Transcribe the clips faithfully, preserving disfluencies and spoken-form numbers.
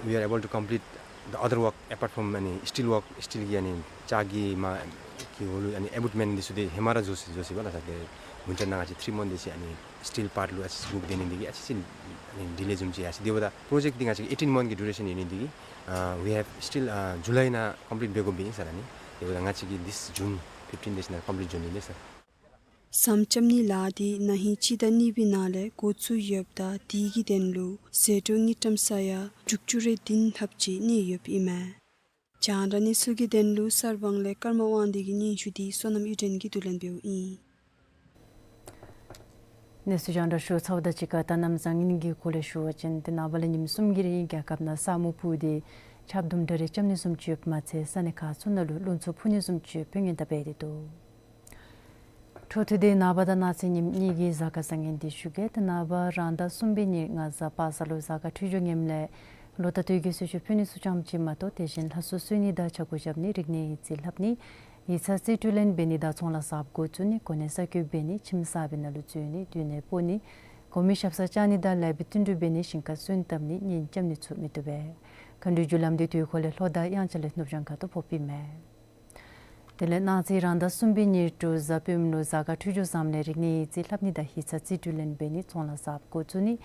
We are able to complete the other work apart from ཨ་ནི་steel work, steel གི་ཨ་ནི་ལྕགས་ཀྱི་མ་གི་འོག་ལུ་ཨ་ནི་abutment འདི་ཚུ་འདི་ཧེ་མ་ར་བཟོ་ཚར་བཟོ་ཚར་བ་ལགས་སར། ཏེ་winter ནང་ང་བཅས་three month འདི་ཅིག་ཨ་ནི་steel part ལུ་ཨ་ཙི་ཅིག་སྒུག་སྡོད་ནི་འདི་གིས་ཨ་ཙི་ཅིག་ཨ་ནི་delay བཟུམ་ཅིག་ཡར་སོ་ཡི། དེ་འབདཝ་ད་project འདི་ང་བཅས་ཀྱི་eighteen month གི་duration ཡོད་ནི་འདི་གིས་ཨ་we have still ཨ་July ནང་complete འབད་དགོཔ་ཨིན་ཟེར་ཨ་ནི། དེ་འབདཝ་ད་ང་བཅས་ཀྱིས་this June fifteen འདི་ཅིག་ནང་complete འགྱོ་ནི་ཨིན་ཟེར། ཟམ་རྐྱབ་ནིའི་ལཱ་འདི་ན་ཧིང་སྤྱི་ཟླ་གཉིས་པའི་ནང་ལས་འགོ་བཙུགས་ཡོདཔ་ད་དེ་གི་དོན་ལུ་ཟད་འགྲོ་དངུལ་ཀྲམ་ས་ཡ་དྲུག་ཅུ་རེ་བདུན་ལྷགཔ་ཅིག་གནས་ཡོདཔ་ཨིན་མས། རྒྱང་བསྒྲགས་གནས་ཚུལ་གྱི་དོན་ལུ་གསར་སྤང་ལས་ཀརྨ་དབང་འདུས་ཀྱི་སྙན་ཞུ་འདི་བསོད་ནམས་གཡུ་སྒྲོན་གྱིས་བསྡུ་ལེན་འབདཝ་ཨིན། གནས་ཚུལ་རྒྱང་བསྒྲགས་ཞུ་ཚརཝ་དང་གཅིག་ཁར་ད་གནམ་བཟང་ངན་གྱི་སྐོར་ལས་ཞུ་བ་ཅིན་ཏེ་ནངས་པ་ལས་ཉིནམ་གསུམ་གྱི་རིང་རྒྱལ་ཁབ་ནང་ས་སྨུག་སྤུབས་ཏེ་ཆརཔ་དུམ་གྲ་རེ་རྐྱབ་ནི་བཟུམ་ཅིག་ཡོདཔ་མ་ཚད་ས་གནས་ཁག་ཚུ་ནང་ལུ་རླུང་འཚུབ་འཕུ་ནི་བཟུམ་ཅིག་ཡོདཔ་སྔོན་བརྡ་འབད་དེ་འདུག། འཕྲོ་མཐུད་དེ་ནངས་པ་དང་གནངས་ཚེ་ཉིནམ་གཉིས་ཀྱི་གཟའ་སྐར་བཟང་ངན་འདི་ཞུ་གེ། ཏེ་ནངས་པ་རང་ཟླ་གསུམ་པའི་ཉིན་ང་བཟའ་པ་སངས་ལུ་གཟའ་སྐར་འཕྲོད་སྦྱོར་ངནམ་ལས་ལོ་ཟླ་སྟོད་ཀྱི་གསོལ་མཆོད་ཕུལ་ནི་ཚུ་ཙམ་ཅིག་མ་གཏོགས་དེ་བཞིན་ལྷ་གསོལ་གསོལ་ནི་དང་ཕྱག་སྐོར་རྐྱབ་ནི་རིག་གནས་ཡིག་རྩིས་ལྷབ་ནི་ཡིག་ཚང་རྩིས་སྤྲོད་ལེན་འབད་ནི་དང་ཚོང་ལཱ་གསརཔ་འགོ་བཙུགས་ནི་གོ་གནས་གསར་བསྐོ་འབད་ནི་ཁྱིམ་གསར་པའི་ནང་ལུ་འཛུལ་ནི་སྡོད་གནས་སྤོ་ནི་གོ་མི་ཞབས་སར་བཅར་ནི་དང་ལེགས་པའི་བསྟུན་གྲོས་འབད་ནི་ཞིང་ཁར་སོན་བཏབ་ནི་གཉེན་རྐྱབ་ནི་ཚུ་མི་བཏུབ་པས། མཁའ་འགྲོའི་རྒྱུ་ལམ་འདི་དུས་འཁོར་ལས་ལྷོ་དང་དབྱངས་འཆར་ལས་ནུབ་བྱང་ཁ་ཐུག་ཕོགཔ་ཨིན་མས། དེ་ལས་གནངས་ཚེ་རང་ཟླ་གསུམ་པའི་ཉིན་དྲོ་གཟའ་སྤེནམ་ལུ་གཟའ་སྐར་འཕྲོད་སྦྱོར་བཟངམ་ལས་རིག་གནས་ཡིག་རྩིས་ལྷབ་ནི་དང་ཡིག་ཚང་རྩིས་སྤྲོད་ལེན་འབད་ནི་ཚོང་ལཱ་གསརཔ་འགོ་བཙུགས་ནི་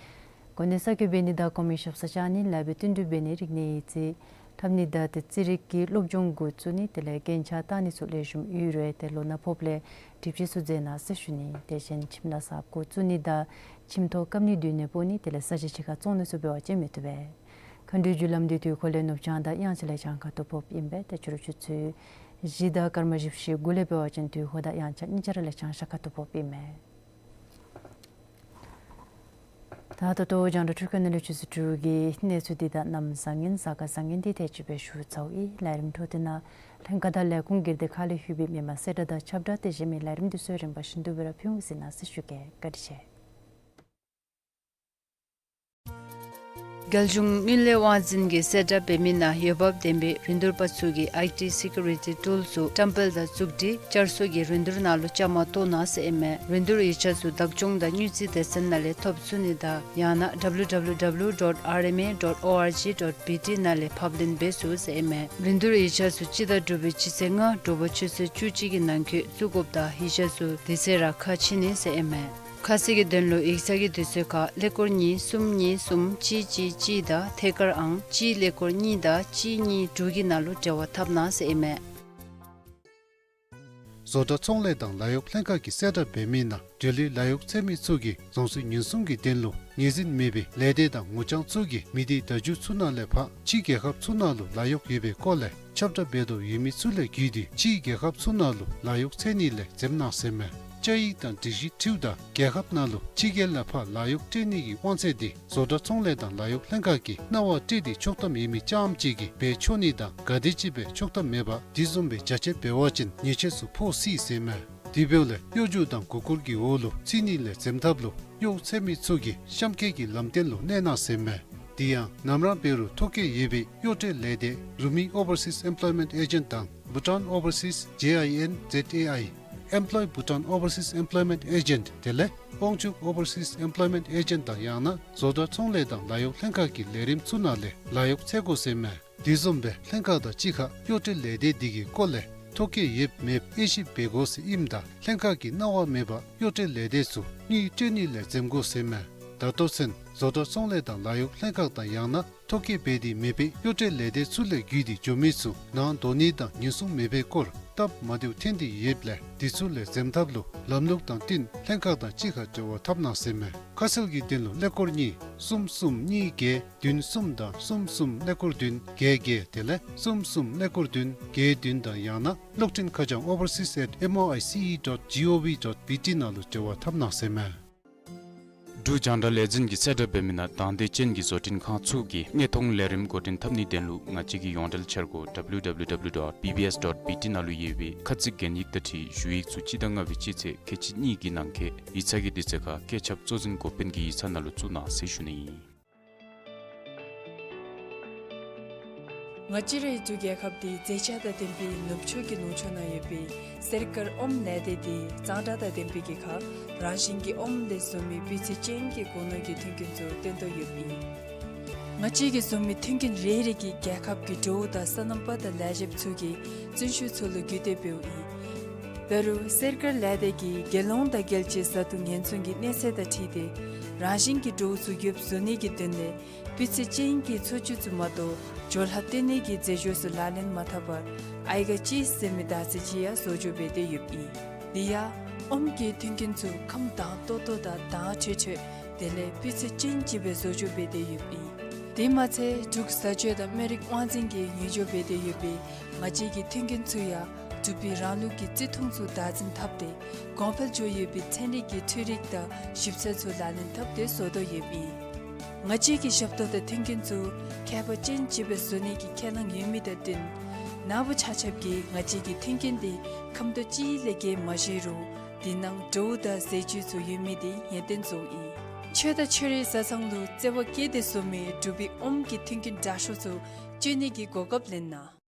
གོ་གནས་གསར་བསྐོ་འབད་ནི་དང་གོ་མི་ཞབས་སར་བཅར་ནི་ལེགས་པའི་བསྟུན་གྲོས་འབད་ནི་རིག་གནས་ཡིག་རྩིས་ལྷབ་ནི་དང་ཏེ་རྩིས་རིག་གི་སློབ་སྦྱོང་འགོ་བཙུགས་ནི་དེ་ལས་རྒྱན་ཆ་བཏགས་ནི་ཚུ་ལེགས་ཤོམ་ཡོད་རུང་ཏེ་ལོ་ན་ཕོགཔ་ལས་སྒྲིབ་བཅོས་ཚུ་མཛད་གནང་ཟེར་ཞུ་ནི། དེ་བཞིན་ཁྱིམ་ལཱ་གསརཔ་འགོ་བཙུགས་ནི་དང་ཁྱིམ་ཐོག་བཀབ་ནི་སྡོད་གནས་སྤོ་ནི་དེ་ལས་ས་གཞི་ཕྱི་ཁར་བཙོང་ནི་ཚུ་འབད་བ་ཅིན་མི་བཏུབ་པས། མཁའ་འགྲོའི་རྒྱུ་ལམ་འདི་དུས་འཁོར་ལས་ནུབ་བྱང་དང་དབྱངས་འཆར་ལས་བྱང་ཁ་ཐུག་ཕོགཔ་ཨིན་པས། ཏེ་ཕྱི་རུ་ཆུ་ཚོད་བཞི་དང་སྐར་མ་བཞི་བཅུ་ཞེ་དགུ་ལས་འབད་བ་ཅིན་དུས་འཁོར་དང་དབྱངས་འཆར་གཉིས་ཆ་ར་ལས་བྱང་ཤར་ཁ་ཐུག་ཕོགཔ་ཨིན་མས། ད་ད་ལྟོ་རྒྱང་བསྒྲགས་འཕྲུལ་ཁང་ནང་ལས་ཆུ་ཚོད་དྲུག་གི་གནས་ཚུལ་འདི་དང་གནམ་བཟང་ངན་གཟའ་སྐར་བཟང་ངན་འདི་དེ་ཅིག་སྦེ་ཞུ་ཚརཝ་ཨིན། ལས་རིམ་འཕྲོ་མཐུད་ནང་ལྷན་ཁག་དང་ལས་ཁུངས་སྒེར་སྡེ་ཁག་ལས་ལྷོད་པའི་མི་མང་གསལ་བསྒྲགས་དང་ཁྱབ་བསྒྲགས་དེ་བཞིན་མི་ལས་རིམ་འདི་ཚུ་རིམ་པ་བཞིན་དུ་སྦེ་ར་ཕུལ་འོང་ཟེར་གནང་ཟེར་ཞུ་གེ། བཀའ་དྲིན་ཆེ། རྒྱལ་གཞུང་དངུལ་ལས་དབང་འཛིན་གྱིས་གསལ་བསྒྲགས་འབད་མི་ནང་འོས་འབབ་ལྡན་པའི་རིན་བསྡུར་པ་ཚུ་གིས་ཨའི་ཊི་སི་ཀིའུ་རི་ཊི་ཊུལ་ཚུ་བཀྲམ་སྤེལ་དང་བཙུགས་སྒྲིག་བསྐྱར་གསོ་གི་རིན་བསྡུར་ནང་ལུ་བཅའ་མར་གཏོགས་གནང་ཟེར་ཨིན་མས། རིན་བསྡུར་ཡིག་ཆ་ཚུ་བདག་སྐྱོང་དང་དངུལ་རྩིས་སྡེ་ཚན་ནང་ལས་ཐོབ་ཚུགས་ནི་དང་ཡང་ན་ཌབ་ལུ་ཌབ་ལུ་ཌབ་ལུ་ཌོཊ་ཨར་ཨེམ་ཨེ་ཌོཊ་ཨོ་ཨར་ཇི་ཌོཊ་པི་ཊི་ནང་ལས་ཕབ་ལེན་འབད་ཚུགས་ཟེར་ཨིན་མས། རིན་བསྡུར་ཡིག་ཆ་ཚུ་སྤྱི་ཟླ་དྲུག་པའི་སྤྱི་ཚེས་ལྔ་དྲོ་པ་ཆུ་ཚོད་བཅུ་གཅིག་གི་ནང་འཁོད་བཙུགས་དགོཔ་དང་ཡིག་ཆ་ཚུ་དེ་ཚེ་ར་ཁ་ཕྱེ་ནི་ཟེར་ཨིན་མས། ཁ་གསལ་གྱི་དོན་ལུ་ཡིག་ཚང་གི་དུས་ཚོད་ཁར་ཀླད་ཀོར་གཉིས་གསུམ་གཉིས་གསུམ་གཅིག་གཅིག་གཅིག་དང་ཐད་ཀར་ཨང་གཅིག་ཀླད་ཀོར་གཉིས་དང་གཅིག་གཉིས་དྲུག་གི་ནང་ལུ་འབྲེལ་བ་འཐབ་གནང་ཟེར་ཨིན་མས། བཟོ་གྲྭ་ཚོང་ལས་དང་ལཱ་གཡོག་ལྷན་ཁག་གིས་གསལ་བསྒྲགས་འབད་མི་ནང་འབྲེལ་ཡོད་ལཱ་གཡོག་འཚོལ་མི་ཚུ་གིས་རྫོང་སྲིད་ཉེན་སྲུང་གི་དོན་ལུ་ངོས་འཛིན་མེད་པའི་ལས་སྡེ་དང་ངོ་རྐྱང་ཚུ་གིས་མི་སྡེའི་བརྡ་བརྒྱུད་ཚུ་ནང་ལས་ཕར་ཕྱི་རྒྱལ་ཁབ་ཚུ་ནང་ལུ་ལཱ་གཡོག་ཡོད་པའི་སྐོར་ལས་ཁྱབ་བསྒྲགས་འབད་དོ་ཡོད་མི་ཚུ་ལས་བརྒྱུད་དེ་ཕྱི་རྒྱལ་ཁབ་ཚུ་ནང་ལུ་ལཱ་གཡོག་འཚོལ་ནི་ལས་འཛེམ་གནང་ཟེར་མས། བཅའ་ཡིག་དང་སྒྲིག་གཞི་འཁྲིལཝ་ད་རྒྱལ་ཁབ་ནང་ལུ་ཕྱི་རྒྱལ་ལས་ཕར་ལཱ་གཡོག་སྤྲོད་ནི་གི་དབང་ཚད་དེ་བཟོ་གྲྭ་ཚོང་ལས་དང་ལཱ་གཡོག་ལྷན་ཁག་གིས་གནང་བ་སྤྲོད་དེ་ཆོག་ཐམ་ཡོད་མི་རྐྱངམ་ཅིག་གིས་འབད་ཆོག་ནི་དང་ག་དེམ་ཅིག་སྦེ་ཆོག་ཐམ་མེད་པར་དེ་བཟུམ་སྦེ་རྒྱ་ཆེ་འབད་བ་ཅིན་ཉེས་ཆད་ཚུ་ཕོག་སྲིད་ཟེར་མས། དེ་འབདཝ་ལས་གཡོ་སྒྱུ་དང་མགུ་སྐོར་གྱི་འོག་ལུ་ཚུད་ནི་ལས་འཛེམ་ཐབས་ལུ་གཡོག་འཚོལ་མི་ཚུ་གིས་གཤམ་འཁོད་ཀྱི་ལམ་སྟོན་ལུ་གནས་གནང་ཟེར་མས། དེ་ཡང་ནམ་ར་འབད་རུང་ཐོ་བཀོད་ཡོད་པའི་གཡོག་སྤྲོད་ལས་སྡེ་རུ་མི་ཨོ་བར་སིས་ཨེམ་པ་ལོའི་མེནཊ་ཨེ་ཇེནཊ་དང་བྷུ་ཊཱན་ཨོ་བར་སིས་ཇེ་ཨའི་ཨེན་ཛེཌ་ཨེ་ཨའི་ཨེམ་པ་ལོའི་བྷུ་ཊཱན་ཨོ་བར་སིས་ཨེམ་པ་ལོའི་མེནཊ་ཨེ་ཇེནཊ་དེ་ལས་དབང་ཕྱུག་ཨོ་བར་སིས་ཨེམ་པ་ལོའི་མེནཊ་ཨེ་ཇེནཊ་དང་ཡང་ན་བཟོ་གྲྭ་ཚོང་ལས་དང་ལཱ་གཡོག་ལྷན་ཁག་གི་ལས་རིམ་ཚུ་ནང་ལས་ལཱ་གཡོག་འཚོལ་དགོ་ཟེར་མས། དེ་བཟུམ་སྦེ་ལྷན་ཁག་དང་གཅིག་ཁར་གཡོག་སྤྲོད་ལས་སྡེ་འདི་གི་སྐོར་ལས་ཐོ་བཀོད་ཡོད་མེད་དབྱེ་ཞིབ་འབད་དགོ་ཟེར་ཨིནམ་ད་ལྷན་ཁག་གི་གནང་བ་མེད་པར་གཡོག་སྤྲོད་ལས་སྡེ་ཚུ་དངུལ་སྤྲོད་ནི་ལས་འཛེམ་དགོ་ཟེར་མས། ད་ལྟོ་ཚུན་བཟོ་གྲྭ་ཚོང་ལས་དང་ལཱ་གཡོག་ལྷན་ཁག་དང་ཡང་ན་ཐོ་བཀོད་འབད་དེ་མེད་པའི་གཡོག་སྤྲོད་ལས་སྡེ་ཚུ་ལས་བརྒྱུད་དེ་འགྱོ་མི་ཚུ་ནང་འགྲོ་ནི་དང་ཉེན་སྲུང་མེད་པའི་སྐོར་སྟབས་མ་བདེཝ་ཐོན་ཏེ་ཡོདཔ་ལས་དེ་ཚུ་ལས་འཛེམ་ཐབས་ལུ་ལམ་ལུགས་དང་བསྟུན་ལྷན་ཁག་དང་གཅིག་ཁར་འབྲེལ་བ་འཐབ་གནང་ཟེར་མས། ཁ་གསལ་གྱི་དོན་ལུ་ཀླད་ཀོར་གཉིས་གསུམ་གསུམ་གཉིས་བརྒྱད་བདུན་གསུམ་དང་གསུམ་གསུམ་ཀླད་ཀོར་བདུན་བརྒྱད་བརྒྱད་དེ་ལས་གསུམ་གསུམ་ཀླད་ཀོར་བདུན་བརྒྱད་བདུན་དང་ཡང་ན་གློག་འཕྲིན་ཁ་བྱང་ཨོ་བར་སིས་ཨེཊ་ཨེམ་ཨོ་ཨའི་སི་ཨི་ཌོཊ་ཇི་ཨོ་ཝི་ཌོཊ་བི་ཊི་ནང་ལུ་འབྲེལ་བ་འཐབ་གནང་ཟེར་མས། འབྲུག་རྒྱང་བསྒྲགས་ལས་འཛིན་གྱིས་གསལ་བསྒྲགས་འབད་མི་ནང་དང་འདོད་ཅན་གྱི་བཟོ་སྐྲུན་ཁང་ཚུ་གིས་དངོས་མཐོང་ལས་རིམ་འགོ་འདྲེན་འཐབ་ནིའི་དོན་ལུ་ང་བཅས་ཀྱི་ཡོངས་འབྲེལ་འཆར་སྒོ་ཌབ་ལུ་ཌབ་ལུ་ཌབ་ལུ་ཌོཊ་བི་བི་ཨེསི་ཌོཊ་བི་ཊི་ནང་ལུ་ཡོད་པའི་ཁ་ཚིག་གན་ཡིག་དང་འཁྲིལ་ཞུ་ཡིག་ཚུ་སྤྱི་ཟླ་ལྔ་པའི་སྤྱི་ཚེས་ཁལ་གཅིག་གཉིས་ཀྱི་ནང་འཁོད་ཡིག་ཚང་གི་དུས་ཚོད་ཁར་བཀོད་ཁྱབ་གཙོ་འཛིན་འགོ་དཔོན་གྱི་ཡིག་ཚང་ནང་ལུ་བཙུགས་གནང་ཟེར་ཞུ་ནི་ཨིན། ང་བཅས་རའི་འབྲུག་རྒྱལ་ཁབ་འདི་མཛེས་ཆ་དང་ལྡན་པའི་ནུབ་ཕྱོགས་ཀྱི་ལུང་ཕྱོགས་ནང་ཡོད་པའི་གསེར་དཀར་ཨོམ་ལས་སྡེ་འདི་གཙང་སྦྲ་དང་ལྡན་པའི་གི་ཁར་རང་བཞིན་གྱི་ཨོམ་ལས་བཟོ་མི་སྤུས་ཚད་ཅན་གྱི་སྒོ་ནོར་གྱི་མཐུན་རྐྱེན་ཚུ་སྟོན་དོ་ཡོདཔ་ཨིན། ང་བཅས་ཀྱིས་བཟོ་མི་མཐུན་རྐྱེན་རེ་རེ་གིས་རྒྱལ་ཁབ་ཀྱི་འབྲུག་དང་སོ་ནམ་པ་དང་ལས་བྱེདཔ་ཚུ་གི་བརྩོན་ཤུགས་ཚུ་ལུ་རྒུད་དེ་འབདཝ་ཨིན། འབད་རུང་སེར་དཀར་ལས་སྡེ་གིས་རྒྱལ་ཡོངས་དང་རྒྱལ་སྤྱིའི་བཟའ་བཏུབ་ཉེན་སྲུང་གི་གནས་ཚད་དང་འཁྲིལ་ཏེ་རང་བཞིན་གྱི་འབྲུག་ཚུ་ཡོདཔ་བཟོ་ནི་གི་དོན་ལས་སྤུས་ཚད་ཅན་གྱི་འཚོ་བཅུད་ཚུ་མ་གཏོགས་སྦྱོར་ལྷག་བཏོན་ནི་གི་རྫས་སྦྱོར་ཚུ་ལག་ལེན་མ་འཐབ་པར་ཨའི་ག་ཅིས་ཟེར་མི་དར་ཚི་ཅིག་ཡང་བཟོ་བཅོས་འབད་དེ་ཡོདཔ་ཨིན། དེ་ཡང་ཨོམ་གྱི་མཐུན་རྐྱེན་ཚུ་ཁམས་དྭངས་ཏོག་ཏོ་དང་དྭངས་འཕྲོས་འཕྲོས་དེ་ལས་སྤུས་ཚད་ཅན་ཅིག་སྦེ་བཟོ་བཅོས་འབད་དེ་ཡོདཔ་ཨིན། དེ་མ་ཚད་འབྲུག་བཟའ་སྤྱོད་དང་སྨན་རིགས་དབང་འཛིན་གྱིས་ཉོ་སྦྱོང་འབད་དེ་ཡོད་པའི་ང་བཅས་ཀྱི་མཐུན་རྐྱེན་ཚུ་ཡང་འབྲུག་པའི་རང་ལུགས་ཀྱི་བརྩི་མཐོང་ཚུ་བདག་འཛིན་འཐབ་སྟེ་གོང་འཕེལ་འགྱོ་ཡོད་པའི་ཚན་རིག་གི་འཕྲུལ་རིག་དང་ཞིབ་འཚོལ་ཚུ་ལག་ལེན་འཐབ་སྟེ་བཟོ་དོ་ཡོདཔ་ཨིན། ང་བཅས་ཀྱི་ཞབས་ཏོག་དང་མཐུན་རྐྱེན་ཚུ་ཁྱད་པར་ཅན་ཅིག་སྦེ་བཟོ་ནི་གི་ཁས་བླངས་ཡོད་མི་དང་བསྟུན་ནཱ་བུ་ཆ་ཁྱབ་ཀྱིས་ང་བཅས་ཀྱི་མཐུན་རྐྱེན་དེ་ཁམ་དོ་ཅིག་ལས་བརྒལ་མ་བཞེས་རུང་དེ་ནང་བྲོཝ་དང་ཟས་བཅུད་ཚུ་ཡོད་མི་དེ་ཡོན་ཏན་བཟོཝ་ཨིན། ཆོས་དང་ཆོས་རིག་བཟའ་ཚང་ལུ་བརྩེ་བ་བསྐྱེད་དེ་བཟོ་མི་འབྲུག་པའི་ཨོམ་གྱི་མཐུན་རྐྱེན་དྲག་ཤོས་ཚུ་སྤྱོད་ནི་གི་གོ་སྐབས་ལེན་གནང་།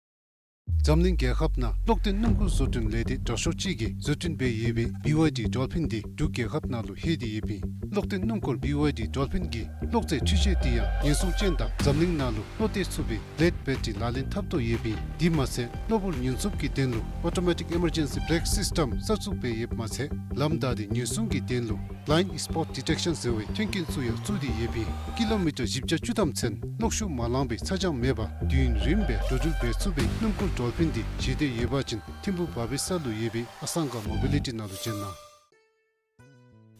འཛམ་གླིང་རྒྱལ་ཁབ་ནང་གློག་ལྡན་སྣུམ་འཁོར་བཟོ་སྐྲུན་ལས་སྡེ་དྲག་ཤོས་ཅིག་གིས་བཟོ་སྐྲུན་འབད་ཡོད་པའི་བི་ཝའི་ཌི་ཌོལ་ཕིན་འདི་འབྲུག་རྒྱལ་ཁབ་ནང་ལུ་ལྷོད་དེ་ཡོདཔ་ཨིན། གློག་ལྡན་སྣུམ་འཁོར་བི་ཝའི་ཌི་ཌོལ་ཕིན་གྱི་གློག་རྫས་འཕྲུལ་ཆས་འདི་ཡང་ཉེན་སྲུང་ཅན་དང་འཛམ་གླིང་ནང་ལུ་བློ་གཏད་ཚུགས་པའི་ལེཌ་བེ་ཊ་རི་ལག་ལེན་འཐབ་དོ་ཡོདཔ་ཨིན། དེ་མ་ཚད་གློ་བུར་ཉེན་སྲུང་གི་དོན་ལུ་ཨོ་ཊོ་མེ་ཊིག་ཨི་མར་ཇེན་སི་བེ་རེཀ་སིསི་ཊམ་གསར་བཙུགས་འབད་ཡོདཔ་མ་ཚད་ལམ་བདའ་སྟེ་ཉེན་སྲུང་གི་དོན་ལུ་བླའིནཌ་སི་པོཊ་ཌི་ཊེཀ་ཤཱན་ཟེར་བའི་མཐུན་རྐྱེན་ཚུ་ཡང་བཙུགས་ཏེ་ཡོདཔ་ཨིན། ཀི་ལོ་མི་ཊར་བཞི་བརྒྱ་བཅུ་ཐམ་ཚུན་གློག་ཤུགས་མ་ལང་པའི་ཚ་གྱང་མེད་པར་དུས་ཡུན་རིངམོ་སྦེ་འགྲོ་འགྲུལ་འབད་ཚུགས་པའི་སྣུམ་འཁོར་ཌོལ་ཕིན་འདི་མཇལ་འདོད་ཡོད་པ་ཅིན་ཐིམ་ཕུག་བ་བི་ས་ལུ་ཡོད་པའི་ཨ་སང་ག་མོ་བི་ལི་ཊི་ནང་ལུ་བྱོན་གནང་།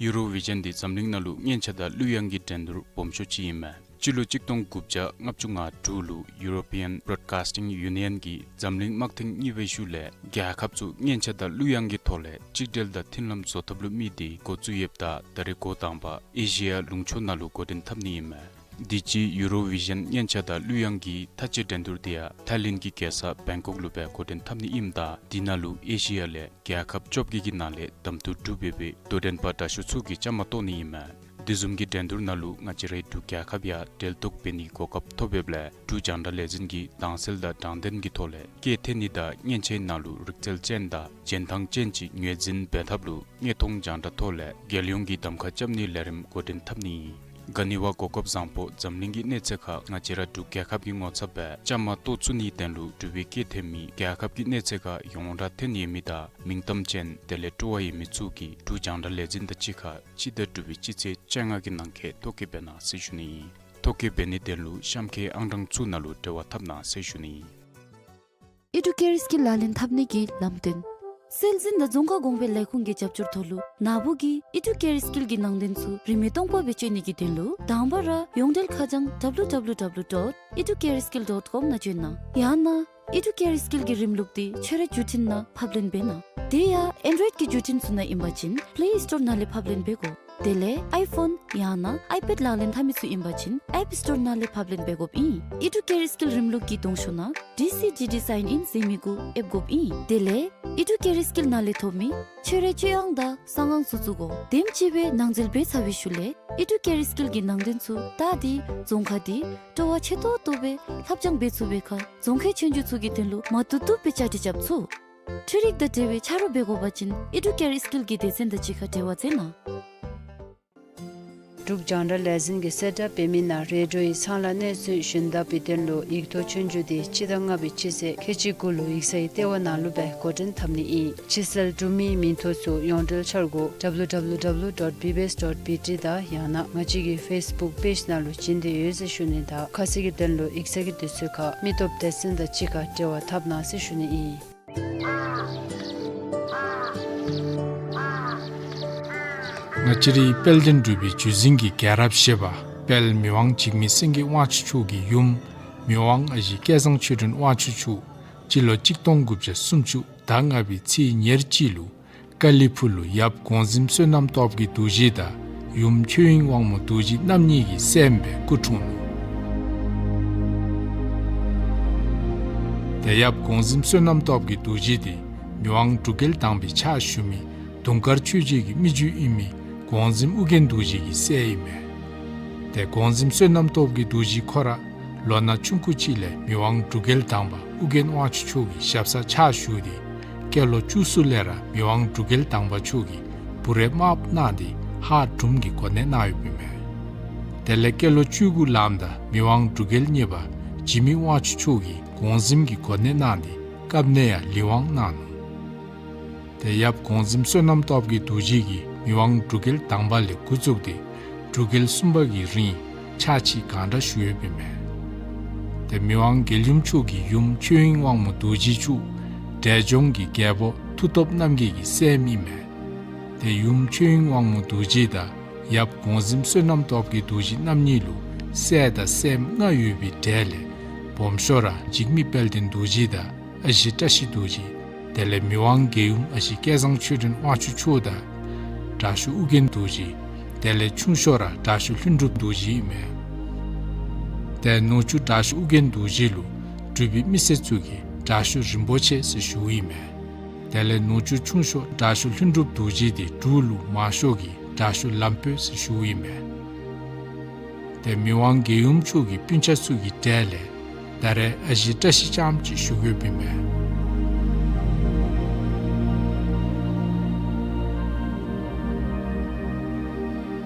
ཡུ་རོ་བི་ཞཱན་འདི་འཛམ་གླིང་ནང་ལུ་སྙན་ཆ་དང་གླུ་དབྱངས་ཀྱི་འགྲན་བསྡུར་སྦོམ་ཤོས་ཅིག་ཨིན་མས། སྤྱི་ལོ་གཅིག་སྟོང་དགུ་བརྒྱ་ལྔ་བཅུ་ང་དྲུག་ལུ་ཡུ་རོ་པི་ཡཱན་བྲོཌ་ཀཱསི་ཊིང་ཡུ་ནི་ཡཱན་གྱིས་འཛམ་གླིང་དམག་ཐེངས་གཉིས་པའི་ཤུལ་ལས་རྒྱལ་ཁབ་ཚུ་སྙན་ཆ་དང་གླུ་དབྱངས་ཀྱི་ཐོག་ལས་གཅིག་སྒྲིལ་དང་མཐུན་ལམ་བཟོ་ཐབས་ལུ་དམིགས་ཏེ་འགོ་བཙུགས་ཡོདཔ་ད་ད་རེས་འགོ་དང་པ་ཨེ་ཤི་ཡ་ལུང་ཕྱོགས་ནང་ལུ་འགོ་འདྲེན་འཐབ་ནི་ཨིན་མས། དུས་ཅི་ཡུ་རོ་བི་ཞཱན་སྙན་ཆ་དང་གླུ་དབྱངས་ཀྱི་མཐའ་དཔྱད་འགྲན་བསྡུར་དེ་ཡང་ཐའི་ལེནཌ་གི་རྒྱལ་ས་བེང་ཀོག་ལུ་སྦེ་འགོ་འདྲེན་འཐབ་ནི་ཨིནམ་ད་དེ་ནང་ལུ་ཨེ་ཤི་ཡ་ལས་རྒྱལ་ཁབ་བཅོ་བརྒྱད་ཀྱི་ནང་ལས་གདམ་འཐུ་གྲུབ་ཡོད་པའི་དོ་འགྲན་པ་དྲག་ཤོས་ཚུ་གིས་བཅའ་མར་གཏོགས་ནི་ཨིན་མས། དེ་བཟུམ་གྱི་འགྲན་བསྡུར་ནང་ལུ་ང་བཅས་རའི་འབྲུག་རྒྱལ་ཁབ་ཡང་གྲལ་གཏོགས་འབད་ནིའི་གོ་སྐབས་ཐོབ་ཡོདཔ་ལས་འབྲུག་རྒྱང་བསྒྲགས་ལས་འཛིན་གྱིས་དྭངས་གསལ་དང་དྲང་བདེན་གྱི་ཐོག་ལས་སྐད་འཐེན་ནི་དང་སྙན་ཆའི་ནང་ལུ་རིག་རྩལ་ཅན་དང་རྒྱན་ཐང་ཅན་ཅིག་ངོས་འཛིན་འབད་ཐབས་ལུ་དངོས་མཐོང་རྒྱང་བསྒྲགས་ཐོག་ལས་རྒྱལ་ཡོངས་ཀྱི་གདམ་ཁ་རྐྱབ་ནིའི་ལས་རིམ་འགོ་འདྲེན་འཐབ་ནི་ཨིན། ག་ནི་བ་གོ་སྐབས་བཟང་པོ་འཛམ་གླིང་གི་གནས་ཚད་ཁར་ང་བཅས་ར་འབྲུག་རྒྱལ་ཁབ་ཀྱི་ངོ་ཚབ་སྦེ་བཅའ་མར་གཏོགས་ཚུགས་ནིའི་དོན་ལུ་འབྲུག་པའི་སྐད་འཐེན་མི་རྒྱལ་ཁབ་ཀྱི་གནས་ཚད་ཁར་ཡོངས་གྲགས་ཐོན་ཡོད་མི་དང་མིང་གཏམ་ཅན་དེ་ལས་སྤྲོ་བ་ཡོད་མི་ཚུ་གིས་འབྲུག་རྒྱང་བསྒྲགས་ལས་འཛིན་དང་གཅིག་ཁར་སྤྱི་ཟླ་དྲུག་པའི་སྤྱི་ཚེས་བཅོ་ལྔ་གི་ནང་འཁོད་ཐོ་བཀོད་འབད་གནང་ཟེར་ཞུ་ནི་ཨིན། ཐོ་བཀོད་འབད་ནིའི་དོན་ལུ་གཤམ་འཁོད་ཨང་གྲངས་ཚུ་ནང་ལུ་འབྲེལ་བ་འཐབ་གནང་ཟེར་ཞུ་ནི་ཨིན། ཨི་ཌུ་ཀེར་སྐིལ་ལག་ལེན་འཐབ་ནི་གི་ལམ་སྟོན། སྲོལ་འཛིན་དང་རྫོང་ཁ་གོང་འཕེལ་ལས་ཁུངས་ཀྱི་རྒྱབ་སྐྱོར་ཐོག་ལུ་ནཱ་བུ་གིས་ཨི་ཌུ་ཀེར་སྐིལ་གྱི་ནང་དོན་ཚུ་རིན་མེད་སྟོང་པ་སྦེ་སྤྱོད་ནི་གི་དོན་ལུ་དང་པ་ར་ཡོངས་འབྲེལ་ཁ་བྱང་ཌབ་ལུ་ཌབ་ལུ་ཌབ་ལུ་ཌོཊ་ཨི་ཌུ་ཀེར་སྐིལ་ཌོཊ་ཀོམ་ནང་བྱོན་གནང་། ཡང་ན་ཨི་ཌུ་ཀེར་སྐིལ་གྱི་རིམ་ལུགས་འདི་ཁྱོད་རའི་བརྒྱུད་འཕྲིན་ནང་ཕབ་ལེན་འབད་གནང་། དེ་ཡང་ཨེན་ཌོའིཌ་ཀྱི་བརྒྱུད་འཕྲིན་ཚུ་ནང་ཨིན་པ་ཅིན་པེ་ལེ་སི་ཊོར་ནང་ལས་ཕབ་ལེན་འབད་དགོ། དེ་ལས་ཨའི་ཕོན་ཡང་ན་ཨའི་པེཌ་ལག་ལེན་འཐབ་མི་ཚུ་ཨིན་པ་ཅིན་ཨེཔ་སི་ཊོར་ནང་ལས་ཕབ་ལེན་འབད་དགོཔ་ཨིན། ཨི་ཌུ་ཀེར་སྐིལ་རིམ་ལུགས་ཀྱི་གདོང་ཤོག་ནང་ཌི་སི་ཌི་ཌི་སའིན་ཨིན་ཟེར་མི་གུ་ཨེབ་དགོཔ་ཨིན། དེ་ལས་ཨི་ཌུ་ཀེར་སྐིལ་ནང་ལས་ཐོབ་མི་ཁྱོད་རའི་སྤྱོད་ཨང་དང་གསང་ཨང་ཚུ་བཙུགས་དགོ། དེམ་ཅིག་སྦེ་ནང་འཛུལ་འབད་ཚར་བའི་ཤུལ་ལས་ཨི་ཌུ་ཀེར་སྐིལ་གྱི་ནང་དོན་ཚུ་ད་འདི་རྫོང་ཁ་འདི་སྤྲོ་བ་ཆེ་ཏོག་ཏོ་སྦེ་ལྷབ་སྦྱང་འབད་ཚུགས་པའི་ཁར་རྫོང་ཁའི་ཆོས་རྒྱུགས་ཚུ་གི་དོན་ལུ་མ་བཏུབ་བཏུབ་སྦེ་བཅའ་སྒྲིག་རྐྱབ་ཚུགས། འཕྲུལ་རིག་དང་འབྲེལ་བའི་ཆ་རོགས་འབད་དགོ་པ་ཅིན་ཨི་ཌུ་ཀེར་སྐིལ་གྱི་སྡེ་ཚན་དང་གཅིག་ཁར་འབྲེལ་བ་མཛད་གནང་། འབྲུག་རྒྱང་བསྒྲགས་ལས་འཛིན་གྱིས་གསལ་བསྒྲགས་འབད་མི་ནང་རེ་ཌིའོ་ཡི་ཚང་ལ་གནས་ཚུལ་ཞུན་དག་པའི་དོན་ལུ་ཡིག་ཐོག་ཆོས་རྒྱུགས་འདི་སྤྱི་ཟླ་ལྔ་པའི་སྤྱི་ཚེས་ཁལ་གཅིག་དགུ་ལུ་ཡིག་ཚང་གི་ལྟེ་བ་ནང་ལུ་སྦེ་འགོ་འདྲེན་འཐབ་ནི་ཨིན། ཕྱི་སེལ་འབྲུག་མིའི་མིང་ཐོ་ཚུ་ཡོངས་འབྲེལ་འཆར་སྒོ་ཌབ་ལུ་ཌབ་ལུ་ཌབ་ལུ་ཌོཊ་བི་བི་ཨེསི་ཌོཊ་བི་ཊི་དང་ཡང་ན་ང་བཅས་ཀྱི་ཕེསི་བུཀ་པེཇ་ནང་ལུ་བྱིན་ཏེ་ཡོད་ཟེར་ཞུ་ནི་དང་ཁ་གསལ་གྱི་དོན་ལུ་ཡིག་ཚང་གི་དུས་ཚོད་ཁར་མི་སྟོབས་སྡེ་ཚན་དང་གཅིག་ཁར་འབྲེལ་བ་འཐབ་གནང་ཟེར་ཞུ་ནི་ཨིན། ང་བཅས་རའི་དཔལ་ལྡན་འབྲུག་པའི་བརྒྱུད་འཛིན་གྱི་རྒྱལ་རབས་བཞེས་པ་དཔལ་མི་དབང་འཇིགས་མེད་སེང་གེ་དབང་ཕྱུག་མཆོག་གི་ཡུམ་མི་དབང་ཨ་ཞེ་སྐལ་བཟང་ཆོས་སྒྲོན་དབང་ཕྱུག་མཆོག་སྤྱི་ལོ་གཅིག་སྟོང་དགུ་བརྒྱ་སུམ་ཅུ་ཟླ་ལྔ་པའི་ཚེས་ཉེར་གཅིག་ལུ་ཀ་ལི་ཕུག་ལུ་ཡབ་གོང་གཟིམ་བསོད་ནམས་སྟོབས་རྒྱས་རྡོ་རྗེ་དང་ཡུམ་ཆོས་དབྱིངས་དབང་མོ་རྡོ་རྗེ་རྣམ་གཉིས་ཀྱི་སྲསམོ་སྦེ་སྐུ་འཁྲུངས་ནུག། ཏེ་ཡབ་གོང་གཟིམ་བསོད་ནམས་སྟོབས་རྒྱས་རྡོ་རྗེ་འདི་མི་དབང་འབྲུག་རྒྱལ་དང་པའི་ཕྱག་ཞུ་མི་དུང་དཀར་ཆོས་རྗེ་གི་མི་རྒྱུད་ཨིན་མི་གོང་གཟིམ་ཨྱོན་རྡོ་རྗེ་གི་སྲས་ཨིན་མས། ཏེ་གོང་གཟིམ་བསོད་ནམས་སྟོབས་རྒྱས་རྡོ་རྗེ་ཁོ་ར་ལོ་ན་ཆུང་ཀུ་ཅིག་ལས་མི་དབང་འབྲུག་རྒྱལ་དང་པ་ཨྱོན་དབང་ཕྱུག་མཆོག་གི་ཞབས་སར་ཕྱག་ཞུ་སྟེ་སྐྱེས་ལོ་བཅུ་གསུམ་ལས་ར་མི་དབང་འབྲུག་རྒྱལ་དང་པ་མཆོག་གིས་བུ་རས་དམརཔོ་གནང་སྟེ་ཧཱ་དྲུམ་གྱི་གོ་གནས་གནང་ཡོདཔ་ཨིན་མས། དེ་ལས་སྐྱེས་ལོ་བཅུ་དགུ་ལངམ་ད་མི་དབང་འབྲུག་རྒྱལ་གཉིས་པ་འཇིགས་མེད་དབང་ཕྱུག་མཆོག་གིས་གོང་གཟིམ་གྱི་གོ་གནས་གནང་སྟེ་སྐབས་ནས་ཡང་ལི་དབང་གནང་ནུག། དེ་ཡབ་གོང་གཟིམ་བསོད་ནམས་སྟོབས་རྒྱས་རྡོ་རྗེ་གིས་མི་དབང་འབྲུག་རྒྱལ་དང་པ་ལས་འགོ་བཙུགས་ཏེ་འབྲུག་རྒྱལ་གསུམ་པ་གི་རིང་ཕྱག་ཕྱིད་གང་དྲག་ཞུ་ཡོདཔ་ཨིན་མས། དེ་མི་དབང་རྒྱལ་ཡུམ་མཆོག་གི་ཡུམ་ཆོས་དབྱིངས་དབང་མོ་རྡོ་རྗེ་མཆོག་འབྲས་ལྗོངས་ཀྱི་རྒྱལ་པོ་མཐུ་སྟོབས་རྣམ་རྒྱལ་གྱི་སྲསམོ་ཨིན་མས། དེ་ཡུམ་ཆོས་དབྱིངས་དབང་མོ་རྡོ་རྗེ་དང་ཡབ་གོང་གཟིམ་བསོད་ནམས་སྟོབས་རྒྱས་རྡོ་རྗེ་རྣམ་གཉིས་ལུ་སྲས་དང་སྲསམོ་ལྔ་ཡོད་པའི་གྲས་ལས་སྦོམ་ཤོས་ར་འཇིགས་མེད་དཔལ་ལྡན་རྡོ་རྗེ་དང་ཨ་ཞེ་བཀྲ་ཤིས་རྡོ་རྗེ། དེ་ལས་མི་དབང་རྒྱལ་ཡུམ་ཨ་ཞེ་སྐལ་བཟང་ཆོས་སྒྲོན་དབང་ཕྱུག་མཆོག་དང་དྲག་ཤོས་ཨོ་རྒྱན་རྡོ་རྗེ། དེ་ལས་ཆུང་ཤོས་ར་དྲག་ཤོས་ལྷུན་གྲུབ་རྡོ་རྗེ་ཨིན་མས། དེ་ནུ་གཅུང་དྲག་ཤོས་ཨོ་རྒྱན་རྡོ་རྗེ་ལུ་འབྲུག་པའི་མི་སེར་ཚུ་གིས་དྲག་ཤོས་རིན་པོ་ཆེ་ཟེར་ཞུཝ་ཨིན་མས། དེ་ལས་ནུ་གཅུང་ཆུང་ཤོས་དྲག་ཤོས་ལྷུན་གྲུབ་རྡོ་རྗེ་དེ་འབྲུག་ལུ་མང་ཤོས་ཀྱིས་དྲག་ཤོས་ལམ་བོད་ཟེར་ཞུཝ་ཨིན་མས། དེ་མི་དབང་རྒྱལ་ཡུམ་མཆོག་གི་སྤུན་ཆ་ཚུ་གི་གྲས་ལས་ད་རེས་ཨ་ཞེ་བཀྲ་ཤིས་ལྕམ་ཅིག་ཞུ་དགོཔ་ཨིན་མས།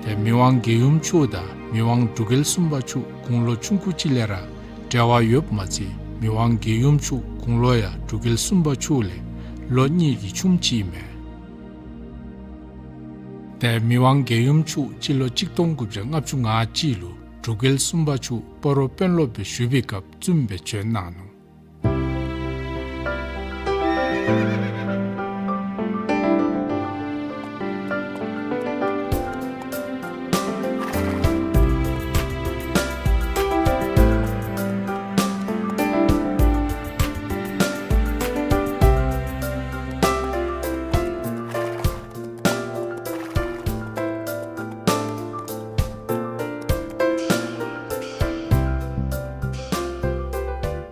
དེ་མི་དབང་རྒྱལ་ཡུམ་མཆོག་དང་མི་དབང་འབྲུག་རྒྱལ་གསུམ་པ་མཆོག་དགུང་ལོ་ཆུང་ཀུ་ཅིག་ལས་ར་འབྲེལ་བ་ཡོདཔ་མ་ཚད་མི་དབང་རྒྱལ་ཡུམ་མཆོག་དགུང་ལོ་ཡང་འབྲུག་རྒྱལ་གསུམ་པ་མཆོག་ལས་ལོ་གཉིས་ཀྱིས་ཆུངམ་ཅིག་ཨིན་མས། དེ་མི་དབང་རྒྱལ་ཡུམ་མཆོག་སྤྱི་ལོ་གཅིག་སྟོང་དགུ་བརྒྱ་ལྔ་བཅུ་ང་གཅིག་ལུ་འབྲུག་རྒྱལ་གསུམ་པ་མཆོག་སྤ་རོ་དཔོན་སློབ་སྦེ་བཞུགས་པའི་སྐབས་བཙུནམོ་སྦེ་བྱོན་གནང་ནུག།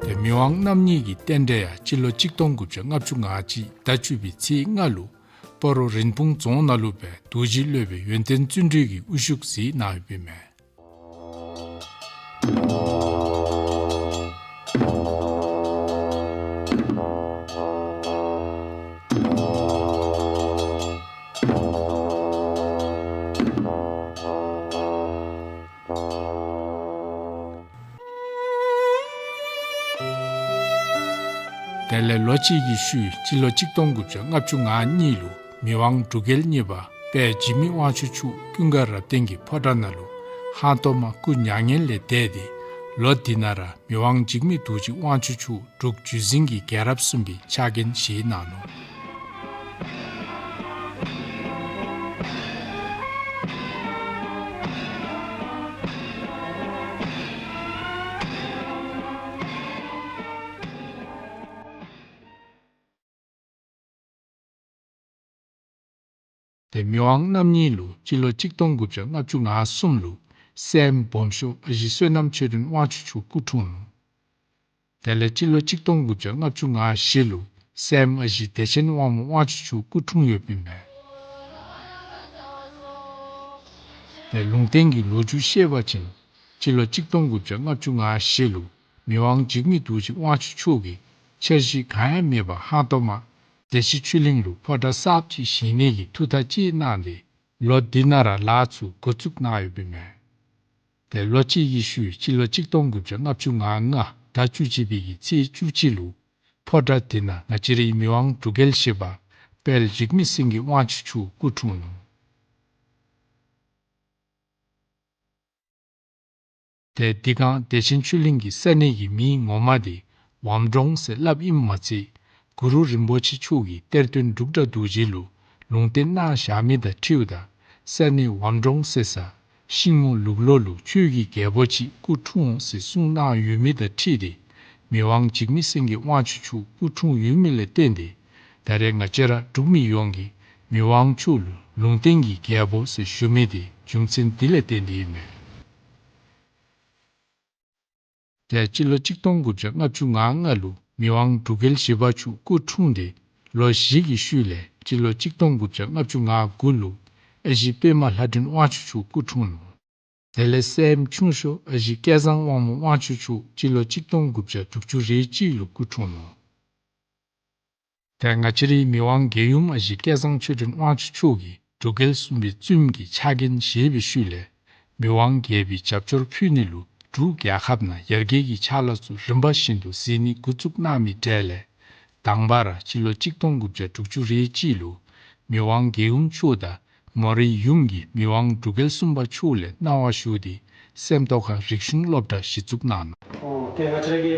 དེ་མི་དབང་རྣམ་གཉིས་ཀྱི་རྟེན་འབྲེལ་ཡང་སྤྱི་ལོ་གཅིག་སྟོང་དགུ་བརྒྱ་ལྔ་བཅུ་ང་གཅིག་ཟླ་བཅུ་པའི་ཚེས་ལྔ་ལུ་སྤ་རོ་རིན་སྤུངས་རྫོང་ནང་ལུ་སྦེ་རྡོ་རྗེ་སློབ་དཔོན་ཡོན་ཏན་བརྩོན་འགྲུས་ཀྱིས་དབུ་བཞུགས་མཛད་གནང་ཡོདཔ་ཨིན་མས། དེ་ལས་ལོ་གཅིག་གི་ཤུལ་སྤྱི་ལོ་གཅིག་སྟོང་དགུ་བརྒྱ་ལྔ་བཅུ་ང་གཉིས་ལུ་མི་དབང་འབྲུག་རྒྱལ་གཉིས་པ་དཔལ་འཇིགས་མེད་དབང་ཕྱུག་མཆོག་ཀུན་དགའ་རབ་བརྟན་གྱི་ཕོ་བྲང་ནང་ལུ་ཧང་སྟོང་མ་སྐུ་མྱ་ངན་ལས་འདས་ཏེ་ལོ་འདི་ནང་ར་མི་དབང་འཇིགས་མེད་རྡོ་རྗེ་དབང་ཕྱུག་མཆོག་འབྲུག་བརྒྱུད་འཛིན་གྱི་རྒྱལ་རབས་གསུམ་པའི་ཕྱག་འགན་བཞེས་གནང་ནུག། དེ་མི་དབང་རྣམ་གཉིས་ལུ་སྤྱི་ལོ་གཅིག་སྟོང་དགུ་བརྒྱ་ལྔ་བཅུ་ང་གསུམ་ལུ་སྲསམོ་སྦོམ་ཤོས་ཨ་ཞེ་བསོད་ནམས་ཆོས་སྒྲོན་དབང་ཕྱུག་མཆོག་སྐུ་འཁྲུངས་ནུག། དེ་ལས་སྤྱི་ལོ་གཅིག་སྟོང་དགུ་བརྒྱ་ལྔ་བཅུ་ང་བཞི་ལུ་སྲསམོ་ཨ་ཞེ་བདེ་ཆེན་དབང་མོ་དབང་ཕྱུག་མཆོག་སྐུ་འཁྲུངས་ཡོདཔ་ཨིན་མས། དེ་ལུང་བསྟན་གྱི་ལོ་རྒྱུས་བཤད་པ་ཅིན་སྤྱི་ལོ་གཅིག་སྟོང་དགུ་བརྒྱ་ལྔ་བཅུ་ང་བཞི་ལུ་མི་དབང་འཇིགས་མེད་རྡོ་རྗེ་དབང་ཕྱུག་མཆོག་གིས་འཆར་གཞི་གང་ཡང་མེད་པར་ཧང་སྟོང་མ་བདེ་ཆེན་ཆོས་གླིང་ལུ་ཕོ་བྲང་གསརཔ་ཅིག་བཞེངས་ནི་གི་ཐུགས་ཐག་བཅད་གནང་སྟེ་ལོ་འདི་ནང་ར་ལཱ་ཚུ་འགོ་བཙུགས་གནང་ཡོདཔ་ཨིན་མས། དེ་ལོ་གཅིག་གི་ཤུལ་སྤྱི་ལོ་གཅིག་སྟོང་དགུ་བརྒྱ་ལྔ་བཅུ་ང་ལྔ་ཟླ་བཅུ་གཅིག་པའི་གི་ཚེས་བཅུ་གཅིག་ལུ་ཕོ་བྲང་འདི་ནང་ང་བཅས་རའི་མི་དབང་འབྲུག་རྒྱལ་བཞི་པ་དཔལ་འཇིགས་མེད་སེང་གེ་དབང་ཕྱུག་མཆོག་སྐུ་འཁྲུངས་ནུག། དེ་འདི་སྒང་བདེ་ཆེན་ཆོས་གླིང་གི་ས་གནས་ཀྱི་མིང་ངོ་མ་དེ་ཝམ་གྲོང་ཟེར་སླབ་ཨིནམ་མ་ཚད་གུ་རུ་རིན་པོ་ཆེ་མཆོག་གིས་གཏེར་སྟོན་འབྲུག་སྒྲ་རྡོ་རྗེ་ལུ་ལུང་བསྟན་གནང་བཞག་མི་དང་འཁྲིལཝ་ད་ས་གནས་ཝམ་གྲོང་ཟེར་ས་ཤིང་མོ་ལུག་ལོག་ལུ་ཆོས་ཀྱི་རྒྱལ་པོ་ཅིག་སྐུ་འཁྲུངས་ཟེར་གསུངས་གནང་ཡོད་མི་དང་འཁྲིལ་ཏེ་མི་དབང་འཇིགས་མེད་སེང་གེ་དབང་ཕྱུག་མཆོག་སྐུ་འཁྲུངས་ཡོད་མི་ལས་བརྟེན་ཏེ་ད་རེས་ང་བཅས་ར་འབྲུག་མི་ཡོངས་ཀྱིས་མི་དབང་མཆོག་ལུ་ལུང་བསྟན་གྱི་རྒྱལ་པོ་ཟེར་ཞུ་མི་དེ་རྒྱུ་མཚན་འདི་ལས་བརྟེན་ཏེ་ཨིན་མས། དེ་སྤྱི་ལོ་གཅིག་སྟོང་དགུ་བརྒྱ་ལྔ་བཅུ་ང་ལྔ་ལུ་མི་དབང་འབྲུག་རྒྱལ་བཞི་པ་མཆོག་སྐུ་འཁྲུངས་ཏེ་ལོ་བཞི་གི་ཤུལ་ལས་སྤྱི་ལོ་གཅིག་སྟོང་དགུ་བརྒྱ་ལྔ་བཅུ་ང་དགུ་ལུ་ཨ་ཞེ་པདྨ་ལྷ་སྒྲོན་དབང་ཕྱུག་མཆོག་སྐུ་འཁྲུངས་ནུག། དེ་ལས་སྲསམོ་ཆུང་ཤོས་ཨ་ཞེ་སྐལ་བཟང་དབང་མོ་དབང་ཕྱུག་མཆོག་སྤྱི་ལོ་གཅིག་སྟོང་དགུ་བརྒྱ་དྲུག་ཅུ་རེ་གཅིག་ལུ་སྐུ་འཁྲུངས་ནུག། དེ་ང་བཅས་རའི་མི་དབང་རྒྱལ་ཡུམ་ཨ་ཞེ་སྐལ་བཟང་ཆོས་སྒྲོན་དབང་ཕྱུག་མཆོག་གིས་འབྲུག་རྒྱལ་གསུམ་པའི་བཙུནམོ་གི་ཕྱག་འགན་བཞེས་པའི་ཤུལ་ལས་ མི་དབང་རྒྱལ་པོའི་རྒྱབ་སྐྱོར་ཕུལ་ནི་ལུ་འབྲུག་རྒྱལ་ཁབ་ནང་ཡར་རྒྱས་ཀྱི་ཕྱག་ལཱ་ཚུ་རིམ་པ་བཞིན་དུ་གཟིགས་ནི་འགོ་བཙུགས་གནང་མི་གྲས་ལས། དང་པ་ར་སྤྱི་ལོ་གཅིག་སྟོང་དགུ་བརྒྱ་དྲུག་ཅུ་རེ་གཅིག་ལུ་མི་དབང་རྒྱལ་ཡུམ་མཆོག་དང་མོ་རའི་ཡུམ་གྱིས་མི་དབང་འབྲུག་རྒྱལ་གསུམ་པ་མཆོག་ལས་གནང་བ་ཞུ་སྟེ་སེམས་རྟོགས་ཁ་རིག་གཞུང་སློབ་གྲྭ་གཞི་བཙུགས་གནང་ནུག། ཨོ་ཏེ་ང་བཅས་ར་གི་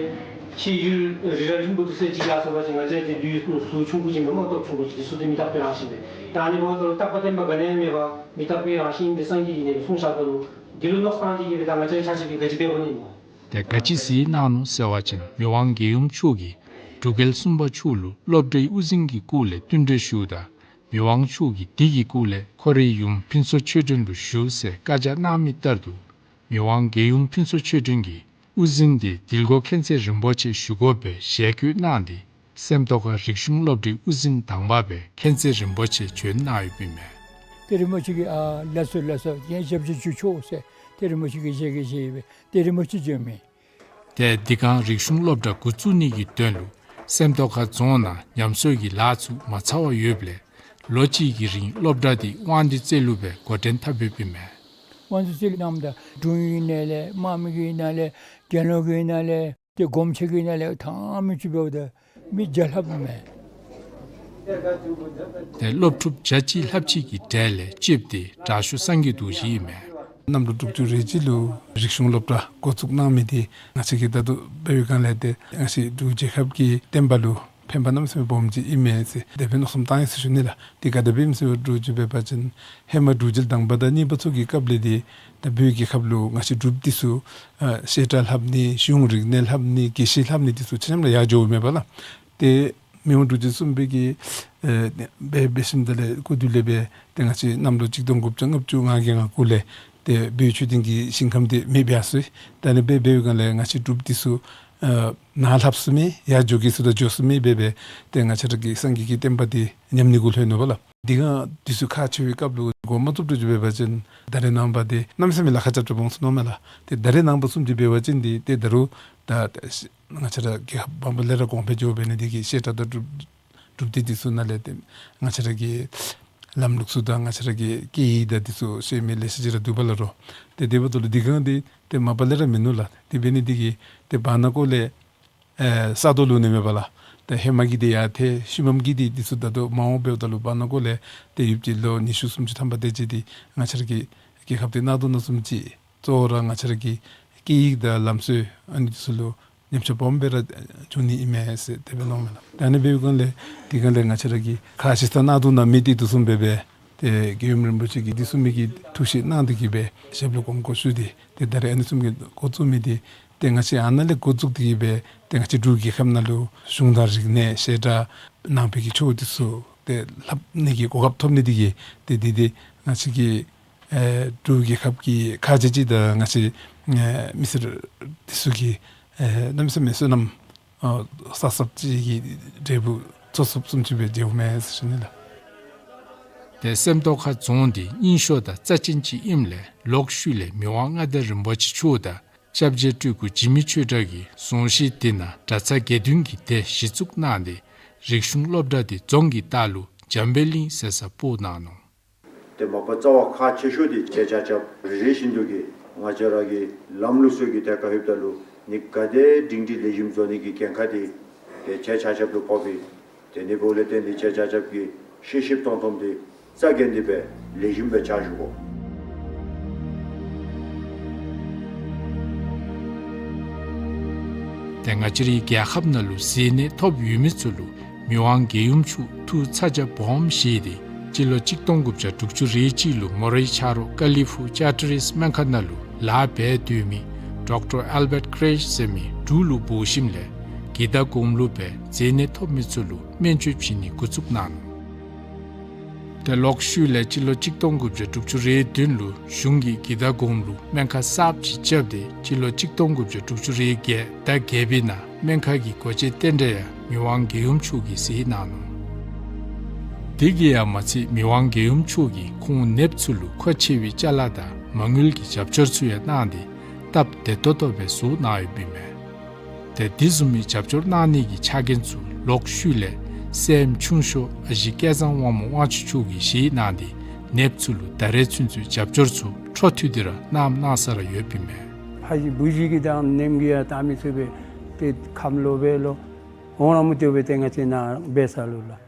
ཕྱི་ཡུལ་རི་རབ་རིང་པོ་འདི་ཚུ་ཅིག་ཡར་སོང་པ་ཅིན་ང་བཅས་ཀྱི་ལུས་ཟུར་ཆུང་ཀུ་ཅིག་མེན་པར་སྟོབས་ཆུང་ཀུ་ཅིག་འདི་ཚུ་ཏེ་མི་རྟག་པའི་རང་བཞིན་ཏེ། ད་ཨ་ནི་འབདཝ་ད་ལུ་རྟག་པ་བརྟན་པ་ག་ནི་ཡང་མེད་པར་མི་རྟག་པའི་རང་བཞིན་ཏེ་སངས་རྒྱས་ཀྱིས་ནི་གསུངས་བཞག་ད་ལུ་འདི་ལུ་མནོ་བསམ་བཏང་སྟེ་གི་སྦེ་ད་ང་བཅས་ཆ་ཁྱབ་ཀྱིས་ག་ཅི་འབད་དགོ་ནི་སྨོ། ཏེ་ག་ཅི་གཟིགས་གནང་ནུག་ཟེར་བ་ཅིན་མི་དབང་རྒྱལ་ཡུམ་མཆོག་གིས་འབྲུག་རྒྱལ་གསུམ་པ་མཆོག་ལུ་སློབ་གྲྭའི་དབུ་འཛིན་གྱི་སྐོར་ལས་བསྟུན་གྲོས་ཞུཝ་ད་མི་དབང་མཆོག་གིས་དེ་གི་སྐོར་ལས་ཁོ་རའི་ཡུམ་ཕུན་ཚོགས་ཆོས་སྒྲོན་ལུ་ཞུ་ཟེར་བཀའ་རྒྱ་གནང་མི་ལྟར་དུ་མི་དབང་རྒྱལ་ཡུམ་ཕུན་ཚོགས་ཆོས་སྒྲོན་གྱིས་དབུ་འཛིན་དེ་དིལ་མགོ་མཁྱེན་བརྩེ་རིན་པོ་ཆེ་བཞུགས་དགོ་པའི་ཞལ་བཀོད་གནང་སྟེ་སེམས་རྟོགས་ཁ་རིག་གཞུང་སློབ་གྲྭའི་དབུ་འཛིན་དང་པ་སྦེ་མཁྱེན་བརྩེ་རིན་པོ་ཆེ་བྱོན་གནང་ཡོདཔ་ཨིན་མས། ཏེ་རིན་པོ་ཆེ་གིས་ཨ་ལགས་སོ་ལགས་སོ་ངེའི་ཞབས་ཕྱི་ཅིག་ཆོག་ཟེར་ཏེ་རིན་པོ་ཆེ་གིས་ཞལ་གྱིས་བཞེས་སྦེ་ཏེ་རིན་པོ་ཆེ་བྱོན་མི། ཏེ་དེ་སྒང་རིག་གཞུང་སློབ་གྲྭ་འགོ་བཙུགས་ནི་གི་དོན་ལུ་སེམས་རྟོགས་ཁ་རྫོང་ནང་ཉམས་གསོ་གི་ལཱ་ཚུ་མ་ཚར་བར་ཡོདཔ་ལས་ལོ་གཅིག་གི་རིང་སློབ་གྲྭ་དེ་དབང་འདུས་རྩེ་ལུ་སྦེ་འགོ་འདྲེན་འཐབ་ཡོདཔ་ཨིན་མས། དབང་འདུས་རྩེ་ལུ་གནངམ་ད་འབྲུག་ཡུལ་ནང་ལས་དམག་མི་གི་ནང་ལས་དགེ་སློང་གི་ནང་ལས་ཏེ་སྒོམ་ཆེན་གྱི་ནང་ལས་ཐམས་ཅད་འབདཝ་ད་མི་བརྒྱ་ལྷགཔ་མས། ཏེ་སློབ་ཕྲུག་བརྒྱ་གཅིག་ལྷགཔ་ཅིག་གི་གྲས་ལས་གཅིགཔོ་དེ་དྲག་ཤོས་སངས་རྒྱས་རྡོ་རྗེ་ཨིན་མས། གནམ་ལོ་དྲུག་ཅུ་རེ་གཅིག་ལུ་རིག་གཞུང་སློབ་གྲྭ་འགོ་བཙུགས་གནང་མི་དེ་ང་བཅས་ཀྱིས་ད་ལྟོ་འབད་བའི་སྒང་ལས་ཏེ་ང་བཅས་འབྲུག་རྒྱལ་ཁབ་ཀྱི་བསྟན་པ་ལུ་ཕན་པ་གནམ་མེད་ས་མེད་སྦོམ་ཅིག་ཨིན་མས་ཟེར་དེ་སྦེ་མནོ་བསམ་བཏང་ཡི་ཟེར་ཞུ་ནི་ལགས། དེ་ག་དེ་སྦེ་ཨིནམ་ཟེར་བ་ཅིན་ཧེ་མ་འབྲུག་རྒྱལ་དང་པ་དང་གཉིས་པ་ཚུ་གི་སྐབས་ལས་ཏེ་ད་བོད་རྒྱལ་ཁབ་ལུ་ང་བཅས་འབྲུགཔ་འདི་ཚུ་ཨ་བཤད་གྲྭ་ལྷབ་ནི་གཞུང་རིག་གནས་ལྷབ་ནི་དགེ་བཤེས་ལྷབ་ནི་འདི་ཚུ་ཆ་མཉམ་ར་ཡར་འགྱོཝ་མས་པ་ལགས། ཏེ་མི་དབང་འབྲུག་རྒྱལ་གསུམ་པའི་གི་ཨེ་འབད་འབད་ཞིནམ་ད་ལས་སྐུ་དུས་ལས་སྦེ་ཏེ་ང་བཅས་གནམ་ལོ་གཅིག་སྟོང་དགུ་བརྒྱ་ལྔ་བཅུ་ང་བརྒྱད་ང་དགུ་ལས་ཏེ་བོད་ཆོས་ལྡན་གྱི་ཞིང་ཁམས་འདི་མེདཔ་ཡར་སོ་ཡི། ད་ཨ་ནི་སྦེ་འབད་བའི་སྒང་ལས་ང་བཅས་འབྲུགཔ་འདི་ཚུ་ཨ་ནཱ་ལྷབ་ཚུགས་མི་ཡར་འགྱོ་གེ་ཟེརཝ་ད་འགྱོ་ཚུགས་མི་སྦེ་སྦེ་ཏེ་ང་བཅས་ར་གི་སངས་རྒྱས་ཀྱི་བསྟན་པ་འདི་ཉམས་ནི་གུ་ལྷོད་ནུག་པ་ལགས། དེ་སྒང་དུས་ཚོད་ཁག་ཆེ་བའི་སྐབས་ལུ་འགོ་མ་བཙུགས་འགྱོ་འབད་བ་ཅིན་ད་རེས་ནངས་པ་འདི་གནམ་མེད་ས་མེད་ལཱ་ཁག་རྐྱབ་རྐྱབ་འོང་ཚུགས་ནུག་མས་ལགས། ཏེ་ད་རེས་ནངས་པ་བཟུམ་ཅིག་འབད་བ་ཅིན་འདི་ཏེ་ད་རུང་ད་ང་བཅས་ར་རྒྱལ་ཁབ་མ་པ་ལས་ར་གོང་འཕེལ་འགྱོ་འབད་ནི་དེ་གིས་བཤད་གྲྭ་དང་སྒྲུབ་སྒྲུབ་སྡེ་འདི་ཚུ་ནང་ལས་ཏེ་ང་བཅས་ར་གི་ལམ་ལུགས་ཚུ་དང་ང་བཅས་ར་གི་སྐད་ཡིག་དང་འདི་ཚུ་ཤེས་མི་ལེ་ཤ་ཅིག་ར་འདུག་པ་ལགས་རོ། ཏེ་དེ་འབདཝ་ད་ལུ་དེ་སྒང་འདི་ཏེ་མ་པ་ལས་ར་མིན་ནུག་ལགས། དེ་འབད་ནི་དེ་གིས་ཏེ་བར་ན་ཀོ་ལས་ཨེ་ས་རྡོ་ལུ་ནི་མེད་པ་ལགས། ཏེ་ཧེ་མ་གི་འདི་ཡར་ཐལ་ཤུལ་མམ་གི་འདི་འདི་ཚུ་ད་ལྟོ་མ་འོངས་འབདཝ་ད་ལུ་བར་ན་ཀོ་ལས་ཏེ་ཡུདཔ་ཅིག་ལོ་ཉི་ཤུ་སུམ་ཅུ་ཐམ་པ་དེ་ཅིག་འདི་ང་བཅས་ར་གི་རྒྱལ་ཁབ་འདི་གནག་དུང་ནང་བཟུམ་ཅིག་གཙོ་བོ་ར་ང་བཅས་ར་གི་སྐད་ཡིག་དང་ལམ་སྲོལ་ཨ་ནི་འདི་ཚུ་ལུ་ཉམས་ཆག་སྦོམ་སྦེ་ར་འབྱུང་ནི་ཨིན་མས་ཟེར་དེ་སྦེ་མནོཝ་མས་ལགས། ད་ཨ་ནི་འབད་བའི་སྒང་ལས་དེ་སྒང་ལས་ང་བཅས་ར་གི་ཁ་ཅིག་ད་གནག་དུང་ནང་མེད་དེ་འདུག་བཟུམ་སྦེ་སྦེ་ཏེ་རྒྱལ་ཡུམ་རིན་པོ་ཆེ་གིས་འདི་ཚུ་མི་གི་ཐུགས་བཞེད་གནང་སྟེ་གི་སྦེ་ཞབས་ལུ་དགོངས་སྐོར་ཞུ་སྟེ་ཏེ་ད་རེས་ཨ་ནི་བཟུམ་གྱི་འགོ་བཙུགས་མི་འདི་ཏེ་ང་བཅས་ཨ་ནཱ་ལས་འགོ་བཙུགས་ཏེ་གི་སྦེ་ཏེ་ང་བཅས་འབྲུག་རྒྱལ་ཁབ་ནང་ལུ་གཞུང་དང་རིག་གནས་བཤད་གྲྭ་ནང་པའི་གི་ཆོས་འདི་ཚུ་ཏེ་ལྷབ་ནི་གི་གོ་སྐབས་ཐོབ་ནི་དེ་གིས་ཏེ་འདི་འདི་ང་བཅས་ཀྱི་ཨེ་འབྲུག་རྒྱལ་ཁབ་ཀྱི་ཁ་རྗེ་ཅིག་དང་ང་བཅས་ཨེ་མི་སེར་འདི་ཚུ་གི་ཨེ་གནམ་མེད་ས་མེད་བསོད་ནམས་ཨ་བསགས་བསགསཔ་ཅིག་གི་འབྲས་བུ་ཚོགས་ཚོགསཔ་བཟུམ་ཅིག་སྦེ་མཇལཝ་མས་ཟེར་ཞུ་ནི་ལགས། ཏེ་སེམས་རྟོགས་ཁ་རྫོང་འདི་རྙིང་ཤོས་དང་རྩ་ཅན་ཅིག་ཨིནམ་ལས་ལོག་ཤུལ་ལས་མི་དབང་མངའ་བདག་རིན་པོ་ཆེ་མཆོག་དང་སྐྱབས་རྗེ་སྤྲུལ་སྐུ་འཇིགས་མེད་ཆོས་གྲགས་ཀྱིས་རྫོང་གཞི་འདི་ནང་གྲྭ་ཚང་དགེ་འདུན་གྱི་སྡེ་གཞི་བཙུགས་གནང་སྟེ་རིག་གཞུང་སློབ་གྲྭ་འདི་རྫོང་གི་ལྟག་ལུ་འཇམ་དཔལ་གླིང་ཟེར་སར་སྤོ་གནང་ནུག། ཏེ་མ་པ་རྩ་བ་ཁག་ཆེ་ཤོས་འདི་ཁྱེད་ཆ་ཁྱབ་རེ་རེ་བཞིན་དུ་གིས་ང་བཅས་ར་གི་ལམ་ལུགས་སྲོལ་གྱི་ཐད་ཁར་ལྷོདཔ་ད་ལུ་ནི་ག་དེ་སྒྲིང་སྒྲི་ལེགས་ཤོམ་བཟོ་ནི་གི་འགན་ཁག་འདི་ཏེ་ཁྱེད་ཆ་ཁྱབ་ལུ་ཕོག་པས། ཏེ་ཨ་ནི་འབདཝ་ལས་བརྟེན་ཏེ་ཁྱེད་ཆ་ཁྱབ་ཀྱིས་ཤེས་ཤེསཔ་མཐོང་མཐོངམ་འདི་རྩ་འགེངས་ཏེ་སྦེ་ལེགས་ཤོམ་སྦེ་ཕྱག་ཞུ་དགོ། ཏེ་ང་བཅས་རའི་རྒྱལ་ཁབ་ནང་ལུ་གཟིགས་ནི་ཐོབ་ཡོད་མི་ཚུ་ལུ་མི་དབང་རྒྱལ་ཡུམ་མཆོག་ཐུགས་ཚ་གྱང་སྦོམ་བཞེས་ཏེ་སྤྱི་ལོ་གཅིག་སྟོང་དགུ་བརྒྱ་དྲུག་ཅུ་རེ་གཅིག་ལུ་མོ་རའི་ཆ་རོགས་ཀ་ལི་ཕུ་ཅར་ཊ་རིསཊ་སྨན་ཁང་ནང་ལུ་ལཱ་འབད་སྡོད་མི་ཌོག་ཊར་ཨལ་བཊ་ཀྲེཤ་ཟེར་མི་འབྲུག་ལུ་འབོ་ཞིནམ་ལས་གི་ཏ་སྒོམ་ལུ་སྦེ་གཟིགས་ནི་ཐོབ་མི་ཚུ་ལུ་སྨན་བཅོས་བྱིན་ནི་འགོ་བཙུགས་གནང་ནུག། ཏེ་ལོག་ཤུལ་ལས་སྤྱི་ལོ་གཅིག་སྟོང་དགུ་བརྒྱ་དྲུག་ཅུ་རེ་བདུན་ལུ་གཞུང་གིས་གི་ཏ་སྒོམ་ལུ་སྨན་ཁང་གསརཔ་ཅིག་རྐྱབ་སྟེ་སྤྱི་ལོ་གཅིག་སྟོང་དགུ་བརྒྱ་དྲུག་ཅུ་རེ་བརྒྱད་ཟླ་བརྒྱད་པའི་ནང་སྨན་ཁང་གི་སྒོ་འབྱེད་རྟེན་འབྲེལ་ཡང་མི་དབང་རྒྱལ་ཡུམ་མཆོག་གིས་གཟིགས་གནང་ནུག། དེ་གིས་ཡང་མ་ཚད་མི་དབང་རྒྱལ་ཡུམ་མཆོག་གིས་ཁོང་ནདཔ་ཚུ་ལུ་མཁོ་ཆེ་བའི་ཅ་ལ་དང་མ་དངུལ་གྱི་རྒྱབ་སྐྱོར་ཚུ་ཡང་གནང་སྟེ་སྟབས་བདེ་ཏོག་ཏོ་སྦེ་བཟོ་གནང་ཡོདཔ་ཨིན་མས། ཏེ་དེ་བཟུམ་མའི་རྒྱབ་སྐྱོར་གནང་ནི་གི་ཆ་རྐྱེན་ཚུ་ལོག་ཤུལ་ལས་སྲསམོ་ཆུང་ཤོས་ཨ་ཞེ་སྐལ་བཟང་དབང་མོ་དབང་ཕྱུག་མཆོག་གིས་བཞེས་གནང་སྟེ་ནདཔ་ཚུ་ལུ་ད་རེས་ཚུན་ཚོད་རྒྱབ་སྐྱོར་ཚུ་ འཕྲོ་མཐུད་དེ་ར་གནངམ་གནང་ས་ར་ཡོདཔ་ཨིན་མས། ཕ་གཞིས་བུ་གཞིས་ཀྱི་དང་མནའམ་གིས་ཡང་བལྟ་མི་ཚུགས་པས། ཏེ་ཁམས་ལོག་པས་ལོ། འོང་ར་མི་བཏུབ་པས། ཏེ་ང་བཅས་ནཱ་འབད་ས་ལུ་ལགས།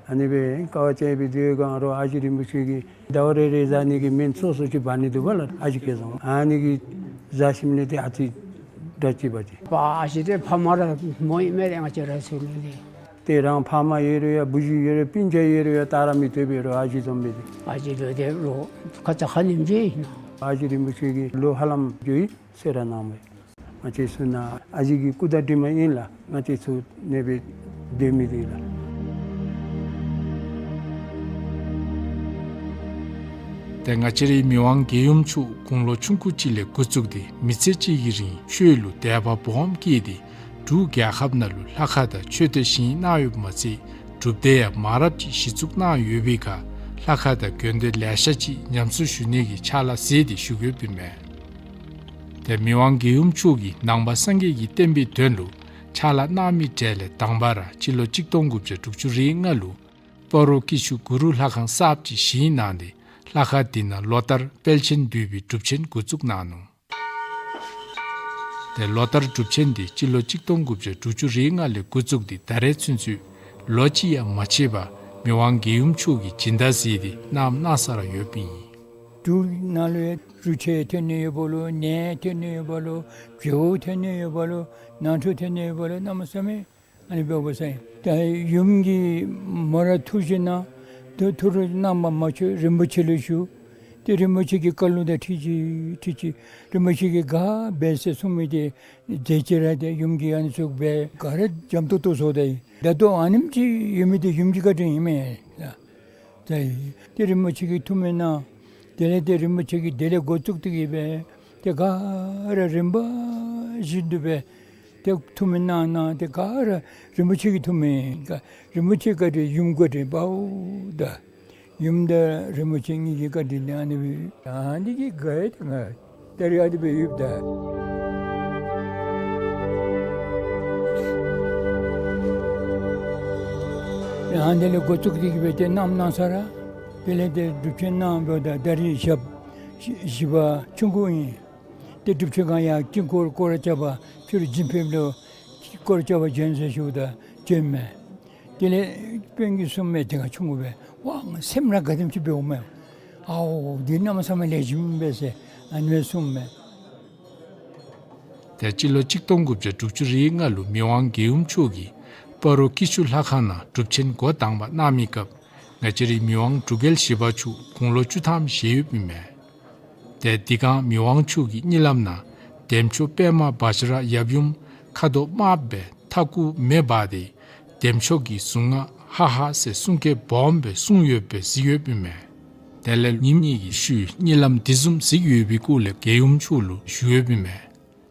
ཨ་ནི་སྦེ་དཀའ་བ་སྤྱད་པའི་དུས་སྒང་རོགས་ཨ་ཞེ་རིན་པོ་ཆེ་གིས་ཟླཝ་རེ་རེ་བཟའ་ནི་གི་སྨན་སོ་སོ་ཅིག་འབག་ནི་འདུག་པ་ལགས། ཨ་ཞེ་སྐལ་བཟང་ཨ་ནི་གིས་བཟའ་ཞིནམ་ལས་ཏེ་ཨ་ཙི་དྲག་ཅི་བ་ཅིག། པ་ཨ་ཞེ་ཏེ་ཕ་མ་ར་མོ་ཨིན་མས། ཏེ་ང་བཅས་ར་ཚུ་ལུ་ཏེ། ཏེ་རང་ཕ་མ་ཡོད་རུང་ཡང་བུ་གཞི་ཡོད་རུང་སྤུན་ཆ་ཡོད་རུང་ཡང་བལྟ་ར་མི་བཏུབ་པས་རོགས་ཨ་ཞེ་བཟུམ་སྦེ་ཏེ། ཨ་ཞེ་ལུ་ཏེ་རོགས་ཁ་ཙ་ཁ་ཉིནམ་ཅིག་ཨིན་ན། ཨ་ཞེ་རིན་པོ་ཆེ་གིས་ལོ་ཧ་ལམ་འགྱོ་ཡི་ཟེར་ར་གནངམ་མས། ང་བཅས་ཚུ་ནཱ་ཨ་ཞེ་གི་སྐུ་བཀའ་དྲིན་མ་ཨིན་ལགས། ང་བཅས་ཚུ་ཨ་ནེ་སྦེ་སྡོད་མི་འདི་ལགས། ཏེ་ང་བཅས་རའི་མི་དབང་རྒྱལ་ཡུམ་མཆོག་དགུང་ལོ་ཆུང་ཀུ་ཅིག་ལས་འགོ་བཙུགས་ཏེ་མི་ཚེ་གཅིག་གི་རིང་ཆོས་ལུ་དད་པ་སྦོམ་བསྐྱེད་དེ་འབྲུག་རྒྱལ་ཁབ་ནང་ལུ་ལྷ་ཁང་དང་མཆོད་རྟེན་བཞེངས་གནང་ཡོདཔ་མ་ཚད་སྒྲུབ་སྡེ་ཡང་མང་རབས་ཅིག་གཞི་བཙུགས་གནང་ཡོད་པའི་ཁར་ལྷ་ཁང་དང་དགོན་སྡེ་ལེ་ཤ་ཅིག་ཉམས་གསོ་ཞུ་ནི་གི་ཕྱག་ལཱ་མཛད་དེ་བཞུགས་ཡོདཔ་ཨིན་མས། ཏེ་མི་དབང་རྒྱལ་ཡུམ་མཆོག་གིས་ནང་པ་སངས་རྒྱས་ཀྱི་བསྟན་པའི་དོན་ལུ་ཕྱག་ལཱ་གནང་མི་གྲས་ལས་དང་པ་ར་སྤྱི་ལོ་གཅིག་སྟོང་དགུ་བརྒྱ་དྲུག་ཅུ་རེ་ལྔ་ལུ་སྤ་རོ་ཀི་ཤུ་གུ་རུ་ལྷ་ཁང་གསརཔ་ཅིག་བཞེངས་གནང་སྟེ་ལྷ་ཁང་འདི་ནང་ལོ་ལྟར་དཔལ་ཆེན་འདུས་པའི་སྒྲུབ་ཆེན་འགོ་བཙུགས་གནང་ནུག། ཏེ་ལོ་ལྟར་སྒྲུབ་ཆེན་འདི་སྤྱི་ལོ་གཅིག་སྟོང་དགུ་བརྒྱ་དྲུག་ཅུ་རེ་ལྔ་ལས་འགོ་བཙུགས་ཏེ་ད་རེས་ཚུན་ཚོད་ལོ་གཅིག་ཡང་མ་ཆད་པར་མི་དབང་རྒྱལ་ཡུམ་མཆོག་གིས་སྦྱིན་བདག་མཛད་དེ་གནངམ་གནང་ས་ར་ཡོདཔ་ཨིན། འབྲུག་ནང་ལུ་ཡང་འབྲུག་ཆེན་ཐོན་ནི་ཡོདཔ་ལོ། གནས་ཐོན་ནི་ཡོདཔ་ལོ། རྒྱལ་པོ་ཐོན་ནི་ཡོདཔ་ལོ། ནང་འཁྲུག་ཐོན་ནི་ཡོདཔ་ལོ། གནམ་མེད་ས་མེད་ཨ་ནི་འབདཝ་ས་ཨིན། ད་ཡུམ་གྱིས་མོ་ར་ཐུགས་བཞེད་གནང་། ཐུགས་ཐུགས་ར་གནང་བ་མ་ཆོད་རིན་པོ་ཆེ་ལུ་ཞུ། ཏེ་རིན་པོ་ཆེ་གིས་བཀའ་ལུང་དང་འཁྲིལ་ཅི་འཁྲིལ་ཅི། རིན་པོ་ཆེ་གིས་ག་འབད་ཟེར་གསུངས་མི་དེ་མཛད་ཅི་ར། ཏེ་ཡུམ་གྱིས་ཨ་ནི་ཚུ་འབད་ག་ར་འཇམ་ཏོང་ཏོ་བཟོ་ད་ཡི། ད་ལྟོ་ཨ་ནེམ་ཅིག་ཡོད་མི་དེ་ཡུམ་གྱི་བཀའ་དྲིན་ཨིན་མས་ལགས། ད་ཏེ་རིན་པོ་ཆེ་གིས་ཐུགས་སྨོན་གནང་། དེ་ལས་ཏེ་རིན་པོ་ཆེ་གིས་དེ་ལས་འགོ་བཙུགས་ཏེ་གིས་སྦེ་ཏེ་ག་ར་རིམ་པ་བཞིན་དུ་སྦེ་ཏེ་ཐུགས་སྨོན་གནང་གནང་། ཏེ་ག་ར་རིན་པོ་ཆེ་གི་ཐུགས་སྨོན་ག་རིན་པོ་ཆེ་བཀའ་དྲིན་ཡུམ་བཀའ་དྲིན་པའོ་ད། ཡུམ་དང་རིན་པོ་ཆེ་གཉིས་ཀྱི་བཀའ་དྲིན་ཨ་ནི་སྦེ་ཨ་ནི་གིས་ག་ཡི་ཏེ་ང་ད་རིས་ཨ་ནི་སྦེ་ཡོདཔ་ད། ཨ་དེ་ལས་འགོ་བཙུགས་ཏེ་གིས་སྦེ་ཏེ་གནངམ་གནང་ས་ར། དེ་ལས་ཏེ་སྒྲུབ་ཆེན་གནང་འབདཝ་ད་ད་རིས་ཞབས་བཞི་བཞི་པ་ཆུང་ཀུ་ཨིན། ཏེ་སྒྲུབ་ཆེན་སྒང་ཡང་དཀྱིལ་འཁོར་སྐོར་ར་རྐྱབ་པར་ཕྱི་རུ་བྱོན་ཕེབས་ལོ། སྐོར་ར་རྐྱབ་པར་བྱོན་ཟེར་ཞུཝ་ད་བྱོནམ་མས། དེ་ལས་དཔོན་གྱིས་གསུངམ་མས། དེ་སྒང་ཆུང་ཀུ་སྦེ་ཝ་ང་སེམས་ར་དགའ་དེམ་ཅིག་འབདཝ་མས། ཨའོ་འདི་གནམ་མེད་ས་མེད་ལེགས་ཤོམ་སྦེ་ཟེར་ཨ་ནི་སྦེ་གསུངམ་མས། ཏེ་སྤྱི་ལོ་གཅིག་སྟོང་དགུ་བརྒྱ་དྲུག་ཅུ་རེ་ལྔ་ལུ་མི་དབང་རྒྱལ་ཡུམ་མཆོག་གིས་སྤ་རོ་ཀི་ཤུ་ལྷ་ཁང་ནང་སྒྲུབ་ཆེན་འགོ་དང་པ་གནང་མི་སྐབས་ང་བཅས་རའི་མི་དབང་འབྲུག་རྒྱལ་བཞི་པ་མཆོག་དགུང་ལོ་བཅུ་ཐམ་བཞེས་ཡོདཔ་ཨིན་མས། ཏེ་དེ་སྒང་མི་དབང་མཆོག་གིས་གཉིད་ལམ་ནང་བདེ་མཆོག་པདྨ་བཛྲ་ཡབ་ཡུམ་ཁ་དོག་དམརཔོ་སྦེ་མཐའ་སྐུ་མེ་འབར་ཏེ་བདེ་མཆོག་གི་གཟུངས་སྔགས་ཧ་ཧ་ཟེར་གསུང་སྐད་སྦོམ་སྦེ་གསུངས་ཡོདཔ་སྦེ་གཟིགས་ཡོདཔ་ཨིན་མས། དེ་ལས་ཉིནམ་གཉིས་ཀྱི་ཤུལ་གཉིད་ལམ་འདི་བཟུམ་གཟིགས་ཡོད་པའི་སྐོར་ལས་རྒྱལ་ཡུམ་མཆོག་ལུ་ཞུ་ཡོདཔ་ཨིན་མས།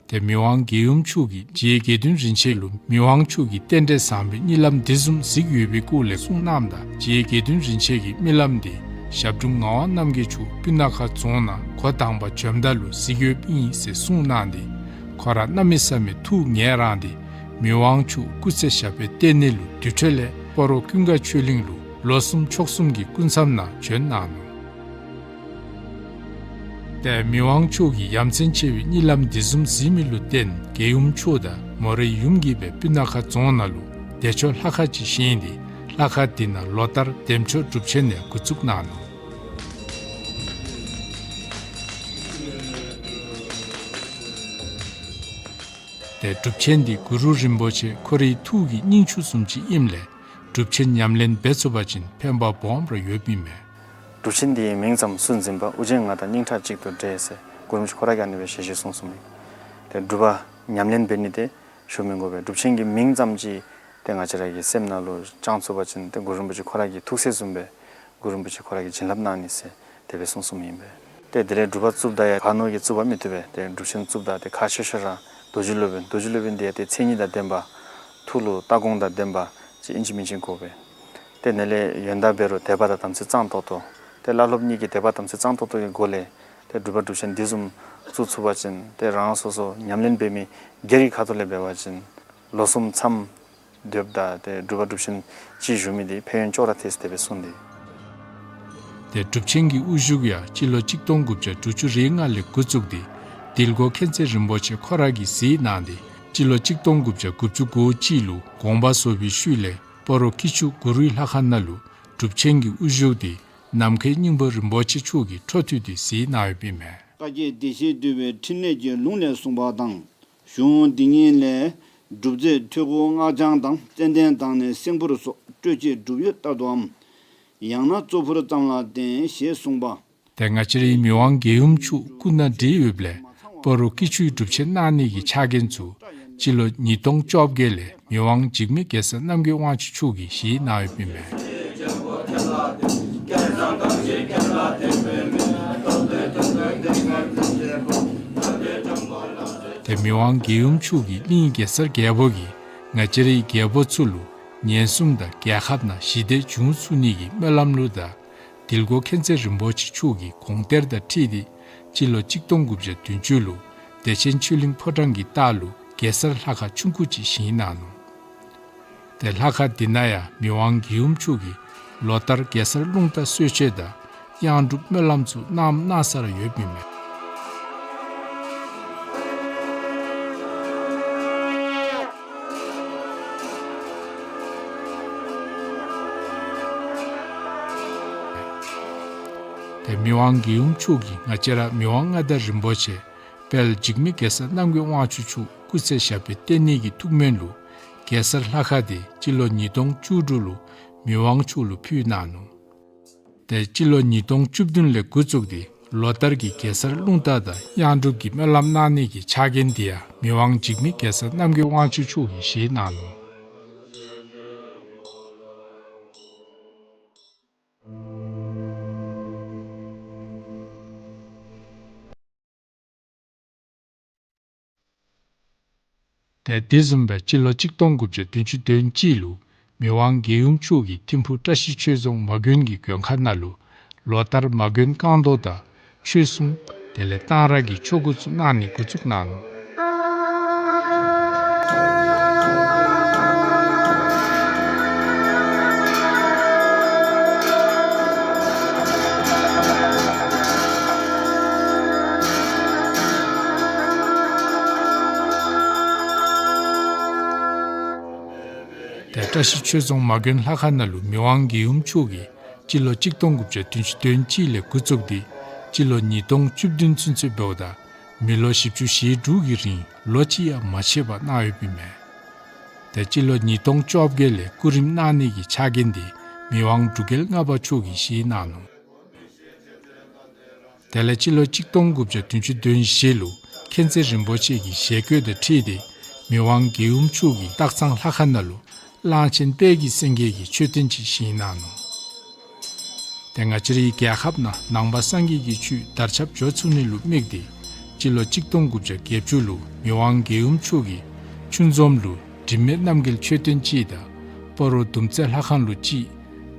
ཏེ་མི་དབང་རྒྱལ་ཡུམ་མཆོག་གིས་རྗེ་དགེ་འདུན་རིན་ཆེན་ལུ་མི་དབང་མཆོག་གིས་རྟེན་འབྲེལ་བཟང་པོའི་གཉིད་ལམ་འདི་བཟུམ་གཟིགས་ཡོད་པའི་སྐོར་ལས་གསུངས་གནངམ་ད་རྗེ་དགེ་འདུན་རིན་ཆེན་གྱིས་རྨི་ལམ་འདི་ཞབས་དྲུང་ངག་དབང་རྣམ་རྒྱལ་མཆོག་སྤུ་ན་ཁ་རྫོང་ནང་འགོ་དང་པ་བྱོནམ་ད་ལུ་གཟིགས་ཡོདཔ་ཨིན་ཟེར་གསུངས་གནང་སྟེ་ཁོ་ར་གནམ་མེད་ས་མེད་ཐུགས་ངལ་རངས་ཏེ་མི་དབང་མཆོག་སྐུ་ཚེ་ཞབས་པད་བརྟན་ནི་ལུ་དེ་འཕྲོ་ལས་སྤ་རོ་ཀུན་དགའ་ཆོས་གླིང་ལུ་ལོ་གསུམ་ཕྱོགས་གསུམ་གྱི་སྐུ་མཚམས་ནང་བྱོན་གནང་ནུག། ཏེ་མི་དབང་མཆོག་གིས་ཡ་མཚན་ཆེ་བའི་གཉིད་ལམ་འདི་བཟུམ་གཟིགས་མི་ལུ་བརྟེན་རྒྱལ་ཡུམ་མཆོག་དང་མོ་རའི་ཡུམ་གྱིས་སྦེ་སྤུ་ན་ཁ་རྫོང་ནང་ལུ་བདེ་མཆོག་ལྷ་ཁང་ཅིག་བཞེངས་ཏེ་ལྷ་ཁང་འདི་ནང་ལོ་ལྟར་བདེ་མཆོག་སྒྲུབ་ཆེན་ཡང་འགོ་བཙུགས་གནང་ནུག། ཏེ་སྒྲུབ་ཆེན་འདི་གུ་རུ་རིན་པོ་ཆེ་ཁོ་རའི་ཐུགས་ཀྱི་སྙིང་ཆུ་བཟུམ་ཅིག་ཨིནམ་ལས་སྒྲུབ་ཆེན་ཉམས་ལེན་འབད་ཚུགས་པ་ཅིན་ཕན་པ་སྦོམ་ར་ཡོདཔ་ཨིན་མས། སྒྲུབ་ཆེན་འདིའི་མིང་ཙམ་སུ་འཛིན་པ། དབུ་ཅན་ང་དང་སྙིང་ཁྲག་གཅིག་ཏུ་འདྲེས་ཟེར་གུ་རུ་རིན་པོ་ཆེ་ཁོ་ར་གིས་ཨ་ནི་སྦེ་ཞལ་བཞེས་གསུངས་གསུངསམ་ཨིན། ཏེ་སྒྲུབ་པ་ཉམས་ལེན་འབད་ནི་དེ་ཞུ་མི་དགོ་པས། སྒྲུབ་ཆེན་གྱི་མིང་ཙམ་ཅིག་ཏེ་ང་བཅས་ར་གི་སེམས་ནང་ལུ་བཅང་ཚུགས་པ་ཅིན་ཏེ་གུ་རུ་རིན་པོ་ཆེ་ཁོ་ར་གི་ཐུགས་སྲས་བཟུམ་སྦེ་གུ་རུ་རིན་པོ་ཆེ་ཁོ་ར་གིས་བྱིན་རླབས་གནང་ནི་ཟེར་དེ་སྦེ་གསུངས་གསུངསམ་ཨིན་པས། ཏེ་དེ་ལས་སྒྲུབ་པ་བཙུགསཔ་ད་ཡང་བར་ནོར་གྱིས་བཙུགས་པ་མི་བཏུབ་པས། ཏེ་སྒྲུབ་ཆེན་བཙུགསཔ་ད་ཏེ་ཁག་ཆེ་ཤོས་ར་རྡོ་རྗེ་སློབ་དཔོན། རྡོ་རྗེ་སློབ་དཔོན་འདི་ཡང་ཏེ་མཚན་ཉིད་དང་ལྡན་པ་ཐུགས་ལུ་ལྟ་དགོངས་དང་ལྡན་པ་ཅིག་ཨིན་ཅི་མིན་ཅི་དགོ་པས། ཏེ་དེ་ལས་ཡོན་བདག་འབད་རུང་དད་པ་དང་དམ་ཚིག་གཙང་ཏོག་ཏོ། ཏེ་བླ་སློབ་གཉིས་ཀྱི་དད་པ་དམ་ཚིག་གཙང་ཏོག་ཏོ་གི་སྒོ་ལས་ཏེ་སྒྲུབ་པ་སྒྲུབ་ཆེན་འདི་བཟུམ་བཙུགས་ཚུགས་པ་ཅིན་ཏེ་རང་སོ་སོ་ཉམས་ལེན་འབད་མི་སྒེར་གྱི་ཁ་ཐུག་ལས་འབད་བ་ཅིན་ལོ་གསུམ་མཚམས་སྡོདཔ་ད་ཏེ་སྒྲུབ་པ་སྒྲུབ་ཆེན་ཅིག་ཞུ་མི་འདི་ཕན་ཡོན་ཅོག་ར་འཐདཔ་ཟེར་དེ་སྦེ་གསུངས་ཏེ། ཏེ་སྒྲུབ་ཆེན་གྱི་དབུ་བཞུགས་ཡང་སྤྱི་ལོ་གཅིག་སྟོང་དགུ་བརྒྱ་དྲུག་ཅུ་རེ་ལྔ་ལས་འགོ་བཙུགས་ཏེ་དིལ་མགོ་མཁྱེན་བརྩེ་རིན་པོ་ཆེ་ཁོ་ར་གིས་གཟིགས་གནང་སྟེ་སྤྱི་ལོ་གཅིག་སྟོང་དགུ་བརྒྱ་དགུ་བཅུ་གོ་གཅིག་ལུ་དགོངས་པ་རྫོགས་པའི་ཤུལ་ལས་སྤ་རོ་སྐྱིད་ཆུ་གུ་རུའི་ལྷ་ཁང་ནང་ལུ་སྒྲུབ་ཆེན་གྱི་དབུ་བཞུགས་ཏེ་ནམ་མཁའི་སྙིང་པོ་རིན་པོ་ཆེ་མཆོག་གིས་འཕྲོ་མཐུད་དེ་གཟིགས་གནང་ཡོདཔ་ཨིན་མས། བཀའ་བརྒྱད་བདེ་གཤེགས་འདུས་པའི་ཕྲིན་ལས་ཀྱི་ལུང་ལས་གསུངས་པ་དང་། གཞུང་འདི་ཉིད་ལས་སྒྲུབ་རྫས་ཐོད་སྐུ་སྔགས་བྱང་དང་ཙན་དན་དང་ནི་སེང་ཕུར་སོགས་སྤྲོས་བཅས་སྒྲུབ་ཡུལ་ལྟར་དུའམ། ཡང་ན་གཙོ་ཕུར་ཙམ་ལ་བརྟེན་ཞེས་གསུངས་པ། ཏེ་ང་བཅས་རའི་མི་དབང་རྒྱལ་ཡུམ་མཆོག་སྐུ་ན་བགྲེས་ཡོདཔ་ལས་སྤ་རོ་སྐྱིད་ཆུའི་སྒྲུབ་ཆེན་གནང་ནི་གི་ཕྱག་འགན་ཚུ་སྤྱི་ལོ་ཉིས་སྟོང་བཅོ་བརྒྱད་ལས་མི་དབང་འཇིགས་མེད་གེ་སར་རྣམ་རྒྱལ་དབང་ཕྱུག་མཆོག་གིས་བཞེས་གནང་ཡོདཔ་ཨིན་མས། ཏེ་མི་དབང་རྒྱལ་ཡུམ་མཆོག་གིས་གླིང་གེ་སར་རྒྱལ་པོ་གིས་ང་བཅས་རའི་རྒྱལ་པོ་ཚུ་ལུ་ཉེན་སྲུང་དང་རྒྱལ་ཁབ་ནང་ཞི་བདེ་འབྱུང་ཚུགས་ནི་གི་སྨོན་ལམ་ལུ་དང་དིལ་མགོ་མཁྱེན་བརྩེ་རིན་པོ་ཆེ་མཆོག་གི་དགོངས་གཏེར་དང་འཁྲིལ་ཏེ་སྤྱི་ལོ་གཅིག་སྟོང་དགུ་བརྒྱ་བདུན་ཅུ་ལུ་བདེ་ཆེན་ཆོས་གླིང་ཕོ་བྲང་གི་ལྟག་ལུ་གེ་སར་ལྷ་ཁང་ཆུང་ཀུ་ཅིག་བཞེངས་གནང་ནུག། ཏེ་ལྷ་ཁང་འདི་ནང་ཡང་མི་དབང་རྒྱལ་ཡུམ་མཆོག་གིས་ལོ་ལྟར་གེ་སར་རླུང་རྟ་གསོལ་མཆོད་དང་གཡང་སྒྲུབ་སྨོན་ལམ་ཚུ་གནངམ་གནང་ས་ར་ཡོདཔ་ཨིན་མས། ཏེ་མི་དབང་རྒྱལ་ཡུམ་མཆོག་གིས་ང་བཅས་ར་མི་དབང་མངའ་བདག་རིན་པོ་ཆེ་དཔལ་འཇིགས་མེད་གེ་སར་རྣམ་རྒྱལ་དབང་ཕྱུག་མཆོག་སྐུ་ཚེ་ཞབས་པད་བརྟན་ནི་གི་ཐུགས་སྨོན་ལུ་གེ་སར་ལྷ་ཁང་འདི་སྤྱི་ལོ་ཉིས་སྟོང་བཅུ་དྲུག་ལུ་མི་དབང་མཆོག་ལུ་ཕུལ་གནང་ནུག། ཏེ་སྤྱི་ལོ་ཉིས་སྟོང་བཅུ་བདུན་ལས་འགོ་བཙུགས་ཏེ་ལོ་ལྟར་གྱི་གེ་སར་རླུང་རྟ་དང་གཡང་སྒྲུབ་ཀྱི་སྨོན་ལམ་གནང་ནི་གི་ཕྱག་འགན་འདི་ཡང་མི་དབང་འཇིགས་མེད་གེ་སར་རྣམ་རྒྱལ་དབང་ཕྱུག་མཆོག་གིས་བཞེས་གནང་ནུག། ཏེ་དེ་བཟུམ་སྦེ་སྤྱི་ལོ་གཅིག་སྟོང་དགུ་བརྒྱ་བདུན་ཅུ་དོན་གཅིག་ལུ་མི་དབང་རྒྱལ་ཡུམ་མཆོག་གིས་ཐིམ་ཕུ་བཀྲ་ཤིས་ཆོས་རྫོང་མ་དགོན་གྱི་མགོན་ཁང་ནང་ལུ་ལོ་ལྟར་མ་དགོན་བསྐང་གཏོར་དང་ཆོས་སྲུང་དེ་ལས་གཏང་རག་གི་ཆོ་ག་ཚུ་གནང་ནི་འགོ་བཙུགས་གནང་ནུག། ཏེ་བཀྲ་ཤིས་ཆོས་རྫོང་མ་དགོན་ལྷ་ཁང་ནང་ལུ་མི་དབང་རྒྱལ་ཡུམ་མཆོག་གིས་སྤྱི་ལོ་གཅིག་སྟོང་དགུ་བརྒྱ་བདུན་ཅུ་དོན་གཅིག་ལས་འགོ་བཙུགས་ཏེ་སྤྱི་ལོ་ཉིས་སྟོང་བཅུ་བདུན་ཚུན་ཚོད་འབདཝ་ད་མི་ལོ་བཞི་བཅུ་ཞེ་དྲུག་གི་རིང་ལོ་གཅིག་ཡང་མ་ཆད་པར་གནང་ཡོདཔ་ཨིན་མས། ཏེ་སྤྱི་ལོ་ཉིས་སྟོང་བཅོ་བརྒྱད་ལས་སྐུ་རིམ་གནང་ནི་གི་ཕྱག་འགན་འདི་མི་དབང་འབྲུག་རྒྱལ་ལྔ་པ་མཆོག་གིས་བཞེས་གནང་ནུག། དེ་ལས་སྤྱི་ལོ་གཅིག་སྟོང་དགུ་བརྒྱ་བདུན་ཅུ་དོན་བཞི་ལུ་མཁྱེན་བརྩེ་རིན་པོ་ཆེ་གི་ཞལ་བཀོད་དང་འཁྲིལ་ཏེ་མི་དབང་རྒྱལ་ཡུམ་མཆོག་གིས་སྟག་ཚང་ལྷ་ཁང་ནང་ལུ་གླང་ཆེན་དཔལ་གྱི་སེང་གེ་གི་མཆོད་རྟེན་ཅིག་བཞེངས་གནང་ནུག། ཏེ་ང་བཅས་རའི་རྒྱལ་ཁབ་ནང་ནང་པ་སངས་རྒྱས་ཀྱི་ཆོས་དར་ཁྱབ་འགྱོ་ཚུགས་ནི་ལུ་དམིགས་ཏེ་སྤྱི་ལོ་གཅིག་སྟོང་དགུ་བརྒྱ་བརྒྱད་ཅུ་ལུ་མི་དབང་རྒྱལ་ཡུམ་མཆོག་གིས་ཆུ་འཛོམས་ལུ་དྲི་མེད་རྣམ་རྒྱལ་མཆོད་རྟེན་ཅིག་དང་སྤ་རོ་དུམ་རྩེ་ལྷ་ཁང་ལུ་ཅིག་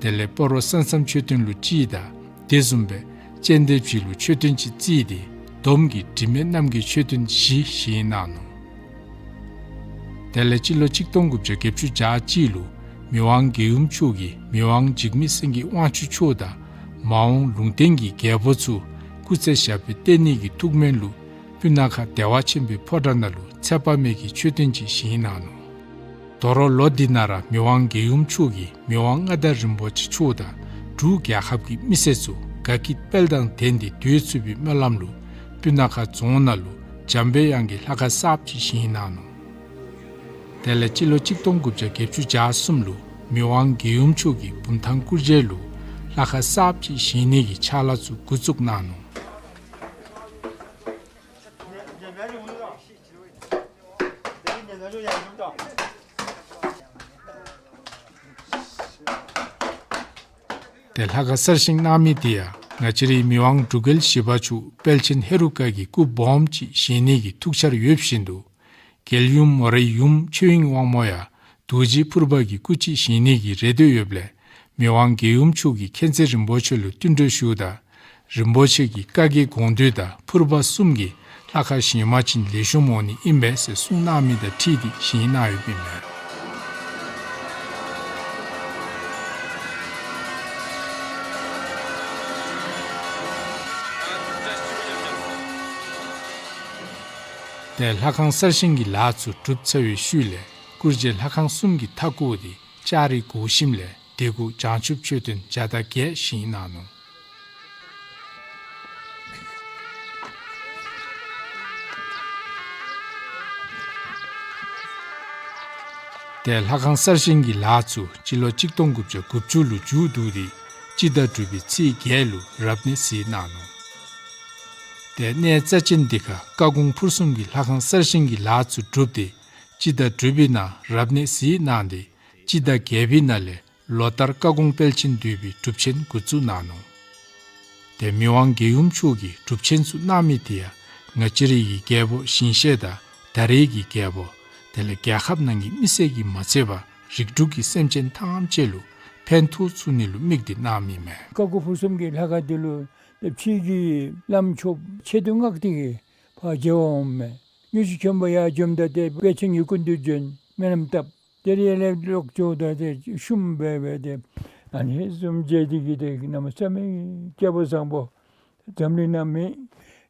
དེ་ལས་སྤ་རོ་ས་མཚམས་མཆོད་རྟེན་ལུ་ཅིག་དང་དེ་བཟུམ་སྦེ་སྤྱན་རས་གཟིགས་ལུ་མཆོད་རྟེན་ཅིག་བརྩིགས་ཏེ་བསྡོམས་ཀྱིས་དྲི་མེད་རྣམ་རྒྱལ་མཆོད་རྟེན་བཞི་བཞེངས་གནང་ནུག། དེ་ལས་སྤྱི་ལོ་གཅིག་སྟོང་དགུ་བརྒྱ་བརྒྱད་ཅུ་གྱ་གཅིག་ལུ་མི་དབང་རྒྱལ་ཡུམ་མཆོག་གིས་མི་དབང་འཇིགས་མེད་སེང་གེ་དབང་ཕྱུག་མཆོག་དང་མ་འོངས་ལུང་བསྟན་གྱི་རྒྱལ་པོ་ཚུ་སྐུ་ཚེ་ཞབས་པད་བརྟན་ནི་གི་ཐུགས་སྨོན་ལུ་སྤུ་ན་ཁ་བདེ་བ་ཆེན་པོའི་ཕོ་བྲང་ནང་ལུ་ཚེ་དཔག་མེད་ཀྱི་མཆོད་རྟེན་ཅིག་བཞེངས་གནང་ནུག། དོ་རུང་ལོ་འདི་ནང་ར་མི་དབང་རྒྱལ་ཡུམ་མཆོག་གིས་མི་དབང་མངའ་བདག་རིན་པོ་ཆེ་མཆོག་དང་འབྲུག་རྒྱལ་ཁབ་ཀྱི་མི་སེར་ཚུ་དགའ་སྐྱིད་དཔལ་དང་ལྡན་ཏེ་སྡོད་ཚུགས་པའི་སྨོན་ལམ་ལུ་སྤུ་ན་ཁ་རྫོང་ནང་ལུ་འཇམ་པའི་དབྱངས་ཀྱི་ལྷ་ཁང་གསརཔ་ཅིག་བཞེངས་གནང་ནུག། དེ་ལས་སྤྱི་ལོ་གཅིག་སྟོང་དགུ་བརྒྱ་བརྒྱད་ཅུ་གྱ་གསུམ་ལུ་མི་དབང་རྒྱལ་ཡུམ་མཆོག་གིས་བུམ་ཐང་སྐུ་རྗེས་ལུ་ལྷ་ཁང་གསརཔ་ཅིག་བཞེངས་ནི་གི་ཕྱག་ལཱ་ཚུ་འགོ་བཙུགས་གནང་ནུག། ཏེ་ལྷ་ཁང་གསར་བཞེངས་གནང་མི་དེ་ཡང་ང་བཅས་རའི་མི་དབང་འབྲུག་རྒྱལ་བཞི་པ་མཆོག་དཔལ་ཆེན་ཧེ་རུ་ཀ་གི་སྐུ་སྦོམ་ཅིག་བཞེངས་ནི་གི་ཐུགས་འཆར་ཡོདཔ་བཞིན་དུ་རྒྱལ་ཡུམ་མོ་རའི་ཡུམ་ཆོས་དབྱིངས་དབང་མོ་ཡང་རྡོ་རྗེ་ཕུར་པ་གི་སྐུ་ཅིག་བཞེངས་ནི་གི་རེ་འདོད་ཡོདཔ་ལས་མི་དབང་རྒྱལ་ཡུམ་མཆོག་གིས་མཁྱེན་བརྩེ་རིན་པོ་ཆེ་ལུ་བསྟུན་གྲོས་ཞུཝ་ད་རིན་པོ་ཆེ་གིས་བཀའ་བརྒྱད་དགོངས་འདུས་དང་ཕུར་པ་གསུམ་གྱིས་ལྷ་ཁང་བཞེངས་པ་ཅིན་ལེགས་ཤོམ་འོང་ནི་ཨིན་པས་ཟེར་གསུངས་གནང་མི་དང་འཁྲིལ་ཏེ་བཞེངས་གནང་ཡོདཔ་ཨིན་མས། ཏེ་ལྷ་ཁང་གསར་བཞེངས་ཀྱི་ལཱ་ཚུ་གྲུབ་ཚར་བའི་ཤུལ་ལས་གུར་མཇལ་ལྷ་ཁང་གསུམ་གྱི་མཐའ་སྐོར་དེ་ལྕགས་རིས་བསྒོར་ཞིནམ་ལས་དེ་གུ་བྱང་ཆུབ་མཆོད་རྟེན་བརྒྱ་དང་བརྒྱད་བཞེངས་གནང་ནུག། ཏེ་ལྷ་ཁང་གསར་བཞེངས་ཀྱི་ལཱ་ཚུ་སྤྱི་ལོ་གཅིག་སྟོང་དགུ་བརྒྱ་དགུ་བཅུ་ལུ་མཇུག་བསྡུ་སྟེ་སྤྱི་ཟླ་དྲུག་པའི་ཚེས་བརྒྱད་ལུ་རབ་གནས་གཟིགས་གནང་ནུག། ཏེ་གནས་རྩ་ཅན་འདི་ཁར་བཀའ་དགོངས་ཕུར་གསུམ་གྱི་ལྷ་ཁང་གསར་བཞེངས་ཀྱི་ལཱ་ཚུ་གྲུབ་སྟེ་སྤྱི་ཟླ་དྲུག་པའི་ནང་རབ་གནས་གཟིགས་གནང་སྟེ་སྤྱི་ཟླ་བརྒྱད་པའི་ནང་ལས་ལོ་ལྟར་བཀའ་དགོངས་དཔལ་ཆེན་འདུས་པའི་སྒྲུབ་ཆེན་འགོ་བཙུགས་གནང་ནུག། ཏེ་མི་དབང་རྒྱལ་ཡུམ་མཆོག་གིས་སྒྲུབ་ཆེན་ཚུ་གནང་མི་དེ་ཡང་ང་བཅས་རའི་གི་རྒྱལ་པོ་ཞིང་གཤེགས་དང་ད་རེས་ཀྱི་རྒྱལ་པོ་དེ་ལས་རྒྱལ་ཁབ་ནང་གི་མི་སེར་གྱིས་མ་ཚད་པར་རིགས་དྲུག་གི་སེམས་ཅན་ཐམས་ཅད་ལུ་ཕན་ཐོགས་ཚུགས་ནི་ལུ་དམིགས་ཏེ་གནང་མི་མས། བཀའ་དགོངས་ཕུར་གསུམ་གྱི་ལྷ་ཁང་འདི་ལུ་ཏེ་ཕྱི་གི་བླམ་ཆོསཔ་ཆེད་དུ་མངགས་ཏེ་གིས་ཕར་མཇལ་བར་འོངམ་མས། དངུལ་ཆུ་ཆེན་པོ་ཡར་འཛོམས་ད་ཏེ་དཔལ་ཆེན་གྱི་སྐུ་མདུན་འབྱོན་སྨོན་ལམ་བཏབ། ཏེ་རེ་ལས་ལོག་འགྱོཝ་ད་ཏེ་བཤུམས་སྦེ་སྦེ་ཏེ་ཨ་ནི་བཟུམ་མཇལ་ཏེ་གིས་ཏེ་གནམ་མེད་ས་མེད་སྐྱེ་བོ་བཟང་པོ་འཛམ་གླིང་ནང་མེད།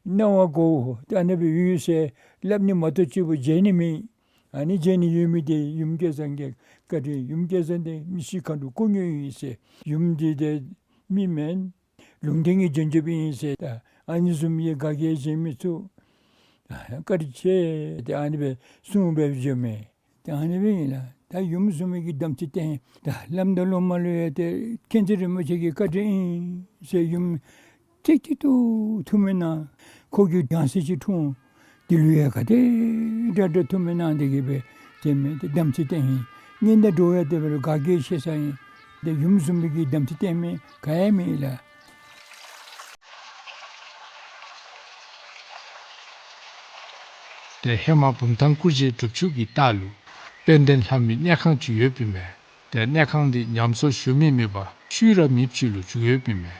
སྣང་བ་གོ། ཏེ་ཨ་ནི་སྦེ་ཡོད་ཟེར་སླབ་ནི་མ་གཏོགས་གཅིག་པོ་མཇལ་ནི་མེད། ཨ་ནི་མཇལ་ནི་ཡོད་མི་དེ་ཡུམ་སྐལ་བཟང་གི་བཀའ་དྲིན། ཡུམ་སྐལ་བཟང་དེ་མི་ཤི་མཁན་དུ་སྐུ་དངོས་ཨིན་ཟེར། ཡུམ་འདི་དེ་མི་མེན། ལུང་བསྟན་གྱི་བྱང་ཆུབ་ཨིན་ཟེར། ད་ཨ་ནི་བཟུམ་གྱི་དགའ་སྐྱིད་བཞེས་མི་ཚུ་བཀའ་དྲིན་ཆེ། ཏེ་ཨ་ནི་སྦེ་གསུངས་སྦེ་བྱོནམ་མས། ཏེ་ཨ་ནི་སྦེ་ཨིན་ལགས། ད་ཡུམ་བཟུམ་མའི་གི་དམ་ཚིག་བརྟན། ད་བླམ་དང་སློབ་མ་ལུ་ཡང་ཏེ་མཁྱེན་བརྩེ་རིན་པོ་ཆེ་གི་བཀའ་དྲིན་ཨིན་ཟེར་ཡུམ་ཚིག་གཅིག་ཏུ་ཐུགས་སྨོན་གནང་། ཁོ་གི་ཡང་སྲིད་ཅིག་འཁྲུངས། དེ་ལུ་ཡང་ག་དེ་དྲག་དྲག་ཐུགས་སྨོན་གནང་སྟེ་གིས་སྦེ་དེ་མི་དེ་དམ་ཚིག་བརྟན་ཡི། གཉེན་དང་འགྲོགས་ཡང་དེ་སྦེ་ལུ་དགའ་སྐྱིད་ཆེ་ས་ཨིན། ཏེ་ཡུམ་བཟུམ་མའི་གི་དམ་ཚིག་བརྟན་མི་ག་ཡང་མེད་ལགས། ཏེ་ཧེ་མ་བུམ་ཐང་སྐུ་རྗེས་སྒྲུབ་ཆུ་གི་ལྟག་ལུ་དཔལ་ལྡན་ལྷ་མོའི་གནས་ཁང་ཅིག་ཡོདཔ་ཨིན་མས། ཏེ་གནས་ཁང་འདི་ཉམས་གསོ་ཞུ་མི་མེད་པར་ཤུལ་ར་མེདཔ་ཅིག་ལུ་བཅུག་ཡོདཔ་ཨིན་མས།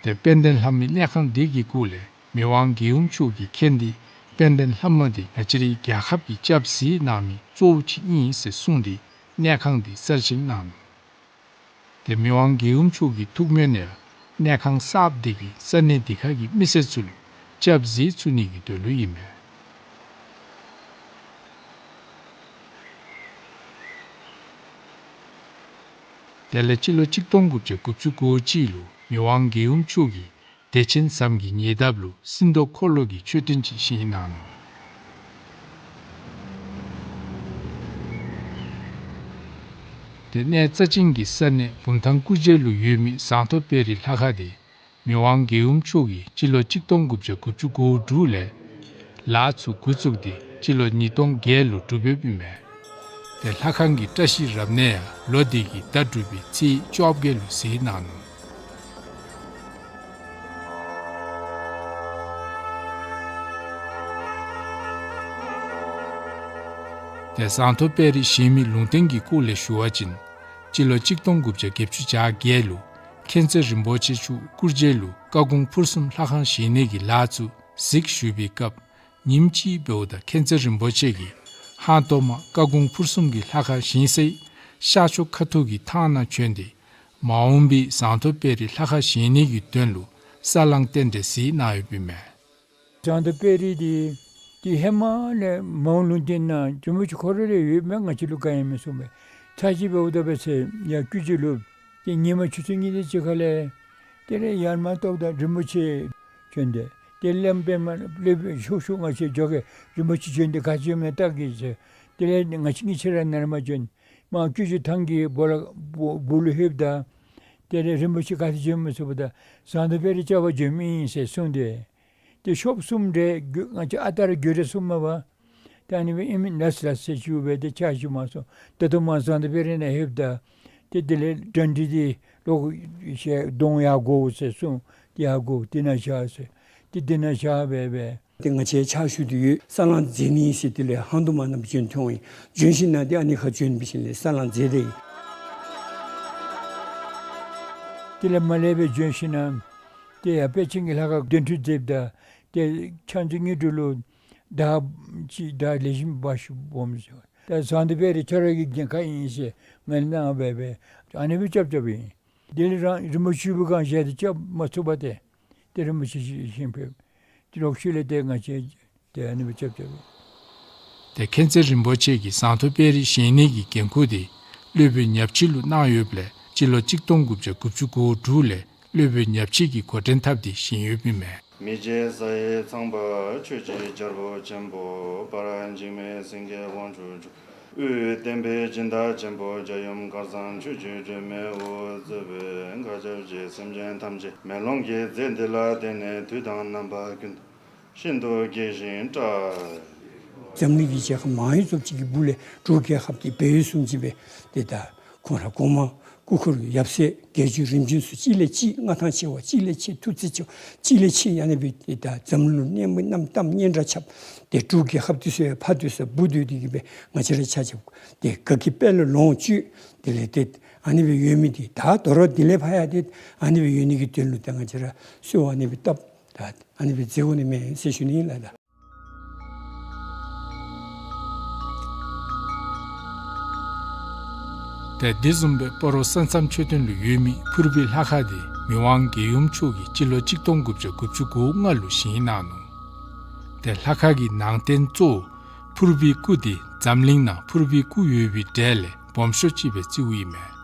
ཏེ་དཔལ་ལྡན་ལྷ་མོའི་གནས་ཁང་འདི་གི་སྐོར་ལས་མི་དབང་རྒྱལ་ཡུམ་མཆོག་གིས་མཁྱེན་ཏེ་དཔལ་ལྡན་ལྷ་མོ་འདི་ང་བཅས་རའི་རྒྱལ་ཁབ་ཀྱི་སྐྱབས་གཟིགས་གནང་མི་གཙོ་བོ་ཅིག་ཨིན་ཟེར་གསུངས་ཏེ་གནས་ཁང་འདི་གསར་བཞེངས་གནང་ནུག། ཏེ་མི་དབང་རྒྱལ་ཡུམ་མཆོག་གི་ཐུགས་སྨོན་ཡང་གནས་ཁང་གསརཔ་འདི་གིས་ས་གནས་འདི་ཁ་གི་མི་སེར་ཚུ་ལུ་སྐྱབས་གཟིགས་ཚུགས་ནི་གི་དོན་ལུ་ཨིན་མས། དེ་ལས་སྤྱི་ལོ་གཅིག་སྟོང་དགུ་བརྒྱ་དགུ་བཅུ་གོ་གཅིག་ལུ་མི་དབང་རྒྱལ་ཡུམ་མཆོག་གིས་བདེ་ཆེན་ཟམ་གྱི་ཉེ་འདབས་ལུ་སྲིན་ཏོག་འཁོར་ལོ་གི་མཆོད་རྟེན་ཅིག་བཞེངས་གནང་ནུག། ཏེ་གནས་རྩ་ཅན་གྱི་ས་གནས་བུམ་ཐང་སྐུ་རྗེས་ལུ་ཡོད་མི་ཟངས་མདོག་དཔལ་རི་ལྷ་ཁང་འདི་མི་དབང་རྒྱལ་ཡུམ་མཆོག་གིས་སྤྱི་ལོ་གཅིག་སྟོང་དགུ་བརྒྱ་དགུ་བཅུ་གོ་དྲུག་ལས་ལཱ་ཚུ་འགོ་བཙུགས་ཏེ་སྤྱི་ལོ་ཉིས་སྟོང་བརྒྱད་ལུ་གྲུབ་ཡོདཔ་ཨིན་མས། ཏེ་ལྷ་ཁང་གི་བཀྲ་ཤིས་རབ་གནས་ཡང་ལོ་འདི་གི་ཟླ་དྲུག་པའི་ཚེས་བཅོ་བརྒྱད་ལུ་གཟིགས་གནང་ནུག། ཏེ་ཟངས་མདོག་དཔལ་རི་བཞེངས་མི་ལུང་བསྟན་གྱི་སྐོར་ལས་ཞུ་བ་ཅིན་སྤྱི་ལོ་གཅིག་སྟོང་དགུ་བརྒྱ་བརྒྱད་ཅུ་གྱ་བརྒྱད་ལུ་མཁྱེན་བརྩེ་རིན་པོ་ཆེ་མཆོག་སྐུ་རྗེས་ལུ་བཀའ་དགོངས་ཕུར་གསུམ་ལྷ་ཁང་བཞེངས་ནི་གི་ལཱ་ཚུ་གཟིགས་ཞུ་བའི་སྐབས་ཉིནམ་གཅིག་འབདཝ་ད་མཁྱེན་བརྩེ་རིན་པོ་ཆེ་གིས་ཧང་ཏོ་མ་བཀའ་དགོངས་ཕུར་གསུམ་གྱི་ལྷ་ཁང་བཞེངས་སའི་ཤར་ཕྱོགས་ཁ་ཐུག་གི་ཐང་ནང་བྱོན་ཏེ་མ་འོངས་པའི་ཟངས་མདོག་དཔལ་རི་ལྷ་ཁང་བཞེངས་ནི་གི་དོན་ལུ་ས་བསླང་རྟེན་འབྲེལ་གཟིགས་གནང་ཡོདཔ་ཨིན་མས། ཟངས་མདོག་དཔལ་རི་འདི་ཏེ་ཧེ་མ་ལས་མ་འོངས་ལུང་བསྟན་ནང་རིན་པོ་ཆེ་ཁོ་ར་ལས་ཡོདཔ་མས། ང་བཅས་ལུ་ག་ཡང་མི་གསུངས་པས། ཚར་གཅིག་འབདཝ་ད་འབད་ཚེ་ཡར་སྐུ་རྗེས་ལུ་ཏེ་ཉི་མ་ཆུ་ཚོད་གཉིས་དེ་ཅིག་ཁ་ལས་དེ་ལས་ཡར་མར་བལྟཝ་ད་རིན་པོ་ཆེ་བྱོན་ཏེ་ཏེ་བླམ་པདྨ་སློབ་དཔོན་ཤོག་ཤོག་ང་བཅས་འགྱོ་གེ། རིན་པོ་ཆེ་བྱོན་ཏེ་ག་ཅི་བྱོནམ་ཨིན་ན་བལྟ་གེ་ཟེར། དེ་ལས་ང་བཅས་གཉིས་ཆ་ར་ནཱ་ལས་མར་བྱོན། མར་སྐུ་རྗེས་ཐང་གི་སྦོ་ལོགས་སྦོ་ལོགས་ལྷོདཔ་ད་དེ་ལས་རིན་པོ་ཆེ་ག་ཏེ་བྱོནམ་ཨིན་ན་ཟེརཝ་ད་ཟངས་མདོག་དཔལ་རི་བཅར་བར་བྱོནམ་ཨིན་ཟེར་གསུངས་ཏེ། ཏེ་ཤོབ་གསུམ་རེ་རྒྱུ་ང་བཅས་ཨ་རྟག་ར་རྒྱུ་རེ་གསུངམ་མས་པ། ད་ཨ་ནི་སྦེ་ཨིན་མས་ལགས་ལགས་ཟེར་ཞུ་སྦེ་ཏེ་ཕྱག་ཞུ་མ་སོང་། ད་ལྟོ་མར་ཟངས་མདོག་དཔལ་རི་ནང་ལྷོདཔ་ད་ཏེ་དེ་ལས་གྲ་སྒྲིག་འདི་ལོག་ཤེས་གདོང་ཡར་སྒོར་ཟེར་གསུངས། ཏེ་ཡར་སྒོར་དེ་ནང་བཞག་ཟེར། ཏེ་དེ་ནང་བཞག་སྦེ་སྦེ། ཏེ་ང་བཅས་ཕྱག་ཞུ་སྟེ་ཡོད། ས་བསླང་མཛད་ནི་ཟེར་དེ་ལས་ཧང་ཏོ་མ་ནང་བྱོན་ཐོན་ཡི། བྱོན་ཞིན་ན་ཏེ་ཨ་ནི་ཁར་བྱོན་འབད་ཞིནམ་ལས་ས་བསླང་མཛད་དེ་ཡི། དེ་ལས་མར་ལས་སྦེ་བྱོན་ཞིན་ན་ཏེ་ཡར་དཔལ་ཆེན་གྱི་ལྷ་ཁང་གདན་འདྲེན་མཛདཔ་ད་ཏེ་ཕྱག་མཛོད་དངུལ་ཀྲམ་ལུ་ད་ཅིག་ད་ལེགས་ཤོམ་འབག་ཤོག་སྨོ་ཟེར། ད་ཟངས་མདོག་དཔལ་རི་ཁྱོད་ར་གི་འགན་ཁག་ཨིན་ཟེར་ང་ལུ་གནང་སྦེ་སྦེ་ཨ་ནི་སྦེ་རྐྱབ་རྐྱབ་ཨིན། དེ་ལས་རང་རིན་པོ་ཆེ་བཞུགས་པའི་སྒང་བཞག་སྟེ་རྐྱབ་མ་ཚུགས་པར་ཏེ་ཏེ་རིན་པོ་ཆེ་ཞིང་ཕེབས། ཏེ་ལོག་ཤུལ་ལས་ཏེ་ང་བཅས་ཏེ་ཨ་ནི་སྦེ་རྐྱབ་རྐྱབ་ཨིན། ཏེ་མཁྱེན་བརྩེ་རིན་པོ་ཆེ་གིས་ཟངས་མདོག་དཔལ་རི་བཞེངས་ནི་གི་འགན་ཁུར་དེ་སློབ་དཔོན་ཉག་ཕྱེད་ལུ་གནང་ཡོདཔ་ལས་སྤྱི་ལོ་གཅིག་སྟོང་དགུ་བརྒྱ་དགུ་བཅུ་གོ་དྲུག་ལས་སློབ་དཔོན་ཉག་ཕྱེད་ཀྱིས་འགོ་འདྲེན་འཐབ་སྟེ་བཞེངས་ཡོདཔ་ཨིན་མས། མི་མཇེད་ས་ཡི་ཚངས་པ་ཆོས་ཀྱི་རྒྱལ་པོ་ཆེན་པོ། འབར་འཇིགས་མེད་སེང་གེ་དབང་ཕྱུག་མཆོག། དབུས་བསྟན་པའི་སྦྱིན་བདག་ཆེན་པོ་རྒྱལ་ཡུམ་དཀར་ཚང་ཆོས་ཀྱི་སྒྲོན་མེ་འོད་ཟེར་བས། མཁའ་ཁྱབ་བརྒྱའི་སེམས་ཅན་ཐམས་ཅད་མེ་ལོང་གི་རྫས་འདི་ལ་བརྟེན་ནས་དུས་དང་རྣམ་པ་ཀུན་ཏུ་ཤིན་ཏུ་དགྱེས་ཤིང་སྐྲག། འཛམ་གླིང་གི་རྒྱལ་ཁབ་མང་ཡོད་ཚོགས་ཅིག་གི་སྦུག་ལས་འབྲུག་རྒྱལ་ཁབ་དེ་སྦས་ཡུལ་བཟུམ་ཅིག་སྦེ་ཏེ་ད་ཁོང་ར་གོང་མ་སྐུ་འཁོར་ཡབ་སྲས་བརྒྱད་ཅུ་རིམ་བྱོན་ཚུ་གཅིག་ལས་གཅིག་མངའ་ཐང་ཆེ་བ་གཅིག་ལས་གཅིག་ཐུགས་རྗེ་ཆེ་བ་གཅིག་ལས་གཅིག་ཨ་ནི་སྦེ་ཏེ་ད་འཛམ་གླིང་ལུ་གནམ་མེད་གཏམ་སྙན་གྲགས་ཁྱབ། ཏེ་འབྲུག་རྒྱལ་ཁབ་དེ་ཚུ་ཡང་ཕར་སྡོད་ས་སྦུག་སྡོད་དེ་གིས་སྦེ་ང་བཅས་ར་ཆ་ཁྱབ་ཏེ་དགའ་སྐྱིད་དཔལ་ལ་ལོངས་སྤྱོད། དེ་ལས་ཏེ་ཨ་ནི་སྦེ་ཡོད་མི་དེ་ད་དོ་རུང་དེ་ལས་ཕར་ཡང་ཏེ་ཨ་ནི་སྦེ་ཡོད་ནི་གི་དོན་ལུ་ད་ང་བཅས་ར་གསོལ་བ་ཨ་ནི་སྦེ་བཏབ། ད་ཨ་ནི་སྦེ་མཛད་དགོ་ནི་མས་ཟེར་ཞུ་ནི་ཨིན་ལགས། ཏེ་དེ་བཟུམ་སྦེ་སྤ་རོ་ས་མཚམས་མཆོད་རྟེན་ལུ་ཡོད་མི་ཕུར་བུའི་ལྷ་ཁང་དེ་མི་དབང་རྒྱལ་ཡུམ་མཆོག་གིས་སྤྱི་ལོ་གཅིག་སྟོང་དགུ་བརྒྱ་དགུ་བཅུ་གོ་ལྔ་ལུ་བཞེངས་གནང་ནུག། ཏེ་ལྷ་ཁང་གི་ནང་རྟེན་གཙོ་བོ་ཕུར་བུའི་སྐུ་དེ་འཛམ་གླིང་ནང་ཕུར་བུའི་སྐུ་ཡོད་པའི་གྲས་ལས་སྦོམ་ཤོས་ཅིག་སྦེ་བརྩིཝ་ཨིན་མས།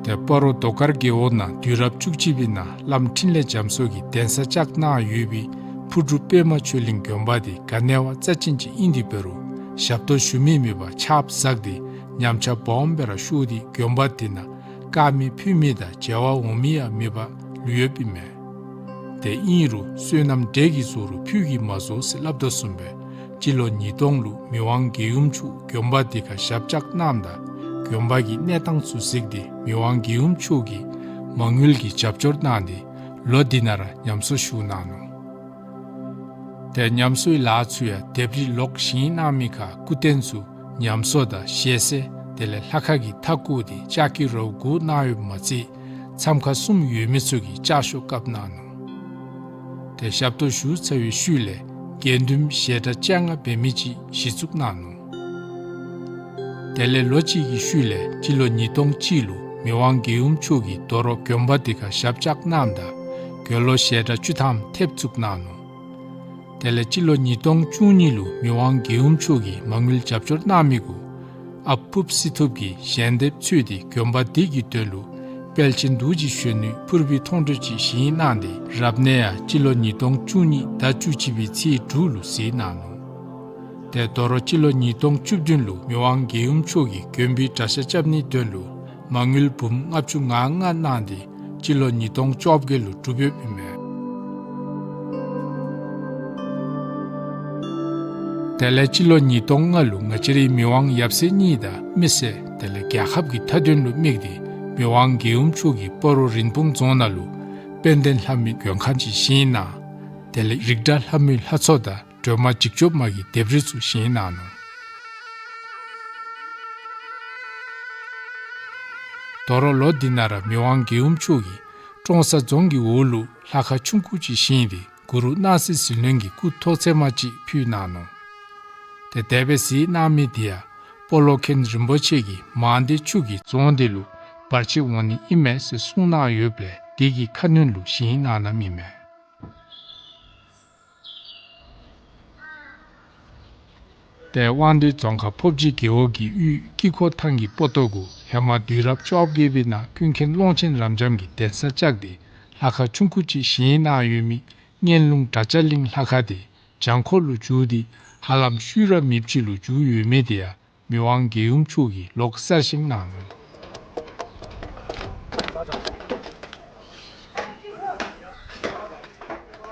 ཏེ་སྤ་རོ་རྡོ་དཀར་རྒེད་འོག་ནང་དུས་རབས་བཅུ་གཅིག་པའི་ནང་བླམ་འཕྲིན་ལས་རྒྱ་མཚོ་གིས་གདན་ས་བཅགས་གནང་ཡོད་པའི་ཕུར་སྒྲུབ་པདྨ་ཆོས་གླིང་དགོན་པ་དེ་ག་ནི་བ་རྩ་ཅན་ཅིག་ཨིན་དེ་འབད་རུང་ཞབས་ཏོག་ཞུ་མི་མེད་པར་ཆརཔ་ཟགས་ཏེ་ཉམས་ཆག་སྦོམ་སྦེ་ར་ཤོར་ཏེ་དགོན་པ་དེ་ནང་དཀར་མེ་ཕུལ་མི་དང་མཇལ་བར་འོང་མི་ཡང་མེད་པར་ལུས་ཡོདཔ་ཨིན་མས། ཏེ་ཨིན་རུང་བསོད་ནམས་འབྲས་ཀྱིས་བཟོ་རུང་ཕུད་ཀྱིས་མ་བཟོ་ཟེར་སླབ་དོ་བཟུམ་སྦེ་སྤྱི་ལོ་ཉིས་སྟོང་ལུ་མི་དབང་རྒྱལ་ཡུམ་མཆོག་དགོན་པ་དེ་ཁར་ཞབས་བཅགས་གནངམ་ད་དགོན་པ་གི་གནས་སྟངས་ཚུ་གཟིགས་ཏེ་མི་དབང་རྒྱལ་ཡུམ་མཆོག་གིས་མ་དངུལ་གྱི་རྒྱབ་སྐྱོར་གནང་སྟེ་ལོ་འདི་ནང་ར་ཉམས་གསོ་ཞུ་གནང་ནུག། ཏེ་ཉམས་གསོའི་ལཱ་ཚུ་ཡང་ལྡེབས་རིས་ལོག་བཞེངས་གནང་མི་ཁར་སྐུ་རྟེན་ཚུ་ཉམས་གསོ་དང་ཞལ་ཟས་དེ་ལས་ལྷ་ཁང་གི་མཐའ་བསྐོར་ཏེ་ལྕགས་ཀྱི་ར་བ་བསྒོར་གནང་ཡོདཔ་མ་ཚད་མཚམས་ཁང་གསུམ་ཡོད་མི་ཚུ་གི་ལྕགས་ཤོག་བཀབ་གནང་ནུག། ཏེ་ཞབས་ཏོག་ཞུ་ཚར་བའི་ཤུལ་ལས་དགེ་འདུན་ཞལ་གྲངས་བཅོ་ལྔ་འབད་མི་ཅིག་གཞི་བཙུགས་གནང་ནུག། དེ་ལས་ལོ་གཅིག་གི་ཤུལ་ལས་སྤྱི་ལོ་ཉིས་སྟོང་གཅིག་ལུ་མི་དབང་རྒྱལ་ཡུམ་མཆོག་གིས་དོ་རུང་དགོན་པ་དེ་ཁར་ཞབས་བཅགས་གནངམ་ད་དགེ་སློང་ཞལ་གྲངས་བཅུ་ཐམ་ཐེབས་བཙུགས་གནང་ནུག། དེ་ལས་སྤྱི་ལོ་ཉིས་སྟོང་བཅུ་གཉིས་ལུ་མི་དབང་རྒྱལ་ཡུམ་མཆོག་གིས་མ་དངུལ་རྒྱབ་སྐྱོར་གནང་མི་གུ་ཨཔ་ཕུརབ་སི་ཐུབ་ཀྱིས་ཞལ་འདེབས་འཚོལ་ཏེ་དགོན་པ་དེ་གི་དོན་ལུ་དཔལ་ཆེན་རྡོ་རྗེ་གཞོན་ནུའི་ཕུར་བུའི་མཐོང་གྲོལ་ཅིག་བཞེངས་གནང་སྟེ་རབ་གནས་ཡང་སྤྱི་ལོ་ཉིས་སྟོང་བཅུ་གཉིས་ཟླ་བཅུ་གཅིག་པའི་ཚེས་དྲུག་ལུ་གཟིགས་གནང་ནུག། ཏེ་དོ་རུང་སྤྱི་ལོ་ཉིས་སྟོང་བཅུ་བདུན་ལུ་མི་དབང་རྒྱལ་ཡུམ་མཆོག་གིས་དགོན་པའི་གྲྭ་ཤག་རྐྱབ་ནིའི་དོན་ལུ་མ་དངུལ་འབུམ་ལྔ་བཅུ་ང་ལྔ་གནང་སྟེ་སྤྱི་ལོ་ཉིས་སྟོང་བཅོ་བརྒྱད་ལུ་གྲུབ་ཡོདཔ་ཨིན་མས། དེ་ལས་སྤྱི་ལོ་ཉིས་སྟོང་ལྔ་ལུ་ང་བཅས་རའི་མི་དབང་ཡབ་སྲས་གཉིས་དང་མི་སེར་དེ་ལས་རྒྱལ་ཁབ་ཀྱི་མཐའ་དོན་ལུ་དམིགས་ཏེ་མི་དབང་རྒྱལ་ཡུམ་མཆོག་གིས་སྤ་རོ་རིན་སྤུངས་རྫོང་ནང་ལུ་དཔལ་ལྡན་ལྷ་མོའི་མགོན་ཁང་ཅིག་བཞེངས་གནང་། དེ་ལས་རིགས་བདག་ལྷ་མོའི་ལྷ་ཚོགས་དང་སྒྲོལ་མ་འཇིགས་སྐྱོབ་མ་གི་ལྡེབས་རིས་ཚུ་བཞེངས་གནང་ནུག། དོ་རུང་ལོ་འདི་ནང་ར་མི་དབང་རྒྱལ་ཡུམ་མཆོག་གིས་ཀྲོང་གསར་རྫོང་གི་འོག་ལུ་ལྷ་ཁང་ཆུང་ཀུ་ཅིག་བཞེངས་ཏེ་གུ་རུ་སྣང་སྲིད་ཟིལ་གནོན་གྱི་སྐུ་ཐོག་ཚད་མ་ཅིག་ཕུལ་གནང་ནུག། ཏེ་དེ་སྦེ་གཟིགས་གནང་མི་དེ་ཡང་སྤོ་ལོ་མཁན་རིན་པོ་ཆེ་གིས་མང་སྡེ་ཆུ་གིས་རྫོང་དེ་ལུ་བར་ཆད་འོང་ནི་ཨིན་མས་ཟེར་གསུངས་གནང་ཡོདཔ་ལས་དེ་གི་ཁ་གནོན་ལུ་བཞེངས་གནང་གནངམ་ཨིན་མས། ཏེ་དབང་འདུས་རྫོང་ཁག་ཕོབ་སྦྱིས་རྒེད་འོག་གི་ཡུལ་དཀྱིལ་འཁོར་ཐང་གི་སྤོ་ཏོ་གུ་ཧེ་མ་དུས་རབས་བཅོ་བརྒྱད་པའི་ནང་ཀུན་མཁྱེན་ཀློང་ཆེན་རབ་འབྱམས་ཀྱིས་གདན་ས་བཅགས་ཏེ་ལྷ་ཁང་ཆུང་ཀུ་ཅིག་བཞེངས་གནང་ཡོད་མི་གཉན་ལུང་བྲག་ཅ་གླིང་ལྷ་ཁང་དེ་བྱང་ཁོག་ལུ་བསྒྱུར་ཏེ་ཧ་ལམ་ཤུལ་ར་མེདཔ་ཅིག་ལུ་གྱུར་ཡོད་མི་དེ་ཡང་མི་དབང་རྒྱལ་ཡུམ་མཆོག་གིས་ལོག་གསར་བཞེངས་གནང་ནུག།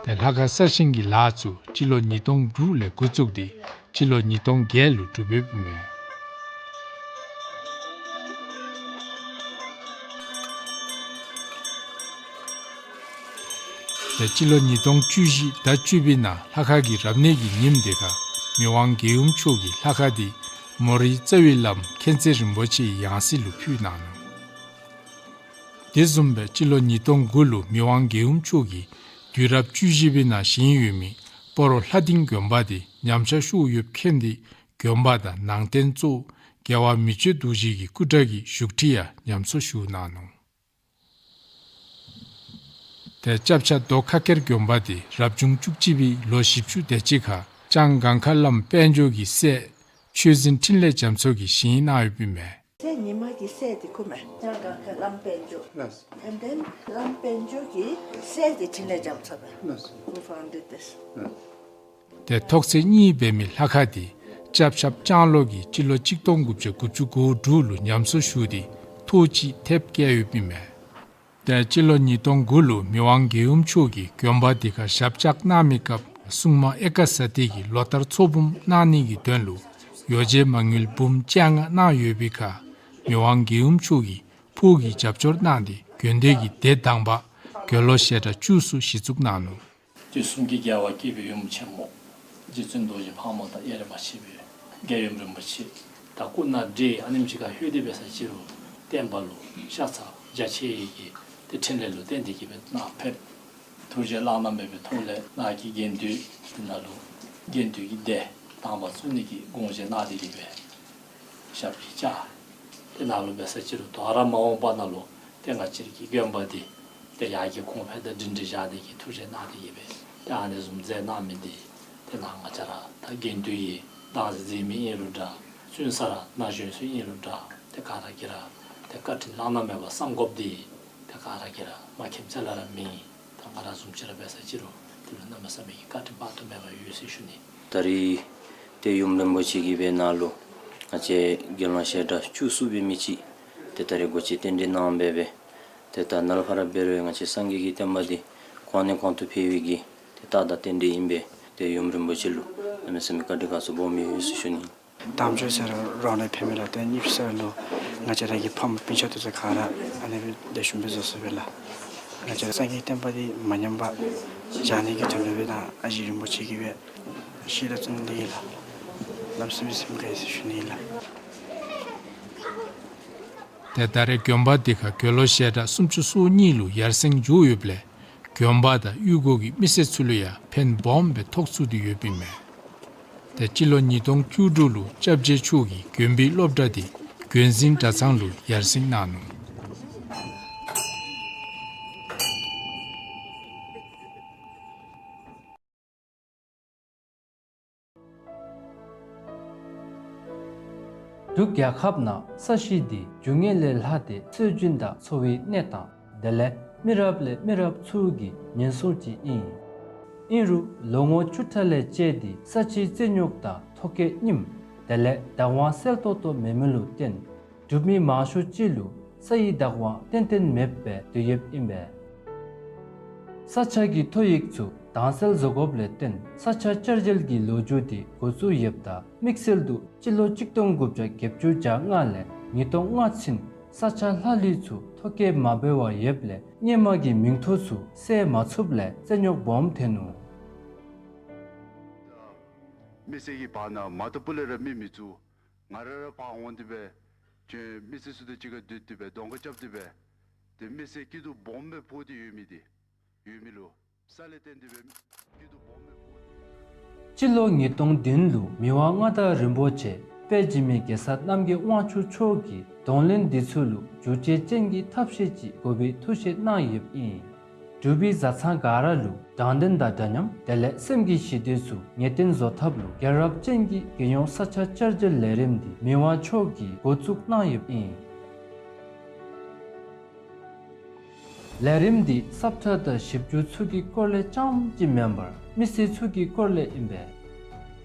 ཏེ་ལྷ་ཁང་གསར་བཞེངས་ཀྱི་ལཱ་ཚུ་སྤྱི་ལོ་ཉིས་སྟོང་དྲུག་ལས་འགོ་བཙུགས་ཏེ་སྤྱི་ལོ་ཉིས་སྟོང་བརྒྱད་ལུ་གྲུབ་ཡོདཔ་ཨིན་མས། ཏེ་སྤྱི་ལོ་ཉིས་སྟོང་བཅུ་བཞི་ཟླ་བཅུ་པའི་ནང་ལྷ་ཁང་གི་རབ་གནས་ཀྱི་ཉིནམ་དེ་ཁར་མི་དབང་རྒྱལ་ཡུམ་མཆོག་གིས་ལྷ་ཁང་དེ་མོ་རའི་རྩ་བའི་བླམ་མཁྱེན་བརྩེ་རིན་པོ་ཆེའི་ཡང་སྲིད་ལུ་ཕུལ་གནང་ནུག། དེ་བཟུམ་སྦེ་སྤྱི་ལོ་ཉིས་སྟོང་དགུ་ལུ་མི་དབང་རྒྱལ་ཡུམ་མཆོག་གིས་དུས་རབས་བཅུ་བཞི་པའི་ནང་བཞེངས་ཡོད་མི་སྤ་རོ་ལྷ་སྡིངས་དགོན་པ་དེ་ཉམས་ཆག་ཤོར་ཡོདཔ་མཁྱེན་ཏེ་དགོན་པ་དང་ནང་རྟེན་གཙོ་བོ་ རྒྱལ་བ་མི་བསྐྱོད་རྡོ་རྗེ་གི་སྐུ་འདྲ་གི་བཞུགས་ཁྲི་ཡང་ཉམས་གསོ་ཞུ་གནང་ནུག། ཏེ་སྐྱབས་ཆ་རྡོ་ཁ་སྐེར་དགོན་པ་འདི་རབ་བྱུང་བཅུ་གཅིག་པའི་ལོ་བཞི་བཅུ་དེ་ཅིག་ཁར་ལྕང་སྒང་ཁ་བླམ་དཔལ་འབྱོར་གྱི་སྲས་ཆོས་འཛིན་འཕྲིན་ལས་རྒྱ་མཚོ་གིས་བཞེངས་གནང་ཡོདཔ་ཨིན་མས། སྲས་ཉི་མ་གི་སྲས་འདི་ཁོ་མས། ལྕང་སྒང་ཁ་བླམ་དཔལ་འབྱོར། ལགས། And then བླམ་དཔལ་འབྱོར་གྱི་སྲས་འདི་འཕྲིན་ལས་རྒྱ་མཚོ་མས། ལགས། Who founded this? ལགས། ཏེ་ཐོག་ཚད་གཉིས་འབད་མི་ལྷ་ཁང་འདི་སྐྱབས་ཆ་ལྕང་ལོ་གི་སྤྱི་ལོ་གཅིག་སྟོང་དགུ་བརྒྱ་དགུ་བཅུ་གོ་དྲུག་ལུ་ཉམས་གསོ་ཞུ་སྟེ་ཐོག་གཅིག་ཐེབས་བཀལ་ཡོདཔ་ཨིན་མས། ཏེ་སྤྱི་ལོ་ཉིས་སྟོང་དགུ་ལུ་མི་དབང་རྒྱལ་ཡུམ་མཆོག་གིས་དགོན་པ་འདི་ཁར་ཞབས་བཅགས་གནང་མི་སྐབས་སྲུང་མ་ཨེ་ཀ་ས་ཏི་གིས་ལོ་ལྟར་ཚོགས་འབུམ་གནང་ནི་གི་དོན་ལུ་ཡོ་བྱད་མ་དངུལ་འབུམ་བཅོ་ལྔ་གནང་ཡོད་པའི་ཁར་མི་དབང་རྒྱལ་ཡུམ་མཆོག་གིས་ཕོ་གི་རྒྱབ་སྐྱོར་གནང་སྟེ་དགོན་སྡེ་གི་སྡེ་དང་པ་དགེ་སློང་བཤད་གྲྭ་བཅུ་གསུམ་གཞི་བཙུགས་གནང་ནུག། དུས་གསུམ་གྱི་རྒྱལ་བ་དགྱེས་པའི་ཡུམ་ཆེན་མོ་རྗེ་བཙུན་རྡོ་རྗེ་ཕག་མོ་དང་གཡས་རུ་མ་མཆིས་པའི་རྒྱལ་ཡུམ་རིན་པོ་ཆེ་དང་སྐུ་ན་འདྲེ་ཨ་ནེམ་ཅིག་ཁར་ལྷོད་དེ་འབད་ས་ཅིག་རུང་བསྟན་པ་ལུ་ཤ་ཚ་རྒྱ་ཆེ་ཡི་གི་ཏེ་འཕྲིན་ལས་ལུ་བརྟེན་ཏེ་གི་སྦེ་ནཱ་ཕེབས། ཐུགས་རྗེ་བླ་ན་མེད་པའི་ཐོག་ལས་ནཱ་གི་དགེ་འདུན་འདི་ནང་ལུ་དགེ་འདུན་གྱི་སྡེ་དང་པ་བཙུགས་ནི་གི་དགོངས་བཞེས་གནང་སྟེ་གི་སྦེ་ཞབས་ཀྱིས་བཅགས། ཏེ་ནཱ་ལུ་འབད་ས་ཅིག་རུང་དོ་རུང་མ་འོངས་པ་ནང་ལུ་ཏེ་ང་བཅས་ར་གི་དགོན་པ་འདི་ཏེ་ཡར་རྒྱས་གོང་འཕེལ་དང་སྒྲིང་སྒྲི་བཞག་ནི་གི་ཐུགས་རྗེ་གནང་སྟེ་གི་སྦེ་ཏེ་ཨ་ནི་བཟུམ་མཛད་གནང་མི་འདི་ཏེ་ནཱ་ང་བཅས་ར་ད་དགེ་འདུན་གྱི་བདག་འཛིན་མཛད་མི་ཨིན་རུང་འདྲ། བཙུན་ས་ར་ན་གཞོན་ཚུ་ཨིན་རུང་འདྲ། ཏེ་ག་ར་གིས་ར་ཏེ་བཀའ་དྲིན་བླ་ན་མེད་པ་བསམ་དགོཔ་འདི་ཏེ་ག་ར་གིས་ར་མ་མཁྱེནམ་ཅིག་ལས་ར་མེད། ད་ང་ར་བཟུམ་ཅིག་ར་འབད་ས་ཅིག་རུང་དེ་ལུ་གནམ་མེད་ས་མེད་ཀྱི་བཀའ་དྲིན་དཔག་ཏུ་མེད་པ་ཡོད་ཟེར་ཞུ་ནི། ད་རིས་ཏེ་ཡུམ་རིན་པོ་ཆེ་གིས་སྦེ་ནཱ་ལུ་ང་བཅས་དགེ་སློང་བཤད་གྲྭ་བཅུ་གསུམ་འབད་མི་ཅིག་ཏེ་ད་རིས་སྒོ་འབྱེད་རྟེན་འབྲེལ་གནང་སྦེ་སྦེ་ཏེ་ད་ནཱ་ལས་ཕར་འབད་རུང་ང་བཅས་སངས་རྒྱས་ཀྱི་བསྟན་པ་འདི་གོང་ནས་གོང་དུ་འཕེལ་བའི་གི་ཏེ་རྟགས་དང་རྟེན་འབྲེལ་ཨིན་པས། ཏེ་ཡུམ་རིན་པོ་ཆེ་ལུ་གནམ་མེད་ས་མེད་བཀའ་དྲིན་དགའ་ཚོར་སྦོམ་ཡོད་ཟེར་ཞུ་ནི། དམ་ཆོས་ཟེར་རོགས་ནས་ཕེབས་མི་ལགས། ཏེ་གཉིས་ཤིག་ལུ་ང་བཅས་ར་གི་ཕམ་སྤུན་ཆ་དེ་ཚུ་ག་ར་ཨ་ནི་སྦེ་ལེགས་ཤོམ་སྦེ་བཟོ་ཚུགས་པས་ལགས། ང་བཅས་ར་སངས་རྒྱས་བསྟན་པ་འདི་མ་ཉམས་པར་བཞག་ནི་གི་དོན་ལུ་སྦེ་ད་ཨ་ཞེ་རིན་པོ་ཆེ་གིས་སྦེ་ཞལ་ལག་བཙུགས་ནི་ཨིན་ལགས། གནམ་མེད་ས་མེད་སེམས་དགའ་ཡི་ཟེར་ཞུ་ནི་ཨིན་ལགས། ཏེ་ད་རེས་དགོན་པ་འདི་ཁར་དགེ་སློང་བཤད་གྲྭ་སུམ་ཅུ་སོ་གཉིས་ལུ་ཡར་སེང་འགྱོ་ཡོདཔ་ལས་དགོན་པ་དང་གཡུས་སྒོ་གི་མི་སེར་ཚུ་ལུ་ཡང་ཕན་སྦོམ་སྦེ་ཐོགས་ཚུགས་ཏེ་ཡོདཔ་ཨིན་མས། ཏེ་སྤྱི་ལོ་ཉིས་སྟོང་བཅུ་དྲུག་ལུ་སྐྱབས་རྗེ་མཆོག་གིས་དགོན་པའི་སློབ་གྲྭ་འདི་དགོན་འཛིན་གྲྭ་ཚང་ལུ་ཡར་སེང་གནང་ནུག། འབྲུག་རྒྱལ་ཁབ་ནང་ས་གཞི་འདི་རྒྱུ་དངོས་ལས་ལྷག་སྟེ་སྲོལ་རྒྱུན་དང་འཚོ་བའི་གནས་སྟངས་དེ་ལས་མི་རབས་ལས་མི་རབས་ཚུ་གི་ཉེན་སྲུང་ཅིག་ཨིན། ཨིན་རུང་ལོ་ངོ་བཅུ་ཕྲག་ལས་བཅད་དེ་ས་ཆའི་རྩིས་རྙོག་དང་ཐོ་བཀོད་རྙིངམ་དེ་ལས་བདག་དབང་གསལ་ཏོག་ཏོ་མེད་མི་ལུ་བརྟེན་འབྲུག་མི་མང་ཤོས་ཅིག་ལུ་ས་ཡི་བདག་དབང་ཏན་ཏན་མེདཔ་སྦེ་སྡོད་ཡོདཔ་ཨིན་པས། ས་ཆ་གི་ཐོ་ཡིག་ཚུ་དྭངས་གསལ་བཟོ་དགོཔ་ལས་བརྟེན་ས་ཆ་བསྐྱར་བཅོས་ཀྱི་ལོ་རྒྱུས་འདི་འགོ་བཙུགས་ཡོདཔ་ད་དམིགས་བསལ་དུ་སྤྱི་ལོ་གཅིག་སྟོང་དགུ་བརྒྱ་བརྒྱད་ཅུ་གྱ་ལྔ་ལས་ཉིས་སྟོང་ལྔ་ཚུན་ས་ཆ་ལྷག་ལུས་ཚུ་ཐོ་བཀོད་མ་འབད་བར་ཡོདཔ་ལས་སྔོན་མ་གི་མིང་ཐོ་ཚུ་གསལ་མ་ཚུགསཔ་ལས་རྩིས་རྙོག་སྦོམ་ཐོན་ནུག། མི་སེར་གྱི་བར་ན་མ་བཏུབ་པ་ལས་ར་མི་མི་བཙུགས། ང་ར་ར་ཕར་འོང་སྟེ་སྦེ་ཁྱོད་མི་སེར་ཚུ་དང་གཅིག་ཁར་སྡོད་དེ་སྦེ་གདོང་ཁ་རྐྱབ་སྟེ་སྦེ་ཏེ་མི་སེར་སྐྱིད་སྡུག་སྦོམ་སྦེ་ཕོག་སྟེ་ཡོད་མི་འདི་ཡོད་མི་ལུ་ས་ལས་བརྟེན་ཏེ་སྦེ་སྐྱིད་སྡུག་སྦོམ་སྦེ་ཕོག་སྟེ་ཡོད། སྤྱི་ལོ་ཉིས་སྟོང་བདུན་ལུ་མི་དབང་མངའ་བདག་རིན་པོ་ཆེ་དཔལ་འཇིགས་མེད་གེ་སར་རྣམ་རྒྱལ་དབང་ཕྱུག་མཆོག་གིས་གདོང་ལེན་འདི་ཚུ་ལུ་བསྒྱུར་བཅོས་ཅན་གྱི་ཐབས་ཤེས་ཅིག་དགོ་པའི་ཐུགས་བཞེད་གནང་ཡོདཔ་ཨིན། འབྲུག་པའི་བཟའ་ཚང་ག་ར་ལུ་དྲང་བདེན་དང་འདྲ་མཉམ་དེ་ལས་སེམས་ཀྱི་ཞི་བདེ་ཚུ་ངེས་གཏན་བཟོ་ཐབས་ལུ་རྒྱལ་རབས་ཅན་གྱི་རྒྱལ་ཡོངས་ས་ཆ་བསྐྱར་བཅོས་ལས་རིམ་འདི་མི་དབང་མཆོག་གིས་འགོ་བཙུགས་གནང་ཡོདཔ་ཨིན། ལས་རིམ་འདི་ས་བཀྲ་དང་ཞིབ་འཇུག་ཚུ་གི་སྐོར་ལས་རྐྱངམ་གཅིག་མེན་པར་མི་སེར་ཚུ་གི་སྐོར་ལས་ཨིན་པས།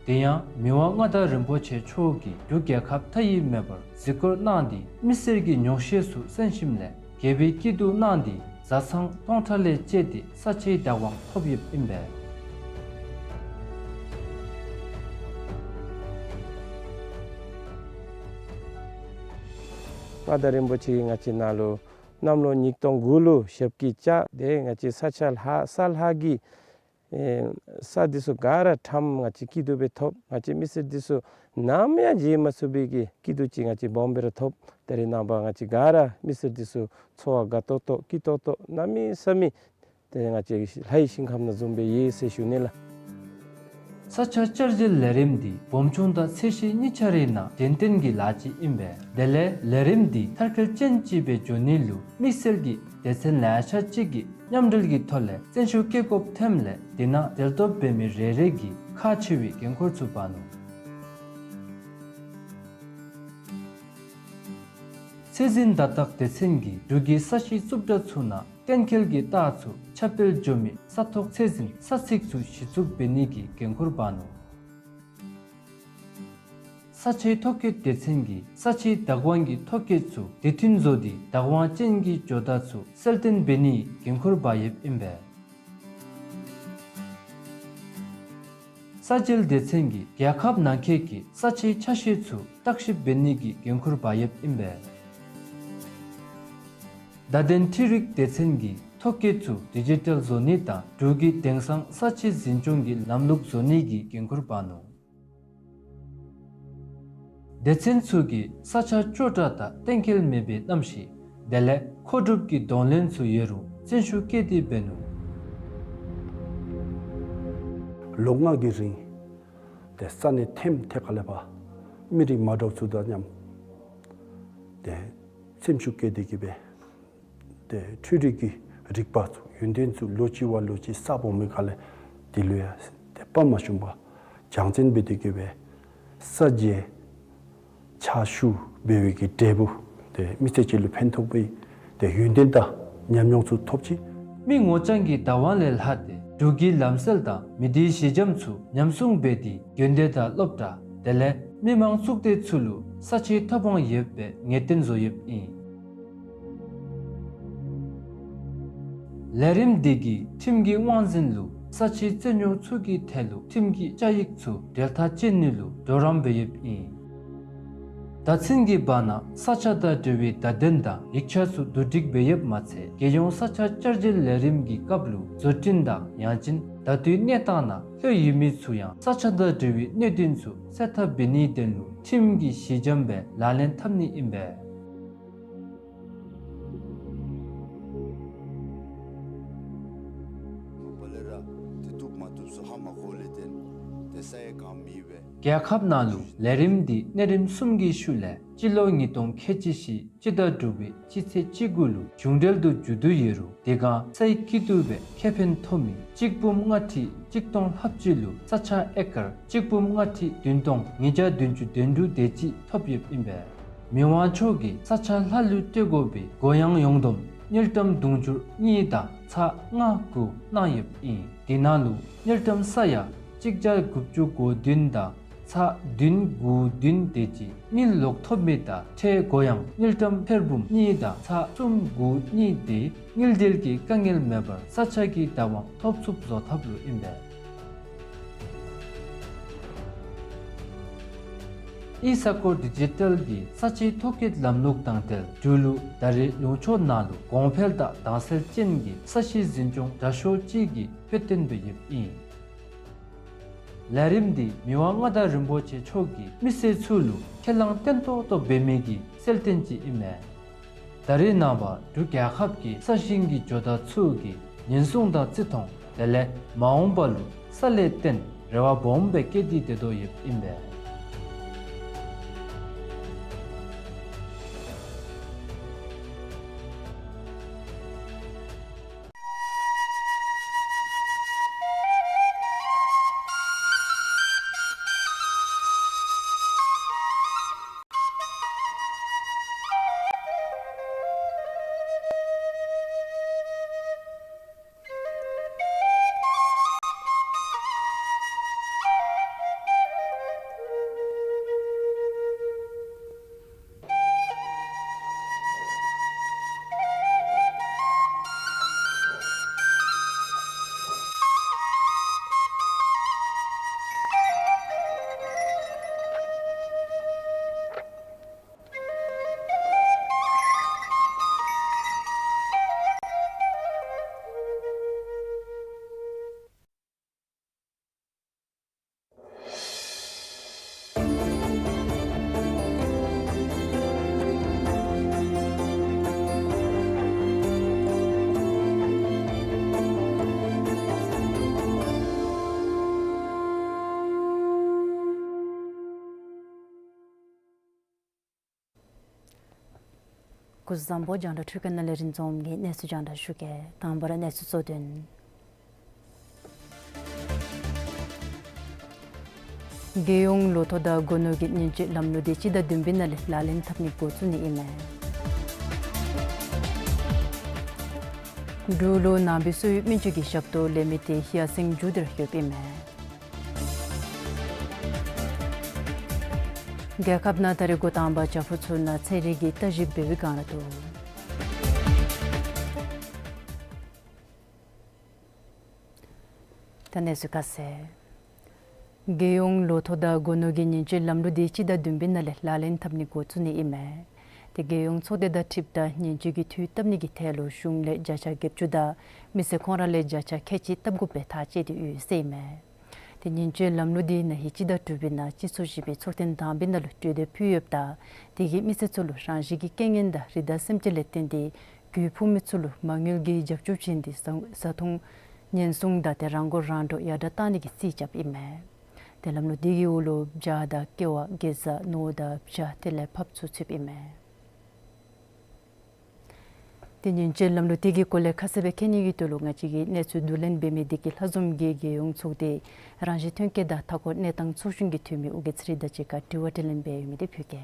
དེ་ཡང་མི་དབང་མངའ་བདག་རིན་པོ་ཆེ་མཆོག་གིས་འབྲུག་རྒྱལ་ཁབ་མཐའ་དབུས་མེད་པར་གཟིགས་སྐོར་གནང་སྟེ་མི་སེར་གྱི་ཉོགས་བཤད་ཚུ་གསན་ཞིནམ་ལས་དགེ་བའི་སྐྱིད་སྡུག་གནང་སྟེ་བཟའ་ཚང་སྟོང་ཕྲག་ལས་བཅད་དེ་ས་ཆའི་བདག་དབང་ཐོབ་ཡོདཔ་ཨིན་པས། མངའ་བདག་རིན་པོ་ཆེ་གིས་ང་བཅས་ནང་ལུ་གནམ་ལོ་ཉིས་སྟོང་དགུ་ལུ་ཞབས་ཀྱིས་བཅགས་ཏེ་ང་བཅས་ས་ཆ་ལྷག་ས་ལྷག་གི་ཨེ་ས་འདི་ཚུ་ག་ར་ཁྲམ་ང་བཅས་སྐྱིད་སྡུག་སྦེ་ཐོབ། ང་བཅས་མི་སེར་འདི་ཚུ་ནམ་ཡང་བརྗེད་མ་ཚུགས་པའི་གི་སྐྱིད་སྡུག་ཅིག་ང་བཅས་སྦོམ་སྦེ་ར་ཐོབ། ད་རེས་ནངས་པ་ང་བཅས་ག་ར་མི་སེར་འདི་ཚུ་འཚོ་བ་དགའ་ཏོག་ཏོ་སྐྱིད་ཏོག་ཏོ་གནམ་མེད་ས་མེད་ཏེ་ང་བཅས་ལྷའི་ཞིང་ཁམས་ནང་བཟུམ་སྦེ་ཡོད་ཟེར་ཞུ་ནི་ལགས། ས་ཆ་བསྐྱར་བཟོའི་ལས་རིམ་འདི་སྦོམ་ཆུང་དང་ཚད་གཞི་གཉིས་ཆ་རའི་ནང་གདན་འདྲེན་གྱི་ལཱ་ཅིག་ཨིན་པས། དེ་ལས་ལས་རིམ་འདི་མཐར་འཁྱོལ་ཅན་ཅིག་སྦེ་འགྱོ་ནི་ལུ་དམིགས་བསལ་གྱི་སྡེ་ཚན་ལེ་ཤ་ཅིག་གིས་མཉམ་འབྲེལ་གྱི་ཐོག་ལས་བརྩོན་ཤུགས་བསྐྱེད་དགོཔ་ཐོནམ་ལས་དེ་ནང་འབྲེལ་གཏོགས་འབད་མི་རེ་རེ་གིས་ཁག་ཆེ་བའི་འགན་ཁུར་ཚུ་འབག་ནུག། ཚད་འཛིན་བརྡ་རྟགས་སྡེ་ཚན་གྱིས་འབྲུག་གི་ས་གཞི་རྩུབ་དྲགས་ཚུ་ནང་གཏན་འཁེལ་གྱི་རྟགས་ཚུ་ཁྱབ་སྤེལ་འགྱོ་མི་ས་ཐོག་ཚད་འཛིན་ས་ཚིགས་ཚུ་གཞི་བཙུགས་འབད་ནི་གི་འགན་ཁུར་འབག་ནུག། ས་ཆའི་ཐོ་བཀོད་སྡེ་ཚན་གྱིས་ས་ཆའི་བདག་དབང་གི་ཐོ་བཀོད་ཚུ་དུས་མཐུན་བཟོ་སྟེ་བདག་དབང་ཅན་གྱི་ཇོ་བདག་ཚུ་གསལ་སྟོན་འབད་ནིའི་འགན་ཁུར་འབག་ཡོདཔ་ཨིན་པས། ས་འཇལ་སྡེ་ཚན་གྱིས་རྒྱལ་ཁབ་ནང་འཁོད་ཀྱི་ས་ཆའི་ཆ་ཤས་ཚུ་བརྟག་ཞིབ་འབད་ནི་གི་འགན་ཁུར་འབག་ཡོདཔ་ཨིན་པས། བརྡ་དོན་འཕྲུལ་རིག་སྡེ་ཚན་གྱིས་ཐོ་བཀོད་ཚུ་ཌི་ཇི་ཊལ་བཟོ་ནི་དང་འབྲུག་གི་དེང་སང་ས་ཆའི་འཛིན་སྐྱོང་གི་ལམ་ལུགས་བཟོ་ནི་གི་འགན་ཁུར་འབག་ནུག། སྡེ་ཚན་ཚུ་གིས་ས་ཆ་སྐྱོ་དྲགས་དང་གཏན་འཁེལ་མེད་པའི་གནམ་གཤིས་དེ་ལས་མཁོ་སྒྲུབ་ཀྱི་གདོང་ལེན་ཚུ་ཡོད་རུང་བརྩོན་ཤུགས་བསྐྱེད་དེ་འབད་ནུག། ལོ་ལྔ་གི་རིང་ཏེ་ས་གནས་ཐེམ་ཐེ་ཁ་ལས་ཕར་མི་རིགས་མ་འདྲཝ་ཚུ་དང་མཉམ་ཏེ་སེམས་ཤུགས་བསྐྱེད་དེ་གི་སྦེ་ཏེ་འཕྲུལ་རིག་གི་རིག་པ་ཚུ་ཡོན་ཏན་ཚུ་ལོ་གཅིག་བ་ལོ་གཅིག་གསརཔ་འོང་མི་ཁ་ལས་དེ་ལུ་ཡང་ཏེ་དཔའ་མ་ཞུམ་པར་སྦྱང་བརྩོན་འབད་དེ་གི་སྦེ་ས་འཇལ་ཕྱག་ཞུ་འབད་བའི་གི་འབྲས་བུ་ཏེ་མི་སེར་ཅིག་ལུ་ཕན་ཐོགས་པའི་ཏེ་ཡོན་ཏན་དང་ཉམས་མྱོང་ཚུ་ཐོབ་ཅི། མི་ངོ་རྐྱང་གི་བདག་དབང་ལས་ལྷག་སྟེ་འབྲུག་གི་ལམ་སྲོལ་དང་མི་སྡེའི་གཞི་འགྱམ་ཚུ་ཉམས་སྲུང་འབད་དེ་དགོན་སྡེ་དང་སློབ་གྲྭ་དེ་ལས་མི་མང་གཙུག་སྡེ་ཚུ་ལུ་ས་ཆའི་ཐོབ་དབང་ཡོདཔ་སྦེ་ངེས་གཏན་བཟོ་ཡོདཔ་ཨིན། ལས་རིམ་འདི་གིས་ཁྲིམས་ཀྱི་དབང་འཛིན་ལུ་ས་ཆའི་རྩོད་རྙོགས་ཚུ་གི་ཐད་ལུ་ཁྲིམས་ཀྱི་བཅའ་ཡིག་ཚུ་འབྲེལ་ཐག་བཅད་ནི་ལུ་གྲོགས་རམ་འབད་ཡོདཔ་ཨིན། ད་ཚུན་གྱི་བར་ན་ས་ཆ་དང་འབྲེལ་བའི་བརྡ་དོན་དང་ཡིག་ཆ་ཚུ་བསྡུ་སྒྲིག་འབད་ཡོདཔ་མ་ཚད་རྒྱལ་ཡོངས་ས་ཆ་བསྐྱར་བཟོའི་ལས་རིམ་གྱི་སྐབས་ལུ་བཟོ་སྐྲུན་དང་ཡང་ཅིན་ད་ལྟོའི་གནས་སྟངས་ནང་ལྷོད་ཡོད་མི་ཚུ་ཡང་ས་ཆ་དང་འབྲེལ་བའི་གནད་དོན་ཚུ་སེལ་ཐབས་འབད་ནིའི་དོན་ལུ་ཁྲིམས་ཀྱི་གཞི་འགྱམ་སྦེ་ལག་ལེན་འཐབ་ནི་ཨིན་པས། རྒྱལ་ཁབ་ནང་ལུ་ལས་རིམ་འདི་གནས་རིམ་གསུམ་གྱི་ཤུལ་ལས་སྤྱི་ལོ་ཉིས་སྟོང་ཁལ་གཅིག་བཞི་སྤྱི་ཟླ་དྲུག་པའི་སྤྱི་ཚེས་བཅུ་དགུ་ལུ་གཞུང་འབྲེལ་དུ་མཇུག་བསྡུ་ཡོད་རུང་དེ་སྒང་སའི་སྐྱིད་སྡུག་སྦེ་ཁེ་ཕན་ཐོབ་མི་གཅིག་འབུམ་ལྔ་ཁྲི་གཅིག་སྟོང་ལྷགཔ་ཅིག་ལུ་ས་ཆ་ཨེ་ཀར་གཅིག་འབུམ་ལྔ་ཁྲི་བདུན་སྟོང་ཉིས་བརྒྱ་བདུན་ཅུ་དོན་དྲུག་དེ་ཅིག་ཐོབ་ཡོདཔ་ཨིན་པས། མི་དབང་མཆོག་གིས་ས་ཆ་ལྷག་ལུས་སྤྲོད་དགོ་པའི་གུ་ཡངས་ཡོངས་བསྡོམས་དངུལ་ཀྲམ་དུང་ཕྱུར་གཉིས་དང་ཚག་ལྔ་དགུ་གནང་ཡོདཔ་ཨིན། དེ་ནང་ལུ་དངུལ་ཀྲམ་ས་ཡ་གཅིག་བརྒྱ་དགུ་བཅུ་གོ་བདུན་དང་ཚག་བདུན་དགུ་བདུན་དེ་ཅིག་དངུལ་ལོག་ཐོབ་མི་དང་ཁྲལ་གུ་ཡངས་དངུལ་ཀྲམ་ཐེར་འབུམ་གཉིས་དང་ཚག་གསུམ་དགུ་གཉིས་དེ་དངུལ་འབྲེལ་གྱི་དཀའ་ངལ་མེད་པར་ས་ཆ་གི་བདག་དབང་ཐོབ་ཚུགསཔ་བཟོ་ཐབས་ལུ་ཨིན་པས། ཨི་ས་ཀོ་ཌི་ཇི་ཊལ་གྱིས་ས་ཆའི་ཐོ་བཀོད་ལམ་ལུགས་དང་འབྲེལ་འབྲུག་ལུ་ད་རེས་ལུང་ཕྱོགས་ནང་ལུ་གོང་འཕེལ་དང་དྭངས་གསལ་ཅན་གྱི་ས་གཞི་འཛིན་སྐྱོང་དྲག་ཤོས་ཅིག་གི་དཔེ་སྟོན་འབད་ཡོདཔ་ཨིན། ལས་རིམ་འདི་མི་དབང་མངའ་བདག་རིན་པོ་ཆེ་མཆོག་གིས་མི་སེར་ཚུ་ལུ་ཁས་བླངས་བརྟན་ཏོག་ཏོ་འབད་མི་གི་གསལ་སྟོན་ཅིག་ཨིན་མས། ད་རེས་ནངས་པ་འབྲུག་རྒྱལ་ཁབ་ཀྱི་ས་ཞིང་གི་ཇོ་བདག་ཚུ་གིས་ཉེན་སྲུང་དང་བརྩི་མཐོང་དེ་ལས་མ་འོངས་པ་ལུ་ས་ལས་བརྟེན་རེ་བ་སྦོམ་སྦེ་བསྐྱེད་དེ་སྡོད་དོ་ཡོདཔ་ཨིན་པས། སྐུ་གཟུགས་བཟང་པོ། རྒྱང་བསྒྲགས་འཕྲུལ་ཁང་ནང་ལས་རིན་འཛོམས་ཀྱིས་གནས་ཚུལ་རྒྱང་བསྒྲགས་ཞུ་གེ། དང་པ་ར་གནས་ཚུལ་གཙོ་དོན། རྒྱལ་ཡོངས་ལོ་ཐོག་དང་སྒོ་ནོར་གྱི་ཉེན་བཅོལ་ལམ་ལུགས་དེ་སྤྱི་ཟླ་བདུན་པའི་ནང་ལས་ལག་ལེན་འཐབ་ནི་འགོ་བཙུགས་ནི་ཨིན་མས། འབྲུག་ལུ་ནང་པའི་སོ་ཡོད་སྨན་བཅོས་ཀྱི་ཞབས་ཏོག་ལེན་མི་དེ་ཡར་སེང་མཇུག་བསྡུར་ཡོདཔ་ཨིན་མས། རྒྱལ་ཁབ་ནང་ད་རེས་འགོ་དང་པ་བྱག་ཕུག་ཚུ་ནང་ཚན་རིག་གི་བརྟག་ཞིབ་འབད་བའི་བསྒང་ར་འདུག། ད་གནས་ཚུལ་ཁ་གསལ། རྒྱལ་ཡོངས་ལོ་ཐོག་དང་སྒོ་ནོར་གྱི་ཉེན་བཅོལ་ལམ་ལུགས་དེ་སྤྱི་ཟླ་བདུན་པའི་ནང་ལས་ལག་ལེན་འཐབ་ནི་འགོ་བཙུགས་ནི་ཨིན་མས། དེ་རྒྱལ་ཡོངས་ཚོགས་སྡེ་དང་འཁྲིལཝ་ད་ཉེན་བཅོལ་གྱི་འཐུས་བཏབ་ནི་གི་ཐད་ལུ་གཞུང་ལས་བརྒྱ་ཆ་བརྒྱད་ཅུ་དང་མི་སེར་ཁོང་ར་ལས་བརྒྱ་ཆ་ཁལ་གཅིག་བཏབ་དགོཔ་སྦེ་ཐག་བཅད་དེ་ཡོད་ཟེར་ཨིན་མས། དེ་ཉེན་བཅོལ་ལམ་ལུགས་དེ་ན་ཧིང་སྤྱི་ཟླ་དྲུག་པའི་ནང་སྤྱི་ཚོགས་བཞི་པའི་ཚོགས་ཐེངས་དང་པའི་ནང་ལུ་གྲོས་འདེབས་ཕུལ་ཡོདཔ་ད་དེ་གིས་མི་སེར་ཚུ་ལུ་རང་བཞིན་གྱི་རྐྱེན་ངན་དང་རི་དྭགས་སེམས་ཅན་ལས་བརྟེན་ཏེ་རྒུད་ཕོག་མི་ཚུ་ལུ་མ་དངུལ་གྱི་རྒྱབ་སྐྱོར་བྱིན་ཏེ་བཟའ་བཟའ་འཐུང་ཉེན་སྲུང་དང་དེ་རང་མགོ་རང་འདྲོངས་ཡར་དྲག་བཏང་ནི་གི་རྩིས་རྐྱབ་ཨིན་མས། དེ་ལམ་ལུགས་དེ་གི་འོག་ལུ་བྱ་དང་ཀེ་བ་གེ་ཛ་ནོར་བུ་དང་བྱ་དེ་ལས་ཕགཔ་ཚུ་ཚུདཔ་ཨིན་མས། དེ་ཉེན་བཅོལ་ལམ་ལུགས་དེ་གི་སྐོར་ལས་ཁ་གསལ་སྦེ་མཁྱེན་ནི་གི་དོན་ལུ་ང་བཅས་ཀྱིས་གནས་ཚུལ་བསྡུ་ལེན་འབད་མི་དེ་གིས་ལྷ་འཛོམས་ཀྱིས་རྒྱལ་ཡོངས་ཚོགས་སྡེ་རང་བཞིན་ཐོན་སྐྱེད་དང་མཐའ་འཁོར་གནས་སྟངས་ཚོགས་ཆུང་གི་འཐུས་མི་ཨོ་རྒྱན་ཚེ་རིང་དང་གཅིག་ཁར་དྲི་བ་དྲིས་ལན་འབད་ཡོད་མི་དེ་ཕུལ་གེ།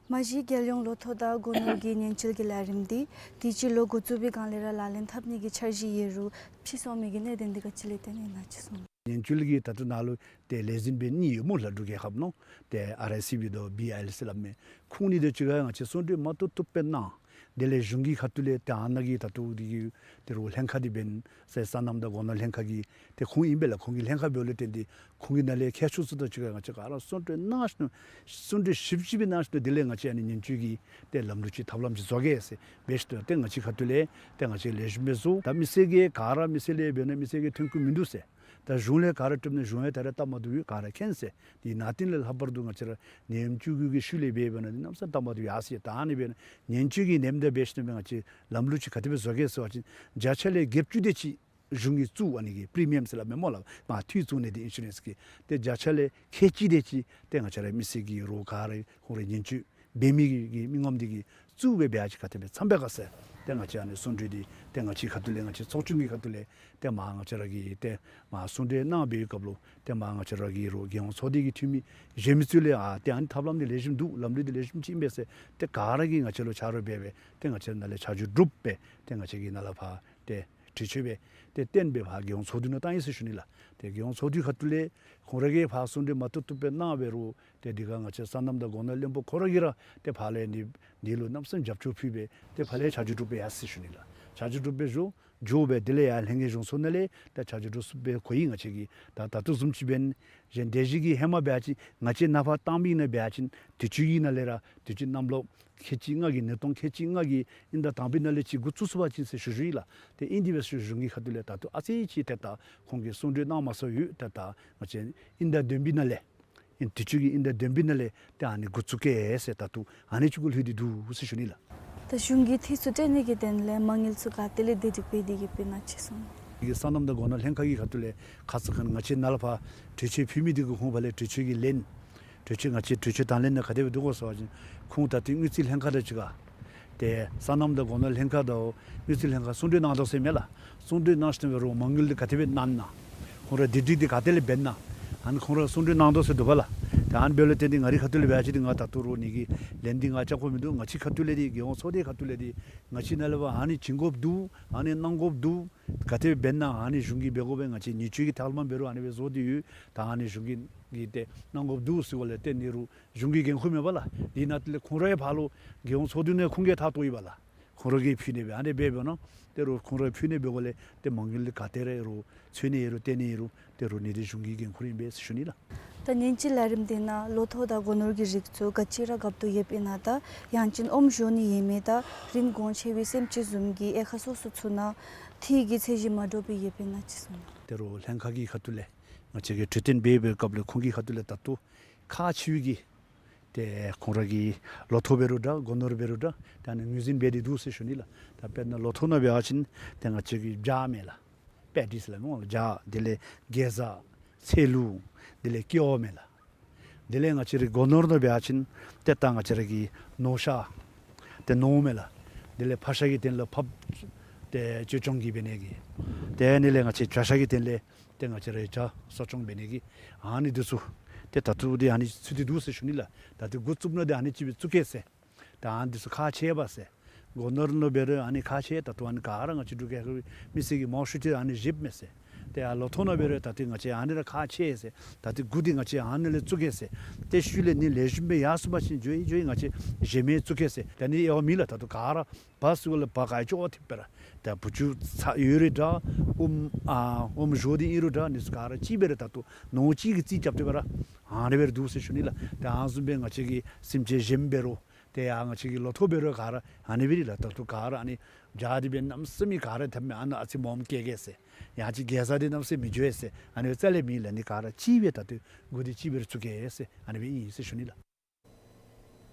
མ་གཞི་རྒྱལ་ཡོངས་ལོ་ཐོག་དང་སྒོ་ནོར་གྱི་ཉེན་བཅོལ་གྱི་ལས་རིམ་དེ་དུས་ཅི་ལོ་འགོ་བཙུགས་པའི་བསྒང་ལས་ར་ལག་ལེན་འཐབ་ནི་གི་འཆར་གཞི་ཡོད་རུང་ཕྱིས་སོང་མི་གི་གནད་དོན་དེ་ག་ཅི་ལས་བརྟེན་ཨིན་ན་ཅིག་གསུང་། ཉེན་བཅོལ་གྱི་ད་ལྟོ་ནཱ་ལུ་ཏེ་ལས་འཛིན་སྦེ་གཉིས་ཡོད་སྨོ་ལགས། འབྲུག་རྒྱལ་ཁབ་ནང་ཏེ་ཨར་ཨའི་སི་བི་དང་བི་ཨའི་ཨེལ་ཟེར་སླབ་མི་ཁོང་གཉིས་དེ་ཅིག་ཁར་ང་བཅས་གསུང་གྲོས་མ་བཏུབ་བཏུབ་སྦེ་གནང་། དེ་ལས་གཞུང་གི་ཁ་ཐུག་ལས་ཏེ་ཨ་ནཱ་གི་ད་ལྟོ་དེ་གི་དེ་རུ་ལྷན་ཁག་དེ་འབདན་སོ་སོའི་སོ་ནམ་དང་སྒོ་ནོར་ལྷན་ཁག་གི་ཏེ་ཁོང་ཨིན་པས་ལགས། ཁོང་གི་ལྷན་ཁག་འབདཝ་ལས་བརྟེན་ཏེ་ཁོང་གི་ནང་ལས་མཁས་མཆོག་ཚུ་དང་གཅིག་ཁར་ང་བཅས་ག་ར་གསུང་གྲོས་གནང་ཞིནམ་གསུང་གྲོས་ཞིབ་ཞིབ་སྦེ་གནང་ཞིནམ་དེ་ལས་ང་བཅས་ཨ་ནི་ཉེན་བཅོལ་གྱི་ཏེ་ལམ་ལུགས་ཅིག་ཐབས་ལམ་ཅིག་བཟོ་གེ་ཟེར་འབད་ཞིནམ་ཏེ་ང་བཅས་ཁ་ཐུག་ལས་ཏེ་ང་བཅས་ལེགས་ཤོམ་སྦེ་བཟོ། ད་མི་སེར་གྱིས་ག་ར་མི་སེར་ལས་འབད་ན་མི་སེར་གྱིས་ཐོན་ཁུངས་མིན་འདུག་ཟེར། ད་གཞུང་ལས་ག་ར་སྤྲོད་ན་གཞུང་ཡང་ད་རེས་སྟབས་མ་བདེཝ་ཡོད་ག་ར་མཁྱེན་ཟེར། དེ་ནང་བསྟན་ལས་ལྷག་པར་དུ་ང་བཅས་ར་ནད་ཡམས་བཅུ་དགུ་གི་ཤུལ་ལས་འབད་འབད་ན་དེ་གནམ་ས་སྟབས་མ་བདེཝ་ཡོད་ཟེར། ད་ཨ་ནི་འབད་ན་ཉེན་བཅོལ་གྱི་ལམ་དང་འབད་ཞིནམ་ང་བཅས་ལམ་ལུགས་ཅིག་ག་དེ་སྦེ་བཟོ་གེ་ཟེར་བ་ཅིན་བརྒྱ་ཆ་ལས་བརྒྱད་ཅུ་དེ་ཅིག་གཞུང་གིས་བཙུགས། ཨ་ནི་གི་པི་རི་མི་ཡམ་ཟེར་སླབ་མི་སྨོ་ལགས། མ་འཐུས་བཙུགས་ནི་དེ་ཨིན་ཤུ་རེནསི་གི་ཏེ་བརྒྱ་ཆ་ལས་ཁལ་གཅིག་དེ་ཅིག་ཏེ་ང་བཅས་ར་མི་སེར་གྱི་རོགས་ག་ར་ཁོང་ར་ཉེན་བཅོལ་འབད་མི་གི་གི་མི་ངོམ་དེ་གིས་བཙུགས་སྦེ་འབད་ཡ་ཅིག་ག་དེ་སྦེ་འཚམས་པས་ག་ཟེར། ཏེ་ང་བཅས་ཨ་ནི་གསུང་གྲོས་དེ་ཏེ་ང་བཅས་ཁ་ཐུག་ལས་ང་བཅས་ཚོགས་ཆུང་གི་ཁ་ཐུག་ལས་ཏེ་མར་ང་བཅས་ར་གི་ཏེ་མར་གསུང་གྲོས་གནང་བའི་སྐབས་ལུ་ཏེ་མར་ང་བཅས་ར་གི་རོགས་རྒྱལ་ཡོངས་ཚོགས་སྡེ་གི་འཐུས་མི་གཞན་མི་ཚུ་ལས་ཨ་ཏེ་ཨ་ནི་ཐབས་ལམ་དེ་ལེགས་ཤོམ་འདུག། ལམ་ལུགས་དེ་ལེགས་ཤོམ་ཅིག་ཨིན་པས་ཟེར་ཏེ་ག་ར་གིས་ང་བཅས་ལུ་ཆ་རོགས་འབད་སྦེ་ཏེ་ང་བཅས་ནཱ་ལས་ཆ་འཇོག་གྲུབ་སྦེ་ཏེ་ང་བཅས་ཀྱིས་ནཱ་ལས་ཕར་ཏེ་གྲོས་ཆོད་སྦེ་ཏེ་བཏོན་སྦེ་ཕར་རྒྱལ་ཡོངས་ཚོགས་འདུ་ནང་བཏང་ཡི་ཟེར་ཞུ་ནི་ལགས། ཏེ་རྒྱལ་ཡོངས་ཚོགས་འདུའི་ཁ་ཐུག་ལས་ཁོང་ར་གིས་ཕར་གསུང་གྲོས་མ་བཏུབ་བཏུབ་སྦེ་གནང་འབད་རུང་ཏེ་དེ་ཁར་ང་བཅས་སོ་ནམ་དང་སྒོ་ནོར་བློན་པོ་ཁོ་ར་གིས་ར་ཏེ་ཕར་ལས་འདི་འདི་ལུ་གནམ་མེད་ས་མེད་རྒྱབ་སྐྱོར་ཕུལ་སྦེ་ཏེ་ཕར་ལས་ཆ་འཇོག་གྲུབ་སྦེ་ཡར་སོ་ཡི་ཟེར་ཞུ་ནི་ལགས། ཆ་འཇོག་གྲུབ་སྦེ་འགྱོ་འགྱོ་སྦེ་དེ་ལས་ཡར་ལྷན་རྒྱས་གཞུང་ཚོགས་ནང་ལས་ད་ཆ་འཇོག་གྲུབ་སྦེ་གོ་ཡི། ང་བཅས་ཀྱིས་ད་ད་ལྟོ་བཟུམ་ཅིག་འབདན་གཞན་དེ་ཅིག་གིས་ཧེ་མ་འབད་བ་ཅིན་ང་བཅས་ནཱ་ཕར་བཏང་མི་ནང་འབད་བ་ཅིན་དུས་ཅི་གི་ནང་ལས་ར་དུས་ཅི་གནམ་ལོ་ཁལ་གཅིག་ལྔ་གི་ཉིས་སྟོང་ཁལ་གཅིག་ལྔ་གི་དབྱིན་ཟླ་དང་པའི་ནང་ལས་ཅིག་འགོ་བཙུགས་ཚུགས་པ་ཅིན་ཟེར་ཞུ་ཞུ་ཡི་ལགས། ཏེ་ཨིན་དེ་སྦེ་ཞུ་གཞུང་གི་ཁ་ཐུག་ལས་ད་ལྟོ་ཨ་ཙི་ཅིག་ཏེ་ད་ཁོང་གིས་གསུང་གྲོས་གནང་མ་ཚར་ཡོད། ཏེ་ད་ང་བཅས་དབྱིན་ཟླ་བདུན་པའི་ནང་ལས་ཨིན་དུས་ཅི་གི་དབྱིན་ཟླ་བདུན་པའི་ནང་ལས་ཏེ་ཨ་ནི་འགོ་བཙུགས་གེ་ཟེར་ད་ལྟོ་ཨ་ནི་ཅིག་གུ་ལྷོད་དེ་འདུག་ཟེར་ཞུ་ནི་ལགས། ད་གཞུང་གིས་འཐུས་ཚུ་སྤྲོད་ནི་གི་དོན་ལས་མ་དངུལ་ཚུ་ག་ཏེ་ལས་བདེ་སྒྲིག་འབད་དེ་གི་ཡོདཔ་ཨིན་ན་ཅིག་གསུང་། གི་སོ་ནམ་དང་སྒོ་ནོར་ལྷན་ཁག་གི་ཁ་ཐུག་ལས་ཁ་ཙ་ཁ་ཉིནམ་ང་བཅས་ནཱ་ལས་ཕར་གྲོས་ཆོད་ཕུལ་མི་དེ་གིས་ཁོང་ཕར་ལས་གྲོས་ཆོད་ཀྱི་ལན་གྲོས་ཆོད་ང་བཅས་གྲོས་ཆོད་དང་ལེན་ནང་ག་དེ་སྦེ་འདུག་གོ་ཟེར་བ་ཅིན་ཁོང་ད་ལྟོ་དངུལ་རྩིས་ལྷན་ཁག་དང་གཅིག་ཁར་ཏེ་སོ་ནམ་དང་སྒོ་ནོར་ལྷན་ཁག་དང་དངུལ་རྩིས་ལྷན་ཁག་གསུང་གྲོས་གནང་དོ་ཟེར་མས་ལགས། གསུང་གྲོས་གནང་ཞིནམ་འབད་རུང་མ་དངུལ་འདི་ག་དེ་སྦེ་གནང་ན་ཁོང་ར་བདེ་སྒྲིག་འདི་ག་ཏེ་ལས་འབད་ན་ཨ་ནི་ཁོང་ར་གསུང་གྲོས་གནང་དོ་ཟེར་འདུག་པ་ལགས། ཏེ་ཨ་ནི་འབདཝ་ལས་བརྟེན་ཏེ་ང་རའི་ཁ་ཐུག་ལས་འབད་བ་ཅིན་ཏེ་ང་ད་ལྟོ་རོགས་ནི་གི་ལན་འདི་ང་བཅར་དགོཔ་མིན་འདུག། ང་བཅས་ཁ་ཐུག་ལས་འདི་རྒྱལ་ཡོངས་ཚོགས་སྡེ་ཁ་ཐུག་ལས་འདི་ང་བཅས་ནཱ་ལས་ཕར་ཨ་ནི་བྱིན་དགོཔ་འདུག། ཨ་ནི་གནང་དགོཔ་འདུག། ག་དེ་སྦེ་འབད་ན་ཨ་ནི་གཞུང་གིས་འབད་དགོ་པས། ང་བཅས་ཉེན་བཅོལ་གྱི་ཐབས་ལམ་འབད་རུང་ཨ་ནི་སྦེ་བཟོ་སྟེ་ཡོད། ད་ཨ་ནི་གཞུང་གིས་གིས་ཏེ་གནང་དགོཔ་འདུག་ཟེར་བ་ལས་ཏེ་ནི་རུང་གཞུང་གི་འགན་ཁུར་མེད་པ་ལགས། འདི་ནང་ལས་ཁོང་རའི་ཕར་ལུ་རྒྱལ་ཡོངས་ཚོགས་འདུ་ནང་ཁུངས་སྐྱེལ་ཐག་བཏོག་ཡི་པ་ལགས། ཁོང་ར་གིས་ཕུལ་ནི་སྦེ་ཨ་ནི་སྦེ་འབད་ནི་ཏེ་རུང་ཁོང་ར་ཕུལ་ནི་འབད་དགོ་ལས་ཏེ་མ་དངུལ་ག་ཏེ་ར་རུང་འཚོལ་ནི་ཡོད་རུང་སྟོན་ནི་ཡོད་རུང་ཏེ་རུང་ནི་འདི་གཞུང་གི་འགན་ཁུར་ཨིན་པས་ཟེར་ཞུ་ནི་ལགས། ད་ཉེན་བཅོལ་ལས་རིམ་འདི་ནང་ལོ་ཐོག་དང་སྒོ་ནོར་གྱི་རིགས་ཚུ་ག་ཅི་ར་འགབ་སྟེ་ཡོདཔ་ཨིན་ན་དང་ཡང་ཅིན་ཨོམ་བཞོ་ནི་ཡོད་མི་དང་རིན་གོང་ཆེ་བའི་སེམས་ཅན་བཟུམ་གྱི་དབྱེ་ཁག་སོ་སོ་ཚུ་ནང་འཐུས་ཀྱི་ཚད་གཞི་མ་འདྲཝ་སྦེ་ཡོདཔ་ཨིན་ན་ཅིག་གསུང་། ཏེ་རུང་ལྷན་ཁག་གི་ཁ་ཐུག་ལས་ང་བཅས་ཀྱིས་གྲོས་བསྟུན་འབད་བའི་སྐབས་ལས་ཁོང་གི་ཁ་ཐུག་ལས་ད་ལྟོ་ཁག་ཆེ་བའི་གི་ཏེ་ཁོང་ར་གི་ལོ་ཐོག་འབད་རུང་འདྲ་སྒོ་ནོར་འབད་རུང་འདྲ་ད་ཨ་ནི་ངོས་འཛིན་འབད་དེ་འདུག་ཟེར་ཞུ་ནི་ལགས། ད་དཔེར་ན་ལོ་ཐོག་ནང་འབད་བ་ཅིན་ཏེ་ང་བཅས་ཀྱི་བྱ་མས་ལགས། པེ་ཌི་ཟེར་སླབ་མས་ལགས། བྱ་དེ་ལས་གེ་ཛ་ཚལ་ལུ་དེ་ལས་ཀེ་བ་མས་ལགས། དེ་ལས་ང་བཅས་རའི་སྒོ་ནོར་ནང་འབད་བ་ཅིན་ཏེ་ད་ང་བཅས་ར་གི་ནོར་ཤ་ཏེ་ནོར་མས་ལགས། དེ་ལས་ཕག་ཤ་གི་སྟེང་ལུ་ཕགཔ་ཏེ་བཅོས་སྐྱོང་གི་འབད་ནི་གི། དེ་ལས་ང་བཅས་བྱ་ཤ་གི་སྟེང་ལས་ཏེ་ང་བཅས་ར་བྱ་གསོ་སྐྱོང་འབད་ནི་གི། ཨ་ནི་འདི་ཚུ་ཏེ་ད་ལྟོ་འདི་ཨ་ནི་ཚུ་འདི་འདུག་ཟེར་ཞུ་ནི་ལགས། ད་འདི་འགོ་བཙུགས་ནི་འདི་ཨ་ནི་ཅིག་སྦེ་བཙུགས་གེ་ཟེར། ད་ཨ་ནི་འདི་ཚུ་ཁག་ཆེ་བས་ཟེར། སྒོ་ནོར་ནང་འབད་རུང་ཨ་ནི་ཁག་ཆེ། ད་ལྟོ་ཨ་ནི་ག་ར་ང་བཅས་འབྲུག་རྒྱལ་ཁབ་མི་སེར་གྱིས་མང་ཤོས་ཅིག་ཨ་ནི་བཞེསཔ་མས་ཟེར། ཏེ་ཡར་ལོ་ཐོག་ནང་འབད་རུང་ད་ལྟོ་ང་བཅས་ཨ་ནི་ར་ཁག་ཆེ་ཟེར། ད་ལྟོ་འགོ་འདི་ང་བཅས་ཨ་ནི་ལས་བཙུགས་གེ་ཟེར། ཏེ་ཤུལ་ལས་ནི་ལེགས་ཤོམ་སྦེ་ཡར་སོང་པ་ཅིན་འགྱོ་ཡི་འགྱོ་ཡི་ང་བཅས་གཞན་མི་བཙུགས་གེ་ཟེར། ད་ནི་ཨེ་འོང་མི་ལགས། ད་ལྟོ་ག་ར་བ་ཟེརཝ་ལས་བ་ག་ཅོག་ཐིབས་པས་ར། ད་བུ་ཆུང་ཚ་ཡོད་རུང་འདྲ། ཨོམ་ཨ་ཨོམ་བཞོ་འདི་ཨིན་རུང་འདྲ། ཨ་ནི་ཚུ་ག་ར་གཅིག་སྦེ་ར་ད་ལྟོ་ནོར་གཅིག་གིས་རྩིས་རྐྱབ་སྟེ་འབད་ར་ཨ་ནི་སྦེ་ར་འདུག་ཟེར་ཞུ་ནི་ལགས། ཏེ་ཨ་ནི་བཟུམ་སྦེ་ང་བཅས་ཀྱི་སེམས་ཅན་གཞན་འབད་རུང་ཏེ་ཡར་ང་བཅས་ཀྱི་ལོ་ཐོག་འབད་རུང་ག་ར་ཨ་ནི་སྦེ་ར་ལགས། ད་ལྟོ་ག་ར་ཨ་ནི་བྱ་འདི་སྦེ་གནམ་མེད་ས་མེད་ག་ར་འཐབ་མས། ཨ་ནཱ་ཨ་ཙི་མངམ་བཀལ་གེ་ཟེར། ཡང་ཅིན་གེ་ཟ་འདི་གནམ་མེད་ས་མེད་མི་འགྱོ་ཡི་ཟེར། ཨ་ནི་སྦེ་རྩ་ལས་མེད་ལགས། ཨ་ནི་ག་ར་གཅིག་སྦེ་ད་ལྟོ་འགོ་འདི་གཅིག་སྦེ་ར་བཙུགས་གེ་ཟེར་ཨ་ནི་སྦེ་ཨིན་ཟེར་ཞུ་ནི་ལགས།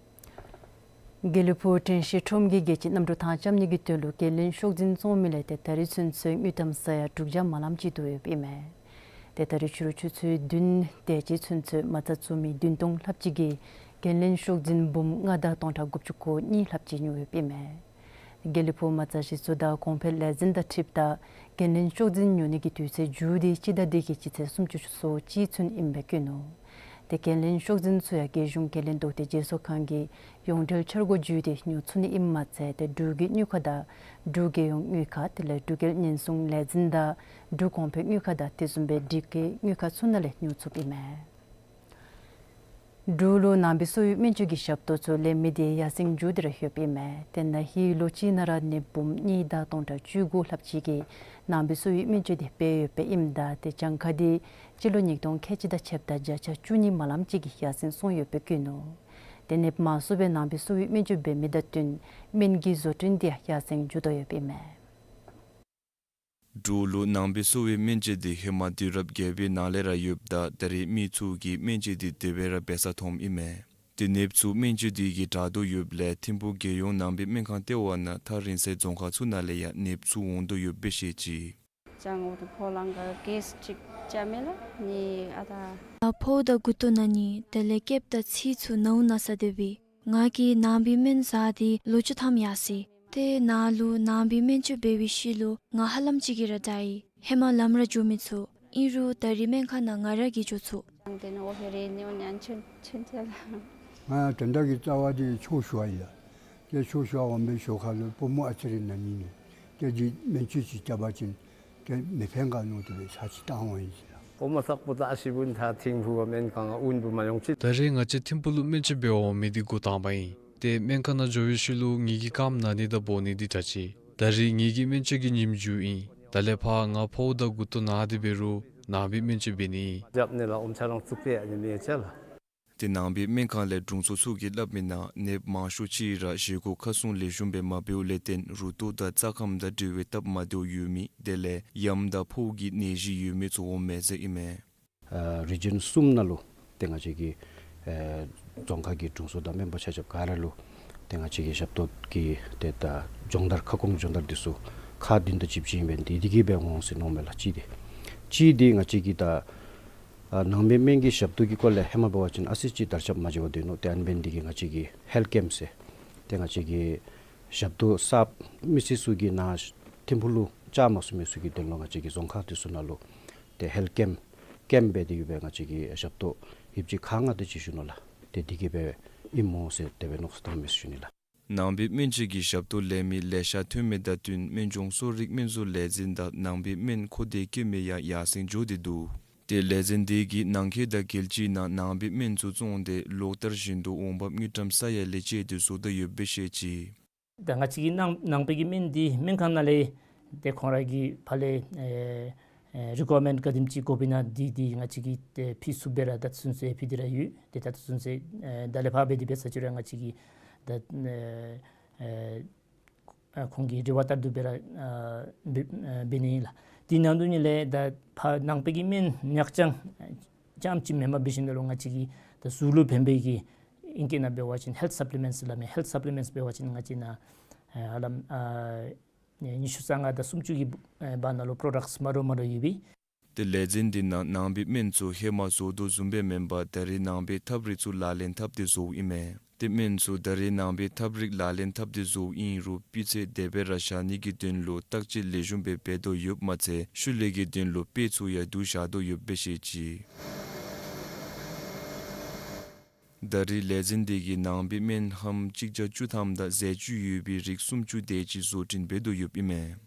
དགེ་ལེགས་ཕུག་དྲན་ཤེས་ཁྲོམ་གྱིས་རྒྱལ་སྤྱིའི་གནམ་གྲུ་ཐང་བཅའ་ནི་གི་དོན་ལུ་འགན་ལེན་ཤོག་འཛིན་བཙོང་མི་ལས་ཏེ་ད་རིས་ཚུན་ཚོད་དངུལ་ཀྲམ་ས་ཡ་དྲུག་བརྒྱ་མ་ལམ་ཅིག་བསྡུ་ཡོདཔ་ཨིན་མས། ཏེ་ད་རིས་ཕྱི་རུ་ཆུ་ཚོད་བདུན་དེ་ཅིག་ཚུན་ཚོད་མ་རྩ་བཙུགས་མི་བདུན་སྟོང་ལྷགཔ་ཅིག་གིས་འགན་ལེན་ཤོག་འཛིན་འབུམ་ལྔ་དང་སྟོང་ཕྲག་དགུ་བཅུ་གོ་གཉིས་ལྷགཔ་ཅིག་ཉོ་ཡོདཔ་ཨིན་མས། དགེ་ལེགས་ཕུག་མ་རྩ་གཞི་བཙུགས་དང་གོང་འཕེལ་ལས་འཛིན་དང་འཁྲིལཝ་ད་འགན་ལེན་ཤོག་འཛིན་ཉོ་ནི་གི་དུས་ཚོད་མཇུག་སྟེ་སྤྱི་ཟླ་འདི་གི་སྤྱི་ཚེས་སུམ་ཅུ་སོ་གཅིག་ཚུན་ཨིནམ་སྦེ་བཀོད་ནུག། ཏེ་འགན་ལེན་ཤོག་འཛིན་ཚུ་ཡང་རྒྱལ་གཞུང་ཁས་ལེན་བདོག་གཏད་བརྗེ་སོར་ཁང་གི་ཡོངས་འབྲེལ་འཆར་སྒོ་བརྒྱུད་དེ་ཉོ་ཚུགས་ནི་ཨིནམ་མ་ཚད་ཏེ་འབྲུག་གི་དངུལ་ཁང་དང་འབྲུག་རྒྱལ་ཡོངས་དངུལ་ཁང་དེ་ལས་འབྲུག་རྒྱལ་ཉེན་སྲུང་ལས་འཛིན་དང་འབྲུག་གོང་འཕེལ་དངུལ་ཁང་དང་དེ་བཟུམ་སྦེ་འབྲུག་གི་དངུལ་ཁང་ཚུ་ནང་ལས་ཉོ་ཚུགསཔ་ཨིན་མས། འབྲུག་ལུ་ནང་པའི་གསོ་བའི་སྨན་བཅོས་ཀྱི་ཞབས་ཏོག་ཚུ་ལེན་མི་དེ་ཡར་སེང་འགྱོ་སྟེ་ར་ཡོདཔ་ཨིན་མས། དེ་ནང་ཧེ་ལོ་གཅིག་ནང་ར་ནདཔ་འབུམ་གཉིས་དང་སྟོང་ཕྲག་བཅུ་དགུ་ལྷགཔ་ཅིག་གིས་ནང་པའི་གསོ་བའི་སྨན་བཅོས་དེ་འབད་ཡོདཔ་ཨིནམ་ད་ཏེ་གྱངས་ཁ་དེ་སྤྱི་ལོ་ཉིས་སྟོང་ཁལ་གཅིག་དང་ཕྱེད་དང་བརྒྱ་ཆ་བཅུ་གཉིས་མ་ལམ་ཅིག་གིས་ཡར་སེང་སོང་ཡོདཔ་སྦེ་བཀོད་ནུག། ཏེ་ནདཔ་མང་སུ་སྦེ་ནང་པའི་གསོ་བའི་སྨན་བཅོས་འབད་མི་དང་བསྟུན་སྨན་གྱི་བཟོ་སྐྲུན་དེ་ཡང་ཡར་སེང་འགྱོ་དོ་ཡོདཔ་ཨིན་མས། འབྲུག་ལུ་ནང་པའི་གསོ་བའི་སྨན་བཅོས་དེ་ཧེ་མ་དུས་རབས་བརྒྱད་པའི་ནང་ལས་ར་ཡོདཔ་ད་ད་རེས་མི་ཚུ་གིས་སྨན་བཅོས་དེ་དེ་སྦེ་ར་འབད་ས་མཐོངམ་ཨིན་མས། ཏེ་ནདཔ་ཚུ་སྨན་བཅོས་དེ་གིས་དྲག་དོ་ཡོདཔ་ལས་ཐིམ་ཕུག་རྒྱལ་ཡོངས་ནང་པའི་སྨན་ཁང་ལྟེ་བ་ནང་ཐག་རིང་སའི་རྫོང་ཁག་ཚུ་ནང་ལས་ཡང་ནདཔ་ཚུ་འོང་དོ་ཡོདཔ་སྦེ་བཤད་ཅི། ཅང་འོ་དོ་ཕོ་ལང་ག་གེས་ཅིག་ཅ་མེ་ལ་ནི་ཨ་ད། ཕོཝ་དང་མགུ་ཏོ་ན་ནི་དེ་ལས་སྐེདཔ་དང་ཚིགས་ཚུ་ནཝ་ན་ས་དེ་སྦེ། ང་གིས་ནང་པའི་སྨན་ཟ་སྟེ་ལོ་བཅུ་ཐམ་ཡར་སོ་ཡི། ཏེ་ནཱ་ལུ་ནང་པའི་སྨན་བཅོས་འབད་བའི་ཤུལ་ལུ་ང་ཧ་ལམ་ཅིག་གིས་ར་དྲག་ཡི། ཧེ་མ་ལམ་ར་འགྱོ་མི་ཚུགས། ཨིན་རུང་ད་རིས་སྨན་ཁང་ནང་ང་ར་གིས་འགྱོ་ཚུགས། ང་དེ་ནི་འོ་ཧེ་རེ་ནི་འོ་ཉན་ཆེན་ཆེན་ཆེ་ལ། ང་དོན་དག་གི་རྩ་བ་དེ་ཆོས་ཞུ་བ་ཨིན་ལགས། ཏེ་ཆོས་ཞུ་བར་འོང་པའི་ཞོར་ཁ་ལུ་སྤོ་རྨོ་ཨ་ཙི་རེ་ན་ནི་ནི་ཏེ་འདི་སྨན་བཅོས་ཅིག་རྐྱབ་པ་ཅིན་ཏེ་མི་ཕན་ག་མནོ་སྟེ་སྦེ་ཚར་ཅིག་བཏང་འོང་ཡི་ཟེར་ལགས། འོ་མ་སག་པོ་ད་ཨ་ཞེ་བུན་ད་ཐིམ་ཕུག་གི་སྨན་ཁང་ང་འོང་པ་མ་ཡོང་ཅི། ད་རེས་ང་བཅས་ཐིམ་ཕུག་ལུ་སྨན་བཅོས་འབད་བར་འོང་མི་འདི་འགོ་དང་པ་ཨིན། ཏེ་སྨན་ཁང་ནང་འགྱོ་བའི་ཤུལ་ལུ་ངེ་གི་རྐངམ་ན་ནི་དང་སྦོ་ནི་འདི་དྲག་ཅི། ད་རེས་ངེ་གི་སྨན་བཅོས་ཀྱི་ཉིནམ་མཇུག་ཨིན། ད་ལས་ཕར་ང་ཕོཝ་དང་མགུ་ཏོ་ན་སྟེ་འབད་རུང་ནང་པའི་སྨན་བཅོས་འབད་ནི་ཨིན། རྒྱབ་ནི་ལ་ཨོམ་ཆ་རང་བཙུགས་ཏེ་ཨ་ནི་མི་ཡ་ཆ་ལགས། ཏེ་ནང་པའི་སྨན་ཁང་ལས་དྲུང་འཚོ་ཚུ་གིས་སླབ་མིའི་ནང་ནདཔ་མང་ཤོས་ཅིག་ར་བཞེས་སྒོ་ཁ་སྲུང་ལེགས་ཤོམ་སྦེ་མ་འབདཝ་ལས་བརྟེན་རུ་ཏོ་དང་རྩ་ཁམས་དང་འབྲེལ་བའི་སྟབས་མ་བདེཝ་ཡོད་མི་དེ་ལས་ཡམས་དང་ཕོཝ་གི་ནད་གཞི་ཡོད་མི་ཚུ་འོངམ་མས་ཟེར་ཨིན་མས། ཨ་རི་ཇཱན་གསུམ་ནང་ལུ་ཏེ་ང་བཅས་ཀྱི་ཨེ་རྫོང་ཁག་གི་དྲུང་འཚོ་དང་སྨན་པ་ཆ་ཁྱབ་ག་ར་ལུ་ཏེ་ང་བཅས་ཀྱི་ཞབས་ཏོག་གི་ཏེ་ད་སྦྱོང་བརྡར་ཁ་སྐོང་སྦྱོང་བརྡར་འདི་ཚུ་ཁག་བདུན་དང་བཅུ་གཅིག་ཨིན་པས། འདི་འདི་གིས་སྦེ་འོང་ཟེར་མནོཝ་མས་ལགས། གཅིག་འདི་གཅིག་འདི་ང་བཅས་ཀྱི་ད་ཨ་ནང་པའི་སྨན་གྱི་ཞབས་ཏོག་གི་སྐོར་ལས་ཧེ་མ་འབད་བ་ཅིན་ཨ་ཙི་ཅིག་དར་ཁྱབ་མ་འགྱོ་བར་སྡོད་ནུག། ཏེ་ཨ་ནི་འབད་ནི་འདི་གིས་ང་བཅས་ཀྱིས་ཧེལཐ་ཀེམ་ཟེར་ཏེ་ང་བཅས་ཀྱི་ཞབས་ཏོག་གསརཔ་མི་སེར་ཚུ་གིས་ནཱ་ཐིམ་ཕུག་ལུ་བཅར་མ་ཚུགས་མི་ཚུ་གི་དོན་ལུ་ང་བཅས་ཀྱི་རྫོང་ཁག་འདི་ཚུ་ནང་ལུ་ཏེ་ཧེལཐ་ཀེམ་ཀེམ་འབད་དེ་ཡོད་པའི་ང་བཅས་ཀྱི་ཞབས་ཏོག་ཡོདཔ་ཅིག་ཁག་ལྔ་དེ་ཅིག་ཞུ་ནུག་ལགས། ཏེ་འདི་གིས་སྦེ་ཨིནམ་འོང་ཟེར་དེ་སྦེ་མནོ་བསམ་བཏངམ་མས་ཞུ་ནི་ལགས། ནང་པའི་སྨན་བཅོས་ཀྱི་ཞབས་ཏོག་ལེན་མི་ལེ་ཤ་ཐོན་མི་དང་བསྟུན་སྨན་ལྗོངས་གསོ་རིག་སྨན་བཟོ་ལས་འཛིན་དང་ནང་པའི་སྨན་མཁོ་འདོད་བསྐྱེད་མི་ཡང་ཡར་སེང་འགྱོ་སྟེ་འདུག། ཏེ་ལས་འཛིན་དེ་གིས་ནང་འཁོད་དང་རྒྱལ་སྤྱིའི་ནང་ནང་པའི་སྨན་ཚུ་བཙོང་སྟེ་ལོ་ལྟར་བཞིན་དུ་འོང་འབབ་དངུལ་ཀྲམ་ས་ཡ་ལས་བཅད་དེ་བཟོ་དོ་ཡོདཔ་སྦེ་བཤད་ཅི། ད་ང་བཅས་ཀྱི་ནང་ནང་པའི་གི་སྨན་འདི་སྨན་ཁང་ནང་ལས་ཏེ་ཁོང་ར་གིས་ཕར་ལས་ཨེ་ཨེ་རི་ཀོ་མེནཌ་ག་དེམ་ཅིག་དགོ་པས་ན་འདི་འདི་ང་བཅས་ཀྱིས་ཏེ་ཕུལ་ཚུགསཔ་སྦེ་ར་ད་ཚུན་ཚོད་ཕུལ་ཏེ་ར་ཡོད། ཏེ་ད་ཚུན་ཚོད་ཨེ་ད་ལས་ཕར་འབད་དེ་འབད་ས་ཅིག་ར་ང་བཅས་ཀྱིས་ད་ཨེ་ཨེ་ཨ་ཁོང་གི་རེ་བ་ལྟར་དུ་སྦེ་ར་ཨ་འབད་ཨ་འབད་ནི་ཨིན་ལགས། དེ་ནང་དུ་ནི་ལས་ད་ཕར་ནང་པའི་གི་སྨན་ཉག་ཅང་ཙམ་ཅིག་མེན་པར་འབད་ཞིནམ་ལས་ང་བཅས་ཀྱིས་ད་གཟུགས་ལུ་ཕན་པའི་གི་ཨིང་སྐད་ནང་འབད་བ་ཅིན་ཧེལཐ་སབ་ལི་མེནཊསི་སླབ་མི་ཧེལཐ་སབ་ལི་མེནཊསི་འབད་བ་ཅིན་ང་བཅས་ནཱ་ཨ་ཧ་ལམ་ཨ་ཉི་ཤུ་རྩ་ལྔ་དང་སུམ་ཅུ་གི་ཨ་བར་ན་ལུ་པྲོ་ཌགཊསི་མ་འདྲཝ་མ་འདྲཝ་ཡོད་པས། ཏེ་ལས་འཛིན་འདི་ནང་ནང་པའི་སྨན་ཚུ་ཧེ་མ་བཟོ་དོ་བཟུམ་སྦེ་མེན་པར་ད་རེས་ནང་པའི་ཐབས་རིག་ཚུ་ལག་ལེན་འཐབ་སྟེ་བཟོཝ་ཨིན་མས། ཏེ་སྨན་ཚུ་ད་རེས་ནང་པའི་ཐབས་རིག་ལག་ལེན་འཐབ་སྟེ་བཟོཝ་ཨིན་རུང་སྤུས་ཚད་དེ་སྦེ་ར་བཞག་ནི་གི་དོན་ལུ་བརྟག་དཔྱད་ལེགས་ཤོམ་སྦེ་འབད་དོ་ཡོདཔ་མ་ཚད་ཤུལ་ལས་ཀྱི་དོན་ལུ་དཔེ་ཚུ་ཡང་བསྡུ་བཞག་དོ་ཡོདཔ་སྦེ་བཤད་ཅི། ད་རེས་ལས་འཛིན་འདི་གིས་ནང་པའི་སྨན་ལྷམ་གཅིག་བརྒྱ་བཅུ་ཐམ་དང་ཟས་བཅུད་ཡོད་པའི་རིགས་སུམ་ཅུ་དེ་ཅིག་བཟོ་སྐྲུན་འབད་དོ་ཡོདཔ་ཨིན་མས།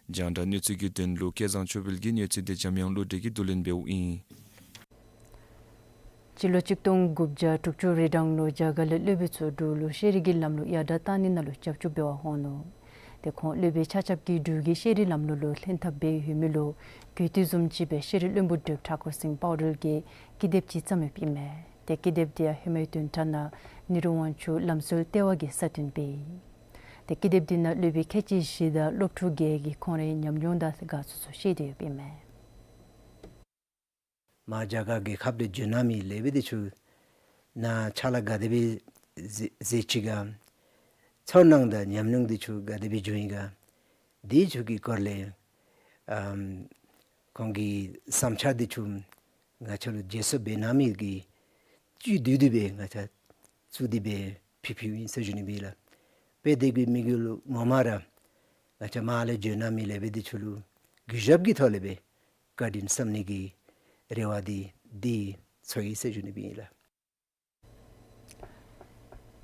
རྒྱང་བསྒྲགས་གནས་ཚུལ་གྱི་དོན་ལུ་སྐལ་བཟང་ཆོས་འཕེལ་གྱི་གནས་ཚུལ་དེ་འཇམ་དབྱངས་བློ་གྲོས་ཀྱིས་བསྡུ་ལེན་འབདཝ་ཨིན། སྤྱི་ལོ་གཅིག་སྟོང་དགུ་བརྒྱ་དྲུག་ཅུ་རེ་གྲངས་ལུ་རྒྱ་གར་ལས་སློབ་དཔོན་ཚུ་འབྲུག་ལུ་ཤེས་རིག་གི་ལམ་ལུགས་ཡར་དྲག་བཏང་ནི་ནང་ལུ་རྒྱབ་སྐྱོར་འབད་བར་འོང་ནུག། ཏེ་ཁོང་སློབ་དཔོན་ཆ་ཁྱབ་ཀྱིས་འབྲུག་གི་ཤེས་རིག་ལམ་ལུགས་ལུ་ལྷན་ཐབས་འབད་ཡོད་མི་ལུ་གུས་བཏུད་བཟུམ་ཅིག་སྦེ་ཤེས་རིག་བློན་པོ་བགྲེསཔ་ཐ་ཀུར་སིང་པའོ་ཌལ་གྱིས་ཀི་དེབ་ཅིག་བརྩམས་ཡོདཔ་ཨིན་མས། ཏེ་ཀི་དེབ་འདི་ཡང་ཧེ་མའི་བདུན་ཕྲག་ནང་ནེ་རུ་དབང་ཕྱུག་ལམ་སྲོལ་ལྟེ་བ་གིས་གསར་བཏོན་འབད་ཡི། ཏེ་ཀི་དེབ་འདི་ནང་སློབ་དཔོན་ཁལ་གཅིག་བཞི་དང་སློབ་ཕྲུག་བརྒྱད་ཀྱིས་ཁོང་རའི་ཉམས་མྱོང་དང་དགའ་ཚོར་ཚུ་བཤད་དེ་ཡོདཔ་ཨིན་མས། མར་རྒྱ་གར་རྒྱལ་ཁབ་ལས་འབྱོན་གནང་མི་སློབ་དཔོན་འདི་ཚུ་ནཱ་ཕྱག་ལཱ་ག་དེ་སྦེ་མཛད་མཛད་ཅི་ག། ཚོར་སྣང་དང་ཉམས་མྱོང་འདི་ཚུ་ག་དེ་སྦེ་བྱུང་ཡི་ག། འདི་ཚུ་གི་སྐོར་ལས་ཨམ་ཁོང་གི་བསམ་འཆར་འདི་ཚུ་ང་བཅས་ལུ་བརྗེ་སོར་འབད་གནང་མི་གི་བཅུད་བསྡུས་བསྡུས་སྦེ་ང་བཅས་ཚུ་འདི་སྦེ་ཕུལ་ཕུལཝ་ཨིན་ཟེར་ཞུ་ནི་ཨིན་ལགས། དཔེ་འདི་གི་དམིགས་ཡུལ་ངོ་མ་ར་ང་བཅས་མར་ལས་འབྱོན་གནང་མི་སློབ་དཔོན་འདི་ཚུ་ལུ་གུས་ཞབས་ཀྱི་ཐོག་ལས་སྦེ་བཀའ་དྲིན་བསམ་ནི་གི་རེ་བ་འདི་འདི་ཚུ་ཨིན་ཟེར་ཞུ་ནི་ཨིན་ལགས།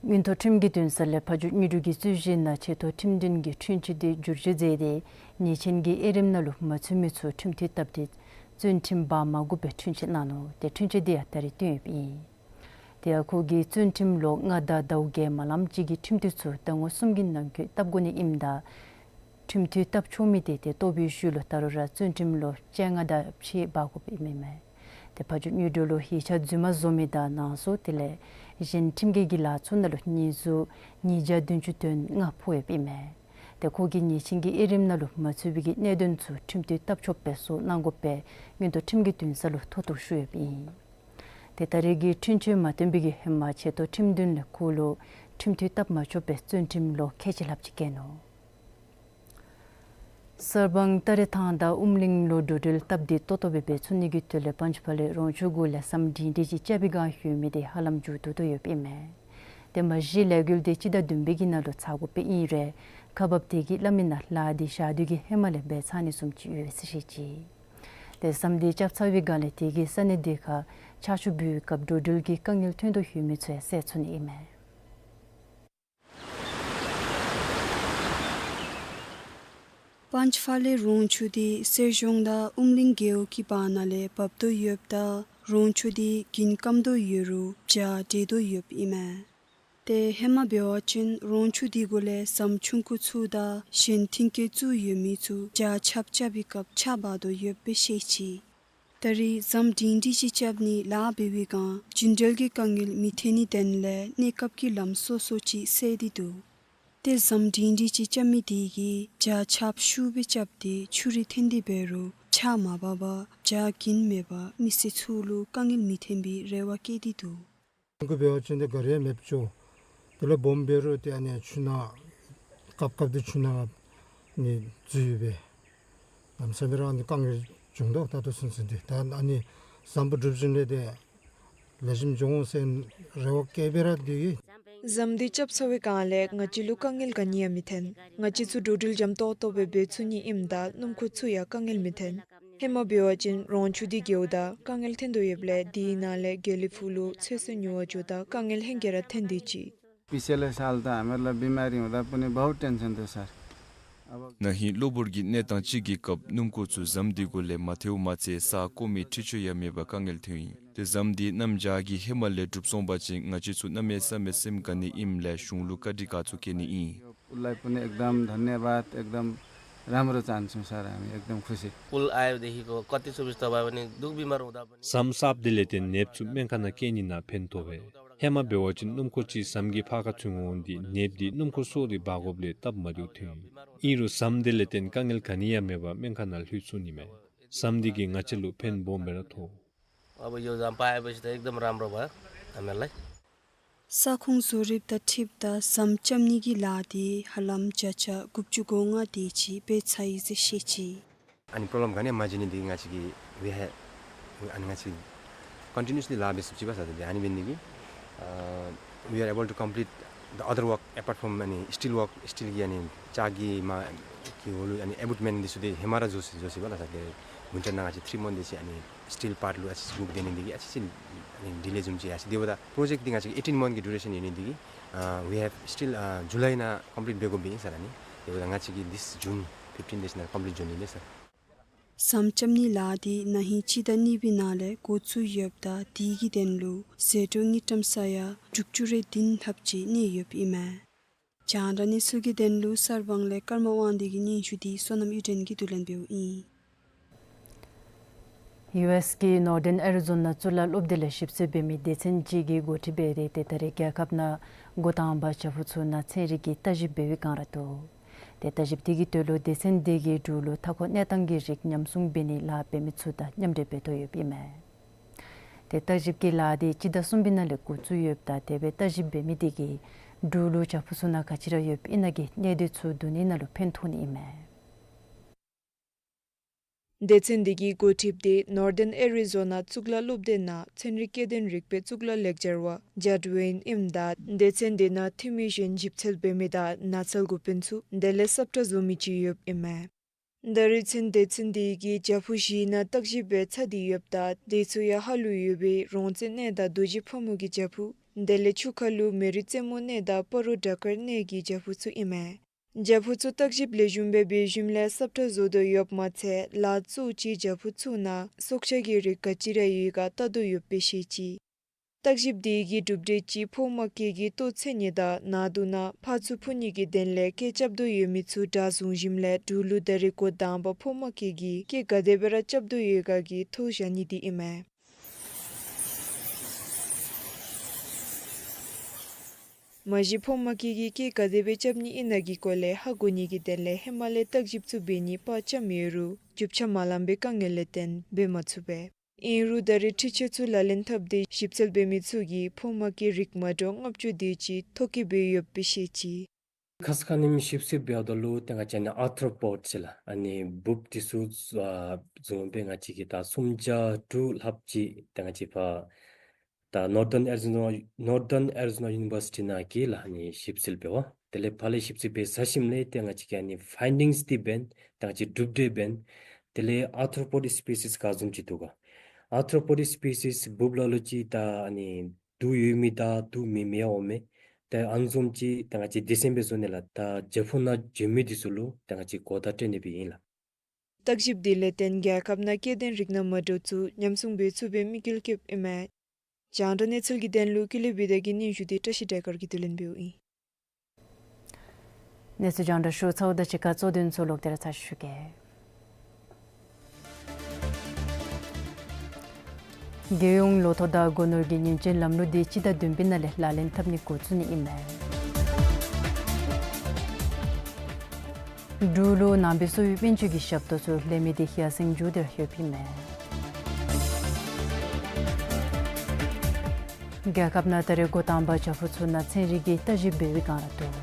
མངོན་མཐོ་ཁྲིམས་ཀྱི་འདུན་ས་ལས་ཕ་ཇོ་དངོས་གྲུབ་ཀྱིས་གཙོས་བཞེས་གནང་ཆེ་མཐོ་ཁྲིམས་འདུན་གྱི་འཁྲུན་ཆོད་འདི་བསྒྱུར་བཅོས་མཛད་དེ་ཉེས་ཅན་གྱི་དབྱེ་རིམ་ནང་ལུ་མ་ཚུད་མི་ཚུ་ཁྲིམས་མཐུན་སྟབས་བདེ་བཙོན་ཁྲིམས་འབག་མ་དགོཔ་སྦེ་འཁྲུན་ཆོད་གནང་ནུག། ཏེ་འཁྲུན་ཆོད་འདི་ཡང་ད་རེས་བཏོན་ཡོདཔ་ཨིན། དེ་ཡང་ཁོ་གིས་བཙོན་ཁྲིམས་ལོ་ལྔ་དང་ཟླཝ་བརྒྱད་མ་ལངམ་ཅིག་གི་ཁྲིམས་མཐུན་ཚུ་ཟླ་ངོ་གསུམ་གྱི་ནང་འཁོད་བཏབ་དགོ་ནི་ཨིནམ་ད་ཁྲིམས་མཐུན་བཏབ་ཆོག་མི་དེ་ཏེ་བཏོག་པའི་ཤུལ་ལུ་ད་རུང་ར་བཙོན་ཁྲིམས་ལོ་བཅོ་ལྔ་དང་ཕྱེད་འབག་དགོཔ་ཨིན་མས། ཏེ་ཕ་ཇོ་དངོས་གྲུབ་ལུ་ཡིག་ཆ་རྫུན་མ་བཟོ་མི་དང་ནང་སོ་དེ་ལས་གཞན་ཁྲིམས་འགལ་གྱི་ལཱ་ཚུ་ནང་ལུ་ཉེས་འཛུགས་ཉིས་བརྒྱ་བདུན་ཅུ་དོན་ལྔ་ཕོག་ཡོདཔ་ཨིན་མས། ཏེ་ཁོ་གིས་ཉེས་ཅན་གྱི་དབྱེ་རིམ་ནང་ལུ་མ་ཚུད་པའི་གི་གནད་དོན་ཚུ་ཁྲིམས་མཐུན་བཏབ་ཆོགཔ་སྦེ་བཟོ་གནང་དགོཔ་སྦེ་མངོན་མཐོ་ཁྲིམས་ཀྱི་འདུན་ས་ལུ་མཐོ་གཏུགས་ཞུ་ཡོདཔ་ཨིན། ཏེ་ད་རེས་ཀྱི་འཁྲུན་ཆོད་མ་བཏོན་པའི་གི་ཧེ་མ་ཆེ་མཐོ་ཁྲིམས་འདུན་ལས་ཁོ་ལུ་ཁྲིམས་མཐུན་བཏབ་མ་ཆོགཔ་སྦེ་བཙོན་ཁྲིམས་ལོ་ཁལ་གཅིག་ལྷགཔ་ཅིག་བཀལ་ནུག། གསར་སྤང་སྟ་རེ་ཐང་དང་ཨུམ་གླིང་ལུ་འགྲོ་འགྲུལ་སྟབས་བདེ་ཏོག་ཏོ་སྦེ་འབད་ཚུགས་ནི་གི་དོན་ལས་པཱན་ཅ་ཕ་ལེ་རོང་ཆུ་གུ་ལས་ཟམ་སྒྲིང་སྒྲིང་ཅིག་རྐྱབ་པའི་བསྒང་ཡོད་མི་དེ་ཧ་ལམ་མཇུག་བསྡུ་དོ་ཡོདཔ་ཨིན་མས། ཏེ་མ་གཞི་ལས་འགུལ་དེ་སྤྱི་ཟླ་བདུན་པའི་གི་ནང་ལུ་ཚར་དགོཔ་ཨིན་རུང་ཁག་འབགཔ་དེ་གིས་སླབ་མི་ནང་ལཱ་འདི་ཞག་དུས་ཀྱི་ཧེ་མ་ལས་འབད་ཚར་ནི་བཟུམ་ཅིག་ཡོད་ཟེར་བཤད་ཅི། ཏེ་ཟམ་འདི་རྐྱབ་ཚར་བའི་བསྒང་ལས་དེ་གིས་ས་གནས་དེ་ཁར་ཆར་ཆུ་འབུ་བའི་སྐབས་འགྲོ་འགྲུལ་གྱི་དཀའ་ངལ་ཐོན་དོ་ཡོད་མི་ཚུ་ཡང་བསལ་ཚུགས་ནི་ཨིན་མས། པཱན་ཅ་ཕ་ལེ་རོང་ཆུ་འདི་གསེར་གཞོང་དང་ཨུམ་གླིང་རྒེད་འོག་གི་བར་ན་ལས་འབབ་དོ་ཡོདཔ་ད་རོང་ཆུ་འདི་རྒྱུན་སྐམ་དོ་ཡོད་རུང་བྱག་འབྲེལ་དོ་ཡོདཔ་ཨིན་མས། ཏེ་ཧེ་མ་འབད་བ་ཅིན་རོང་ཆུ་འདི་གུ་ལས་ཟམ་ཆུང་ཀུ་ཚུ་དང་གཞན་མཐུན་རྐྱེན་བཙུགས་ཡོད་མི་ཚུ་བྱག་ཆརཔ་རྐྱབ་པའི་སྐབས་ཆག་འབག་དོ་ཡོདཔ་སྦེ་བཤད་ཅི། ད་རེས་ཟམ་སྒྲིང་སྒྲིང་ཅིག་རྐྱབ་ནི་ལཱ་འབད་བའི་བསྒང་རྒྱུན་འགྲུལ་གྱི་དཀའ་ངལ་མི་ཐོན་ནི་དོན་ལས་གནས་སྐབས་ཀྱི་ལམ་སོ་སོ་ཅིག་སེལ་ཏེ་འདུག། ཏེ་ཟམ་སྒྲིང་སྒྲིང་ཅིག་རྐྱབ་མི་དེ་གིས་བྱག་ཆརཔ་ཤུགས་སྦེ་རྐྱབ་སྟེ་ཆུ་རུད་འཐེན་ཏེ་འབད་རུང་ཆག་མ་འབག་པར་བྱག་རྒྱུན་མེད་པར་མི་སེར་ཚུ་ལུ་དཀའ་ངལ་མི་ཐོན་པའི་རེ་བ་བསྐྱེད་དེ་འདུག། ཁོང་གིས་འབད་བ་ཅིན་ཏེ་ག་ར་ཡང་མེདཔ་འགྱོ། དེ་ལས་སྦོམ་འབད་རུང་ཏེ་ཨ་ནི་ཆུ་ནང་སྐབས་སྐབས་དེ་ཆུ་ནང་ནི་འཛུལ་སྦེ་གནམ་མེད་ས་མེད་ར་ཨ་ནི་དཀའ་ངལ་བྱུང་དོ། ད་ལྟོ་ཚུན་ཚོད་འདི་ད་ཨ་ནི་ཟམ་པ་གྲུབ་ཞིནམ་ལས་ཏེ་ལེགས་ཤོམ་འགྱོ་འོང་ཟེར་རེ་བ་བསྐྱེད་སྦེ་ར་སྡོད་ཡི། ཟམ་འདི་རྐྱབ་ཚར་བའི་བསྒང་ལས་ང་བཅས་ལུ་དཀའ་ངལ་ག་ནི་ཡང་མི་ཐོན། ང་བཅས་ཚུ་འགྲོ་འགྲུལ་འཇམ་ཏོག་ཏོ་སྦེ་འབད་ཚུགས་ནི་ཨིནམ་ད་སྣུམ་འཁོར་ཚུ་ཡང་དཀའ་ངལ་མི་ཐོན། ཧེ་མ་འབད་བ་ཅིན་རོང་ཆུ་འདི་རྒེད་འོག་དང་དཀའ་ངལ་ཐོན་དོ་ཡོདཔ་ལས་དེའི་ནང་ལས་དགེ་ལེགས་ཕུག་ལུ་ཚོད་བསྲེ་ཉོ་བར་འགྱོཝ་ད་དཀའ་ངལ་ཧེང་སྐལ་ར་ཐོན་དེས་ཅི། पिछले साल तो हमारे लिए बीमारी हुँदा पनि बहुत टेंशन थियो सर। अब ན་ཧིང་གློ་བུར་གྱི་གནས་སྟངས་ཅིག་གི་སྐབས་སྣུམ་འཁོར་ཚུ་ཟམ་འདི་གུ་ལས་མ་ཐལཝ་མ་ཚད་ས་བརྐོ་མི་འཕྲུལ་ཆས་ཡང་མེད་པར་དཀའ་ངལ་ཐོན་ཡི། ཏེ་ཟམ་འདི་གནམ་བྱཱར་གྱི་ཧེ་མ་ལས་གྲུབ་སོང་པ་ཅིན་ང་བཅས་ཚུ་གནམ་མེད་ས་མེད་སེམས་དགའ་ནི་ཨིནམ་ལས་གཞུང་ལུ་བཀའ་དྲིན་དགའ་ཚོར་བསྐྱེད་ནི་ཨིན། उसलाई पनि एकदम धन्यवाद, एकदम राम्रो चाहन्छौँ सर, हामी एकदम खुसी। पुल आयोदेखिको कति सुविस्ता भयो भने दुःख बिमार हुँदा पनि ཟམ་གསརཔ་འདི་ལས་བརྟེན་ནདཔ་ཚུ་སྨན་ཁང་ནང་བསྐྱལ་ནི་ནང་ཕན་ཐོགས་པས། ཧེ་མ་འབད་བ་ཅིན་སྣུམ་འཁོར་ཅིག་ཟམ་གྱི་ཕར་ཁར་ཚུད་འོང་སྟེ་ནདཔ་འདི་སྣུམ་འཁོར་སོར་ཏེ་འབག་དགོཔ་ལས་སྟབས་མ་བདེཝ་ཐོན་ཡི། ཨིན་རུང་ཟམ་འདི་ལས་བརྟེན་དཀའ་ངལ་ག་ནི་ཡང་མེད་པར་སྨན་ཁང་ནང་ལྷོད་ཚུགས་ནི་མས། ཟམ་འདི་གིས་ང་བཅས་ལུ་ཕན་སྦོམ་སྦེ་ར་ཐོགས། अब यो जाम पाएपछि त एकदम राम्रो भयो हामीहरूलाई। ས་ཁོངས་བཟོ་རིགཔ་དང་འཁྲིལཝ་ད་ཟམ་རྐྱབ་ནི་གི་ལཱ་འདི་ཧ་ལམ་བརྒྱ་ཆ་དགུ་བཅུ་གོ་ལྔ་དེ་ཅིག་འབད་ཚར་ཡི་ཟེར་བཤད་ཅི། ཨ་ནི་པྲོབ་ལེམ་ག་ནི་ཡང་མ་བྱུང་ནི་འདི་ང་བཅས་ཀྱི་ We have, ཨ་ནི་ང་བཅས་continuously ལཱ་འབད་ཚུགས་ཅི་པ་ཟེར་ཏེ་ཨ་ནི་འབད་ནི་དེ་གིས་ཨ་we are able to complete the other work apart from ཨ་ནི་steel work, steel གྱི་ཨ་ནི་ལྕགས་ཀྱི་མ་གི་འོག་ལུ་ཨ་ནི་abutment འདི་ཚུ་དེ་ཧེ་མ་ར་བཟོ་ཚུགས་བཟོ་ཚུགས་པས་ལགས། ད་དེ་winter ནང་ང་བཅས་three month དེ་ཅིག་ཨ་ནི་steel part ལུ་ཨ་ཙི་ཅིག་སྒུག་སྡོད་ནི་དེ་གིས་ཨ་ཙི་ཅིག་ཨ་ནི་delay བཟུམ་ཅིག་ཡར་སོ་ཡི། དེ་འབདཝ་ད་project འདི་ང་བཅས་ཀྱི་eighteen month གི་duration ཡོད་ནི་དེ་གིས་ཨ་we have still ཨ་July ནང་complete འབད་དགོཔ་ཨིན་ཟེར་ཨ་ནི། དེ་འབདཝ་ད་ང་བཅས་ཀྱིས་this June fifteen འདི་ཅིག་ནང་complete འགྱོ་ནི་ལགས་ཟེར། ཟམ་རྐྱབ་ནིའི་ལཱ་འདི་ན་ཧིང་སྤྱི་ཟླ་གཉིས་པའི་ནང་ལས་འགོ་བཙུགས་ཡོདཔ་ད་དེ་གི་དོན་ལུ་ཟད་འགྲོ་དངུལ་ཀྲམ་ས་ཡ་དྲུག་ཅུ་རེ་བདུན་ལྷགཔ་ཅིག་གནས་ཡོདཔ་ཨིན་མས། རྒྱང་བསྒྲགས་གནས་ཚུལ་གྱི་དོན་ལུ་གསར་སྤང་ལས་ཀརྨ་དབང་འདུས་ཀྱི་སྙན་ཞུ་འདི་བསོད་ནམས་གཡུ་སྒྲོན་གྱིས་བསྡུ་ལེན་འབདཝ་ཨིན། ཡུ་ཨེསི་གི་Northern Arizona གཙུག་ལག་སློབ་སྡེ་ལས་ཞིབ་འཚོལ་འབད་མི་སྡེ་ཚན་ཅིག་གིས་འགོ་ཁྲིད་འབད་དེ་ཏེ་ད་རེས་རྒྱལ་ཁབ་ནང་འགོ་དང་པ་བྱག་ཕུག་ཚུ་ནང་ཚན་རིག་གི་བརྟག་ཞིབ་འབད་བའི་བསྒང་ར་འདུག། ཏེ་བརྟག་ཞིབ་དེ་གི་དོན་ལུ་སྡེ་ཚན་དེ་གིས་འབྲུག་ལུ་མཐའ་འཁོར་གནས་སྟངས་ཀྱི་རིགས་ཉམས་སྲུང་འབད་ནིའི་ལཱ་འབད་མི་ཚུ་དང་མཉམ་འབྲེལ་འབད་དོ་ཡོདཔ་ཨིན་མས། ཏེ་བརྟག་ཞིབ་ཀྱི་ལཱ་དེ་སྤྱི་ཟླ་གསུམ་པའི་ནང་ལས་འགོ་བཙུགས་ཡོདཔ་ད་དེ་སྦེ་བརྟག་ཞིབ་འབད་མི་དེ་གིས་འབྲུག་ལུ་བྱག་ཕུག་ཚུ་ནང་ག་ཅི་ར་ཡོདཔ་ཨིན་ན་གི་གནས་སྡུད་ཚུ་བསྡུ་ནི་ནང་ལུ་ཕན་ཐོགས་ནི་ཨིན་མས། སྡེ་ཚན་དེ་གིས་འགོ་ཁྲིད་དེ་Northern Arizona གཙུག་ལག་སློབ་སྡེ་ནང་ཚན་རིག་སྐྱེ་ལྡན་རིག་པའི་གཙུག་ལག་ལེགས་སྦྱར་བ་ཇཱཌ་ཝེན་ཨིནམ་ད་སྡེ་ཚན་དེ་ནང་འཐུས་མི་གཞན་ཞིབ་འཚོལ་འབད་མི་དང་ནགས་ཚལ་འགོ་དཔོན་ཚུ་དེ་ལས་སབ་ཁྲ་བཟོ་མི་ཅིག་ཡོདཔ་ཨིན་མས། ད་རེས་ཚུན་སྡེ་ཚན་དེ་གིས་བྱག་ཕུག་བཞི་ནང་བརྟག་ཞིབ་འབད་ཚར་ཏེ་ཡོདཔ་ད་དེ་ཚུ་ཡང་ཧཱ་ལུ་ཡོད་པའི་རོང་རྩེ་གནས་དང་རྡོ་རྗེ་ཕག་མོ་གི་བྱག་ཕུག་དེ་ལས་ཆུ་ཁ་ལུ་མེ་རི་རྩེ་མོ་གནས་དང་སྤ་རོ་བྲག་དཀར་གནས་ཀྱི་བྱག་ཕུག་ཚུ་ཨིན་མས། བྱག་ཕུག་ཚུ་བརྟག་ཞིབ་ལེགས་ཤོམ་སྦེ་འབད་ཞིནམ་ལས་སབ་ཁྲ་བཟོ་དོ་ཡོདཔ་མ་ཚད་ལཱ་གཙོ་ཅིག་བྱག་ཕུག་ཚུ་ནང་སྲོག་ཆགས་ཀྱི་རིགས་ག་ཅི་ར་ཡོད་ག་བལྟ་དོ་ཡོདཔ་སྦེ་བཤད་ཅི། བརྟག་ཞིབ་དེ་གི་གྲུབ་འབྲས་ཅིག་ཕོ་མ་སྐྱེས་ཀྱི་ལྟོ་འཚོལ་ནི་དང་ནང་དུ་ནང་ཕག་ཚུ་འཕུར་ནི་གི་དོན་ལས་སྐད་རྐྱབ་དོ་ཡོད་མི་ཚུ་དྲ་བཟུང་ཞིནམ་ལས་འབྲུག་ལུ་ད་རེས་འགོ་དང་པ་ཕོ་མ་སྐྱེས་ཀྱི་སྐད་ག་དེ་སྦེ་ར་རྐྱབ་དོ་ཡོད་ག་གི་ཐོ་བཞག་ནི་དེ་ཨིན་མས། མ་གཞི་ཕོ་མ་སྐྱེས་ཀྱི་སྐད་ག་དེ་སྦེ་རྐྱབ་ནི་ཨིན་ན་གི་སྐོར་ལས་ཧ་གོ་ནི་གི་དོན་ལས་ཧེ་མ་ལས་བརྟག་ཞིབ་ཚུ་འབད་ནི་དཔའ་བཅམ་ཡོད་རུང་རྒྱུ་ཆ་མ་ལང་པའི་དཀའ་ངལ་ལས་བརྟེན་འབད་མ་ཚུགས་པས། ཨིན་རུང་ད་རེས་འཕྲུལ་ཆས་ཚུ་ལག་ལེན་འཐབ་སྟེ་ཞིབ་འཚོལ་འབད་མི་ཚུ་གིས་ཕོ་མ་སྐྱེས་རིགས་མ་འདྲཝ་ལྔ་བཅུ་དེ་ཅིག་ཐོ་བཀོད་འབད་ཡོདཔ་སྦེ་བཤད་ཅི། ཁ་ཙ་ཁ་ཉིནམ་ཞིབ་འཚོལ་འབདཝ་ད་ལུ་ཏེ་ང་བཅས་ཨ་ནི་ཨར་ཐོ་རོ་པོཌ་ཟེར་ལགས། ཨ་ནི་འབུཔ་འདི་ཚུ་ཨ་བཟུམ་སྦེ་ང་བཅས་ཀྱིས་ད་སུམ་བརྒྱ་དྲུག་ལྷགཔ་ཅིག་ཏེ་ང་བཅས་ཕར་ད་Northern Arizona Northern Arizona University ནང་གི་ལགས་ཨ་ནི་ཞིབ་འཚོལ་འབད་བ། དེ་ལས་ཕར་ལས་ཞིབ་འཚོལ་འབད་ཚར་ཞིནམ་ལས་ཏེ་ང་བཅས་ཀྱིས་ཨ་ནི་ཕའིན་ཌིངསི་འདི་འབད་ཏེ་ང་བཅས་གྲུབ་འབྲས་འབད། དེ་ལས་ཨར་ཐོ་རོ་པོཌ་སི་པི་སིས་ག་བཟུམ་ཅིག་འདུག་ག། ཨར་ཐོ་རོ་པོཌ་སི་པི་སིས་འབུཔ་ལ་ལུ་ཅིག་ད་ཨ་ནི་དུག་ཡོད་མི་དང་དུག་མེད་མི་ཡང་འོང་མས། ཏེ་ཨ་ནི་བཟུམ་ཅིག་ཏེ་ང་བཅས་སྡེ་ཚན་སྦེ་བཟོ་ནི་ལགས། ད་བྱག་ཕུག་ནང་འགྱོ་མི་འདི་ཚུ་ལུ་ཏེ་ང་བཅས་གོ་བརྡ་སྤྲོད་ནི་སྦེ་ཨིན་ལགས། བརྟག་ཞིབ་དེ་ལས་བརྟེན་རྒྱལ་ཁབ་ནང་སྐྱེ་ལྡན་རིགས་སྣ་མ་འདྲཝ་ཚུ་ཉམས་སྲུང་འབད་ཚུགས་པའི་དམིགས་ཡུལ་བསྐྱེདཔ་ཨིན་མས། རྒྱང་བསྒྲགས་གནས་ཚུལ་གྱི་དོན་ལུ་ཀུན་ལེགས་བི་དྷ་གི་སྙན་ཞུ་དེ་བཀྲ་ཤིས་སྒྲོལ་དཀར་གྱིས་བསྡུ་ལེན་འབདཝ་ཨིན། གནས་ཚུལ་རྒྱང་བསྒྲགས་ཞུ་ཚརཝ་དང་གཅིག་ཁར་གཙོ་དོན་ཚུ་ལོག་སྟེ་ར་ཚར་ཞུ་གེ། རྒྱལ་ཡོངས་ལོ་ཐོག་དང་སྒོ་ནོར་གྱི་ཉེས་ཅན་ལམ་ལུགས་དེ་སྤྱི་ཟླ་བདུན་པའི་ནང་ལས་ལག་ལེན་འཐབ་ནི་འགོ་བཙུགས་ནི་ཨིན་མས། འབྲུག་ལུ་ནང་པའི་གསོ་བའི་སྨན་བཅོས་ཀྱི་ཞབས་ཏོག་ཚུ་ལེན་མི་དེ་ཡར་སེང་འགྱོ་སྟེ་ར་ཡོདཔ་ཨིན་མས། རྒྱལ་ཁབ་ནང་ད་རེས་འགོ་དང་པ་བྱག་ཕུག་ཚུ་ནང་ཚན་རིག་གི་བརྟག་ཞིབ་འབད་བའི་བསྒང་ར་འདུག།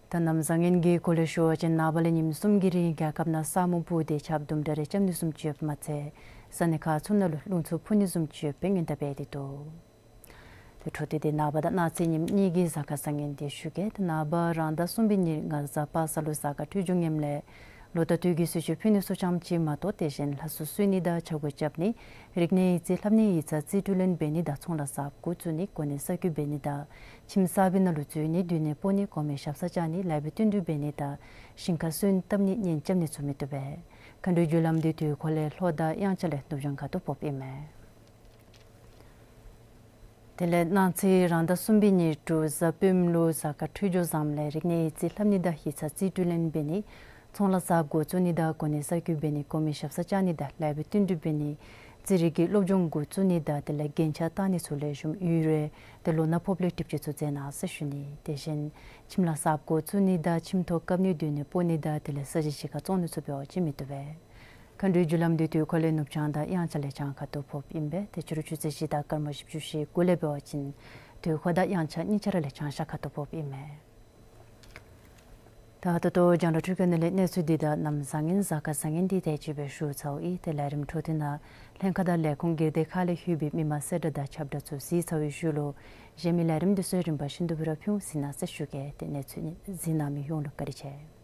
ད་གནམ་བཟང་ངན་གྱི་སྐོར་ལས་ཞུ་བ་ཅིན་ནངས་པ་ལས་ཉིནམ་གསུམ་གྱི་རིང་རྒྱལ་ཁབ་ནང་ས་སྨུག་སྤུབས་ཏེ་ཆརཔ་དུམ་གྲ་རེ་རྐྱབ་ནི་བཟུམ་ཅིག་ཡོདཔ་མ་ཚད་ས་གནས་ཁག་ཚུ་ནང་ལུ་རླུང་འཚུབ་འཕུ་ནི་བཟུམ་ཅིག་ཡོད་པའི་སྔོན་བརྡ་འབད་དེ་འདུག། ཏེ་འཕྲོ་མཐུད་དེ་ནངས་པ་དང་གནངས་ཚེ་ཉིནམ་གཉིས་ཀྱི་གཟའ་སྐར་བཟང་ངན་དེ་ཞུ་གེ། ཏེ་ནངས་པ་རང་ཟླ་གསུམ་པའི་ཉིན་ངར་གཟའ་པ་སངས་ལུ་གཟའ་སྐར་འཕྲོད་སྦྱོར་ངནམ་ལས་ལོ་ཟླ་དུས་ཀྱི་གསོལ་མཆོད་ཕུལ་ནི་ཚུ་ཙམ་ཅིག་མ་གཏོགས་དེ་བཞིན་ལྷ་གསོལ་གསོལ་ནི་དང་ཕྱག་མགོ་རྐྱབ་ནི་རིག་གནས་ཡིག་རྩིས་ལྷབ་ནི་ཡིག་ཚང་རྩིས་སྤྲོད་ལེན་འབད་ནི་དང་ཚོང་ལཱ་གསརཔ་འགོ་བཙུགས་ནི་གོ་གནས་གསར་བསྐོ་འབད་ནི་དང་ཁྱིམ་གསར་པའི་ནང་ལུ་འཛུལ་ནི་སྡོད་གནས་སྤོ་ནི་གོང་མའི་ཞབས་སར་བཅར་ནི་ལེགས་པའི་བསྟུན་གྲོས་འབད་ནི་དང་ཞིང་ཁ་སོན་བཏབ་ནི་གཉེན་རྐྱབ་ནི་ཚུ་མི་བཏུབ་པས། མཁའ་འགྲོའི་རྒྱུ་ལམ་དེ་དུས་འཁོར་ལས་ལྷོ་དང་དབྱངས་འཆར་ལས་ནུབ་བྱང་ཁ་ཐུག་ཕོགཔ་ཨིན་མས། དེ་ལས་གནངས་ཚེ་རང་ཟླ་གསུམ་པའི་ཉིན་དྲུག་གཟའ་སྤེནམ་ལུ་གཟའ་སྐར་འཕྲོད་སྦྱོར་བཟངམ་ལས་རིག་གནས་ཡིག་རྩིས་ལྷབ་ནི་དང་ཡིག་ཚང་རྩིས་སྤྲོད་ལེན་འབད་ནི་ཚོང་ལཱ་གསརཔ་འགོ་བཙུགས་ནི་དང་གོ་གནས་གསར་བསྐོ་འབད་ནི་གོང་མའི་ཞབས་སར་བཅར་ནི་དང་ལེགས་པའི་བསྟུན་གྲོས་འབད་ནི་རྩིས་རིག་གི་སློབ་སྦྱོང་འགོ་བཙུགས་ནི་དང་དེ་ལས་རྒྱན་ཆ་བཏགས་ནི་ཚུ་ལེགས་ཤོམ་ཡོད་རུང་ཏེ་ལོ་ན་ཕོགཔ་ལས་གྲིབ་བཅས་ཚུ་བཙལ་གནང་ཟེར་ཞུ་ནི། དེ་བཞིན་ཁྱིམ་ལཱ་གསརཔ་འགོ་བཙུགས་ནི་དང་ཁྱིམ་ཐོག་བཀབ་ནི་སྡོད་གནས་སྤོ་ནི་དང་དེ་ལས་ས་གཞི་གཞིས་ཁར་བཙོང་ནི་ཚུ་འབད་བ་ཅིན་མི་བཏུབ་པས། མཁའ་འགྲོའི་རྒྱུ་ལམ་དེ་དུས་འཁོར་ལས་ནུབ་བྱང་དང་དབྱངས་འཆར་ལས་བྱང་ཁ་ཐུག་ཕོགཔ་ཨིན་པས། ཏེ་ཕྱི་རུ་ཆུ་ཚོད་བཞི་དང་སྐར་མ་བཞི་བཅུ་ཞེ་དགུ་ལས་འབད་བ་ཅིན་དུས་འཁོར་དང་དབྱངས་འཆར་གཉིས་ཆ་ར་ལས་བྱང་ཤར་ཁ་ཐུག་ཕོགཔ་ཨིན་མས། ད་ད་ལྟོ་རྒྱང་བསྒྲགས་འཕྲུལ་ཁང་ནང་ལས་གནས་ཚུལ་འདི་དང་གནམ་བཟང་ངན་གཟའ་སྐར་བཟང་ངན་འདི་དེ་ཅིག་སྦེ་ཞུ་ཚརཝ་ཨིན། ཏེ་ལས་རིམ་འཕྲོ་མཐུད་ནང་ལྷན་ཁག་དང་ལས་ཁུངས་སྒེར་སྡེ་ཁག་ལས་ལྷོད་པའི་མི་མང་གསལ་བསྒྲགས་དང་ཁྱབ་བསྒྲགས་ཚུ་གཟིགས་ཚར་བའི་ཤུལ་ལུ་གཞན་མི་ལས་རིམ་འདི་ཚུ་རིམ་པ་བཞིན་དུ་སྦེ་ར་ཕུལ་ཟེར་ན་ཟེར་ཞུ་གེ། ཏེ་གནས་ཚུལ་གཟིགས་གནང་མི་ཡོངས་ལུ་བཀའ་དྲིན་ཆེ།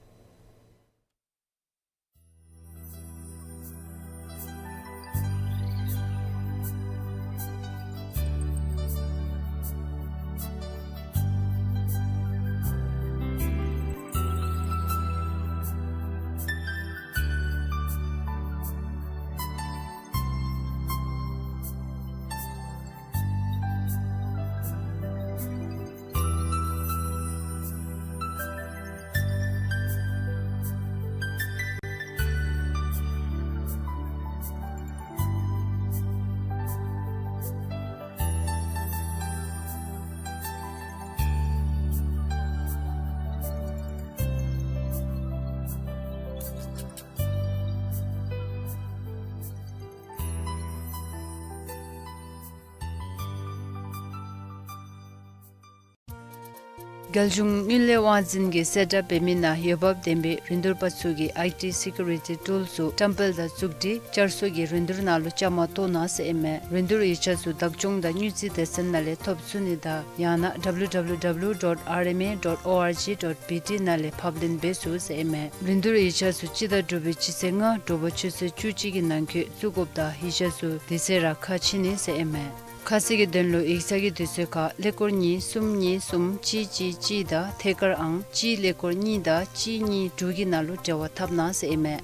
རྒྱལ་གཞུང་དངུལ་ལས་དབང་འཛིན་གྱིས་གསལ་བསྒྲགས་འབད་མི་ནང་འོས་འབབ་ལྡན་པའི་རིན་བསྡུར་པ་ཚུ་གིས་ཨའི་ཊི་སི་ཀུ་རི་ཊི་ཊུལ་ཚུ་བཀྲམ་སྤེལ་དང་བཙུགས་སྒྲིག་བསྐྱར་གསོ་གི་རིན་བསྡུར་ནང་ལུ་བཅའ་མར་གཏོགས་གནང་ཟེར་ཨིན་མས། རིན་བསྡུར་ཡིག་ཆ་ཚུ་བདག་སྐྱོང་དང་དངུལ་རྩིས་སྡེ་ཚན་ནང་ལས་ཐོབ་ཚུགས་ནི་དང་ཡང་ན་W W W dot R M A dot O R G dot B T ནང་ལས་ཕབ་ལེན་འབད་ཚུགས་ཟེར་ཨིན་མས། རིན་བསྡུར་ཡིག་ཆ་ཚུ་སྤྱི་ཟླ་དྲུག་པའི་སྤྱི་ཚེས་ལྔ་དྲོ་པ་ཆུ་ཚོད་བཅུ་གཅིག་གི་ནང་འཁོད་བཙུགས་དགོཔ་དང་ཡིག་ཆ་ཚུ་དེ་ཚེ་ར་ཁ་ཕྱེ་ནི་ཟེར་ཨིན་མས། ཁ་གསལ་གྱི་དོན་ལུ་ཡིག་ཚང་གི་དུས་ཚོད་ཁར་ཀླད་ཀོར་གཉིས་གསུམ་གཉིས་གསུམ་གཅིག་གཅིག་གཅིག་དང་ཐད་ཀར་ཨང་གཅིག་ཀླད་ཀོར་གཉིས་དང་གཅིག་གཉིས་དྲུག་གི་ནང་ལུ་འབྲེལ་བ་འཐབ་གནང་ཟེར་ཨིན་མས།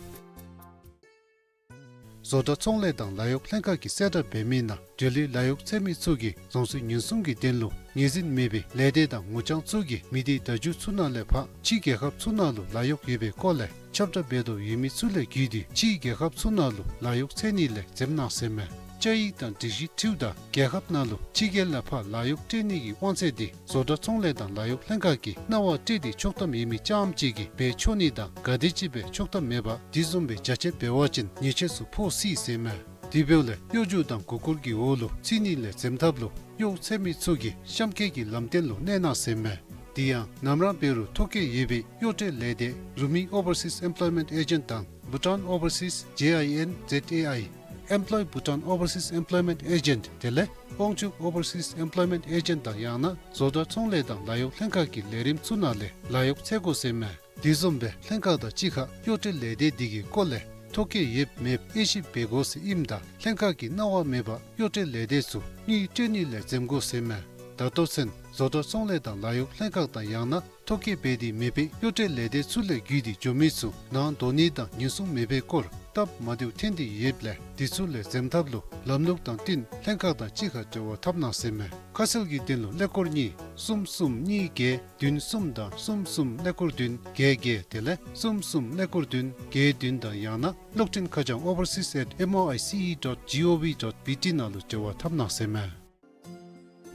བཟོ་གྲྭ་ཚོང་ལས་དང་ལཱ་གཡོག་ལྷན་ཁག་གིས་གསལ་བསྒྲགས་འབད་མི་ནང་འབྲེལ་ཡོད་ལཱ་གཡོག་འཚོལ་མི་ཚུ་གིས་རྫོང་སྲིད་ཉེན་སྲུང་གི་དོན་ལུ་ངོས་འཛིན་མེད་པའི་ལས་སྡེ་དང་ངོ་རྐྱང་ཚུ་གིས་མི་སྡེ་བརྡ་བརྒྱུད་ཚུ་ནང་ལས་ཕར་ཕྱི་རྒྱལ་ཁབ་ཚུ་ནང་ལུ་ལཱ་གཡོག་ཡོད་པའི་སྐོར་ལས་ཁྱབ་བསྒྲགས་འབད་དོ་ཡོད་མི་ཚུ་ལས་བརྒྱུད་དེ་ཕྱི་རྒྱལ་ཁབ་ཚུ་ནང་ལུ་ལཱ་གཡོག་འཚོལ་ནི་ལས་འཛེམ་གནང་ཟེར་མས། བཅའ་ཡིག་དང་སྒྲིག་གཞི་འཁྲིལཝ་ད་རྒྱལ་ཁབ་ནང་ལུ་ཕྱི་རྒྱལ་ལས་ཕར་ལཱ་གཡོག་སྤྲོད་ནི་གི་དབང་ཚད་འདི་བཟོ་གྲྭ་ཚོང་ལས་དང་ལཱ་གཡོག་ལྷན་ཁག་གིས་གནང་བ་སྤྲོད་དེ་ཆོག་ཐམ་ཡོད་མི་རྐྱངམ་ཅིག་གིས་འབད་ཆོག་ནི་དང་ག་དེམ་ཅིག་འབད་ཆོག་ཐམ་མེད་པར་དེ་བཟུམ་སྦེ་རྒྱ་ཆེ་འབད་བ་ཅིན་ཉེས་ཆད་ཚུ་ཕོག་སྲིད་ཟེར་མས། དེ་འབདཝ་ལས་གཡོ་སྒྱུ་དང་མགུ་སྐོར་གྱི་འོག་ལུ་ཚུད་ནི་ལས་འཛེམ་ཐབས་ལུ་གཡོག་འཚོལ་མི་ཚུ་གིས་གཤམ་འཁོད་ཀྱི་ལམ་སྟོན་ལུ་གནས་གནང་ཟེར་མས། དེ་ཡང་ནམ་ར་འབད་རུང་ཐོ་བཀོད་ཡོད་པའི་གཡོག་སྤྲོད་ལས་སྡེ་རུ་མི་ཨོ་བར་སིས་ཨེམ་པ་ལོའི་མེནཊ་ཨེ་ཇེནཊ་དང་བྷུ་ཊཱན་ཨོ་བར་སིས་ཇེ་ཨའི་ཨེན་ཛེཌ་ཨེ་ཨའི་ཨེམ་པ་ལོའི་བྷུ་ཊཱན་ཨོ་བར་སིས་ཨེམ་པ་ལོའི་མེནཊ་ཨེ་ཇེནཊ་དེ་ལས་དབང་ཕྱུག་ཨོ་བར་སིས་ཨེམ་པ་ལོའི་མེནཊ་ཨེ་ཇེནཊ་དང་ཡང་ན་བཟོ་གྲྭ་ཚོང་ལས་དང་ལཱ་གཡོག་ལྷན་ཁག་གི་ལས་རིམ་ཚུ་ནང་ལས་ལཱ་གཡོག་འཚོལ་དགོ་ཟེར་མས། དེ་བཟུམ་སྦེ་ལྷན་ཁག་དང་གཅིག་ཁར་གཡོག་སྤྲོད་ལས་སྡེ་འདི་གི་སྐོར་ལས་ཐོ་བཀོད་ཡོདཔ་མེདཔ་དབྱེ་ཞིབ་འབད་དགོ་ཟེར་ཨིནམ་ད་ལྷན་ཁག་གིས་གནང་བ་མེད་པར་གཡོག་སྤྲོད་ལས་སྡེ་ཚུ་དངུལ་སྤྲོད་ནི་ལས་འཛེམ་དགོ་ཟེར་མས། ད་ལྟོ་ཚུན་བཟོ་གྲྭ་ཚོང་ལས་དང་ལཱ་གཡོག་ལྷན་ཁག་དང་ཡང་ན་ཐོ་བཀོད་འབད་དེ་མེད་པའི་གཡོག་སྤྲོད་ལས་སྡེ་ཚུ་ལས་བརྒྱུད་དེ་འགྱོ་མི་ཚུ་ནང་འགྲོ་ནི་དང་ཉེན་སྲུང་མེད་པའི་སྐོར་སྟབས་མ་བདེཝ་ཐོན་ཏེ་ཡོདཔ་ལས་དེ་ཚུ་ལས་འཛེམ་ཐབས་ལུ་ལམ་ལུགས་དང་བསྟུན་ལྷན་ཁག་དང་གཅིག་ཁར་འབྲེལ་བ་འཐབ་གནང་ཟེར་མས། ཁ་གསལ་གྱི་དོན་ལུ་ཀླད་ཀོར་གཉིས་གསུམ་གསུམ་གཉིས་བརྒྱད་བདུན་གསུམ་དང་གསུམ་གསུམ་ཀླད་ཀོར་བདུན་བརྒྱད་བརྒྱད་དེ་ལས་གསུམ་གསུམ་ཀླད་ཀོར་བདུན་བརྒྱད་བདུན་དང་ཡང་ན་གློག་འཕྲིན་ཁ་བྱང་ཨོ་བར་སིས་ཨེཊ་ཨེམ་ཨོ་ཨའི་སི་ཨི་ཌོཊ་ཇི་ཨོ་ཝི་ཌོཊ་བི་ཊི་ནང་ལུ་འབྲེལ་བ་འཐབ་གནང་ཟེར་མས།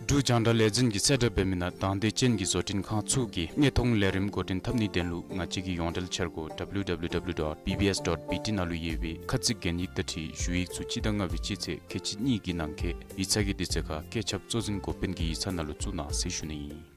འབྲུག་རྒྱང་བསྒྲགས་ལས་འཛིན་གྱིས་གསལ་བསྒྲགས་འབད་མི་ནང་དང་འདོད་ཅན་གྱི་བཟོ་སྐྲུན་ཁང་ཚུ་གིས་དངོས་མཐོང་ལས་རིམ་འགོ་འདྲེན་འཐབ་ནིའི་དོན་ལུ་ང་བཅས་ཀྱི་ཡོངས་འབྲེལ་འཆར་སྒོ་W W W dot B B S dot B T ནང་ལུ་ཡོད་པའི་ཁ་ཚིག་གན་ཡིག་དང་འཁྲིལ་ཞུ་ཡིག་ཚུ་སྤྱི་ཟླ་ལྔ་པའི་སྤྱི་ཚེས་ཁལ་གཅིག་གཉིས་ཀྱི་ནང་འཁོད་ཡིག་ཚང་གི་དུས་ཚོད་ཁར་བཀོད་ཁྱབ་གཙོ་འཛིན་འགོ་དཔོན་གྱི་ཡིག་ཚང་ནང་ལུ་བཙུགས་གནང་ཟེར་ཞུ་ནི་ཨིན།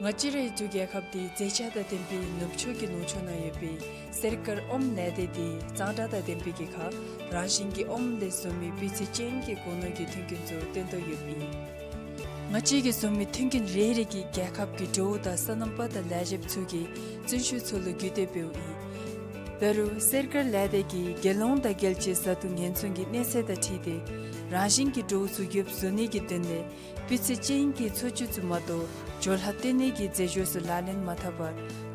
ང་བཅས་རའི་འབྲུག་རྒྱལ་ཁབ་འདི་མཛེས་ཆ་དང་ལྡན་པའི་ནུབ་ཕྱོགས་ཀྱི་ལུང་ཕྱོགས་ནང་ཡོད་པའི་གསེར་དཀར་ཨོམ་ལས་སྡེ་འདི་གཙང་སྦྲ་དང་ལྡན་པའི་གི་ཁར་རང་བཞིན་གྱི་ཨོམ་ལས་བཟོ་མི་སྤུས་ཚད་ཅན་གྱི་སྒོ་ནོར་གྱི་མཐུན་རྐྱེན་ཚུ་བཏོན་དོ་ཡོདཔ་ཨིན། ང་བཅས་ཀྱིས་བཟོ་མི་མཐུན་རྐྱེན་རེ་རེ་གིས་རྒྱལ་ཁབ་ཀྱི་འབྲུག་དང་སོ་ནམ་པ་དང་ལས་བྱེདཔ་ཚུ་གི་བརྩོན་ཤུགས་ཚུ་ལུ་རྒྱུས་ཏེ་འབདཝ་ཨིན། འབད་རུང་གསེར་དཀར་ལས་སྡེ་གིས་རྒྱལ་ཡོངས་དང་རྒྱལ་སྤྱིའི་བཟའ་བཏུང་ཉེན་སྲུང་གི་གནས་ཚད་དང་འཁྲིལ་ཏེ་རང་བཞིན་གྱི་འབྲུག་ཚུ་ཡོདཔ་བཟོ་ནི་གི་དོན་ལས་སྤུས་ཚད་ཅན་གྱི་འཚོ་བཅུད་ཚུ་མ་གཏོགས་སྦྱོར་ལྷག་བཏོན་ནི་གི་རྫས་སྦྱོར་ཚུ་ལག་ལེན་མ་འཐབ་པར་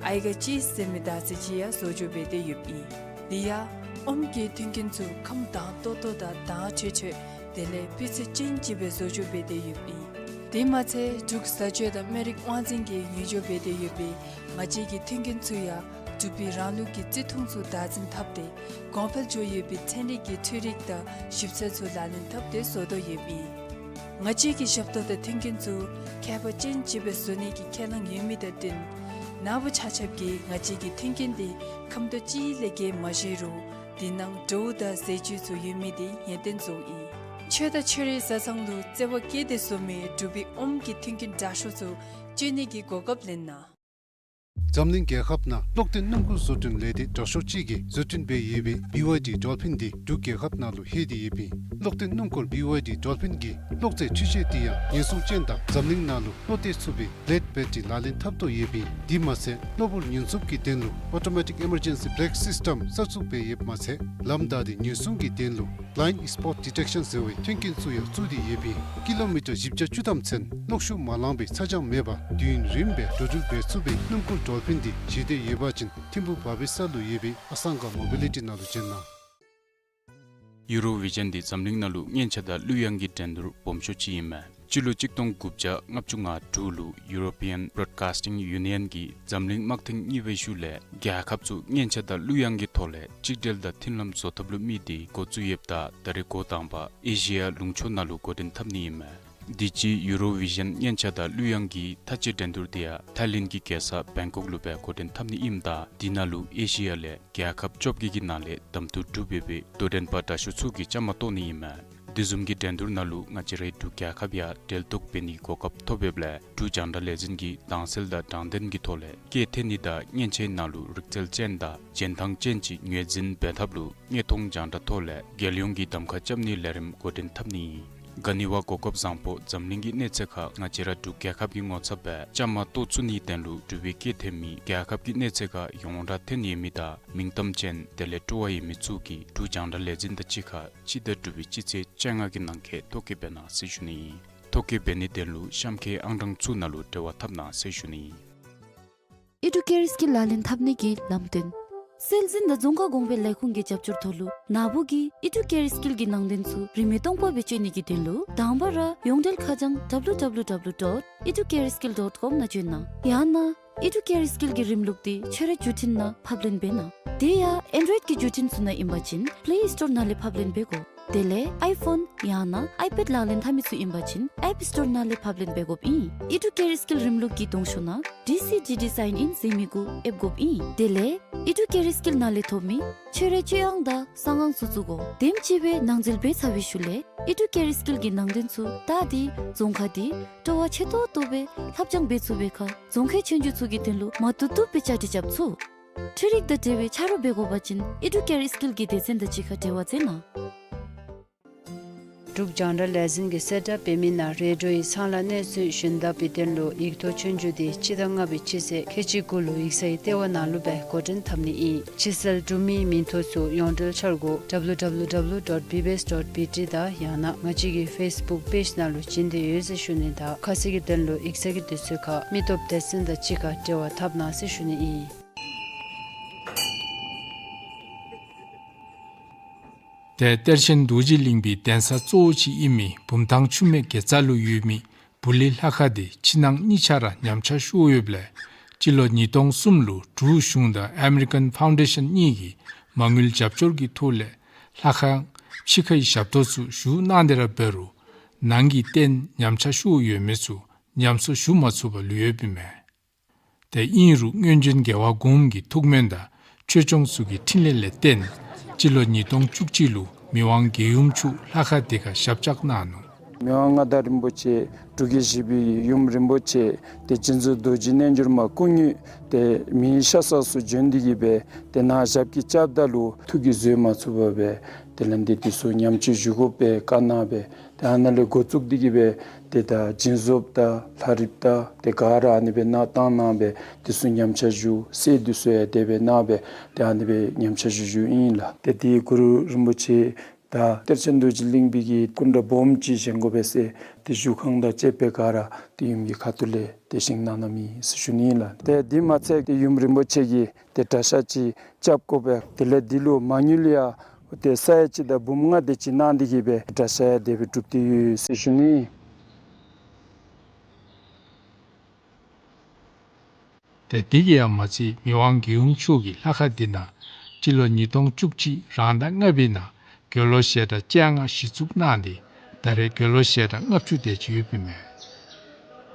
ཨའི་ག་ཅིས་ཟེར་མི་དར་ཚིལ་ཅིག་ཡང་བཟོ་བཅོས་འབད་དེ་ཡོདཔ་ཨིན། དེ་ཡང་ཨོམ་གྱི་མཐུན་རྐྱེན་ཚུ་ཁམས་དྭངས་ཏོག་ཏོ་དང་དྭངས་འཕྲོས་འཕྲོས་དེ་ལས་སྤུས་ཚད་ཅན་ཅིག་སྦེ་བཟོ་བཅོས་འབད་དེ་ཡོདཔ་ཨིན། དེ་མ་ཚད་འབྲུག་བཟའ་སྤྱོད་དང་སྨན་རིགས་དབང་འཛིན་གྱིས་ཉོ་སྦྱོར་འབད་དེ་ཡོད་པའི་ང་བཅས་ཀྱི་མཐུན་རྐྱེན་ཚུ་ཡང་འབྲུག་པའི་རང་ལུགས་ཀྱི་བརྩི་མཐོང་ཚུ་བདག་འཛིན་འཐབ་སྟེ་གོང་འཕེལ་འགྱོ་ཡོད་པའི་ཚན་རིག་གི་འཕྲུལ་རིག་དང་ཞིབ་འཚོལ་ཚུ་ལག་ལེན་འཐབ་སྟེ་བཟོ་དོ་ཡོདཔ་ཨིན། ང་བཅས་ཀྱི་ཞབས་ཏོག་དང་མཐུན་རྐྱེན་ཚུ་ཁྱད་པར་ཅན་ཅིག་སྦེ་བཟོ་ནི་གི་ཁས་བླངས་ཡོད་མི་དང་བསྟུན་ནཱ་བུ་ཆ་ཁྱབ་ཀྱིས་ང་བཅས་ཀྱི་མཐུན་རྐྱེན་འདི་ཁམས་དོག་ཅིག་ལས་བརྒལ་མ་བཞེས་རུང་དེ་ནང་འབྲུག་དང་ཟས་བཅུད་ཚུ་ཡོད་མི་འདི་ངེས་གཏན་བཟུང་ཨིན། ཆོས་དང་ཆོས་རའི་བཟའ་ཚང་ལུ་བརྩེ་བ་བསྐྱེད་དེ་བཟོ་མི་འབྲུག་པའི་ཨོམ་གྱི་མཐུན་རྐྱེན་དྲག་ཤོས་ཚུ་སྤྱོད་ནི་གི་གོ་སྐབས་ལེན་གནང་། འཛམ་གླིང་རྒྱལ་ཁབ་ནང་གློག་ལྡན་སྣུམ་འཁོར་བཟོ་སྐྲུན་ལས་སྡེ་དྲག་ཤོས་ཅིག་གིས་བཟོ་སྐྲུན་འབད་ཡོད་པའི་བི་ཝའི་ཌི་ཌོལ་ཕིན་འདི་འབྲུག་རྒྱལ་ཁབ་ནང་ལུ་ལྷོད་དེ་ཡོདཔ་ཨིན། གློག་ལྡན་སྣུམ་འཁོར་བི་ཝའི་ཌི་ཌོལ་ཕིན་གྱི་གློག་རྫས་འཕྲུལ་ཆས་འདི་ཡང་ཉེན་སྲུང་ཅན་དང་འཛམ་གླིང་ནང་ལུ་བློ་གཏད་ཚུགས་པའི་བེ་ལེཌ་བེ་ཊི་ལག་ལེན་འཐབ་དོ་ཡོདཔ་ཨིན། དེ་མ་ཚད་གློ་བུར་ཉེན་སྲུང་གི་དོན་ལུ་ཨོ་ཊོ་མེ་ཊིཀ་ཨི་མར་ཇེན་སི་བེ་རེཀ་སིསི་ཊམ་གསར་བཙུགས་འབད་ཡོདཔ་མ་ཚད་ལམ་བདའ་སྟེ་ཉེན་སྲུང་གི་དོན་ལུ་བླའིནཌ་སི་པོཊ་ཌི་ཊེཀ་ཤཱན་ཟེར་བའི་མཐུན་རྐྱེན་ཚུ་ཡང་བཙུགས་ཏེ་ཡོདཔ་ཨིན། ཀི་ལོ་མི་ཊར་བཞི་བརྒྱ་བཅུ་ཐམ་ཚུན་གློག་ཤུགས་མ་ལང་པའི་ཚ་གྱང་མེད་པར་དུས་ཡུན་རིངམོ་སྦེ་འགྲོ་འགྲུལ་འབད་ཚུགས་པའི་སྣུམ་འཁོར་ཌོལ་ཕིན་འདི་བཞེས་འདོད་ཡོད་པ་ཅིན་ཐིམ་ཕུག་བ་བི་ས་ལུ་ཡོད་པའི་ཨ་སང་ག་མོ་བི་ལི་ཊི་ནང་ལུ་བྱོན་གནང་། ཡུ་རོ་བི་ཞཱན་འདི་འཛམ་གླིང་ནང་ལུ་སྔོན་ཆད་དང་གླུ་དབྱངས་ཀྱི་འགྲན་བསྡུར་སྦོམ་ཤོས་ཅིག་ཨིན་མས། སྤྱི་ལོ་གཅིག་སྟོང་དགུ་བརྒྱ་ལྔ་བཅུ་ང་དྲུག་ལུ་ཡུ་རོ་པི་ཡཱན་བྲོཌ་ཀཱསི་ཊིང་ཡུ་ནི་ཡཱན་གྱིས་འཛམ་གླིང་དམག་ཐེངས་གཉིས་པའི་ཤུལ་ལས་རྒྱལ་ཁབ་ཚུ་སྔོན་ཆད་དང་གླུ་དབྱངས་ཀྱི་ཐོག་ལས་གཅིག་སྒྲིལ་དང་མཐུན་ལམ་བཟོ་ཐབས་ལུ་དམིགས་ཏེ་འགོ་བཙུགས་ཡོདཔ་ད་ད་རེས་འགོ་དང་པ་ཨེ་ཤི་ཡ་ལུང་ཕྱོགས་ནང་ལུ་འགོ་འདྲེན་འཐབ་ནི་ཨིན་མས། དུས་ཅི་ཡུ་རོ་བི་ཞཱན་སྔོན་ཆད་དང་གླུ་དབྱངས་ཀྱི་མཐའ་དཔྱད་འགྲན་བསྡུར་འདི་ཡང་ཐའི་ལེནཌ་གི་རྒྱལ་ས་བེང་ཀོག་ལུ་སྦེ་འགོ་འདྲེན་འཐབ་ནི་ཨིནམ་ད་དེ་ནང་ལུ་ཨེ་ཤི་ཡ་ལས་རྒྱལ་ཁབ་བཅོ་བརྒྱད་ཀྱི་ནང་ལས་གདམ་འཐུ་གྲུབ་ཡོད་པའི་དོ་འགྲན་པ་དྲག་ཤོས་ཚུ་གིས་བཅའ་མར་གཏོགས་ནི་ཨིན་མས། དེ་བཟུམ་གྱི་འགྲན་བསྡུར་ནང་ལུ་ང་བཅས་རའི་འབྲུག་རྒྱལ་ཁབ་ཡང་འབྲེལ་གཏོགས་འབད་ནིའི་གོ་སྐབས་ཐོབ་ཡོདཔ་ལས་འབྲུག་རྒྱང་བསྒྲགས་ལས་འཛིན་གྱིས་དྭངས་གསལ་དང་དྲང་བདེན་གྱི་ཐོག་ལས་སྐད་འཐེན་ནི་དང་སྔོན་ཆད་ནང་ལུ་རིག་རྩལ་ཅན་དང་རྒྱན་ཐང་ཅན་ཅིག་ངོས་འཛིན་འབད་ཐབས་ལུ་དངོས་མཐོང་རྒྱང་བསྒྲགས་ཐོག་ལས་རྒྱལ་ཡོངས་ཀྱི་གདམ་ཁ་རྐྱབ་ནིའི་ལས་རིམ་འགོ་འདྲེན་འཐབ་ནི་ཨིན། ག་ནི་བ་གོ་སྐབས་བཟང་པོ་འཛམ་གླིང་གི་གནས་ཚད་ཁར་ང་བཅས་ར་འབྲུག་རྒྱལ་ཁབ་ཀྱི་ངོ་ཚབ་སྦེ་བཅའ་མར་གཏོགས་ཚུགས་ནིའི་དོན་ལུ་འབྲུག་པའི་སྐད་འཐེན་མི་རྒྱལ་ཁབ་ཀྱི་གནས་ཚད་ཁར་ཡོངས་གྲགས་ཐོན་ཡོད་མི་དང་མིང་གཏམ་ཅན་དེ་ལས་སྤྲོ་བ་ཡོད་མི་ཚུ་གིས་འབྲུག་རྒྱང་བསྒྲགས་ལས་འཛིན་དང་གཅིག་ཁར་སྤྱི་ཟླ་དྲུག་པའི་སྤྱི་ཚེས་བཅོ་ལྔ་གི་ནང་འཁོད་ཐོ་བཀོད་འབད་གནང་ཟེར་ཞུ་ནི་ཨིན། ཐོ་བཀོད་འབད་ནིའི་དོན་ལུ་གཤམ་འཁོད་ཨང་གྲངས་ཚུ་ནང་ལུ་འབྲེལ་བ་འཐབ་གནང་ཟེར་ཞུ་ནི་ཨིན། ཨི་ཌུ་ཀེར་སི་ཀིལ་ལག་ལེན་འཐབ་ནི་གི་ལམ་སྟོན། སྲོལ་འཛིན་དང་རྫོང་ཁ་གོང་འཕེལ་ལས་ཁུངས་ཀྱི་རྒྱབ་སྐྱོར་ཐོག་ལུ་ནཱ་བུ་གིས་ཨི་ཌུ་ཀེར་སི་ཀིལ་གྱི་ནང་དོན་ཚུ་རིན་མེད་སྟོང་པ་སྦེ་སྤྱོད་ནི་གི་དོན་ལུ་དང་པ་ར་ཡོངས་འབྲེལ་ཁ་བྱང་W W W dot educareskill dot com ནང་བྱོན་གནང་། ཡང་ན་ཨི་ཌུ་ཀེར་སི་ཀིལ་གྱི་རིམ་ལུགས་འདི་ཁྱོད་རའི་བརྒྱུད་འཕྲིན་ནང་ཕབ་ལེན་འབད་གནང་། དེ་ཡང་ཨེན་ཌོའིཌ་ཀྱི་བརྒྱུད་འཕྲིན་ཚུ་ནང་ཨིན་པ་ཅིན་པེ་ལེ་སི་ཊོར་ནང་ལས་ཕབ་ལེན་འབད་དགོ། དེ་ལས་ཨའི་ཕོན་ཡང་ན་ཨའི་པེཌ་ལག་ལེན་འཐབ་མི་ཚུ་ཨིན་པ་ཅིན་ཨེཔ་སི་ཊོར་ནང་ལས་ཕབ་ལེན་འབད་དགོཔ་ཨིན། ཨི་ཌུ་ཀེར་སི་ཀིལ་རིམ་ལུགས་ཀྱི་གདོང་ཤོག་ནང་ཌི་སི་ཌི་ཌི་སའིན་ཨིན་ཟེར་མི་གུ་ཨེབ་དགོཔ་ཨིན། དེ་ལས་ཨི་ཌུ་ཀེར་སི་ཀིལ་ནང་ལས་ཐོབ་མི་ཁྱོད་རའི་སྤྱོད་དབང་དང་གསང་དབང་ཚུ་བཙུགས་དགོ། དེམ་ཅིག་སྦེ་ནང་འཛུལ་འབད་ཚར་བའི་ཤུལ་ལས་ཨི་ཌུ་ཀེར་སི་ཀིལ་གྱི་ནང་དོན་ཚུ་བལྟ་སྟེ་རྫོང་ཁ་འདི་སྤྲོ་བ་ཆེ་ཏོག་ཏོ་སྦེ་ལྷབ་སྦྱང་འབད་ཚུགས་པའི་ཁར་རྫོང་ཁའི་ཆོས་རྒྱུགས་ཚུ་གི་དོན་ལུ་མ་བཏུབ་བཏུབ་སྦེ་བཅའ་སྒྲིག་རྐྱབ་ཚུགས། འཕྲུལ་རིག་དང་འབྲེལ་བའི་ཆ་རོགས་འབད་དགོ་པ་ཅིན་ཨི་ཌུ་ཀེར་སི་ཀིལ་གྱི་སྡེ་ཚན་དང་གཅིག་ཁར་འབྲེལ་བ་མཛད་གནང་། འབྲུག་རྒྱང་བསྒྲགས་ལས་འཛིན་གྱིས་གསལ་བསྒྲགས་འབད་མི་ནང་རེ་ཌིའོའི་ཚང་ལཱ་གནས་ཚུལ་ཞུན་དག་པའི་དོན་ལུ་ཡིག་ཐོག་ཆོས་རྒྱུགས་འདི་སྤྱི་ཟླ་ལྔ་པའི་སྤྱི་ཚེས་ཁལ་གཅིག་དགུ་ལུ་ཡིག་ཚང་གི་ལྟེ་བ་ནང་ལུ་སྦེ་འགོ་འདྲེན་འཐབ་ནི་ཨིན། ཕྱི་སེལ་གྲུབ་མིའི་མིང་ཐོ་ཚུ་ཡོངས་འབྲེལ་འཆར་སྒོ་W W W dot B B S dot B T དང་ཡང་ན་ང་བཅས་ཀྱི་ཕེསི་བུཀ་པེཇ་ནང་ལུ་བྱིན་ཏེ་ཡོད་ཟེར་ཞུ་ནི་དང་ཁ་གསལ་གྱི་དོན་ལུ་ཡིག་ཚང་གི་དུས་ཚོད་ཁར་མི་སྟོབས་སྡེ་ཚན་དང་གཅིག་ཁར་འབྲེལ་བ་འཐབ་གནང་ཟེར་ཞུ་ནི་ཨིན། ཏེ་གཏེར་ཆེན་རྡོ་རྗེ་གླིང་པའི་གདན་ས་གཙོ་བོ་ཅིག་ཨིན་མི་བུམ་ཐང་ཆུ་སྨད་དགེ་རྩ་ལུ་ཡོད་མི་བུ་ལི་ལྷ་ཁང་འདི་ཕྱི་ནང་གཉིས་ཆ་ར་ཉམས་ཆག་ཤོར་ཡོདཔ་ལས་སྤྱི་ལོ་ཉིས་སྟོང་གསུམ་ལུ་འབྲུག་གཞུང་དང་ཨ་མི་རི་ཀན་ཕའུན་ཌེ་ཤཱན་གཉིས་ཀྱིས་མ་དངུལ་རྒྱབ་སྐྱོར་གྱི་ཐོག་ལས་ལྷ་ཁང་ཕྱི་ཁའི་ཞབས་ཏོག་ཚུ་ཞུ་གནང་སྟེ་ར་འབད་རུང་ནང་གི་རྟེན་ཉམས་ཆག་ཤོར་ཡོད་མི་ཚུ་ཉམས་གསོ་ཞུ་མ་ཚུགས་པར་ལུས་ཡོདཔ་ཨིན་མས། ཏེ་ཨིན་རུང་སྔོན་བྱོན་རྒྱལ་བ་གོངམ་གི་ཐུགས་སྨོན་དང་ཆོས་སྐྱོང་ཚུ་གི་འཕྲིན་ལས་ལས་བརྟེན་སྤྱི་ལོ་ཉིས་སྟོང་བཅུ་གཅིག་ལུ་མི་དབང་རྒྱལ་ཡུམ་མཆོག་ལྷ་ཁང་འདི་ཁར་ཞབས་བཅགས་གནང་ནུག། མི་དབང་མངའ་བདག་རིན་པོ་ཆེ་འབྲུག་རྒྱལ་བཞི་པའི་ཡུམ་རིན་པོ་ཆེ་ཏེ་རྗེ་བཙུན་རྡོ་རྗེ་རྣལ་འབྱོར་མ་སྐུ་དངོས་ཏེ་མི་ཤ་ས་སུ་བྱོན་ཏེ་གིས་སྦེ་ཏེ་ནཱ་ཞབས་ཀྱིས་བཅགསཔ་ད་ལུ་ཐུགས་ཀྱིས་བཟོད་མ་ཚུགས་པར་སྦེ་དེ་ལས་འདི་འདི་ཚུ་ཉམས་བཅོས་ཞུ་དགོ་པའི་བཀའ་གནང་སྦེ་ཏེ་ཨ་ནཱ་ལས་འགོ་བཙུགས་ཏེ་གིས་སྦེ་ཏེ་ད་སྦྱིན་སོཔ་དང་ལྷ་རིཔ་དང་ཏེ་ག་ར་ཨ་ནི་སྦེ་ནཱ་བཏང་གནང་སྦེ་འདི་ཚུ་ཉམས་ཆག་ཞུ་སེལ་འདི་ཚུ་ཡང་དེ་སྦེ་གནང་སྦེ་ཏེ་ཨ་ནི་སྦེ་ཉམས་ཆག་ཞུ་ཞུཝ་ཨིན་ལགས། ཏེ་འདི་གུ་རུ་རིན་པོ་ཆེ་དང་གཏེར་ཆེན་རྡོ་རྗེ་གླིང་པའི་གི་སྐུ་འདྲ་སྦོམ་ཅིག་བཞེངས་དགོ་པས་ཟེར་ཏེ་བཞུགས་ཁང་དང་བཅས་པའི་ག་ར་ཏེ་ཡུམ་གྱི་ཁ་ཐུག་ལས་ཏེ་བཞེངས་གནང་གནངམ་ཨིན་ཟེར་ཞུ་ནི་ཨིན་ལགས། ཏེ་འདི་མ་ཚད་ཏེ་ཡུམ་རིན་པོ་ཆེ་གིས་ཏེ་གྲྭ་ཤག་ཅིག་རྐྱབ་དགོ་པས། དེ་ལས་འདི་ལུ་མ་དངུལ་ཡང་ཏེ་ས་ཡ་གཅིག་དང་འབུམ་ལྔ་དེ་ཅིག་གནང་སྟེ་གིས་སྦེ་གྲྭ་ཤག་ཡང་དེ་སྦེ་གྲུབ་སྟེ་ཡོད་ཟེར་ཞུ་ནི། ཏེ་འདི་གིས་ཡང་མ་ཚད་མི་དབང་རྒྱལ་ཡུམ་མཆོག་གིས་ལྷ་ཁང་འདི་ནང་སྤྱི་ལོ་ཉིས་སྟོང་བཅུ་གཅིག་རང་ཟླ་ལྔ་པའི་ནང་དགེ་སློང་ཞལ་གྲངས་བཅོ་ལྔ་གཞི་བཙུགས་གནང་སྟེ་ད་རེས་དགེ་སློང་ཞལ་གྲངས་ལྔ་བཅུ་དེ་ཅིག་ཡོདཔ་ཨིན་མས།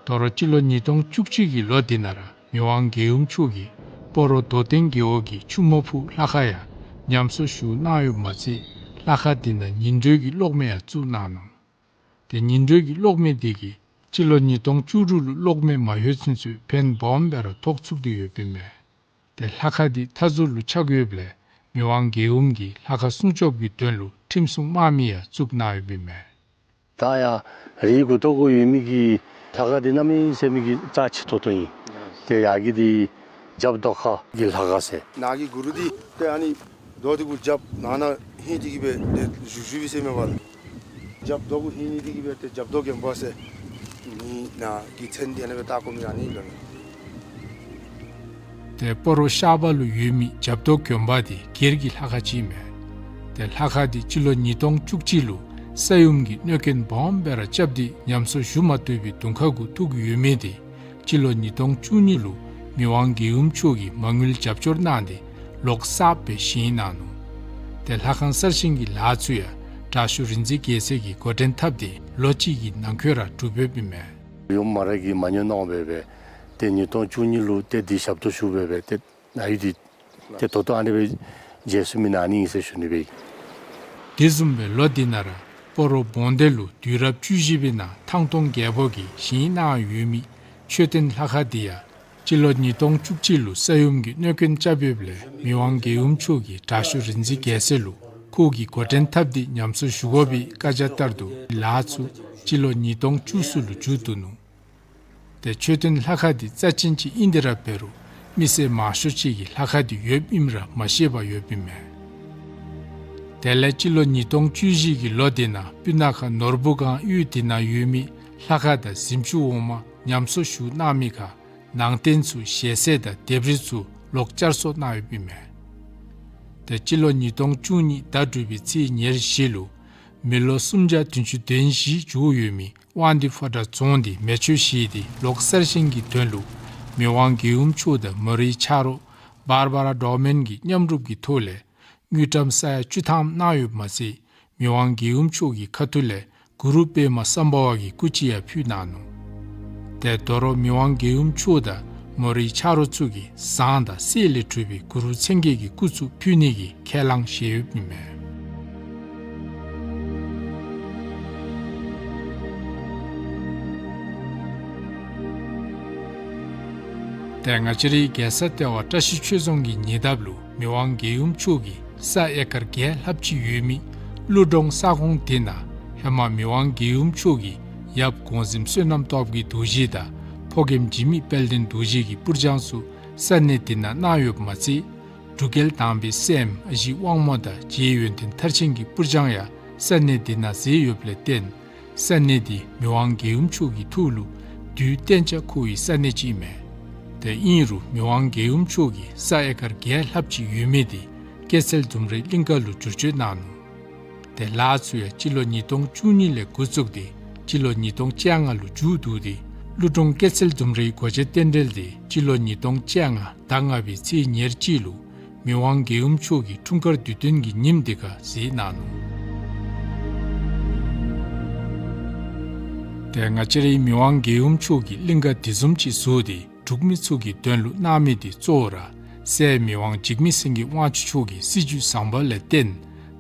དོ་རུང་སྤྱི་ལོ་ཉིས་སྟོང་བཅུ་གཅིག་གི་ལོ་འདི་ནང་ར་མི་དབང་རྒྱལ་ཡུམ་མཆོག་གིས་སྤ་རོ་རྡོར་གདན་རྒེད་འོག་གི་ཆུ་མོ་ཕུག་ལྷ་ཁང་ཡང་ཉམས་གསོ་ཞུ་གནང་ཡོདཔ་མ་ཚད་ ལྷ་ཁང་འདི་ནང་ཉིན་དྲོད་ཀྱི་གློག་མེ་ཡང་བཙུགས་གནང་ནུག། ཏེ་ཉིན་དྲོད་ཀྱི་གློག་མེ་འདི་གིས་སྤྱི་ལོ་ཉིས་སྟོང་བཅུ་དྲུག་ལུ་གློག་མེ་མ་ལྷོད་ཚུན་ཚོད་ཕན་སྦོམ་སྦེ་ར་ཐོགས་ཚུགས་ཏེ་ཡོདཔ་ཨིན་མས། ཏེ་ལྷ་ཁང་འདི་མཐའ་ཟུར་ལུ་ཆགས་ཡོདཔ་ལས་མི་དབང་རྒྱལ་ཡུམ་གྱིས་ལྷ་ཁང་སྲུང་སྐྱོབ་ཀྱི་དོན་ལུ་ཁྲིམས་སྲུང་དམག་མི་ཡང་བཙུགས་གནང་ཡོདཔ་ཨིན་མས། ད་ཡང་རི་གུ་ཏོ་གུ་ཡོད་མི་གི་ལྷ་ཁང་འདི་གནམ་མེད་ས་མེད་ཀྱི་རྩ་ཆེ་ཏོག་ཏོ་ཨིན། ཏེ་ཡར་གྱི་འདི་རྒྱབ་རྡོ་ཁ་གི་ལྷ་ཁང་ཟེར། ནཱ་གི་གུ་རུ་འདི་ཏེ་ཨ་ནི་རྡོ་འདི་གུ་རྒྱབ་ནང་ན་ཧིང་འདི་གིས་སྦེ་ཏེ་བཞུགས་བཞུགས་པའི་ཟེར་མས་པ་ལགས། རྒྱབ་རྡོ་གུ་ཧིང་ནི་འདི་གིས་སྦེ་ཏེ་རྒྱབ་རྡོ་དགོན་པ་ཟེར་ནི་ནཱ་གི་མཚན་འདི་ཨ་ནི་སྦེ་བཏགས་དགོ་མི་ཨ་ནི་ལོ་ནི། ཏེ་སྤ་རོ་ཤར་པ་ལུ་ཡོད་མི་རྒྱབ་རྡོ་དགོན་པ་འདི་སྒེར་གྱི་ལྷ་ཁང་ཅིག་ཨིན་མས། ཏེ་ལྷ་ཁང་འདི་སྤྱི་ལོ་ཉིས་སྟོང་བཅུ་གཅིག་ལུ་ས་ཡོམ་གྱི་གནོད་སྐྱོན་སྦོམ་སྦེ་ར་རྐྱབ་སྟེ་ཉམས་གསོ་ཞུ་མ་བཏུབ་པའི་གདོང་ཁ་གུ་ཐུག་ཡོད་མི་འདི་སྤྱི་ལོ་ཉིས་སྟོང་བཅུ་གཉིས་ལུ་མི་དབང་རྒྱལ་ཡུམ་མཆོག་གིས་མ་དངུལ་རྒྱབ་སྐྱོར་གནང་སྟེ་ལོག་གསརཔ་སྦེ་བཞེངས་གནང་ནུག། ཏེ་ལྷ་ཁང་གསར་བཞེངས་ཀྱི་ལཱ་ཚུ་ཡང་དྲག་ཤོས་རིག་འཛིན་རྒྱལ་མཚན་གྱིས་འགོ་འདྲེན་འཐབ་སྟེ་ལོ་གཅིག་གི་ནང་འཁོད་ར་གྲུབ་ཡོདཔ་ཨིན་མས། ཡུམ་མ་ར་གིས་མ་ཉོ་གནང་སྦེ་སྦེ་ཏེ་ཉིས་སྟོང་བཅུ་གཉིས་ལུ་ཏེ་འདི་ཞབས་ཏོག་ཞུ་སྦེ་སྦེ་ཏེ་ནཱ་ཡོད་དེ་ཏེ་ད་ལྟོ་ཨ་ནི་སྦེ་མཇལ་ཚུགས་མི་ནཱ་ཨ་ནི་ཨིན་ཟེར་ཞུ་ནི་སྦེ། དེ་བཟུམ་སྦེ་ལོ་འདི་ནང་ར་སྤ་རོ་བོན་སྡེ་ལུ་དུས་རབས་བཅུ་བཞི་པའི་ནང་ཐང་སྟོང་རྒྱལ་པོ་གིས་བཞེངས་གནང་ཡོད་མི་མཆོད་རྟེན་ལྷ་ཁང་འདི་ཡང་སྤྱི་ལོ་ཉིས་སྟོང་བཅུ་གཅིག་ལུ་ས་ཡོམ་གྱི་གནོད་སྐྱོན་རྐྱབ་ཡོདཔ་ལས་མི་དབང་རྒྱལ་ཡུམ་མཆོག་གིས་དྲག་ཤོས་རིག་འཛིན་རྒྱལ་མཚན་ལུ་ཁོ་གིས་འགོ་འདྲེན་འཐབ་སྟེ་ཉམས་གསོ་ཞུ་དགོ་པའི་བཀའ་རྒྱ་ལྟར་དུ་ལཱ་ཚུ་སྤྱི་ལོ་ཉིས་སྟོང་བཅུ་གསུམ་ལུ་མཇུག་བསྡུ་ནུག། ཏེ་མཆོད་རྟེན་ལྷ་ཁང་འདི་རྩ་ཅན་ཅིག་ཨིན་ཏེ་ར་འབད་རུང་མི་སེར་མང་ཤོས་ཅིག་གིས་ལྷ་ཁང་འདི་ཡོདཔ་ཨིནམ་ར་མ་ཤེས་པར་ཡོདཔ་ཨིན་མས། དེ་ལས་སྤྱི་ལོ་ཉིས་སྟོང་བཅུ་བཞི་གི་ལོ་འདི་ནང་སྤུ་ན་ཁ་ནོར་བུ་སྒང་གཡུས་འདི་ནང་ཡོད་མི་ལྷ་ཁང་དང་གཟིམ་ཆུང་འོག་མ་ཉམས་གསོ་ཞུ་གནང་མི་ཁར་ནང་རྟེན་ཚུ་ཞལ་ཟས་དང་ལྡེབས་རིས་ཚུ་ལོག་བསྐྱར་གསོ་གནང་ཡོདཔ་ཨིན་མས། ཏེ་སྤྱི་ལོ་ཉིས་སྟོང་བཅུ་གཉིས་ཟླ་དྲུག་པའི་ཚེས་ཉེར་བཞི་ལུ་མི་ལོ་སུམ་བརྒྱ་བདུན་ཅུ་དོན་བཞི་འགྱོ་ཡོད་མི་དབང་འདུས་ཕོ་བྲང་རྫོང་འདི་མེ་མཆོད་བཞེས་ཏེ་ལོག་གསར་བཞེངས་ཀྱི་དོན་ལུ་མི་དབང་རྒྱལ་ཡུམ་མཆོག་དང་མོ་རའི་ཆ་རོགས་བར་བ་ར་ཌོ་མེན་གྱི་མཉམ་རུབ་ཀྱི་ཐོག་ལས་དངུལ་ཀྲམ་ས་ཡ་བཅུ་ཐམ་གནང་ཡོདཔ་མ་ཚད་མི་དབང་རྒྱལ་ཡུམ་མཆོག་གི་ཁ་ཐུག་ལས་གུ་རུ་པདྨ་སམྦྷ་ཝ་གི་སྐུ་ཅིག་ཡང་ཕུལ་གནང་ནུག། ཏེ་དོ་རུང་མི་དབང་རྒྱལ་ཡུམ་མཆོག་དང་མོ་རའི་ཆ་རོགས་ཚུ་གིས་ཟངས་དང་གསེར་ལས་གྲུབ་པའི་གུ་རུ་མཚན་བརྒྱད་ཀྱི་སྐུ་ཚུ་ཕུལ་ནི་གི་ཁས་བླངས་བཞེས་ཡོདཔ་ཨིན་མས། ཏེ་ང་བཅས་རའི་རྒྱལ་ས་ལྟེ་བ་བཀྲ་ཤིས་ཆོས་རྫོང་གི་ཉེ་འདབས་ལུ་མི་དབང་རྒྱལ་ཡུམ་མཆོག་གི་ས་ཨེ་ཀར་བརྒྱད་ལྷགཔ་ཅིག་ཡོད་མི་ཀླུ་གྲོང་ས་ཁོངས་འདི་ནང་ཧེ་མ་མི་དབང་རྒྱལ་ཡུམ་མཆོག་གི་ཡབ་གོང་གཟིམ་བསོད་ནམས་སྟོབས་རྒྱས་རྡོ་རྗེ་དང་ཕོ་རྒནམ་འཇིགས་མེད་དཔལ་ལྡན་རྡོ་རྗེ་གི་སྤུར་སྦྱང་ཚུ་ས་གནས་འདི་ནང་གནང་ཡོདཔ་མ་ཚད་འབྲུག་རྒྱལ་དང་པའི་སྲསམོ་ཨ་ཞེ་དབང་མོ་དང་རྗེ་ཡོན་ཏན་མཐར་ཕྱིན་གྱི་སྤུར་སྦྱང་ཡང་ས་གནས་འདི་ནང་མཛད་ཡོདཔ་ལས་བརྟེན་ས་གནས་འདི་མི་དབང་རྒྱལ་ཡུམ་མཆོག་གི་ཐུགས་ལུ་དུས་གཏན་ཆ་ཁོ་བའི་ས་གནས་ཅིག་ཨིན་མས། ཏེ་ཨིན་རུང་མི་དབང་རྒྱལ་ཡུམ་མཆོག་གི་ས་ཨེ་ཀར་བརྒྱད་ལྷགཔ་ཅིག་ཡོད་མི་འདི་སྐྱེད་ཚལ་ལྡུམ་རའི་གླིང་ག་ལུ་བསྒྱུར་བཅོས་གནང་ནུག། ཏེ་ལཱ་ཚུ་ཡང་སྤྱི་ལོ་ཉིས་སྟོང་བཅུ་གཉིས་ལས་འགོ་བཙུགས་ཏེ་སྤྱི་ལོ་ཉིས་སྟོང་བཅོ་ལྔ་ལུ་མཇུག་བསྡུ་སྟེ་ཀླུ་གྲོང་སྐྱེད་ཚལ་ལྡུམ་རའི་སྒོ་འབྱེད་རྟེན་འབྲེལ་འདི་སྤྱི་ལོ་ཉིས་སྟོང་བཅོ་ལྔ་ཟླ་ལྔ་པའི་ཚེས་ཉེར་གཅིག་ལུ་མི་དབང་རྒྱལ་ཡུམ་མཆོག་གི་འཁྲུངས་སྐར་དུས་སྟོན་གྱི་ཉིནམ་འདི་ཁར་མཛད་གནང་ནུག། ཏེ་ང་བཅས་རའི་མི་དབང་རྒྱལ་ཡུམ་མཆོག་གིས་གླིང་ག་འདི་བཟུམ་ཅིག་བཟོ་སྟེ་འབྲུག་མི་ཚུ་གི་དོན་ལུ་གནང་མི་འདི་གཙོ་བོ་ར་སྲས་མི་དབང་འཇིགས་མེད་སེང་གེ་དབང་ཕྱུག་མཆོག་གི་སྲིད་བྱུས་བཟང་པོ་ལས་བརྟེན་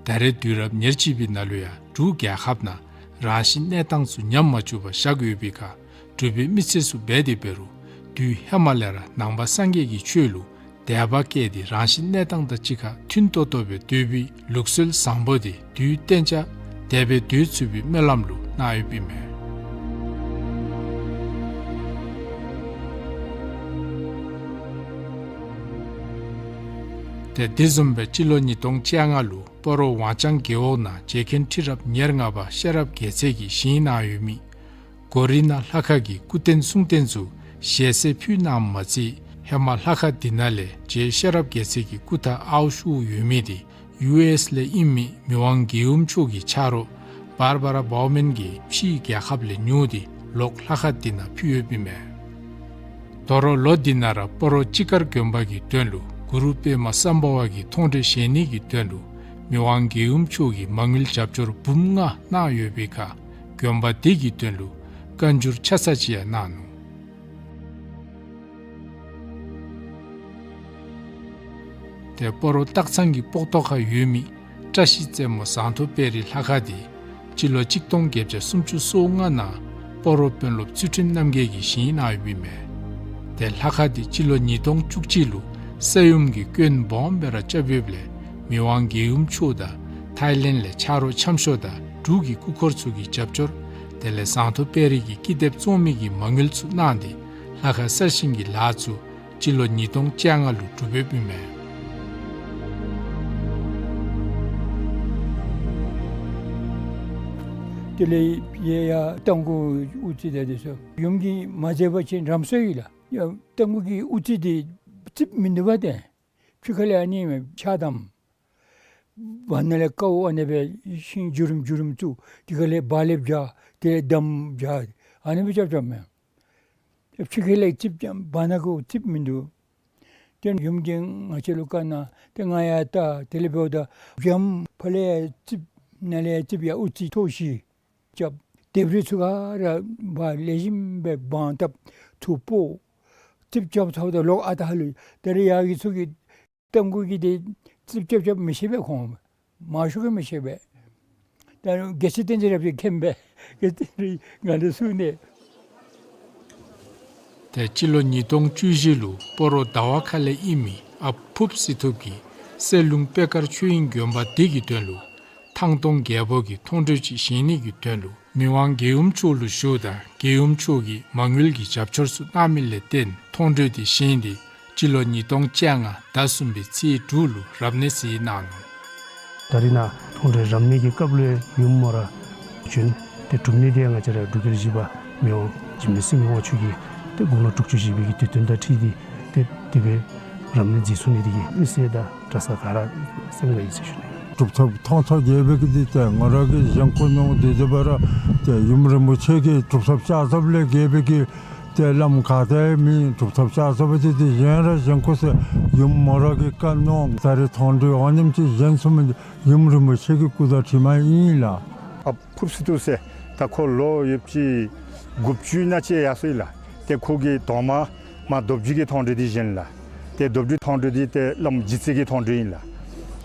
ད་རེས་དུས་རབས་ཉེར་གཅིག་པའི་ནང་ལུ་ཡང་འབྲུག་རྒྱལ་ཁབ་ནང་རང་བཞིན་གནས་སྟངས་ཚུ་ཉམས་མ་བཅུག་པར་བཞག་ཡོད་པའི་ཁར་འབྲུག་པའི་མི་སེར་ཚུ་འབད་དེ་འབད་རུང་དུས་ཧེ་མ་ལས་ར་ནང་པ་སངས་རྒྱས་ཀྱི་ཆོས་ལུ་དད་པ་བསྐྱེད་དེ་རང་བཞིན་གནས་སྟངས་དང་གཅིག་ཁར་མཐུན་ཏོག་ཏོ་སྦེ་སྡོད་པའི་ལུགས་སྲོལ་བཟང་པོ་དེ་དུས་གཏན་ཆ་དེ་སྦེ་སྡོད་ཚུགས་པའི་སྨོན་ལམ་ལུ་གནང་ཡོདཔ་ཨིན་མས། ཏེ་དེ་བཟུམ་སྦེ་སྤྱི་ལོ་ཉིས་སྟོང་བཅོ་ལྔ་ལུ་སྤ་རོ་ཝང་ལྕང་རྒེད་འོག་ནང་རྗེ་མཁན་ཁྲི་རབས་ཉེར་ལྔ་པ་ཤེས་རབ་རྒྱལ་མཚན་གྱིས་བཞེངས་གནང་ཡོད་མི་གོ་རི་ན་ལྷ་ཁང་གི་སྐུ་རྟེན་གསུང་རྟེན་ཚུ་ཞལ་ཟས་ཕུལ་གནངམ་མ་ཚད་ཧེ་མ་ལྷ་ཁང་འདི་ནང་ལས་རྗེ་ཤེས་རབ་རྒྱལ་མཚན་གྱི་སྐུ་ཐང་ཨའུ་ཤུ་ཡོད་མི་དེ་ཡུ་ཨེསི་ལས་ཨིན་མི་མི་དབང་རྒྱལ་ཡུམ་མཆོག་གི་ཆ་རོགས་བར་བ་ར་བའོ་མེན་གྱིས་ཕྱིའི་རྒྱལ་ཁབ་ལས་ཉོ་སྟེ་ལོག་ལྷ་ཁང་འདི་ནང་ཕུལ་ཡོདཔ་ཨིན་མས། དོ་རུང་ལོ་འདི་ནང་ར་སྤ་རོ་སྤྱི་དཀར་དགོན་པ་གི་དོན་ལུ་གུ་རུ་པདྨ་སམྦྷ་ཝ་གི་མཐོང་གྲོལ་བཞེས་ནི་གི་དོན་ལུ་མི་དབང་རྒྱལ་ཡུམ་མཆོག་གིས་མ་དངུལ་རྒྱབ་སྐྱོར་འབུམ་ལྔ་གནང་ཡོད་པའི་ཁར་དགོན་པ་འདི་གི་དོན་ལུ་བཀའ་འགྱུར་ཆ་ཚང་ཅིག་ཡང་གནང་ནུག། ཏེ་སྤ་རོ་སྟག་ཚང་གི་སྤོག་ཐོག་ཁར་ཡོད་མི་ བཀྲ་ཤིས་རྩེ་མོ་ཟངས་མདོག་དཔལ་རི་ལྷ་ཁང་འདི་སྤྱི་ལོ་གཅིག་སྟོང་བརྒྱད་བརྒྱ་སུམ་ཅུ་སོ་ལྔ་ནང་སྤ་རོ་དཔོན་སློབ་ཚུལ་ཁྲིམས་རྣམ་རྒྱལ་གྱིས་བཞེངས་གནང་ཡོདཔ་ཨིན་མས། ཏེ་ལྷ་ཁང་འདི་སྤྱི་ལོ་ཉིས་སྟོང་བཅུ་གཅིག་ལུ་ས་ཡོམ་གྱི་སྐྱོན་སྦོམ་སྦེ་ར་རྐྱབ་ཡོདཔ་ལས་མི་དབང་རྒྱལ་ཡུམ་མཆོག་དང་ཐའི་ལེནཌ་ལས་ཆ་རོགས་འཆམ་ཤོག་དང་འབྲུག་གི་སྐུ་འཁོར་ཚུ་གི་རྒྱབ་སྐྱོར་དེ་ལས་ཟངས་མདོག་དཔལ་རི་གི་ཀི་དེབ་བཙོང་མི་གི་མ་དངུལ་ཚུ་གནང་སྟེ་ལྷ་ཁང་གསར་བཞེངས་ཀྱི་ལཱ་ཚུ་སྤྱི་ལོ་ཉིས་སྟོང་བཅོ་ལྔ་ལུ་གྲུབ་ཡོདཔ་ཨིན་མས། དེ་ལས་ཡ་ཡ་རྟ་མགོ་དབུ་རྩེ་དེ་དེ་ཚུ་ཡུམ་གྱིས་མ་མཛད་པ་ཅིན་རམ་སྲོལ་ཡོད་ལགས། ཡ་རྟ་མགོ་གི་དབུ་རྩེ་དེ་རྩིགཔ་མིན་འདུག་པ་ཏེ། ཕྱི་ཁ་ལས་ཨ་ནི་ཕྱག་བསྡམས། བར་ན་ལས་ཀཝ་ཨ་ནི་སྦེ་ཤིང་བརྒྱུ་རིམ་བརྒྱུ་རིམ་བཙུགས། དེ་ཁ་ལས་བག་ལེབ་བཞག། དེ་ལས་འདམ་བཞག། ཨ་ནི་སྦེ་རྐྱབ་རྐྱབ་མས། ཕྱི་ཁ་ལས་རྩིགཔ་རྐྱབ། བར་ན་ཁོ་རྩིགཔ་མིན་འདུག། ཏེ་ཡུམ་གྱིས་ང་བཅས་ལུ་བཀའ་གནང་། ཏེ་ང་ཡར་བལྟ། དེ་ལས་འབདཝ་ད་བྱམོ་ཕར་ལས་ཡར་རྩིགཔ་ནཱ་ལས་ཡར་རྩིགཔ་ཡར་དབུ་རྩེ་ཐོག་བཞི་རྐྱབ། ལྡེབས་རིས་ཚུ་ག་ར་འབག་ལེགས་ཤོམ་སྦེ་བང་བཏབ། ཐུག་སྤོ། རྩིགཔ་རྐྱབ་ཚརཝ་ད་ལོག་ཨ་རྟག་ལུ་ད་རེས་ཡར་གྱི་ཚུ་གིས་རྟ་མགོ་གི་དེ་རྩིགཔ་རྐྱབ་རྐྱབ་མི་ཤེས་པས། ཁོང་མང་ཤོས་ཀྱིས་མི་ཤེས་པས། ད་རྒྱལ་སྲས་བསྟན་འཛིན་རབ་རྒྱས་མཁྱེན་པས། རྒྱལ་སྲས་བསྟན་འཛིན་ང་ལུ་གསུངས་ནི། ཏེ་སྤྱི་ལོ་ཉིས་སྟོང་བཅུ་བཞི་ལུ་སྤ་རོ་ཟླ་བ་ཁ་ལས་ཨིན་མི་ཨཔ་ཕུབ་སི་ཐུབ་ཀྱིས་གསེར་ལུང་པད་དཀར་ཆོས་དབྱིངས་དགོན་པ་འདི་གི་དོན་ལུ་ཐང་སྟོང་རྒྱལ་པོ་གི་མཐོང་གྲོལ་ཅིག་བཞེངས་ནི་གི་དོན་ལུ་མི་དབང་རྒྱལ་ཡུམ་མཆོག་ལུ་ཞུཝ་ད་རྒྱལ་ཡུམ་མཆོག་གིས་མ་དངུལ་གྱི་རྒྱབ་སྐྱོར་ཚུ་གནང་མི་ལས་བརྟེན་མཐོང་གྲོལ་འདི་བཞེངས་ཏེ་སྤྱི་ལོ་ཉིས་སྟོང་བཅོ་ལྔ་ཟླ་གསུམ་པའི་ཚེས་དྲུག་ལུ་རབ་གནས་མཛད་གནང་ནུག། ད་རེས་ནཱ་མཐོང་གྲོལ་རབ་གནས་ཀྱི་སྐབས་ལུ་ཡུམ་མོ་ར་བྱོན། ཏེ་སྒྲུབ་གནས་འདི་ང་བཅས་ར་འབྲུག་རྒྱལ་བཞི་པ་མི་དབང་འཇིགས་མེད་སེང་གེ་དབང་ཕྱུག་གིས་ཏེ་དགུང་ལོ་དྲུག་ཅུ་བཞེས་པའི་གི་དུས་སྟོན་དང་འཁྲིལ་ཏེ་ཏེ་དེ་སྦེ་རབ་གནས་མཛད་ཚུགས་ནི་འདི་གིས་མི་སེར་དང་གྲྭ་ས་ག་ར་སེམས་དགའ་ཡི་ཟེར་ཞུ་ནི། གྲུབ་ཐོབ་ཐོང་ཐོ་རྒྱལ་པོ་གིས་འདི་ཏེ་ང་ར་གིས་བཞེངས་བཀོད་གནང་། དེ་འབདཝ་ད་ར་ཏེ་ཡུམ་རིན་པོ་ཆེ་གིས་གྲུབ་ཐོབ་ཤ་ཚབ་ལས་རྒྱལ་པོ་གིས་ཏེ་བླམ་ག་ཏེ་མི་གྲུབ་ཐོབ་ཤ་ཚབ་འདི་ཏེ་བཞེངས་ར་བཞེངས་དགོ་ཟེར་ཡུམ་མོ་ར་གིས་བཀའ་གནང་། ད་རེས་མཐོང་གྲོལ་འོ་ནེམ་ཅིག་བཞེངས་ཚུགས་མི་འདི་ཡུམ་རིན་པོ་ཆེ་གི་སྐུ་དྲིན་དྲི་མ་ཨིན་ལགས། ཨཔ་ཕུབ་སི་ཐུབ་ཟེར་ད་ཁོ་ལོ་ཡོདཔ་ཅིག་དགུ་བཅུ་ནང་ཅིག་ཡར་སོང་ཡི་ལགས། ཏེ་ཁོ་གིས་དང་པ་མར་རྡོ་རྗེ་གི་མཐོང་གྲོལ་འདི་བཞེངས་ལགས། ཏེ་རྡོ་རྗེ་མཐོང་གྲོལ་འདི་ཏེ་བླམ་རྗེ་བཙུན་གྱི་མཐོང་གྲོལ་ཨིན་ལགས།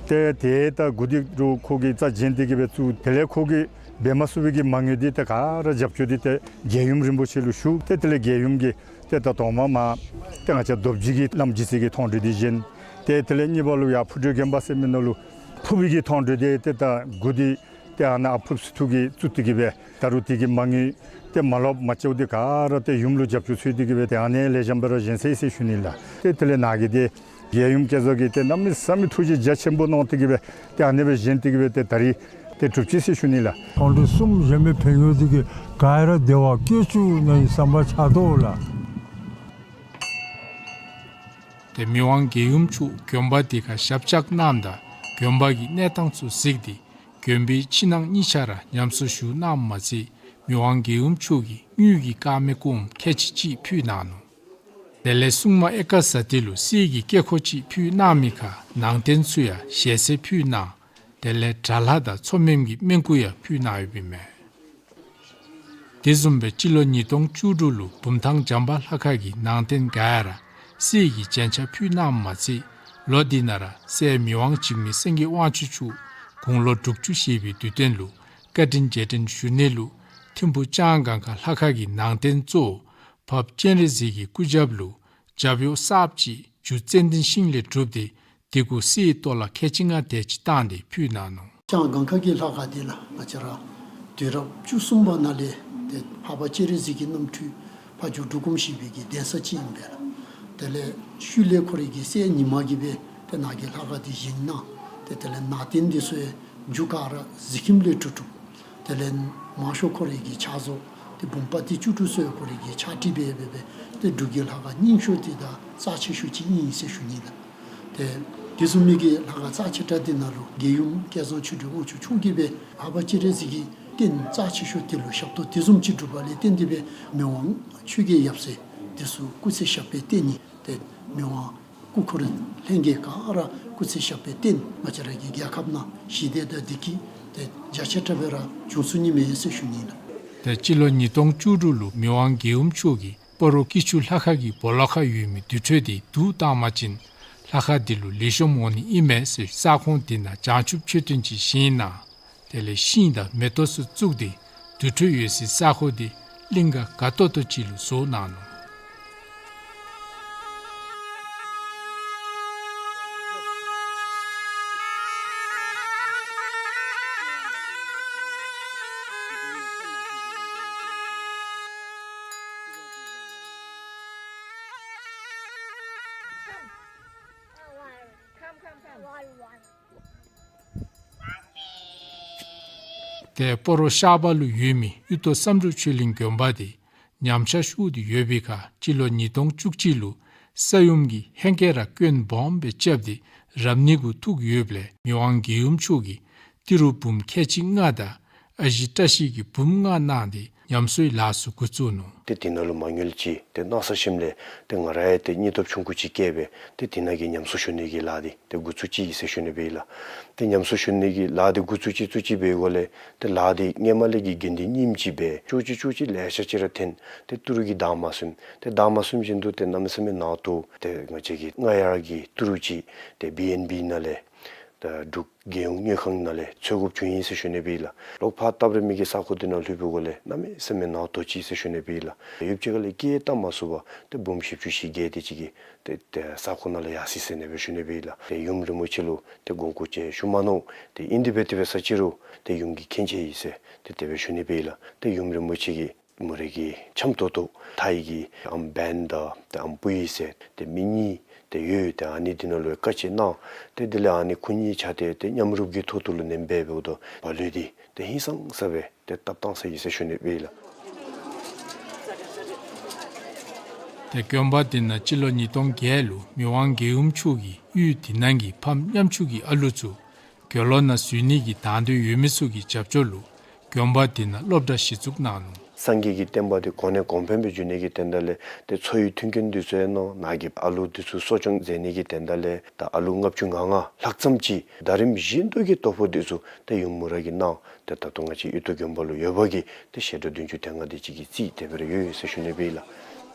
ཏེ་ཏེ་ད་འགོ་འདི་རུ་ཁོ་གིས་རྩ་བཞེངས་ཏེ་གི་སྦེ་བཙུགས། དེ་ལས་ཁོ་གིས་འབད་མ་ཚུགས་པའི་གི་མ་དངུལ་འདི་ཏེ་ག་ར་རྒྱབ་སྐྱོར་འདི་ཏེ་རྒྱལ་ཡུམ་རིན་པོ་ཆེ་ལུ་ཞུ། ཏེ་དེ་ལས་རྒྱལ་ཡུམ་གྱིས་ཏེ་ད་དང་པ་མར་ཏེ་ང་བཅས་རྡོ་རྗེ་གི་བླམ་རྗེ་བཙུན་གྱི་མཐོང་གྲོལ་འདི་བཞེངས། ཏེ་དེ་ལས་གཉིས་པ་ལུ་ཡར་ཕུག་རྡོ་རྗེ་དགོན་པ་ཟེར་མི་ནང་ལུ་ཕུབ་པའི་གི་མཐོང་གྲོལ་འདི་ཏེ་ད་འགོ་འདི་ཏེ་ཨ་ནཱ་ཨཔ་ཕུབ་སི་ཐུབ་ཀྱིས་བཙུགས་ཏེ་གི་སྦེ་ད་རུང་དེ་གི་མ་དངུལ་ཏེ་མ་ལོག་མ་བཅོལཝ་འདི་ག་ར་ཏེ་ཡུམ་ལུ་རྒྱབ་སྐྱོར་ཚུ་ཡོད་དེ་གི་སྦེ་ཏེ་ཨ་ནི་ལེགས་ཤོམ་སྦེ་ར་བཞེངས་ཚར་ཡི་ཟེར་ཞུ་ནི་ལགས། ཏེ་དེ་ལས་ནཱ་གི་འདི་རྒྱལ་ཡུམ་བསྐྱེད་རྫོགས་ཀྱིས་ཏེ་གནམ་མེད་ས་མེད་ཐུགས་རྗེ་རྒྱ་ཆེན་པོ་གནང་སྟེ་གི་སྦེ་ཏེ་ཨ་ནི་སྦེ་བཞེངས་ཏེ་གི་སྦེ་ཏེ་ད་རིས་ཏེ་གྲུབ་ཅི་ཟེར་ཞུ་ནི་ལགས། མཐོང་གྲོལ་གསུམ་བཞེངས་པའི་ཕན་ཡོན་འདི་གིས་ག་ར་བདེ་བ་སྐྱེ་བཅུག་ནི་བསམ་པ་ཆགས་དོ་ལགས། ཏེ་མི་དབང་རྒྱལ་ཡུམ་མཆོག་དགོན་པ་འདི་ཁར་ཞབས་བཅགས་གནངམ་ད་དགོན་པ་གི་གནས་སྟངས་ཚུ་གཟིགས་ཏེ་དགོན་པའི་ཕྱི་ནང་གཉིས་ཆ་ར་ཉམས་གསོ་ཞུ་གནངམ་མ་ཚད་མི་དབང་རྒྱལ་ཡུམ་མཆོག་གིས་དངུལ་གྱི་དཀར་མེ་སྐོམ་ཁལ་གཅིག་ཅིག་ཕུལ་གནང་ནུག། དེ་ལས་སྲུང་མ་ཨེ་ཀ་ཟ་ཏི་ལུ་གསེར་གྱི་སྐེ་ཁོག་ཅིག་ཕུལ་གནང་མི་ཁར་ནང་རྟེན་ཚུ་ཡང་ཞལ་ཟས་ཕུལ་གནང་། དེ་ལས་དགྲ་ལྷ་དང་མཚོ་སྨནམ་གྱི་སྨན་སྐུ་ཡང་ཕུལ་གནང་ཡོདཔ་ཨིན་མས། དེ་བཟུམ་སྦེ་སྤྱི་ལོ་ཉིས་སྟོང་བཅུ་དྲུག་ལུ་བུམ་ཐང་བྱམས་པ་ལྷ་ཁང་གི་ནང་རྟེན་ག་ར་གསེར་གྱི་རྒྱན་ཆ་ཕུལ་གནངམ་མ་ཚད་ལོ་འདི་ནང་ར་སྲས་མི་དབང་འཇིགས་མེད་སེང་གེ་དབང་ཕྱུག་མཆོག་དགུང་ལོ་དྲུག་ཅུ་བཞེས་པའི་དུས་སྟོན་ལུ་བཀའ་དྲིན་རྗེས་དྲན་ཞུ་ནི་ལུ་ཐིམ་ཕུ་ལྕང་སྒང་ཁ་ལྷ་ཁང་གི་ནང་རྟེན་གཙོ་བོ་འཕགས་པ་སྤྱན་རས་གཟིགས་ཀྱི་སྐུ་རྒྱབ་ལུ་རྒྱབ་གཡོགས་གསརཔ་ཅིག་རྒྱུ་ཙན་དན་ཤིང་ལས་གྲུབ་སྟེ་དེ་གུ་གསེར་ཏོ་ལ་ཁལ་གཅིག་ལྔ་དེ་ཅིག་བཏང་སྟེ་ཕུལ་གནང་ནུག། ལྕང་སྒང་ཁ་གི་ལྷ་ཁང་འདི་ལགས་ང་བཅས་ར་དུས་རབས་བཅུ་གསུམ་པ་ནང་ལས་ཏེ་འཕགས་པ་སྤྱན་རས་གཟིགས་ཀྱི་རྣམ་འཕྲུལ་ཕ་ཇོ་འབྲུག་སྒོམ་ཞིག་པོའི་གི་གདན་ས་ཅིག་ཨིན་པས་ལགས། དེ་ལས་ཤུལ་ལས་ཁོ་རའི་གི་སྲས་ཉི་མ་གིས་སྦེ་ཏེ་ནཱ་གི་ལྷ་ཁང་འདི་བཞེངས་གནང་། ཏེ་དེ་ལས་ནང་རྟེན་འདི་ཚུ་ཡང་རྒྱུ་ག་ར་གཟིག་ཁྱིམ་ལས་གྲུབ་གྲུབ། དེ་ལས་མང་ཤོས་ཁོ་རའི་གི་ཕྱག་བཟོ་ཏེ་བུམ་པ་འདི་བཅུ་དྲུག་ཚུ་ཡང་ཁོ་རའི་གི་ཕྱག་བྲིས་སྦེ་འབད་སྦེ་ཏེ་འབྲུག་གི་ལྷ་ཁང་རྙིང་ཤོས་འདི་དང་རྩ་ཆེ་ཤོས་ཅིག་ཨིན་ཟེར་ཞུ་ནི་ལགས། ཏེ་དེ་བཟུམ་མའི་གི་ལྷ་ཁང་རྩ་ཆེ་དྲགས་འདི་ནང་ལུ་རྒྱལ་ཡུམ་སྐལ་བཟང་ཆོས་སྒྲོན་དབང་ཕྱུག་མཆོག་གིས་སྦེ་འཕགས་པ་སྤྱན་རས་གཟིགས་ཀྱི་རྟེན་རྩ་ཆེ་ཤོས་འདི་ལུ་ཞབས་ཏོག་དེ་བཟུམ་ཅིག་བསྒྲུབས་པ་ལས་བརྟེན་ཏེ་སྦེ་མི་དབང་ཆོས་རྒྱལ་ཡབ་སྲས་འདི་ཚུ་སྐུ་ཚེ་ཞབས་པད་བརྟན་ནི་ཏེ་མི་དབང་སྐུ་འཁོར་ལྷན་རྒྱས་ག་ར་སྐུ་ཚེ་ཞབས་པད་བརྟན། ང་བཅས་ར་གི་རྒྱལ་ཁབ་ནང་ཞི་བདེ་དང་བདེ་སྐྱིད་ཏེ་རྒྱ་ཆེ་དྲགས་སྦེ་ར་འབྱུང་ཚུགས་ནི་མས་ཟེར་ཞུ་ནི་ལགས། ཏེ་སྤྱི་ལོ་ཉིས་སྟོང་བཅུ་དྲུག་ལུ་མི་དབང་རྒྱལ་ཡུམ་མཆོག་གིས་སྤ་རོ་སྐྱིད་ཆུ་ལྷ་ཁང་གི་སྦོ་ལོགས་ཁར་ཡོད་མི་དུར་ཁྲོད་འདི་བསྡུ་བཏང་པ་ཅིན་ ལྷ་ཁང་འདི་ལུ་ལེགས་ཤོམ་འོང་ནི་ཨིན་མས་ཟེར་ས་ཁོངས་འདི་ནང་བྱང་ཆུབ་མཆོད་རྟེན་ཅིག་བཞེངས་གནང་། དེ་ལས་ཤིང་དང་མེ་ཏོག་ཚུ་བཙུགས་ཏེ་དུར་ཁྲོད་ཡོད་སའི་ས་ཁོངས་འདི་གླིང་ག་དགའ་ཏོག་ཏོ་ཅིག་ལུ་བཟོ་གནང་ནུག། ཏེ་སྤ་རོ་ཤར་པ་ལུ་ཡོད་མི་གཡུ་ཐོག་བསམ་གྲུབ་ཆོས་གླིང་དགོན་པ་འདི་ཉམས་ཆག་ཤོར་ཏེ་ཡོད་པའི་ཁར་སྤྱི་ལོ་ཉིས་སྟོང་བཅུ་གཅིག་ལུ་ས་ཡོམ་གྱིས་ཧེང་སྐལ་ར་སྐྱོན་སྦོམ་སྦེ་རྐྱབ་སྟེ་རབ་གནས་གུ་ཐུག་ཡོདཔ་ལས་མི་དབང་རྒྱལ་ཡུམ་མཆོག་གིས་ཏི་རུ་འབུམ་ཁལ་གཅིག་ལྔ་དང་ཨ་ཞེ་བཀྲ་ཤིས་ཀྱིས་འབུམ་ལྔ་གནང་སྟེ་ཉམས་གསོའི་ལཱ་ཚུ་འགོ་བཙུགས་ནུག། ཏེ་དེ་ནང་ལུ་མ་དངུལ་ཅིག་ཏེ་མནོ་བསམ་ཞིནམ་ལས་ཏེ་ང་ར་ཡང་ཏེ་སྙིང་སྟོབས་ཆུང་ཀུ་ཅིག་བསྐྱེད་སྦེ་ཏེ་དེ་ནང་གི་ཉམས་གསོ་ཞུ་ནི་གི་ལཱ་འདི་ཏེ་འགོ་བཙུགས་ཅི་ཟེར་ཞུ་ནི་སྦེ་ཨིན་ལགས། ཏེ་ཉམས་གསོ་ཞུ་ནི་གི་ལཱ་འདི་འགོ་བཙུགས་ཅི་བཙུགས་ཅི་འབད་འགོ་ལས་ཏེ་ལཱ་འདི་སྔོན་མ་ལས་ཀྱི་དགེ་འདུན་རྙིངམ་ཅིག་སྦེ་ཅོག་ཅིག་ཅོག་ཅིག་ལེ་ཤ་ཅིག་ར་འཐོན། ཏེ་ཏི་རུ་གིས་བདའ་མ་ཟུནམ། ཏེ་བདའ་མ་ཟུནམ་བཞིན་དུ་ཏེ་གནམ་མེད་ས་མེད་ནང་དོག། ཏེ་ང་བཅས་ཀྱིས་སྔར་ཡང་གི་ཏི་རུ་ཅིག་ཏེ་བི་ཨེན་བི་ནང་ལས་ད་འབྲུག་རྒྱལ་ཡོངས་དངུལ་ཁང་ནང་ལས་འཚོལ་དགོཔ་བྱུང་ཡི་ཟེར་ཞུ་ནི་སྦེ་ཨིན་ལགས། ལོག་ཕར་སྟབས་ར་མི་གི་ས་ཁོངས་འདི་ནང་ལྷོད་པའི་འགོ་ལས་གནམ་མེད་ས་མེད་ནང་དོག་ཅི་ཟེར་ཞུ་ནི་སྦེ་ཨིན་ལགས། ཡུདཔ་ཅིག་ཁ་ལས་སྐད་བཏང་མ་ཚུགས་པར་ཏེ་འབུམ་བཞི་བཅུ་ཞེ་བརྒྱད་དེ་ཅིག་གིས་ཏེ་ཏེ་ས་ཁོངས་ནང་ལས་ཡར་སོ་ཡི་ཟེར་ཨ་ནི་སྦེ་ཞུ་ནི་སྦེ་ཨིན་ལགས། ཏེ་ཡུམ་རིན་པོ་ཆེ་ལུ་ཏེ་དགོངས་སྐོར་ཅིག་ཞུ་མ་མནོ། ཏེ་ཨིན་ཏེ་འབད་དེ་འབད་ས་ཅི་རུང་ཏེ་ཡུམ་གྱིས་མཁྱེན་ཅི་ཟེར་ཏེ་དེ་སྦེ་ཞུ་ནི་སྦེ་ཨིན་ལགས། ཏེ་ཡུམ་རིན་པོ་ཆེ་གིས་མོ་རའི་གི་འཆམ་ཏོག་ཏོ་ཐའི་གི་ཨམ་བན་དང་ཏེ་ཨམ་པུའི་ཟེར་ཏེ་མི་གཉིས་ཏེ་ཡོད། ཏེ་ཨ་ནི་འདི་ནང་ལུ་བཀའ་ཆད་གནང་། ཏེ་དེ་ལས་ཨ་ནི་ཁོང་གཉིས་ཆ་ཏེ་ཏེ་མཉམ་རུབ་ཀྱི་ཐོག་ཏུ་ལུ་ནེམ་སྦེ་འབདཝ་ད་བ་ལུ་འདི་ཏེ་ཧིང་སངས་ས་སྦེ་ཏེ་བཏབ་བཏང་ས་ཨིན་ཟེར་ཞུ་ནི་སྦེ་ཨིན་ལགས། ཏེ་དགོན་པ་འདི་ནང་སྤྱི་ལོ་ཉིས་སྟོང་བརྒྱད་ལུ་མི་དབང་རྒྱལ་ཡུམ་མཆོག་གིས་གཡུས་འདི་ནང་གི་ཕམ་ཉམ་ཆུང་གི་ཨ་ལུ་ཚུ་དགེ་སློང་ནང་འཛུལ་ནི་གི་དང་འདོད་ཡོད་མི་ཚུ་གི་རྒྱབ་སྐྱོར་ལུ་དགོན་པ་འདི་ནང་སློབ་གྲྭ་གཞི་བཙུགས་གནང་ནུག། སངས་རྒྱས་ཀྱི་བསྟན་པ་འདི་གོང་ནས་གོང་འཕེལ་སྦེ་འགྱོ་ནི་གི་དོན་དག་ལས་ཏེ་འཚོ་བའི་མཐུན་རྐྱེན་འདི་ཚུ་ཡང་གནང་། ནཱ་གི་ཨ་ལུ་འདི་ཚུ་གསོ་སྐྱོང་མཛད་ནི་གི་དོན་དག་ལས་ད་ཨ་ལུ་ལྔ་བཅུ་ང་ལྔ་ལྷག་ཙམ་ཅིག་ཟླ་རིམ་བཞིན་དུ་གི་དོ་ཕོག་འདི་ཚུ་ཏེ་ཡུམ་མོ་ར་གིས་གནང་། ཏེ་ད་ལྟོ་ང་བཅས་གཡུ་ཐོག་དགོན་པ་ལུ་ཡོད་པ་གི་ཏེ་བཤད་གྲྭ་བདུན་ཅུ་དོན་ལྔ་དེ་ཅིག་གི་རྩིས་དེ་སྦེ་ར་ཡོད་ཡོད་ཟེར་ཞུ་ནི་སྦེ་ཨིན་ལགས།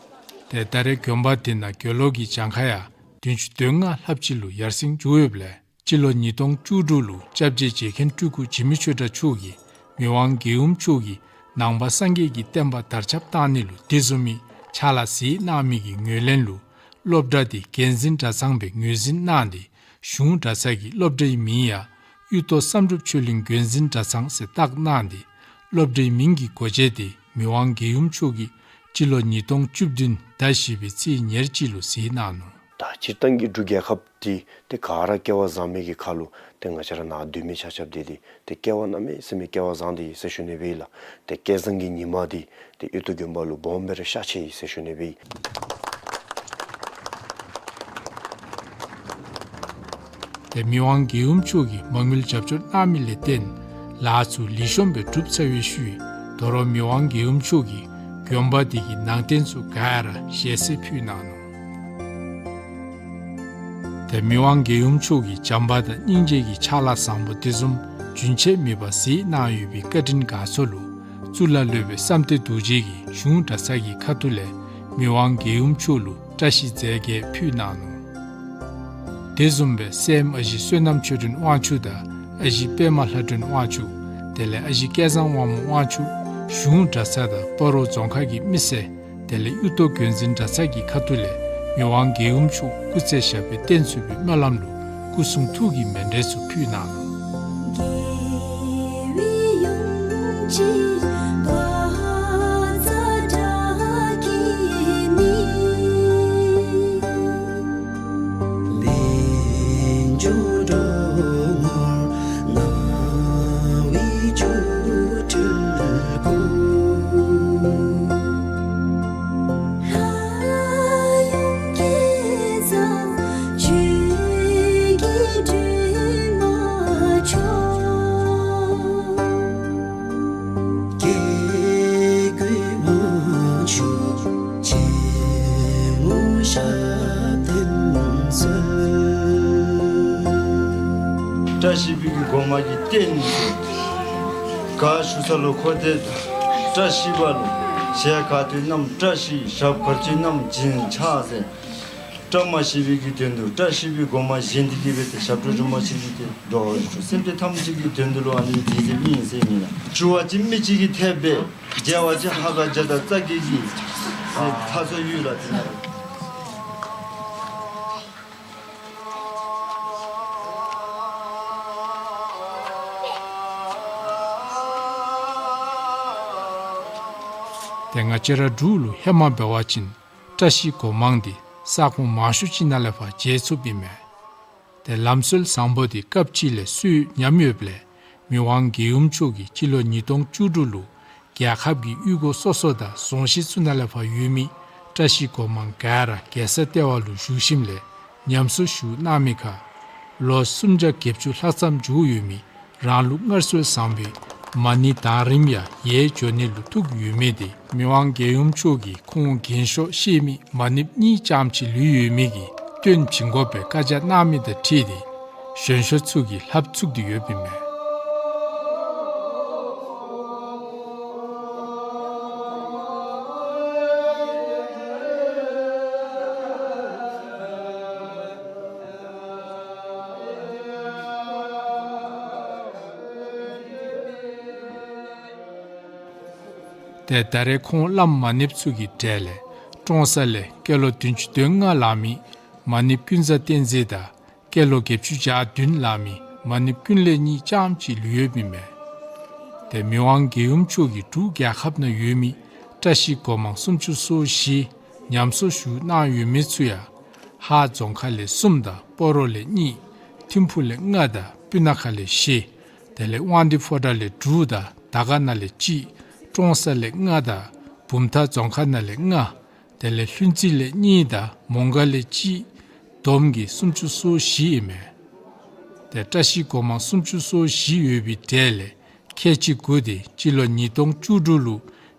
ཏེ་ད་རེས་དགོན་པ་འདི་ནང་དགེ་སློང་གི་གྱངས་ཁ་ཡང་བདུན་ཅུ་དོན་ལྔ་ལྷགཔ་ཅིག་ལུ་ཡར་སེང་འགྱོ་ཡོདཔ་ལས་སྤྱི་ལོ་ཉིས་སྟོང་བཅུ་དྲུག་ལུ་སྐྱབས་རྗེ་རྗེ་མཁན་སྤྲུལ་སྐུ་འཇིགས་མེད་ཆོས་གྲགས་མཆོག་གིས་མི་དབང་རྒྱལ་ཡུམ་མཆོག་གིས་ནང་པ་སངས་རྒྱས་ཀྱི་བསྟན་པ་དར་ཁྱབ་གཏང་ནི་ལུ་དེ་བཟུམ་མའི་ཕྱག་ལཱ་མཛད་གནང་མི་གི་ངོས་ལེན་ལུ་སློབ་གྲྭ་འདི་འགན་འཛིན་གྲྭ་ཚང་སྦེ་ངོས་འཛིན་གནང་སྟེ་གཞུང་གྲྭ་ཚང་གི་སློབ་གྲྭའི་མིང་ཡང་གཡུ་ཐོག་བསམ་གྲུབ་ཆོས་གླིང་འགན་འཛིན་གྲྭ་ཚང་ཟེར་བཏགས་གནང་སྟེ་སློབ་གྲྭའི་མིང་གི་འགོ་བྱེད་དེ་མི་དབང་རྒྱལ་ཡུམ་མཆོག་གིས་སྤྱི་ལོ་ཉིས་སྟོང་བཅུ་བདུན་ཟླ་བཞི་པའི་ཚེས་ཉེར་གཅིག་ལུ་གཟིགས་གནང་ནུག། ད་སྤྱིར་བཏང་གི་འབྲུག་རྒྱལ་ཁབ་འདི་ཏེ་ག་ར་སྐལ་བ་བཟང་མི་གི་ཁར་ལུ་ཏེ་ང་བཅས་ར་ནཱ་སྡོད་མི་ཆ་ཁྱབ་འདི་འདི་ཏེ་སྐལ་བ་གནམ་མེད་ས་མེད་སྐལ་བ་བཟང་སྟེ་ཟེར་ཞུ་ནི་སྦེ་ཨིན་ལགས། ཏེ་སྐལ་བཟང་གི་ཉི་མ་འདི་ཏེ་གཡུ་ཐོག་དགོན་པ་ལུ་སྦོམ་སྦེ་ར་ཤར་ཅི་ཟེར་ཞུ་ནི་སྦེ་ཨིན། ཏེ་མི་དབང་རྒྱལ་ཡུམ་མཆོག་གིས་མ་དངུལ་རྒྱབ་སྐྱོར་གནང་མི་ལས་བརྟེན་ལཱ་ཚུ་ལེགས་ཤོམ་སྦེ་གྲུབ་ཚར་བའི་ཤུལ་དོ་རུང་མི་དབང་རྒྱལ་ཡུམ་མཆོག་གིས་དགོན་པ་འདི་གི་ནང་རྟེན་ཚུ་ག་ར་ཞལ་ཟས་ཕུལ་གནང་ནུག། ཏེ་མི་དབང་རྒྱལ་ཡུམ་མཆོག་གིས་བྱམས་པ་དང་སྙིང་རྗེ་གི་ཕྱག་ལཱ་བཟང་པོ་དེ་བཟུམ་རྒྱུན་ཆད་མེད་པར་མཛད་གནང་ཡོད་པའི་བཀའ་དྲིན་དགའ་ཚོར་ལུ་གཙུག་ལག་སློབ་དཔོན་བསམ་གཏན་རྡོ་རྗེ་གིས་གཞུང་གྲྭ་ཚང་གི་ཁ་ཐུག་ལས་མི་དབང་རྒྱལ་ཡུམ་མཆོག་ལུ་བཀྲ་ཤིས་རྫས་བརྒྱད་ཕུལ་གནང་ནུག། དེ་བཟུམ་སྦེ་སྲསམོ་ཨ་ཞེ་བསོད་ནམས་ཆོས་སྒྲོན་དབང་ཕྱུག་དང་ཨ་ཞེ་པདྨ་ལྷ་སྒྲོན་དབང་ཕྱུག་དེ་ལས་ཨ་ཞེ་སྐལ་བཟང་དབང་མོ་དབང་ཕྱུག་གཞུང་གྲྭ་ཚང་དང་སྤ་རོ་རྫོང་ཁག་གི་མི་སེར་དེ་ལས་གཡུ་ཐོག་འགན་འཛིན་གྲྭ་ཚང་གི་ཁ་ཐུག་ལས་མི་དབང་རྒྱལ་ཡུམ་མཆོག་སྐུ་ཚེ་ཞབས་པད་བརྟན་ཚུགས་པའི་སྨོན་ལམ་ལུ་སྐུ་གསུང་ཐུགས་ཀྱི་མཎྜལ་ཚུ་ཕུལ་གནང་ནུག། བཀྲ་ཤིས་པའི་གི་སྒོ་མ་གི་རྟེན་ག་ཞུ་ས་ལུ་ཁོ་ཏེ་བཀྲ་ཤིས་པ་ལུ་ཞལ་ག་དེ་བསྣམས་བཀྲ་ཤིས་ཞབས་ག་ཅི་བསྣམས་བྱིན་ཆགས་ཟེར། བཀྲ་མ་ཤིས་པའི་གི་དོན་དུ་བཀྲ་ཤིས་པའི་སྒོ་མང་བཞེངས་ཏེ་གི་སྦེ་ཏེ་ཞབས་བྲོ་རྫོང་མ་ཤིས་པའི་ཏེ་འགྲོ་བ་རིགས་དྲུག་སེམས་ཅན་ཐམས་ཅད་ཀྱི་དོན་དུ་ལུ་ཨ་ནི་མཛད་མཛདཔ་ཨིན་ཟེར་ཨིན་ལགས། ཞུ་བ་ཅིན་མི་གཅིག་གིས་ཐེབས་པས། མཇལ་བ་ཅིན་ཧ་ག་བརྒྱ་དང་རྩ་བརྒྱད་ཀྱིས་ཨ་ནི་ཐར་སོ་ཡོད་ལགས། དེ་ནང་ཏེ་ང་བཅས་ར་འབྲུག་ལུ་ཧེ་མ་འབད་བ་ཅིན་བཀྲ་ཤིས་སྒོ་མང་འདི་ས་ཁོངས་མང་ཤོས་ཅིག་ནང་ལས་ཕར་མཇལ་ཚུགསཔ་ཨིན་མས། ཏེ་ལམ་སྲོལ་བཟང་པོ་འདི་སྐབས་ཅིག་ལས་སོས་ཉམས་ཡོདཔ་ལས་མི་དབང་རྒྱལ་ཡུམ་མཆོག་གིས་སྤྱི་ལོ་ཉིས་སྟོང་བཅུ་དྲུག་ལུ་རྒྱལ་ཁབ་ཀྱི་གཡུས་སྒོ་སོ་སོ་དང་རྫོང་གཞི་ཚུ་ནང་ལས་ཕར་ཡོད་མི་བཀྲ་ཤིས་སྒོ་མང་ག་ར་རྒྱལ་ས་ལྟེ་བ་ལུ་བཞུགས་ཞིནམ་ལས་ཉམས་གསོ་ཞུ་གནང་མི་ཁར་ལོ་སུམ་བརྒྱ་བརྒྱད་ཅུ་ལྷག་ཙམ་འགྱོ་ཡོད་མི་རང་ལུགས་སྔར་སྲོལ་བཟང་པོའི་མ་ཎི་དང་རིམ་ཡང་ཡལ་འགྱོ་ནི་ལུ་ཐུག་ཡོད་མི་དེ་མི་དབང་རྒྱལ་ཡུམ་མཆོག་གིས་ཁོང་རྒན་ཤོས་བཤད་མི་མ་ཎིཔ་གཉིས་རྐྱངམ་ཅིག་ལུས་ཡོད་མི་གི་སྟོན་བྱིན་དགོ་པའི་བཀའ་རྒྱ་གནང་མི་དང་འཁྲིལ་ཏེ་གཞོན་ཤོས་ཚུ་གིས་ལྷབ་བཙུགས་ཏེ་ཡོདཔ་ཨིན་མས། ཏེ་ད་རེས་ཁོང་བླམ་མ་ཎིཔ་ཚུ་གི་གྲས་ལས་ཀྲོང་གསར་ལས་སྐྱེས་ལོ་བདུན་ཅུ་དོན་ལྔ་ལང་མི་མ་ཎིཔ་ཀུན་བཟང་བསྟན་འཛིན་དང་སྐྱེས་ལོ་བརྒྱད་ཅུ་གྱ་བདུན་ལང་མི་མ་ཎིཔ་ཀུན་ལེགས་གཉིས་རྐྱངམ་ཅིག་ལུས་ཡོདཔ་ཨིན་མས། ཏེ་མི་དབང་རྒྱལ་ཡུམ་མཆོག་གིས་འབྲུག་རྒྱལ་ཁབ་ནང་ཡོད་མི་བཀྲ་ཤིས་སྒོ་མང་སུམ་ཅུ་སོ་བཞི་ཉམས་གསོ་ཞུ་གནང་ཡོད་མི་ཚུ་ཡང་ཧཱ་རྫོང་ཁག་ལས་གསུམ་དང་སྤ་རོ་ལས་གཉིས་ཐིམ་ཕུ་ལས་ལྔ་དང་སྤུ་ན་ཁ་ལས་བཞི་དེ་ལས་དབང་འདུས་ཕོ་བྲང་ལས་དྲུག་དང་དར་དཀར་ན་ལས་གཅིག་ཀྲོང་གསར་ལས་ལྔ་དང་བུམ་ཐང་རྫོང་ཁག་ནང་ལས་ལྔ་དེ་ལས་ལྷུན་རྩེ་ལས་གཉིས་དང་མོང་སྒར་ལས་གཅིག་བསྡོམས་ཀྱིས་སུམ་ཅུ་སོ་བཞི་ཨིན་མས། ཏེ་བཀྲ་ཤིས་སྒོ་མང་སུམ་ཅུ་སོ་བཞི་ཡོད་པའི་གྲས་ལས་ཁལ་གཅིག་དགུ་དེ་སྤྱི་ལོ་ཉིས་སྟོང་བཅུ་དྲུག་ལུ་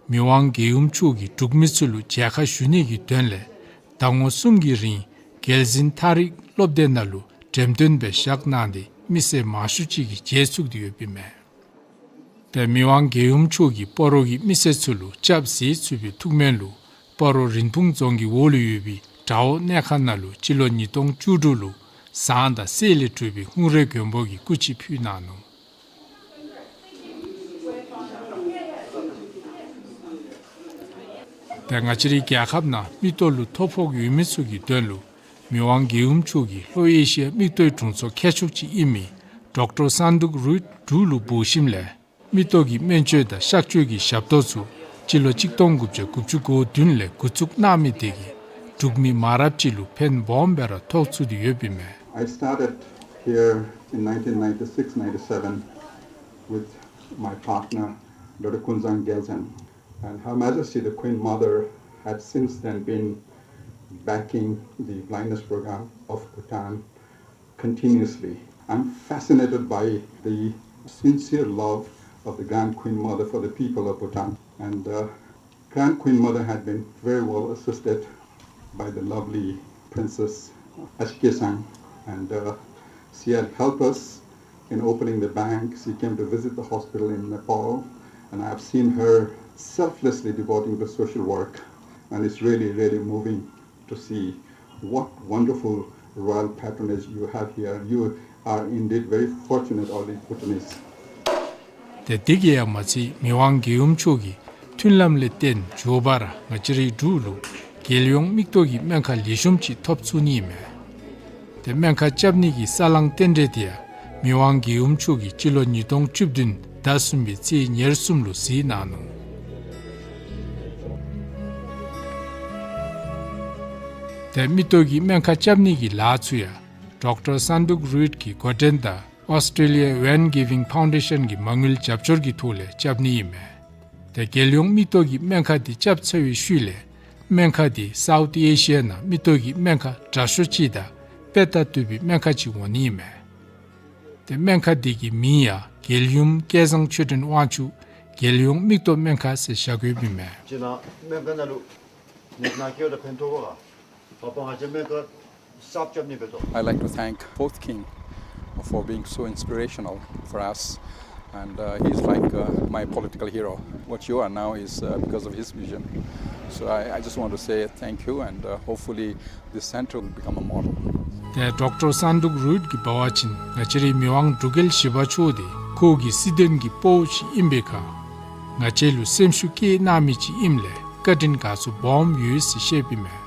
མི་དབང་རྒྱལ་ཡུམ་མཆོག་གིས་འབྲུག་མི་ཚུ་ལུ་མཇལ་ཁ་ཞུ་ནི་གི་དོན་ལས་ཟླ་ངོ་གསུམ་གྱི་རིང་རྒྱལ་འཛིན་ཐག་རིང་སློབ་སྡེ་ནང་ལུ་འགྲེམས་སྟོན་སྦེ་བཞག་གནང་སྟེ་མི་སེར་མང་ཤོས་ཅིག་གིས་མཇལ་ཚུགས་ཏེ་ཡོདཔ་ཨིན་མས། ཏེ་མི་དབང་རྒྱལ་ཡུམ་མཆོག་གིས་སྤ་རོ་གི་མི་སེར་ཚུ་ལུ་སྐྱབས་མཛད་ཚུགས་པའི་ཐུགས་སྨོན་ལུ་སྤ་རོ་རིན་སྤུངས་རྫོང་གི་འོག་ལུ་ཡོད་པའི་དགྲ་བོ་གནས་ཁང་ནང་ལུ་སྤྱི་ལོ་ཉིས་སྟོང་བཅུ་དྲུག་ལུ་ཟངས་དང་གསེར་ལས་གྲུབ་པའི་ཧཱུྃ་རལ་མགོན་པོ་གི་སྐུ་ཅིག་ཕུལ་གནང་ནུག། ཏེ་ང་བཅས་རའི་རྒྱལ་ཁབ་ནང་མིག་ཏོ་ལུ་ཐོ་ཕོག་ཡོད་མི་ཚུ་གི་དོན་ལུ་མི་དབང་རྒྱལ་ཡུམ་མཆོག་གིས་ལྷོ་ཨེ་ཤི་ཡ་མིག་ཏོའི་དྲུང་འཚོ་མཁས་མཆོག་ཅིག་ཨིན་མི་ཌོག་ཊར་སན་ཌུག་རུའིཊ་འབྲུག་ལུ་འབོ་ཞིནམ་ལས་མིག་ཏོ་གི་སྨན་བཅོས་དང་གཤག་བཅོས་ཀྱི་ཞབས་ཏོག་ཚུ་སྤྱི་ལོ་གཅིག་སྟོང་དགུ་བརྒྱ་དགུ་བཅུ་གོ་བདུན་ལས་འགོ་བཙུགས་གནང་མི་དེ་གིས་འབྲུག་མི་མང་རབས་ཅིག་ལུ་ཕན་སྦོམ་སྦེ་ར་ཐོགས་ཚུགས་ཏེ་ཡོདཔ་ཨིན་མས། I started here in nineteen ninety-six ninety-seven with my partner, Doctor Kunzang Gyaltshen. And Her Majesty the Queen Mother had since then been backing the blindness program of Bhutan continuously. I'm fascinated by the sincere love of the Grand Queen Mother for the people of Bhutan. And uh, Grand Queen Mother had been very well assisted by the lovely Princess Ashke-san, and uh, she had helped us in opening the bank. She came to visit the hospital in Nepal, and I have seen her selflessly devoting to social work, and it's really, really moving to see what wonderful royal patronage you have here. You are indeed very fortunate, all the Bhutanese. ཏེ་དེ་གིས་ཡང་མ་ཚད་མི་དབང་རྒྱལ་ཡུམ་མཆོག་གི་མཐུན་ལམ་ལས་བརྟེན་མགྱོགས་པ་ར་ང་བཅས་རའི་འབྲུག་ལུ་རྒྱལ་ཡོངས་མིག་ཏོ་གི་སྨན་ཁང་ལེགས་ཤོམ་ཅིག་ཐོབ་ཚུགས་ནི་མས། ཏེ་སྨན་ཁང་རྐྱབ་ནི་གི་ས་བསླང་རྟེན་འབྲེལ་དེ་ཡང་མི་དབང་རྒྱལ་ཡུམ་མཆོག་གིས་སྤྱི་ལོ་ཉིས་སྟོང་བཅུ་བདུན་ཟླ་གསུམ་པའི་ཚེས་ཉེར་གསུམ་ལུ་གཟིགས་གནང་ནུག། ཏེ་མིག་ཏོ་གི་སྨན་ཁང་རྐྱབ་ནི་གི་ལཱ་ཚུ་ཡང་ཌོག་ཊར་སན་ཌུག་རུའིཊ་གི་འགོ་འདྲེན་དང་ཨོསི་ཊེ་ལི་ཡ་ཝེན་གི་ཝིང་ཕའུན་ཌེ་ཤཱན་གྱི་མ་དངུལ་རྒྱབ་སྐྱོར་གྱི་ཐོག་ལས་རྐྱབ་ནི་ཨིན་མས། ཏེ་རྒྱལ་ཡོངས་མིག་ཏོ་གི་སྨན་ཁང་དེ་རྐྱབ་ཚར་བའི་ཤུལ་ལས་སྨན་ཁང་དེ་སའུཐ་ཨེ་ཤི་ཡ་ནང་མིག་ཏོ་གི་སྨན་ཁང་དྲག་ཤོས་ཅིག་དང་དཔེ་ལྟ་བཏུབ་པའི་སྨན་ཁང་ཅིག་འོང་ནི་ཨིན་མས། ཏེ་སྨན་ཁང་དེ་གི་མིང་ཡང་རྒྱལ་ཡུམ་སྐལ་བཟང་ཆོས་སྒྲོན་དབང་ཕྱུག་རྒྱལ་ཡོངས་མིག་ཏོ་སྨན་ཁང་ཟེར་བཞག་དགོཔ་ཨིན་མས། ཅི་ན་སྨན་ཁང་ནང་ལུ་ནི་ནང་ཁྱོད་ད་ཕན་ཐོགས་ག། I'd like to thank both king for being so inspirational for us. And uh, he's like uh, my political hero. What you are now is uh, because of his vision. So I, I just want to say thank you, and uh, hopefully this center will become a model. ཏེ་ཌོག་ཊར་སན་ཌུག་རུའིཊ་ཀྱིས་འབད་བ་ཅིན་ང་བཅས་རའི་མི་དབང་འབྲུག་རྒྱལ་བཞི་པ་མཆོག་དེ་ཁོ་གི་སྲིད་དོན་གྱི་དཔའ་བོ་ཅིག་ཨིན་པའི་ཁར་ང་བཅས་ལུ་སེམས་ཤུགས་བསྐྱེད་གནང་མི་ཅིག་ཨིནམ་ལས་བཀའ་དྲིན་དགའ་ཚོར་སྦོམ་ཡོད་ཟེར་བཤད་པའི་མས།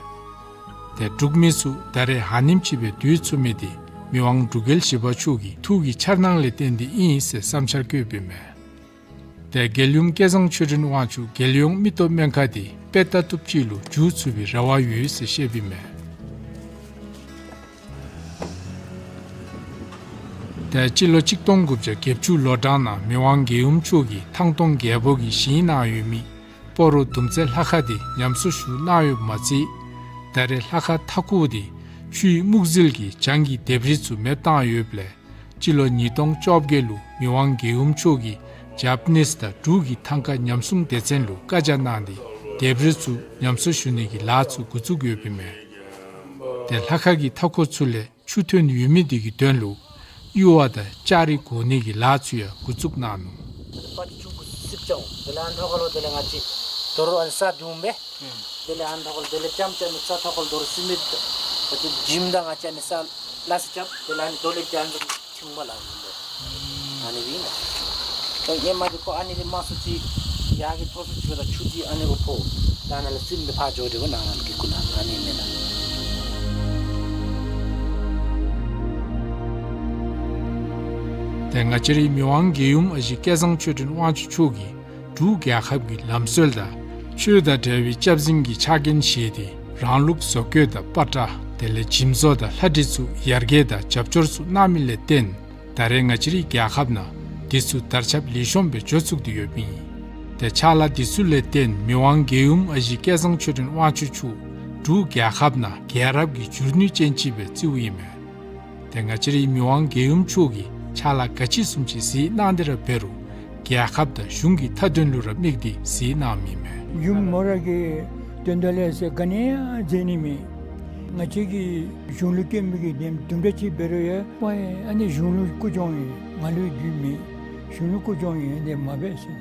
ཏེ་འབྲུག་མི་ཚུ་ད་རེས་ཧ་ནེམ་ཅིག་སྦེ་སྡོད་ཚུགས་མི་དེ་མི་དབང་འབྲུག་རྒྱལ་བཞི་པ་མཆོག་གི་ཐུགས་ཀྱི་འཆར་སྣང་ལས་བརྟེན་ཏེ་ཨིན་ཟེར་བསམ་འཆར་བཀོད་པའི་མས། ཏེ་རྒྱལ་ཡུམ་སྐལ་བཟང་ཆོས་སྒྲོན་དབང་ཕྱུག་རྒྱལ་ཡོངས་མི་ཐོབ་སྨན་ཁང་དེ་དཔེ་ལྟ་བཏུབ་ཅིག་ལུ་འགྱུར་ཚུགས་པའི་རེ་བ་ཡོད་ཟེར་བཤད་པའི་མས། ཏེ་སྤྱི་ལོ་གཅིག་སྟོང་དགུ་བརྒྱ་བརྒྱད་ཅུ་ལོ་གྲངས་ནང་མི་དབང་རྒྱལ་ཡུམ་མཆོག་གིས་ཐང་སྟོང་རྒྱལ་པོ་གིས་བཞེངས་གནང་ཡོད་མི་སྤ་རོ་དུམ་རྩེ་ལྷ་ཁང་དེ་ཉམས་གསོ་ཞུ་གནང་ཡོདཔ་མ་ཚད་ད་རེས་ལྷ་ཁང་མཐའ་འཁོར་དེ་ཆུའི་སྨུག་རྫིལ་གྱིས་བྱང་གི་ལྡེབས་རིས་ཚུ་མེདཔ་བཏང་ཡོདཔ་ལས་སྤྱི་ལོ་ཉིས་སྟོང་བཅོ་བརྒྱད་ལུ་མི་དབང་རྒྱལ་ཡུམ་མཆོག་གིས་ཇཱཔ་ནིསི་དང་འབྲུག་གི་ཐང་ཀ་ཉམས་སྲུང་སྡེ་ཚན་ལུ་བཀའ་རྒྱ་གནང་སྟེ་ལྡེབས་རིས་ཚུ་ཉམས་གསོ་ཞུ་ནི་གི་ལཱ་ཚུ་འགོ་བཙུགས་ཡོདཔ་ཨིན་མས། ཏེ་ལྷ་ཁང་གི་མཐའ་འཁོར་ཚུ་ལས་ཆུ་ཐོན་ཡོད་མི་དེ་གི་དོན་ལུ་གཡུར་བ་དང་ལྕགས་རི་བཀོ་ནི་གི་ལཱ་ཚུ་ཡང་འགོ་བཙུགས་གནང་ནུག། པ་ཏི་ཆུང་ཀུ་སིབ་ཅང་དེ་ལས་ཨ་ནི་ཐོག་ཁར་ལུ་དེ་ལས་ང་བཅས་དོ་རུང་ཨ་ནི་ས་བརྡུངམ་སྦེ། དེ་ལས་ཨ་ནི་ཐོག་ཁར་ལུ་དེ་ལས་ཙམ་ཅིག་ཨ་ནི་ས་ཐོག་ཁར་ལུ་དོ་རུང་སི་མེནཊ་ཨ་ཏི་ཇིམ་དང་ང་བཅས་ཨ་ནི་ས་ལ་སི་རྐྱབ། དེ་ལས་ཨ་ནི་རྡོ་ལེབ་རྒྱ་མཚོ་ཆུང་མ་ལ་ཨ་ནི་སྦེ་ཨིན་ན། ད་ཧེ་མ་དེ་ཁོ་ཨ་ནི་སྦེ་མང་སུ་ཅིག་ཡར་གྱི་མཐོ་སུ་ཅིག་ད་ཆུ་དེ་ཨ་ནི་སྦེ་ཕོག། ད་ནཱ་ལས་སིམ་སྦེ་ཕར་འགྱོ་དེ་སྦེ་ནཱ་ལས་ཀྱི་ཁུག་ནང་ཨ་ནི་མེན་ན། ཏེ་ང་བཅས་རའི་མི་དབང་རྒྱལ་ཡུམ་ཨ་ཞེ་སྐལ་བཟང་ཆོས་སྒྲོན་དབང་ཕྱུག་མཆོག་གིས་འབྲུག་རྒྱལ་ཁབ་ཀྱི་ལམ་སྲོལ་དང་ཆོས་དང་འབྲེལ་བའི་སྐྱབས་འཛིན་གྱི་ཕྱག་འགན་བཞེས་ཏེ་རང་ལུགས་བཟོ་བཀོད་དང་པ་ཏྲ་དེ་ལས་འཇིམ་བཟོ་དང་ལྷ་བྲིས་ཚུ་ཡར་རྒྱས་དང་རྒྱབ་སྐྱོར་ཚུ་གནང་མི་ལས་བརྟེན་ད་རེས་ང་བཅས་རའི་རྒྱལ་ཁབ་ནང་དེ་ཚུ་དར་ཁྱབ་ལེགས་ཤོམ་སྦེ་འགྱོ་ཚུགས་ཏེ་ཡོདཔ་ཨིན། ཏེ་ཕྱག་ལཱ་དེ་ཚུ་ལས་བརྟེན་མི་དབང་རྒྱལ་ཡུམ་ཨ་ཞེ་སྐལ་བཟང་ཆོས་སྒྲོན་དབང་ཕྱུག་མཆོག་འབྲུག་རྒྱལ་ཁབ་ནང་རྒྱལ་རབས་ཀྱི་འགྱུར་ནུས་ཅན་ཅིག་སྦེ་བརྩིཝ་ཨིན་མས། ཏེ་ང་བཅས་རའི་མི་དབང་རྒྱལ་ཡུམ་མཆོག་གིས་ཕྱག་ལཱ་ག་ཅི་བཟུམ་ཅིག་གཟིགས་གནང་སྟེ་ར་འབད་རུང་རྒྱལ་ཁབ་དང་གཞུང་གི་མཐའ་དོན་ལུ་ར་དམིགས་ཏེ་གཟིགས་གནངམ་ཨིན་མས། ཡུམ་མོ་ར་གི་དོན་དག་ལས་ཟེར་ག་ནི་ཡང་མཛད་ནི་མེད། ང་བཅས་ཀྱི་གཞུང་ལུ་སྐྱོན་མི་གི་དེམ་དུམ་གྲ་ཅིག་འབད་རུང་ཡང་ཨ་ནི་གཞུང་ལུ་སྐུ་གྱོང་ཨིན། ང་ལུ་རྒྱུས་མེད། གཞུང་ལུ་སྐུ་གྱོང་ཨིན། དེ་མ་འབད་ཟེར།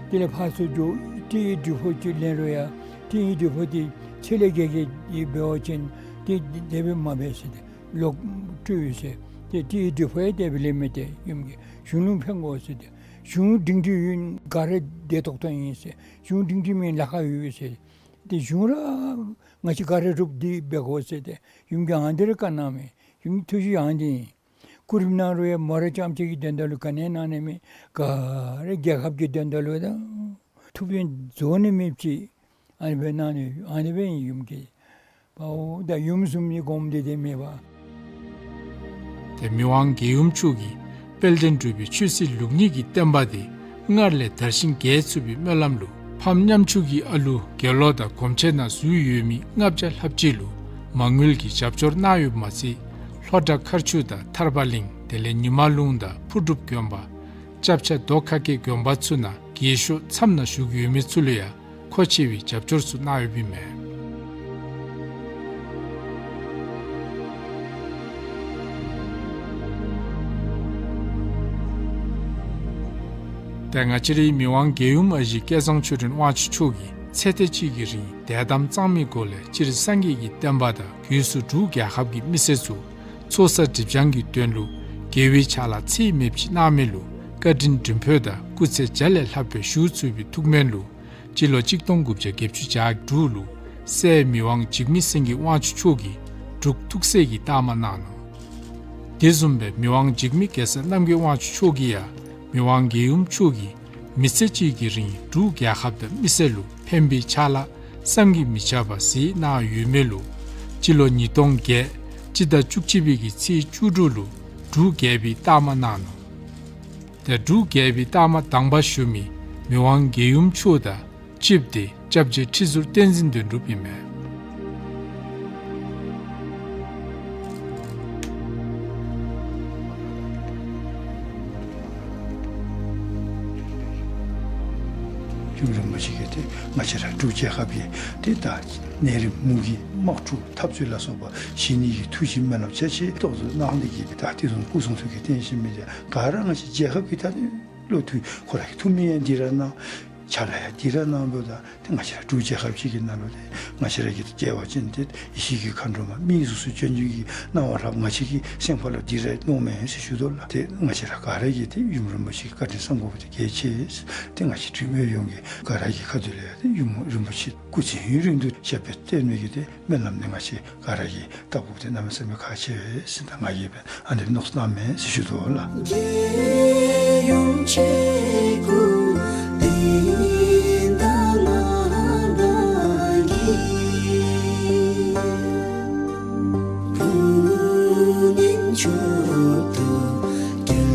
དེ་ལས་ཕར་ཚུར་འགྱོ་ཏི་ཡི་དྲིལ་ཕུག་ཅིག་ལེན་རུང་ཡང་ཏི་ཡི་དྲིལ་ཕུག་དེ་ཚད་ལས་བརྒལ་བརྒལ་འབད་བ་ཅིན་དེ་དེ་སྦེ་མ་འབད་ཟེར། ལོག་སྤྲོད་ཡི་ཟེར། ཏེ་ཏི་ཡི་དྲིལ་ཕུག་ཡང་དེ་སྦེ་ལེན་མི་སྟེར། ཡུམ་གྱིས་གཞུང་ལུ་ཕན་དགོ་ཟེར་ཏེ། གཞུང་སྒྲིང་སྒྲིང་ཡོད་ག་ར་བདེ་ཏོག་ཏོ་ཨིན་ཟེར། གཞུང་སྒྲིང་སྒྲིང་མེད་ལཱ་ཁག་ཡོད་ཟེར། ཏེ་གཞུང་ར་ང་བཅས་ག་ར་རུབ་སྟེ་འབད་དགོ་ཟེར་ཏེ་ཡུམ་གྱིས་ཨ་ནི་སྦེ་ར་བཀའ་གནངམ་མས། ཡུམ་གྱི་ཐུགས་བཞེད་ཨ་ནི་ཨིན། སྐུ་རིམ་གནང་རུང་ཡང་མོ་ར་རྐྱངམ་གཅིག་གི་དོན་དག་ལུ་ག་ནི་ཡང་གནང་ནི་མེད། ག་ར་རྒྱལ་ཁབ་ཀྱི་དོན་དག་ལུ་དང་ཐུབ་བསྟན་རྫོགས་ནི་མེདཔ་ཅིག་ཨ་ནི་སྦེ་གནང་ནི་ཨ་ནི་སྦེ་ཨིན། ཡུམ་གྱི་དཔའ་བོ་དང་ཡུམ་བཟུམ་གྱི་སྒོམ་སྡེ་དེ་མེད་པ། ཏེ་མི་དབང་རྒྱལ་ཡུམ་མཆོག་གིས་དཔལ་ལྡན་འབྲུག་པའི་ཆོས་སྲིད་ལུགས་གཉིས་ཀྱི་བསྟན་པ་དེ་སྔར་ལས་དར་ཞིང་རྒྱས་ཚུགས་པའི་སྨོན་ལམ་ལུ་ཕམ་ཉམ་ཆུང་གི་ཨ་ལུ་དགེ་སློང་དང་སྒོམ་ཆེན་ནང་ཞུགས་ཡོད་མི་ལྔ་བརྒྱ་ལྷགཔ་ཅིག་ལུ་མ་དངུལ་གྱི་རྒྱབ་སྐྱོར་གནང་ཡོདཔ་མ་ཚད་ལྷོ་བྲག་མཁར་ཆུ་དང་ཐར་པ་གླིང་དེ་ལས་ཉི་མ་ལུང་དང་ཕུར་སྒྲུབ་དགོན་པ་སྐྱབས་ཆ་རྡོ་ཁ་སྐད་དགོན་པ་ཚུ་ནང་རྒས་ཤོས་མཚམས་ནང་བཞུགས་ཡོད་མི་ཚུ་ལུ་ཡང་མཁོ་ཆེ་བའི་རྒྱབ་སྐྱོར་ཚུ་གནང་ཡོདཔ་ཨིན་མས། ཏེ་ང་བཅས་རའི་མི་དབང་རྒྱལ་ཡུམ་ཨ་ཞེ་སྐལ་བཟང་ཆོས་སྒྲོན་དབང་ཕྱུག་མཆོག་གིས་ཚེ་ཏེ་ཅིག་གི་རིང་དད་དམ་གཙང་མའི་སྒོ་ལས་སྤྱིར་སངས་རྒྱས་ཀྱི་བསྟན་པ་དང་སྒོས་སུ་འབྲུག་རྒྱལ་ཁབ་ཀྱི་མི་སེར་ཚུ་ཚོགས་བསགས་སྒྲིབ་སྦྱང་གི་དོན་ལུ་དགེ་བའི་ཕྱག་ལཱ་ཚེགས་མེདཔ་ཅིག་གནང་མི་ལུ་བཀའ་དྲིན་དྲིན་ཕོག་དང་སྐུ་ཚེ་བརྒྱ་ལས་ལྷགཔ་སྦེ་བཞུགས་ཚུགས་པའི་ཐུགས་སྨོན་ལུ་སྤྱི་ལོ་གཅིག་སྟོང་དགུ་བརྒྱ་བརྒྱད་ཅུ་གྱ་དྲུག་ལུ་སྲས་མི་དབང་འཇིགས་མེད་སེང་གེ་དབང་ཕྱུག་མཆོག་གིས་འབྲུག་ཐུགས་སྲས་ཀྱི་རྟགས་མ་གནང་ནུག། དེ་བཟུམ་སྦེ་མི་དབང་འཇིགས་མེད་གེ་སར་རྣམ་རྒྱལ་དབང་ཕྱུག་མཆོག་གིས་ཡང་མི་དབང་རྒྱལ་ཡུམ་མཆོག་གིས་མི་ཚེ་གཅིག་གི་རིང་འབྲུག་རྒྱལ་ཁབ་དང་མི་སེར་ལུ་ཕན་པའི་ཕྱག་ལཱ་བསམ་གྱིས་མི་ཁྱབ་པ་གཟིགས་གནང་ཡོད་མི་ལུ་སྤྱི་ལོ་ཉིས་སྟོང་བརྒྱད་སྤྱི་ཟླ་བཅུ་གཅིག་པའི་གི་ཚེས་བཅུ་དྲུག་ལུ་འབྲུག་རྒྱལ་པོའི་རྟགས་མ་གནང་ནུག། ཏེ་འབྲུག་རྒྱལ་པོའི་རྟགས་མ་དང་པ་ཞུ་མི་མི་དབང་རྒྱལ་ཡུམ་མཆོག་དང་གཅིགཔ་དེ་སྐྱབས་རྗེ་ཁྲི་ཟུར་བསྟན་འཛིན་དོན་གྲུབ་ཨིན་མས། ཡུམ་རིན་པོ་ཆེ་གིས་ཏེ་ང་བཅས་ར་འབྲུག་རྒྱལ་ཁབ་ཀྱི་ཏེ་ད་ནད་རིམས་མུ་གེ་དམག་འཁྲུག་འཐབ་རྩོད་ལ་སོགས་པ་ཞི་ནི་གི་ཐུགས་ཀྱི་སྨོན་ལམ་རྒྱ་ཆེ་ཏོག་ཏོ་གནང་ནི་གི་ད་དེ་བཟུམ་སྐུ་གསུང་ཐུགས་ཀྱི་རྟེན་བཞེངས་མི་དེ་ག་ར་ང་བཅས་རྒྱལ་ཁབ་ཀྱི་ད་ནི་ བློ་མཐུན་ཁོ་ར་གི་ཐུགས་སྨོན་ཡང་འདི་ར་གནང་། ཕྱག་ལཱ་ཡང་འདི་ར་གནང་འབདཝ་ད་ཏེ་ང་བཅས་ར་འབྲུག་རྒྱལ་ཁབ་ཅིག་གི་ནང་ལུ་ཏེ་ང་བཅས་ར་གི་རྒྱལ་བ་ཅན་ཏེ་ཡེ་ཤེས་ཀྱི་མཁའ་འགྲོ་མ་མིའི་གཟུགས་སུ་སྤྱན་དྲངས་ཀྱི་གནང་བ་རབ་ང་བཅས་ཀྱི་སེམས་ཁ་ལུ་འདི་ར་གནང་མས་ཟེར་ཞུ་དོ་ལགས། ཏེ་ང་བཅས་ར་ག་ར་གིས་ཏེ་ཡུམ་རིན་པོ་ཆེ་གི་བཀའ་དྲིན་བསམ་དགོཔ་འདི་གལ་ཆེ། ཏེ་ང་བཅས་འབྲུག་མི་ཡོངས་ཀྱིས་ག་ར་གི་ཁ་ཐུག་ལས་ཏེ་ཡུམ་རིན་པོ་ཆེ་སྐུ་ཚེ་ཡུན་རིང་དུ་ཞབས་པད་བརྟན་མི་གི་ཏེ་སྨོན་ལམ་ནི་ང་བཅས་ག་ར་གིས་བཏབ་དགོཔ་འདི་གནམ་མེད་ས་མེད་ཁག་ཆེ་བས་ཟེར་ད་ང་གིས་འབད་ཨ་ནི་མནོ་བསམ་བཏངམ་མས་ཟེར་ཞུ་དོ་ལགས། རྒྱལ་ཡུམ་ཆེ་སྐུ་དེ་ད་ང་ར་གི་བུ་ངན་མཆོག་ཏུ་རྒྱལ་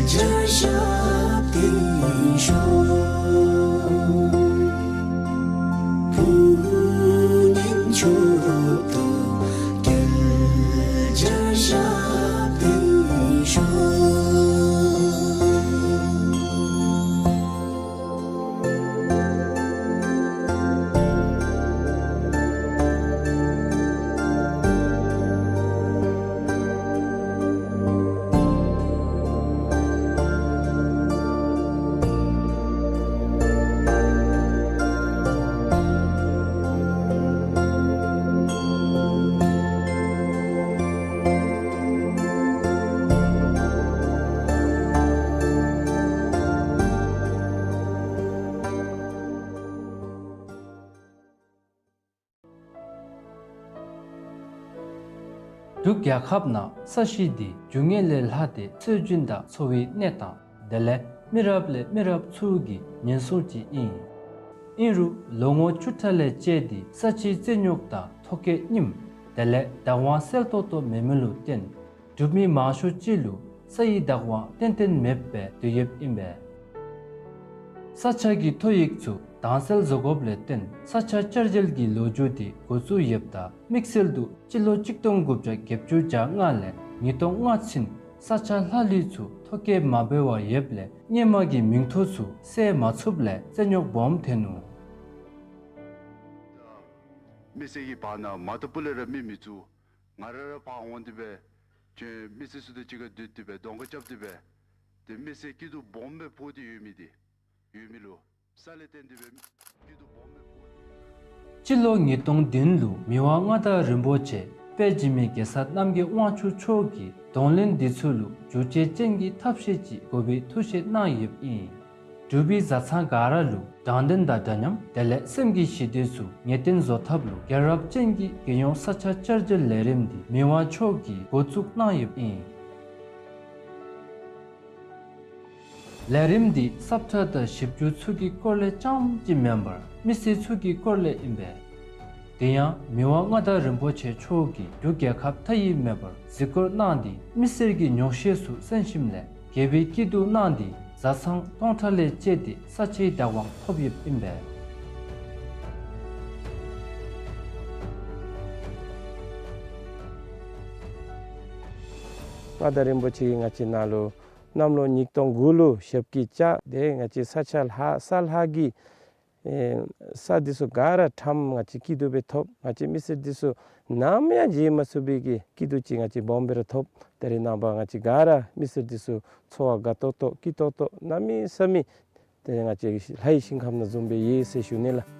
བྱར་ཞབས་བརྟན་ཤོག། བུ་ངན་མཆོག་ཏུ་རྒྱལ་བྱར་ཞབས་བརྟན་ཤོག། འབྲུག་རྒྱལ་ཁབ་ནང་ས་གཞི་འདི་རྒྱུ་དངོས་ལས་ལྷག་སྟེ་སྲོལ་རྒྱུན་དང་འཚོ་བའི་གནས་སྟངས་དེ་ལས་མི་རབས་ལས་མི་རབས་ཚུ་གི་ཉེན་སྲུང་ཅིག་ཨིན། ཨིན་རུང་ལོ་ངོ་བཅུ་ཕྲག་ལས་བཅད་དེ་ས་ཆའི་རྩིས་རྙོག་དང་ཐོ་བཀོད་རྙིངམ་དེ་ལས་བདག་དབང་གསལ་ཏོག་ཏོ་མེད་མི་ལུ་བརྟེན་འབྲུག་མི་མང་ཤོས་ཅིག་ལུ་ས་ཡི་བདག་དབང་ཏན་ཏན་མེདཔ་སྦེ་སྡོད་ཡོདཔ་ཨིན་པས། ས་ཆ་གི་ཐོ་ཡིག་ཚུ་དྭངས་གསལ་བཟོ་དགོཔ་ལས་བརྟེན་ས་ཆ་བསྐྱར་བཅོས་ཀྱི་ལོ་རྒྱུས་འདི་འགོ་བཙུགས་ཡོདཔ་ད་དམིགས་བསལ་དུ་སྤྱི་ལོ་གཅིག་སྟོང་དགུ་བརྒྱ་བརྒྱད་ཅུ་གྱ་ལྔ་ལས་ཉིས་སྟོང་ལྔ་ཚུན་ས་ཆ་ལྷག་ལུས་ཚུ་ཐོ་བཀོད་མ་འབད་བར་ཡོདཔ་ལས་སྔོན་མ་གི་མིང་ཐོ་ཚུ་གསལ་མ་ཚུགསཔ་ལས་རྩིས་རྙོག་སྦོམ་ཐོན་ནུག། མི་སེར་གྱི་བར་ན་མ་ཏོ་སྤུ་ལས་ར་མི་མི་བཙུགས། ང་ར་ར་ཕར་འོང་སྟེ་སྦེ་ཁྱོད་མི་སེར་ཚུ་དང་གཅིག་ཁར་སྡོད་དེ་སྦེ་གདོང་ཁ་རྐྱབ་སྟེ་སྦེ་ཏེ་མི་སེར་སྐྱིད་སྡུག་སྦོམ་སྦེ་ཕོག་སྟེ་ཡོད་མི་འདི་ཡོད་མི་ལུ་ས་ལས་བརྟེན་ཏེ་སྦེ་སྐྱིད་སྡུག་སྦོམ་སྦེ་ཕོག་སྟེ་ཡོད། སྤྱི་ལོ་ཉིས་སྟོང་བདུན་ལུ་མི་དབང་མངའ་བདག་རིན་པོ་ཆེ་དཔལ་འཇིགས་མེད་གེ་སར་རྣམ་རྒྱལ་དབང་ཕྱུག་མཆོག་གིས་གདོང་ལེན་འདི་ཚུ་ལུ་བསྒྱུར་བཅོས་ཅན་གྱི་ཐབས་ཤེས་ཅིག་དགོ་པའི་ཐུགས་བཞེད་གནང་ཡོདཔ་ཨིན། འབྲུག་པའི་བཟའ་ཚང་ག་ར་ལུ་དྲང་བདེན་དང་འདྲ་མཉམ་དེ་ལས་སེམས་ཀྱི་ཞི་བདེ་ཚུ་ངེས་གཏན་བཟོ་ཐབས་ལུ་རྒྱལ་རབས་ཅན་གྱི་རྒྱལ་ཡོངས་ས་ཆ་བསྐྱར་བཅོས་ལས་རིམ་འདི་མི་དབང་མཆོག་གིས་འགོ་བཙུགས་གནང་ཡོདཔ་ཨིན། ལས་རིམ་འདི་ས་ཁྲ་དང་ཞིབ་འཇུག་ཚུ་གི་སྐོར་ལས་རྐྱངམ་གཅིག་མེན་པར་མི་སེར་ཚུ་གི་སྐོར་ལས་ཨིན་པས། དེ་ཡང་མི་དབང་མངའ་བདག་རིན་པོ་ཆེ་མཆོག་གིས་འབྲུག་རྒྱལ་ཁབ་མཐའ་དབུས་མེད་པར་གཟིགས་སྐོར་གནང་སྟེ་མི་སེར་གྱི་ཉོགས་བཤད་ཚུ་གསན་ཞིནམ་ལས་དགེ་བའི་སྐྱིད་སྡུག་གནང་སྟེ་བཟའ་ཚང་སྟོང་ཕྲག་ལས་བཅད་དེ་ས་ཆའི་བདག་དབང་ཐོབ་ཡོདཔ་ཨིན་པས། མངའ་བདག་རིན་པོ་ཆེ་གིས་ང་བཅས་ནང་ལུ་གནམ་ལོ་ཉིས་སྟོང་དགུ་ལུ་ཞབས་ཀྱིས་བཅགས་ཏེ་ང་བཅས་ས་ཆ་ལྷག་ས་ལྷག་གི་ཨེ་ས་འདི་ཚུ་ག་ར་ཁྲམ་ང་བཅས་སྐྱིད་སྡུག་སྦེ་ཐོབ། ང་བཅས་མི་སེར་འདི་ཚུ་ནམ་ཡང་བརྗེད་མ་ཚུགས་པའི་གི་སྐྱིད་སྡུག་ཅིག་ང་བཅས་སྦོམ་སྦེ་ར་ཐོབ། ད་རེས་ནངས་པ་ང་བཅས་ག་ར་མི་སེར་འདི་ཚུ་འཚོ་བ་དགའ་ཏོག་ཏོ་སྐྱིད་ཏོག་ཏོ་གནམ་མེད་ས་མེད་ཏེ་ང་བཅས་ལྷའི་ཞིང་ཁམས་ནང་བཟུམ་སྦེ་ཡོད་ཟེར་ཞུ་ནི་ལགས།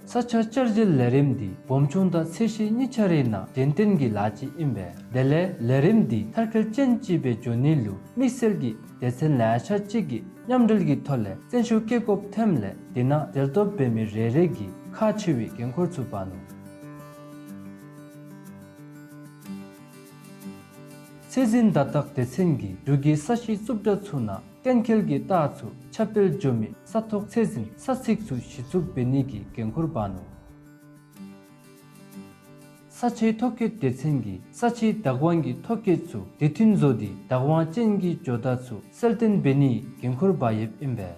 ས་ཆ་བསྐྱར་བཅོས་ལས་རིམ་འདི་སྦོམ་ཆུང་དང་ཚད་གཞི་གཉིས་ཆ་རའི་ནང་དྲན་རྟེན་གྱི་ལཱ་ཅིག་ཨིན་པས། དེ་ལས་ལས་རིམ་འདི་མཐར་འཁྱོལ་ཅན་ཅིག་སྦེ་འགྱོ་ནི་ལུ་དམིགས་བསལ་གྱི་སྡེ་ཚན་ལེ་ཤ་ཅིག་གིས་མཉམ་འབྲེལ་གྱི་ཐོག་ལས་བརྩོན་ཤུགས་བསྐྱེད་དགོཔ་ཐོནམ་ལས་དེ་ནང་གྲལ་གཏོགས་འབད་མི་རེ་རེ་གིས་ཁག་ཆེ་བའི་འགན་ཁུར་ཚུ་འབག་ནུག། ཚད་འཛིན་བརྡ་རྟགས་སྡེ་ཚན་གྱིས་འབྲུག་གི་ས་གཞི་རྩུབ་དྲགས་ཚུ་ནང་གཏན་འཁེལ་གྱི་རྟགས་ཚུ་ཁྱབ་སྤེལ་འགྱོ་མི་ས་ཐོག་ཚད་འཛིན་ས་ཚིགས་ཚུ་གཞི་བཙུགས་འབད་ནི་གི་འགན་ཁུར་འབག་ནུག། ས་ཆའི་ཐོ་བཀོད་སྡེ་ཚན་གྱིས་ས་ཆའི་བདག་དབང་གི་ཐོ་བཀོད་ཚུ་དུས་མཐུན་བཟོ་སྟེ་བདག་དབང་ཅན་གྱི་ཇོ་བདག་ཚུ་གསལ་སྟོན་འབད་ནིའི་འགན་ཁུར་འབག་ཡོདཔ་ཨིན་པས།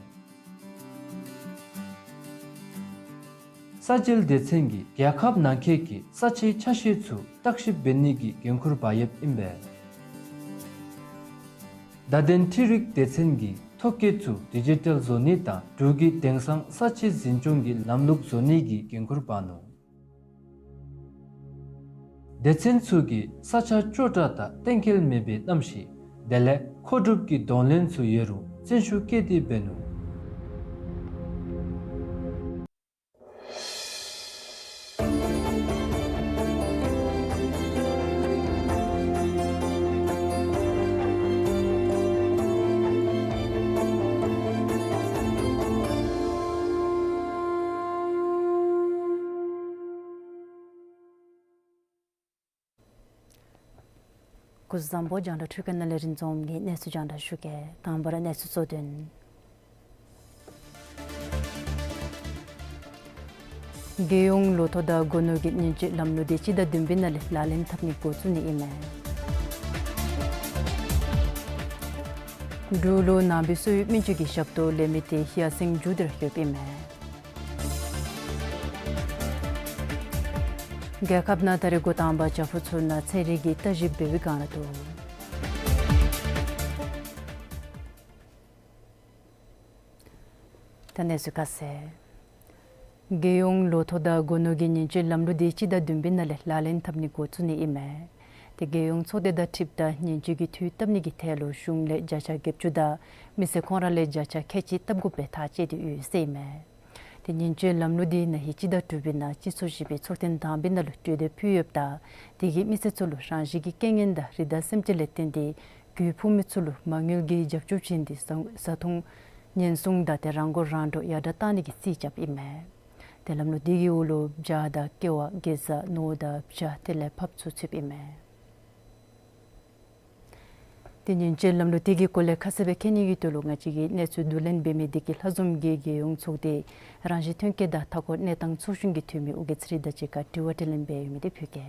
ས་འཇལ་སྡེ་ཚན་གྱིས་རྒྱལ་ཁབ་ནང་འཁོད་ཀྱི་ས་ཆའི་ཆ་ཤས་ཚུ་བརྟག་ཞིབ་འབད་ནི་གི་འགན་ཁུར་འབག་ཡོདཔ་ཨིན་པས། བརྡ་དོན་འཕྲུལ་རིག་སྡེ་ཚན་གྱིས་ཐོ་བཀོད་ཚུ་ཌི་ཇི་ཊལ་བཟོ་ནི་དང་འབྲུག་གི་དེང་སང་ས་ཆའི་འཛིན་སྐྱོང་གི་ལམ་ལུགས་བཟོ་ནི་གི་འགན་ཁུར་འབག་ནུག། སྡེ་ཚན་ཚུ་གིས་ས་ཆ་སྐྱོ་དྲགས་དང་གཏན་འཁེལ་མེད་པའི་གནམ་གཤིས་ དེ་ལས་མཁོ་སྒྲུབ་ཀྱི་གདོང་ལེན་ཚུ་ཡོད་རུང་བརྩོན་ཤུགས་བསྐྱེད་དེ་འབད་ནུག། སྐུ་གཟུགས་བཟང་པོ། རྒྱང་བསྒྲགས་འཕྲུལ་ཁང་ནང་ལས་རིན་འཛོམས་ཀྱིས་གནས་ཚུལ་རྒྱང་བསྒྲགས་ཞུ་གེ། དང་པ་ར་གནས་ཚུལ་གཙོ་དོན། རྒྱལ་ཡོངས་ལོ་ཐོག་དང་སྒོ་ནོར་གྱི་ཉེན་བཅོལ་ལམ་ལུགས་དེ་སྤྱི་ཟླ་བདུན་པའི་ནང་ལས་ལག་ལེན་འཐབ་ནི་འགོ་བཙུགས་ནི་ཨིན་མས། འབྲུག་ལུ་ནང་པའི་སོ་ཡོད་སྨན་བཅོས་ཀྱི་ཞབས་ཏོག་ལེན་མི་དེ་ཡར་སེང་མཇུག་བསྡུ་ར་ལྷོདཔ་ཨིན་མས། རྒྱལ་ཁབ་ནང་ད་རེས་འགོ་དང་པ་བྱག་ཕུག་ཚུ་ནང་ཚན་རིག་གི་བརྟག་ཞིབ་འབད་བའི་བསྒང་ར་འདུག། ད་གནས་ཚུལ་ཁ་གསལ། རྒྱལ་ཡོངས་ལོ་ཐོག་དང་སྒོ་ནོར་གྱི་ཉེན་བཅོལ་ལམ་ལུགས་དེ་སྤྱི་ཟླ་བདུན་པའི་ནང་ལས་ལག་ལེན་འཐབ་ནི་འགོ་བཙུགས་ནི་ཨིན་མས། དེ་རྒྱལ་ཡོངས་ཚོགས་སྡེ་དང་འཁྲིལཝ་ད་ཉེན་བཅོལ་གྱི་འཐུས་བཏབ་ནི་གི་ཐད་ལུ་གཞུང་ལས་བརྒྱ་ཆ་བརྒྱད་ཅུ་དང་མི་སེར་ཁོང་ར་ལས་བརྒྱ་ཆ་ཁལ་གཅིག་བཏབ་དགོ་པའི་ཐག་བཅད་དེ་ཡོད་ཟེར་ཨིན་མས། དེ་ཉེན་བཅོལ་ལམ་ལུགས་དེ་ན་ཧིང་སྤྱི་ཟླ་དྲུག་པའི་ནང་སྤྱི་ཚོགས་བཞི་པའི་ཚོགས་ཐེངས་དང་པའི་ནང་ལུ་གྲོས་འདེབས་ཕུལ་ཡོདཔ་ད་དེ་གིས་མི་སེར་ཚུ་ལུ་རང་བཞིན་གྱི་རྐྱེན་ངན་དང་རི་དྭགས་སེམས་ཅན་ལས་བརྟེན་ཏེ་རྒུད་ཕོག་མི་ཚུ་ལུ་མ་དངུལ་གྱི་རྒྱབ་སྐྱོར་བྱིན་ཏེ་བཟའ་བཟའ་འཐུང་ཉེན་སྲུང་དང་དེ་རང་མགོ་རང་འདྲོངས་ཡར་དྲག་བཏང་ནི་གི་རྩིས་རྐྱབ་ཨིན་མས། དེ་ལམ་ལུགས་དེ་གི་འོག་ལུ་བྱ་དང་ཀེ་བ་གེ་ཛ་ནོར་དང་བྱ་དེ་ལས་ཕགཔ་ཚུ་ཚུདཔ་ཨིན་མས། དེ་ཉེན་བཅོལ་ལམ་ལུགས་དེ་གི་སྐོར་ལས་ཁ་གསལ་སྦེ་མཁྱེན་ནི་གི་དོན་ལུ་ང་བཅས་ཀྱི་གནས་ཚུལ་བསྡུ་ལེན་འབད་མི་དེ་གིས་ལྷ་འཛོམས་ཀྱིས་རྒྱལ་ཡོངས་ཚོགས་སྡེ་རང་བཞིན་ཐོན་སྐྱེད་དང་མཐའ་འཁོར་གནས་སྟངས་ཚོགས་ཆུང་གི་འཐུས་མི་ཨོ་རྒྱན་ཚེ་རིང་དང་གཅིག་ཁར་དྲི་བ་དྲིས་ལན་འབད་ཡོད་མི་དེ་ཕུལ་གེ།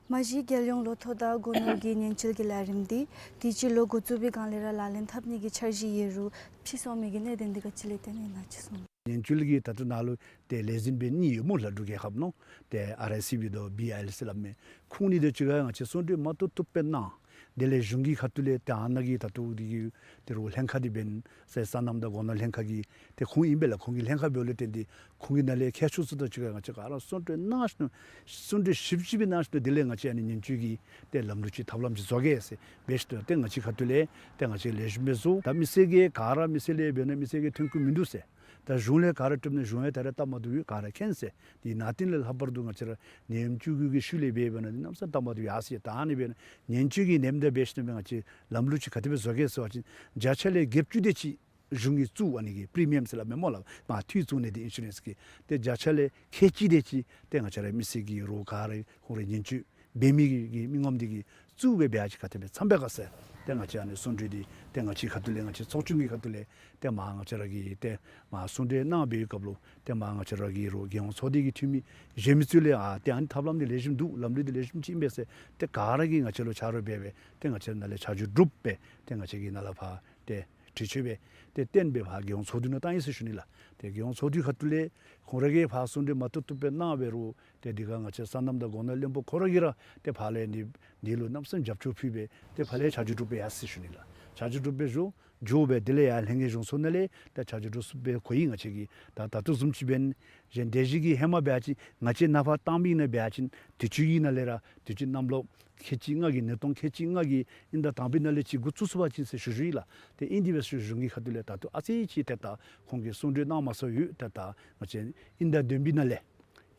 མ་གཞི་རྒྱལ་ཡོངས་ལོ་ཐོག་དང་སྒོ་ནོར་གྱི་ཉེན་བཅོལ་གྱི་ལས་རིམ་དེ་དུས་ཅི་ལོ་འགོ་བཙུགས་པའི་བསྒང་ལས་ར་ལག་ལེན་འཐབ་ནི་གི་འཆར་གཞི་ཡོད་རུང་ཕྱིས་སོང་མི་གི་གནད་དོན་དེ་ག་ཅི་ལས་བརྟེན་ཨིན་ན་ཅིག་གསུང་། ཉེན་བཅོལ་གྱི་ད་ལྟོ་ནཱ་ལུ་ཏེ་ལས་འཛིན་སྦེ་གཉིས་ཡོད་སྨོ་ལགས། འབྲུག་རྒྱལ་ཁབ་ནང་ཏེ་ཨར་ཨའི་སི་བི་དང་བི་ཨའི་ཨེལ་ཟེར་སླབ་མི་ཁོང་གཉིས་དེ་ཅིག་ཁར་ང་བཅས་གསུང་གྲོས་མ་བཏུབ་བཏུབ་སྦེ་གནང་། དེ་ལས་གཞུང་གི་ཁ་ཐུག་ལས་ཏེ་ཨ་ནཱ་གི་ད་ལྟོ་དེ་གི་ཏེ་རོགས་ལྷན་ཁག་དེ་འབདན་ཟེར་སོ་ནམ་དང་སྒོ་ནོར་ལྷན་ཁག་གི་ཏེ་ཁོང་ཨིན་པས་ལགས། ཁོང་གི་ལྷན་ཁག་འབདཝ་ལས་བརྟེན་ཏེ་ཁོང་གི་ནང་ལས་མཁས་མཆོག་ཚུ་དང་གཅིག་ཁར་ང་བཅས་ག་ར་གསུང་གྲོས་གནང་ཞིནམ་གསུང་གྲོས་ཞིབ་ཞིབ་སྦེ་གནང་ཞིནམ་དེ་ལས་ང་བཅས་ཨ་ནི་ཉེན་བཅོལ་གྱི་ཏེ་ལམ་ལུགས་ཅིག་ཐབས་ལམ་ཅིག་བཟོ་གེ་ཟེར་འབད་ཞིནམ་ཏེ་ང་བཅས་ཁ་ཐུག་ལས་ཏེ་ང་བཅས་ལེགས་ཤོམ་སྦེ་བཟོ། ད་མི་སེར་གྱིས་ག་ར་མི་སེར་ལས་འབད་ན་མི་སེར་གྱིས་ཐོན་ཁུངས་མིན་འདུག་ཟེར། ད་གཞུང་ལས་ག་ར་སྤྲོདཔ་ནི་གཞུང་ཡང་ད་རེས་སྟབས་མ་བདེཝ་ཡོད་ག་ར་མཁྱེན་ཟེར། དེ་ནང་རྟིང་ལས་ལྷག་པར་དུ་ང་བཅས་ར་ནད་ཡམས་བཅུ་དགུ་གི་ཤུལ་ལས་འབད་འབད་ན་འདི་གནམ་མེད་ས་མེད་སྟབས་མ་བདེཝ་ཡོད་ཟེར། ད་ཨ་ནི་འབད་ན་ཉེན་བཅོལ་གྱི་ལམ་དང་འབད་ཞིནམ་ང་བཅས་ལམ་ལུགས་ཅིག་ག་དེ་སྦེ་བཟོ་གེ་ཟེར་བ་ཅིན་བརྒྱ་ཆ་ལས་བརྒྱད་ཅུ་དེ་ཅིག་གཞུང་གིས་བཙུགས། ཨ་ནི་གི་པི་རི་མི་ཡམ་ཟེར་སླབ་མི་སྨོ་ལགས། མ་འཐུས་བཙུགས་ནི་དེ་ཨིན་ཤུ་རེནསི་གི་ཏེ་བརྒྱ་ཆ་ལས་ཁལ་གཅིག་དེ་ཅིག་ཏེ་ང་བཅས་ར་མི་སེར་གྱི་རོགས་ག་ར་ཁོང་རའི་ཉེན་བཅོལ་འབད་མི་གི་མི་ངོམ་དེ་གིས་བཙུགས་སྦེ་འབད་ཡ་ཅིག་ག་དེ་སྦེ་འཚམས་པས་ག་ཟེར། ཏེ་ང་བཅས་ཨ་ནི་གསུང་གྲོས་དེ་ཏེ་ང་བཅས་ཁ་ཐུག་ལས་ང་བཅས་ཚོགས་ཆུང་གི་ཁ་ཐུག་ལས་ཏེ་མར་ང་བཅས་ར་གི་ཏེ་མར་གསུང་གྲོས་གནང་བའི་སྐབས་ལུ་ཏེ་མར་ང་བཅས་ར་གི་རོགས་རྒྱལ་ཡོངས་ཚོགས་སྡེ་གི་འཐུས་མི་གཞན་མི་ཚུ་ལས་ཨ་ཏེ་ཨ་ནི་ཐབས་ལམ་འདི་ལེགས་ཤོམ་འདུག། ལམ་ལུགས་འདི་ལེགས་ཤོམ་ཅིག་ཨིན་པས་ཟེར་ཏེ་ག་ར་གིས་ང་བཅས་ལུ་ཆ་རོགས་འབད་སྦེ་ཏེ་ང་བཅས་ནང་ལས་ཆ་འཇོག་གྲུབ་སྦེ་ཏེ་ང་བཅས་ནང་ལས་ཕར་ཏེ་གྲོས་ཆོད་སྦེ་ཏེ་བཏོན་སྦེ་ཕར་རྒྱལ་ཡོངས་ཚོགས་འདུ་ནང་བཏང་ཡི་ཟེར་ཞུ་ནི་ལགས། ཏེ་རྒྱལ་ཡོངས་ཚོགས་འདུའི་ཁ་ཐུག་ལས་ཁོང་ར་གིས་ཕར་གསུང་གྲོས་མ་བཏུབ་བཏུབ་སྦེ་གནང་འབད་རུང་ཏེ་འདི་ཁར་ང་བཅས་སོ་ནམ་དང་སྒོ་ནོར་བློན་པོ་ཁོང་ར་གིས་ར་ཏེ་ཕར་ལས་འདི་འདི་ལུ་གནམ་མེད་ས་མེད་རྒྱབ་སྐྱོར་ཕུལ་སྦེ་ཏེ་ཕར་ལས་ཆ་འཇོག་གྲུབ་སྦེ་ཡར་སོ་ཡི་ཟེར་ཞུ་ནི་ལགས། ཆ་འཇོག་གྲུབ་སྦེ་འགྱོ་འགྱོ་སྦེ་དེ་ལས་ཡར་ལྷན་རྒྱས་གཞུང་ཚོགས་ནང་ལས་ད་ཆ་འཇོག་གྲུབ་སྦེ་གོ་ཡི། ང་བཅས་ཀྱིས་ད་ད་ལྟོ་བཟུམ་ཅིག་འབདན་གཞན་དེ་བཞིན་གྱི་ཧེ་མ་འབད་ཅི་ང་བཅས་ནཱ་ཕར་བཏང་མི་ནང་འབད་ཅིན་དུས་ཅི་གི་ནང་ལས་ར་དུས་ཅི་གནམ་ལོ་ཁལ་གཅིག་ལྔ་གི་ཉིས་སྟོང་ཁལ་གཅིག་ལྔ་གི་དབྱིན་ཟླ་དང་པའི་ནང་ལས་ཅིག་འགོ་བཙུགས་ཚུགས་པ་ཅིན་ཟེར་ཞུ་ཞུ་ཡི་ལགས། ཏེ་ཨིན་དེ་སྦེ་ཞུ་གཞུང་གི་ཁ་ཐུག་ལས་ད་ལྟོ་ཨ་ཙི་ཅིག་ཏེ་ད་ཁོང་གིས་གསུང་གྲོས་གནང་མ་ཚར་ཡོད། ད་ད་ང་བཅས་དབྱིན་ཟླ་བདུན་པའི་ནང་ལས་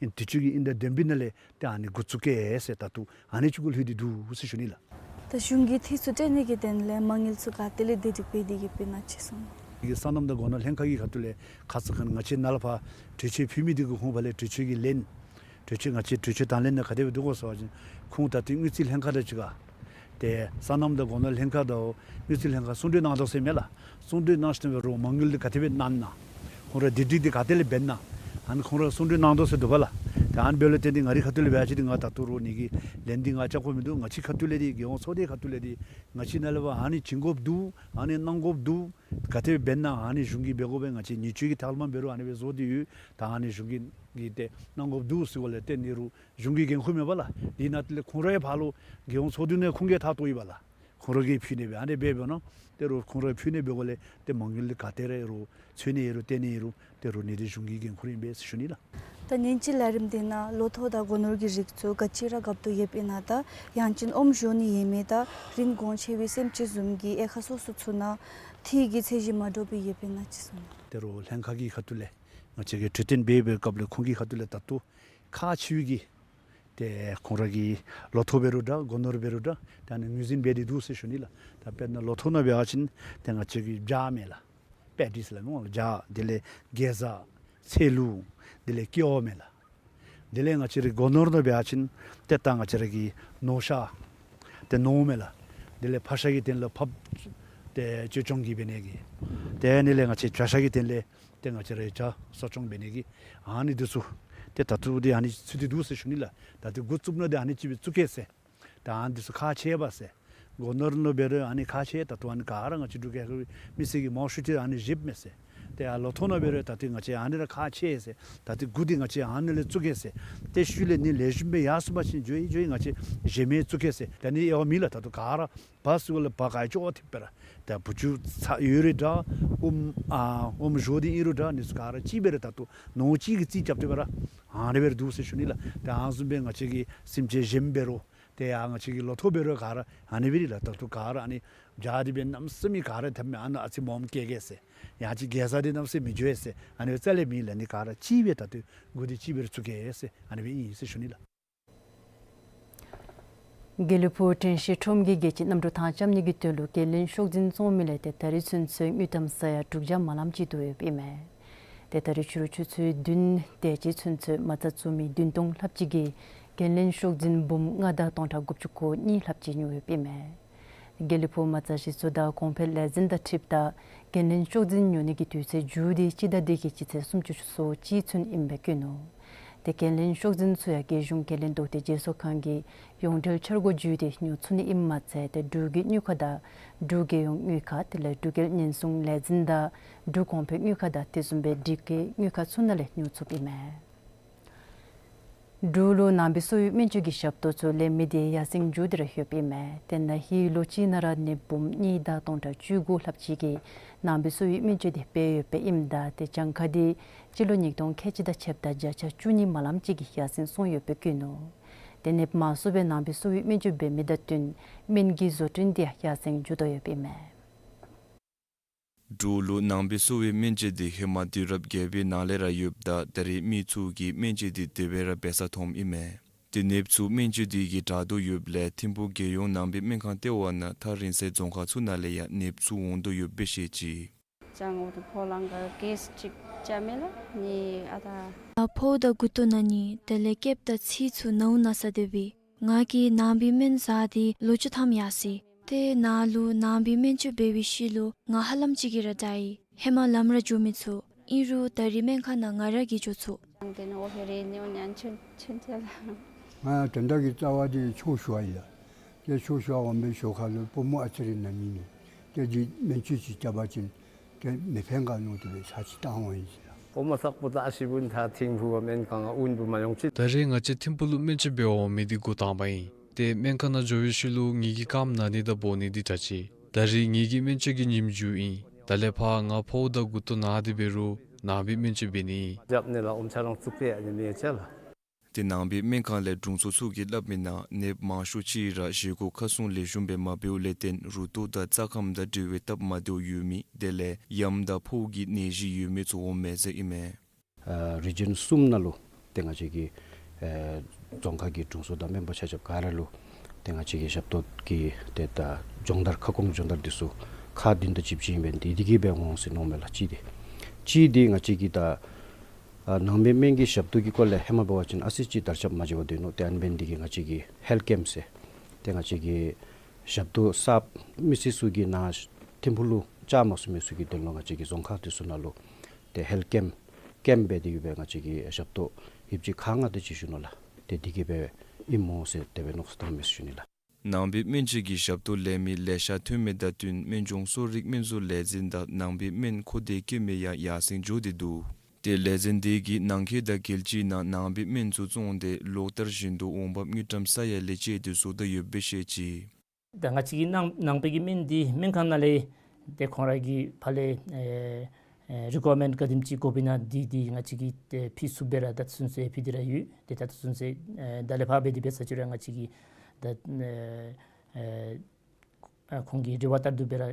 ཨིན་དུས་ཅི་གི་དབྱིན་ཟླ་བདུན་པའི་ནང་ལས་ཏེ་ཨ་ནི་འགོ་བཙུགས་གེ་ཟེར་ད་ལྟོ་ཨ་ནི་ཅིག་གུ་ལྷོད་དེ་འདུག་ཟེར་ཞུ་ནི་ལགས། ད་གཞུང་གིས་འཐུས་ཚུ་སྤྲོད་ནི་གི་དོན་ལས་མ་དངུལ་ཚུ་ག་ཏེ་ལས་བདེ་སྒྲིག་འབད་དེ་གི་སྤེལ་ན་ཅིག་གསུང་། དེ་གི་སོ་ནམ་དང་སྒོ་ནོར་ལྷན་ཁག་གི་ཁ་ཐུག་ལས་ཁ་ཙ་ཁ་ཉིནམ་ང་བཅས་ནཱ་ལས་ཕར་གྲོས་ཆོད་ཕུལ་མི་དེ་གིས་ཁོང་ཕར་ལས་གྲོས་ཆོད་ཀྱི་ལན་གྲོས་ཆོད་ང་བཅས་གྲོས་ཆོད་དང་ལེན་ནང་ག་དེ་སྦེ་འདུག་གོ་ཟེར་བ་ཅིན་ཁོང་ད་ལྟོ་དངུལ་རྩིས་ལྷན་ཁག་དང་གཅིག་ཁར་ཏེ་སོ་ནམ་དང་སྒོ་ནོར་ལྷན་ཁག་དང་དངུལ་རྩིས་ལྷན་ཁག་གསུང་གྲོས་གནང་དོ་ཟེར་མས་ལགས། གསུང་གྲོས་གནང་ཞིནམ་ལས་རོགས་མ་དངུལ་འདི་ག་དེ་སྦེ་གནང་ན་ཁོང་ར་བདེ་སྒྲིག་འདི་ག་ཏེ་ལས་འབད་ན་ཨ་ནི་ཁོང་ར་གསུང་གྲོས་གནང་དོ་ཟེར་འདུག་པ་ལགས། ཏེ་ཨ་ནི་འབདཝ་ལས་བརྟེན་ཏེ་ང་རའི་ཁ་ཐུག་ལས་འབད་ཅི་འདི་ང་ད་ལྟོ་རོགས་ནི་གི་ལན་འདི་ང་བཅག་དགོཔ་མིན་འདུག། ང་བཅས་ཁ་ཐུག་ལས་འདི་རྒྱལ་ཡོངས་ཚོགས་སྡེ་ཁ་ཐུག་ལས་འདི་ང་བཅས་ནཱ་ལས་ཕར་ཨ་ནི་བྱིན་དགོཔ་འདུག། ཨ་ནི་གནང་དགོཔ་འདུག། ག་དེ་སྦེ་འབད་ན་ཨ་ནི་གཞུང་གིས་འབད་དགོ་པས། ང་བཅས་ཉེན་བཅོལ་གྱི་ཐབས་ལམ་འབད་རུང་ཨ་ནི་སྦེ་བཟོ་སྟེ་ཡོད། ད་ཨ་ནི་གཞུང་གིས་གིས་ཏེ་གནང་དགོཔ་འདུག་ཟེར་བ་ལས་བརྟེན་ཏེ་རོགས་གཞུང་གི་འགན་ཁུར་མེད་པ་ལགས། འདི་ནང་ལས་ཁོང་རའི་ཕར་ལུ་རྒྱལ་ཡོངས་ཚོགས་འདུ་ནང་ཁོང་གིས་ཐག་བཏོག་ཡི་པ་ལགས། ཁོང་ར་གིས་ཕུལ་ནི་སྦེ་ཨ་ནི་སྦེ་འབད་ནུག། ཏེ་རོགས་ཁོང་ར་ཕུལ་ནི་འབད་དགོ་ལས་ཏེ་མ་དངུལ་འདི་ག་ཏེ་ར་རོགས་འཚོལ་ནི་ཨིན་རུང་བཏོན་ནི་ཨིན་རུང་ཏེ་རོགས་ནི་འདི་གཞུང་གི་འགན་ཁུར་ཨིན་པས་ཟེར་ཞུ་ནི་ལགས། ད་ཉིནམ་གཅིག་ལས་རིམ་འདི་ནང་ལོ་ཐོག་དང་སྒོ་ནོར་གྱི་རིགས་ཚུ་ག་ཅི་ར་འགོ་བཙུགས་ཡོདཔ་ཨིན་ན། ད་ཡང་ཅིན་ཨོམ་བཞོ་ནི་ཡོད་མེད་དང་རིན་གོང་ཆེ་བའི་སེམས་ཅན་བཟུམ་གྱི་དབྱེ་ཁག་སོ་སོ་ཚུ་ནང་ཐིག་གི་ཚད་གཞི་མ་འདྲཝ་སྦེ་ཡོདཔ་ཨིན་ན་ཅིག་གསུངས་གནང་། ད་རུང་ལྷན་ཁག་གི་ཁ་ཐུག་ལས་ང་བཅས་ཀྱིས་གྲོས་བསྟུན་འབད་བའི་སྐབས་ལས་ཁོང་གི་ཁ་ཐུག་ལས་ད་ལྟོ་ཁག་ཆེ་བའི་གི་ཏེ་ཁོང་ར་གི་ལོ་ཐོག་འབད་རུང་འདྲ་སྒོ་ནོར་འབད་རུང་འདྲ་ད་ཨ་ནི་ངོས་འཛིན་འབད་དེ་འདུག་ཟེར་ཞུ་ནི་ལགས། ད་དཔེར་ན་ལོ་ཐོག་ནང་འབད་བ་ཅིན་ཏེ་ང་བཅས་ཀྱི་བྱ་མས་ལགས། པེ་ཌི་ཟེར་སླབ་མས་ལགས། བྱ་དེ་ལས་གེ་ཛ་ཚལ་ལུ་དེ་ལས་ཀེའུ་མས་ལགས། དེ་ལས་ང་བཅས་རའི་སྒོ་ནོར་ནང་འབད་བ་ཅིན་ཏེ་ད་ང་བཅས་ར་གི་ནོར་ཤ་ཏེ་ནོར་མས་ལགས། དེ་ལས་ཕག་ཤ་གི་སྟེང་ལུ་ཕགཔ་ཏེ་བཅོས་སྐྱོང་གི་འབད་ནི་གི། ཏེ་ཨ་ནི་ལས་ང་བཅས་བྱ་ཤ་གི་སྟེང་ལས་ཏེ་ང་བཅས་རའི་བྱ་གསོ་སྐྱོང་འབད་ནི་གི། ཨ་ནི་འདི་ཚུ་ཏེ་ད་ལྟོ་འདི་ཨ་ནི་ཚུ་འདི་འདུག་ཟེར་ཞུ་ནི་ལགས། ད་ཏེ་འགོ་བཙུགསཔ་ད་འདི་ཨ་ནི་ཅིག་སྦེ་བཙུགས་གེ་ཟེར། ད་ཨ་ནི་འདི་ཚུ་ཁག་ཆེ་བས་ཟེར། སྒོ་ནོར་ནང་འབད་རུང་ཨ་ནི་ཁག་ཆེ། ད་ལྟོ་ཨ་ནི་ག་ར་ང་བཅས་འབྲུག་རྒྱལ་ཁབ་མི་སེར་གྱིས་མང་ཤོས་ཅིག་ཨ་ནི་བཞེསཔ་མས་ཟེར། ཏེ་ཡར་ལོ་ཐོག་ནང་འབད་རུང་ད་ཏེ་ང་བཅས་ཨ་ནི་ར་ཁག་ཆེ་ཟེར། ད་ཏེ་འགོ་འདི་ང་བཅས་ཨ་ནི་ལས་བཙུགས་གེ་ཟེར། ཏེ་ཤུལ་ལས་ཨ་ནི་ལེགས་ཤོམ་སྦེ་ཡར་སོང་པ་ཅིན་འགྱོ་ཡི་འགྱོ་ཡི་ང་བཅས་གཞན་མི་བཙུགས་གེ་ཟེར། ད་ཨ་ནི་དབྱེ་བ་མེད་ལགས། ད་ལྟོ་ག་ར་བ་སུ་ལ་བ་ག་ཡོད་ཅོག་ཐིམ་སྦེ་ར། ད་བུ་ཆུ་ཚ་ཡོད་རུང་འདྲ་ཨོམ་ཨ་ཨོམ་བཞོ་འདི་ཨིན་རུང་འདྲ་ཨ་ནི་ཚུ་ག་ར་གཅིག་སྦེ་ར་ད་ལྟོ་ནོར་གཅིག་གི་རྩིས་རྐྱབ་སྟེ་སྦེ་ར་ཨ་ནི་སྦེ་ར་འདུག་ཟེར་ཞུ་ནི་ལགས། ཏེ་ཨ་ནི་བཟུམ་སྦེ་ང་བཅས་ཀྱི་སེམས་ཅན་གཞན་འབད་རུང་ཏེ་ཡར་ང་བཅས་ཀྱི་ལོ་ཐོག་འབད་རུང་ག་ར་ཨ་ནི་སྦེ་ར་ལགས། ད་ལྟོ་ག་ར་ཨ་ནི་བྱ་འདི་སྦེ་གནམ་མེད་ས་མེད་ག་ར་ཐིམ་མས། ཨ་ནཱ་ཨ་ཙི་མངམ་བཀལ་གེ་ཟེར། ཡང་ཅིན་གེ་ཛ་འདི་གནམ་མེད་ས་མེད་མི་འགྱོ་ཟེར་ཨ་ནི་སྦེ་རྩ་ལས་མེད་ལགས། ཨ་ནི་ག་ར་གཅིག་སྦེ་ད་ལྟོ་འགོ་འདི་གཅིག་སྦེ་ར་བཙུགས་གེ་ཟེར་ཨ་ནི་སྦེ་ཨིན་ཟེར་ཞུ་ནི་ལགས། དགེ་ལེགས་ཕུག་དྲན་ཤེས་ཁྲོམ་གྱིས་རྒྱལ་སྤྱིའི་གནམ་གྲུ་ཐང་རྐྱབ་ནི་གི་དོན་ལུ་འགན་ལེན་ཤོག་འཛིན་བཙོང་མི་ལས་ཏེ་ད་རིས་ཚུན་ཚོད་དངུལ་ཀྲམ་ས་ཡ་དྲུག་བརྒྱ་མ་ལམ་ཅིག་བསྡུ་ཡོདཔ་ཨིན་མས། ཏེ་ད་རིས་ཕྱི་རུ་ཆུ་ཚོད་བདུན་དེ་ཅིག་ཚུན་ཚོད་མ་རྩ་བཙུགས་མི་བདུན་སྟོང་ལྷགཔ་ཅིག་གིས་འགན་ལེན་ཤོག་འཛིན་འབུམ་ལྔ་དང་སྟོང་ཕྲག་དགུ་བཅུ་གོ་གཉིས་ལྷགཔ་ཅིག་ཉོ་ཡོདཔ་ཨིན་མས། དགེ་ལེགས་ཕུག་མ་རྩ་གཞི་བཙུགས་དང་གོང་འཕེལ་ལས་འཛིན་དང་འཁྲིལཝ་ད་འགན་ལེན་ཤོག་འཛིན་ཉོ་ནི་གི་དུས་ཚོད་མཇུག་སྟེ་སྤྱི་ཟླ་འདི་གི་སྤྱི་ཚེས་སུམ་ཅུ་སོ་གཅིག་ཚུན་ཨིནམ་སྦེ་བཀོད་ནུག། ཏེ་འགན་ལེན་ཤོག་འཛིན་ཚུ་ཡང་རྒྱལ་གཞུང་འགན་ལེན་བདོག་སྟེ་བརྗེ་སོར་ཁང་གི་ཡོངས་འབྲེལ་འཆར་སྒོ་བརྒྱུད་དེ་ཉོ་ཚུགས་ནི་ཨིནམ་མ་ཚད་ཏེ་འབྲུག་གི་དངུལ་ཁང་དང་འབྲུག་རྒྱལ་ཡོངས་དངུལ་ཁང་དེ་ལས་འབྲུག་རྒྱལ་ཉེན་སྲུང་ལས་འཛིན་དང་འབྲུག་གོང་འཕེལ་དངུལ་ཁང་དང་དེ་བཟུམ་སྦེ་འབྲུག་གི་དངུལ་ཁང་ཚུ་ནང་ལས་ཉོ་ཚུགསཔ་ཨིན་མས། འབྲུག་ལུ་ནང་པའི་གསོ་བའི་སྨན་བཅོས་ཀྱི་ཞབས་ཏོག་ཚུ་ལེན་མི་དེ་ཡར་སེང་འགྱོ་སྟེ་ར་ཡོདཔ་ཨིན་མས། ཏེ་ན་ཧིང་ལོ་གཅིག་ནང་ར་ནདཔ་འབུམ་གཉིས་དང་སྟོང་ཕྲག་བཅུ་དགུ་ལྷགཔ་ཅིག་གིས་ནང་པའི་གསོ་བའི་སྨན་བཅོས་དེ་འབད་ཡོདཔ་ཨིནམ་ད་ཏེ་གྱངས་ཁ་དེ་སྤྱི་ལོ་ཉིས་སྟོང་ཁལ་གཅིག་དང་ཕྱེད་དང་བརྒྱ་ཆ་བཅུ་གཉིས་མ་ལམ་ཅིག་གིས་ཡར་སེང་སོང་ཡོདཔ་སྦེ་བཀོད་ནུག། ཏེ་ནདཔ་མང་སུ་སྦེ་ནང་པའི་གསོ་བའི་སྨན་བཅོས་འབད་མི་དང་བསྟུན་སྨན་གྱི་བཟོ་སྐྲུན་དེ་ཡང་ཡར་སེང་འགྱོ་དོ་ཡོདཔ་ཨིན་མས། འབྲུག་ལུ་ནང་པའི་གསོ་བའི་སྨན་བཅོས་དེ་ཧེ་མ་དུས་རབས་བརྒྱད་པའི་ནང་ལས་ར་ཡོདཔ་ད་ད་རེས་མི་ཚུ་གིས་སྨན་བཅོས་དེ་དེ་སྦེ་ར་འབད་ས་མཐོངམ་ཨིན་མས། ཏེ་ནདཔ་ཚུ་སྨན་བཅོས་དེ་གིས་དྲག་དོ་ཡོདཔ་ལས་ཐིམ་ཕུག་རྒྱལ་ཡོངས་ནང་པའི་སྨན་ཁང་ལྟེ་བ་ནང་ཐག་རིང་སའི་རྫོང་ཁག་ཚུ་ནང་ལས་ཡང་ནདཔ་ཚུ་འོང་དོ་ཡོདཔ་སྦེ་བཤད་ཅི། ཅང་འོ་དོ་ཕོ་ལང་ག་གེས་ཅིག་ཅ་མེ་ལ་ནི་ཨ་ད། ཨ་ཕོཝ་དང་མགུ་ཏོ་ན་ནི་དེ་ལས་སྐེདཔ་དང་ཚིགས་ཚུ་ནཝ་ན་ས་དེ་སྦེ། ང་གིས་ནང་པའི་སྨན་ཟ་སྟེ་ལོ་བཅུ་ཐམ་ཡར་སོ་ཡི། ཏེ་ནཱ་ལུ་ནང་པའི་སྨན་བཅོས་འབད་བའི་ཤུལ་ལུ་ང་ཧ་ལམ་ཅིག་གིས་ར་དྲག་ཡི། ཧེ་མ་ལམ་ར་འགྱོ་མི་ཚུགས། ཨིན་རུང་ད་རིས་སྨན་ཁང་ནང་ང་ར་གིས་འགྱོ་ཚུགས། ང་དོན་དག་གི་རྩ་བ་འདི་ཆོས་ཞུ་བ་ཨིན་ལགས། ཏེ་ཆོས་ཞུ་བར་འོང་པའི་ཞོར་ཁ་ལུ་བུམོ་ཨ་ཙི་རེ་ན་ནི་ནི་ཏེ་འདི་སྨན་བཅོས་ཅིག་རྐྱབ་པ་ཅིན་ཏེ་མི་ཕན་ག་མནོ་སྟེ་སྦེ་ཚར་ཅིག་བཏང་འོང་ཡི་ཟེར་ལགས། འོ་མ་སག་པོ་ད་ཨ་ཞིབ་འབདན་ད་ཐིམ་ཕུག་སྨན་ཁང་ང་འོང་འབདཝ་མ་ཡོང་ཅི། ད་རེས་ང་བཅས་ཐིམ་ཕུག་ལུ་སྨན་བཅོས་འབད་བར་འོང་མི་འདི་འགོ་དང་པ་ཨིན། ཏེ་སྨན་ཁང་ནང་འགྱོ་བའི་ཤུལ་ལུ་ངེ་གི་རྐངམ་ན་ནི་དང་སྦོ་ནི་འདི་དྲག་ཅི། ད་རེས་ངེ་གི་སྨན་བཅོས་ཀྱི་ཉིནམ་མཇུག་ཨིན། ད་ལས་ཕར་ང་ཕོཝ་དང་མགུ་ཏོ་ན་སྟེ་འབད་རུང་ནང་པའི་སྨན་བཅོས་འབད་ནི་ཨིན། རྒྱབ་ནི་ལ་ཨོམ་ཆ་རང་བཙུགས་ཏེ་ཨ་ནི་མི་ཡ་ཅ་ལགས། ཏེ་ནང་པའི་སྨན་ཁང་ལས་དྲུང་འཚོ་ཚུ་གིས་སླབ་མི་ནང་ནདཔ་མང་ཤོས་ཅིག་ར་བཞེས་སྒོ་ཁ་སྲུང་ལེགས་ཤོམ་སྦེ་མ་འབདཝ་ལས་བརྟེན་རུ་ཏོ་དང་རྩ་ཁམས་དང་འབྲེལ་བའི་སྟབས་མ་བདེཝ་ཡོད་མི་དེ་ལས་ཡམས་དང་ཕོཝ་གི་ནད་གཞི་ཡོད་མི་ཚུ་འོངམ་མས་ཟེར་ཨིན་མས། ཨ་རི་ཇཱན་གསུམ་ནང་ལུ་ཏེ་ང་བཅས་ཀྱི་ཨེ་རྫོང་ཁག་གི་དྲུང་འཚོ་དང་སྨན་པ་ཆ་ཁྱབ་ག་ར་ལུ་ཏེ་ང་བཅས་ཀྱི་ཞབས་ཏོག་གི་ཏེ་ད་སྦྱོང་བརྡར་ཁ་སྐོང་སྦྱོང་བརྡར་འདི་ཚུ་ཁག་བདུན་དང་བཅུ་གཅིག་ཨིན་པས། འདི་འདི་གིས་འབད་འོང་ཟེར་མནོཝ་མས་ལགས། གཅིག་འདི་གཅིག་འདི་ང་བཅས་ཀྱི་ད་ཨ་ནང་པའི་སྨན་གྱི་ཞབས་ཏོག་གི་སྐོར་ལས་ཧེ་མ་འབད་བ་ཅིན་ཨ་ཙི་ཅིག་དར་ཁྱབ་མ་བྱུང་བར་སྡོད་ནུག། ཏེ་ཨ་ནི་འབད་ནི་འདི་གིས་ང་བཅས་ཀྱིས་ཧེལཐ་ཀེམཔ་ཟེར་ཏེ་ང་བཅས་ཀྱི་ཞབས་ཏོག་གསརཔ་མི་སེར་ཚུ་གིས་ནཱ་ཐིམ་ཕུག་ལུ་བཅར་མ་ཚུགས་མི་ཚུ་གི་དོན་ལུ་ང་བཅས་ཀྱི་རྫོང་ཁག་འདི་ཚུ་ནང་ལུ་ཏེ་ཧེལཐ་ཀེམཔ་ཀེམཔ་འབད་དེ་གིས་སྦེ་ང་བཅས་ཀྱིས་ཞབས་ཏོག་ཡོདཔ་ཅིག་ཁག་ལྔ་དེ་ཅིག་ཞུ་ནུག་ལགས། ཏེ་འདི་གིས་སྦེ་ཨིནམ་འོང་ཟེར་དེ་སྦེ་མནོ་བསམ་བཏངམ་མས་ཟེར་ཞུ་ནི་ལགས། ནང་པའི་སྨན་བཅོས་ཀྱི་ཞབས་ཏོག་ལེན་མི་ལེ་ཤ་ཐོན་མི་དང་བསྟུན་སྨན་ལྗོངས་གསོ་རིག་སྨན་བཟོ་ལས་འཛིན་དང་ནང་པའི་སྨན་མཁོ་འདོད་བསྐྱེད་མི་ཡང་ཡར་སེང་འགྱོ་སྟེ་འདུག། ཏེ་ལས་འཛིན་དེ་གིས་ནང་འཁོད་དང་རྒྱལ་སྤྱིའི་ནང་ནང་པའི་སྨན་ཚུ་བཙོང་སྟེ་ལོ་ལྟར་བཞིན་དུ་འོང་འབབ་དངུལ་ཀྲམ་ས་ཡ་ལས་བཅད་དེ་བཟོ་དོ་ཡོདཔ་སྦེ་བཤད་ཅི། ད་ང་བཅས་ཀྱི་ནང་ནང་པའི་གི་སྨན་འདི་སྨན་ཁང་ནང་ལས་ཏེ་ཁོང་ར་གི་ཕར་ལས་ཨེ་ ཨེ་རི་ཀོར་མེནཊ་ག་དེམ་ཅིག་དགོཔ་ཨིན་ན་འདི་འདི་ང་བཅས་ཀྱིས་ཏེ་ཕུལ་ཚུགསཔ་སྦེ་ར་ད་ཚུན་ཚོད་ཕུལ་ཏེ་ར་ཡོད། ཏེ་ད་ཚུན་ཚོད་ཨེ་ད་ལས་ཕར་འབད་དེ་འབད་ས་ཅིག་ར་ང་བཅས་ཀྱིས་ད་ཨེ་ཨེ་ཨ་ཁོང་གི་རེ་བ་ལྟར་དུ་སྦེ་ར་ཨ་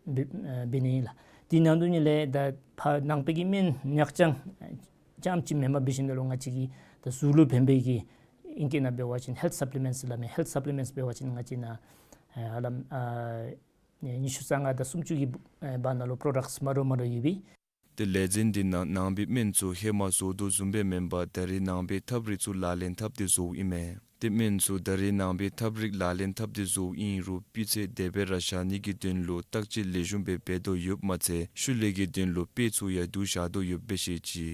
འབད་ཨ་འབད་ནི་ཨིན་ལགས། དེ་ནང་དོན་ལས་ད་ཕར་ནང་པའི་གི་སྨན་ཉག་རྐྱང་རྐྱངམ་ཅིག་མེན་པར་འབད་ཞིནམ་ལས་ང་བཅས་ཀྱིས་ད་གཟུགས་ལུ་ཕན་པའི་གི་ཨིང་སྐད་ནང་འབད་བ་ཅིན་ཧེལཐ་སབ་ལི་མེནཊསི་སླབ་མི། ཧེལཐ་སབ་ལི་མེནཊསི་འབད་བ་ཅིན་ང་བཅས་ནཱ་ཨ་ཧ་ལམ་ཨ་ཉི་ཤུ་རྩ་ལྔ་དང་སུམ་ཅུ་གི་ཨ་བར་ན་ལུ་པྲོ་ཌཀཊསི་མ་འདྲཝ་མ་འདྲཝ་ཡོད་པས། ཏེ་ལས་འཛིན་འདི་ནང་ནང་པའི་སྨན་ཚུ་ཧེ་མ་བཟོ་དོ་བཟུམ་སྦེ་མེན་པར་ད་རེས་ནང་པའི་ཐབས་རིག་ཚུ་ལག་ལེན་འཐབ་སྟེ་བཟོཝ་ཨིན་མས། ཏེ་སྨན་ཚུ་ད་རེས་ནང་པའི་ཐབས་རིག་ལག་ལེན་འཐབ་སྟེ་བཟོཝ་ཨིན་རུང་སྤུས་ཚད་དེ་སྦེ་ར་བཞག་ནི་གི་དོན་ལུ་བརྟག་དཔྱད་ལེགས་ཤོམ་སྦེ་འབད་དོ་ཡོདཔ་མ་ཚད་ཤུལ་ལས་ཀྱི་དོན་ལུ་དཔེ་ཚུ་ཡང་བསྡུ་བཞག་དོ་ཡོདཔ་སྦེ་བཤད་ཅི།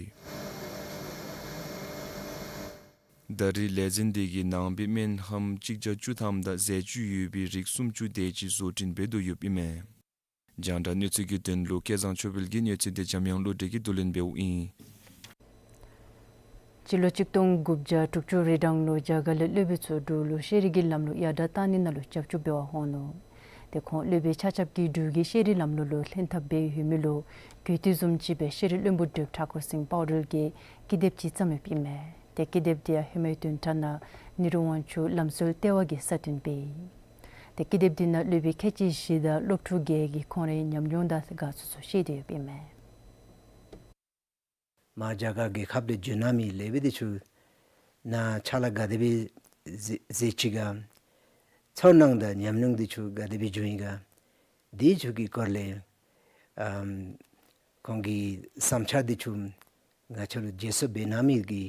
ད་རེས་ལས་འཛིན་འདི་གིས་ནང་པའི་སྨན་ཧམ་གཅིག་བརྒྱ་བཅུ་ཐམ་དང་ཟས་བཅུད་ཡོད་པའི་རིགས་སུམ་ཅུ་དེ་ཅིག་བཟོ་སྐྲུན་འབད་དོ་ཡོདཔ་ཨིན་མས། རྒྱང་བསྒྲགས་གནས་ཚུལ་གྱི་དོན་ལུ་སྐལ་བཟང་ཆོས་འཕེལ་གྱིས་གནས་ཚུལ་འདི་འཇམ་དབྱངས་བློ་གྲོས་ཀྱིས་བསྡུ་ལེན་འབདཝ་ཨིན། སྤྱི་ལོ་གཅིག་སྟོང་དགུ་བརྒྱ་དྲུག་ཅུ་རེ་གྲངས་ལུ་རྒྱ་གར་ལས་སློབ་དཔོན་ཚུ་འབྲུག་ལུ་ཤེས་རིག་གི་ལམ་ལུགས་ཡར་དྲག་གཏང་ནི་ནང་ལུ་རྒྱབ་སྐྱོར་འབད་བར་འོང་ནུག། ཏེ་ཁོང་སློབ་དཔོན་ཆ་ཁྱབ་ཀྱིས་འབྲུག་གི་ཤེས་རིག་ལམ་ལུགས་ལུ་ལྷན་ཐབས་འབད་ཡོད་མི་ལུ་གུས་བཏུད་བཟུམ་ཅིག་སྦེ་ཤེས་རིག་བློན་པོ་ཌོག་ཊར་ཐཱ་ཀུར་སིང་པའོ་ཌེལ་གྱིས་ཀི་དེབ་ཅིག་བརྩམས་ཡོདཔ་ཨིན་མས། ཏེ་ཀི་དེབ་འདི་ཡང་ཧེ་མའི་བདུན་ཕྲག་ནང་ནེ་རུ་དབང་ཕྱུག་ལམ་སྲོལ་ལྟེ་བ་གིས་གསར་བཏོན་འབད་ཡི། ཏེ་ཀི་དེབ་འདི་ནང་སློབ་དཔོན་ཁལ་གཅིག་བཞི་དང་སློབ་ཕྲུག་བརྒྱད་ཀྱིས་ཁོང་རའི་ཉམས་མྱོང་དང་དགའ་ཚོར་ཚུ་བཤད་དེ་ཡོདཔ་ཨིན་མས། མར་རྒྱ་གར་རྒྱལ་ཁབ་ལས་འབྱོན་གནང་མི་སློབ་དཔོན་འདི་ཚུ་ནཱ་ཕྱག་ལཱ་ག་དེ་སྦེ་མཛད་མཛད་ཅི་ག། ཚོར་སྣང་དང་ཉམས་མྱོང་འདི་ཚུ་ག་དེ་སྦེ་བྱུང་ཡི་ག། འདི་ཚུ་གི་སྐོར་ལས་ཨམ་ཁོང་གི་བསམ་འཆར་འདི་ཚུ་ང་བཅས་ལུ་བརྗེ་སོར་འབད་གནང་མི་གི་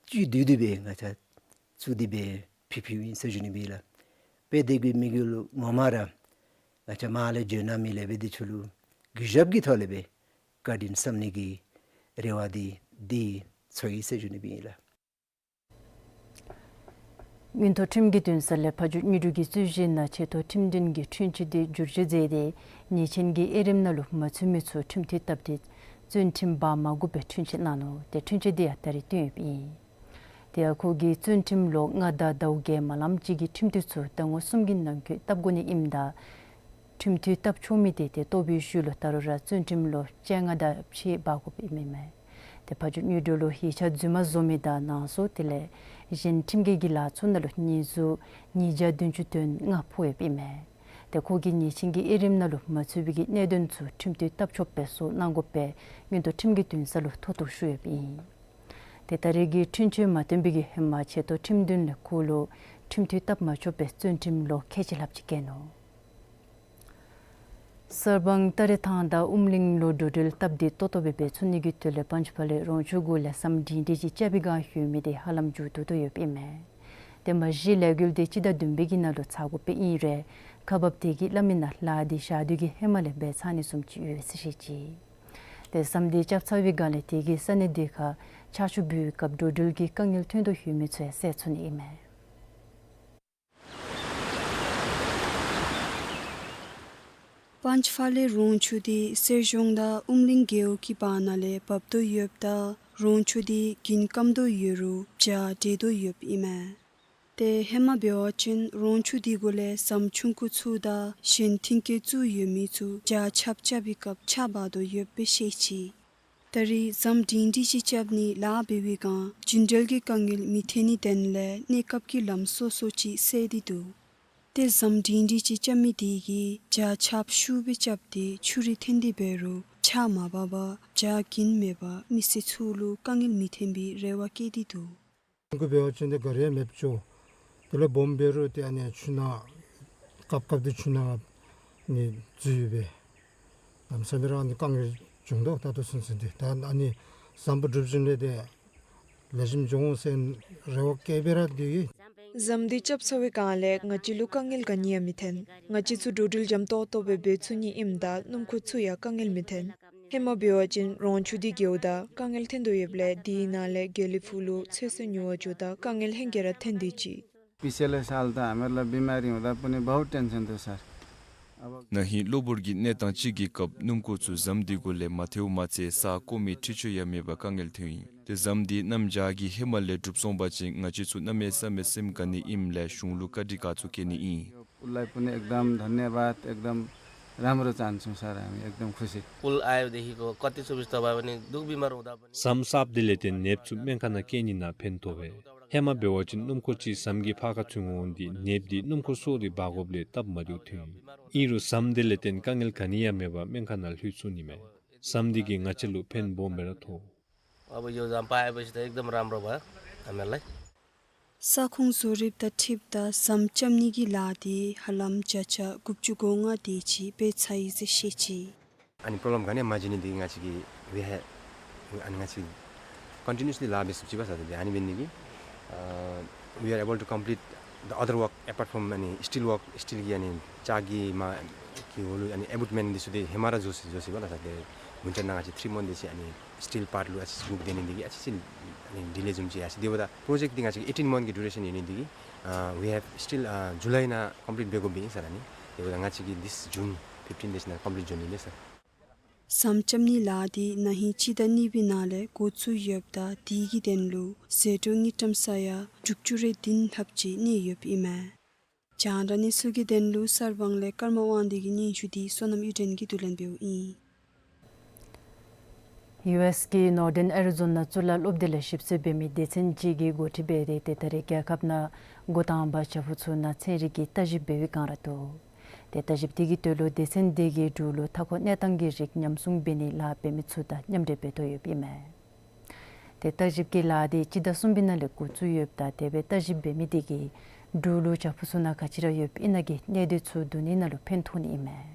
བཅུད་བསྡུ་སྟེ་སྦེ་ང་བཅས་བཙུགས་ཏེ་སྦེ་ཕུལ་ཕུལཝ་ཨིན་ཟེར་ཞུ་ནི་ཨིན་ལགས། དཔེ་དེ་གི་དམིགས་ཡུལ་ངོ་མ་ར་ང་བཅས་མར་ལས་འབྱོན་གནང་མི་སློབ་དཔོན་འདི་ཚུ་ལུ་གུས་ཞབས་ཀྱི་ཐོག་ལས་སྦེ་བཀའ་དྲིན་བསམ་ནི་གི་རེ་བ་འདི་འདི་ཚུ་ཨིན་ཟེར་ཞུ་ནི་ཨིན་ལགས། མངོན་མཐོ་ཁྲིམས་ཀྱི་འདུན་ས་ལས་ཕ་ཇོ་དངོས་གྲུབ་ཀྱི་རྩོད་གཞི་ནང་ཆེ་མཐོ་ཁྲིམས་འདུན་གྱི་འཁྲུན་ཆོད་འདི་བསྒྱུར་བཅོས་མཛད་དེ་ཉེས་ཅན་གྱི་དབྱེ་རིམ་ནང་ལུ་མ་ཚུད་མི་ཚུ་ཁྲིམས་མཐུན་སྟབས་བདེ་བཙོན་ཁྲིམས་འབག་མ་དགོ་པའི་འཁྲུན་ཆོད་གནང་ནུག། ཏེ་འཁྲུན་ཆོད་འདི་ཡང་ད་རེས་བཏོན་ཡོདཔ་ཨིན། དེ་ཡང་ཁོ་གིས་བཙོན་ཁྲིམས་ལོ་ལྔ་དང་ཟླཝ་བརྒྱད་མ་ལངམ་ཅིག་གི་ཁྲིམས་མཐུན་ཚུ་ཟླ་ངོ་གསུམ་གྱི་ནང་འཁོད་བཏབ་དགོ་ནི་ཨིནམ་ད་ཁྲིམས་མཐུན་བཏབ་ཆོག་མི་དེ་ཏེ་བཏོག་པའི་ཤུལ་ལུ་ད་རུང་ར་བཙོན་ཁྲིམས་ལོ་བཅོ་ལྔ་དང་ཕྱེད་འབག་དགོཔ་ཨིན་མས། ཏེ་ཕ་ཇོ་དངོས་གྲུབ་ལུ་ཡིག་ཆ་རྫུན་མ་བཟོ་མི་དང་ནང་སོ་དེ་ལས་གཞན་ཁྲིམས་འགལ་གྱི་ལཱ་ཚུ་ནང་ལུ་ཉེས་འཛུགས་ཉིས་བརྒྱ་བདུན་ཅུ་དོན་ལྔ་ཕོག་ཡོདཔ་ཨིན་མས། ཏེ་ཁོ་གིས་ཉེས་ཅན་གྱི་དབྱེ་རིམ་ནང་ལུ་མ་ཚུད་པའི་གི་གནད་དོན་ཚུ་ཁྲིམས་མཐུན་བཏབ་ཆོགཔ་སྦེ་བཟོ་གནང་དགོ་པའི་མངོན་མཐོ་ཁྲིམས་ཀྱི་འདུན་ས་ལུ་མཐོ་གཏུགས་ཞུ་ཡོདཔ་ཨིན། ཏེ་ད་རེས་ཀྱི་འཁྲུན་ཆོད་མ་བཏོན་པའི་གི་ཧེ་མ་ཆེ་མཐོ་ཁྲིམས་འདུན་ལས་ཁོ་ལུ་ཁྲིམས་མཐུན་བཏབ་མ་ཆོག་པའི་བཙོན་ཁྲིམས་ལོ་ཁལ་གཅིག་ལྷགཔ་ཅིག་བཀལ་ནུག། གསར་སྤང་སྟ་རེ་ཐང་དང་ཨུམ་གླིང་ལུ་འགྲོ་འགྲུལ་སྟབས་བདེ་ཏོག་ཏོ་སྦེ་འབད་ཚུགས་ནི་གི་དོན་ལས་པཱན་ཅུ་ཕ་ལེ་རོང་ཆུ་གུ་ལས་ཟམ་སྒྲིང་སྒྲིང་ཅིག་རྐྱབ་པའི་བསྒང་ཡོད་མི་དེ་ཧ་ལམ་མཇུག་བསྡུ་དོ་ཡོདཔ་ཨིན་མས། ཏེ་མ་གཞི་ལས་འགུལ་དེ་སྤྱི་ཟླ་བདུན་པའི་གི་ནང་ལུ་ཚར་དགོཔ་ཨིན་རུང་ཁག་འབགཔ་དེ་གིས་སླབ་མི་ནང་ལཱ་འདི་ཞག་དུས་ཀྱི་ཧེ་མ་ལས་འབད་ཚར་ནི་བཟུམ་ཅིག་ཡོད་ཟེར་བཤད་ཅི། ཏེ་ཟམ་དེ་རྐྱབ་ཚར་བའི་བསྒང་ལས་དེ་གིས་ས་གནས་དེ་ཁར་ཆར་ཆུ་འབུ་བའི་སྐབས་འགྲོ་འགྲུལ་གྱི་དཀའ་ངལ་ཐོན་དོ་ཡོད་མི་ཚུ་ཡང་སེལ་ཚུགས་ནི་ཨིན་མས། པཱན་ཅུ་ཕ་ལེ་རོང་ཆུ་དེ་གསེར་གཞོང་དང་ཨུམ་གླིང་རྒེད་འོག་གི་བར་ན་ལས་འབབ་དོ་ཡོདཔ་ད་རོང་ཆུ་དེ་རྒྱུན་སྐམ་དོ་ཡོད་རུང་བྱག་འབྲེལ་དོ་ཡོདཔ་ཨིན་མས། ཏེ་ཧེ་མ་འབད་བ་ཅིན་རོང་ཆུ་དེ་གུ་ལས་ཟམ་ཆུང་ཀུ་ཚུ་དང་གཞན་མཐུན་རྐྱེན་བཙུགས་ཡོད་མི་ཚུ་བྱག་ཆརཔ་རྐྱབ་པའི་སྐབས་ཆརཔ་འབག་དོ་ཡོདཔ་སྦེ་བཤད་ཅི། ད་རེས་ཟམ་སྒྲིང་སྒྲིང་ཅིག་རྐྱབ་ནི་ལཱ་འབད་བའི་བསྒང་རྒྱུན་འགྲུལ་གྱི་དཀའ་ངལ་མི་ཐོན་ནི་དོན་ལས་གནས་སྐབས་ཀྱི་ལམ་སོ་སོ་ཅིག་སེལ་ཏེ་འདུག། ཏེ་ཟམ་སྒྲིང་སྒྲིང་ཅིག་རྐྱབ་མི་དེ་གིས་བྱག་ཆརཔ་ཤུགས་སྦེ་རྐྱབ་སྟེ་ཆུ་རུད་འཐོན་ཏེ་འབད་རུང་ཆརཔ་མ་འབག་པར་བྱག་རྒྱུན་མེད་པར་མི་སེར་ཚུ་ལུ་དཀའ་ངལ་མི་ཐོན་པའི་རེ་བ་བསྐྱེད་དེ་འདུག། ཀུ་འབད་བ་ཅིན་ཏེ་ག་ར་ཡང་མེདཔ་ཅོ། དེ་ལས་སྦོམ་འབད་རུང་ཏེ་ཨ་ནི་ཆུ་ནང་སྐབས་སྐབས་ཏེ་ཆུ་ནང་ནི་འཛུལ་སྦེ་གནམ་མེད་ས་མེད་ར་ཨ་ནི་དཀའ་ངལ་བྱུང་དོ། ད་ལྟོ་ཚུན་ཚོད་འདི་ད་ཨ་ནི་ཟམ་པ་གྲུབ་ཞིནམ་ལས་ཏེ་ལེགས་ཤོམ་འགྱོ་འོང་ཟེར་རེ་བ་བསྐྱེད་སྦེ་ར་སྡོད་ཡི། ཟམ་འདི་རྐྱབ་ཚར་བའི་བསྒང་ལས་ང་བཅས་ལུ་དཀའ་ངལ་ག་ནི་ཡང་མི་ཐོན། ང་བཅས་ཚུ་འགྲོ་འགྲུལ་འཇམ་ཏོག་ཏོ་སྦེ་འབད་ཚུགས་ནི་ཨིནམ་ད་སྣུམ་འཁོར་ཚུ་ཡང་དཀའ་ངལ་མི་ཐོན། ཧེ་མ་འབད་བ་ཅིན་རོང་ཆུ་འདི་རྒེད་འོག་དང་དཀའ་ངལ་ཐོན་དོ་ཡོདཔ་ལས་དེའི་ནང་ལས་དགེ་ལེགས་ཕུག་ལུ་ཚོད་བསྲེ་ཉོ་བར་འགྱོཝ་ད་དཀའ་ངལ་ཧེང་སྐལ་ར་ཐོན་དེས་ཅི། पिछले साल तो हमारे लिए बीमारी हुआ था, पुणे बहुत टेंशन था सर। अब ན་ཧིང་གློ་བུར་གྱི་གནས་སྟངས་ཅིག་གི་སྐབས་སྣུམ་འཁོར་ཚུ་ཟམ་འདི་གུ་ལས་མ་ཐལཝ་མ་ཚད་ས་བརྐོ་མི་འཕྲུལ་ཆས་ཡང་མེད་པར་དཀའ་ངལ་ཐོན་ཡི། ཏེ་ཟམ་འདི་གནམ་བྱཱར་གྱི་ཧེ་མ་ལས་གྲུབ་སོང་པ་ཅིན་ང་བཅས་ཚུ་གནམ་མེད་ས་མེད་སེམས་དགའ་ནི་ཨིནམ་ལས་གཞུང་ལུ་བཀའ་དྲིན་དགའ་ཚོར་བསྐྱེད་ནི་ཨིན། उसलाई पनि एकदम धन्यवाद, एकदम राम्रो चाहन्छौँ सर, हामी एकदम खुसी। पुल आयोदेखिको कति सुविस्ता भयो भने दुःख बिमार हुँदा पनि। ཟམ་གསརཔ་འདི་ལས་བརྟེན་ནདཔ་ཚུ་སྨན་ཁང་ནང་བསྐྱལ་ནི་ནང་ཕན་ཐོགས་པས། ཧེ་མ་འབད་བ་ཅིན་སྣུམ་འཁོར་ཅིག་ཟམ་གྱི་ཕར་ཁར་ཚུད་འོང་སྟེ་ནདཔ་འདི་སྣུམ་འཁོར་སོ་རེ་འབག་དགོཔ་ལས་སྟབས་མ་བདེཝ་ཐོན། ཨིན་རུང་ཟམ་འདི་ལས་བརྟེན་དཀའ་ངལ་ག་ནི་ཡང་མེད་པར་སྨན་ཁང་ནང་ལྷོད་ཚུགས་ནི་མས། ཟམ་འདི་གིས་ང་བཅས་ལུ་ཕན་སྦོམ་སྦེ་ར་ཐོགས། अब यो जाम पाएपछि त एकदम राम्रो भयो हामीहरूलाई। ས་ཁོངས་བཟོ་རིག་དང་འཁྲིལཝ་ད་ཟམ་རྐྱབ་ནི་གི་ལཱ་འདི་ཧ་ལམ་བརྒྱ་ཆ་དགུ་བཅུ་གོ་ལྔ་དེ་ཅིག་འབད་ཚར་ཡི་ཟེར་བཤད་ཅི། ཨ་ནི་པོརོབ་ལེམ་ག་ནི་ཡང་མ་བྱུང་ནི་འདི་ང་བཅས་ཀྱིས་we have ཨ་ནི་ང་བཅས་ཀྱིས་ཀོན་ཊི་ནིའུ་ཨས་ལི་ལཱ་འབད་ཚུགས་ཅི་པ་ཟེར་ཏེ་ཨ་ནི་འབད་ནི་འདི་གིས་ཨ་we are able to complete the other work apart from ཨ་ནི་སི་ཊིལ་ཝརཀ་སི་ཊིལ་གྱི་ཨ་ནི་ལྕགས་ཀྱི་མ་གི་འོག་ལུ་ཨ་ནི་ཨེ་བུཊ་མེནཊ་འདི་ཚུ་འདི་ཧེ་མ་ར་བཟོ་ཚུགས་བཟོ་ཚུགས་པ་ལགས་ཟེར་ཏེ་ཝིན་ཊར་ནང་ང་བཅས་ཐི་རི་མོནཐ་དེ་ཅིག་ཨ་ནི་སི་ཊིལ་པཱརཊ་ལུ་ཨ་ཙི་ཅིག་སྒུག་སྡོད་ནི་འདི་གིས་ཨ་ཙི་ཅིག་ཨ་ནི་ཌི་ལེ་བཟུམ་ཅིག་ཡར་སོ་ཡི། དེ་འབདཝ་ད་པྲོ་ཇེཀཊ་འདི་ང་བཅས་ཀྱི་ཨེ་ཊིན་མོནཐ་གི་ཌུ་རེ་ཤཱན་ཡོད་ནི་འདི་གིས་ཨ་we have still ཨ་ཇུ་ལའི་ནང་ཀོམ་པི་ལིཊ་འབད་དགོཔ་ཨིན་ཟེར་ཨ་ནི། དེ་འབདཝ་ད་ང་བཅས་ཀྱིས་this June fifteen དེ་ཅིག་ནང་ཀོམ་པི་ལིཊ་འགྱོ་ནི་ཨིན་ཟེར། ཟམ་རྐྱབ་ནི་ལཱ་འདི་ན་ཧིང་སྤྱི་ཟླ་གཉིས་པའི་ནང་ལས་འགོ་བཙུགས་ཡོདཔ་ད་དེ་གི་དོན་ལུ་ཟད་འགྲོ་དངུལ་ཀྲམ་ས་ཡ་དྲུག་ཅུ་རེ་བདུན་ལྷགཔ་ཅིག་གནས་ཡོདཔ་ཨིན་མས། རྒྱང་བསྒྲགས་གནས་ཚུལ་གྱི་དོན་ལུ་གསར་སྤང་ལས་ཀརྨ་དབང་འདུས་ཀྱི་སྙན་ཞུ་འདི་བསོད་ནམས་གཡུ་སྒྲོན་གྱིས་བསྡུ་ལེན་འབདཝ་ཨིན། ཡུ་ཨེསི་གི་ནོར་ཐརན་ཨེ་རི་ཛོ་ན་གཙུག་ལག་སློབ་སྡེ་ལས་ཞིབ་འཚོལ་འབད་མི་སྡེ་ཚན་ཅིག་གིས་འགོ་ཁྲིད་འབད་དེ་ཏེ་ད་རེས་རྒྱལ་ཁབ་ནང་འགོ་དང་པ་བྱག་ཕུག་ཚུ་ནང་ཚན་རིག་གི་བརྟག་ཞིབ་འབད་བའི་བསྒང་ར་འདུག། ཏེ་བརྟག་ཞིབ་དེ་གི་དོན་ལུ་སྡེ་ཚན་དེ་གིས་འབྲུག་ལུ་མཐའ་འཁོར་གནས་སྟངས་ཀྱི་རིགས་ཉམས་སྲུང་འབད་ནིའི་ལཱ་འབད་མི་ཚུ་དང་མཉམ་འབྲེལ་འབད་དོ་ཡོདཔ་ཨིན་མས། ཏེ་བརྟག་ཞིབ་ཀྱི་ལཱ་དེ་སྤྱི་ཟླ་གསུམ་པའི་ནང་ལས་འགོ་བཙུགས་ཡོདཔ་ད་དེ་སྦེ་བརྟག་ཞིབ་འབད་མི་དེ་གིས་འབྲུག་ལུ་བྱག་ཕུག་ཚུ་ནང་ག་ཅི་ར་ཡོདཔ་ཨིན་ན་གི་གནས་སྡུད་ཚུ་བསྡུ་ནི་ནང་ལུ་ཕན་ཐོགས་ནི་ཨིན་མས།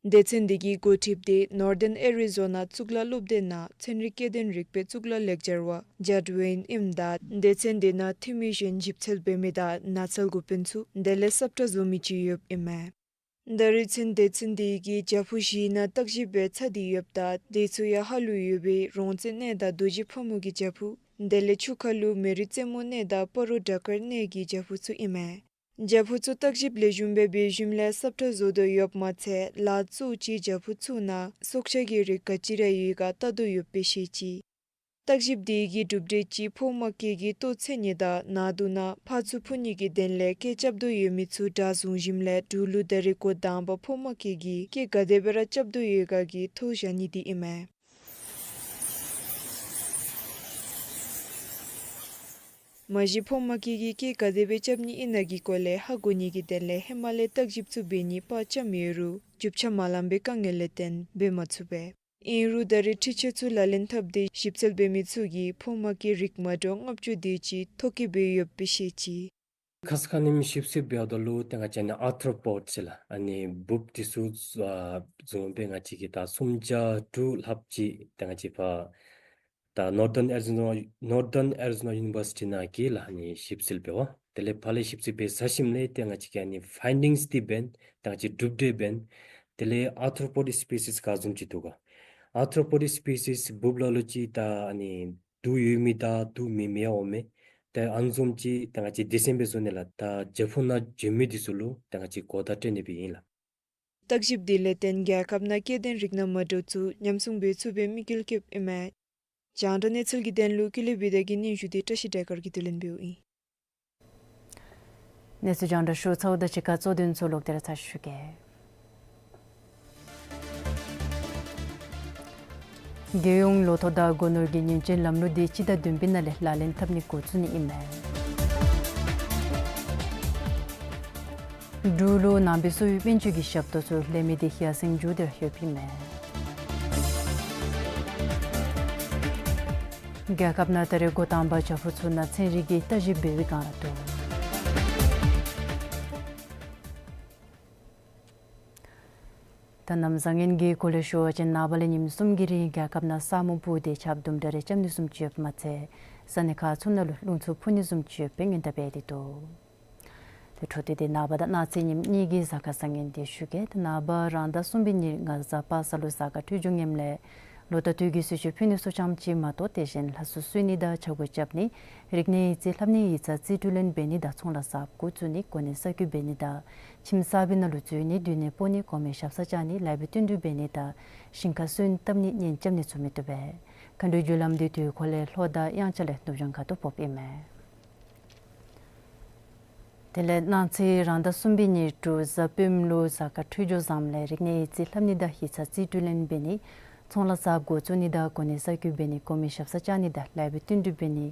སྡེ་ཚན་དེ་གི་འགོ་ཁྲིདཔ་དེ་ནོར་ཐརན་ཨེ་རི་ཛོ་ན་གཙུག་ལག་སློབ་སྡེ་ནང་ཚན་རིག་སྐྱེ་ལྡན་རིག་པའི་གཙུག་ལག་ལེགས་སྦྱར་བ་ཇཱཌ་ཝེན་ཨིནམ་ད་སྡེ་ཚན་དེ་ནང་འཐུས་མི་གཞན་ཞིབ་འཚོལ་འབད་མི་དང་ན་ཚ་འགོ་དཔོན་ཚུ་དེ་ལས་སབ་ཁྲ་བཟོ་མི་ཅིག་ཡོདཔ་ཨིན་མས། ད་རེས་ཚུན་སྡེ་ཚན་དེ་གིས་བྱག་ཕུག་བཞི་ནང་བརྟག་ཞིབ་འབད་ཚར་ཏེ་ཡོདཔ་ད་དེ་ཚུ་ཡང་ཧཱ་ལུ་ཡོད་པའི་རོང་བཙན་གནས་དང་རྡོ་རྗེ་ཕག་མོ་གི་བྱག་ཕུག་དེ་ལས་ཆུ་ཁ་ལུ་མེ་རི་རྩེ་མོ་གནས་དང་སྤ་རོ་བྲག་དཀར་གནས་ཀྱི་བྱག་ཕུག་ཚུ་ཨིན་མས། བྱག་ཕུག་ཚུ་བརྟག་ཞིབ་ལེགས་ཤོམ་སྦེ་འབད་ཞིནམ་ལས་སབ་ཁྲ་བཟོ་དོ་ཡོདཔ་མ་ཚད་ལཱ་གཙོ་ཅིག་བྱག་ཕུག་ཚུ་ནང་སྲོག་ཆགས་ཀྱི་རིགས་ག་ཅི་ར་ཡོད་ག་བལྟ་དོ་ཡོདཔ་སྦེ་བཤད་ཅི། བརྟག་ཞིབ་དེ་གི་གྲུབ་འབྲས་ཅིག་ཕོཝ་མ་སྐྱེས་ཀྱི་ལྟོ་འཚོལ་ནི་དང་ནང་དུ་ནང་ཕར་ཚུར་འཕུ་ནི་གི་དོན་ལས་སྐད་རྐྱབ་དོ་ཡོད་མི་ཚུ་དྲག་བཟུང་ཞིནམ་ལས་འབྲུག་ལུ་ད་རེས་འགོ་དང་པ་ཕོཝ་མ་སྐྱེས་ཀྱི་སྐད་ག་དེ་སྦེ་ར་རྐྱབ་དོ་ཡོད་ག་གི་ཐོ་བཞག་ནི་དེ་ཨིན་མས། མ་གཞི་ཕོཝ་མ་སྐྱེས་ཀྱི་སྐད་ག་དེ་སྦེ་རྐྱབ་ནི་ཨིན་ན་གི་སྐོར་ལས་ཧ་གོ་ནི་གི་དོན་ལས་ཧེ་མ་ལས་བརྟག་ཞིབ་ཚུ་འབད་ནི་དཔའ་བཅམ་ཡོད་རུང་རྒྱུ་ཆ་མ་ལང་པའི་དཀའ་ངལ་ལས་བརྟེན་འབད་མ་ཚུགས་པས། ཨིན་རུང་ད་རེས་འཕྲུལ་ཆས་ཚུ་ལག་ལེན་འཐབ་སྟེ་ཞིབ་འཚོལ་འབད་མི་ཚུ་གིས་ཕོཝ་མ་སྐྱེས་རིགས་མ་འདྲཝ་ལྔ་བཅུ་དེ་ཅིག་ཐོ་བཀོད་འབད་ཡོདཔ་སྦེ་བཤད་ཅི། ཁ་ཙ་ཁ་ཉིནམ་ཞིབ་འཚོལ་འབདཝ་ད་ལུ་ཏེ་ང་བཅས་ཨ་ནི་ཨར་ཐོ་པོཌ་ཟེར་ལགས་ཨ་ནི་འབུཔ་དེ་ཚུ་ཨ་བཟུམ་སྦེ་ང་བཅས་ཀྱིས་ད་སུམ་བརྒྱ་དྲུག་ལྷགཔ་ཅིག་ཏེ་ང་བཅས་ཕར་ད་ནོར་ཐརན་ཨེ་རི་ཛོ་ན་ནོར་ཐརན་ཨེ་རི་ཛོ་ན་ཡུ་ནི་བར་སི་ཊི་ནང་གི་ལགས་ཨ་ནི་ཞིབ་འཚོལ་འབད་བ། དེ་ལས་ཕར་ལས་ཞིབ་འཚོལ་འབད་ཚར་ཞིནམ་ལས་ཏེ་ང་བཅས་ཀྱིས་ཨ་ནི་ཕའིན་ཌིངསི་འདི་འབད་ཏེ་ང་བཅས་གྲུབ་འབྲས་འབད་དེ་ལས་ཨར་ཐོ་པོཌ་སི་པི་སིསི་ག་བཟུམ་ཅིག་འདུག་ག། ཨར་ཐོ་པོཌ་སི་པི་སིསི་འབུཔ་ལ་ལུ་ཅིག་ད་ཨ་ནི་དུག་ཡོད་མི་དང་དུག་མེད་མི་ཡང་འོང་མས། ཏེ་ཨ་ནི་བཟུམ་ཅིག་ཏེ་ང་བཅས་སྡེ་ཚན་སྦེ་བཟོ་ནི་ལགས་ད་བྱག་ཕུག་ནང་འགྱོ་མི་དེ་ཚུ་ལུ་ཏེ་ང་བཅས་གོ་བརྡ་སྤྲོད་ནི་སྦེ་ཨིན་ལགས། བརྟག་ཞིབ་དེ་ལས་བརྟེན་རྒྱལ་ཁབ་ནང་སྐྱེ་ལྡན་རིགས་སྣ་མ་འདྲཝ་ཚུ་ཉམས་སྲུང་འབད་ཚུགས་པའི་དམིགས་ཡུལ་བསྐྱེདཔ་ཨིན་མས། རྒྱང་བསྒྲགས་གནས་ཚུལ་གྱི་དོན་ལུ་ཀུན་ལེགས་བི་དྷ་གི་སྙན་ཞུ་དེ་བཀྲ་ཤིས་སྒྲོལ་དཀར་གྱིས་བསྡུ་ལེན་འབདཝ་ཨིན། གནས་ཚུལ་རྒྱང་བསྒྲགས་ཞུ་ཚརཝ་དང་གཅིག་ཁར་གཙོ་དོན་ཚུ་ལོག་སྟེ་ར་ཚར་ཞུ་གེ། རྒྱལ་ཡོངས་ལོ་ཐོག་དང་སྒོ་ནོར་གྱི་ཉེས་ཅན་ལམ་ལུགས་དེ་སྤྱི་ཟླ་བདུན་པའི་ནང་ལས་ལག་ལེན་འཐབ་ནི་འགོ་བཙུགས་ནི་ཨིན་མས། འབྲུག་ལུ་ནང་པའི་གསོ་བའི་སྨན་བཅོས་ཀྱི་ཞབས་ཏོག་ཚུ་ལེན་མི་དེ་ཡར་སེང་འགྱོ་སྟེ་ཡོདཔ་ཨིན་མས། རྒྱལ་ཁབ་ནང་ད་རེས་འགོ་དང་པ་བྱག་ཕུག་ཚུ་ནང་ཚན་རིག་གི་བརྟག་ཞིབ་འབད་བའི་བསྒང་ར་འདུག། ད་གནམ་བཟང་ངན་གྱི་སྐོར་ལས་ཞུ་བ་ཅིན་ནངས་པ་ལས་ཉིནམ་གསུམ་གྱི་རིང་རྒྱལ་ཁབ་ནང་ས་སྨུག་སྤུབས་ཏེ་ཆརཔ་དུམ་གྲ་རེ་རྐྱབ་ནི་བཟུམ་ཅིག་ཡོདཔ་མ་ཚད་ས་གནས་ཁག་ཚུ་ནང་ལུ་རླུང་འཚུབ་འཕུ་ནི་བཟུམ་ཅིག་ཡོདཔ་སྦེ་སྔོན་བརྡ་འབད་དེ་འདུག། ཏེ་འཕྲོ་མཐུད་དེ་ནངས་པ་དང་གནངས་ཚེ་ཉིནམ་གཉིས་ཀྱི་གཟའ་སྐར་བཟང་ངན་དེ་ཞུ་གེ། ཏེ་ནངས་པ་རང་ཟླ་གསུམ་པའི་ཉིན་ང་བཟའ་པ་ས་ལུ་གཟའ་སྐར་འཕྲོད་སྦྱོར་ངནམ་ལས་ལོ་ཟླ་དུས་ཀྱི་གསོལ་མཆོད་ཕུལ་ནི་ཚུ་ཙམ་ཅིག་མ་གཏོགས་དེ་བཞིན་ལྷ་གསོལ་གསོལ་ནི་དང་ཕྱག་འགུགས་རྐྱབ་ནི་རིག་གནས་ཡིག་རྩིས་ལྷབ་ནི་ཡིག་ཚང་རྩིས་སྤྲོད་ལེན་འབད་ནི་དང་ཚོང་ལཱ་གསརཔ་འགོ་བཙུགས་ནི་གོ་གནས་གསར་བསྐོ་འབད་ནི་དང་ཁྱིམ་གསར་པའི་ནང་ལུ་འཛུལ་ནི་འདུག་གནས་སྤོ་ནི་གོང་མའི་ཞབས་སར་བཅར་ནི་ལཱ་འབད་བསྟུན་གྲོས་འབད་ནི་དང་ཞིང་ཁར་སོན་བཏབ་ནི་གཉེན་རྐྱབ་ནི་ཚུ་མི་བཏུབ་པས། མཁའ་འགྲོའི་རྒྱུ་ལམ་དེ་དུས་འཁོར་ལས་ལྷོ་དང་དབྱངས་འཆར་ལས་ནུབ་བྱང་ཁ་ཐུག་ཕོགཔ་ཨིན་མས། དེ་ལས་གནངས་ཚེ་རང་ཟླ་གསུམ་པའི་ཉེར་དྲུག་གཟའ་སྤེནམ་ལུ་གཟའ་སྐར་འཕྲོད་སྦྱོར་བཟངམ་ལས་རིག་གནས་ཡིག་རྩིས་ལྷབ་ནི་དང་ཡིག་ཚང་རྩིས་སྤྲོད་ལེན་འབད་ནི། ཚོང་ལཱ་གསརཔ་འགོ་བཙུགས་ནི་དང་གོ་གནས་གསར་བསྐོ་འབད་ནི། གོ་མི་ཞབས་སར་བཅར་ནི་དང་ལཱ་གཡོགཔ་བསྟུན་གྲོས་འབད་ནི།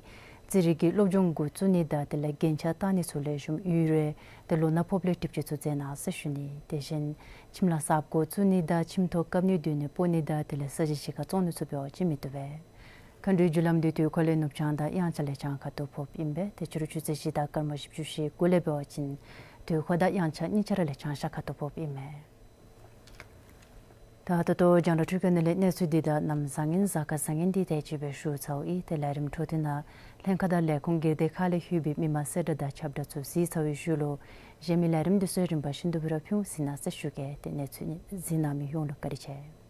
རྩིས་རིག་གི་སློབ་སྦྱོང་འགོ་བཙུགས་ནི་དང་དེ་ལས་རྒྱན་ཆ་བཏགས་ནི་ཚུ་ལེགས་ཤོམ་ཡོད་རུང་ཏེ་ལོ་ན་ཕོགཔ་ལས་སྒྲིབ་སྦྱོང་ཚུ་མཛད་གནང་ཟེར་ཞུ་ནི། དེ་བཞིན་ཁྱིམ་ལཱ་གསརཔ་འགོ་བཙུགས་ནི་དང་ཁྱིམ་ཐོག་བཀབ་ནི་སྡོད་གནས་སྤོ་ནི་དང་དེ་ལས་ས་གཞི་གཞིས་ཁར་བཙོང་ནི་ཚུ་འབད་བ་ཅིན་མི་བཏུབ་པས། མཁའ་འགྲོའི་རྒྱུ་ལམ་འདི་དུས་འཁོར་ལས་ནུབ་བྱང་དང་དབྱངས་འཆར་ལས་བྱང་ཁ་ཐུག་ཕོགཔ་ཨིན་པས། ཏེ་ཕྱི་རུ་ཆུ་ཚོད་བཞི་དང་སྐར་མ་བཞི་བཅུ་ཞེ་དགུ་ལས་འབད་བ་ཅིན་དུས་འཁོར་དང་དབྱངས་འཆར་གཉིས་ཆ་ར་ལས་བྱང་ཤར་ཁ་ཐུག་ཕོགཔ་ཨིན་མས། ད་ད་ལྟོ་རྒྱང་བསྒྲགས་འཕྲུལ་ཁང་ནང་ལས་གནས་ཚུལ་འདི་དང་གནམ་བཟང་ངན་གཟའ་སྐར་བཟང་ངན་འདི་དེ་ཅིག་སྦེ་ཞུ་ཚརཝ་ཨིན། ཏེ་ལས་རིམ་འཕྲོ་མཐུད་ནང་ལྷན་ཁག་དང་ལས་ཁུངས་སྒེར་སྡེ་ཁག་ལས་ལྷོད་པའི་མི་མང་གསལ་བསྒྲགས་དང་ཁྱབ་བསྒྲགས་ཚུ་གཟིགས་ཚར་བའི་ཤུལ་ལུ་གཞན་མི་ལས་རིམ་འདི་ཚུ་རིམ་པ་བཞིན་དུ་སྦེ་ར་ཕུལ་ཟེར་ནི་ཟེར་ཞུ་གེ། ཏེ་གནས་ཚུལ་གཟིགས་གནང་མི་ཡོངས་ལུ་བཀའ་དྲིན་ཆེ།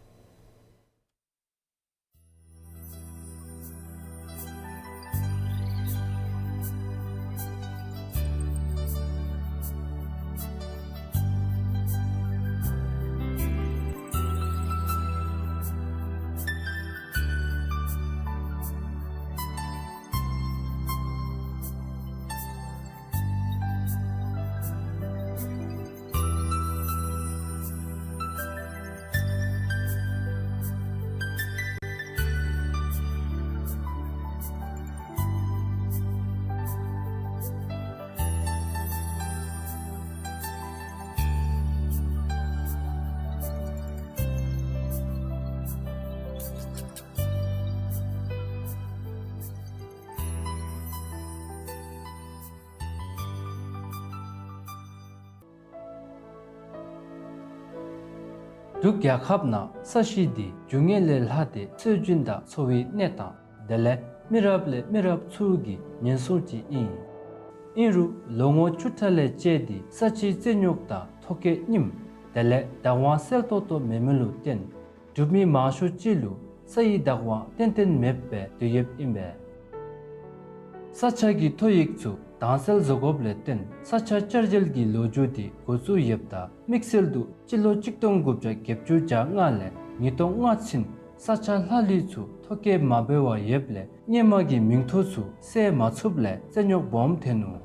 འབྲུག་རྒྱལ་ཁབ་ནང་ས་གཞི་འདི་རྒྱུ་དངོས་ལས་ལྷག་སྟེ་སྲོལ་རྒྱུན་དང་འཚོ་བའི་གནས་སྟངས་དེ་ལས་མི་རབས་ལས་མི་རབས་ཚུ་གི་ཉེན་སྲུང་ཅིག་ཨིན། ཨིན་རུང་ལོ་ངོ་བཅུ་ཕྲག་ལས་བཅད་དེ་ས་ཆའི་རྩིས་རྙོག་དང་ཐོ་བཀོད་རྙིངམ་དེ་ལས་བདག་དབང་གསལ་ཏོག་ཏོ་མེད་མི་ལུ་བརྟེན་འབྲུག་མི་མང་ཤོས་ཅིག་ལུ་ས་ཡི་བདག་དབང་ཏན་ཏན་མེདཔ་སྦེ་སྡོད་ཡོདཔ་ཨིན་པས། ས་ཆ་གི་ཐོ་ཡིག་ཚུ་དྭངས་གསལ་བཟོ་དགོཔ་ལས་བརྟེན་ས་ཆ་བསྐྱར་བཅོས་ཀྱི་ལོ་རྒྱུས་འདི་འགོ་བཙུགས་ཡོདཔ་ད་དམིགས་བསལ་དུ་སྤྱི་ལོ་གཅིག་སྟོང་དགུ་བརྒྱ་བརྒྱད་ཅུ་གྱ་ལྔ་ལས་ཉིས་སྟོང་ལྔ་ཚུན་ས་ཆ་ལྷག་ལུས་ཚུ་ཐོ་བཀོད་མ་འབད་བར་ཡོདཔ་ལས་སྔོན་མ་གི་མིང་ཐོ་ཚུ་གསལ་མ་ཚུགསཔ་ལས་རྩིས་རྙོག་སྦོམ་ཐོན་ནུག།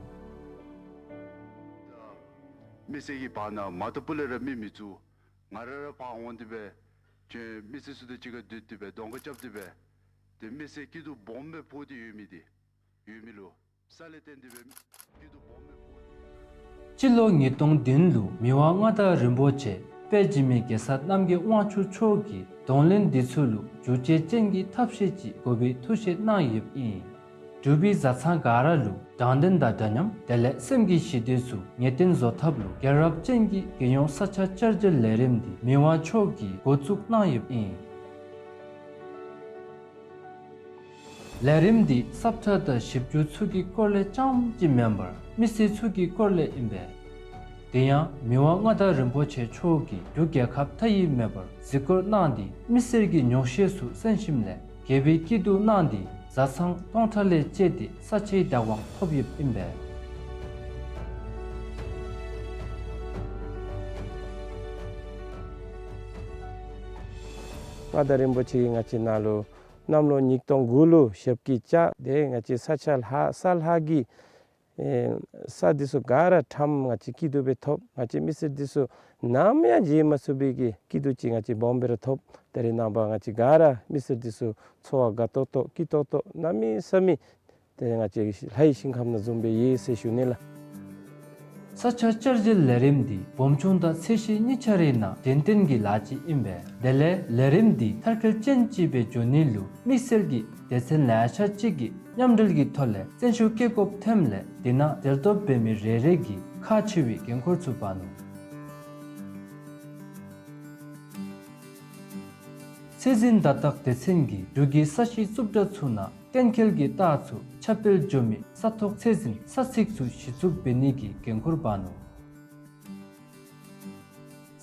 མི་སེར་གྱི་བར་ན་མ་ཏོ་སྤུ་ལས་ར་མི་མི་བཙུགས། ང་ར་ར་ཕར་འོང་སྟེ་སྦེ་ཁྱོད་མི་སེར་ཚུ་དང་གཅིག་ཁར་སྡོད་དེ་སྦེ་གདོང་ཁ་རྐྱབ་སྟེ་སྦེ་ཏེ་མི་སེར་སྐྱིད་སྡུག་སྦོམ་སྦེ་ཕོག་སྟེ་ཡོད་མི་འདི་ཡོད་མི་ལུ་ས་ལས་བརྟེན་ཏེ་སྦེ་སྐྱིད་སྡུག་སྦོམ་སྦེ་ཕོག་སྟེ་ཡོད། སྤྱི་ལོ་ཉིས་སྟོང་བདུན་ལུ་མི་དབང་མངའ་བདག་རིན་པོ་ཆེ་དཔལ་འཇིགས་མེད་རྒྱལ་ས་རྣམ་རྒྱལ་དབང་ཕྱུག་མཆོག་གིས་གདོང་ལེན་འདི་ཚུ་ལུ་བསྒྱུར་བཅོས་ཅན་གྱི་ཐབས་ཤེས་ཅིག་དགོ་པའི་ཐུགས་བཞེད་གནང་ཡོདཔ་ཨིན། འབྲུག་པའི་བཟའ་ཚང་ག་ར་ལུ་དྲང་བདེན་དང་འདྲ་མཉམ་དེ་ལས་སེམས་ཀྱི་ཞི་བདེ་ཚུ་ངེས་གཏན་བཟོ་ཐབས་ལུ་རྒྱལ་རབས་ཅན་གྱི་རྒྱལ་ཡོངས་ས་ཆ་བསྐྱར་བཅོས་ལས་རིམ་འདི་མི་དབང་མཆོག་གིས་འགོ་བཙུགས་གནང་ཡོདཔ་ཨིན། ལས་རིམ་འདི་ས་ཁྲ་དང་ཞིབ་འཇུག་ཚུ་གི་སྐོར་ལས་རྐྱངམ་ཅིག་མེན་པར་མི་སེར་ཚུ་གི་སྐོར་ལས་ཨིན་པས། དེ་ཡང་མི་དབང་མངའ་བདག་རིན་པོ་ཆེ་མཆོག་གིས་འབྲུག་རྒྱལ་ཁབ་མཐའ་ཡས་མེད་པར་གཟིགས་སྐོར་གནང་སྟེ་མི་སེར་གྱི་ཉོགས་བཤད་ཚུ་གསན་ཞིནམ་ལས་དགེ་བའི་སྐྱིད་སྡུག་གནང་སྟེ་བཟའ་ཚང་སྟོང་ཕྲག་ལས་བཅད་དེ་ས་ཆའི་བདག་དབང་ཐོབ་ཡོདཔ་ཨིན་པས། མངའ་བདག་རིན་པོ་ཆེ་གིས་ང་བཅས་ནང་ལུ་གནམ་ལོ་ཉིས་སྟོང་དགུ་ལུ་ཞབས་ཀྱིས་བཅགས་ཏེ་ང་བཅས་ས་ཆ་ལྷག་ས་ལྷག་གི་ཨེ་ས་འདི་ཚུ་ག་ར་ཁྲམ་ང་བཅས་སྐྱིད་སྡུག་སྦེ་ཐོབ། ང་བཅས་མི་སེར་འདི་ཚུ་ནམ་ཡང་བརྗེད་མ་ཚུགས་པའི་གི་སྐྱིད་སྡུག་ཅིག་ང་བཅས་སྦོམ་སྦེ་ར་ཐོབ། ད་རེས་ནངས་པ་ང་བཅས་ག་ར་མི་སེར་འདི་ཚུ་འཚོ་བ་དགའ་ཏོག་ཏོ་སྐྱིད་ཏོག་ཏོ་གནམ་མེད་ས་མེད་ཏེ་ང་བཅས་ལྷའི་ཞིང་ཁམས་ནང་བཟུམ་སྦེ་ཡོད་ཟེར་ཞུ་ནི་ལགས། ས་ཆ་བསྐྱར་བཅོས་ལས་རིམ་འདི་སྦོམ་ཆུང་དང་ཚད་གཞི་གཉིས་ཆ་རའི་ནང་གདན་གཏན་གྱི་ལཱ་ཅིག་ཨིན་པས། དེ་ལས་ལས་རིམ་འདི་མཐར་འཁྱོལ་ཅན་ཅིག་སྦེ་འགྱོ་ནི་ལུ་དམིགས་བསལ་གྱི་སྡེ་ཚན་ལེ་ཤ་ཅིག་གིས་མཉམ་འབྲེལ་གྱི་ཐོག་ལས་བརྩོན་ཤུགས་བསྐྱེད་དགོཔ་ཐོནམ་ལས་དེ་ནང་གྲལ་གཏོགས་འབད་མི་རེ་རེ་གིས་ཁག་ཆེ་བའི་འགན་ཁུར་ཚུ་འབག་ནུག། ཚད་འཛིན་བརྡ་རྟགས་སྡེ་ཚན་གྱིས་འབྲུག་གི་ས་གཞི་རྩུབ་དྲགས་ཚུ་ནང་གཏན་འཁེལ་གྱི་རྟགས་ཚུ་ཁྱབ་སྤེལ་འགྱོ་མི་ས་ཐོག་ཚད་འཛིན་ས་ཚིགས་ཚུ་གཞི་བཙུགས་འབད་ནི་གི་འགན་ཁུར་འབག་ནུག།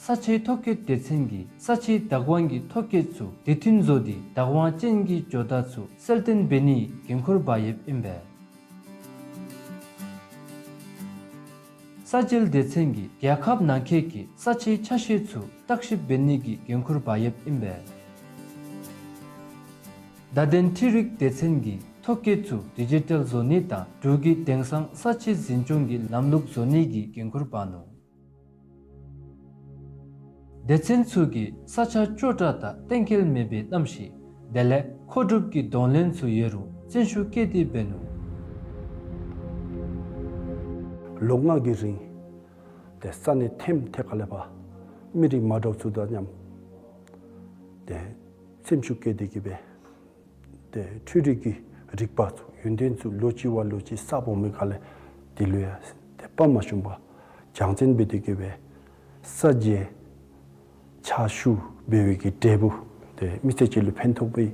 ས་ཆའི་ཐོ་བཀོད་སྡེ་ཚན་གྱིས་ས་ཆའི་བདག་དབང་གི་ཐོ་བཀོད་ཚུ་དུས་མཐུན་བཟོ་སྟེ་བདག་དབང་ཅན་གྱི་ཇོ་བདག་ཚུ་གསལ་སྟོན་འབད་ནིའི་འགན་ཁུར་འབག་ཡོདཔ་ཨིན་པས། ས་འཇལ་སྡེ་ཚན་གྱིས་རྒྱལ་ཁབ་ནང་འཁོད་ཀྱི་ས་ཆའི་ཆ་ཤས་ཚུ་བརྟག་ཞིབ་འབད་ནི་གི་འགན་ཁུར་འབག་ཡོདཔ་ཨིན་པས། བརྡ་དོན་འཕྲུལ་རིག་སྡེ་ཚན་གྱིས་ ཐོ་བཀོད་ཚུ་ཌི་ཇི་ཊལ་བཟོ་ནི་དང་འབྲུག་གི་དེང་སང་ས་ཆའི་འཛིན་སྐྱོང་གི་ལམ་ལུགས་བཟོ་ནི་གི་འགན་ཁུར་འབག་ནུག། སྡེ་ཚན་ཚུ་གིས་ས་ཆ་ཅོག་འཐདཔ་དང་གཏན་འཁེལ་མེད་པའི་གནམ་གཤིས་དེ་ལས་མཁོ་སྒྲུབ་ཀྱི་གདོང་ལེན་ཚུ་ཡོད་རུང་བརྩོན་ཤུགས་བསྐྱེད་དེ་འབད་ནུག། ལོ་ལྔ་གི་རིང་ཏེ་ས་གནས་ཐེམ་ཐེ་ཁ་ལས་ཕར་མི་རིགས་མ་འདྲཝ་ཚུ་དང་མཉམ་ཏེ་བརྩོན་ཤུགས་བསྐྱེད་དེ་གི་སྦེ་ཏེ་འཕྲུལ་རིག་གི་རིག་པ་ཚུ་ཡོན་ཏན་ཚུ་ལོ་གཅིག་བ་ལོ་གཅིག་ས་སྦོམ་མི་ཁ་ལས་དེ་ལུ་ཡང་ཏེ་དཔའ་མ་ཞུམ་པར་སྦྱང་བརྩོན་འབད་དེ་གི་སྦེ་ས་འཇལ་ཕྱག་ཞུ་འབད་བའི་གི་འབྲས་བུ་ཏེ་མི་སེར་ཅིག་ལུ་ཕན་ཐོགས་པའི་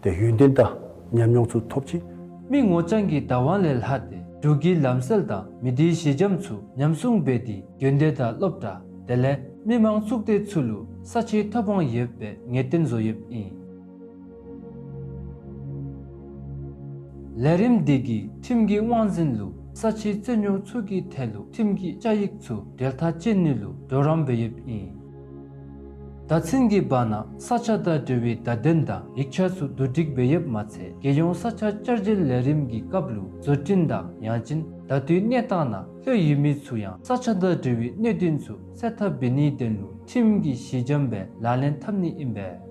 ཏེ་ཡོན་ཏན་དང་ཉམས་མྱོང་ཚུ་ཐོབ་ཅི། མི་ངོ་རྐྱང་གི་བདག་དབང་ལས་ལྷག་སྟེ་འབྲུག་གི་ལམ་སྲོལ་དང་མི་སྡེའི་གཞི་འགྱམ་ཚུ་ཉམས་སྲུང་འབད་དེ་དགོན་སྡེ་དང་སློབ་གྲྭ་དེ་ལས་མི་མང་གཙུག་སྡེ་ཚུ་ལུ་ས་ཆའི་ཐོབ་དབང་ཡོད་པའི་ངེས་གཏན་བཟོ་ཡོདཔ་ཨིན། ལས་རིམ་འདི་གིས་ཁྲིམས་ཀྱི་དབང་འཛིན་ལུ་ས་ཆའི་རྩོད་རྙོག་ཚུ་གི་ཐད་ལུ་ཁྲིམས་ཀྱི་བཅའ་ཡིག་ཚུ་འབྲེལ་ཐག་བཅད་ནི་ལུ་གྲོགས་རམ་འབད་ཡོདཔ་ཨིན། ད་ཚུན་གྱི་བར་ན་ས་ཆ་དང་འབྲེལ་བའི་བརྡ་དོན་དང་ཡིག་ཆ་ཚུ་བསྡུ་སྒྲིག་འབད་ཡོདཔ་མ་ཚད་རྒྱལ་ཡོངས་ས་ཆ་བསྐྱར་བརྗེ་ལས་རིམ་གྱི་སྐབས་ལུ་བཟོ་སྐྲུན་དང་ཡང་ཅིན་ད་ལྟོའི་གནས་སྟངས་ནང་ལྷོད་ཡོད་མི་ཚུ་ཡང་ས་ཆ་དང་འབྲེལ་བའི་གནད་དོན་ཚུ་སེལ་ཐབས་འབད་ནིའི་དོན་ལུ་ཁྲིམས་ཀྱི་གཞི་འགྱམ་སྦེ་ལག་ལེན་འཐབ་ནི་ཨིན་པས།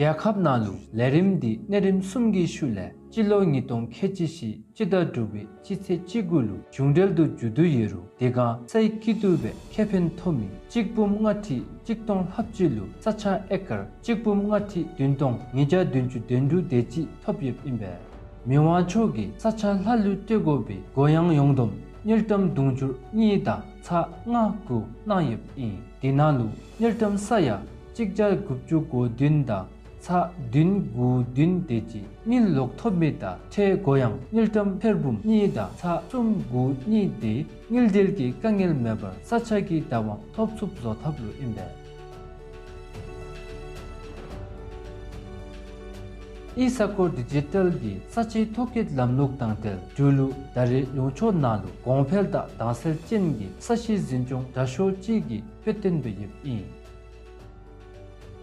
རྒྱལ་ཁབ་ནང་ལུ་ལས་རིམ་འདི་གནས་རིམ་གསུམ་གྱི་ཤུལ་ལས་སྤྱི་ལོ་ཉིས་སྟོང་ཁལ་གཅིག་བཞི་སྤྱི་ཟླ་དྲུག་པའི་སྤྱི་ཚེས་བཅུ་དགུ་ལུ་གཞུང་འབྲེལ་དུ་མཇུག་བསྡུ་ཡོད་རུང་དེ་སྒང་སའི་སྐྱིད་སྡུག་སྦེ་ཁེ་ཕན་ཐོབ་མི་གཅིག་འབུམ་ལྔ་ཁྲི་གཅིག་སྟོང་ལྷགཔ་ཅིག་ལུ་ས་ཆ་ཨེ་ཀར་གཅིག་འབུམ་ལྔ་ཁྲི་བདུན་སྟོང་ཉིས་བརྒྱ་བདུན་ཅུ་དོན་དྲུག་དེ་ཅིག་ཐོབ་ཡོདཔ་ཨིན་པས། མི་དབང་མཆོག་གིས་ས་ཆ་ལྷག་ལུས་སྤྲོད་དགོ་པའི་གུ་ཡངས་ཡོངས་བསྡོམས་དངུལ་ཀྲམ་དུང་ཕྱུར་གཉིས་དང་ཚག་ལྔ་དགུ་གནང་ཡོདཔ་ཨིན། དེ་ནང་ལུ་དངུལ་ཀྲམ་ས་ཡ་གཅིག་བརྒྱ་དགུ་བཅུ་གོ་བདུན་དང་ཚག་བདུན་དགུ་བདུན་དེ་ཅིག་དངུལ་ལོག་ཐོབ་མི་དང་ཁྲལ་གུ་ཡངས་དངུལ་ཀྲམ་ཐེར་འབུམ་གཉིས་དང་ཚག་གསུམ་དགུ་གཉིས་དེ་དངུལ་འབྲེལ་གྱི་དཀའ་ངལ་མེད་པར་ས་ཆ་གི་བདག་དབང་ཐོབ་ཚུགསཔ་བཟོ་ཐབས་ལུ་ཨིན་པས། ཨི་ས་ཁོ་ཌི་ཇི་ཊལ་གྱི་ས་ཆའི་ཐོ་བཀོད་ལམ་ལུགས་དང་འབྲེལ་འབྲུག་ལུ་ད་རེས་ལུང་ཕྱོགས་ནང་ལུ་གོང་འཕེལ་དང་དྭངས་གསལ་ཅན་གྱི་ས་གཞི་འཛིན་སྐྱོང་དྲག་ཤོས་ཅིག་གི་དཔེ་སྟོན་འབད་ཡོདཔ་ཨིན།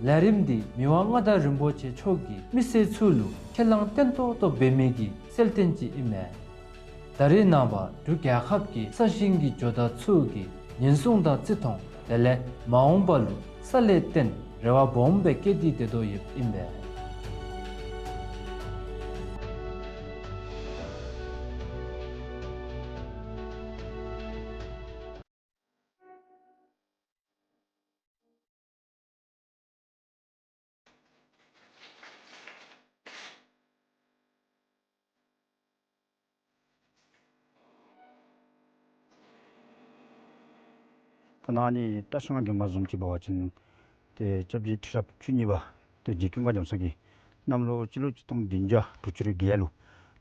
ལས་རིམ་འདི་མི་དབང་མངའ་བདག་རིན་པོ་ཆེ་མཆོག་གིས་མི་སེར་ཚུ་ལུ་ཁས་བླངས་བརྟན་ཏོག་ཏོ་འབད་མི་གི་གསལ་སྟོན་ཅིག་ཨིན་མས། ད་རེས་ནངས་པ་འབྲུག་རྒྱལ་ཁབ་ཀྱི་ས་ཞིང་གི་ཇོ་བདག་ཚུ་གིས་ཉེན་སྲུང་དང་བརྩི་མཐོང་དེ་ལས་མ་འོངས་པ་ལུ་ས་ལས་བརྟེན་རེ་བ་སྦོམ་སྦེ་བསྐྱེད་དེ་སྡོད་དོ་ཡོདཔ་ཨིན་པས། ད་ནཱ་ནི་བཀྲིས་སྒང་དགོན་པ་བཟུམ་ཅིག་འབད་བ་ཅིན་ཏེ་སྐྱབས་རྗེ་ཁྲི་རབས་བཅུ་གཉིས་པ་ཏེ་རྗེ་ཀུན་དགའ་རྒྱ་མཚོ་གིས་གནམ་ལོ་སྤྱི་ལོ་གཅིག་སྟོང་བདུན་བརྒྱ་དྲུག་ཅུ་རེ་བརྒྱད་ལུ་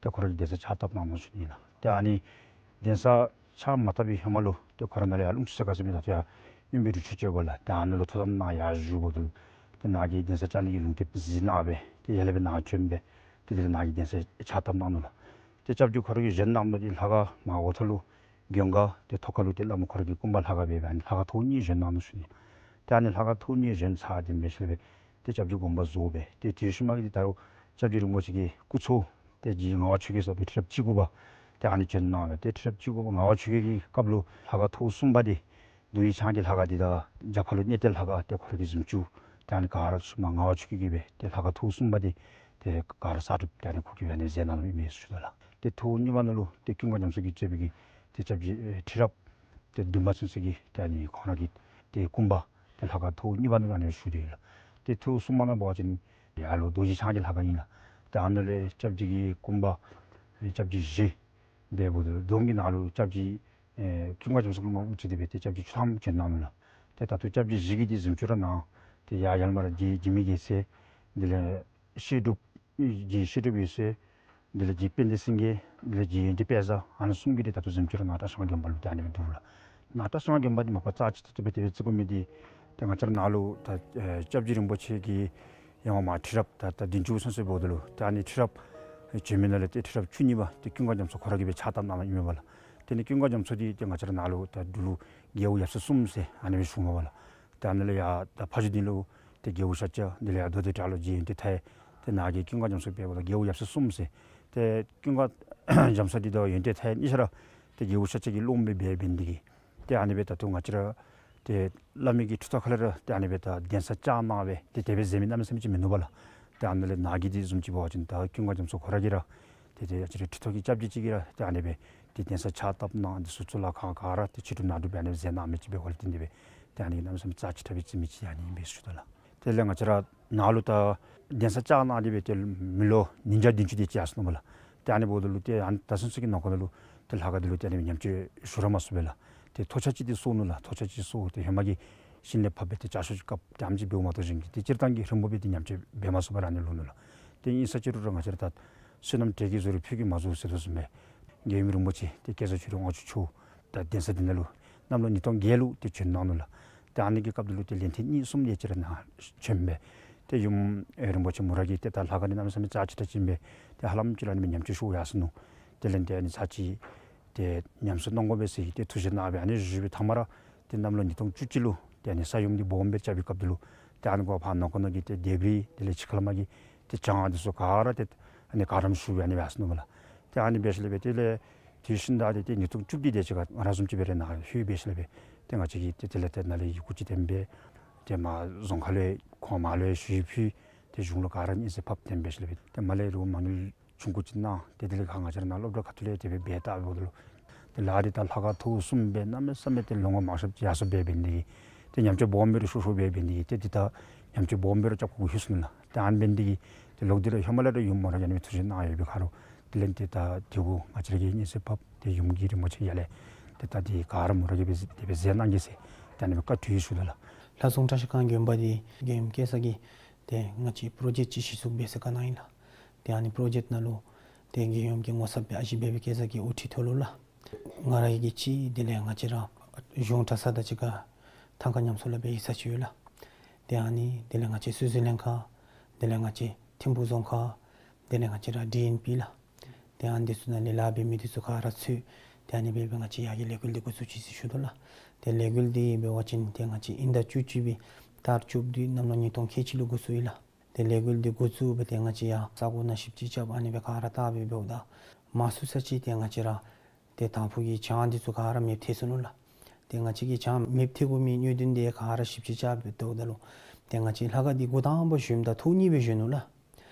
ཏེ་ཁོ་ར་གིས་གདན་ས་ཕྱག་བཏབ་གནང་ནུག་ཞུ་ནི་ལགས། ཏེ་ཨ་ནི་གདན་ས་ཕྱག་མ་བཏབ་པའི་ཧེ་མ་ལུ་ཏེ་ཁོ་ར་ནཱ་ལས་ཡར་ལུང་ཕྱོགས་ས་ག་ཟེར་མི་ད་ལྟོ་ཡར་དབེན་པའི་རི་ཁྲོད་ཅིག་ཡོད་ལགས། ཏེ་ཨ་ནཱ་ལུ་ཐོག་དམ་ནང་ཡར་བཞུགས་འབདཝ་ད་ཏེ་ནཱ་གི་གདན་ས་བཅག་ནི་གི་ལུང་བསྟན་གཟིགས་གནང་སྦེ་ཏེ་ཡར་ལས་སྦེ་ནཱ་བྱོན་སྦེ་ཏེ་དེ་ལས་ནཱ་གི་གདན་ས་ཕྱག་བཏབ་གནང་ནུག་ལགས། ཏེ་སྐྱབས་རྗེ་ཁོ་ར་གིས་བཞེངས་གནང་མི་འདི་ལྷ་ཁང་མར་འོག་ཐོག་ལུ་མགོན་ཁང་ཏེ་ཐོག་ཁ་ལུ་ཏེ་བླམ་ཁོ་ར་གི་སྐུ་འབག་ལྷ་ཁང་སྦེ་སྦེ་ཨ་ནི་ལྷ་ཁང་ཐོག་གཉིས་བཞེངས་གནང་ནུག་ཞུ་ནི། ཏེ་ཨ་ནི་ལྷ་ཁང་ཐོག་གཉིས་བཞེངས་ཚར་ཏེ་འབད་ཞིནམ་ལས་ཏེ་སྐྱབས་རྗེ་དགོངས་པ་རྫོགས་སྦེ་ཏེ་དེ་ཤུལ་མ་གི་ཏེ་ད་རུང་སྐྱབས་རྗེ་རིན་པོ་ཆེ་གི་སྐུ་ཚ་ཏེ་རྗེ་ངག་དབང་ཆོས་རྒྱལ་ཟེར་བའི་ཁྲི་རབས་བཅུ་དགུ་པ་ཏེ་ཨ་ནི་བྱོན་གནང་སྦེ་ཏེ་ཁྲི་རབས་བཅུ་དགུ་པ་ངག་དབང་ཆོས་རྒྱལ་གྱི་སྐབས་ལུ་ལྷ་ཁང་ཐོག་གསུམ་པ་འདི་རྡོ་རྗེ་འཆང་གི་ལྷ་ཁང་འདི་དང་རྒྱབ་ཁ་ལུ་གནས་བརྟན་ལྷ་ཁང་ཏེ་ཁོ་ར་གིས་བཟུམ་ཅིག་ཏེ་ཨ་ནི་ག་ར་ཚུ་མར་ངག་དབང་ཆོས་རྒྱལ་གྱིས་སྦེ་ཏེ་ལྷ་ཁང་ཐོག་གསུམ་པ་འདི་ཏེ་ག་ར་གསར་སྒྲུབ་ཏེ་ཨ་ནི་ཁོ་གིས་སྦེ་ཨ་ནི་མཛད་གནང་ནུག་ཨིན་མས་ཟེར་ཞུ་དོ་ལགས། ཏེ་ཐོག་གཉིས་པ་ནང་ལུ་ཏེ་ཀུན་དགའ་རྒྱ་མཚོ་གིས་གཙོས་པའི་གི་ཏེ་སྐྱབས་རྗེ་ཨེ་ཁྲི་རབས་ཏེ་བདུན་པ་ཚུན་ཚོད་ཀྱི་ཏེ་ཨ་ནི་ཁོང་ར་གི་ཏེ་སྐུ་འབག་ཏེ་ལྷ་ཁང་ཐོག་གཉིས་པ་ནང་ལུ་ཨ་ནི་བཞུགས་ཏེ་ཡོད་ལགས། ཏེ་ཐོག་གསུམ་པ་ནང་འབད་བ་ཅིན་ཡར་ལུ་རྡོ་རྗེ་འཆང་གི་ལྷ་ཁང་ཨིན་ལགས། ཏེ་ཨ་ནཱ་ལས་སྐྱབས་རྗེ་གི་སྐུ་འབག་སྐྱབས་རྗེ་བཞི་འབདཝ་ད་གདོང་གི་ནང་ལུ་སྐྱབས་རྗེ་ཨེ་ཀུན་དགའ་རྒྱ་མཚོ་གིས་དབུ་ཁྲིད་དེ་སྦེ་ཏེ་སྐྱབས་རྗེ་བཅུ་ཐམ་བྱོན་གནང་ནུག་ལགས། ཏེ་ད་ལྟོ་སྐྱབས་རྗེ་བཞི་གི་འདི་བཟུམ་ཅིག་ར་ནཱ་ཏེ་ཡར་ཡར་མར་རྒྱལ་འཇིགས་མེད་རྒྱལ་མཚན་དེ་ལས་བཤད་སྒྲུབ་རྗེ་བཤད་སྒྲུབ་འོད་ཟེར་དེ་ལས་རྗེ་དཔལ་ལྡན་སེང་གེ་དེ་ལས་རྗེ་ཡོན་ཏན་དཔལ་བཟང་ཨ་ནི་གསུམ་གྱི་འདི་ད་ལྟོ་བཟུམ་ཅིག་ར་ནཱ་བཀྲིས་སྒང་དགོན་པ་ལུ་ཏེ་ཨ་ནི་སྦེ་འདུག་ལགས། ནཱ་བཀྲིས་སྒང་དགོན་པ་འདི་མ་པ་རྩ་ཆེ་ཏོག་ཏོ་སྦེ་ཏེ་སྦེ་བརྩི་དགོ་མི་འདི་ཏེ་ང་བཅས་ར་ནཱ་ལུ་ད་ཨེ་སྐྱབས་རྗེ་རིན་པོ་ཆེ་གི་ཡང་མ་ཁྲི་རབས་ད་ད་བདུན་ཅུ་ཚུན་ཚོད་འབདཝ་ད་ལུ་ཏེ་ཨ་ནི་ཁྲི་རབས་བྱོན་མི་ནང་ལས་ཏེ་ཁྲི་རབས་བཅུ་གཉིས་པ་ཏེ་ཀུན་དགའ་རྒྱ་མཚོ་ཁོ་ར་གིས་སྦེ་ཕྱག་བཏབ་གནང་གནངམ་ཨིན་མས་པ་ལགས། དེ་ལས་ཀུན་དགའ་རྒྱ་མཚོ་འདི་ཏེ་ང་བཅས་ར་ནཱ་ལུ་ད་འབྲུག་ལུ་རྒྱལ་པོ་ཡབ་སྲས་གསུམ་ཟེར་ཨ་ནི་སྦེ་ཞུཝ་མས་པ་ལགས། ཏེ་ཨ་ནི་ལས་ཡར་ད་ཕ་ཇོ་སྡིངས་ལུ་ཏེ་རྒྱལ་པོ་ཤཱཀྱ། དེ་ལས་ཡར་རྡོ་སྡེ་བྲག་ལུ་རྗེ་ཡོན་ཏན་མཐའ་ཡས། ཏེ་ནཱ་གི་ཀུན་དགའ་རྒྱ་མཚོ་འབདཝ་ད་རྒྱལ་པོ་ཡབ་སྲས་གསུམ་ཟེར། ཏེ་ཀུན་དགའ་རྒྱ་མཚོ་འདི་དང་ཡོན་ཏན་མཐའ་ཡས་གཉིས་ཆ་ར་ཏེ་རྒྱལ་པོ་ཤཱཀྱ་གི་སློབ་མ་སྦེ་འབད་ནི་དེ་གིས་ཏེ་ཨ་ནི་སྦེ་ད་ལྟོ་ང་བཅས་ར་ཏེ་བླ་མའི་གི་ཁྲི་ཐོག་ཁ་ལས་ར་ཏེ་ཨ་ནི་སྦེ་ད་གདན་ས་བཅགས་གནང་སྦེ་ཏེ་དེ་སྦེ་མཛད་མི་གནམ་མེད་ས་མེད་ཅིག་མིན་ནུག་པ་ལགས། ཏེ་ཨ་ནི་ལས་ནཱ་གི་འདི་བཟུམ་ཅིག་འབད་བ་ཅིན་ད་ཀུན་དགའ་རྒྱ་མཚོ་ཁོ་ར་གིས་ར་ཏེ་ཏེ་ང་བཅས་ར་ཁྲི་ཐོག་གི་སྐྱབས་རྗེ་ཅིག་གིས་ར་ཏེ་ཨ་ནི་སྦེ་ཏེ་གདན་ས་ཕྱག་བཏབ་གནང་འདི་ཚུ་གཙུག་ལག་ཁང་ག་ར་ཏེ་ཕྱི་དྲིལ་ནང་དྲིལ་སྦེ་ཨ་ནི་སྦེ་མཛད་གནང་མི་ཅིག་འབདཝ་ལས་བརྟེན་ཏེ་སྦེ་ཏེ་ཨ་ནི་གིས་གནམ་མེད་ས་མེད་རྩ་ཆེ་དྲགས་སྦེ་བརྩི་མི་ཅིག་ཨ་ནི་ཨིན་པས་ཞུ་དོ་ལགས། དེ་ལས་ང་བཅས་ར་ནཱ་ལུ་ད་གདན་ས་བཅགས་གནང་སྟེ་སྦེ་ཏེ་མི་ལོ་ཉིས་བརྒྱ་བདུན་ཅུ་དེ་ཅིག་ཡར་སོ་ནུག་པ་ལགས། ཏེ་ཨ་ནི་འབདཝ་ད་ལུ་ཏེ་ཨ་ནི་ད་ཚུན་ཚོད་ཀྱི་ནང་འཁོད་ནང་ལུ་ཏེ་ལྷ་ཁང་འདི་ལུ་ཏེ་ཨ་ནི་ཉམས་བཅོས་ཞུ་ར་མ་ཚུགས་པས་ལགས། ཏེ་ཐོག་ཆ་ཅིག་ཏེ་གསོ་ནུག་ལགས། ཐོག་ཆ་ཅིག་གསོ་སྟེ་ཧེ་མ་གི་ཤིང་ལས་ཕབ་སྦེ་ཏེ་ལྕགས་ཤོག་ཅིག་བཀབ་སྟེ་ཨ་ནེམ་ཅིག་འབདཝ་མ་གཏོགས་གཞན་གྱི་ཏེ་སྤྱིར་བཏང་གི་རིམ་པ་སྦེ་ཏེ་ཉམས་བཅོས་འབད་མ་ཚུགས་པར་ཨ་ནི་ལུས་ནུག་ལགས། ཏེ་ཨིན་ས་ཅི་རུང་ར་ང་བཅས་ར་ད་བསོད་ནམས་གྲལ་གྱི་བཟོ་རིག་ཕུད་ཀྱིས་མ་བཟོ་ཟེར་དོ་བཟུམ་སྦེ་རྒྱལ་ཡུམ་རིན་པོ་ཆེ་ཏེ་སྐལ་བཟང་ཆོས་སྒྲོན་དབང་ཕྱུག་མཆོག་ད་གདན་ས་འདི་ནང་ལུ་གནམ་ལོ་ཉིས་སྟོང་བརྒྱད་ལུ་ཏེ་བྱོན་གནང་ནུག་ལགས། ཏེ་ཨ་ནི་གི་སྐབས་འདི་ལུ་ཏེ་ལན་ཐེངས་གཉིས་གསུམ་དེ་ཅིག་ར་ནཱ་བྱོན་སྦེ་ཏེ་ཡུམ་རིན་པོ་ཆེ་མོ་ར་གིས་ཏེ་ད་ལྷ་ཁང་འདི་གནམ་མེད་ས་མེད་རྩ་ཆེ་དྲགས་ཅིག་ཨིན་པས། ཏེ་ཧ་ལམ་ཅིག་ར་ཨ་ནི་སྦེ་ཉམས་བཅོས་ཞུ་ཡར་སོ་ནུག། དེ་ལས་ཏེ་ཨ་ནི་ཚར་གཅིག་ཏེ་ཉམས་གསོ་གནང་དགོ་པས་ཟེར་ཏེ་ཐུགས་བཞེད་གནང་སྦེ་ཨ་ནི་བཞུགས་པའི་མཐའ་མ་ར་ཏེ་གནམ་ལོ་ཉིས་སྟོང་བཅུ་གཅིག་ལུ་ཏེ་ཨ་ནི་ས་ཡོམ་འདི་སྦོམ་སྦེ་རྐྱབ་པའི་སྐབས་འདི་ལུ་ཏེ་ཨ་ནི་གུ་ཕར་ནང་འཁོད་ནང་གི་ཏེ་ལྡེབས་རིས་དེ་ལས་ཕྱི་ཁ་ལས་མར་གྱི་ཏེ་བྱང་འདི་ཚུ་ག་ར་ཏེ་ཨ་ནི་ག་རམ་ཞུ་སྦེ་ཨ་ནི་སྦེ་ཡར་སོ་ནུག་པ་ལགས། ཏེ་ཨ་ནི་འབད་ཞིནམ་ལས་སྦེ་དེ་ལས་དེ་བཞིན་ད་ཏེ་ཏེ་ཉིས་སྟོང་བཅུ་བདུན་དེ་ཅིག་ཁར་ང་ར་བཟུམ་ཅིག་སྦེ་ར་ནཱ་ལྷོད་འབད་ཞིནམ་ལས་སྦེ་ཏེ་ང་བཅས་ཀྱིས་ཏེ་དེ་ལས་ཏེ་ནཱ་ལས་ཡི་གུ་ཅིག་བཏོན་སྦེ་ཏེ་མར་རྫོང་ཁ་ལུ་ཁོང་མར་ལུ་ཞུ་ཡིག་ཕུལ། ཏེ་གཞུང་ལུ་ག་ར་སྙན་གསན་ཕབ་སྟེ་འབད་ཞིནམ་ལས་སྦེ་ཏེ་མར་ལས་རོགས་མ་དངུལ་ཆུང་ཀུ་ཅིག་གནང་། ཏེ་དེ་ལས་ཁར་ང་བཅས་ར་ནཱ་སློབ་གྲྭ་ཁ་ཐུག་ལས་དེ་སྦེ་འབད་བལྟ་འབདཝ་ད་ལུ་ཏེ་ལཱ་འདི་ད་ལྷ་ཁང་ཐོག་གསུམ་སྦེ་གནམ་མེད་ས་མེད་ཏེ་ལོང་བ་མང་ཤོས་ཅིག་ཡར་སོ་སྦེ་འབད་ནི་དེ་གིས་ཏེ་ཉམས་བཅོས་སྦོམ་སྦེ་ར་ཤོར་ཤོར་སྦེ་འབད་ནི་དེ་གིས་ཏེ་འདི་ད་ཉམས་བཅོས་སྦོམ་སྦེ་ར་རྐྱབ་དགོཔ་ལྷོད་སོ་ནུག་ལགས། ཏེ་ཨ་ནི་འབད་ནི་དེ་གིས་ཏེ་ལོག་སྟེ་ར་ཧེ་མ་ལས་ར་ཡུམ་མོ་ར་གིས་ཨ་ནི་ཐུགས་བཞེད་གནང་ཡོད་པའི་ཁར་ལུ་དེ་ལས་ཏེ་ད་དེ་གུ་ང་བཅས་ར་གིས་སྙན་གསན་ཕབ་སྟེ་ཡུམ་གྱིས་རིན་པོ་ཆེ་ཡར་ལས་ཏེ་ད་འདི་ག་ར་མོ་ར་གིས་སྦེ་དེ་སྦེ་མཛད་གནང་གེ་ཟེར་ཏེ་ཨ་ནི་སྦེ་བཀའ་གྲོས་ཞུ་དོ་ལགས། ལྷ་སྲུང་བཀྲ་ཤིས་སྒང་དགོན་པ་འདི་རྒྱལ་ཡུམ་སྐྱེས་ས་གིས་ཏེ་ང་བཅས་པྲོ་ཇེཀཊ་ཅིག་གཞི་བཙུགས་འབད་ཟེར་བཀའ་གནང་ཡི་ལགས། ཏེ་ཨ་ནི་པྲོ་ཇེཀཊ་ནང་ལུ་ཏེ་རྒྱལ་ཡུམ་གྱི་ངོ་ཚབ་སྦེ་ཨ་ཞེ་སྦེ་སྦེ་སྐྱེས་ས་གིས་དབུ་ཁྲིད་ཐོག་ལུ་ལགས། ང་ར་གིས་གཅིག་དེ་ལས་ང་བཅས་ར་གཞུང་གྲྭ་ཚང་དང་གཅིག་ཁར་ཐང་ཀ་ཉམས་གསོ་ལུ་སྦེ་ཡིག་ཚང་ཅིག་ཡོད་ལགས། ཏེ་ཨ་ནི་དེ་ལས་ང་བཅས་སུའུ་ཙི་ལན་ཁ་དེ་ལས་ང་བཅས་ཐིམ་ཕུག་རྫོང་ཁག་དེ་ལས་ང་བཅས་ར་ཌི་ཨེན་པི་ལགས། ཏེ་ཨ་ནི་འདི་ཚུ་ནང་ལས་ལཱ་འབད་མི་འདི་ཚུ་ག་ར་ཚུད་ཏེ་ཨ་ནི་སྦེ་སྦེ་ང་བཅས་ཡར་གྱི་ལས་འགུལ་འདི་འགོ་བཙུགས་ཅི་ཟེར་ཞུ་དོ་ལགས། ཏེ་ལས་འགུལ་འདི་འབད་བ་ཅིན་ཏེ་ང་བཅས་དབྱིན་ཟླ་བཅུ་གཅིག་པའི་ཏ་རིག་བཅུ་བདུན་གནམ་ལོ་ཉིས་སྟོང་ཁལ་གཅིག་ལུ་འགོ་བཙུགས་ཡི་ལགས། ཏེ་ལས་འགུལ་འདི་འགོ་བཙུགས་སྦེ་ཏེ་ང་བཅས་ཡར་ས་གོ་ནང་ཞིབ་དཔྱད་རྐྱབ་ཨ་ནི་སྦེ་ག་ར་བལྟ་སྦེ་འབདཝ་ད་མང་སུ་ས་ཅིག་ཏེ་ང་བཅས་ར་ཏེ་དང་ཕུ་གི་བྱང་འདི་ཚུ་ག་ར་མེདཔ་ཐལ་སོ་ནུག་ལགས། ཏེ་ང་བཅས་ཀྱིས་བྱང་མེདཔ་ཐལ་དགོ་མི་གནད་དོན་འདི་ག་ར་ཞིབ་དཔྱད་རྐྱབ་སྦེ་བལྟཝ་ད་ལུ་ཏེ་ང་བཅས་ལྷ་ཁང་འདི་འགོ་དང་པ་བཞེངསམ་ད་ཐོག་གཉིས་སྦེ་བཞེངས་ནུག་ལགས།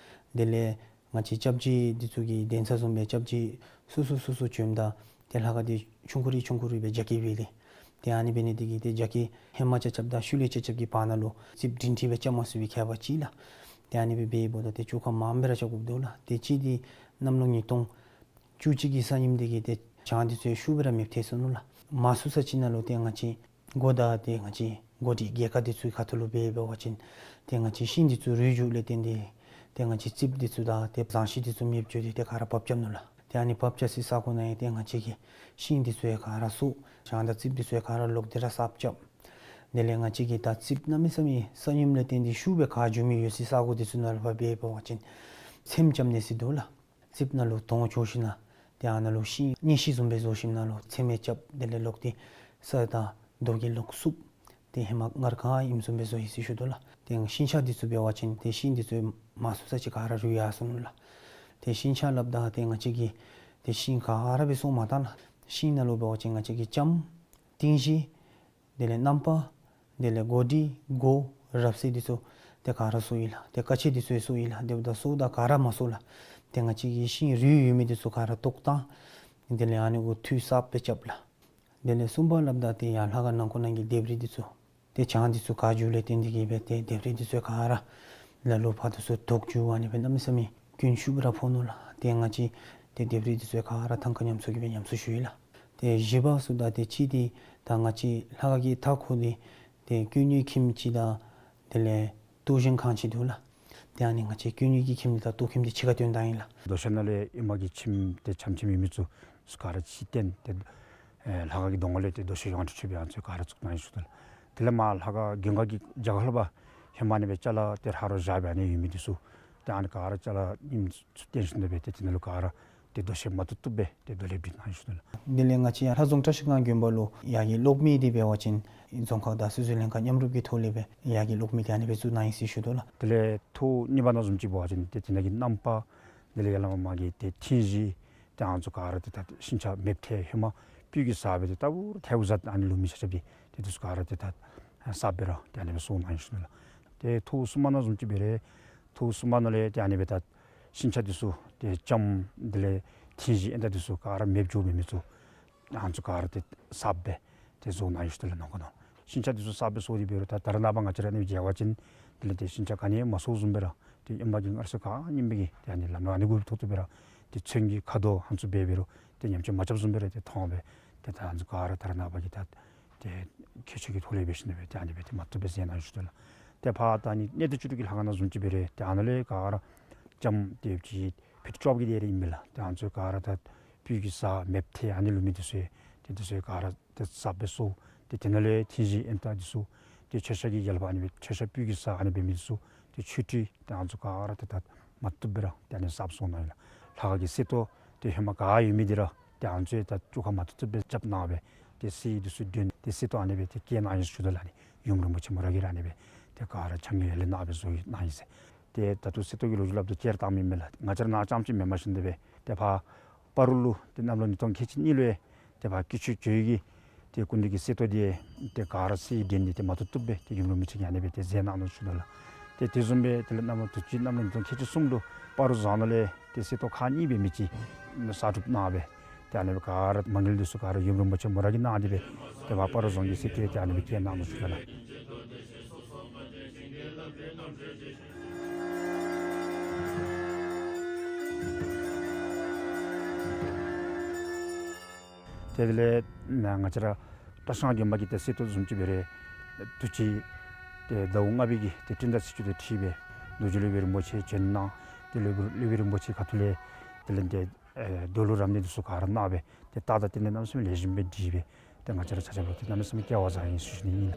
དེ་ལས་ང་བཅས་སྐྱབས་རྗེ་འདི་ཚུ་གི་གདན་ས་བཟུམ་སྦེ་སྐྱབས་རྗེ་སོ་སོ་སོ་སོ་བྱོནམ་ད་ཏེ་ལྷ་ཁང་འདི་ཆུང་ཀུ་རེ་ཆུང་ཀུ་རེ་སྦེ་རྒྱ་སྐྱེད་འབད་དེ། ཏེ་ཨ་ནི་འབད་ནི་དེ་གིས་ཏེ་རྒྱ་སྐྱེད་ཧེ་མ་རྐྱབ་རྐྱབ་དང་ཤུལ་ལས་རྐྱབ་རྐྱབ་ཀྱི་བར་ན་ལུ་རྩིགཔ་སྒྲིང་སྒྲི་སྦེ་རྐྱབ་མ་ཚུགས་པའི་ཁྱད་པར་ཅིག་ལགས། ཏེ་ཨ་ནི་སྦེ་འབདཝ་ད་ཏེ་བཅོ་ཁ་མངམ་སྦེ་ར་རྐྱབ་དགོཔ་འདུག་ལགས། ཏེ་གཅིག་འདི་གནམ་ལོ་ཉིས་སྟོང་བཅུ་གཅིག་གི་ས་ཡོམ་འདི་གིས་ཏེ་བྱང་འདི་ཚུ་ཤུགས་སྦེ་ར་མེདཔ་ཐལ་སོ་ནུག་ལགས། མང་སུ་ས་ཅིག་ནང་ལུ་ཏེ་ང་བཅས་སྒོ་དང་ཏེ་ང་བཅས་སྒོ་སྒྲིག་སྒེར་ཁ་འདི་ཚུ་ཁ་ཐུག་ལུ་འབད་འབད་བ་ཅིན་ཏེ་ང་བཅས་ཤིང་འདི་ཚུ་རུལ་འགྱོཝ་ལས་བརྟེན་ཏེ་ཏེ་ང་བཅས་རྩིགཔ་འདི་ཚུ་དང་ཏེ་ཟངས་ཤིང་འདི་ཚུ་མེདཔ་འགྱོ་སྟེ་ཏེ་ག་ར་བབས་རྐྱབ་ནུག་ལགས། ཏེ་ཨ་ནི་བབས་རྐྱབ་སའི་ས་གོ་ནང་ཡང་ཏེ་ང་བཅས་ཀྱིས་ཤིང་འདི་ཚུ་ཡང་ག་ར་གསོ་བྱང་དང་རྩིགཔ་འདི་ཚུ་ཡང་ག་ར་ལོག་སྟེ་ར་གསརཔ་རྐྱབ། དེ་ལས་ང་བཅས་ཀྱིས་ད་རྩིགཔ་གནམ་མེད་ས་མེད་ས་ཡོམ་ལས་བརྟེན་ཏེ་ཤུགས་སྦེ་ག་འགྱོ་མི་ཡོད་སའི་ས་གོ་འདི་ཚུ་ནང་ལུ་ཕར་འབད་འབད་བ་ཅིན་ཚེམ་རྐྱབ་ནི་ཟེར་འདུག་ལགས། རྩིགཔ་ནང་ལུ་དོང་བཅོ་ཞིནམ་ལས་ཏེ་ཨ་ནཱ་ལུ་ཤིང་གཉེན་ཤིང་བཟུམ་སྦེ་བཟོ་ཞིནམ་ལས་ཚེམ་རྐྱབ། དེ་ལས་ལོག་སྟེ་ས་དང་རྡོ་གིས་ལོག་བསུབ། ཏེ་ཧེ་མ་སྔར་ག་ཨིནམ་བཟུམ་སྦེ་བཟོ་ཡི་ཟེར་ཞུ་དོ་ལགས། ཏེ་ཤིང་ཆ་འདི་ཚུ་འབད་བ་ཅིན་ཏེ་ཤིང་འདི་ཚུ་མང་སུ་ས་ཅིག་ག་ར་རུལ་ཡར་སོ་ནུག་ལགས། ཏེ་ཤིང་ཆ་སླབ་ད་ཏེ་ང་བཅས་ཀྱིས་ཏེ་ཤིང་ག་ར་སྦེ་གསོ་མ་བཏང་ལགས། ཤིང་ནང་ལུ་འབད་བ་ཅིན་ང་བཅས་ཀྱིས་ལྕམ་ཏིང་ཤི་དེ་ལས་རྣམ་པ་དེ་ལས་སྒོ་སྒྲིག་སྒོ་རབ་གསལ་འདི་ཚུ་ཏེ་ག་ར་གསོ་ཡི་ལགས། ཏེ་ཀ་ཆས་འདི་ཚུ་ཡང་གསོ་ཡི་ལགས། དེ་འབདཝ་ད་གསོཝ་ད་ག་ར་མ་གསོ་ལགས། ཏེ་ང་བཅས་ཀྱིས་ཤིང་རུལ་ཡོད་མི་འདི་ཚུ་ག་ར་བཏོག་བཏང་། དེ་ལས་ཨ་ནི་གུ་འཐུས་གསརཔ་སྦེ་རྐྱབ་ལགས། དེ་ལས་གསུམ་པ་སླབ་ད་ཏེ་ཡར་ལྷ་ཁང་ནང་འཁོད་ནང་གི་ལྡེབས་རིས་འདི་ཚུ་ཏེ་བྱང་འདི་ཚུ་ག་འགྱོཝ་ལས་བརྟེན་ཏེ་གིས་སྦེ་ཏེ་ལྡེབས་རིས་འདི་ཚུ་ག་ར་ལ་ལུ་ཕར་དང་ཚུར་བཏོག་འགྱོ། ཨ་ནི་སྦེ་གནམ་མེད་ས་མེད་སྐྱོན་ཤུགས་སྦེ་ར་ཕོག་ནུག་ལགས། ཏེ་ང་བཅས་ཏེ་ལྡེབས་རིས་འདི་ཚུ་ག་ར་ཐང་ཀ་ཉམས་གསོ་གིས་སྦེ་ཉམས་གསོ་ཞུ་ཡི་ལགས། ཏེ་བཞི་པ་ཟེརཝ་ད་ཏེ་གཅིག་འདི་ད་ང་བཅས་ལྷ་ཁང་གི་མཐའ་འཁོར་འདི་ཏེ་ཀུན་ཉོན་ཁྱིམ་ཅིག་དང་དེ་ལས་བཏོག་བཞེངས་ཁང་ཅིག་འདུག་ལགས། ཏེ་ཨ་ནི་ང་བཅས་ཀུན་ཉོན་གྱི་ཁྱིམ་འདི་དང་བཏོག་ཁྱིམ་འདི་གཅིག་ཁར་བཏོན་བཏང་ཡི་ལགས། རྡོ་ཤག་ནང་ལས་ཨེ་མ་གི་ཁྱིམ་ཏེ་ཆམ་ཆིམ་ཡོད་མི་ཚུ་ག་ར་ཅིག་བཏོན་ཏེ་ཨེ་ལྷ་ཁང་གི་གདོང་ཁ་ལས་ཏེ་རྡོ་ཤག་ཡོངས་གྲགས་ཆེ་བའི་ཨ་ནི་ཚུ་ག་ར་བཙུགས་གནང་ཡི་ཞུ་དོ་ལགས། དེ་ལས་མར་ལྷ་ཁང་གདན་ཁ་གི་རྒྱབ་ཁ་ལུ་ཕར་ཧེ་མ་ཨ་ནི་སྦེ་ཅ་ལ་ཏེ་ཧ་རོ་བཞག་སྦེ་ཨ་ནི་ཡོད་མི་འདི་ཚུ་ཏེ་ཨ་ནི་ག་ར་ཅ་ལ་ཉིམ་ཚུ་བཏོན་ཞིནམ་ལས་སྦེ་ཏེ་དེ་ནང་ལུ་ག་ར་ ཏེ་དོ་ཤལ་མ་བཏུབ་བཏུབ་སྦེ་ཏེ་རྡོ་ལེབ་སྒྲིག་གནང་ཡི་ཟེར་ཞུ་དོ་ལགས། དེ་ལས་ང་བཅས་ཡར་ལྷ་རྫོང་བཀྲ་ཤིས་སྒང་དགོན་པ་ལུ་ཡར་གྱི་གློག་མེ་འདི་འབད་བ་ཅིན་རྫོང་ཁག་དང་སོ་སོའི་ལྷན་ཁག་མཉམ་རུབ་ཀྱི་ཐོག་ལས་སྦེ་ཡར་གྱི་གློག་མེ་འདི་ཨ་ནི་སྦེ་བཙུགས་གནང་ཡི་ཟེར་ཞུ་དོ་ལགས། དེ་ལས་ཐོག་གཉིས་པ་ནང་བཟུམ་ཅིག་འབད་བ་ཅིན་ཏེ་དེ་ནང་གི་གནམ་པ་དེ་ལས་ཡར་ལས་མར་མར་གྱི་ཏེ་ཐིང་གཞི་ཏེ་ཨ་ནི་ཚུ་ག་ར་ཏེ་ད་ཤིང་ཆ་མེདཔ་ཐལ་ཧེ་མ་སྤོས་ཀྱིས་བསགས་སྦེ་ཏེ་ལྟ་བུ་ཐལཝ་བཟུམ་ཨ་ནི་ལུ་མེ་ཆ་རྐྱབ་སྟེ་ཏེ་དེ་ཚུ་ག་ར་ཏེ་ད་གསརཔ་སྦེ་ར་ཏེ་ཨ་ནི་སྦེ་བཟོ་གནང་ཡི་ཟེར་ཞུ་དོ་ལགས། ཏེ་ཐོག་གསུམ་པ་ནང་བཟུམ་ཅིག་འབད་རུང་ཐོག་གསུམ་པ་ནང་ལས་ཏེ་ཨ་ནི་སྦེ་ད་ཤིང་ཆ་འདི་ཚུ་ཏེ་ལྕངམ་དེ་ལས་ཐིང་གཞི་ཨེ་ད་འདི་ཚུ་ག་ར་མེདཔ་འགྱོ་མི་མི་ཚུ་ཨ་ནི་ཚུ་ག་ར་ཏེ་གསརཔ་སྦེ་ཏེ་བཟོ་གནང་ཡི་ཟེར་ཞུ་དོ་ལགས། ནང་ཁོ་ནང་ཤིང་ཆ་འདི་ཚུ་གསརཔ་སྦེ་བཟོ་སྟེ་འབད་རུང་ད་ད་རེས་ནངས་པ་ང་བཅས་ར་ཨ་ནི་མཇལ་བ་ཅིན་དེ་ལས་ཏེ་ཤིང་ཆ་ག་ནི་མ་བཟོཝ་བཟུམ་སྦེ་ར་ཏེ་ཨེ་མ་གི་ངར་སོ་ག་ནི་མེད་ཀྱི་ཏེ་ཨ་ནི་ལམ་ལུ་ཨ་ནི་གུ་ཐོག་ཏུ་འབད་རུང་ཏེ་ཚོན་གྱི་ཁ་དོག་ཨ་ནི་ཚུ་འབད་འབད་རུང་ཏེ་ཉམས་ཆག་མ་རྐྱབ་བཟུམ་སྦེ་ར་ཏེ་མཐོང་སྦེ་ཏེ་ད་ཨ་ནི་ཚུ་ག་ར་ད་རེས་ནངས་པ་གི་ད་ཏེ་ཁྱད་ཆོས་ཀྱི་ཐོག་ལས་འབད་ཞིནམ་ལས་སྦེ་ཏེ་ཨ་ནི་སྦེ་ཏེ་མ་བཏུབ་སྦེ་མཛད་གནང་ཡི་ཟེར་ཞུ་དོ་ལགས། ཏེ་ཕར་ད་ཨ་ནི་གནས་བརྟན་བཅུ་དྲུག་གི་ལྷ་ཁང་ནང་བཟུམ་ཅིག་འབད་རུང་ཏེ་ཨ་ནཱ་ལས་ག་ར་ལྕངམ་ཏེ་ཅིག་ཕིཊ་བཅོ་བརྒྱད་དེ་ར་ཨིན་མས་ལགས། ཏེ་ཨ་ནི་ཚུ་ག་ར་ད་སྤོས་ཀྱིས་བསགས་མེདཔ་ཐལ་ཨ་ནི་ལུ་མེ་འདི་ཚུ་ཏེ་འདི་ཚུ་ག་ར་ཏེ་གསརཔ་སྦེ་བཟོ། ཏེ་དེ་ནང་ལས་ཐིང་གཞི་ཨེ་ད་འདི་ཚུ་ཏེ་མཆོད་བཤམ་གྱི་ཡལ་པ་ཨ་ནི་སྦེ་མཆོད་བཤམ་སྤོས་ཀྱིས་བསགས་ཨ་ནི་སྦེ་མེ་འདི་ཚུ་ཏེ་མཆོད་ཁྲི་ཏེ་ཨ་ནི་ཚུ་ག་ར་ཏེ་ད་མ་བཏུབ་སྦེ་ར་ཏེ་ཨ་ནི་གསརཔ་བཟོ་གནང་ཡི་ལགས། ལྷ་ཁང་གི་གསེར་ཏོག་ཏེ་ཧེ་མ་ག་ཡོད་མི་འདི་ར་ཏེ་ཨ་ནི་ཚུ་ད་བཅོ་ཁ་མ་བཏུབ་བཏུབ་སྦེ་རྐྱབ་གནང་སྦེ་ཏེ་གསེར་འདི་ཚུ་འདོན་ཏེ་གསེར་ཏོག་ཨ་ནི་སྦེ་ཏེ་བཀལ་གནང་ཡི་ཟེར་ཞུ་དོ་ལགས། ཨ་ནི་ཡུམ་རིན་པོ་ཆེ་མོ་ར་གིས་ར་ཨ་ནི་སྦེ་ཏེ་ག་ར་ཕྱག་ཉེས་ཡར་ལས་གནང་སྦེ་བཟོ་གནང་ཡི་ཟེར། ཏེ་ད་ལྟོ་གསེར་ཏོག་གི་ལོ་རྒྱུས་སླབ་དོ་བཅད་བཏང་མི་མེན་ལགས། ང་བཅས་ར་ནཱ་རྐྱངམ་ཅིག་མེན་པར་ཞིནམ་ལས་སྦེ་ཏེ་ཕར་སྤ་རོ་ལུ་ཏེ་གནམ་ལོ་ཉིས་སྟོང་ཁལ་གཅིག་གཉིས་ལུ་ཡང་ཏེ་ཕར་སྐྱིད་ཆུ་ཇོ་བོ་གི་ཏེ་སྐུ་མདུན་གྱི་གསེར་ཏོག་འདི་ཏེ་ག་ར་གསེར་འདོན་ཏེ་ཏེ་མ་བཏུབ་བཏུབ་སྦེ་ཏེ་ཡུམ་རིན་པོ་ཆེ་གིས་ཨ་ནི་སྦེ་ཏེ་མཛད་གནང་ནུག་ཟེར་ཞུ་དོ་ལགས། ཏེ་དེ་བཟུམ་སྦེ་དེ་ལས་གནམ་ལོ་དུས་ཅི་གནམ་ལོ་ཉིས་སྟོང་ཁལ་གཅིག་གསུམ་ལུ་སྤ་རོ་རྫོང་ནང་ལས་ཏེ་གསེར་ཏོག་ཁག་གཉིས་སྦེ་མི་ཅིག་གསར་སྒྲུབ་གནང་སྦེ་ཏེ་ཨ་ནི་སྦེ་ག་ར་མ་དངུལ་འདི་ཚུ་ག་ར་ཡུམ་རིན་པོ་ཆེ་མོ་ར་གིས་གནང་སྟེ་སྦེ་ཏེ་ཕར་སྤ་རོ་རྫོང་གི་གསེར་ཏོག་ཏེ་ཨ་ནི་སྦེ་བཀལ་གནང་ནུག་ཟེར་ཞུ་དོ་ལགས། དེ་ལས་ང་བཅས་ར་བཀྲ་ཤིས་སྒང་དགོན་པ་གི་ཏེ་གསེར་ཏོག་བཟུམ་ཅིག་འབད་རུང་དུས་ཅི་ཏེ་ཟླཝ་ལྔ་པའི་གི་ཏེ་སྤྲིན་ཟླ་ཚེས་བཅུ་དེ་འཁྲིལ་སྦེ་རྡོ་རྗེ་སློབ་དཔོན་རིན་པོ་ཆེ་བྱོན་གནང་། ཏེ་སློབ་དཔོན་རིན་པོ་ཆེ་ཁ་ཐུག་ལས་དེ་ལས་ཏེ་ཨེ་རྡོ་ལུང་རབ་གནས་འདི་ཚུ་ག་ར་གནང་སྦེ་ཏེ་ད་ད་དེ་ལས་གནམ་མེད་ས་མེད་ལེགས་ཤོམ་སྦེ་སྒྲིག་སྦེ་ཏེ་ང་བཅས་ར་ཆ་ཁྱབ་ལུ་ཏེ་གནམ་མེད་ས་མེད་སྐལ་བ་བཟང་ཡི་ཟེར་ཞུ་ནི་ཨིན།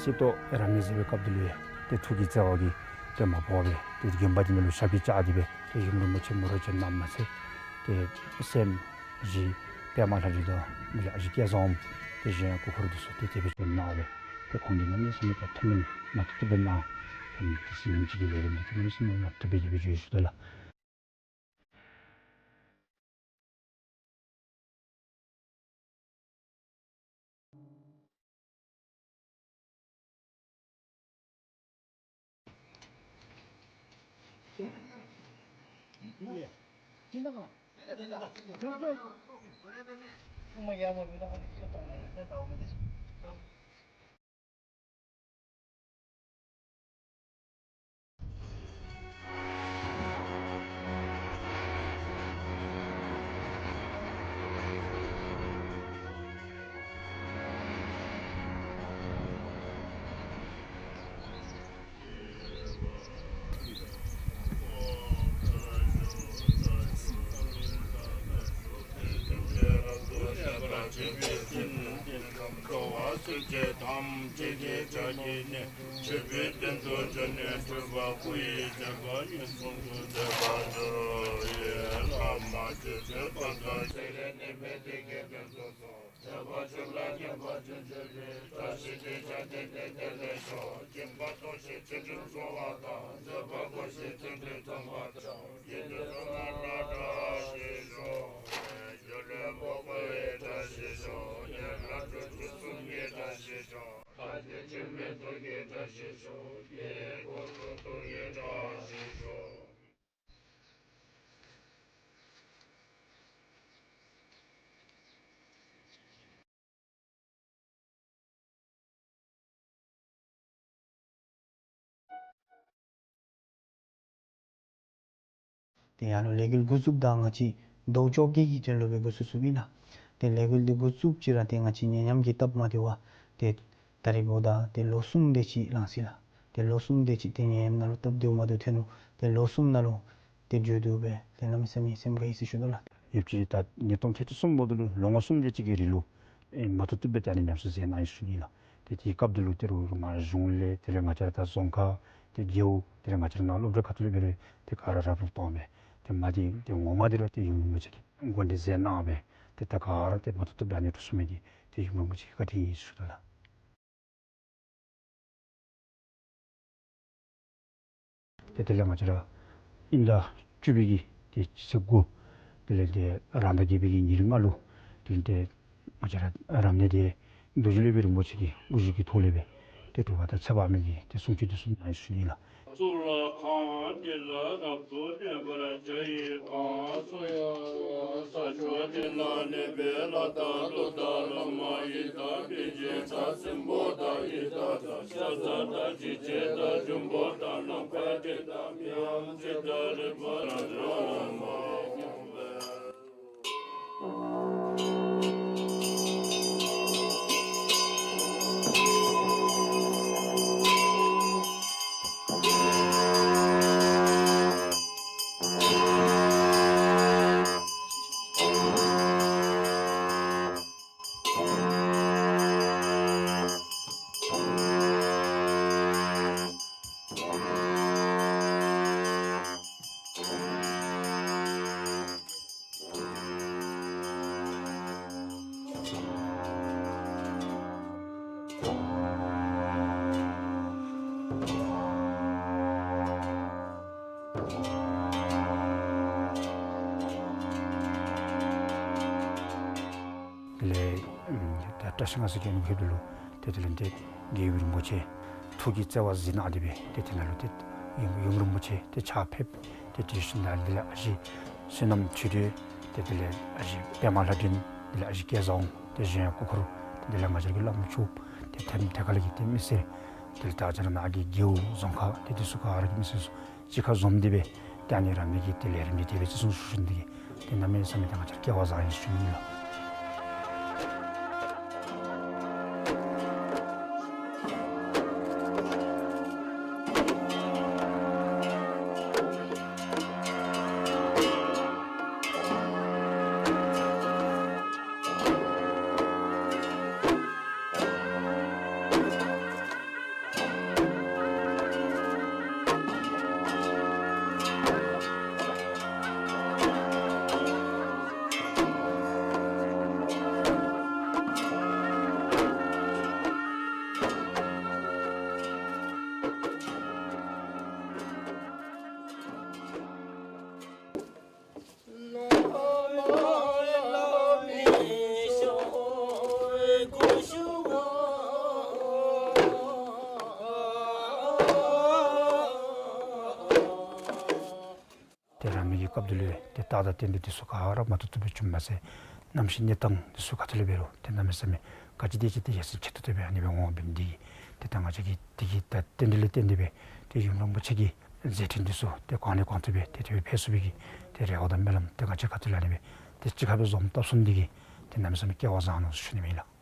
གསེར་ཏོག་རབ་གནས་མཛད་པའི་སྐབས་འདི་ལུ་ཏེ་ཐུགས་ཀྱི་བརྩེ་བ་གིས་ཏེ་མ་བོར་བར་ཏེ་དགོན་པ་འདི་ནང་ལུ་ཞབས་ཀྱིས་བཅགས་ཏེ་སྦེ་ཏེ་ཡུམ་རིན་པོ་ཆེ་མོ་ར་བྱོན་གནངམ་མ་ཚད་ཏེ་སྲསམོ་བཞི་པདྨ་ལྷ་འདྲེ་དང་མི་ལ་བཞི་སྐལ་བཟང་ཏེ་གཞན་སྐུ་འཁོར་འདི་ཚུ་ཏེ་དེ་སྦེ་བྱོན་གནང་སྦེ་ཏེ་ཁོང་གིས་གནམ་མེད་ས་མེད་ཐུགས་སྨོན་མ་བཏུབ་བཏུབ་སྦེ་གནང་། ཏེ་ཨ་ནི་ཏེ་སྲསམོ་ཅིག་གི་ལས་རིམ་འདི་གནམ་མེད་ས་མེད་མ་བཏུབ་སྦེ་དེ་སྦེ་བྱོན་ཞུ་དོ་ལགས། ཏེ་ཡར་ལུ་ལས་འགུལ་འགོ་བཙུགསཔ་ད་ང་བཅས་ཟླཝ་བཅོ་བརྒྱད་ཀྱི་དོན་ལུ་སྦེ་འགོ་བཙུགས་བཙུགསཔ་ཨིན་ལགས། ཏེ་ལས་འགུལ་འདི་འགོ་བཙུགསཔ་ཅིག་ར་ཏེ་ང་བཅས་ཉེ་མཉམ་གྱི་སྟབས་མ་བདེཝ་ཏེ་ད་རེས་འབདཝ་ད་ཏེ་ལོ་གསུམ་དེ་ཅིག་ལང་སོ་ཡི་ལགས། ཏེ་ལོ་གསུམ་དེ་ཅིག་ཏེ་ཉེ་མཉམ་ནང་ལུ་སྟབས་བདེཝ་མ་བདེཝ་ཐོན་ནུག། ཏེ་ལོ་གསུམ་ནང་ལུ་ཏེ་འགྱོ་དོ་སྦེ་ཏེ་གནམ་མེད་ས་མེད་སེམས་དགའ་ཡི་ཟེར་ཞུ་དོ་ལགས། ཡོདཔ་ཅིག་ད་ཉིས་སྟོང་ཁལ་གཅིག་གསུམ་ལོ་དེ་ལུ་ལོ་ངོ་གསུམ་དེ་ཅིག་གི་རིང་ལུ་ཨེ་མ་བཏུབ་བཏུབ་སྦེ་ད་ཨ་ནི་ཉམས་གསོ་མཛད་གནང་ཡི་ཟེར་ཞུ་ནི་ལགས། ཏེ་དེའི་སྐབས་དེ་ལུ་ཏེ་རུང་ང་གཞུང་ལས་དེ་ལས་ང་བཅས་ར་ད་རྫོང་ཁག་ཏེ་རྒེད་འོག་དེ་ལས་ང་བཅས་ར་ནཱ་སློབ་གྲྭ་ཁ་ཐུག་ལས་འབད་རུང་ཏེ་ག་ར་རབ་རིབ་བཏང་སྦེ་ཏེ་མ་དེ་ཏེ་ངོ་མ་དེ་ར་ཏེ་ཡུམ་རིན་པོ་ཆེ་གིས་འགོ་འདྲེན་མཛད་གནང་སྦེ་ཏེ་ད་ག་ར་ཏེ་མ་བཏུབ་བཏུབ་སྦེ་ཨ་ནི་འགྲུབ་ཚུགས་མི་དེ་ཏེ་ཡུམ་རིན་པོ་ཆེ་གི་བཀའ་དྲིན་ཨིན་ཟེར་ཞུ་དོ་ལགས། ཏེ་དེ་ལས་ང་བཅས་ར་དབྱིན་ཟླ་བཅུ་པའི་གི་ཏེ་སྤྱི་ཚེས་དགུ་དེ་ལས་ཏེ་རང་ཟླ་བརྒྱད་པའི་གི་ཉེར་ལྔ་ལུ་ཏེ་ཏེ་ང་བཅས་ར་རབ་གནས་དེ་རྡོ་རྗེ་སློབ་དཔོན་རིན་པོ་ཆེ་གི་སྐུ་གཞུང་གི་ཐོག་ལས་སྦེ་ཏེ་གྲུབ་པ་དང་ཁྱད་པར་མེད་པའི་ཏེ་གསུང་ཆོག་དེ་ཚུ་གནང་ཡི་ཟེར་ཞུ་ནི་ལགས། གཙུག་ལག་ཁང་འདི་ལ་རབ་ཏུ་གནས་པར་བྱ་ཡི་གང་། གཙུག་ཡང་ས་ཕྱོགས་འདི་ན་གནས་པའི་ལྷ་དང་ཀླུ་དང་བླ་མ་ཡི་དམ་དཔལ་ཆེན་དང་སྲིན་པོ་དང་ཡི་དྭགས་དང་ཤ་ཟ་དང་འཇིགས་བྱེད་དང་འབྱུང་པོ་དང་ནམ་མཁའ་སྤྱོད་དང་མི་འམ་ཅི་ལྟར་རིག་པ་ལ་སོགས་པ་སྐྱོང་བའི། དེ་ལས་ད་བཀྲ་ཤིས་སྔགས་སི་གི་ནུབ་ཕེབས་ལུ་ཏེ་དེ་ལས་ཏེ་རྒྱལ་བའི་རིན་པོ་ཆེ་ཐུགས་ཀྱི་བརྩེ་བ་གཟིགས་གནང་སྟེ་སྦེ་ཏེ་དེ་ནང་ལུ་ཏེ་ཡུམ་ཡུམ་རིན་པོ་ཆེ་ཏེ་ཕྱག་ཕེབས། ཏེ་དེ་བཞིན་དུ་དེ་ལས་ཨ་ཞེ་བསོད་ནམས་ཆོས་སྒྲོན། ཏེ་དེ་ལས་ཨ་ཞེ་པདྨ་ལྷ་སྒྲོན། དེ་ལས་ཨ་ཞེ་སྐལ་བཟང་། ཏེ་གཞན་སྐུ་འཁོར། ཏེ་དེ་ལས་ང་བཅས་ར་གི་བླམ་ཆོསཔ། ཏེ་ཐེམ་ཐེ་ཀ་ལས་ཀྱི་ཏེ་མི་སེར། དེ་ལས་ད་ང་བཅས་ར་ནཱ་གི་རྒེད་འོག་རྫོང་ཁག་ཏེ་དེ་ཚུ་ག་ར་གི་མི་སེར་ཚུ་གཅིག་ཁར་འཛོམས་ཏེ་སྦེ་ཏེ་ཨ་ནི་རབ་གནས་ཀྱི་ཏེ་ལས་རིམ་འདི་དེ་སྦེ་བརྩི་སྲུང་ཞུ་ནི་འདི་གིས་ཏེ་གནམ་མེད་ས་མེད་ཏེ་ང་བཅས་ར་སྐལ་བ་བཟང་ཡི་ཟེར་ཞུ་ནི་ལགས། ཏེ་རབ་གནས་ཀྱི་སྐབས་དེ་ལུ་ཏེ་རྟགས་དང་རྟེན་འབྲེལ་དེ་ཚུ་ག་ར་མ་བཏུབ་བཏུབ་སྦེ་བྱུངམ་མ་ཚད་གནམ་གཤིས་གནས་སྟངས་དེ་ཚུ་ག་ཏེ་ལས་འབད་རུང་ཏེ་གནམ་མེད་ས་མེད་ག་ཅི་དེ་ཅིག་ཏེ་ཡར་སེང་ཆེ་ཏོག་ཏོ་སྦེ་ཨ་ནི་སྦེ་འོང་འབད་ནི་འདི་གིས་ཏེ་ད་ང་བཅས་ཀྱིས་དེ་གི་ད་རྟེན་འབྲེལ་ལུ་བརྟེན་ཏེ་སྦེ་ཏེ་ཡུམ་རིན་པོ་ཆེ་གི་མཛད་འཕྲིན་དེ་ཚུ་ཏེ་གང་ལས་གང་ཐུབ་སྦེ་ཏེ་དེ་སྦེ་འཕེལ་ཚུགས་པའི་གི་ཏེ་རེ་བ་དང་སྨོན་ལམ་ཏེ་ང་བཅས་ག་ཏེ་ལས་ཨ་ནི་སྦེ་ཏེ་གཅིག་ཁར་སྦེ་འཛོམས་བཏབ་ཚུགས་ནི་འདི་གིས་ཏེ་གནམ་མེད་ས་མེད་སྐལ་བ་བཟང་ནུག་ཟེར་ཞུ་ནི་ཨིན་ལགས།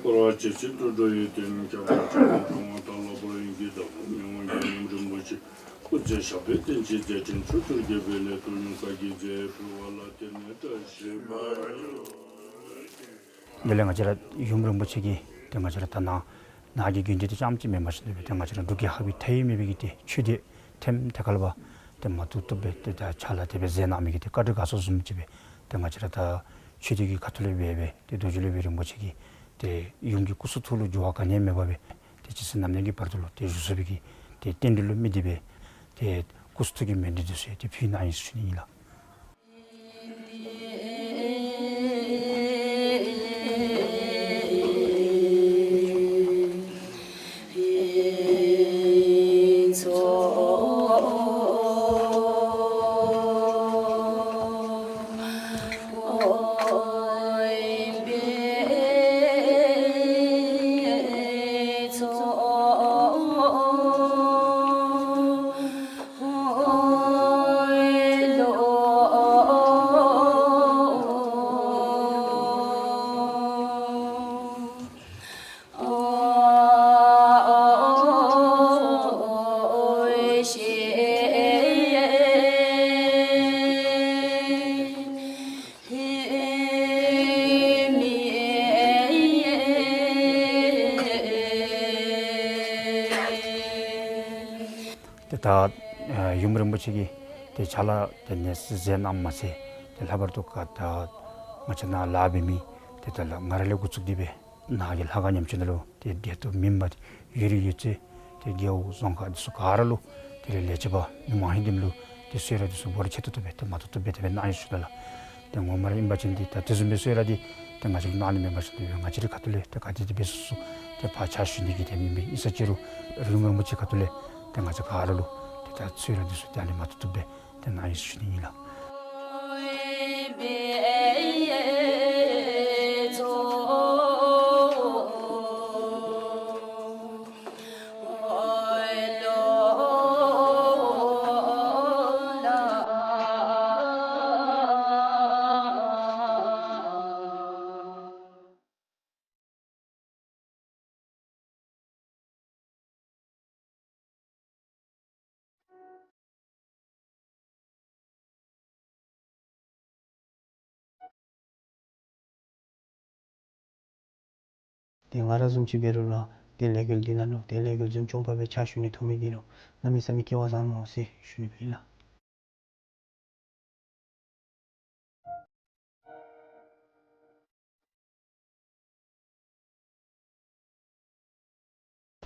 འཁོར་བ་འཇིགས་བྱེད་དུད་འགྲོ་ཡི་དོན། ཁྱབ་པར་འཇུག་པའི་སྐྱོང་བ་དང་། བླ་མ་དཔལ་ཡོན་གྱི་བདག་པོ་མི་དབང་ཡབ་ཡུམ་རིན་པོ་ཆེ། སྐུ་ཚེ་ཞབས་པད་བརྟན་ཅིང་མཛད་འཕྲིན་ཕྱོགས་བཅུར་རྒྱས་པའི་སླད། དུས་ཡུན་བསྐལ་གྱི་རྫས་ཕུལ་བ་ལ་བརྟེན་ནས་བཀྲ་ཤིས་པར་ཤོག། དེ་ལས་ང་བཅས་ར་ཡུམ་རིན་པོ་ཆེ་གིས་ཏེ་ང་བཅས་ར་ད་ནཱ་ནཱ་གི་དགོན་སྡེ་འདི་རྐྱངམ་ཅིག་མེན་པར་ཞིནམ་ལས་སྦེ་ཏེ་ང་བཅས་ར་འབྲུག་རྒྱལ་ཁབ་ཀྱི་མཐའ་ཡས་མེད་པའི་གི་ཏེ་ཆོས་སྡེ་ཐེམ་ཐེ་ཁ་ལས་འབད་ཏེ་ད་ཕྱག་ལཱ་དེ་སྦེ་མཛད་གནང་མི་གི་ཏེ་བཀའ་དྲིན་དགའ་ཚོར་བཟུམ་ཅིག་སྦེ་ཏེ་ང་བཅས་ར་ད་ཆོས་སྡེ་གི་ཁ་ཐུག་ལས་འབད་སྦེ་ཏེ་རྡོ་རྗེ་སློབ་དཔོན་རིན་པོ་ཆེ་གིས་ཏེ་ཡུམ་གྱི་སྐུ་གསུང་ཐུགས་ལུ་འགྱུར་བ་ག་ནི་ཡང་མེད་པར་སྦེ་ཏེ་ཇི་སྲིད་ནམ་དུས་ཀྱི་བར་དུ་ལུ་ཏེ་བཞུགས་ཚུགས་པའི་གི་ཏེ་རྟེན་འབྲེལ་ལུ་དམིགས་ཏེ་སྦེ་ཏེ་སྐུ་གསུང་ཐུགས་ཀྱི་མཎྜལ་འདི་ཚུ་ཏེ་ཕུལ་གནང་ཡི་ཟེར་ཞུ་ནི་ཨིན་ལགས། ཏེ་ད་ཡུམ་རིན་པོ་ཆེ་གིས་ཏེ་ཕྱག་ལཱ་དེ་ནི་མཛད་གནངམ་མ་ཚད་ཏེ་ལྷག་པར་དུ་ག་ད་ང་བཅས་ནཱ་ལཱ་འབད་མི་ཏེ་ད་ལགས་ང་ར་ལས་འགོ་བཙུགས་ཏེ་སྦེ་ནཱ་གི་ལྷ་ཁང་ཉམས་བཅོས་ནང་ལུ་ཏེ་བདེ་སྟོབས་མེད་པར་ཡོད་རིགས་ཡོད་ཚད་ཏེ་རྒེད་འོག་རྫོང་ཁག་འདི་ཚུ་ག་ར་ལུ་དེ་ལས་ལས་བྱེདཔ་མི་མང་ཧིང་ལྡན་ལུ་ཏེ་གསོལ་རས་འདི་ཚུ་འབོར་ཆེ་ཏོག་ཏོ་སྦེ་ཏེ་མ་ཐོབ་ཐོབ་སྦེ་དེ་སྦེ་གནང་ཡི་ཟེར་ཞུ་དོ་ལགས། ཏེ་ངོ་མ་ར་ཨིན་པ་ཅིན་འདི་ད་དེ་བཟུམ་སྦེ་གསོལ་རས་འདི་ཏེ་ང་བཅས་ལུ་གནང་ནི་མེན་པར་ཞིནམ་ལས་ང་བཅས་རའི་ཁ་ཐུག་ལས་ཏེ་ག་དེ་དེ་སྦེ་སོ་སོ་ཏེ་ཕར་ཕྱག་ཞུ་ནི་གི་དེ་མེན་པས། ཨིན་ས་ཅི་རུང་ཡུམ་རིན་པོ་ཆེ་ཁ་ཐུག་ལས་ཏེ་ང་བཅས་ག་ར་ལུ་ཏེ་ད་གསོལ་རས་འདི་ཚུ་ཏེ་ཨ་ནི་མ་ཐོབ་ཐོབ་སྦེ་ཏེ་གནང་ཡི་ཟེར་ཞུ་ནི་ཨིན་ལགས། ཏེ་ང་ར་བཟུམ་ཅིག་འབད་རུང་ར་ཏེ་ལས་འགུལ་འདི་ནང་ལུ་ཏེ་ལས་འགུལ་འཛིན་སྐྱོང་པ་སྦེ་ཕྱག་ཞུ་ནི་ཐོབ་མི་འདི་ལུ་གནམ་མེད་ས་མེད་སྐལ་བ་བཟང་ནུག་ཟེར་ཞུ་ནི་ཨིན་ལགས།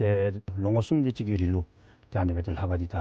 ཏེ་ལོ་ངོ་གསུམ་དེ་ཅིག་གི་རིང་ལུ་ཏེ་ཨ་ནི་སྦེ་ཏེ་ལྷ་ཁང་འདི་ད་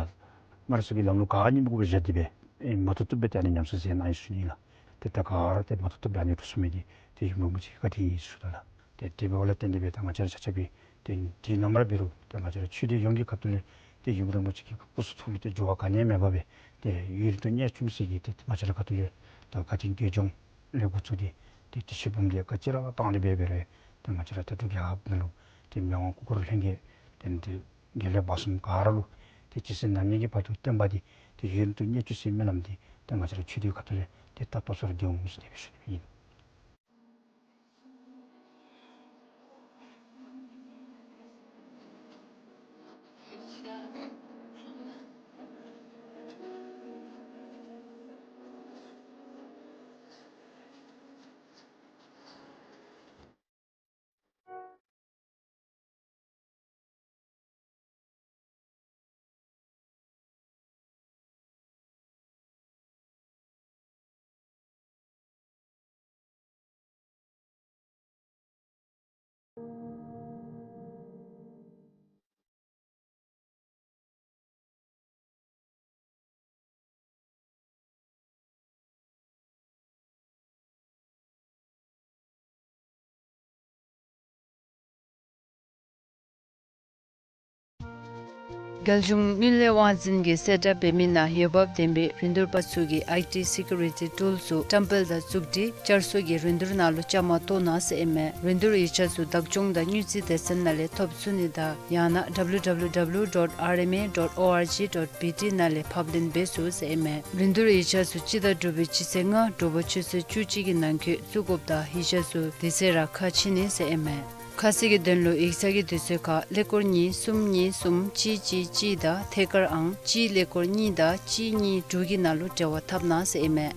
སྨ་ར་ཚུ་གིས་ལམ་ལུགས་ག་ནི་མི་དགོ་པར་བཞག་སྟེ་སྦེ་ཨེ་མ་ཐོབ་ཐོབ་སྦེ་ཏེ་ཨ་ནི་ཉམས་གསོ་མཛད་གནང་ཡི་ཟེར་ཞུ་ནི་ཨིན་ལགས། ཏེ་ད་ག་ར་ཏེ་མ་ཐོབ་ཐོབ་སྦེ་ཨ་ནི་འགྲུབ་ཚུགས་མི་འདི་ཏེ་ཡུམ་རིན་པོ་ཆེ་གི་བཀའ་དྲིན་ཨིན་ཟེར་ཞུ་དོ་ལགས། ཏེ་དེ་འབདཝ་ལས་བརྟེན་ཏེ་སྦེ་ད་ང་བཅས་ར་ཆ་ཁྱབ་ཀྱིས་ཏེ་དུས་ནམ་ར་འབད་རུང་ད་ང་བཅས་ར་ཆོས་སྡེ་ཡོངས་ཀྱི་ཁ་ཐུག་ལས་ཏེ་ཡུམ་རིན་པོ་ཆེ་གི་སྐུ་གསུང་ཐུགས་ལུ་ཏེ་འགྱུར་བ་ག་ནི་ཡང་མེད་པར་སྦེ་ཏེ་ཡུན་རིང་དུ་གནས་བཅུག་ཟེར་གྱི་ཏེ་ང་བཅས་ར་ཁ་ཐུག་ལས་ད་བཀའ་དྲིན་དགེ་སྦྱོང་ལས་འགོ་བཙུགས་ཏེ་ཏེ་དྲི་ཆུ་འབུམ་སྡེ་ག་ཅི་ར་བཏང་སྟེ་འབད་འབད་རུང་ཏེ་ང་བཅས་ར་ད་འབྲུག་རྒྱལ་ཁབ་ནང་ལུ་ཏེ་མི་དབང་སྐུ་འཁོར་ལྷན་རྒྱས་ཏེ་ཏེ་དགེ་ལེགས་སྦ་གསུམ་ག་ར་ལུ་ཏེ་ཇི་སྲིད་ནམ་ཡང་གི་བར་དུ་བསྟན་པ་འདི་ཏེ་ཡུན་རིང་དུ་གནས་བཅུག་ཟེར་སྨོན་ལམ་འདི་ཏེ་ང་བཅས་ར་ཆོས་སྡེ་ཁ་ཐུག་ལས་ཏེ་ད་ལྟོ་ཚུ་ར་འདི་འོང་ཟེར་ཏེ་སྦེ་ཞུ་ནི་ཨིན། རྒྱལ་གཞུང་དངུལ་ལས་དབང་འཛིན་གྱིས་གསལ་བསྒྲགས་འབད་མི་ནང་འོས་འབབ་ལྡན་པའི་རིན་བསྡུར་པ་ཚུ་གིས་ཨའི་ཊི་སི་ཀིའུ་རི་ཊི་ཊུལ་ཚུ་བཀྲམ་སྤེལ་དང་བཙུགས་ཏེ་བསྐྱར་གསོ་གི་རིན་བསྡུར་ནང་ལུ་བཅའ་མར་གཏོགས་གནང་ཟེར་ཨིན་མས། རིན་བསྡུར་ཡིག་ཆ་ཚུ་བདག་སྐྱོང་དང་དངུལ་རྩིས་སྡེ་ཚན་ནང་ལས་ཐོབ་ཚུགས་ནི་དང་ཡང་ན་W W W dot R M A dot O R G dot B T ནང་ལས་ཕབ་ལེན་འབད་ཚུགས་ཟེར་ཨིན་མས། རིན་བསྡུར་ཡིག་ཆ་ཚུ་སྤྱི་ཟླ་དྲུག་པའི་སྤྱི་ཚེས་ལྔ་དྲོ་པ་ཆུ་ཚོད་བཅུ་གཅིག་གི་ནང་འཁོད་བཙུགས་དགོཔ་དང་ཡིག་ཆ་ཚུ་དེ་ཚེ་ར་ཁ་ཕྱེ་ནི་ཟེར་ཨིན་མས། ཁ་གསལ་གྱི་དོན་ལུ་ཡིག་ཚང་གི་དུས་ཚོད་ཁར་ཀླད་ཀོར་གཉིས་གསུམ་གཉིས་གསུམ་གཅིག་གཅིག་གཅིག་དང་ཐད་ཀར་ཨང་གཅིག་ཀླད་ཀོར་གཉིས་དང་གཅིག་གཉིས་དྲུག་གི་ནང་ལུ་འབྲེལ་བ་འཐབ་གནང་ཟེར་ཨིན་མས།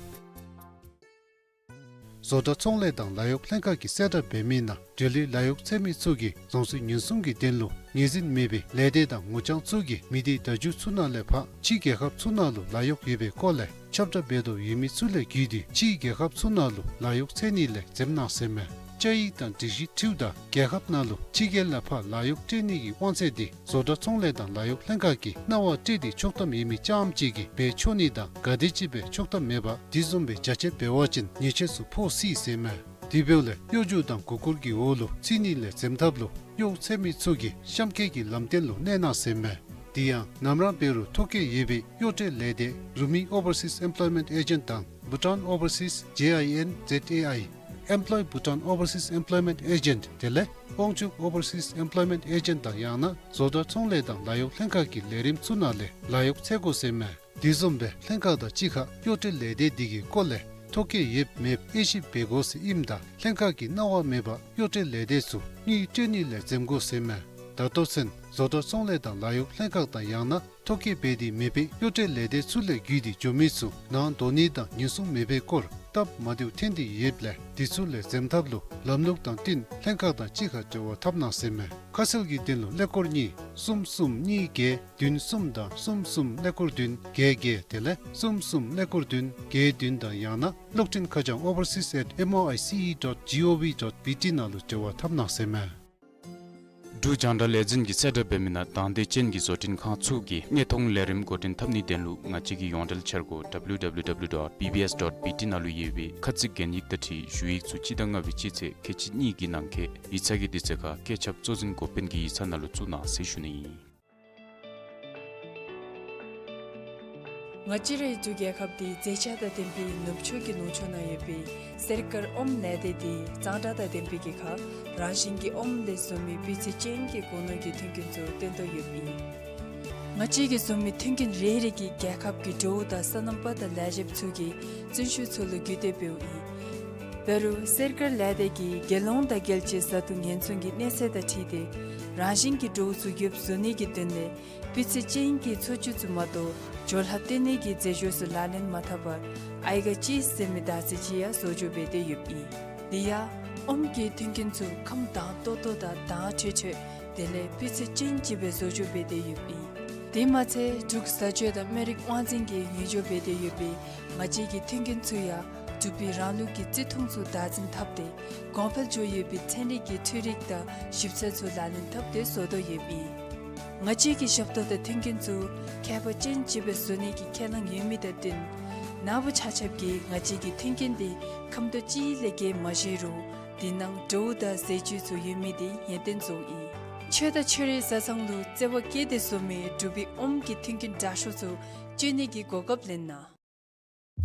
བཟོ་གྲྭ་ཚོང་ལས་དང་ལཱ་གཡོག་ལྷན་ཁག་གིས་གསལ་བསྒྲགས་འབད་མི་ནང་འབྲེལ་ཡོད་ལཱ་གཡོག་འཚོལ་མི་ཚུ་གིས་རྫོང་སྲིད་ཉེན་སྲུང་གི་དོན་ལུ་ངོས་འཛིན་མེད་པའི་ལས་སྡེ་དང་ངོ་རྐྱང་ཚུ་གིས་མི་སྡེ་བརྡ་བརྒྱུད་ཚུ་ནང་ལས་ཕར་ཕྱི་རྒྱལ་ཁབ་ཚུ་ནང་ལུ་ལཱ་གཡོག་ཡོད་པའི་སྐོར་ལས་ཁྱབ་བསྒྲགས་འབད་དོ་ཡོད་མི་ཚུ་ལས་བརྒྱུད་དེ་ཕྱི་རྒྱལ་ཁབ་ཚུ་ནང་ལུ་ལཱ་གཡོག་འཚོལ་ནི་ལས་འཛེམ་གནང་ཟེར་མས། བཅའ་ཡིག་དང་སྒྲིག་གཞི་འཁྲིལཝ་ད་རྒྱལ་ཁབ་ནང་ལུ་ཕྱི་རྒྱལ་ལས་ཕར་ལཱ་གཡོག་སྤྲོད་ནི་གི་དབང་ཚད་དེ་བཟོ་གྲྭ་ཚོང་ལས་དང་ལཱ་གཡོག་ལྷན་ཁག་གིས་གནང་བ་སྤྲོད་དེ་ཆོག་ཐམ་ཡོད་མི་རྐྱངམ་ཅིག་གིས་འབད་ཆོག་ནི་དང་ག་དེམ་ཅིག་སྦེ་ཆོག་ཐམ་མེད་པར་དེ་བཟུམ་སྦེ་བྱ་སྤྱོད་འབད་བ་ཅིན་ཉེས་ཆད་ཚུ་ཕོག་སྲིད་ཟེར་མས། དེ་འབདཝ་ལས་གཡོ་སྒྱུ་དང་མགུ་སྐོར་གྱི་འོག་ལུ་ཚུད་ནི་ལས་འཛེམ་ཐབས་ལུ་གཡོག་འཚོལ་མི་ཚུ་གིས་གཤམ་འཁོད་ཀྱི་ལམ་སྟོན་ལུ་གནས་གནང་ཟེར་མས། དེ་ཡང་ནམ་ར་འབད་རུང་ཐོ་བཀོད་ཡོད་པའི་གཡོག་སྤྲོད་ལས་སྡེ་Rumi Overseas Employment Agent དང་Bhutan Overseas J I N Z A I, Employ Bhutan Overseas Employment Agent དེ་ལས་དབང་ཕྱུག་Overseas Employment Agent དང་ཡང་ན་བཟོ་གྲྭ་ཚོང་ལས་དང་ལཱ་གཡོག་ལྷན་ཁག་གི་ལས་རིམ་ཚུ་ནང་ལས་ལཱ་གཡོག་འཚོལ་དགོ་ཟེར་མས། དེ་བཟུམ་སྦེ་ལྷན་ཁག་དང་གཅིག་ཁར་གཡོག་སྤྲོད་ལས་སྡེ་དེ་གི་སྐོར་ལས་ཐོ་བཀོད་ཡོདཔ་མེདཔ་དབྱེ་ཞིབ་འབད་དགོ་ཟེར་ཨིནམ་ད་ལྷན་ཁག་གིས་གནང་བ་མེད་པར་གཡོག་སྤྲོད་ལས་སྡེ་ཚུ་དངུལ་སྤྲོད་ནི་ལས་འཛེམ་དགོ་ཟེར་མས། ད་ལྟོ་ཚུན་བཟོ་གྲྭ་ཚོང་ལས་དང་ལཱ་གཡོག་ལྷན་ཁག་དང་ཡང་ན་ཐོ་བཀོད་འབད་དེ་མེད་པའི་གཡོག་སྤྲོད་ལས་སྡེ་ཚུ་ལས་བརྒྱུད་དེ་འགྱོ་མི་ཚུ་ནང་འདོགས་ནི་དང་ཉེན་སྲུང་མེད་པའི་སྐོར་སྟབས་མ་བདེཝ་ཐོན་ཏེ་ཡོདཔ་ལས་དེ་ཚུ་ལས་འཛེམ་ཐབས་ལུ་ལམ་ལུགས་དང་བསྟུན་ལྷན་ཁག་དང་གཅིག་ཁར་འབྲེལ་བ་འཐབ་གནང་ཟེར་མས། ཁ་གསལ་གྱི་དོན་ལུ་ཀླད་ཀོར་གཉིས་གསུམ་གསུམ་གཉིས་བརྒྱད་བདུན་གསུམ་དང་གསུམ་གསུམ་ཀླད་ཀོར་བདུན་བརྒྱད་བརྒྱད་དེ་ལས་གསུམ་གསུམ་ཀླད་ཀོར་བདུན་བརྒྱད་བདུན་དང་ཡང་ན་གློག་འཕྲིན་ཁ་བྱང་overseas at M O I C E dot G O V dot B T ནང་ལུ་འབྲེལ་བ་འཐབ་གནང་ཟེར་མས། འབྲུག་རྒྱང་བསྒྲགས་ལས་འཛིན་གྱིས་གསལ་བསྒྲགས་འབད་མི་ནང་དང་འདོད་ཅན་གྱི་བཟོ་སྐྲུན་ཁང་ཚུ་གིས་དངོས་མཐོང་ལས་རིམ་འགོ་འདྲེན་འཐབ་ནིའི་དོན་ལུ་ང་བཅས་ཀྱི་ཡོངས་འབྲེལ་འཆར་སྒོ་W W W dot B B S dot B T ནང་ལུ་ཡོད་པའི་ཁ་ཚིག་གན་ཡིག་དང་འཁྲིལ་ཞུ་ཡིག་ཚུ་སྤྱི་ཟླ་ལྔ་པའི་སྤྱི་ཚེས་ཁལ་གཅིག་གཉིས་ཀྱི་ནང་འཁོད་ཡིག་ཚང་གི་དུས་ཚོད་ཁར་བཀོད་ཁྱབ་གཙོ་འཛིན་འགོ་དཔོན་གྱི་ཡིག་ཚང་ནང་ལུ་བཙུགས་གནང་ཟེར་ཞུ་ནི་ཨིན། ང་བཅས་རའི་འབྲུག་རྒྱལ་ཁབ་འདི་མཛེས་ཆ་དང་ལྡན་པའི་ནུབ་ཕྱོགས་ཀྱི་ལུང་ཕྱོགས་ནང་ཡོད་པའི་སེར་དཀར་ཨོམ་ལས་སྡེ་འདི་གཙང་སྦྲ་དང་ལྡན་པའི་གི་ཁར་རང་བཞིན་གྱི་ཨོམ་ལས་བཟོ་མི་སྤུས་ཚད་ཅན་གྱི་སྒོ་ནོར་གྱི་མཐུན་རྐྱེན་ཚུ་སྟོན་དོ་ཡོདཔ་ཨིན། ང་བཅས་ཀྱིས་བཟོ་མི་མཐུན་རྐྱེན་རེ་རེ་གིས་རྒྱལ་ཁབ་ཀྱི་འབྲུག་དང་སོ་ནམ་པ་དང་ལས་བྱེདཔ་ཚུ་གི་བརྩོན་ཤུགས་ཚུ་ལུ་བརྒྱུད་དེ་འབདཝ་ཨིན། འབད་རུང་སེར་དཀར་ལས་སྡེ་གིས་རྒྱལ་ཡོངས་དང་རྒྱལ་སྤྱིའི་བཟའ་བཏུང་ཉེན་སྲུང་གི་གནས་ཚད་དང་འཁྲིལ་ཏེ་རང་བཞིན་གྱི་འབྲུག་ཚུ་ཡོདཔ་བཟོ་ནི་གི་དོན་ལས་སྤུས་ཚད་ཅན་གྱི་འཚོ་བཅུད་ཚུ་མ་གཏོགས་སྦྱོར་ལྷག་བཏོན་ནི་གི་རྫས་སྦྱོར་ཚུ་ལག་ལེན་མ་འཐབ་པར་ཨའི་ག་ཅིས་ཟེར་མི་དར་ཚིལ་ཅིག་ཡང་བཟོ་བཅོས་འབད་དེ་ཡོདཔ་ཨིན། དེ་ཡང་ཨོམ་གྱི་མཐུན་རྐྱེན་ཚུ་ཁམས་དྭངས་ཏོག་ཏོ་དང་དྭངས་འཕྲོས་འཕྲོས་དེ་ལས་སྤུས་ཚད་ཅན་ཅིག་སྦེ་བཟོ་བཅོས་འབད་དེ་ཡོདཔ་ཨིན། དེ་མ་ཚད་འབྲུག་བཟའ་སྤྱོད་དང་སྨན་རིགས་དབང་འཛིན་གྱིས་ཉོ་སྦྱོར་འབད་དེ་ཡོད་པའི་ང་བཅས་ཀྱི་མཐུན་རྐྱེན་ཚུ་ཡང་འབྲུག་པའི་རང་ལུགས་ཀྱི་བརྩི་མཐོང་ཚུ་བདག་འཛིན་འཐབ་སྟེ་གོང་འཕེལ་འགྱོ་ཡོད་པའི་ཚན་རིག་གི་འཕྲུལ་རིག་དང་ཞིབ་འཚོལ་ཚུ་ལག་ལེན་འཐབ་སྟེ་བཟོ་དོ་ཡོདཔ་ཨིན། ང་བཅས་ཀྱི་ཞབས་ཏོག་དང་མཐུན་རྐྱེན་ཚུ་ཁྱད་པར་ཅན་ཅིག་སྦེ་བཟོ་ནི་གི་ཁས་བླངས་ཡོད་མི་དང་བསྟུན་ནཱ་བུ་ཆ་ཁྱབ་ཀྱིས་ང་བཅས་ཀྱི་མཐུན་རྐྱེན་འདི་ཁམས་དོག་ཅིག་ལས་བརྒལ་མ་བཞེས་རུང་དེ་ནང་འབྲུག་དང་ཟས་བཅུད་ཚུ་ཡོད་མི་འདི་ཡོན་ཏན་བཟོཝ་ཨིན། ཆོས་དང་ཆོས་རའི་བཟའ་ཚང་ལུ་བརྩེ་བ་བསྐྱེད་དེ་བཟོ་མི་འབྲུག་པའི་ཨོམ་གྱི་མཐུན་རྐྱེན་དྲག་ཤོས་ཚུ་སྤྱོད་ནི་གི་གོ་སྐབས་ལེན་གནང་།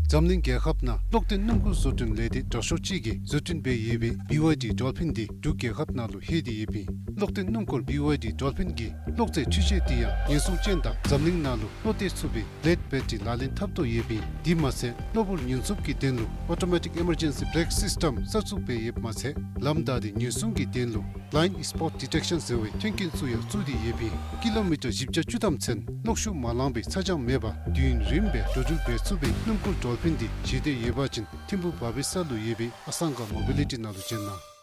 འཛམ་གླིང་རྒྱལ་ཁབ་ནང་གློག་ལྡན་སྣུམ་འཁོར་བཟོ་སྐྲུན་ལས་སྡེ་དྲག་ཤོས་ཅིག་གིས་བཟོ་སྐྲུན་འབད་ཡོད་པའི་བི་ཝའི་ཌི་ཌོལ་ཕིན་འདི་འབྲུག་རྒྱལ་ཁབ་ནང་ལུ་ལྷོད་དེ་ཡོདཔ་ཨིན། གློག་ལྡན་སྣུམ་འཁོར་བི་ཝའི་ཌི་ཌོལ་ཕིན་གྱི་གློག་རྫས་འཕྲུལ་ཆས་འདི་ཡང་ཉེན་སྲུང་ཅན་དང་འཛམ་གླིང་ནང་ལུ་བློ་གཏད་ཚུགས་པའི་བླེཌ་བེ་ཊ་རི་ལག་ལེན་འཐབ་དོ་ཡོདཔ་ཨིན། དེ་མ་ཚད་གློ་བུར་ཉེན་སྲུང་གི་དོན་ལུ་ཨོ་ཊོ་མེ་ཊིཀ་ཨི་མར་ཇེན་སི་བེ་རེཀ་སིསི་ཊམ་གསར་བཙུགས་འབད་ཡོདཔ་མ་ཚད་ལམ་བདའ་སྟེ་ཉེན་སྲུང་གི་དོན་ལུ་བླའིནཌ་སི་པོཊ་ཌི་ཊེཀ་ཤཱན་ཟེར་བའི་མཐུན་རྐྱེན་ཚུ་ཡང་བཙུགས་ཏེ་ཡོདཔ་ཨིན། ཀི་ལོ་མི་ཊར་བཞི་བརྒྱ་བཅུ་ཐམ་ཚུན་གློག་ཤུགས་མ་ལང་པའི་ཚ་གྱང་མེད་པར་དུས་ཡུན་རིངམོ་སྦེ་འགྲོ་འགྲུལ་འབད་ཚུགས་པའི་སྣུམ་འཁོར་ཌོལ་ཕིན་འདི་བཞེས་འདོད་ཡོད་པ་ཅིན་ཐིམ་ཕུ་བ་བི་ས་ལུ་ཡོད་པའི་ཨ་སང་ག་མོ་བི་ལི་ཊི་ནང་ལུ་བྱོན་གནང་།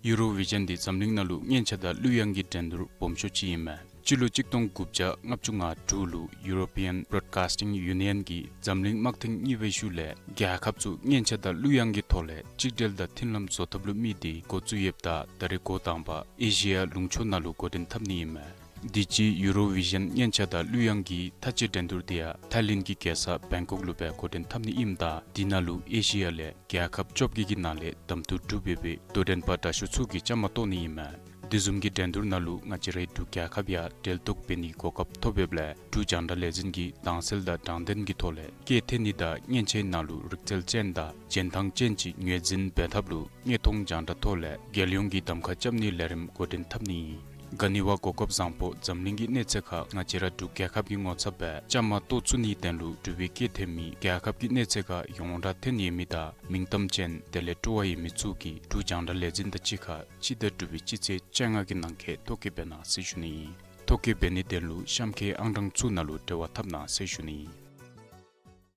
ཡུ་རོ་བི་ཞཱན་འདི་འཛམ་གླིང་ནང་ལུ་སྔོན་ཆད་དང་གླུ་དབྱངས་ཀྱི་འགྲན་བསྡུར་སྦོམ་ཤོས་ཅིག་ཨིན་མས། སྤྱི་ལོ་གཅིག་སྟོང་དགུ་བརྒྱ་ལྔ་བཅུ་ང་དྲུག་ལུ་ཡུ་རོ་པི་ཡཱན་བོ་རོཌ་ཀཱསི་ཊིང་ཡུ་ནི་ཡཱན་གྱིས་འཛམ་གླིང་དམག་ཐེངས་གཉིས་པའི་ཤུལ་ལས་རྒྱལ་ཁབ་ཚུ་སྔོན་ཆད་དང་གླུ་དབྱངས་ཀྱི་ཐོག་ལས་གཅིག་སྒྲིལ་དང་མཐུན་ལམ་བཟོ་ཐབས་ལུ་དམིགས་ཏེ་འགོ་བཙུགས་ཡོདཔ་ད་ད་རེས་འགོ་དང་པ་ཨེ་ཤི་ཡ་ལུང་ཕྱོགས་ནང་ལུ་འགོ་འདྲེན་འཐབ་ནི་ཨིན་མས། དུས་ཅི་ཡུ་རོ་བི་ཞཱན་སྔོན་ཆད་དང་གླུ་དབྱངས་ཀྱི་མཐའ་དཔྱད་འགྲན་བསྡུར་འདི་ཡང་ཐའི་ལེནཌ་གི་རྒྱལ་ས་བེང་ཀོག་ལུ་སྦེ་འགོ་འདྲེན་འཐབ་ནི་ཨིནམ་ད་དེ་ནང་ལུ་ཨེ་ཤི་ཡ་ལས་རྒྱལ་ཁབ་བཅོ་བརྒྱད་ཀྱི་ནང་ལས་གདམ་འཐུ་གྲུབ་ཡོད་པའི་དོ་འགྲན་པ་དྲག་ཤོས་ཚུ་གིས་བཅའ་མར་གཏོགས་ནི་ཨིན་མས། དེ་བཟུམ་གྱི་འགྲན་བསྡུར་ནང་ལུ་ང་བཅས་རའི་འབྲུག་རྒྱལ་ཁབ་ཡང་འབྲེལ་གཏོགས་འབད་ནིའི་གོ་སྐབས་ཐོབ་ཡོདཔ་ལས་འབྲུག་རྒྱང་བསྒྲགས་ལས་འཛིན་གྱིས་དྭངས་གསལ་དང་དྲང་བདེན་གྱི་ཐོག་ལས་སྐད་འཐེན་ནི་དང་མཉེན་ཆས་ནང་ལུ་རིག་རྩལ་ཅན་དང་རྗེས་འབྲང་ཅན་ཅིག་ངོས་འཛིན་འབད་ཐབས་ལུ་དངོས་མཐོང་རྒྱང་བསྒྲགས་ཐོག་ལས་རྒྱལ་ཡོངས་ཀྱི་གདམ་ཁ་རྐྱབ་ནིའི་ལས་རིམ་འགོ་འདྲེན་འཐབ་ནི་ཨིན། ག་ནི་བ་གོ་སྐབས་བཟང་པོ་འཛམ་གླིང་གི་གནས་ཚད་ཁར་ང་བཅས་ར་འབྲུག་རྒྱལ་ཁབ་ཀྱི་ངོ་ཚབ་སྦེ་བཅའ་མར་གཏོགས་ཚུགས་ནིའི་དོན་ལུ་འབྲུག་པའི་སྐད་འཐེན་མི་རྒྱལ་ཁབ་ཀྱི་གནས་ཚད་ཁར་ཡོངས་གྲགས་ཐོན་ཡོད་མི་དང་མིང་གཏམ་ཅན་དེ་ལས་སྤྲོ་བ་ཡོད་མི་ཚུ་གིས་འབྲུག་རྒྱང་བསྒྲགས་ལས་འཛིན་དང་གཅིག་ཁར་སྤྱི་ཟླ་དྲུག་པའི་སྤྱི་ཚེས་བཅོ་ལྔ་གི་ནང་འཁོད་ཐོ་བཀོད་འབད་གནང་ཟེར་ཞུ་ནི་ཨིན། ཐོ་བཀོད་འབད་ནིའི་དོན་ལུ་གཤམ་འཁོད་ཨང་གྲངས་ཚུ་ནང་ལུ་འབྲེལ་བ་འཐབ་གནང་ཟེར་ཞུ་ནི་ཨིན།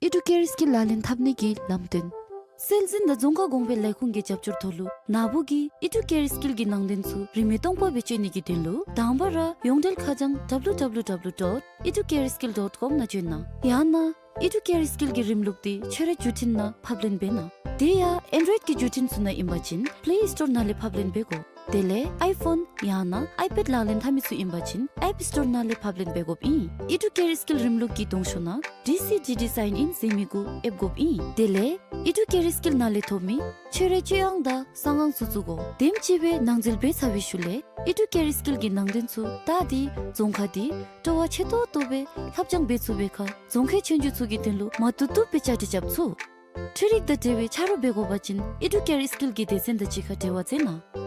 ཨི་ཌུ་ཀེར་སི་ཀིལ་ལག་ལེན་འཐབ་ནི་གི་ལམ་སྟོན། སྲོལ་འཛིན་དང་རྫོང་ཁ་གོང་འཕེལ་ལས་ཁུངས་ཀྱི་རྒྱབ་སྐྱོར་ཐོག་ལུ་ནཱ་བུ་གིས་ཨི་ཌུ་ཀེར་སི་ཀིལ་གྱི་ནང་དོན་ཚུ་རིན་མེད་སྟོང་པ་སྦེ་སྤྱོད་ནི་གི་དོན་ལུ་དང་པ་ར་ཡོངས་འབྲེལ་ཁ་བྱང་W W W dot educareskill dot com ནང་བྱོན་གནང་། ཡང་ན་ཨི་ཌུ་ཀེར་སི་ཀིལ་གྱི་རིམ་ལུགས་འདི་ཁྱོད་རའི་བརྒྱུད་འཕྲིན་ནང་ཕབ་ལེན་འབད་གནང་། དེ་ཡང་ཨེན་ཌོའིཌ་ཀྱི་བརྒྱུད་འཕྲིན་ཚུ་ནང་ཨིན་པ་ཅིན་པླེ་སི་ཊོར་ནང་ལས་ཕབ་ལེན་འབད་དགོ། དེ་ལས་ཨའི་ཕོན་ཡང་ན་ཨའི་པེཌ་ལག་ལེན་འཐབ་མི་ཚུ་ཨིན་པ་ཅིན་ཨེཔ་སི་ཊོར་ནང་ལས་ཕབ་ལེན་འབད་དགོཔ་ཨིན། ཨི་ཌུ་ཀེར་སི་ཀིལ་རིམ་ལུགས་ཀྱི་གདོང་ཤོག་ནང་ཌི་སི་ཌི་ཌི་སའིན་ཨིན་ཟེར་མི་གུ་ཨེབ་དགོཔ་ཨིན། དེ་ལས་ཨི་ཌུ་ཀེར་སི་ཀིལ་ནང་ལས་ཐོབ་མི་ཁྱོད་རའི་སྤྱོད་ཨང་དང་གསང་ཨང་ཚུ་བཙུགས་དགོ། དེམ་ཅིག་སྦེ་ནང་འཛུལ་འབད་ཚར་བའི་ཤུལ་ལས་ཨི་ཌུ་ཀེར་སི་ཀིལ་གྱི་ནང་དོན་ཚུ་བལྟ་སྟེ་རྫོང་ཁ་འདི་སྤྲོ་བ་ཆེ་ཏོག་ཏོ་སྦེ་ལྷབ་སྦྱང་འབད་ཚུགས་པའི་ཁར་རྫོང་ཁའི་ཆོས་རྒྱུགས་ཚུ་གི་དོན་ལུ་མ་བཏུབ་བཏུབ་སྦེ་བཅའ་སྒྲིག་རྐྱབ་ཚུགས། འཕྲུལ་རིག་དང་འབྲེལ་བའི་ཆ་རོགས་འབད་དགོ་པ་ཅིན་ཨི་ཌུ་ཀེར་སི་ཀིལ་གྱི་སྡེ་ཚན་དང་གཅིག་ཁར་འབྲེལ་བ་མཛད་གནང་།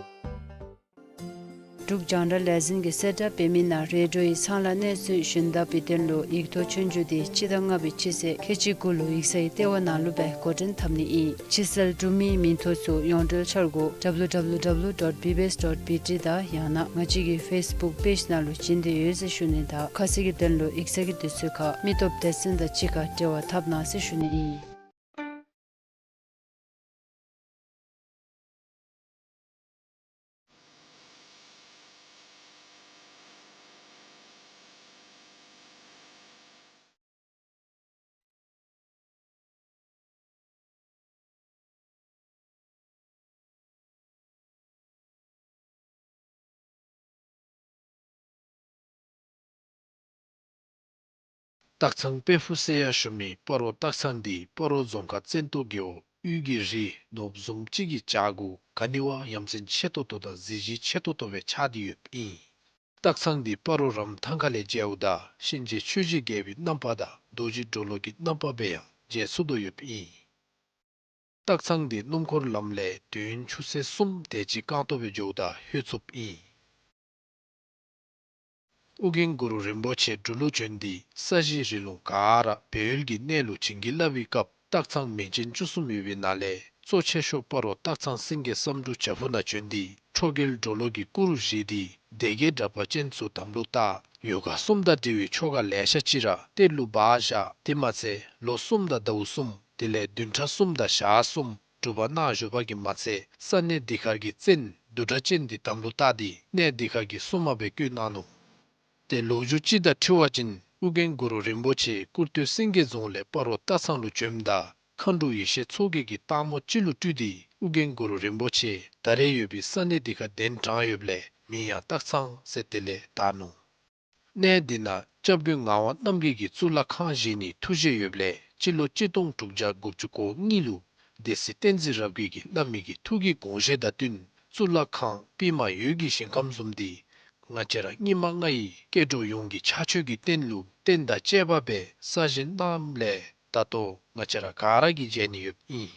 འབྲུག་རྒྱང་བསྒྲགས་ལས་འཛིན་གྱིས་གསལ་བསྒྲགས་འབད་མི་ནང་རེ་ཌིའོ་ཡི་ཚངས་ལྷ་གནས་ཚུལ་ཞུན་དག་པའི་དོན་ལུ་ཡིག་ཐོག་ཆོས་རྒྱུགས་འདི་སྤྱི་ཟླ་ལྔ་པའི་སྤྱི་ཚེས་ཁལ་གཅིག་དགུ་ལུ་ཡིག་ཚང་གི་ལྟེ་བ་ནང་ལུ་སྦེ་འགོ་འདྲེན་འཐབ་ནི་ཨིན། ཕྱི་གསལ་འབྲུག་མིའི་མིང་ཐོ་ཚུ་ཡོངས་འབྲེལ་འཆར་སྒོ་W W W dot B B S dot B T དང་ཡང་ན་ང་བཅས་ཀྱི་ཕེསི་བུཀ་པེཇ་ནང་ལུ་བྱིན་ཏེ་ཡོད་ཟེར་ཞུ་ནི་དང་ཁ་གསལ་གྱི་དོན་ལུ་ཡིག་ཚང་གི་དུས་ཚོད་ཁར་མི་སྟོབས་སྡེ་ཚན་དང་གཅིག་ཁར་འབྲེལ་བ་འཐབ་གནང་ཟེར་ཞུ་ནི་ཨིན། སྟག་ཚང་དཔལ་ཕུག་ཟེར་ཡང་ཞུ་མི་སྤ་རོ་སྟག་ཚང་འདི་སྤ་རོ་རྫོང་ཁག་བཙན་ཏོ་རྒེད་འོག་དབུས་ཀྱི་རི་ནོར་བུ་བཟུམ་ཅིག་གི་བྱག་གུ་ག་ནི་བ་ཡ་མཚན་ཆེ་ཏོག་ཏོ་དང་གཟི་བརྗིད་ཆེ་ཏོག་ཏོ་སྦེ་ཆགས་ཏེ་ཡོདཔ་ཨིན། སྟག་ཚང་འདི་སྤ་རོ་རམ་ཐང་ཁ་ལས་མཇལཝ་ད་གཤིན་རྗེ་ཆོས་རྗེ་རྒྱལ་པོའི་རྣམ་པ་དང་རྡོ་རྗེ་གྲོ་ལོད་ཀྱི་རྣམ་པ་སྦེ་ཡང་མཇལ་ཚུགས་དོ་ཡོདཔ་ཨིན། སྟག་ཚང་འདི་སྣུམ་འཁོར་ལམ་ལས་དུས་ཡུན་ཆུ་ཚོད་གསུམ་དེ་ཅིག་རྐང་སྟོང་སྦེ་འགྱོཝ་ད་ལྷོད་ཚུགསཔ་ཨིན། ཨོ་རྒྱན་གུ་རུ་རིན་པོ་ཆེ་འབྲུག་ལུ་བྱོན་ཏེ་ས་གཞི་རི་ལུང་ག་ར་སྦས་ཡུལ་གྱི་གནས་ལུ་བྱིན་གྱིས་བརླབས་པའི་སྐབས་སྟག་ཚང་མིང་ཅན་བཅུ་གསུམ་ཡོད་པའི་ནང་ལས་གཙོ་ཆེ་ཤོས་སྤ་རོ་སྟག་ཚང་སེང་གེ་བསམ་འགྲུབ་བྱག་ཕུག་ནང་བྱོན་ཏེ་ཁྲོ་རྒྱལ་གྲོ་ལོད་ཀྱི་སྐུ་རུ་བཞེངས་ཏེ་སྡེ་བརྒྱད་འདྲ་པར་ཅན་ཚུ་དམ་ལུ་བཏགས། ཡོ་ག་གསུམ་དང་འབྲེལ་བའི་ཆོ་ག་ལེ་ཤ་ཅིག་ར་གཏེར་ལུ་སྦ་བཞག། དེ་མ་ཚད་ལོ་གསུམ་དང་ཟླཝ་གསུམ་དེ་ལས་བདུན་ཕྲག་གསུམ་དང་ཞག་གསུམ་སྒྲུབ་པ་གནང་བཞུགས་པ་གིས་མ་ཚད་ས་གནས་འདི་ཁར་གྱི་བཙན་བདུད་འདྲ་ཅན་འདི་དམ་ལུ་བཏགས་ཏེ་གནས་འདི་ཁར་གྱི་སྲུང་མ་སྦེ་བསྐོས་གནང་ནུག། ཏེ་ལོ་རྒྱུས་ཅིག་དང་འཁྲིལ་བ་ཅིན་ཨོ་རྒྱན་གུ་རུ་རིན་པོ་ཆེ་སྐུར་སྟོད་སེང་གེ་རྫོང་ལས་སྤ་རོ་སྟག་ཚང་ལུ་བྱོནམ་ད་མཁའ་འགྲོ་ཡེ་ཤེས་མཚོ་རྒྱལ་གྱིས་སྟག་མོ་ཅིག་ལུ་སྤྲུལ་ཏེ་ཨོ་རྒྱན་གུ་རུ་རིན་པོ་ཆེ་ད་རེས་ཡོད་པའི་ས་གནས་འདི་ཁར་གདན་དྲངས་ཡོདཔ་ལས་མིང་ཡང་སྟག་ཚང་ཟེར་དེ་ལས་བཏགས་ནུག། གནས་འདི་ནང་སྐྱབས་མགོན་ངག་དབང་རྣམ་རྒྱལ་གྱིས་གཙུག་ལག་ཁང་བཞེངས་ནིའི་ཐུགས་བཞེད་ཡོདཔ་ལས་སྤྱི་ལོ་གཅིག་སྟོང་དྲུག་བརྒྱ་དགུ་བཅུ་གོ་གཉིས་ལུ་སྡེ་སྲིད་བསྟན་འཛིན་རབ་རྒྱས་ཀྱིས་བླ་མའི་གི་ཐུགས་ཀྱི་དགོངས་བཞེད་དང་བསྟུན་གཙུག་ལག་ཁང་པདྨ་འོད་ཀྱི་ཞིང་ཁམས་བཟུམ་འདི་ང་བཅས་ར་སྙིགས་མ་ལྔ་ཡི་སྐྱེ་འགྲོ་ཡོངས་ཀྱི་ཕྱག་མཆོད་ཀྱི་རྟེན་ལུ་རྟེན་དང་བཅས་པ་སྦེ་གསར་བཞེངས་གནངམ་ལས་ད་ལྟོ་ང་བཅས་ར་ག་ར་གིས་མཇལ་ནི་ཡོདཔ་ཨིན།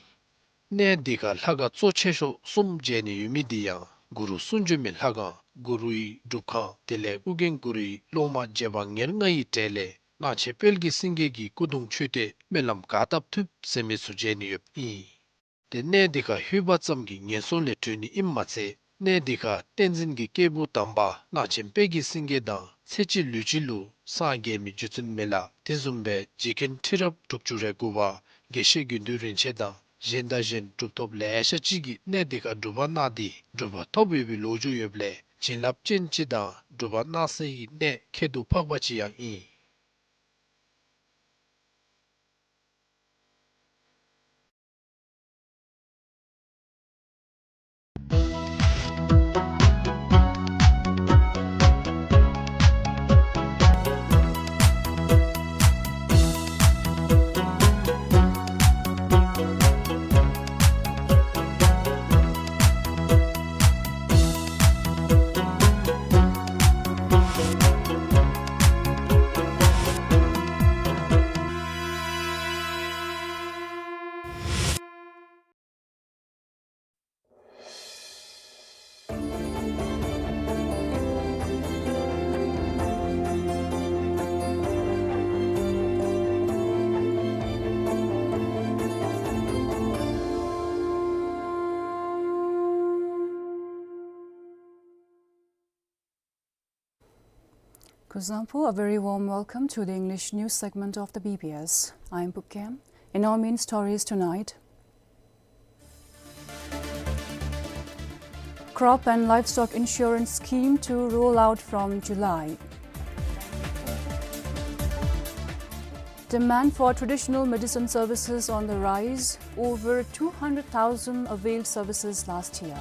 གནས་འདི་ཁར་ལྷ་ཁང་གཙོ་ཆེ་ཤོས་གསུམ་མཇལ་ནི་ཡོད་མི་འདི་ཡང་གུ་རུ་གསུང་བྱོན་མའི་ལྷ་ཁང་གུ་རུའི་སྒྲུབ་ཁང་དེ་ལས་ཨོ་རྒྱན་གུ་རུའི་སློབ་མ་རྗེ་འབངས་ཉེར་ལྔ་ཡི་གྲས་ལས་གླང་ཆེན་དཔལ་གྱི་སེང་གེ་གི་སྐུ་གདུང་མཆོད་རྟེན་སྨོན་ལམ་ག་བཏབ་ཐུབ་ཟེར་མི་ཚུ་མཇལ་ནི་ཡོདཔ་ཨིན། ཏེ་གནས་འདི་ཁར་ལྷོད་པ་ཙམ་གྱིས་ངན་སོང་ལས་གྲོལ་ནི་ཨིནམ་མ་ཚད་གནས་འདི་ཁར་བསྟན་འཛིན་གྱི་སྐྱེས་བུ་དམ་པ་གླང་ཆེན་དཔལ་གྱི་སེང་གེ་དང་ཚེ་གཅིག་ལུས་གཅིག་ལུ་སངས་རྒྱས་མི་རྗེ་བཙུན་མི་ལ་དེ་བཟུམ་སྦེ་རྗེ་མཁན་ཁྲི་རབས་དྲུག་ཅུ་རེ་དགུ་པ་དགེ་བཤེས་དགེ་འདུན་རིན་ཆེན་དང་གཞན་དང་གཞན་གྲུབ་ཐོབ་ལེ་ཤ་ཅིག་གིས་གནས་འདི་ཁར་སྒྲུབ་པ་གནང་སྟེ་གྲུབ་པ་ཐོབ་ཡོད་པའི་ལོ་རྒྱུས་ཡོདཔ་ལས་བྱིན་རླབས་ཅན་ཅིག་དང་གྲུབ་པ་གནང་སའི་གནས་ཁྱད་དུ་འཕགས་པ་ཅིག་ཡང་ཨིན། Kuzuzangpo, a very warm welcome to the English news segment of the B B S. I'm Pupkem. In our main stories tonight, crop and livestock insurance scheme to roll out from July. Demand for traditional medicine services on the rise. Over two hundred thousand availed services last year.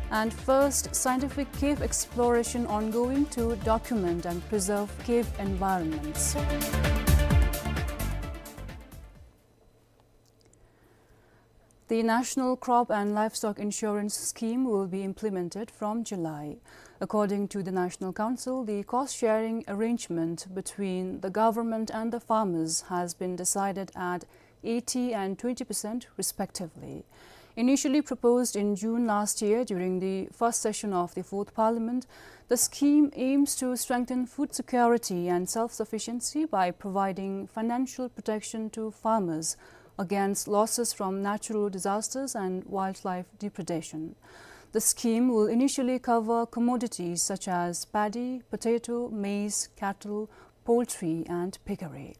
And first scientific cave exploration ongoing to document and preserve cave environments. The National Crop and Livestock Insurance Scheme will be implemented from July. According to the National Council, the cost-sharing arrangement between the government and the farmers has been decided at eighty and twenty percent respectively. Initially proposed in June last year during the first session of the Fourth Parliament, the scheme aims to strengthen food security and self-sufficiency by providing financial protection to farmers against losses from natural disasters and wildlife depredation. The scheme will initially cover commodities such as paddy, potato, maize, cattle, poultry, and piggery.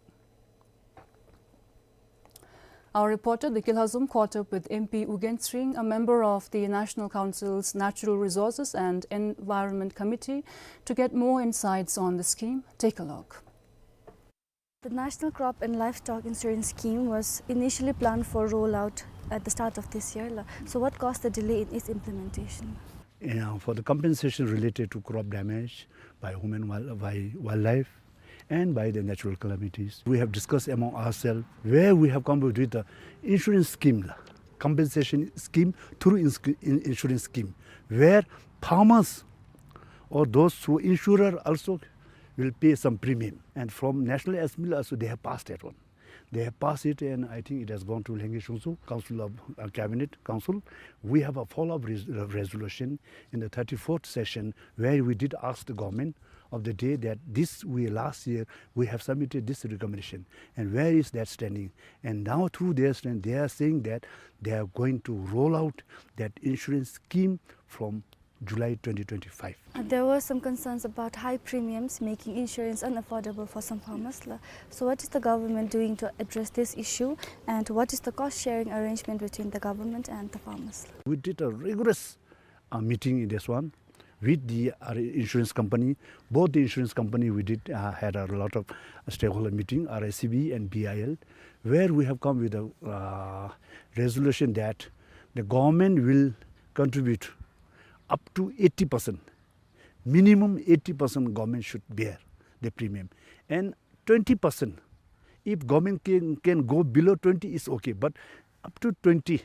Our reporter Dikil Hazum caught up with M P U Gensring, a member of the National Council's Natural Resources and Environment Committee, to get more insights on the scheme. Take a look. The National Crop and Livestock Insurance Scheme was initially planned for rollout at the start of this year, la. So what caused the delay in its implementation? Yeah, for the compensation related to crop damage by human, wild-, by wildlife and by the natural calamities, we have discussed among ourselves where we have come up with the insurance scheme, la, compensation scheme through ins-, in-, insurance scheme, where farmers or those who insurer also will pay some premium. And from National Assembly also they have passed that one. They have passed it, and I think it has gone to Lhengke Shungsu Council of, uh, Cabinet Council. We have a follow-up res-, uh, resolution in the thirty-fourth session where we did ask the government of the day that this we last year we have submitted this recommendation, and where is that standing? And now through their stand, they are saying that they are going to roll out that insurance scheme from July twenty twenty-five. Uh, there were some concerns about high premiums making insurance unaffordable for some farmers, la. So what is the government doing to address this issue, and what is the cost-sharing arrangement between the government and the farmers, la? We did a rigorous, uh, meeting in this one with the, uh, insurance company. Both the insurance company, we did, uh, had a lot of stakeholder meeting, R I C B and B I L, where we have come with a, uh, resolution that the government will contribute up to eighty percent. Minimum eighty percent government should bear the premium. And twenty percent, if government can, can go below twenty, it's okay. But up to twenty,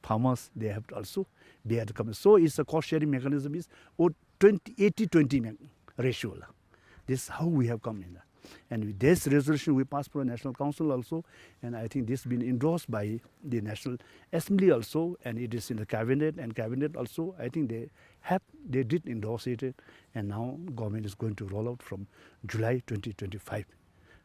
farmers, they have to also bear the compensation. So it's a cost sharing mechanism is, oh, twenty, eighty twenty me-, ratio, la. This is how we have come in. And with this resolution we passed for National Council also, and I think this been endorsed by the National Assembly also, and it is in the cabinet, and cabinet also, I think they have, they did endorse it, and now government is going to roll out from July twenty twenty-five.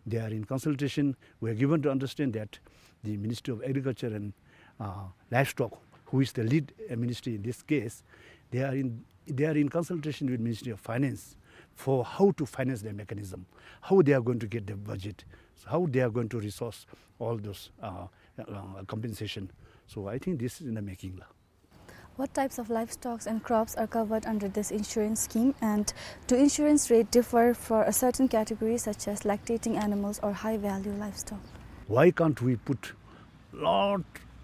They are in consultation. We are given to understand that the Ministry of Agriculture and, uh, Livestock, who is the lead, uh, ministry in this case, they are in, they are in consultation with Ministry of Finance for how to finance the mechanism, how they are going to get the budget, so how they are going to resource all those, uh, uh, compensation. So I think this is in the making, la. What types of livestock and crops are covered under this insurance scheme, and do insurance rate differ for a certain category such as lactating animals or high value livestock? Why can't we put lot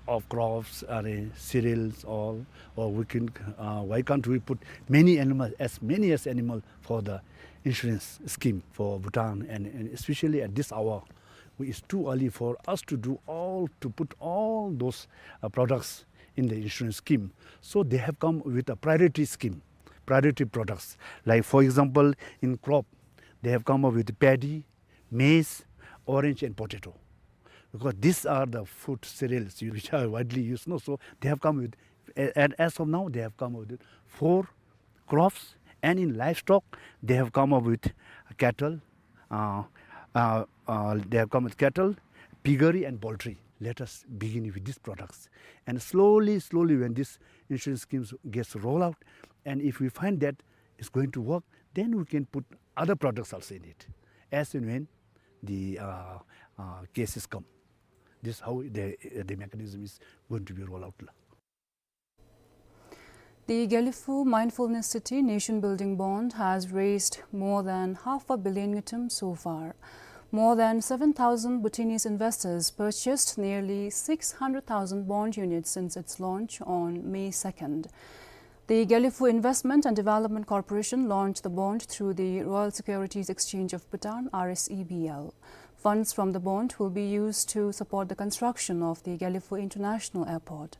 of crops and, uh, cereals all, or we can, uh, why can't we put many animals, as many as animal for the insurance scheme for Bhutan, and, and especially at this hour, we, it's too early for us to do all, to put all those, uh, products in the insurance scheme. So they have come with a priority scheme, priority products. Like, for example, in crop, they have come up with paddy, maize, orange and potato. Because these are the food cereals which are widely used, no? So they have come with, a-, and as of now, they have come up with four crops, and in livestock, they have come up with cattle, uh, uh, uh, they have come with cattle, piggery and poultry. Let us begin with these products. And slowly, slowly, when this insurance schemes gets rolled out, and if we find that is going to work, then we can put other products also in it, as and when the, uh, uh, cases come. This is how the, the mechanism is going to be rolled out. The Gelephu Mindfulness City Nation Building Bond has raised more than half a billion ngultrum so far. More than seven thousand Bhutanese investors purchased nearly six hundred thousand bond units since its launch on May second. The Gelephu Investment and Development Corporation launched the bond through the Royal Securities Exchange of Bhutan, R S E B L. Funds from the bond will be used to support the construction of the Gelephu International Airport.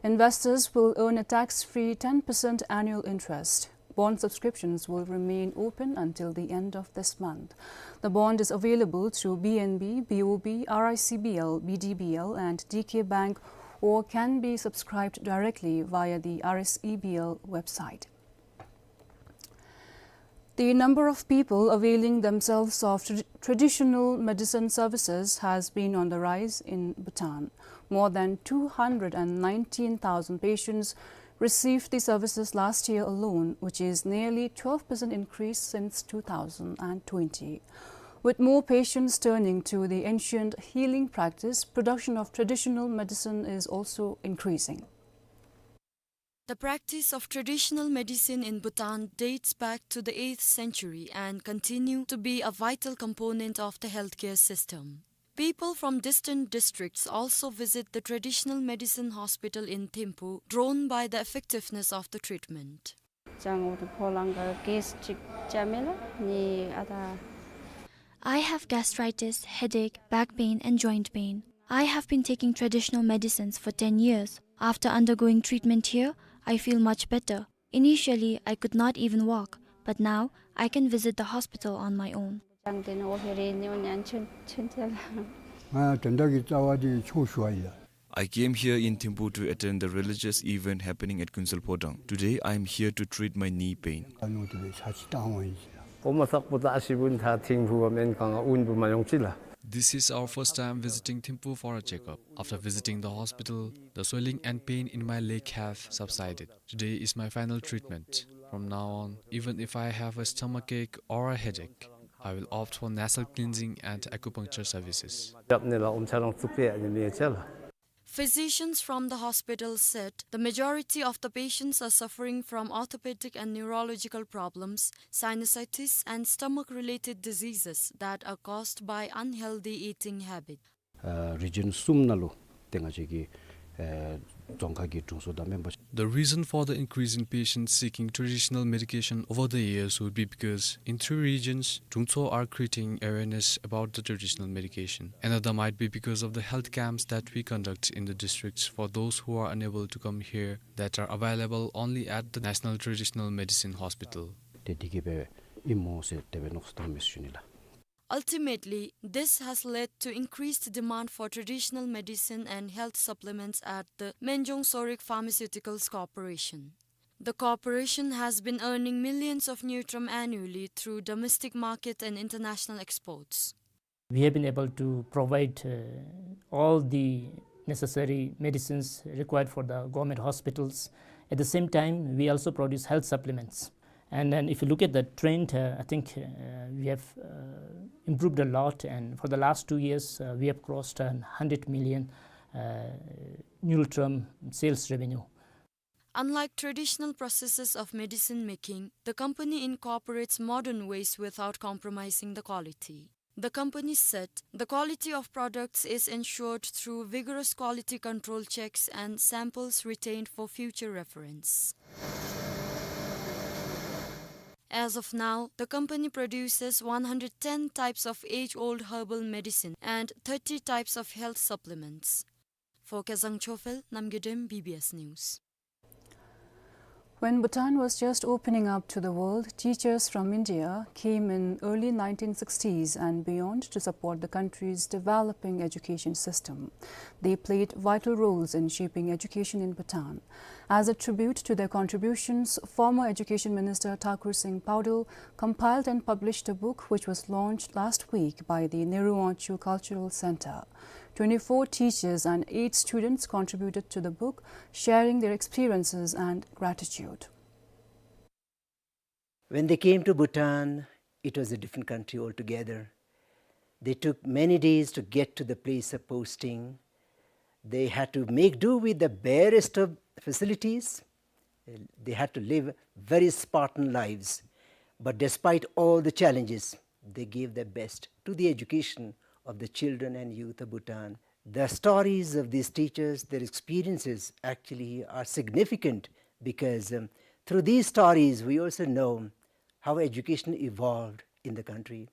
Investors will earn a tax-free ten percent annual interest. Bond subscriptions will remain open until the end of this month. The bond is available through B N B, B O B, R I C B L, B D B L, and D K Bank, or can be subscribed directly via the R S E B L website. The number of people availing themselves of tra-, traditional medicine services has been on the rise in Bhutan. More than two hundred and nineteen thousand patients received the services last year alone, which is nearly twelve percent increase since two thousand and twenty. With more patients turning to the ancient healing practice, production of traditional medicine is also increasing. The practice of traditional medicine in Bhutan dates back to the eighth century and continue to be a vital component of the healthcare system. People from distant districts also visit the traditional medicine hospital in Thimphu, drawn by the effectiveness of the treatment. ཅང་འོ་དེ་ཕོ་ལང་ག་གེས་ཅིག་ཅ་མེ་ལ་ནི་ཨ་ད། I have gastritis, headache, back pain, and joint pain. I have been taking traditional medicines for ten years. After undergoing treatment here, I feel much better. Initially, I could not even walk, but now I can visit the hospital on my own. ཅང་དེ་ནི་འོ་ཧེ་རེ་ནི་འོ་ཉན་ཆུན་ཆུན་ཅ་ལ། ང་དོན་དག་གི་རྩ་བ་དེ་ཕྱོགས་ཞུ་བ་ཡིན། I came here in Thimphu to attend the religious event happening at Kuensel Phodang. Today, I am here to treat my knee pain. ཨ་ནུ་དེ་བས་ཆ་ཅི་བཏང་བ་ཡིན་ཟེར། ཨོ་མ་སག་པོ་ད་ཤི་བུན་ད་ཐིང་བུ་བ་མེན་གང་ཨུན་བུ་མ་ཡོང་ཅི་ལ། This is our first time visiting Thimphu for a checkup. After visiting the hospital, the swelling and pain in my leg have subsided. Today is my final treatment. From now on, even if I have a stomachache or a headache, I will opt for nasal cleansing and acupuncture services. ཡབ་ནི་ལ་ཨོམ་ཆ་རང་ཚུགས་པའི་ཨ་ནི་མེ་ཅ་ལ། Physicians from the hospital said the majority of the patients are suffering from orthopedic and neurological problems, sinusitis, and stomach-related diseases that are caused by unhealthy eating habit. ཨ་རི་ཇཱན་གསུམ་ནང་ལུ་ཏེ་ང་བཅས་ཀྱི་ཨ་རྫོང་ཁག་གི་དྲུང་འཚོ་དང་མེམ་བར། The reason for the increase in patients seeking traditional medication over the years would be because in three regions, དྲུང་འཚོ are creating awareness about the traditional medication. Another might be because of the health camps that we conduct in the districts for those who are unable to come here, that are available only at the National Traditional Medicine Hospital. ཏེ་དེ་གིས་འབད་ཨིན་མོ་ཟེར་དེ་སྦེ་མནོ་བསམ་བཏང་མི་ཞུ་ནི་ལགས། Ultimately, this has led to increased demand for traditional medicine and health supplements at the Menjong Sorik Pharmaceuticals Corporation. The corporation has been earning millions of ngultrum annually through domestic market and international exports. We have been able to provide, uh, all the necessary medicines required for the government hospitals. At the same time, we also produce health supplements. And then if you look at the trend, uh, I think, uh, we have, uh, improved a lot, and for the last two years, uh, we have crossed a hundred million, uh, ngultrum sales revenue. Unlike traditional processes of medicine making, the company incorporates modern ways without compromising the quality. The company said the quality of products is ensured through vigorous quality control checks and samples retained for future reference. As of now, the company produces one hundred ten types of age-old herbal medicine and thirty types of health supplements. For Kezang Chofel, Namgay Dem, B B S News. When Bhutan was just opening up to the world, teachers from India came in early nineteen sixties and beyond to support the country's developing education system. They played vital roles in shaping education in Bhutan. As a tribute to their contributions, former Education Minister Thakur Singh Paudel compiled and published a book which was launched last week by the Nehru Wangchuck Cultural Centre. Twenty-four teachers and eight students contributed to the book, sharing their experiences and gratitude. When they came to Bhutan, it was a different country altogether. They took many days to get to the place of posting. They had to make do with the barest of facilities. They had to live very Spartan lives. But despite all the challenges, they gave their best to the education of the children and youth of Bhutan. The stories of these teachers, their experiences actually are significant because, um, through these stories, we also know how education evolved in the country,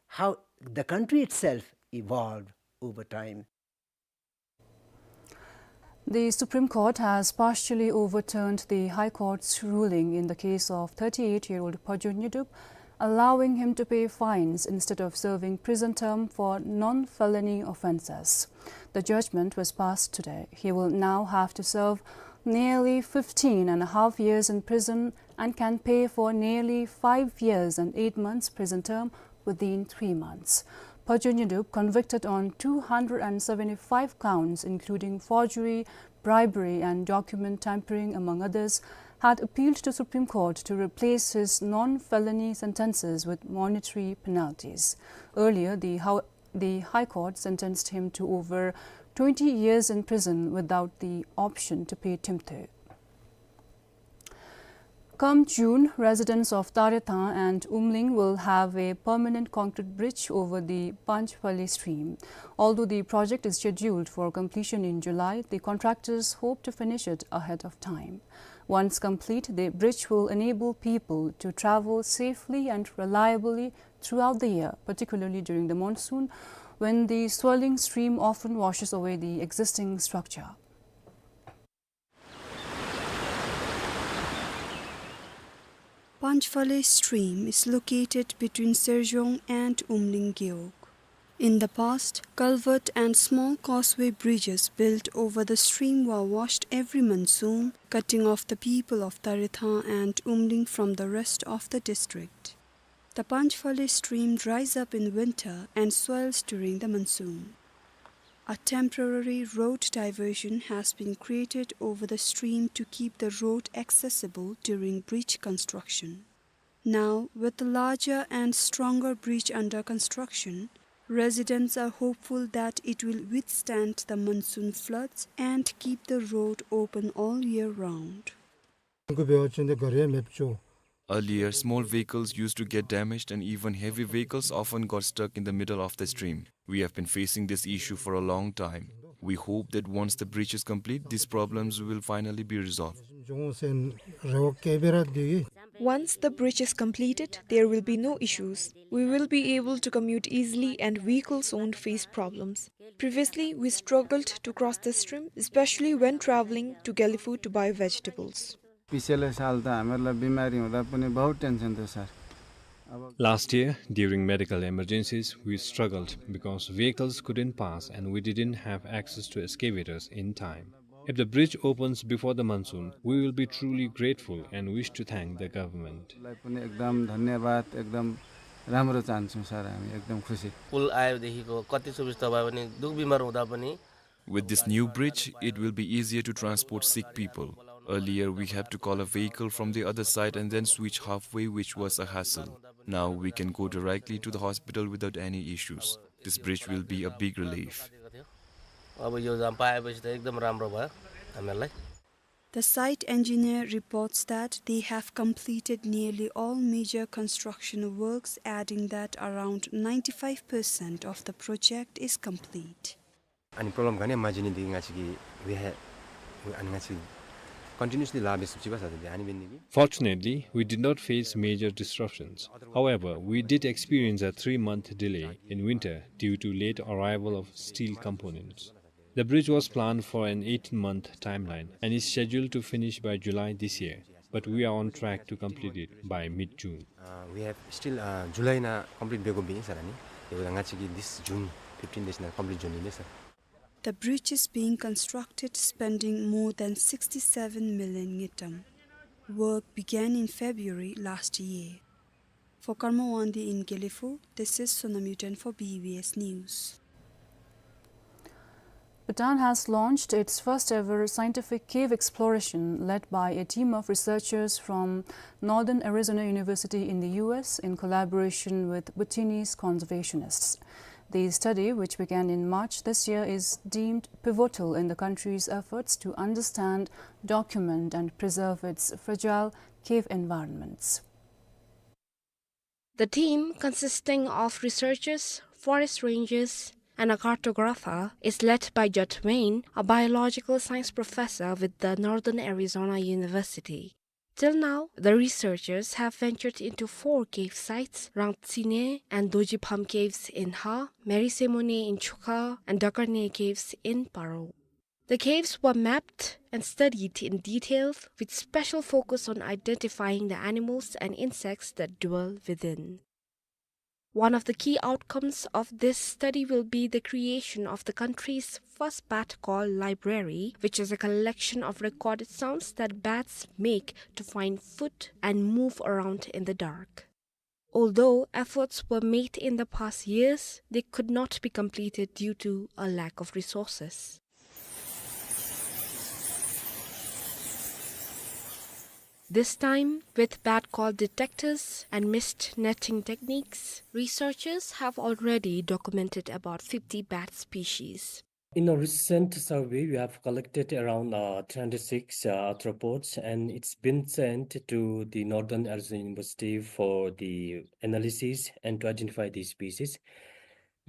how the country itself evolved over time. The Supreme Court has partially overturned the High Court's ruling in the case of thirty-eight-year-old Phojo Nyodup, allowing him to pay fines instead of serving prison term for non-felony offenses. The judgment was passed today. He will now have to serve nearly fifteen and a half years in prison and can pay for nearly five years and eight months prison term within three months. Phojo Nyodup, convicted on two hundred and seventy-five counts, including forgery, bribery, and document tampering, among others, had appealed to Supreme Court to replace his non-felony sentences with monetary penalties. Earlier, the Hou-, the High Court sentenced him to over twenty years in prison without the option to pay timtho. Come June, residents of Tarethang and Umling will have a permanent concrete bridge over the Panchphale stream. Although the project is scheduled for completion in July, the contractors hope to finish it ahead of time. Once complete, the bridge will enable people to travel safely and reliably throughout the year, particularly during the monsoon, when the swirling stream often washes away the existing structure. Panchphale stream is located between Serjong and Umling Gewog. In the past, culvert and small causeway bridges built over the stream were washed every monsoon, cutting off the people of Tarethang and Umling from the rest of the district. The Panchphale stream dries up in winter and swells during the monsoon. A temporary road diversion has been created over the stream to keep the road accessible during bridge construction. Now, with the larger and stronger bridge under construction, residents are hopeful that it will withstand the monsoon floods and keep the road open all year round. Earlier, small vehicles used to get damaged and even heavy vehicles often got stuck in the middle of the stream. We have been facing this issue for a long time. We hope that once the bridge is complete, these problems will finally be resolved. Once the bridge is completed, there will be no issues. We will be able to commute easily and vehicles won't face problems. Previously, we struggled to cross the stream, especially when traveling to Gelephu to buy vegetables. पिछले साल त हामीहरूलाई बिमारी हुँदा पनि बहुत टेन्सन थियो, सर। अब Last year, during medical emergencies, we struggled because vehicles couldn't pass and we didn't have access to excavators in time. If the bridge opens before the monsoon, we will be truly grateful and wish to thank the government. लाई पनि एकदम धन्यवाद, एकदम राम्रो चाहन्छौँ, सर, हामी एकदम खुसी। पुल आएदेखिको कति सुविस्ता भयो भने दुःख बिमार हुँदा पनि With this new bridge, it will be easier to transport sick people. Earlier, we had to call a vehicle from the other side and then switch halfway, which was a hassle. Now we can go directly to the hospital without any issues. This bridge will be a big relief. अब यो जाम पाएपछि त एकदम राम्रो भयो हामीहरूलाई। The site engineer reports that they have completed nearly all major construction works, adding that around ninety-five percent of the project is complete. अनि problem गने माजिनी दिगि ङाचिकी विहे अनि ङाचिकी continuously लाबे सुचिबा साथ दे अनि बेन्दिकी। Fortunately, we did not face major disruptions. However, we did experience a three-month delay in winter due to late arrival of steel components. The bridge was planned for an eighteen-month timeline and is scheduled to finish by July this year, but we are on track to complete it by mid-June. Uh, we have still, uh, July na complete bego bini sir ani. Yebo ङाचिकी this June fifteen days na complete June ni sir. The bridge is being constructed, spending more than sixty-seven million ngultrum. Work began in February last year. For Karma Wangdi in Gelephu, this is Sonam Yuten for B B S News. Bhutan has launched its first ever scientific cave exploration led by a team of researchers from Northern Arizona University in the U S in collaboration with Bhutanese conservationists. The study, which began in March this year, is deemed pivotal in the country's efforts to understand, document, and preserve its fragile cave environments. The team, consisting of researchers, forest rangers, and a cartographer, is led by Judd Wayne, a biological science professor with the Northern Arizona University. Till now, the researchers have ventured into four cave sites, Rangtsine and Doji Pham Caves in Ha, Merisemone in Chuka, and Dakarne Caves in Paro. The caves were mapped and studied in detail, with special focus on identifying the animals and insects that dwell within. One of the key outcomes of this study will be the creation of the country's first bat call library, which is a collection of recorded sounds that bats make to find food and move around in the dark. Although efforts were made in the past years, they could not be completed due to a lack of resources. This time, with bat call detectors and mist netting techniques, researchers have already documented about fifty bat species. In a recent survey, we have collected around, uh, three hundred six, uh, arthropods, and it's been sent to the Northern Arizona University for the analysis and to identify these species.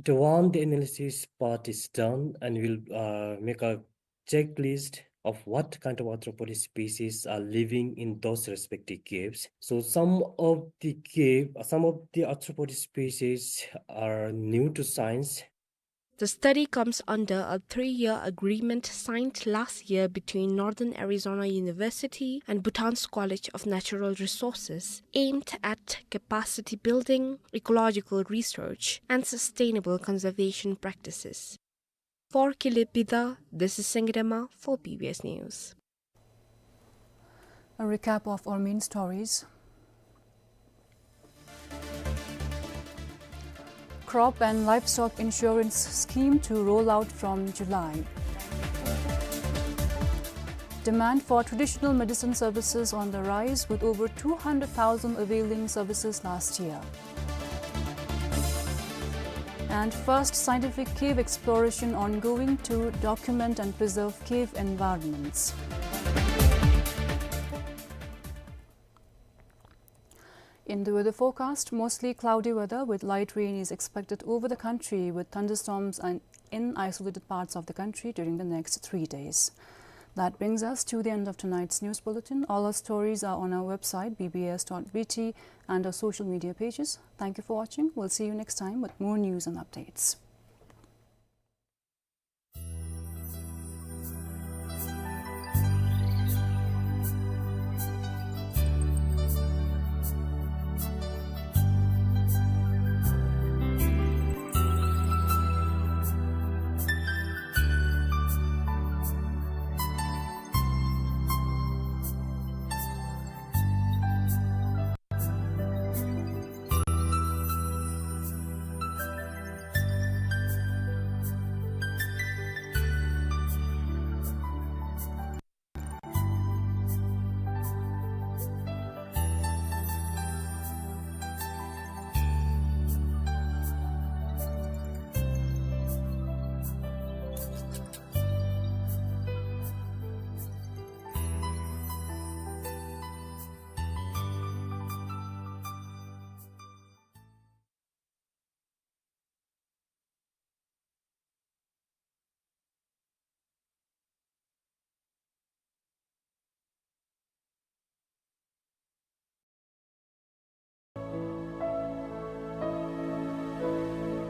The one, the analysis part is done, and we'll, uh, make a checklist of what kind of arthropod species are living in those respective caves. So some of the cave, some of the arthropod species are new to science. The study comes under a three-year agreement signed last year between Northern Arizona University and Bhutan's College of Natural Resources, aimed at capacity building, ecological research, and sustainable conservation practices. For Kile Pida, this is Sengre Ma for B B S News. A recap of our main stories. Crop and livestock insurance scheme to roll out from July. Demand for traditional medicine services on the rise, with over two hundred thousand availing services last year. And first scientific cave exploration ongoing to document and preserve cave environments. In the weather forecast, mostly cloudy weather with light rain is expected over the country, with thunderstorms and in isolated parts of the country during the next three days. That brings us to the end of tonight's news bulletin. All our stories are on our website, B B S dot B T, and our social media pages. Thank you for watching. We'll see you next time with more news and updates.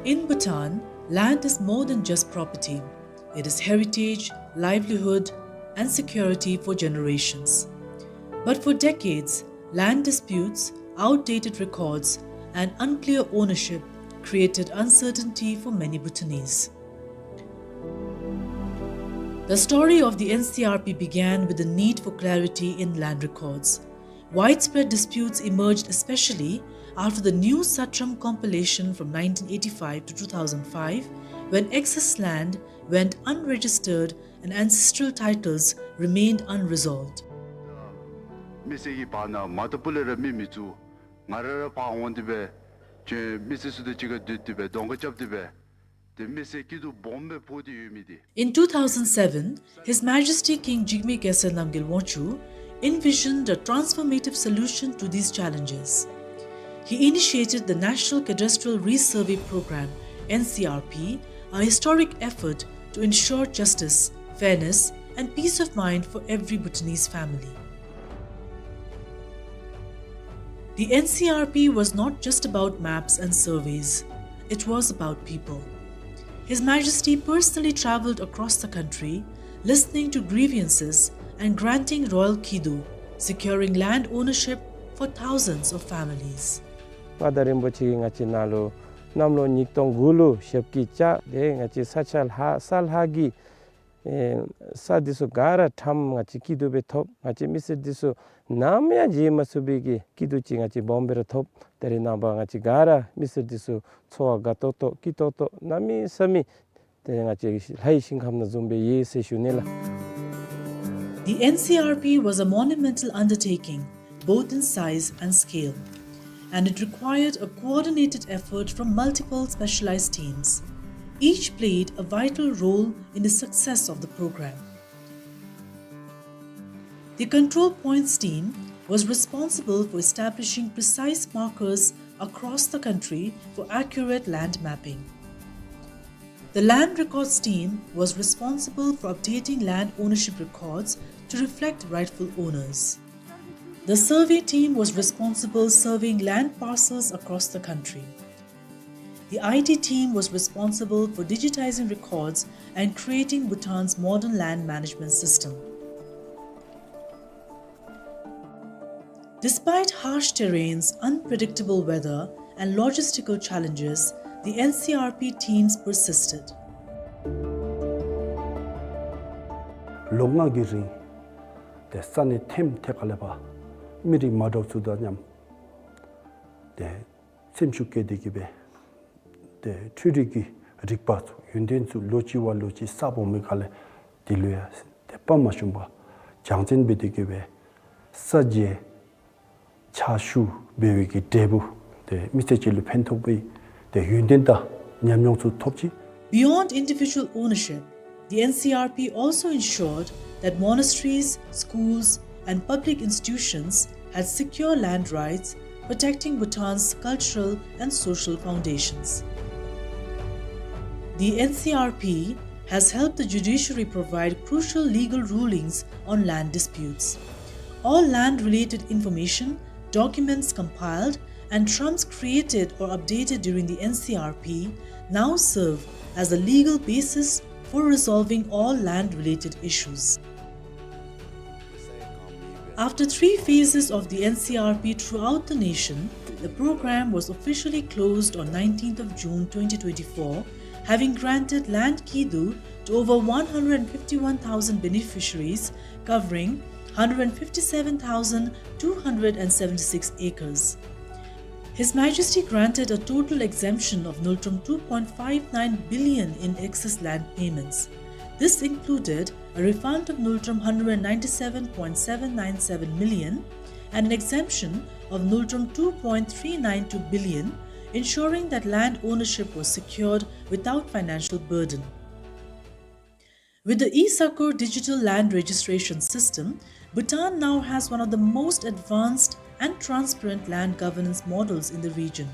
In Bhutan, land is more than just property. It is heritage, livelihood, and security for generations. But for decades, land disputes, outdated records, and unclear ownership created uncertainty for many Bhutanese. The story of the N C R P began with the need for clarity in land records. Widespread disputes emerged, especially after the New Satram compilation from nineteen eighty-five to two thousand five when excess land went unregistered and ancestral titles remained unresolved. མི་སེར་གྱི་བར་ན་མ་ཏོ་པུ་ལས་ར་མི་མི་བཙུགས། ང་ར་ར་ཕར་འོང་སྟེ་སྦེ་ཁྱོད་མི་སེར་ཚུ་དང་གཅིག་ཁར་སྡོད་དེ་སྦེ་གདོང་ཁ་རྐྱབ་སྟེ་སྦེ་ཏེ་མི་སེར་སྐྱིད་སྡུག་སྦོམ་སྦེ་ཕོག་སྟེ་ཡོད་མི་འདི། In two thousand seven, His Majesty King Jigme Khesar Namgyel Wangchuck envisioned a transformative solution to these challenges. He initiated the National Cadastral Resurvey Program, N C R P, a historic effort to ensure justice, fairness, and peace of mind for every Bhutanese family. The N C R P was not just about maps and surveys, it was about people. His Majesty personally travelled across the country, listening to grievances and granting royal kidu, securing land ownership for thousands of families. མངའ་བདག་རིན་པོ་ཆེ་གིས་ང་བཅས་ནང་ལུ་གནམ་ལོ་ཉིས་སྟོང་དགུ་ལུ་ཞབས་ཀྱིས་བཅགས་ཏེ་ང་བཅས་ས་ཆ་ལྷག་ས་ལྷག་གི་ཨེ་ས་འདི་ཚུ་ག་ར་ཁྲམ་ང་བཅས་སྐྱིད་སྡུག་སྦེ་ཐོབ། ང་བཅས་མི་སེར་འདི་ཚུ་ནམ་ཡང་བརྗེད་མ་ཚུགས་པའི་གི་སྐྱིད་སྡུག་ཅིག་ང་བཅས་སྦོམ་སྦེ་ར་ཐོབ། ད་རེས་ནངས་པ་ང་བཅས་ག་ར་མི་སེར་འདི་ཚུ་འཚོ་བ་དགའ་ཏོག་ཏོ་སྐྱིད་ཏོག་ཏོ་གནམ་མེད་ས་མེད་ཏེ་ང་བཅས་ལྷའི་ཞིང་ཁམས་ནང་བཟུམ་སྦེ་ཡོད་ཟེར་ཞུ་ནི་ལགས། The N C R P was a monumental undertaking, both in size and scale, and it required a coordinated effort from multiple specialized teams, each played a vital role in the success of the program. The Control Points team was responsible for establishing precise markers across the country for accurate land mapping. The Land Records team was responsible for updating land ownership records to reflect rightful owners. The survey team was responsible surveying land parcels across the country. The I T team was responsible for digitizing records and creating Bhutan's modern land management system. Despite harsh terrains, unpredictable weather, and logistical challenges, the N C R P teams persisted. ལོ་ལྔ་གི་རིང་ཏེ་ས་གནས་ཐེམ་ཐེ་ཁ་ལས་ཕར་མི་རིགས་མ་འདྲཝ་ཚུ་དང་མཉམ་ཏེ་སེམས་ཤུགས་བསྐྱེད་དེ་གི་སྦེ་ཏེ་འཕྲུལ་རིག་གི་རིག་པ་ཚུ་ཡོན་ཏན་ཚུ་ལོ་གཅིག་བ་ལོ་གཅིག་གསརཔ་འོང་མི་ཁ་ལས་དེ་ལུ་ཡང་ཏེ་དཔའ་མ་ཞུམ་པར་སྦྱང་བརྩོན་འབད་དེ་གི་སྦེ་ས་འཇལ་ཕྱག་ཞུ་འབད་བའི་གི་འབྲས་བུ་ཏེ་མི་ཚེ་གཅིག་ལུ་ཕན་ཐོགས་པའི་ཏེ་ཡོན་ཏན་དང་ཉམས་མྱོང་ཚུ་ཐོབ་ཅི། Beyond individual ownership, the N C R P also ensured that monasteries, schools, and public institutions had secure land rights, protecting Bhutan's cultural and social foundations. The N C R P has helped the judiciary provide crucial legal rulings on land disputes. All land-related information, documents compiled, and trumps created or updated during the N C R P now serve as the legal basis for resolving all land-related issues. After three phases of the N C R P throughout the nation, the program was officially closed on nineteenth of June twenty twenty-four, having granted land kidu to over one hundred fifty-one thousand beneficiaries, covering hundred fifty-seven thousand two hundred seventy-six acres. His Majesty granted a total exemption of Ngultrum two point five nine billion in excess land payments. This included a refund of Ngultrum hundred ninety-seven point seven nine seven million and an exemption of Ngultrum two point three nine two billion, ensuring that land ownership was secured without financial burden. With the e-Sakur digital land registration system, Bhutan now has one of the most advanced and transparent land governance models in the region.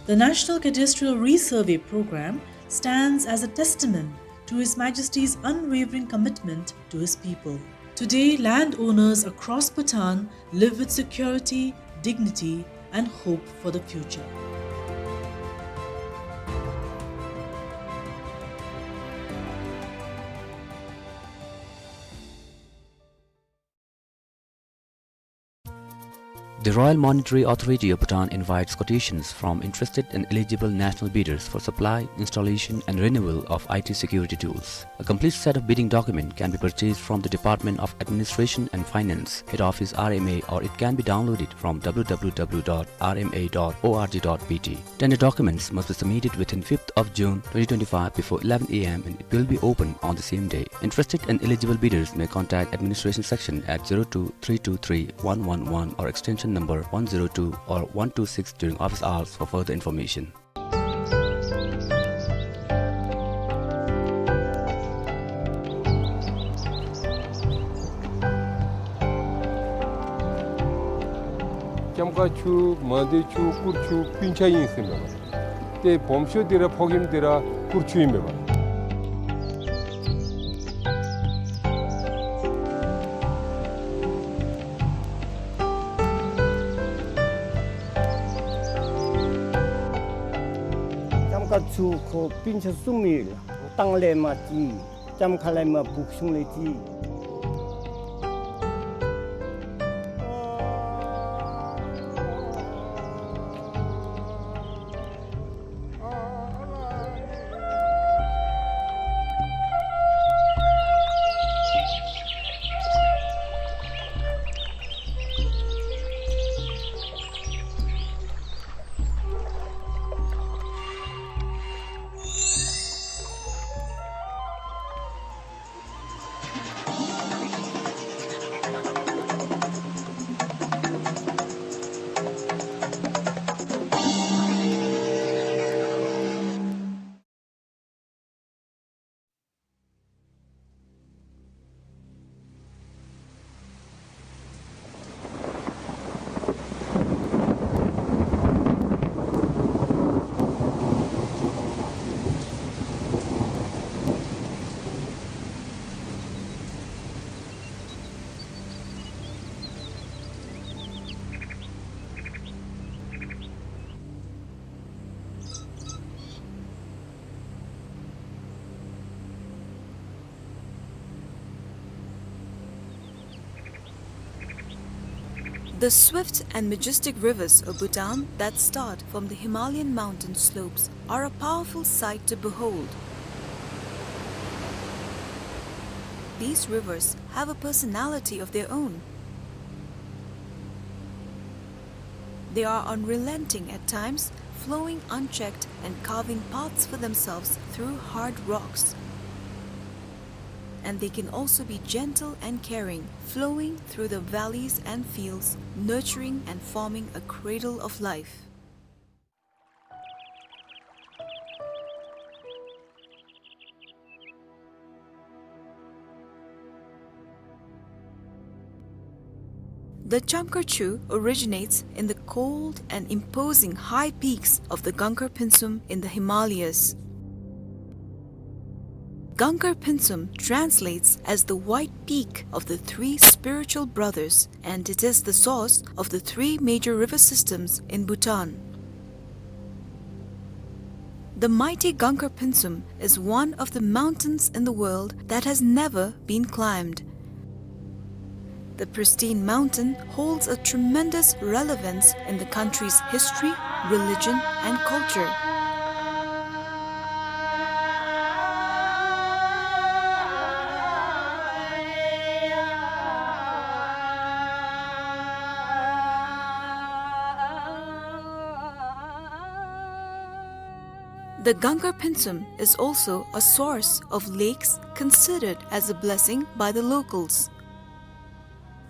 The National Cadastral Resurvey Program stands as a testament to His Majesty's unwavering commitment to his people. Today, landowners across Bhutan live with security, dignity, and hope for the future. The Royal Monetary Authority of Bhutan invites quotations from interested and eligible national bidders for supply, installation, and renewal of I T security tools. A complete set of bidding document can be purchased from the Department of Administration and Finance, Head Office R M A, or it can be downloaded from W W W dot R M A dot org dot B T. Tender documents must be submitted within fifth of June twenty twenty-five before eleven A M and it will be open on the same day. Interested and eligible bidders may contact administration section at zero two three two three one one one or extension number one zero two or one two six during office hours for further information. ལྕམ་མཁར་ཆུ་མང་སྡེ་ཆུ་སྐུར་ཆུ་སྤུན་ཆ་ཨིན་ཟེར་མས་པ། ཏེ་སྦོམ་ཤོས་འདི་ར་ཕོ་རྒནམ་འདི་ར་སྐུར་ཆུ་ཨིན་མས་པ། ལྕམ་མཁར་ཆུ་ཁོ་སྤུན་ཆ་གསུམ་ཡོད་ལགས། ཏང་ལས་མར་ཅིག་ལྕམ་མཁར་ལས་མར་སྦུག་གཞུང་ལས་ཅིག། The swift and majestic rivers of Bhutan that start from the Himalayan mountain slopes are a powerful sight to behold. These rivers have a personality of their own. They are unrelenting at times, flowing unchecked and carving paths for themselves through hard rocks. And they can also be gentle and caring, flowing through the valleys and fields, nurturing and forming a cradle of life. The Chamkar Chu originates in the cold and imposing high peaks of the Gangar Pinsum in the Himalayas. Gangar Pinsum translates as the white peak of the three spiritual brothers, and it is the source of the three major river systems in Bhutan. The mighty Gangar Pinsum is one of the mountains in the world that has never been climbed. The pristine mountain holds a tremendous relevance in the country's history, religion, and culture. The Gangar Pinsum is also a source of lakes considered as a blessing by the locals.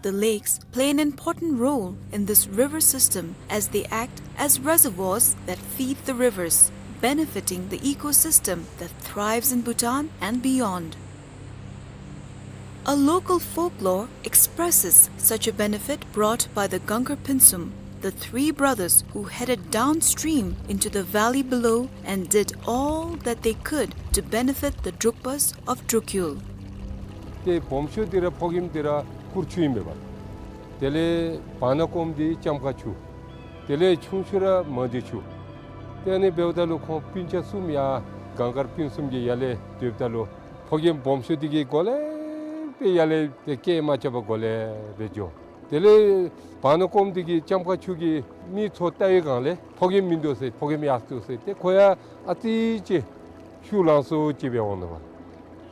The lakes play an important role in this river system as they act as reservoirs that feed the rivers, benefiting the ecosystem that thrives in Bhutan and beyond. A local folklore expresses such a benefit brought by the Gangar Pinsum, the three brothers who headed downstream into the valley below and did all that they could to benefit the Drukpas of Drukyul. ཏེ་སྦོམ་ཤོས་འདི་ར་ཕོ་རྒནམ་འདི་ར་སྐུར་ཆུ་ཨིན་མས་པ། དེ་ལས་བར་ན་ཀོམ་འདི་ལྕམ་མཁར་ཆུ། དེ་ལས་ཆུང་ཤོས་ར་མང་སྡེ་ཆུ། ཏེ་ཨ་ནི་འབདཝ་ད་ལུ་ཁོང་སྤུན་ཆ་གསུམ་ཡར་གངས་དཀར་སྤུན་གསུམ་གྱི་ཡར་ལས་སྡོདཔ་ད་ལུ་ཕོ་རྒནམ་སྦོམ་ཤོས་འདི་གིས་གོ་ལེ་སྦེ་ཡར་ལས་ཏེ་སྐད་མ་རྐྱབ་པར་གོ་ལེ་སྦེ་འགྱོ། དེ་ལས་བར་ན་སྐོརམ་འདི་གིས་ལྕམ་མཁར་ཆུ་གིས་མི་ཚུ་བལྟ་བའི་སྒང་ལས་ཕོ་རྒནམ་མིན་འདུག་ཟེར། ཕོ་རྒནམ་ཡར་སོང་འདུག་ཟེར། ཏེ་ཁོ་ཡང་ཨ་ཙི་ཅིག་ཤུགས་ལང་སོང་ཅིག་སྦེ་འོང་ནུག་པ།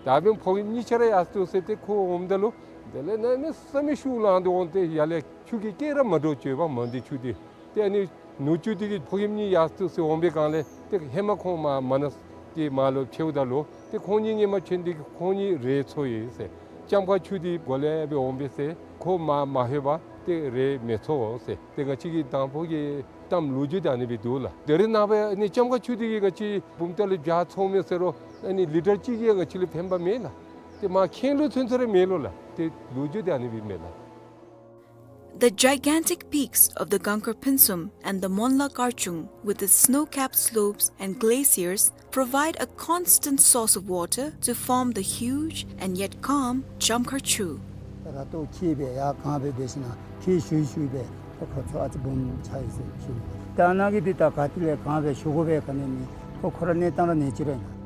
ད་འབདན་ཕོ་རྒནམ་གཉིས་ཆ་ར་ཡར་སོང་འདུག་ཟེར། ཏེ་ཁོ་འོངམ་ད་ལུ་དེ་ལས་གནམ་མེད་ས་མེད་ཤུགས་ལངས་ཏེ་འོང་སྟེ་ཡར་ལས་ཆུ་གིས་སྐད་ར་མ་སྒྲོག་བཅུག་པར་མར་འདི་ཆུ་འདི། ཏེ་ཨ་ནི་ནུ་གཅུང་འདི་གིས་ཕོ་རྒནམ་གཉིས་ཡར་སོང་འདུག་ཟེར་འོང་པའི་སྒང་ལས་ཏེ་ཧེ་མ་ཁོང་མར་མར་ན་གི་མར་ལུ་ཕྱདཔ་ད་ལུ་ཏེ་ཁོང་གཉིས་སྔོན་མ་ཕྱད་ནི་འདི་གིས་ཁོང་གཉིས་རེ་འཚོ་ཡི་ཟེར། ལྕམ་མཁར་ཆུ་འདི་གོ་ལེ་སྦེ་འོང་པས་ཟེར་ཁོ་མར་མ་ལྷོད་པར་ཏེ་རེ་མི་འཚོ་ཟེར། ཏེ་ང་བཅས་ཀྱི་དང་ཕུ་གི་གཏམ་ལོ་རྒྱུས་འདི་ཨ་ནི་སྦེ་འདུག་ལགས། དེ་རིང་ནངས་པ་ཨ་ནི་ལྕམ་མཁར་ཆུ་འདི་གིས་ང་བཅས་བུམ་ཐང་ལས་བྱཱ་འཚོཝ་མས་ཟེར་རུང་ཨ་ནི་ལི་ཊར་གཅིག་གིས་ང་བཅས་ལུ་ཕན་པ་མེད་ལགས། ཏེ་མར་ཁེངས་ལུ་ཚུན་ཚོད་ར་མེད་ལོ་ལགས། ཏེ་ལོ་རྒྱུས་འདི་ཨ་ནི་སྦེ་མས་ལགས། The gigantic peaks of the Gangkar Phinsum and the Monla Karchung, with its snow-capped slopes and glaciers, provide a constant source of water to form the huge and yet calm Chamkhar Chu. ར་ཏོ་ཁེ་སྦེ་ཡར་གངས་སྦེ་འབད་ཞིན་ན་ཁེ་ཤུགས་ཤུགས་སྦེ་ཁོ་ཁོ་ཚུ་ཨ་ཙི་སྦོམ་ཆགས་ཡི་ཟེར་ཞུ་ནི། ད་ནཱ་གི་འདི་ད་ག་ཏེ་ལས་གངས་སྦེ་ཞུ་དགོ་པས་ག་ནི་མེད། ཁོ་ཁོ་ར་གནས་སྟངས་ར་གནས་ཅི་ར་ཨིན་ན།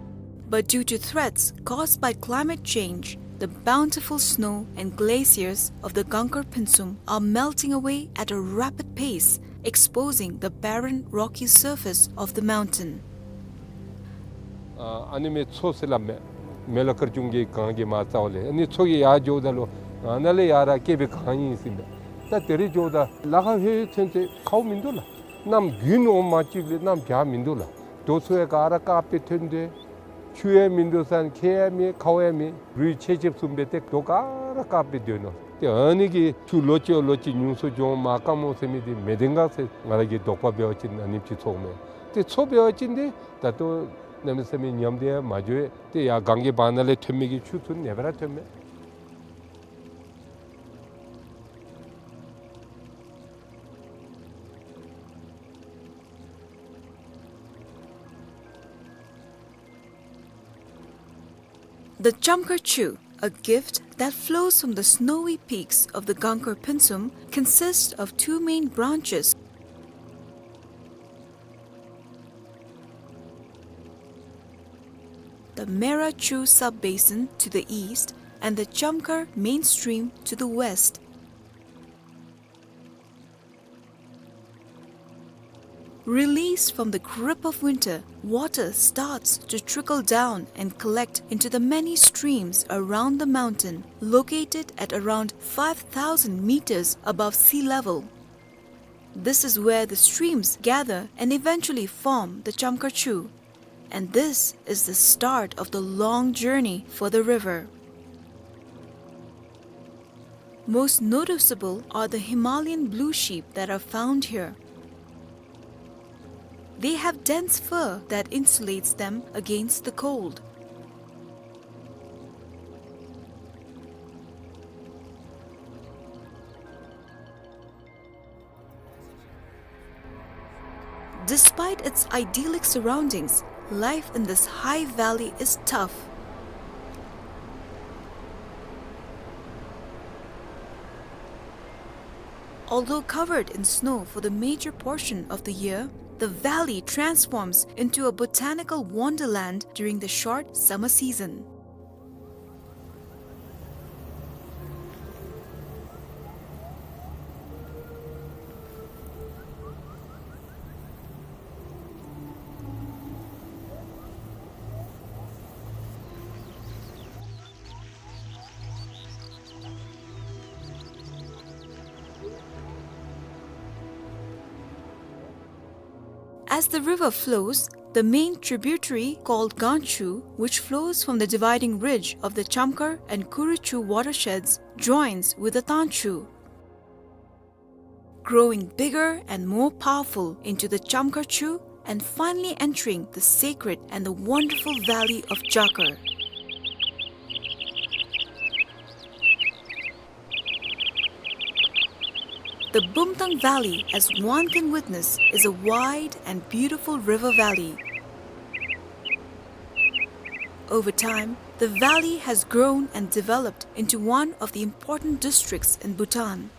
But due to threats caused by climate change, the bountiful snow and glaciers of the Gangkar Phinsum are melting away at a rapid pace, exposing the barren, rocky surface of the mountain. ཨ་ཨ་ནི་མི་མཚོ་ཟེར་སླབ་མས། མེ་ལ་དཀར་ཆུང་གི་གངས་ཀྱི་མར་རྩ་བ་ལས་ཨ་ནི་མཚོ་གིས་ཡར་འགྱོཝ་ད་ལུ་ཨ་ནཱ་ལས་ཡར་ར་བསྐལ་པའི་གངས་ཨིན་ཟེར་མས། ད་དེ་རེ་འགྱོཝ་ད་ལ་ཁ་ཧེ་ཚུན་ཚོད་ཁཝ་མིན་འདུག་ལགས། གནམ་དགུན་འོང་མ་གཅིག་ལས་གནམ་བྱཱར་མིན་འདུག་ལགས། རྡོ་ཚུ་ཡང་ག་ར་དཀརཔོ་སྦེ་ཐོན་ཏེ་ཆུ་ཡང་མིན་འདུག་ཟེར་ཁྱེགས་ཡང་མེད་ཁཝ་ཡང་མེད། རུས་ཆད་ཆདཔ་བཟུམ་སྦེ་ཏེ་རྡོ་ག་ར་དཀརཔོ་སྦེ་སྡོད་ནུག། ཏེ་ཨ་ནི་གིས་ཆུ་ལོ་གཅིག་ལོ་གཅིག་ཉུང་སུ་འགྱོ་མར་དཀར་མོ་ཟེར་མི་འདི་མི་བདེན་ག་ཟེར་ང་ར་གིས་དོགས་པ་འབད་བ་ཅིན་ཨ་ནེམ་ཅིག་ཚོར་མས། ཏེ་མཚོ་འབད་བ་ཅིན་འདི་ད་ལྟོ་གནམ་མེད་ས་མེད་ཉམས་ཏེ་ཡང་མ་འགྱོ། ཏེ་ཡར་གངས་ཀྱི་བར་ན་ལས་ཐོན་མི་གི་ཆུ་ཚུ་ཨ་ནེ་སྦེ་ར་ཐོན་མས། The Chamkhar Chu, a gift that flows from the snowy peaks of the Gangkar Phinsum, consists of two main branches. The Mera Chu sub-basin to the east and the Chamkhar main stream to the west. Released from the grip of winter, water starts to trickle down and collect into the many streams around the mountain, located at around five thousand meters above sea level. This is where the streams gather and eventually form the Chamkhar Chu. And this is the start of the long journey for the river. Most noticeable are the Himalayan blue sheep that are found here. They have dense fur that insulates them against the cold. Despite its idyllic surroundings, life in this high valley is tough. Although covered in snow for the major portion of the year, the valley transforms into a botanical wonderland during the short summer season. As the river flows, the main tributary called Ganchu, which flows from the dividing ridge of the Chamkhar and Kuruchu watersheds, joins with the Tanchu, growing bigger and more powerful into the Chamkhar Chu and finally entering the sacred and the wonderful valley of Jakar. The Bumtang Valley, as one can witness, is a wide and beautiful river valley. Over time, the valley has grown and developed into one of the important districts in Bhutan.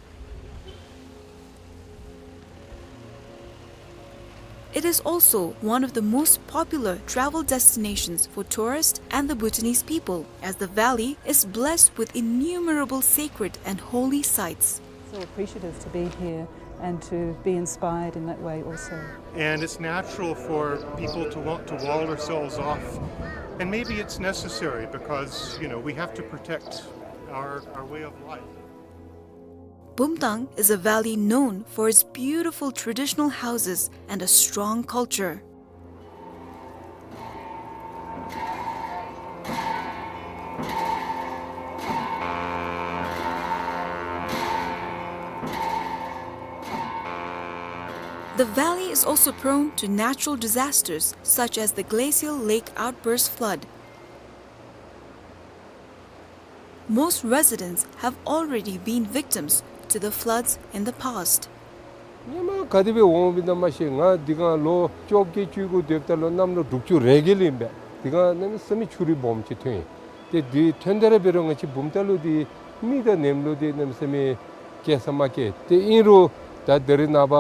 It is also one of the most popular travel destinations for tourists and the Bhutanese people, as the valley is blessed with innumerable sacred and holy sites. So appreciative to be here and to be inspired in that way also. And it's natural for people to want to wall ourselves off. And maybe it's necessary because, you know, we have to protect our, our way of life. Bumtang is a valley known for its beautiful traditional houses and a strong culture. The valley is also prone to natural disasters such as the glacial lake outburst flood. Most residents have already been victims to the floods in the past. སྔོན་མ་ག་དེ་སྦེ་འོང་སྦེ་ཨིན་ན་མ་ཤེས། ང་འདི་ག་ལོ་བཅོ་བརྒྱད་བཅུ་དགུ་སྡོདཔ་ད་ལུ་གནམ་ལོ་དྲུག་ཅུ་རེ་བརྒྱད་ལས་ཨིན་པས། འདི་ག་གནམ་མེད་ས་མེད་ཆུ་རུད་སྦོམ་ཅིག་ཐོན་ཡི། ཏེ་འདི་ཐོན་ད་ར་འབད་རུང་ང་བཅས་བུམ་ཐང་ལུ་འདི་མི་དང་གནམ་ལོ་འདི་གནམ་མེད་ས་མེད་སྐྱེལ་ས་མ་སྐྱེལ། ཏེ་ཨིན་རུང་ད་ད་རེས་ནངས་པ་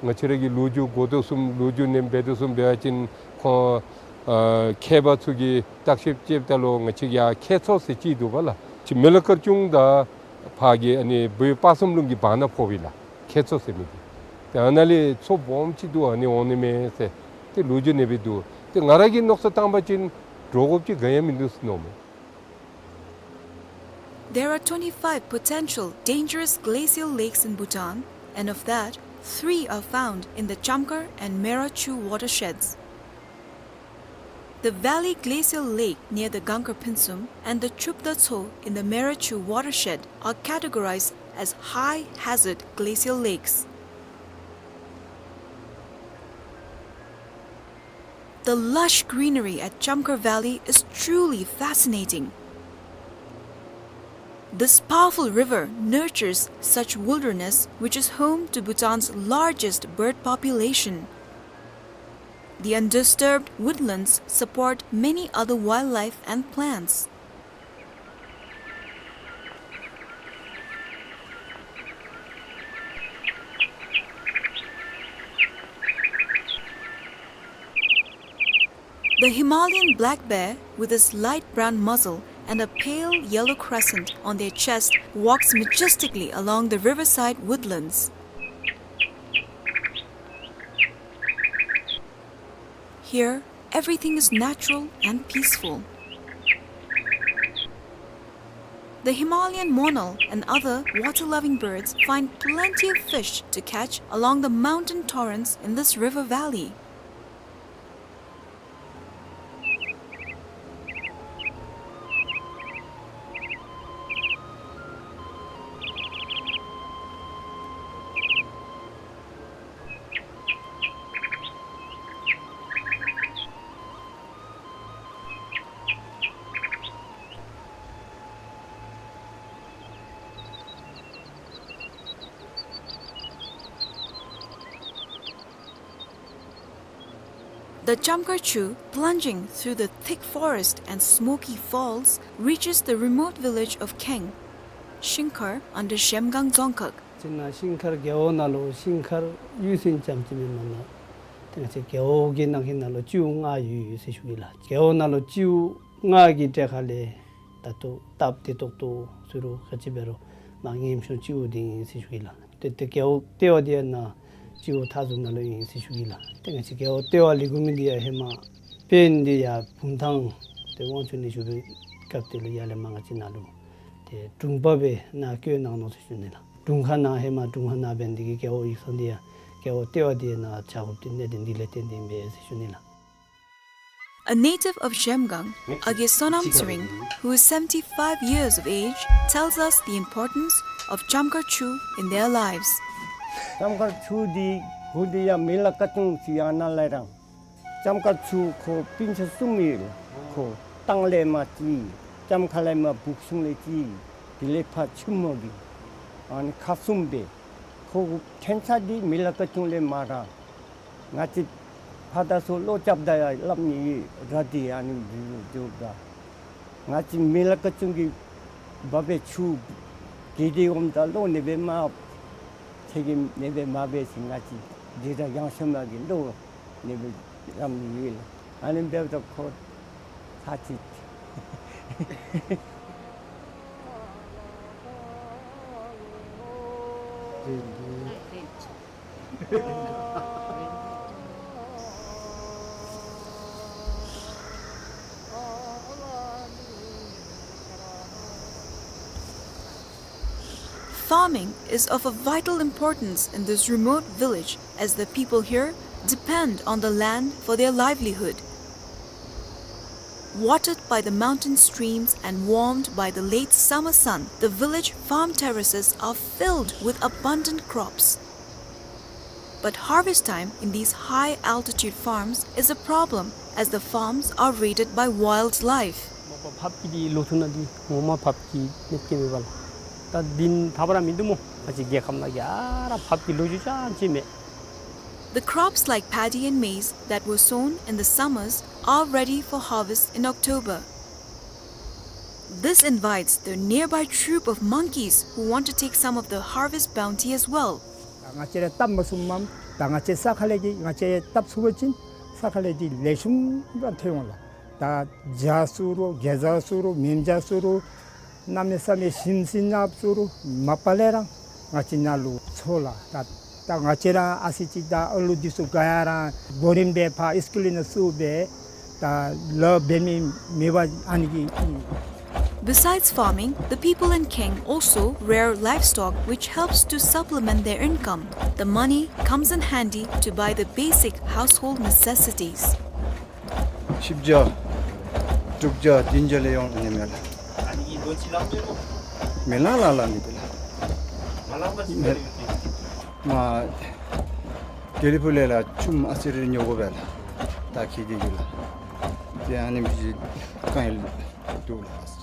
ང་བཅས་ར་གི་ལོ་རྒྱུས་གོ་དོ་བཟུམ་ལོ་རྒྱུས་ནང་འབད་དོ་བཟུམ་འབད་བ་ཅིན་ཁོང་ཨ་མཁས་པ་ཚུ་གིས་བརྟག་ཞིབ་རྐྱབ་ད་ལུ་ང་བཅས་ཡར་ཁྱེད་མཚོ་ཟེར་ཅིག་འདུག་པ་ལགས། ཅིག་མི་ལ་དཀར་ཆུང་དང་ཕར་གྱི་ཨ་ནི་བོད་སྤ་གསུམ་ལུང་གི་བར་ན་ཕོགཔ་ཨིན་ལགས། ཁྱེད་མཚོ་ཟེར་མི་འདི། ཏེ་ཨ་ནཱ་ལས་མཚོ་སྦོམ་ཅིག་འདུག། ཨ་ནི་འོང་ནི་མས་ཟེར་ཏེ་ལོ་རྒྱུས་ནང་འབད་འདུག། ཏེ་ང་ར་གིས་མནོ་བསམ་བཏང་བ་ཅིན་འདྲོག་དགོཔ་ཅིག་ག་ཡང་མིན་འདུག་ཟེར་མནོཝ་མས། There are twenty-five potential dangerous glacial lakes in Bhutan, and of that, three are found in the Chamkhar and Meira Chu watersheds. The valley glacial lake near the Gangkhar Phinsum and the Chupda Tso in the Meira Chu watershed are categorized as high hazard glacial lakes. The lush greenery at Chamkhar Valley is truly fascinating. This powerful river nurtures such wilderness, which is home to Bhutan's largest bird population. The undisturbed woodlands support many other wildlife and plants. The Himalayan black bear, with its light brown muzzle and a pale yellow crescent on their chest, walks majestically along the riverside woodlands. Here, everything is natural and peaceful. The Himalayan monal and other water-loving birds find plenty of fish to catch along the mountain torrents in this river valley. The Chamkhar Chu, plunging through the thick forest and smoky falls, reaches the remote village of Kheng, Shingkhar, under Zhemgang Dzongkhag. ཅིག་ནཱ་ཤིང་མཁར་རྒེད་འོག་ནང་ལུ་ཤིང་མཁར་གཡུས་ཚན་ཙམ་ཅིག་མེན་པར་ནཱ་ཏེ་ང་བཅས་རྒེད་འོག་གི་ནང་གི་ནང་ལུ་སྤྱི་འོག་ལྔ་ཡོད་ཡོད་ཟེར་ཞུ་གེ་ལགས། རྒེད་འོག་ནང་ལུ་སྤྱི་འོག་ལྔ་གི་གྲས་ཁ་ལས་ད་ལྟོ་སྟབས་བདེ་ཏོག་ཏོ་ཟེར་རུང་ག་ཅི་འབད་རུང་མར་ངན་ཤོང་སྤྱི་འོག་འདི་ཨིན་ཟེར་ཞུ་གེ་ལགས། ཏེ་ཏེ་རྒེད་འོག་ལྟེ་བ་འདི་ཡང་ནཱ་སྤྱི་འོག་མཐའ་ཟུར་ནང་ལུ་ཨིན་ཟེར་ཞུ་གེ་ལགས། ཏེ་ང་བཅས་རྒེད་འོག་ལྟེ་བ་ལས་འགོ་མི་འདི་ཡང་ཧེ་མ་དཔོན་འདི་ཡར་བུམ་ཐང་ཏེ་དབང་ཕྱུག་ནི་བཞུགས་པའི་སྐབས་དེ་ལུ་ཡར་ལས་མར་ང་བཅས་ནཱ་ལུ་ཏེ་དྲུང་པ་སྦེ་ནཱ་བསྐོས་གནང་ནུག་ཟེར་ཞུ་ནི་ལགས། དྲུང་ཁག་ནང་ཧེ་མ་དྲུང་ཁག་ནང་འབད་ནི་འདི་གིས་རྒེད་འོག་ཡིག་ཚང་འདི་ཡང་རྒེད་འོག་ལྟེ་བ་འདི་ནཱ་ཆགས་དགོཔ་འདི་གནད་དོན་འདི་ལས་བརྟེན་ཏེ་ཨིན་པས་ཟེར་ཞུ་ནི་ལགས། A native of Zhemgang, Age Sonam Tsering, who is seventy-five years of age, tells us the importance of Chamkhar Chu in their lives. ལྕམ་མཁར་ཆུ་འདི་གུ་འདི་ཡང་མི་ལ་ཀ་ཅུང་ཅིག་ཡང་ནཱ་ལས་རང་། ལྕམ་མཁར་ཆུ་ཁོ་སྤུན་ཆ་གསུམ་ཡོད། ཁོ་སྟང་ལས་མར་གཅིག། ལྕམ་མཁར་ལས་མར་བུག་སུང་ལས་གཅིག། དེ་ལས་ཕར་ཆུ་མོ་གི་ཨ་ནི་ཁག་གསུམ་སྦེ། ཁོ་ཕྲན་ཚེགས་འདི་མི་ལ་ཀ་ཅུང་ལས་མར་ར། ང་བཅས་ཕར་དང་ཚུར་ལོག་རྐྱབ་ད་ཡང་སླབ་ནི་ཡོད་ར། འདི་ཨ་ནི་འདི་ལུ་འགྱོཝ་ད་ང་བཅས་མི་ལ་ཀ་ཅུང་གིས་འབག་སྦེ་ཆུ་གི་འདི་འོངམ་ད་ལོག་ནི་སྦེ་མ་ཚེ་གི་ནི་སྦེ་མ་འབད་ཞིནམ་ང་བཅས་འདི་ར་ཡང་ཤོ་མ་གི་ལོག་ནི་སྦེ་རམ་ནི་ཡོད་ལགས། ཨ་ནི་འབདཝ་ད་ཁོ་ཚར་ཅིག་ Farming is of a vital importance in this remote village, as the people here depend on the land for their livelihood. Watered by the mountain streams and warmed by the late summer sun, the village farm terraces are filled with abundant crops. But harvest time in these high-altitude farms is a problem, as the farms are raided by wildlife. ཕབ་ཀྱི་འདི་ལོ་ཐུང་ནང་འདི་ངོ་མ་ཕབ་ཀྱི་མེད་ཀྱི་མེད་པ་ལགས། ད་འདི་ཐབས་ར་མིན་འདུག་སྨོ། ང་བཅས་རྒྱལ་ཁབ་ནང་ག་ར་ཕབ་ཀྱི་ལོ་རྒྱུས་ཅང་ཅིག་མེད། The crops like paddy and maize that were sown in the summers are ready for harvest in October. This invites the nearby troop of monkeys who want to take some of the harvest bounty as well. ང་བཅས་ར་བཏབ་མ་ཚུགསཔ་མས། ད་ང་བཅས་ས་ཁ་ལས་ཀྱི་ང་བཅས་བཏབ་ཚུགས་པ་ཅིན་ས་ཁ་ལས་ཀྱི་ལེགས་ཤོམ་ར་ཐོན་འོང་ལགས། ད་བྱ་ཚུ་རུང་གེ་ཛ་ཚུ་རུང་མེན་བྱ་ཚུ་རུང་གནམ་མེད་ས་མེད་ཞིམ་ཟས་ནག་ཚུ་རུང་མ་པ་ལས་ར་ང་བཅས་ནཱ་ལུ་འཚོ་ལགས། ད་ད་ང་བཅས་ར་ཨ་ཙི་ཅིག་ད་ཨ་ལུ་འདི་ཚུ་ག་ཡ་ར་གོ་རིམ་སྦེ་ཕར་སི་ཀུལ་ནང་བཙུགས་སྦེ་ད་ལཱ་འབད་མི་མེད་པར་ཨ་ནི་གི། Besides farming, the people in Keng also rear livestock, which helps to supplement their income. The money comes in handy to buy the basic household necessities. བཞི་བརྒྱ་དྲུག་བརྒྱ་བདུན་བརྒྱ་ལས་ཡོང་ནི་མས་ལགས། མི་ལ་ལ་ལ་ནི་དེ་ལགས། མ་དགེ་ལེགས་ཕུག་ལས་ལགས་ཆུམ་ཨ་ཙི་རེ་ཉོ་དགོ་པས་ལགས། ད་ཁྱེད་ཀྱི་ཡུལ་ལགས། དེ་ཨ་ནི་མི་ཅིག་གང་ཡིན་འདུག་ལགས།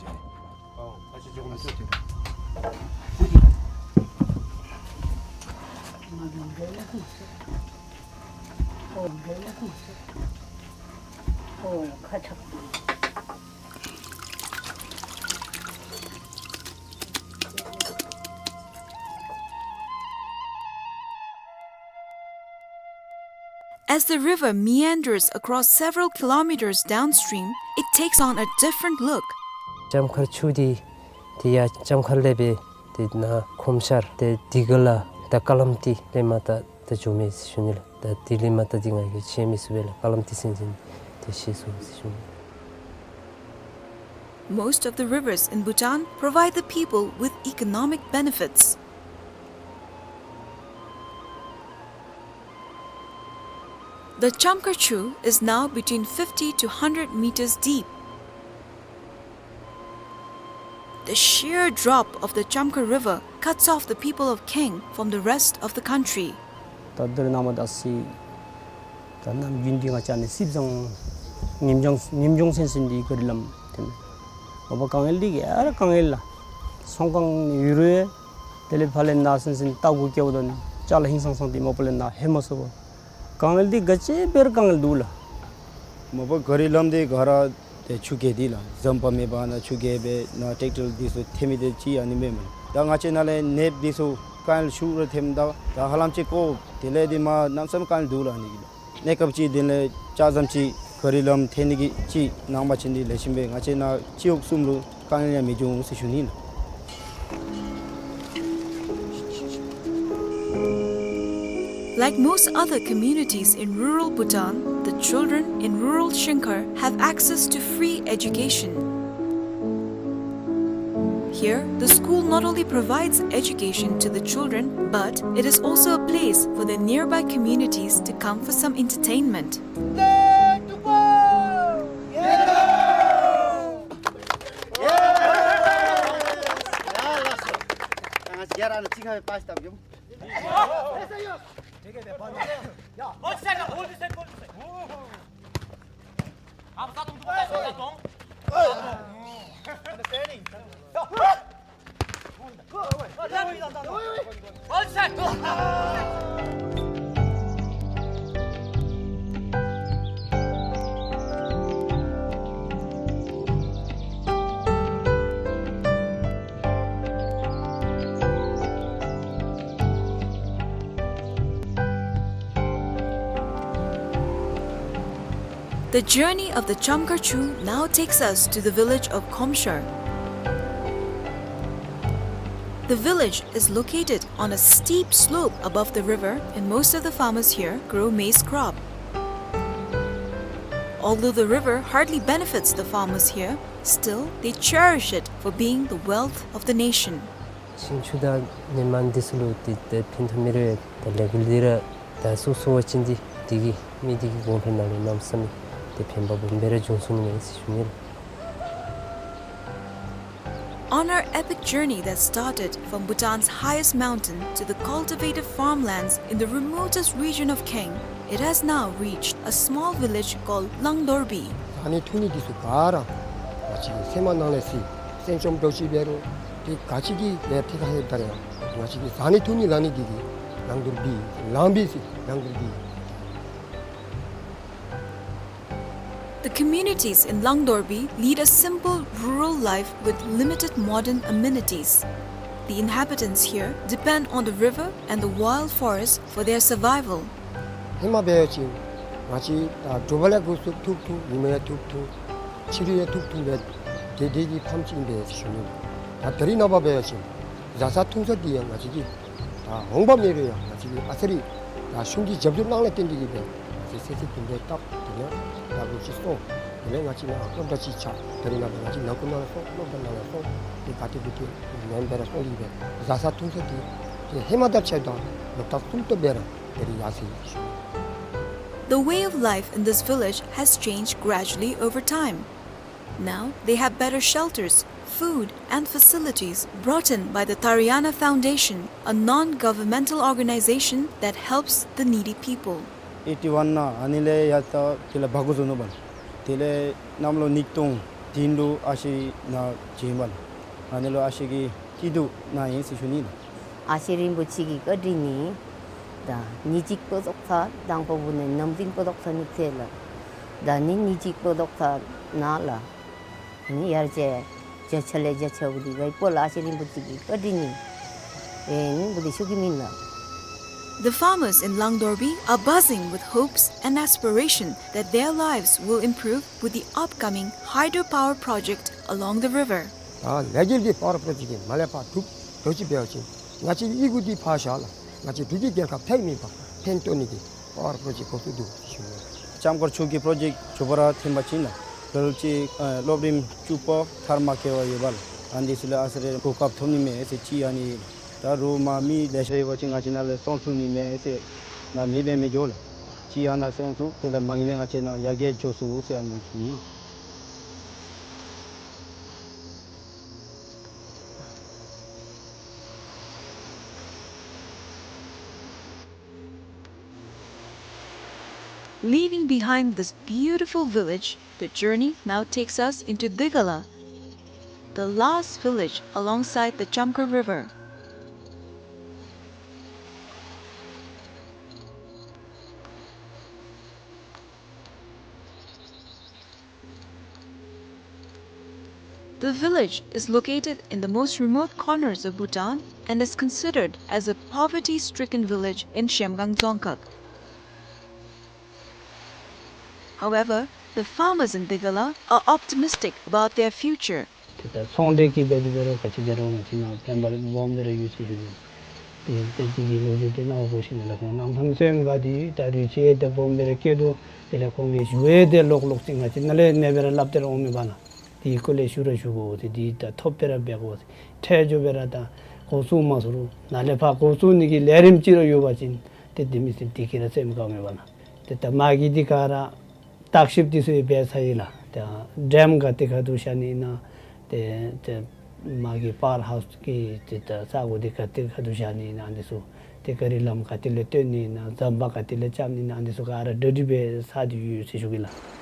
As the river meanders across several kilometers downstream, it takes on a different look. ལྕམ་མཁར་ཆུ་འདི་དེ་ཡང་ལྕམ་མཁར་ལས་སྦེ་དེ་ནཱ་ཁོམ་ཤར་ཏེ་དེ་ག་ལས་ད་ཀ་ལམ་ཏི་ལས་མར་ད་ད་འགྱོ་མི་ཟེར་ཞུ་ནི་ལགས། ད་དེ་ལས་མར་ད་འདི་ང་གིས་ཤེས་མི་ཚུགས་པས་ལགས། ཀ་ལམ་ཏི་ཟེར་མི་འདི་ཤེས་སོང་ཟེར་ཞུ་ནི། Most of the rivers in Bhutan provide the people with economic benefits. The Chamkhar Chu is now between fifty to hundred meters deep. The sheer drop of the Chamkhar River cuts off the people of Keng from the rest of the country. ད་དེ་ར་ནཱ་མར་ད་སི་ད་ནམ་རྒྱུན་འདི་ང་བཅས་ནི་སིབ་ཟང་ངེམ་ཅོང་ངེམ་ཅོང་སེན་སེན་འདི་ག་རི་ལམ་ཐོན། མ་པ་དཀའ་ངལ་འདི་ག་ར་དཀའ་ངལ་ལགས། ཚོང་ཁང་ནི་ཡོད་རུང་དེ་ལས་ཕར་ལས་ནཱ་སེན་སེན་ལྟ་སྒོ་བཀལཝ་ད་ནི་ཅ་ལ་ཧིང་སང་སང་འདི་མ་པ་ལས་ནཱ་ལྷོད་མ་ཚུགས་པས། དཀའ་ངལ་འདི་ག་ཅི་འབད་རུང་དཀའ་ངལ་འདུག་ལགས། མ་པ་ག་རི་ལམ་འདི་ག་ར་ཏེ་ཆུ་རྐྱལ་འདི་ལགས། ཟམ་པ་མེད་པར་ནཱ་ཆུ་རྐྱལ་སྦེ་ནཱ་ཊེཀ་ཊར་འདི་ཚུ་འཐེན་མི་འདི་ཅིག་ཨ་ནི་མེན་མས། ད་ང་བཅས་ནཱ་ལས་ནདཔ་འདི་ཚུ་དཀའ་ངལ་ཤུགས་ར་ཐོནམ་ད་ད་ཧ་ལམ་ཅིག་ཀོ་དེ་ལས་འདི་མར་གནམ་མེད་ས་མེད་དཀའ་ངལ་འདུག་ལགས། ཨ་ནི་གི་ལགས། གནས་སྐབས་ཅིག་དེ་ལས་ལྕགས་ཟམ་ཅིག་ག་རི་ལམ་འཐེན་ནི་གི་ཅིག་གནང་པ་ཅིན་འདི་ལེགས་ཤོམ་སྦེ་ང་བཅས་ནཱ་སྤྱི་འོག་གསུམ་ལུ་དཀའ་ངལ་ཡང་མི་འབྱུང་ཟེར་ཞུ་ནི་ལགས། Like most other communities in rural Bhutan, the children in rural Shingkhar have access to free education. Here, the school not only provides education to the children, but it is also a place for the nearby communities to come for some entertainment. The journey of the Chamkhar Chu now takes us to the village of Khomshar. The village is located on a steep slope above the river, and most of the farmers here grow maize crop. Although the river hardly benefits the farmers here, still they cherish it for being the wealth of the nation. ཤིང་ཆུ་དང་ནི་མ་འདི་ཚུ་ལུ་ཏེ་ཏེ་ཕན་ཐོགས་མི་རེ་ཏེ་ལས་འགུལ་འདི་ར་ད་སུ་སུ་བ་ཅིན་འདི་འདི་གིས་མི་འདི་གི་གོང་འཕེལ་ནང་ལུ་གནམ་མེད་ས་མེད་ཏེ་ཕན་པ་སྦོམ་སྦེ་ར་བྱུང་སོང་ནི་མས་ཟེར་ཞུ་ནི་ལགས། On our epic journey that started from Bhutan's highest mountain to the cultivated farmlands in the remotest region of Kaeng, it has now reached a small village called Langdorbi. ཟ་ནི་འཐུང་ནི་འདི་ཚུ་ག་ར་ང་བཅས་ཀྱི་སེམས་ནང་ལས་སི་སེམས་ཅན་འདྲོག་ཅི་འབད་རུང་ཏེ་ག་ཅི་གི་ལས་ཏེ་ག་ཧེ་ད་རེ་ང་བཅས་ཀྱི་ཟ་ནི་འཐུང་ནི་ལ་ནི་འདི་གིས་ལང་དོར་བི་ལང་བི་སི་ལང་དོར་བི། The communities in Langdorbi lead a simple rural life with limited modern amenities. The inhabitants here depend on the river and the wild forest for their survival. ཧེ་མ་འབད་བ་ཅིན་ང་བཅས་ད་དྲོ་པ་ལས་འགོ་བཙུགས་ཐུག་ཐུག་ཉི་མ་ཡང་ཐུག་ཐུག་ཕྱི་རུ་ཡང་ཐུག་ཐུག་སྦེ་དེ་དེ་གི་ཕམ་ཅིག་ཨིན་པས་ཞུ་ནི། ད་ད་རིས་ནངས་པ་འབད་བ་ཅིན་བཟའ་ས་འཐུང་ས་འདི་ཡང་ང་བཅས་ཀྱི་ད་འོང་འབབ་མེད་རུང་ཡང་ང་བཅས་ཀྱི་ཨ་ཙི་རེ་ད་གཞུང་གི་རྒྱབ་སྐྱོར་གནང་ལས་བརྟེན་ཏེ་གིས་སྦེ་ང་བཅས་ཚེ་ཚེ་བདུན་པའི་སྟབས་དེ་ཡང་ད་ལོ་ཅིག་སོང་། དེ་ལས་ང་བཅས་ནཱ་སློབ་གྲྭ་ཅིག་ཆགས། ད་རིས་ནངས་པ་ང་བཅས་ནང་ཁུལ་ནང་ལས་སོང་སློབ་གྲྭ་ནང་ལས་སོང་དེ་ག་ཏེ་གུ་ཏེ་ངན་སྦེ་ར་སོང་སྟེ་གིས་སྦེ་བཟའ་ས་འཐུང་ས་འདི་ཧེ་མ་དང་ཕྱད་དང་ལོག་ལྟ་གསུམ་སྟོང་སྦེ་ར་ད་རིས་ཡར་སོ་ཡི་ཞུ། The way of life in this village has changed gradually over time. Now they have better shelters, food, and facilities brought in by the Tariana Foundation, a non-governmental organization that helps the needy people. ཨེཊི་ཝན་ནང་ཨ་ནི་ལས་ཡར་ད་དེ་ལས་འབག་འགྱོ་ནུག་པ་ལགས། དེ་ལས་གནམ་ལོ་ཉིས་སྟོང་བདུན་ལུ་ཨ་ཞེ་ནཱ་བྱིན་པ་ལགས། ཨ་ནི་ལུ་ཨ་ཞེ་གི་སྐྱིད་སྡུག་ནང་ཨིན་ཟེར་ཞུ་ནི་ལགས། ཨ་ཞེ་རིན་པོ་ཆེ་གི་བཀའ་དྲིན་ནི་ད་ཉིནམ་གཅིག་པོ་ལྡོག་ས་དང་པོ་བུ་ནི་ནམ་རྒྱུན་པོ་ལྡོག་ས་ནི་ཚེ་ལགས། ད་ནི་ཉིནམ་གཅིག་པོ་ལྡོག་ས་ནཱ་ལགས། ནི་ཡར་ཅིག་བརྒྱ་ཆ་ལས་བརྒྱ་ཆ་བུ་འདི་ག་ཡི་པོ་ལགས་ཨ་ཞེ་རིན་པོ་ཆེ་གི་བཀའ་དྲིན་ནི་ཨིན་བུ་འདི་ཞུ་གེ་མེན་ལགས། The farmers in Langdorbi are buzzing with hopes and aspiration that their lives will improve with the upcoming hydropower project along the river. ད་ལས་འགུལ་འདི་པ་ཝར་པྲོ་ཇེཀཊ་འདི་མ་ལས་ཕར་གྲུབ་འགྱོ་ཅི་འབད་བ་ཅིན་ང་བཅས་ཡི་གུ་འདི་ཕར་བཞག་ལགས། ང་བཅས་འབྲུག་གི་རྒྱལ་ཁབ་ཐད་མེད་པར་ཕན་ཐོགས་ནི་གི་པ་ཝར་པྲོ་ཇེཀཊ་འགོ་བཙུགས་འདུག་ཟེར་ཞུ་ནི། ལྕམ་སྐར་ཆུ་གི་པྲོ་ཇེཀཊ་མཇུག་བསྡུ་ར་ཐོན་པ་ཅིན་ལགས་ལོ་ཅིག་ཨ་སློབ་རིམ་བཅུ་པ་མཐར་མ་འཁྱོལ་བར་ཡོད་པ་ལགས། ཨ་ནི་འདི་ཚུ་ལུ་ཨ་ཙི་རེ་གོ་སྐབས་ཐོབ་ནི་མས་ཟེར་ཅིག། ཨ་ནི་ད་རུང་མ་མི་ལེ་ཤ་ཡོད་པ་ཅིན་ང་བཅས་ནཱ་ལས་སོང་ཚུགས་ནི་མས་ཟེར་ནཱ་མེདཔ་མི་འགྱོ་ལགས། ཅིག་ཨ་ནཱ་སོང་ཚུགས་དེ་ལས་མ་ངེས་ན་ང་བཅས་ནཱ་ཡར་རྒྱས་འགྱོ་ཚུགས་ཟེར་ཨ་ནི་ཨིན། Leaving behind this beautiful village, the journey now takes us into Digala, the last village alongside the Chamkhar River. The village is located in the most remote corners of Bhutan and is considered as a poverty-stricken village in Zhemgang Dzongkhag. However, the farmers in Digala are optimistic about their future. ཏེ་ད་ཚོང་འབྲེལ་གྱི་འབད་དེ་འབད་རུང་ག་ཅི་འབད་རུང་ང་བཅས་ནཱ་ཕན་པ་སྦོམ་སྦེ་ར་ཡོད་ཟེར་ཞུ་ནི། ཏེ་ཏེ་དེ་གི་ལོ་རྒྱུས་དེ་ནཱ་འོ་ཤེས་ནི་ལགས། ཁོང་གནམ་ཐང་སོན་ག་དེ་ད་རུང་ཅིག་ཏེ་སྦོམ་སྦེ་ར་སྐྱེ་དོ། དེ་ལས་ཁོང་གི་ཞུ་ཡིག་དེ་ལོག་ལོག་ཅིག་ང་བཅས་ནཱ་ལས་ཨ་ནེ་སྦེ་ར་སླབ་སྟེ་ར་འོང་མི་པ་ལགས། དེ་གི་སྐོར་ལས་ཞུ་ར་ཞུ་དགོ་ཟེར། དེ་ད་ཐོབ་སྦེ་ར་འབད་དགོ་ཟེར། ཁྲལ་འགྱོ་སྦེ་ར་ད་འགོ་བཙུགས་མ་ཚུགས་རུང་ནཱ་ལས་ཕར་འགོ་བཙུགས་ནི་གི་ལས་རིམ་ཅིག་ར་ཡོད་པ་ཅིན་ཏེ་དེ་མི་སེར་དེ་གིས་ར་སེམས་དགའ་མི་པ་ལགས། ཏེ་ད་མ་གི་འདི་ག་ར་བརྟག་ཞིབ་འདི་ཚུ་ཡང་འབད་ཚར་ཡི་ལགས། ཏེ་ཌེམ་ག་ཏེ་ག་འདུག་བཞག་ནི་ཨིན་ན། ཏེ་ཏེ་མ་གི་པ་ཝར་ཧའུསི་གི་ཏེ་ད་ས་གོ་འདི་ག་ཏེ་ག་འདུག་བཞག་ནི་ཨིན་ན་འདི་ཚུ། ཏེ་ག་རི་ལམ་ག་ཏེ་ལས་བཏོན་ནི་ཨིན་ན། ཟམ་པ་ག་ཏེ་ལས་རྐྱབ་ནི་ཨིན་ན་འདི་ཚུ་ག་ར་གྲ་སྒྲིག་འབད་ཚར་ཏེ་ཡོད་ཟེར་ཞུ་གེ་ལགས།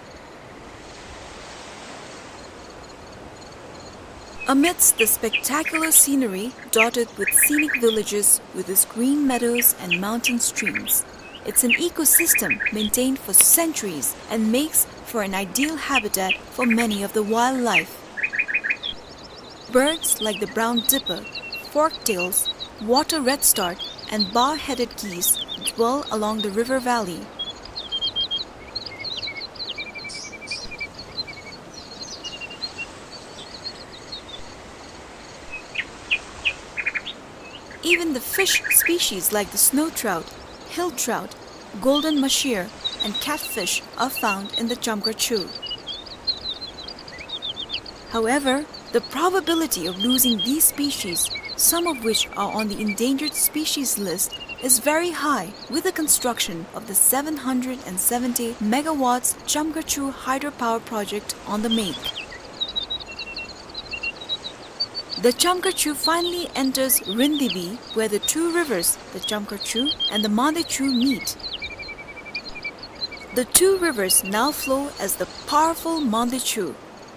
Amidst the spectacular scenery dotted with scenic villages with its green meadows and mountain streams, it's an ecosystem maintained for centuries and makes for an ideal habitat for many of the wildlife. Birds like the brown dipper, forktails, water redstart, and bar-headed geese dwell along the river valley. Even the fish species like the snow trout, hill trout, golden mahseer, and catfish are found in the Chamkar Chu. However, the probability of losing these species, some of which are on the endangered species list, is very high with the construction of the seven hundred and seventy megawatts Chamkar Chu hydropower project on the Mekhe. The Chamkar Chu finally enters Rindibi, where the two rivers, the Chamkar Chu and the Mande Chu, meet. The two rivers now flow as the powerful Mande Chu.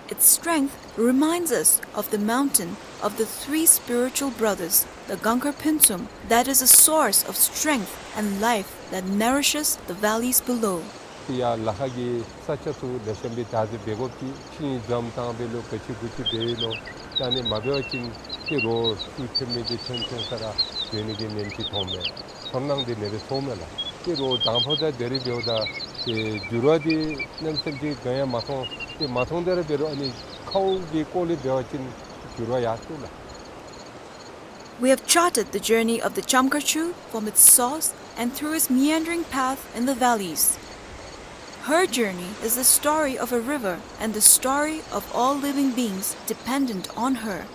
Its strength reminds us of the mountain of the three spiritual brothers, the Gangkhar Phuntsum, that is a source of strength and life that nourishes the valleys below. ཡར་ལ་ཁ་གི་ས་ཆ་ཚུ་ལེགས་ཤོམ་སྦེ་བདག་འཛིན་འབད་དགོཔ་ཅིག། ཤིང་འཛོམས་བཏང་སྦེ་ལོག་ག་ཅི་གུ་ཅི་འབད་ཡི་ནོ། ད་ཨ་ནི་མ་འབད་བ་ཅིན་ཏེ་རོགས་ཚུ་ཐོན་མི་འདི་ཐོན་ཐོན་ས་ར་ཡོད་ནི་གི་ཉེན་ཅིག་མཐོངམ་མས། ཚོར་སྣང་འདི་ཨ་ནེ་སྦེ་ཚོརཝ་མས་ལགས། ཏེ་རོགས་དང་ཕུ་ད་དེ་རེ་འབདཝ་ད་ཏེ་འགྱུར་བ་འདི་གནམ་མེད་ས་མེད་ཅིག་ག་ཡང་མ་མཐོང་། ཏེ་མ་མཐོང་དེ་ར་འབད་རུང་ཨ་ནི་ཁཝ་གི་སྐོར་ལས་འབད་བ་ཅིན་འགྱུར་བ་ཡར་སོང་ལགས། We have charted the journey of the Chamkar Chu from its source and through its meandering path in the valleys. Her journey is the story of a river and the story of all living beings dependent on her.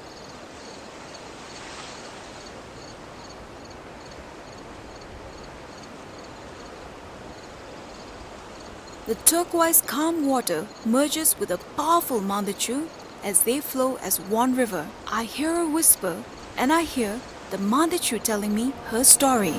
The turquoise calm water merges with a powerful Mande Chu as they flow as one river. I hear a whisper, and I hear the Mande Chu telling me her story.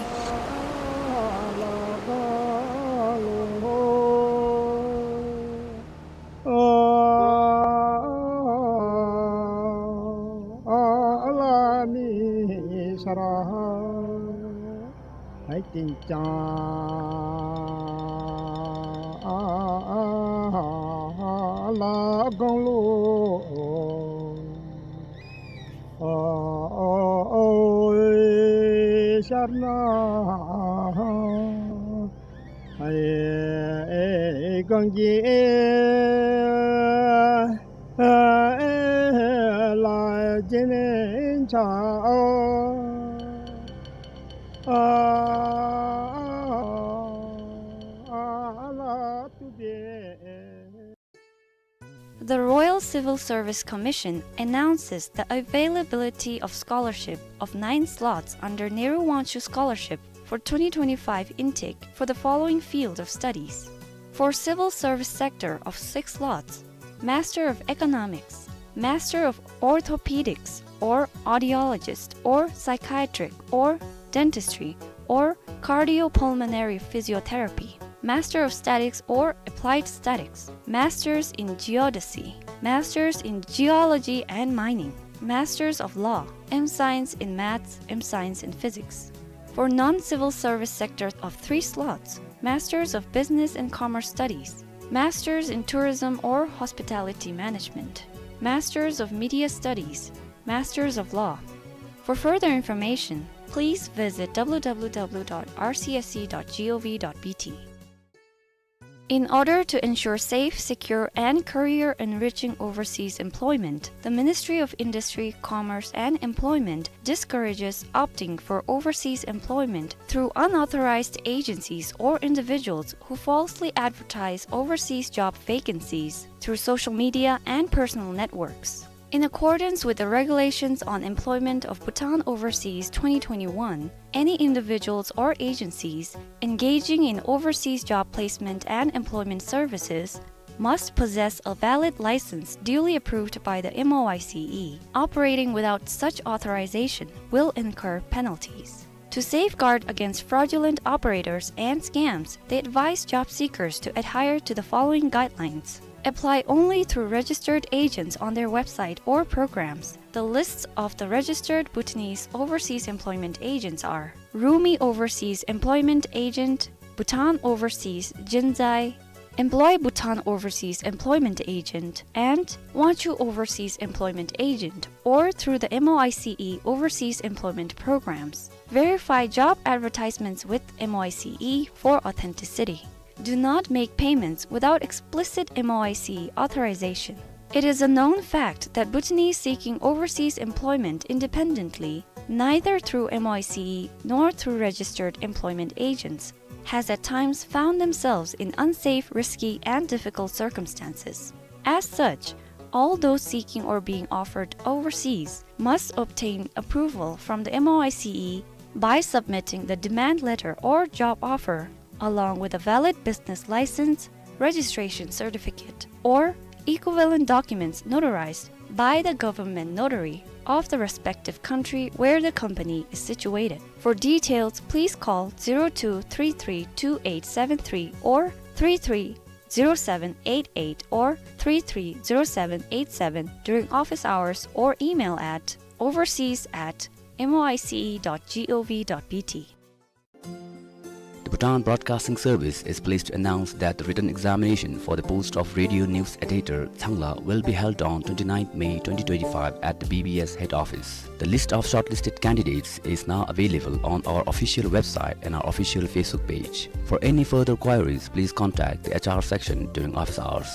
The Royal Civil Service Commission announces the availability of scholarship of nine slots under Nehru Wangchuck Scholarship for twenty twenty-five intake for the following field of studies. For civil service sector of six slots, Master of Economics, Master of Orthopedics or Audiologist or Psychiatric or Dentistry or Cardiopulmonary Physiotherapy, Master of Statics or Applied Statics, Masters in Geodesy, Masters in Geology and Mining, Masters of Law, M Science in Maths, M Science in Physics. For non-civil service sector of three slots, Masters of Business and Commerce Studies, Masters in Tourism or Hospitality Management, Masters of Media Studies, Masters of Law. For further information, please visit W W W dot R C S C dot gov dot B T. In order to ensure safe, secure, and career-enriching overseas employment, the Ministry of Industry, Commerce, and Employment discourages opting for overseas employment through unauthorized agencies or individuals who falsely advertise overseas job vacancies through social media and personal networks. In accordance with the Regulations on Employment of Bhutan Overseas twenty twenty-one, any individuals or agencies engaging in overseas job placement and employment services must possess a valid license duly approved by the M O I C E. Operating without such authorization will incur penalties. To safeguard against fraudulent operators and scams, they advise job seekers to adhere to the following guidelines. Apply only through registered agents on their website or programs. The lists of the registered Bhutanese overseas employment agents are Rumi Overseas Employment Agent, Bhutan Overseas Jinzai, Employ Bhutan Overseas Employment Agent, and Wangchuck Overseas Employment Agent, or through the M O I C E overseas employment programs. Verify job advertisements with M O I C E for authenticity. Do not make payments without explicit M O I C E authorization. It is a known fact that Bhutanese seeking overseas employment independently neither through M O I C E nor through registered employment agents, has at times found themselves in unsafe, risky, and difficult circumstances. As such, all those seeking or being offered overseas must obtain approval from the M O I C E by submitting the demand letter or job offer, along with a valid business license, registration certificate, or equivalent documents notarized by the government notary of the respective country where the company is situated. For details, please call zero two three three two eight seven three or three three zero seven eight eight or three three zero seven eight seven during office hours or email at overseas at M O I C E dot G O V dot B T. The Bhutan Broadcasting Service is pleased to announce that the written examination for the post of radio news editor, Changla, will be held on twenty-ninth May twenty twenty-five at the B B S head office. The list of shortlisted candidates is now available on our official website and our official Facebook page. For any further queries, please contact the H R section during office hours.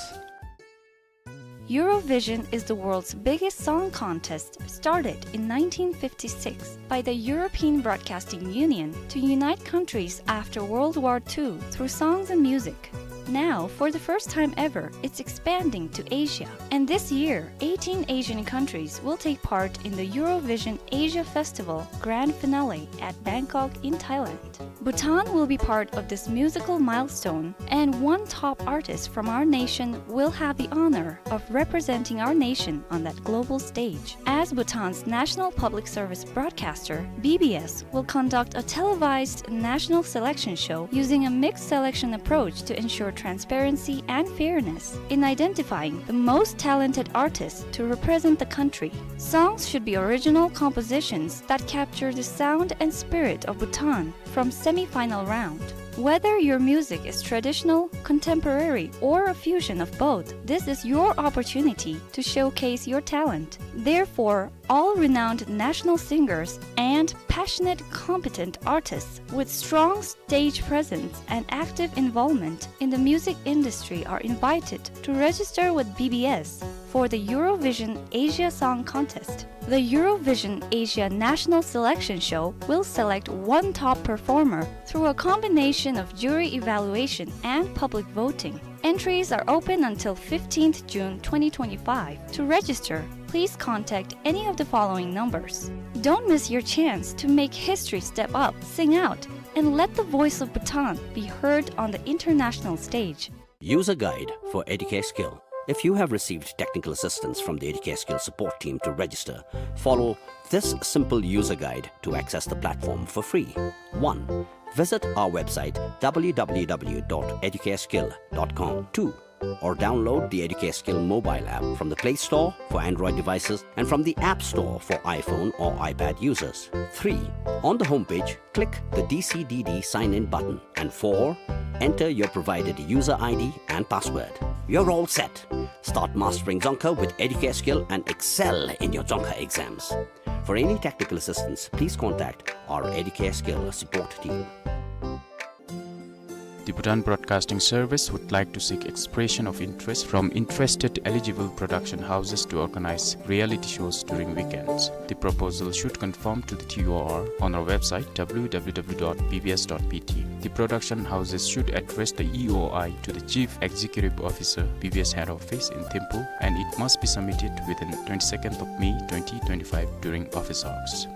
Eurovision is the world's biggest song contest, started in nineteen fifty-six by the European Broadcasting Union to unite countries after World War Two through songs and music. Now, for the first time ever, it's expanding to Asia. And this year, eighteen Asian countries will take part in the Eurovision Asia Festival grand finale at Bangkok in Thailand. Bhutan will be part of this musical milestone, and one top artist from our nation will have the honor of representing our nation on that global stage. As Bhutan's national public service broadcaster, B B S will conduct a televised national selection show using a mixed selection approach to ensure transparency and fairness in identifying the most talented artists to represent the country. Songs should be original compositions that capture the sound and spirit of Bhutan from semi-final round. Whether your music is traditional, contemporary, or a fusion of both, this is your opportunity to showcase your talent. Therefore, all renowned national singers and passionate, competent artists with strong stage presence and active involvement in the music industry are invited to register with B B S for the Eurovision Asia Song Contest. The Eurovision Asia National Selection Show will select one top performer through a combination of jury evaluation and public voting. Entries are open until fifteenth June twenty twenty-five. To register, please contact any of the following numbers. Don't miss your chance to make history, step up, sing out, and let the voice of Bhutan be heard on the international stage. User guide for Educare Skill. If you have received technical assistance from the Educare Skill support team to register, follow this simple user guide to access the platform for free. One, visit our website, w w w dot educareskill dot com. Two, or download the Educare Skill mobile app from the Play Store for Android devices and from the App Store for iPhone or iPad users. Three, on the homepage, click the D C D D sign-in button. And four, enter your provided user I D and password. You're all set. Start mastering Dzongkha with Educare Skill and excel in your Dzongkha exams. For any technical assistance, please contact our Educare Skill support team. The Bhutan Broadcasting Service would like to seek expression of interest from interested eligible production houses to organize reality shows during weekends. The proposal should conform to the T O R on our website, w w w dot b b s dot b t. The production houses should address the E O I to the Chief Executive Officer, B B S Head Office in Thimphu, and it must be submitted within twenty-second of May twenty twenty-five during office hours.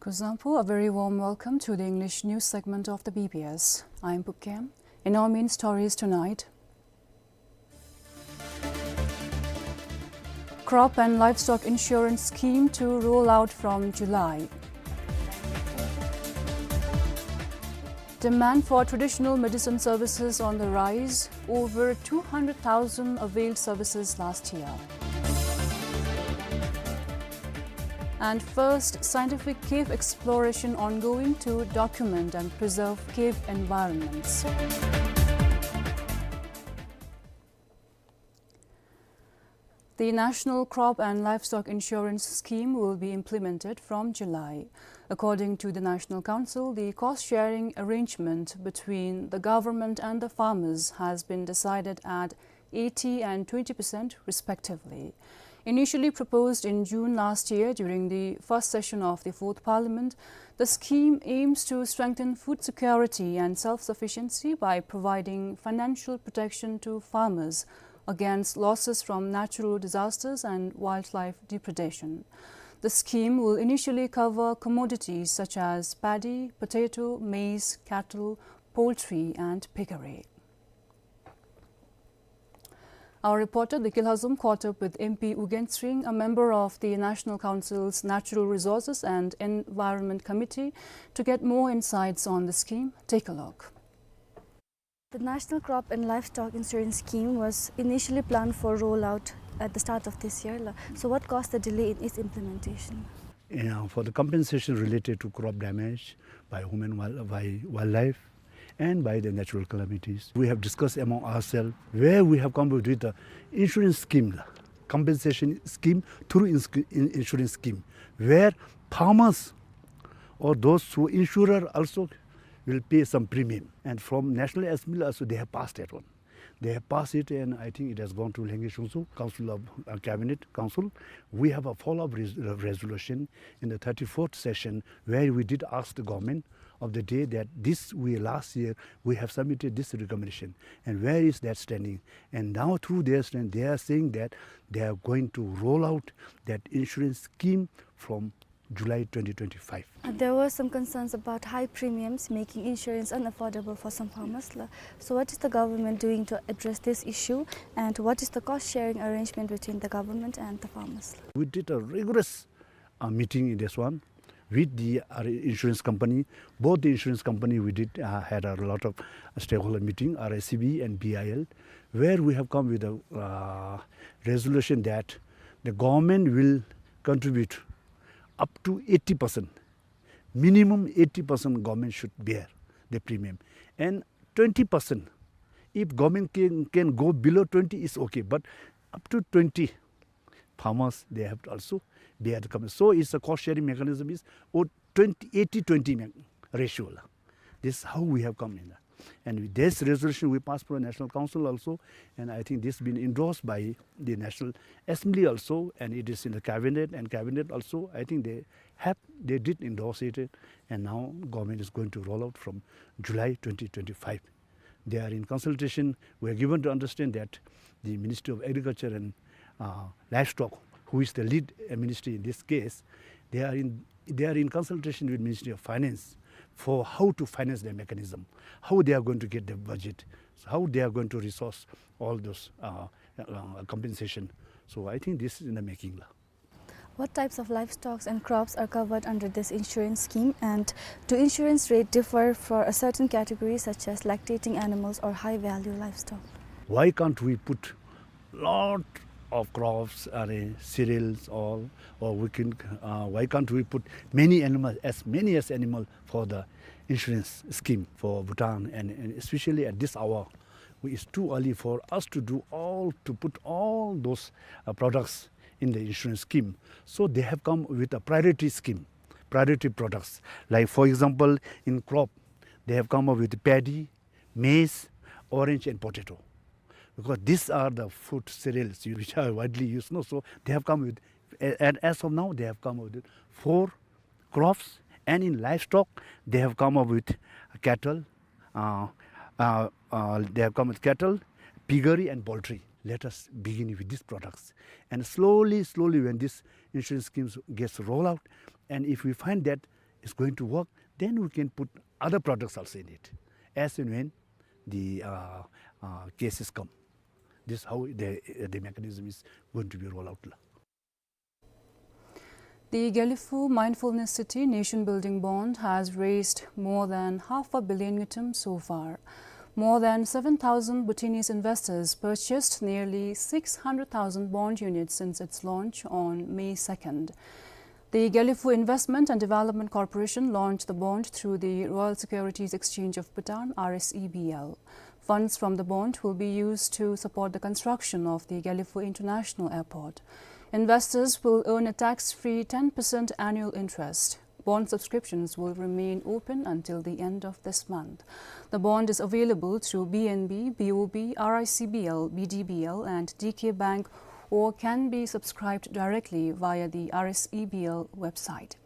Kuzuzangpo, a very warm welcome to the English news segment of the B B S. I'm Pupkem. In our main stories tonight, crop and livestock insurance scheme to roll out from July. Demand for traditional medicine services on the rise. Over two hundred thousand availed services last year. And first scientific cave exploration ongoing to document and preserve cave environments. The National Crop and Livestock Insurance Scheme will be implemented from July. According to the National Council, the cost-sharing arrangement between the government and the farmers has been decided at eighty and twenty percent respectively. Initially proposed in June last year during the first session of the Fourth Parliament, the scheme aims to strengthen food security and self-sufficiency by providing financial protection to farmers against losses from natural disasters and wildlife depredation. The scheme will initially cover commodities such as paddy, potato, maize, cattle, poultry, and piggery. Our reporter Dikil Hazum caught up with M P U Gensring, a member of the National Council's Natural Resources and Environment Committee, to get more insights on the scheme. Take a look. The National Crop and Livestock Insurance Scheme was initially planned for rollout at the start of this year, la. So what caused the delay in its implementation? You know, for the compensation related to crop damage by human, wild-, by wildlife and by the natural calamities, we have discussed among ourselves where we have come up with the insurance scheme, la, compensation scheme through ins-, in-, insurance scheme, where farmers or those who insurer also will pay some premium. And from National Assembly also they have passed that one. They have passed it, and I think it has gone to Lhengke Shungsu, Council of, uh, Cabinet Council. We have a follow-up res-, uh, resolution in the thirty-fourth session where we did ask the government of the day that this we, last year we have submitted this recommendation, and where is that standing? And now through their stand, they are saying that they are going to roll out that insurance scheme from July twenty twenty-five. Uh, there were some concerns about high premiums making insurance unaffordable for some farmers, la. So what is the government doing to address this issue, and what is the cost-sharing arrangement between the government and the farmers, la? We did a rigorous, uh, meeting in this one with the, uh, insurance company. Both the insurance company, we did, uh, had a lot of stakeholder meeting, R S C B and B I L, where we have come with a, uh, resolution that the government will contribute up to eighty percent. Minimum eighty percent government should bear the premium. And twenty percent, if government can, can go below twenty, it's okay. But up to twenty, farmers, they have to also bear the compensation. So it's a cost sharing mechanism is, oh, twenty, eighty twenty me-, ratio, la. This is how we have come in. And with this resolution we passed for a National Council also, and I think this been endorsed by the National Assembly also, and it is in the cabinet, and cabinet also, I think they have, they did endorse it, and now government is going to roll out from July twenty twenty-five. They are in consultation. We are given to understand that the Ministry of Agriculture and, uh, Livestock, who is the lead, uh, ministry in this case, they are in, they are in consultation with Ministry of Finance for how to finance their mechanism, how they are going to get the budget, how they are going to resource all those, uh, uh, compensation. So I think this is in the making, la. What types of livestock and crops are covered under this insurance scheme, and do insurance rate differ for a certain category such as lactating animals or high value livestock? Why can't we put lot of crops, uh, cereals, all, or we can, uh, why can't we put many animals, as many as animal for the insurance scheme for Bhutan, and, and especially at this hour, we, it's too early for us to do all, to put all those, uh, products in the insurance scheme. So they have come with a priority scheme, priority products. Like, for example, in crop, they have come up with paddy, maize, orange and potato. Because these are the food cereals which are widely used, no? So they have come with, a-, and as of now, they have come up with four crops, and in livestock, they have come up with cattle, uh, uh, uh, they have come with cattle, piggery and poultry. Let us begin with these products. And slowly, slowly, when this insurance schemes gets rolled out, and if we find that it's going to work, then we can put other products also in it, as and when the, uh, uh, cases come. This is how the, the mechanism is going to be rolled out. The Gelephu Mindfulness City Nation Building Bond has raised more than half a billion ngultrum so far. More than seven thousand Bhutanese investors purchased nearly six hundred thousand bond units since its launch on May second. The Gelephu Investment and Development Corporation launched the bond through the Royal Securities Exchange of Bhutan, R S E B L. Funds from the bond will be used to support the construction of the Gelephu International Airport. Investors will earn a tax-free ten percent annual interest. Bond subscriptions will remain open until the end of this month. The bond is available through B N B, B O B, R I C B L, B D B L, and D K Bank, or can be subscribed directly via the R S E B L website.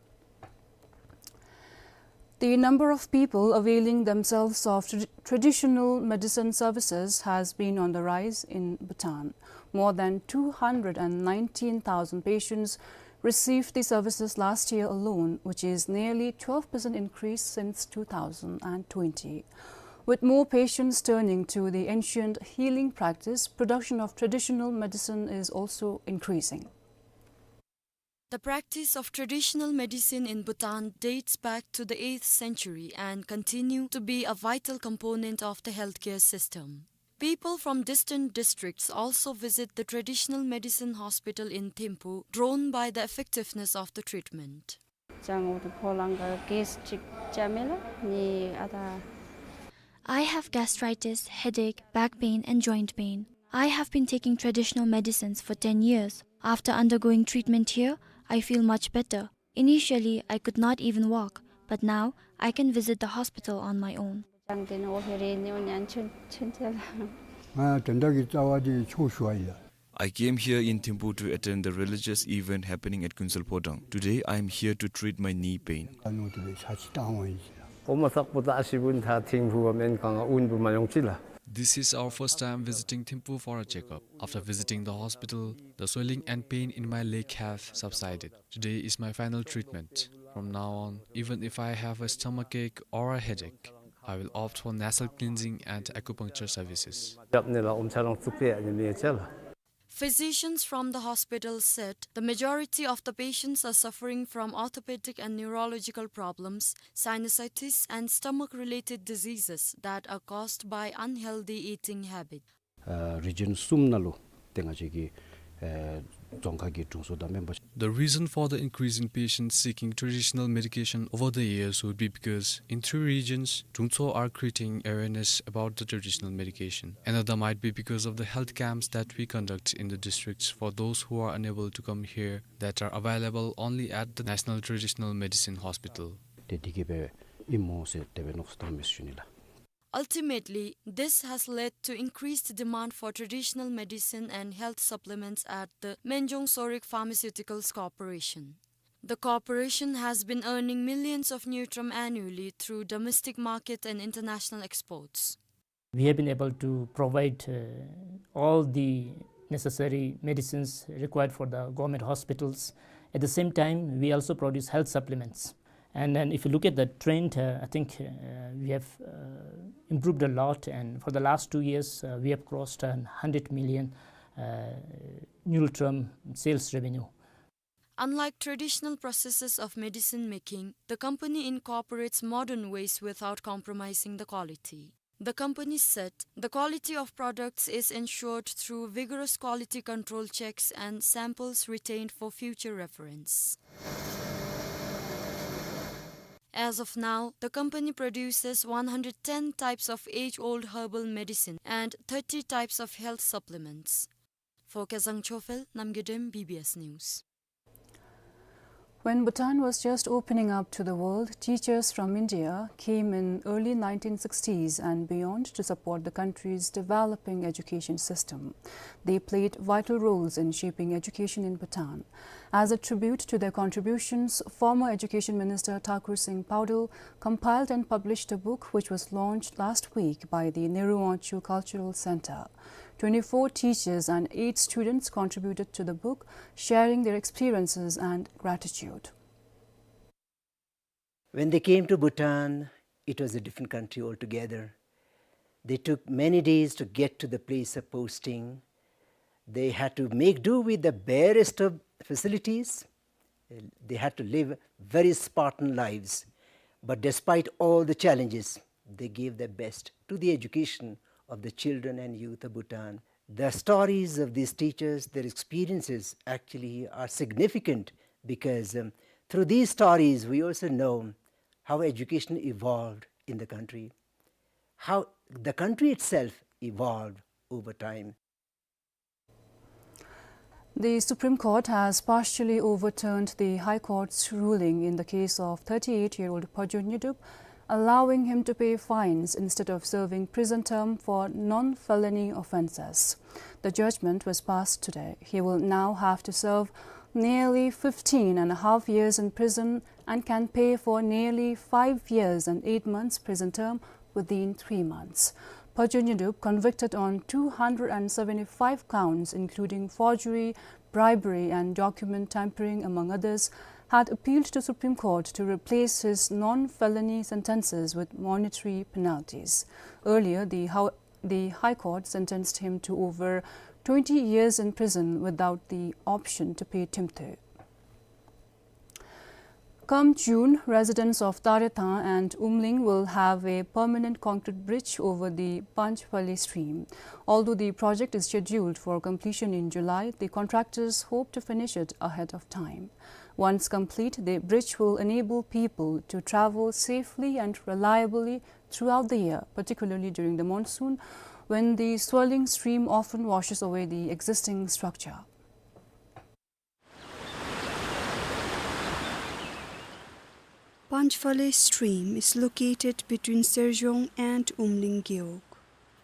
The number of people availing themselves of tra-, traditional medicine services has been on the rise in Bhutan. More than two hundred and nineteen thousand patients received the services last year alone, which is nearly twelve percent increase since two thousand and twenty. With more patients turning to the ancient healing practice, production of traditional medicine is also increasing. The practice of traditional medicine in Bhutan dates back to the eighth century and continue to be a vital component of the healthcare system. People from distant districts also visit the traditional medicine hospital in Thimphu, drawn by the effectiveness of the treatment. ཅང་འོ་དེ་ཕོ་ལང་ག་གེས་ཅིག་ཅ་མེ་ལ་ནི་ཨ་ད། I have gastritis, headache, back pain, and joint pain. I have been taking traditional medicines for ten years. After undergoing treatment here, I feel much better. Initially, I could not even walk, but now I can visit the hospital on my own. ཅང་དེ་ནི་འོ་ཧེ་རེ་ནི་འོ་ཉན་ཆུན་ཆུན་ཅ་ལ། ང་དོན་དག་གི་རྩ་བ་དེ་ཆོས་ཞུ་བ་ཡིན་ལ། I came here in Thimphu to attend the religious event happening at Kuensel Phodang. Today, I am here to treat my knee pain. ཨ་ནུ་དེ་བས་ས་ཆི་བཏང་བ་ཡིན་ལ། ཨོ་མ་སག་པོ་ད་ཨ་ཤི་བུན་ད་ཐིང་བུ་བ་མེན་གང་ཨུན་བུ་མ་ཡོང་ཅི་ལ། This is our first time visiting Thimphu for a checkup. After visiting the hospital, the swelling and pain in my leg have subsided. Today is my final treatment. From now on, even if I have a stomachache or a headache, I will opt for nasal cleansing and acupuncture services. ཡབ་ནི་ལ་ཨོམ་ཆ་རང་བཙུགས་པའི་ཨ་ནི་མེ་ཅ་ལ། Physicians from the hospital said the majority of the patients are suffering from orthopedic and neurological problems, sinusitis, and stomach-related diseases that are caused by unhealthy eating habit. ཨ་རི་ཇཱན་གསུམ་ནང་ལུ་ཏེ་ང་བཅས་ཀྱི་ཨ་རྫོང་ཁག་གི་དྲུང་འཚོ་དང་མེམ་བར། The reason for the increase in patients seeking traditional medication over the years would be because in three regions, དྲུང་འཚོ are creating awareness about the traditional medication. Another might be because of the health camps that we conduct in the districts for those who are unable to come here, that are available only at the National Traditional Medicine Hospital. ཏེ་དེ་གིས་སྦེ་ཨིན་མོ་ཟེར་དེ་སྦེ་མནོ་བསམ་བཏང་མི་ཞུ་ནི་ལགས། Ultimately, this has led to increased demand for traditional medicine and health supplements at the Menjong Sorik Pharmaceuticals Corporation. The corporation has been earning millions of ngultrum annually through domestic market and international exports. We have been able to provide, uh, all the necessary medicines required for the government hospitals. At the same time, we also produce health supplements. And then if you look at the trend, uh, I think, uh, we have, uh, improved a lot, and for the last two years, uh, we have crossed a hundred million, uh, ngultrum sales revenue. Unlike traditional processes of medicine making, the company incorporates modern ways without compromising the quality. The company said the quality of products is ensured through vigorous quality control checks and samples retained for future reference. As of now, the company produces one hundred ten types of age-old herbal medicine and thirty types of health supplements. For Kezang Chofel, Namgay Dem, B B S News. When Bhutan was just opening up to the world, teachers from India came in early nineteen sixties and beyond to support the country's developing education system. They played vital roles in shaping education in Bhutan. As a tribute to their contributions, former Education Minister Thakur Singh Paudel compiled and published a book which was launched last week by the Nehru Wangchuck Cultural Centre. Twenty-four teachers and eight students contributed to the book, sharing their experiences and gratitude. When they came to Bhutan, it was a different country altogether. They took many days to get to the place of posting. They had to make do with the barest of facilities. They had to live very Spartan lives. But despite all the challenges, they gave their best to the education of the children and youth of Bhutan. The stories of these teachers, their experiences actually are significant because, um, through these stories, we also know how education evolved in the country, how the country itself evolved over time. The Supreme Court has partially overturned the High Court's ruling in the case of thirty-eight-year-old Phojo Nyodup, allowing him to pay fines instead of serving prison term for non-felony offenses. The judgment was passed today. He will now have to serve nearly fifteen and a half years in prison and can pay for nearly five years and eight months prison term within three months. Phojo Nyodup, convicted on two hundred and seventy-five counts, including forgery, bribery, and document tampering, among others, had appealed to Supreme Court to replace his non-felony sentences with monetary penalties. Earlier, the Hou-, the High Court sentenced him to over twenty years in prison without the option to pay timthu. Come June, residents of Tarethang and Umling will have a permanent concrete bridge over the Panchphale stream. Although the project is scheduled for completion in July, the contractors hope to finish it ahead of time. Once complete, the bridge will enable people to travel safely and reliably throughout the year, particularly during the monsoon, when the swirling stream often washes away the existing structure. Panchphale stream is located between Serjong and Umling Gewog.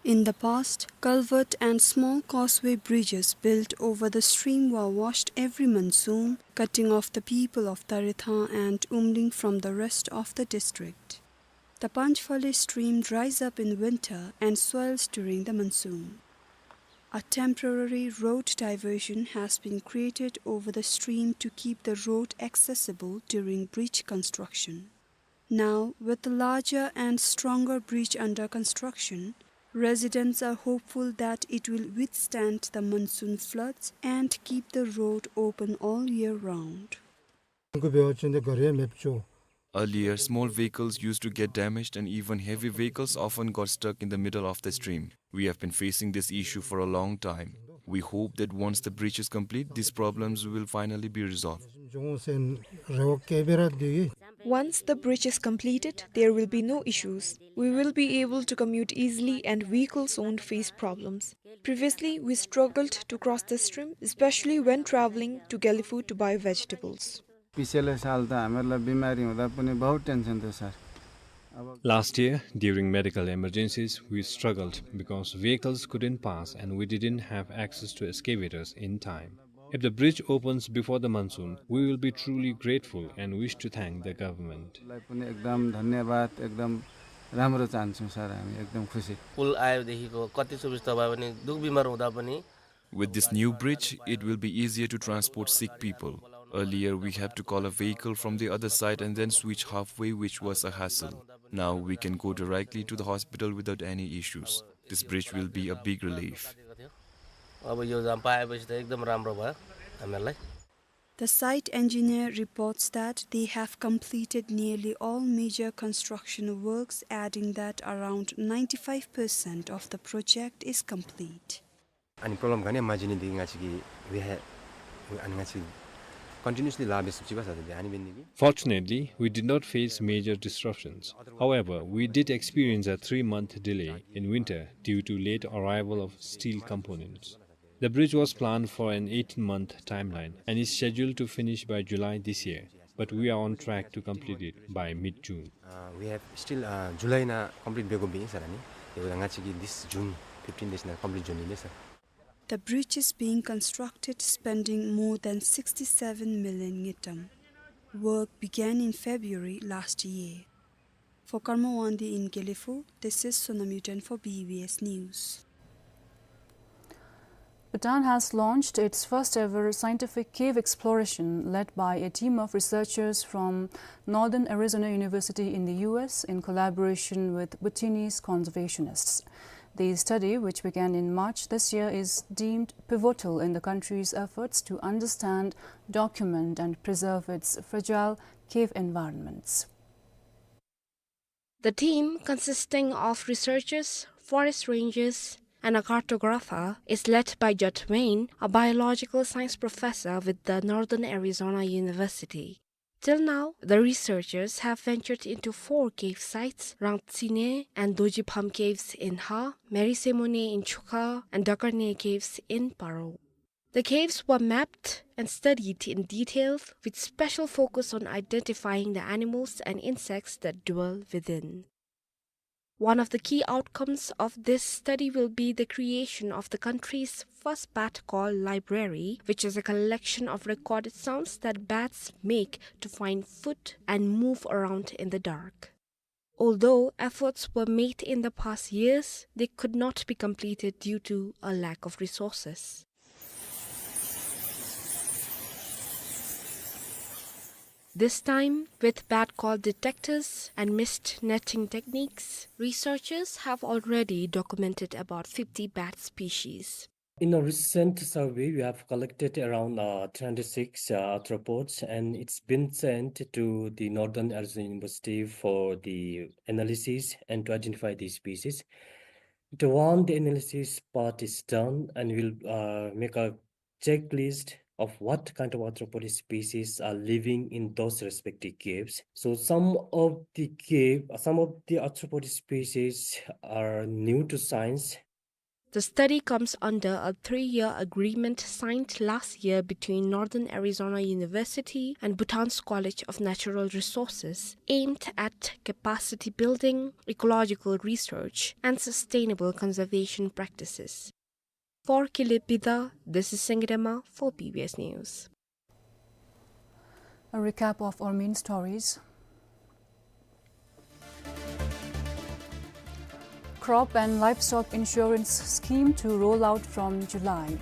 In the past, culvert and small causeway bridges built over the stream were washed every monsoon, cutting off the people of Tarethang and Umling from the rest of the district. The Panchphale stream dries up in winter and swells during the monsoon. A temporary road diversion has been created over the stream to keep the road accessible during bridge construction. Now, with the larger and stronger bridge under construction, residents are hopeful that it will withstand the monsoon floods and keep the road open all year round. Earlier, small vehicles used to get damaged, and even heavy vehicles often got stuck in the middle of the stream. We have been facing this issue for a long time. We hope that once the bridge is complete, these problems will finally be resolved. Once the bridge is completed, there will be no issues. We will be able to commute easily and vehicles won't face problems. Previously, we struggled to cross the stream, especially when traveling to Gelephu to buy vegetables. पिछले साल त हामीहरूलाई बिमारी हुँदा पनि बहुत टेन्सन थियो, सर। अब Last year, during medical emergencies, we struggled because vehicles couldn't pass and we didn't have access to excavators in time. If the bridge opens before the monsoon, we will be truly grateful and wish to thank the government. लाई पनि एकदम धन्यवाद, एकदम राम्रो चाहन्छौँ, सर, हामी एकदम खुसी। पुल आएदेखिको कति सुविस्ता भयो भने दुःख बिमार हुँदा पनि With this new bridge, it will be easier to transport sick people. Earlier, we had to call a vehicle from the other side and then switch halfway, which was a hassle. Now we can go directly to the hospital without any issues. This bridge will be a big relief. अब यो जाम पाएपछि त एकदम राम्रो भयो हामीहरूलाई। The site engineer reports that they have completed nearly all major construction works, adding that around ninety-five percent of the project is complete. अनि problem गने माजिनी दिगि ङाचिकी वेहे अनि ङाचिकी continuously लाबे सुचिबा साथ दे अनि बेन्दिकी। Fortunately, we did not face major disruptions. However, we did experience a three-month delay in winter due to late arrival of steel components. The bridge was planned for an eighteen-month timeline and is scheduled to finish by July this year, but we are on track to complete it by mid-June. Uh, we have still, uh, July na complete bego being, sir, ani. They will ngachi this June fifteen days na complete June ni, sir. The bridge is being constructed, spending more than sixty-seven million ngultrum. Work began in February last year. For Karma Wangdi in Gelephu, this is Sonam Yuden for B B S News. Bhutan has launched its first ever scientific cave exploration led by a team of researchers from Northern Arizona University in the U S in collaboration with Bhutanese conservationists. The study, which began in March this year, is deemed pivotal in the country's efforts to understand, document, and preserve its fragile cave environments. The team, consisting of researchers, forest rangers, and a cartographer, is led by Judd Wayne, a biological science professor with the Northern Arizona University. Till now, the researchers have ventured into four cave sites, Rangtsine and Dojipham Caves in Ha, Merisemone in Chuka, and Dakarne Caves in Paro. The caves were mapped and studied in detail, with special focus on identifying the animals and insects that dwell within. One of the key outcomes of this study will be the creation of the country's first bat call library, which is a collection of recorded sounds that bats make to find food and move around in the dark. Although efforts were made in the past years, they could not be completed due to a lack of resources. This time, with bat call detectors and mist netting techniques, researchers have already documented about fifty bat species. In a recent survey, we have collected around, uh, three hundred six, uh, arthropods, and it's been sent to the Northern Arizona University for the analysis and to identify these species. It, once the analysis part is done, and we'll, uh, make a checklist of what kind of arthropod species are living in those respective caves. So some of the cave, some of the arthropod species are new to science. The study comes under a three-year agreement signed last year between Northern Arizona University and Bhutan's College of Natural Resources, aimed at capacity building, ecological research, and sustainable conservation practices. For Kile Pida, this is Sengirema for B B S News. A recap of our main stories. Crop and livestock insurance scheme to roll out from July.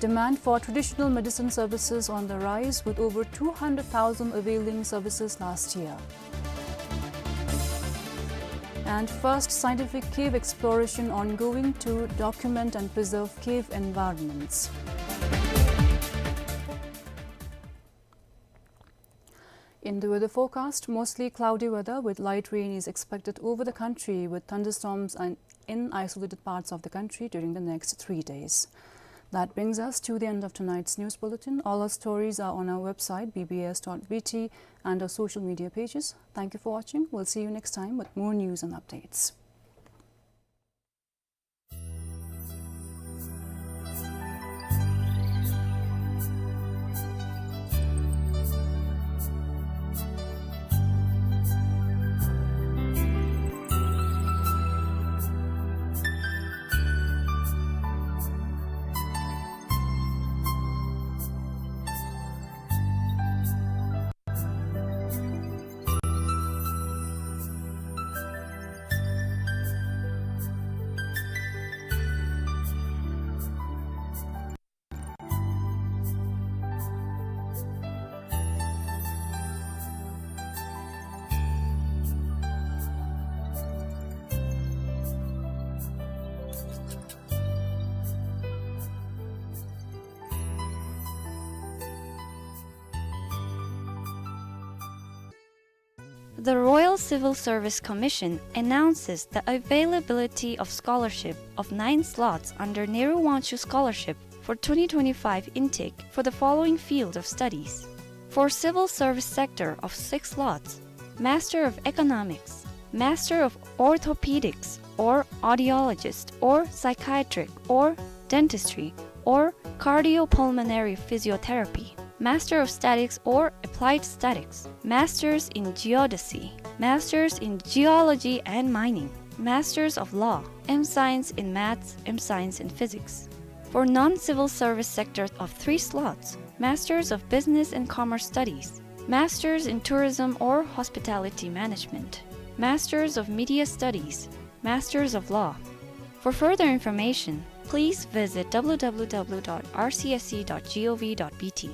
Demand for traditional medicine services on the rise, with over two hundred thousand availing services last year. And first scientific cave exploration ongoing to document and preserve cave environments. In the weather forecast, mostly cloudy weather with light rain is expected over the country, with thunderstorms and in isolated parts of the country during the next three days. That brings us to the end of tonight's news bulletin. All our stories are on our website, B B S dot B T, and our social media pages. Thank you for watching. We'll see you next time with more news and updates. The Royal Civil Service Commission announces the availability of scholarship of nine slots under Nehru Wangchuck Scholarship for twenty twenty-five intake for the following field of studies. For civil service sector of six slots, Master of Economics, Master of Orthopedics or Audiologist or Psychiatric or Dentistry or Cardiopulmonary Physiotherapy, Master of Statics or Applied Statics, Masters in Geodesy, Masters in Geology and Mining, Masters of Law, M Science in Maths, M Science in Physics. For non-civil service sector of three slots, Masters of Business and Commerce Studies, Masters in Tourism or Hospitality Management, Masters of Media Studies, Masters of Law. For further information, please visit w w w dot r c s c dot g o v dot b t.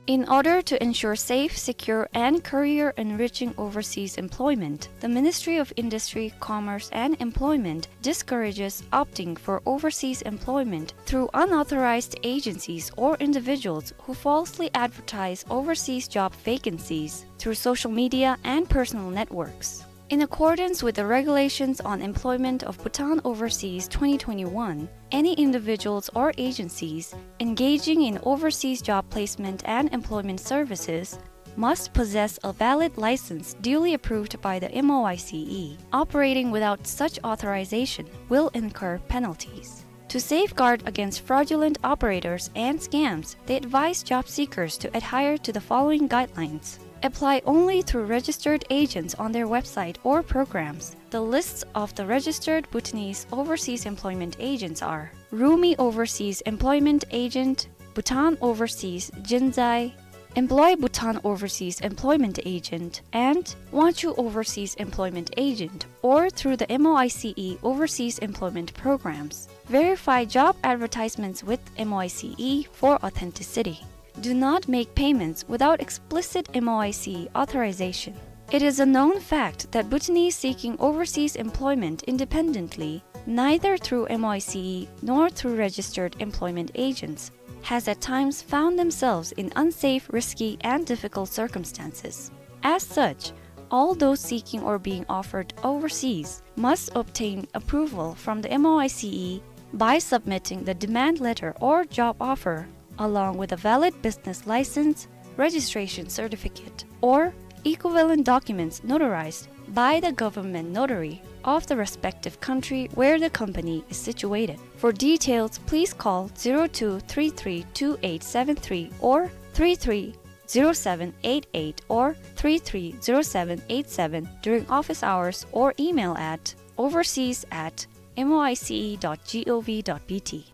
In order to ensure safe, secure, and career-enriching overseas employment, the Ministry of Industry, Commerce, and Employment discourages opting for overseas employment through unauthorized agencies or individuals who falsely advertise overseas job vacancies through social media and personal networks. In accordance with the Regulations on Employment of Bhutan Overseas twenty twenty-one, any individuals or agencies engaging in overseas job placement and employment services must possess a valid license duly approved by the M O I C E. Operating without such authorization will incur penalties. To safeguard against fraudulent operators and scams, they advise job seekers to adhere to the following guidelines. Apply only through registered agents on their website or programs. The lists of the registered Bhutanese overseas employment agents are Rumi Overseas Employment Agent, Bhutan Overseas Jinzai, Employ Bhutan Overseas Employment Agent, and Wangchuh Overseas Employment Agent, or through the M O I C E Overseas Employment Programs. Verify job advertisements with M O I C E for authenticity. Do not make payments without explicit M O I C E authorization. It is a known fact that Bhutanese seeking overseas employment independently, neither through M O I C E nor through registered employment agents, has at times found themselves in unsafe, risky, and difficult circumstances. As such, all those seeking or being offered overseas must obtain approval from the M O I C E by submitting the demand letter or job offer, along with a valid business license, registration certificate, or equivalent documents notarized by the government notary of the respective country where the company is situated. For details, please call zero two three three two eight seven three or three three zero seven eight eight or three three zero seven eight seven during office hours or email at overseas at M O I C E dot G O V dot B T.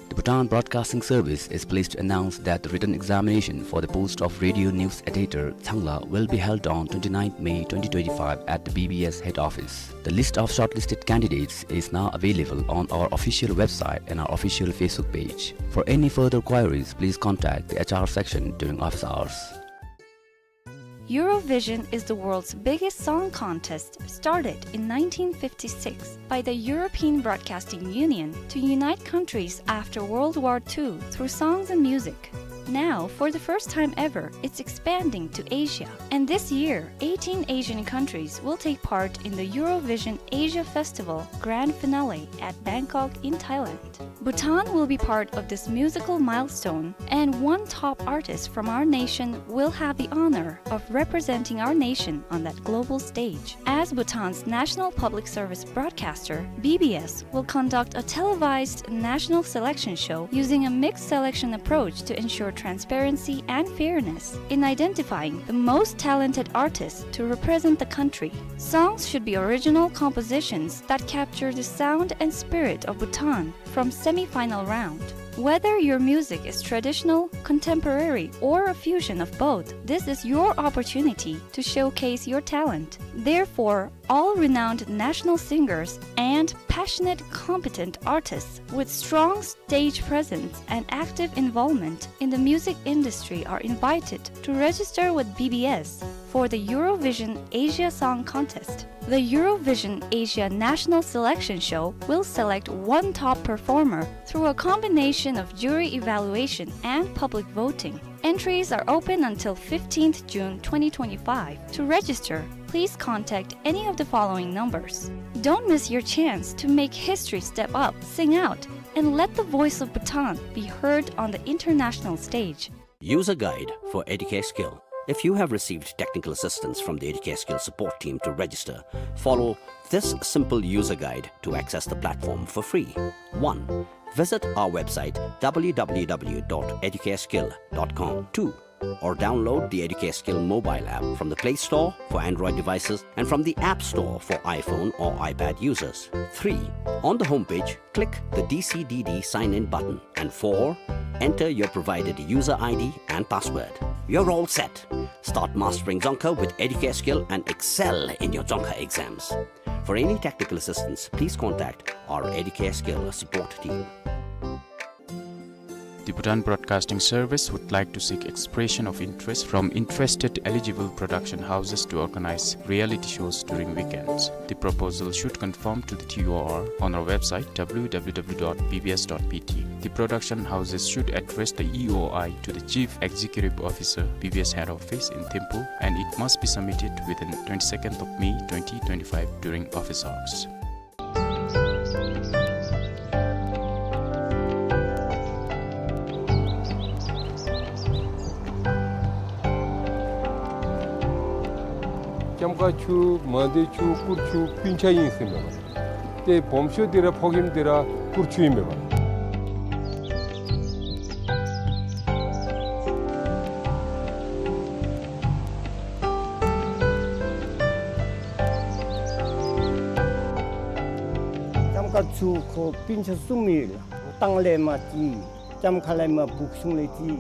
The Bhutan Broadcasting Service is pleased to announce that the written examination for the post of Radio News Editor, Changla, will be held on twenty-ninth May twenty twenty-five at the B B S head office. The list of shortlisted candidates is now available on our official website and our official Facebook page. For any further queries, please contact the H R section during office hours. Eurovision is the world's biggest song contest, started in nineteen fifty-six by the European Broadcasting Union to unite countries after World War Two through songs and music. Now, for the first time ever, it's expanding to Asia. And this year, eighteen Asian countries will take part in the Eurovision Asia Festival Grand Finale at Bangkok in Thailand. Bhutan will be part of this musical milestone, and one top artist from our nation will have the honor of representing our nation on that global stage. As Bhutan's national public service broadcaster, B B S will conduct a televised national selection show using a mixed selection approach to ensure transparency and fairness in identifying the most talented artists to represent the country. Songs should be original compositions that capture the sound and spirit of Bhutan from semi-final round. Whether your music is traditional, contemporary, or a fusion of both, this is your opportunity to showcase your talent. Therefore, all renowned national singers and passionate, competent artists with strong stage presence and active involvement in the music industry are invited to register with B B S for the Eurovision Asia Song Contest. The Eurovision Asia National Selection Show will select one top performer through a combination of jury evaluation and public voting. Entries are open until fifteenth June twenty twenty-five. To register, please contact any of the following numbers. Don't miss your chance to make history, step up, sing out, and let the voice of Bhutan be heard on the international stage. User guide for Educare Skill. If you have received technical assistance from the Educare Skill support team to register, follow this simple user guide to access the platform for free. One, visit our website w w w dot educareskill dot com. Two, or download the Educare Skill mobile app from the Play Store for Android devices and from the App Store for iPhone or iPad users. Three, on the homepage, click the D C D D sign-in button. And four, enter your provided user I D and password. You're all set. Start mastering Dzongkha with Educare Skill and excel in your Dzongkha exams. For any technical assistance, please contact our Educare Scale support team. The Bhutan Broadcasting Service would like to seek expression of interest from interested eligible production houses to organize reality shows during weekends. The proposal should conform to the T O R on our website, W W W dot B B S dot B T. The production houses should address the E O I to the Chief Executive Officer, B B S Head Office in Thimphu, and it must be submitted within twenty-second of May twenty twenty-five during office hours. ལྕམ་དཀར་ཆུ་མང་སྡེ་ཆུ་སྐུར་ཆུ་སྤུན་ཆ་ཨིན་ཟེར་མས་པ། ཏེ་སྦོམ་ཤོས་འདི་ར་ཕོ་རྒནམ་འདི་ར་སྐུར་ཆུ་ཨིན་མས་པ། ལྕམ་དཀར་ཆུ་ཁོ་སྤུན་ཆ་གསུམ་ཡོད་ལགས། ལྟག་ལས་མར་ཅིག་ལྕམ་མཁར་ལས་མར་སྦུག་གཞུང་ལས་ཅིག།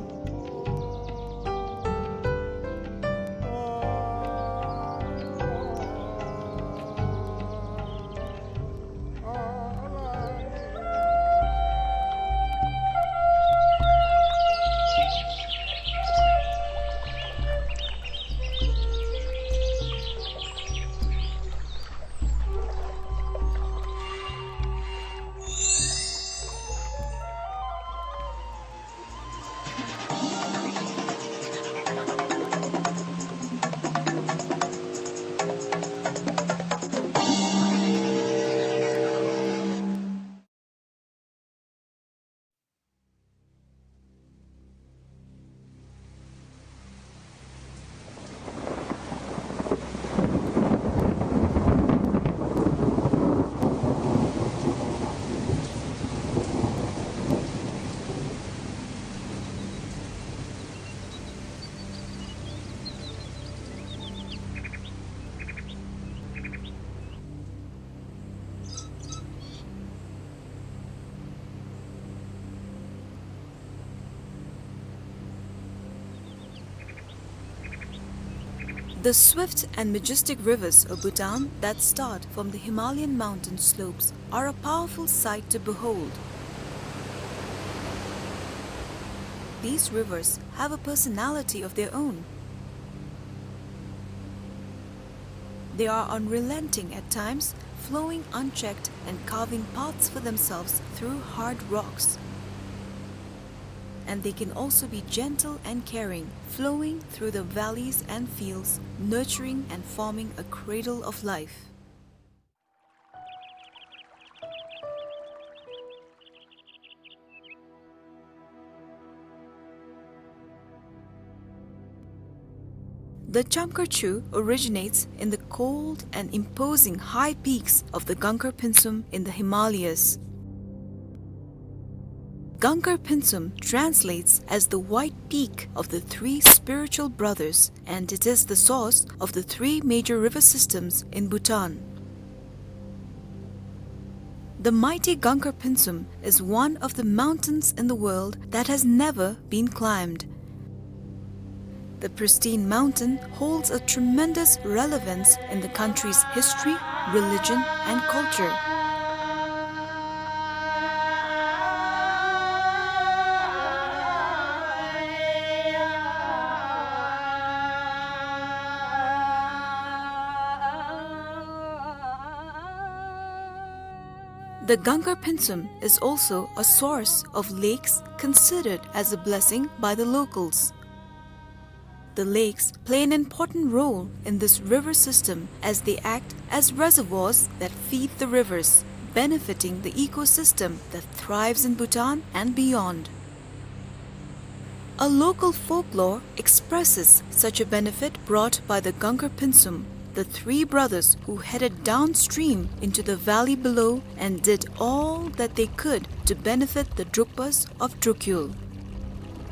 The swift and majestic rivers of Bhutan that start from the Himalayan mountain slopes are a powerful sight to behold. These rivers have a personality of their own. They are unrelenting at times, flowing unchecked and carving paths for themselves through hard rocks. And they can also be gentle and caring, flowing through the valleys and fields, nurturing and forming a cradle of life. The Chamkar Chu originates in the cold and imposing high peaks of the Gangkar Pynsum in the Himalayas. Gangkar Pynsum translates as the white peak of the three spiritual brothers, and it is the source of the three major river systems in Bhutan. The mighty Gangkar Pynsum is one of the mountains in the world that has never been climbed. The pristine mountain holds a tremendous relevance in the country's history, religion, and culture. The Gangkar Pynsum is also a source of lakes considered as a blessing by the locals. The lakes play an important role in this river system as they act as reservoirs that feed the rivers, benefiting the ecosystem that thrives in Bhutan and beyond. A local folklore expresses such a benefit brought by the Gangkar Pynsum, the three brothers who headed downstream into the valley below and did all that they could to benefit the Drukpas of Drukyul.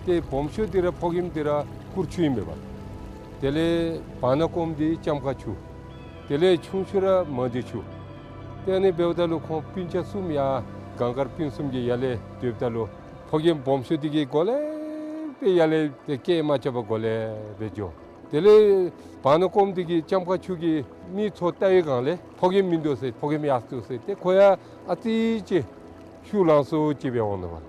ཏེ་སྦོམ་ཤོས་འདི་ར་ཕོ་རྒནམ་འདི་ར་སྐུར་ཆུ་ཨིན་མས་པ། དེ་ལས་བར་ན་སྐོམ་འདི་ལྕམ་དཀར་ཆུ། དེ་ལས་ཆུང་ཤོས་ར་མང་སྡེ་ཆུ། ཏེ་ཨ་ནི་འབདཝ་ད་ལུ་ཁོང་སྤུན་ཆ་གསུམ་ཡར་གངས་དཀར་སྤུན་གསུམ་གྱི་ཡར་ལས་སྡོདཔ་ད་ལུ་ཕོ་རྒནམ་སྦོམ་ཤོས་འདི་གིས་གོ་ལེ་སྦེ་ཡར་ལས་ཏེ་སྐད་མ་རྐྱབ་པར་གོ་ལེ་སྦེ་འགྱོ། དེ་ལས་བར་ན་ཀོམ་འདི་གིས་ལྕམ་མཁར་ཆུ་གི་མིག་ཚུར་བལྟ་བའི་སྒང་ལས་ཕོ་རྒནམ་མིན་འདུག་ཟེར། ཕོ་རྒནམ་ཡར་སོང་འདུག་ཟེར། ཏེ་ཁོ་ཡང་ཨ་ཙི་ཅིག་ཤུགས་ལང་སོང་ཅིག་སྦེ་འོང་ནུག་པ།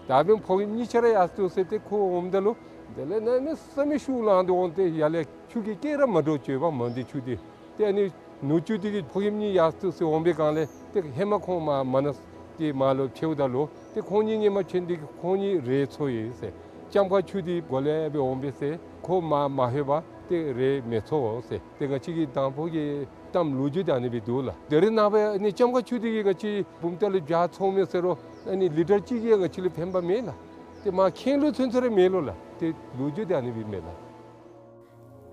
ད་འབདན་ཕོ་རྒནམ་གཉིས་ཆ་ར་ཡར་སོང་འདུག་ཟེར། ཏེ་ཁོ་འོངམ་ད་ལུ་དེ་ལས་གནམ་མེད་ས་མེད་ཤུགས་ལངས་ཏེ་འོང་སྟེ་ཡར་ལས་ཆུ་གིས་སྐད་ར་མ་སྒྲོག་བཅུག་པར་མར་འདི་ཆུ་འདི། ཏེ་ཨ་ནི་ནུ་གཅུང་འདི་གིས་ཕོ་རྒནམ་གཉིས་ཡར་སོང་འདུག་ཟེར་འོང་པའི་སྒང་ལས་ཏེ་ཧེ་མ་ཁོང་མར་མར་ན་ཏེ་མར་ལུ་ཕྱདཔ་ད་ལུ་ཏེ་ཁོང་གཉིས་སྔོན་མ་ཕྱད་ནི་འདི་གིས་ཁོང་གཉིས་རེ་འཚོ་ཡི་ཟེར། ལྕམ་མཁར་ཆུ་འདི་གོ་ལེ་སྦེ་འོང་པས་ཟེར། ཁོ་མར་མ་ལྷོད་པར་ཏེ་རེ་མི་འཚོ་ཟེར། ཏེ་ང་བཅས་ཀྱི་དང་ཕུ་གི་གཏམ་ལོ་རྒྱུས་འདི་ཨ་ནི་སྦེ་འདུག་ལགས། དེ་རིང་ནངས་པ་ཨ་ནི་ལྕམ་མཁར་ཆུ་འདི་གིས་ང་བཅས་བུམ་ཐང་ལས་བྱཱ་འཚོ་མས་ཟེར་རུང་ཨ་ནི་ལི་ཊར་གཅིག་གིས་ང་བཅས་ལུ་ཕན་པ་མེད་ལགས། ཏེ་མར་ཁེངས་ལུ་ཚུན་ཚོད་ར་མེད་ལོ་ལགས། ཏེ་ལོ་རྒྱུས་འདི་ཨ་ནི་སྦེ་མས་ལགས།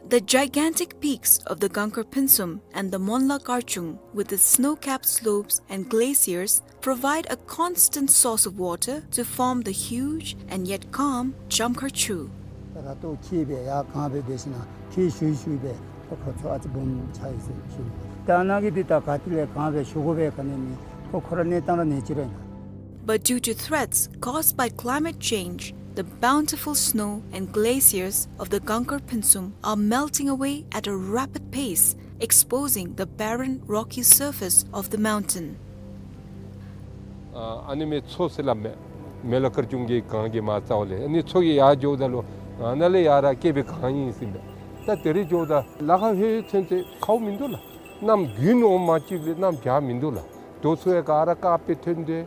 The gigantic peaks of the Gangkar Phinsum and the Monla Karchung, with its snow-capped slopes and glaciers, provide a constant source of water to form the huge and yet calm Chamkhar Chu. ར་ཏོ་ཁྱེར་སྦེ་ཡར་གངས་སྦེ་འབད་ཞིན་ན་ཁྱེར་ཤུལ་ཤུལ་སྦེ་ཁོ་ཁོ་ཚུ་ཨ་ཙི་སྦོམ་ཆགས་ཡི་ཟེར་ཞུ་ནི། ད་ནཱ་གི་འདི་ད་ག་ཏེ་ལས་གངས་སྦེ་ཞུ་དགོ་པའི་ག་ནི་མེད། ཁོ་ཁོ་ར་གནས་སྟངས་ར་གནས་ཅི་ར་ཨིན་ན། But due to threats caused by climate change, the bountiful snow and glaciers of the Gangkar Phinsum are melting away at a rapid pace, exposing the barren, rocky surface of the mountain. ཨ་ཨ་ནི་མི་མཚོ་ཟེར་སླབ་མས། མེ་ལ་དཀར་ཆུང་གི་གངས་ཀྱི་མར་རྩ་བ་ལས། ཨ་ནི་མཚོ་གིས་ཡར་འགྱོཝ་ད་ལུ་ཨ་ནཱ་ལས་ཡར་ར་བསྐལ་པའི་གངས་ཨིན་ཟེར་མས། ད་དེ་རེ་འགྱོཝ་ད་ལ་ཁ་ཧེ་ཚུན་ཚོད་ཁཝ་མིན་འདུག་ལགས། གནམ་དགུན་འོང་མ་གཅིག་ལས་གནམ་བྱཱར་མིན་འདུག་ལགས། རྡོ་ཚུ་ཡང་ག་ར་དཀརཔོ་སྦེ་ཐོན་ཏེ་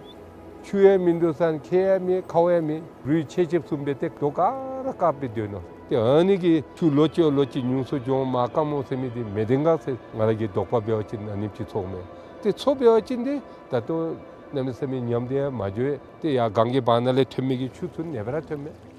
ཆུ་ཡང་མིན་འདུག་ཟེར་ན་ཁྱེག་ཡང་མེད། ཁཝ་ཡང་མེད། རུས་ཆད་ཆདཔ་བཟུམ་སྦེ་ཏེ་རྡོ་ག་ར་དཀརཔོ་སྦེ་སྡོད་ནུག། ཏེ་ཨ་ནི་གི་ཆུ་ལོ་གཅིག་ལོ་གཅིག་ཉུང་སུ་འགྱོ་མར་དཀར་མོ་ཟེར་མི་འདི་མི་བདེན་ག་ཟེར་ང་ར་གི་དོགས་པ་འབད་བ་ཅིན་ཨ་ནེམ་ཅིག་ཚོར་མས། ཏེ་མཚོ་འབད་བ་ཅིན་འདི་ད་ལྟོ་གནམ་མེད་ས་མེད་ཉམས་ཏེ་ཡང་མ་འགྱོ། ཏེ་ཡར་གངས་ཀྱི་བར་ན་ལས་ཐོན་མི་གི་ཆུ་ཚུ་ཨ་ནེ་སྦེ་ར་ཐོན་མས།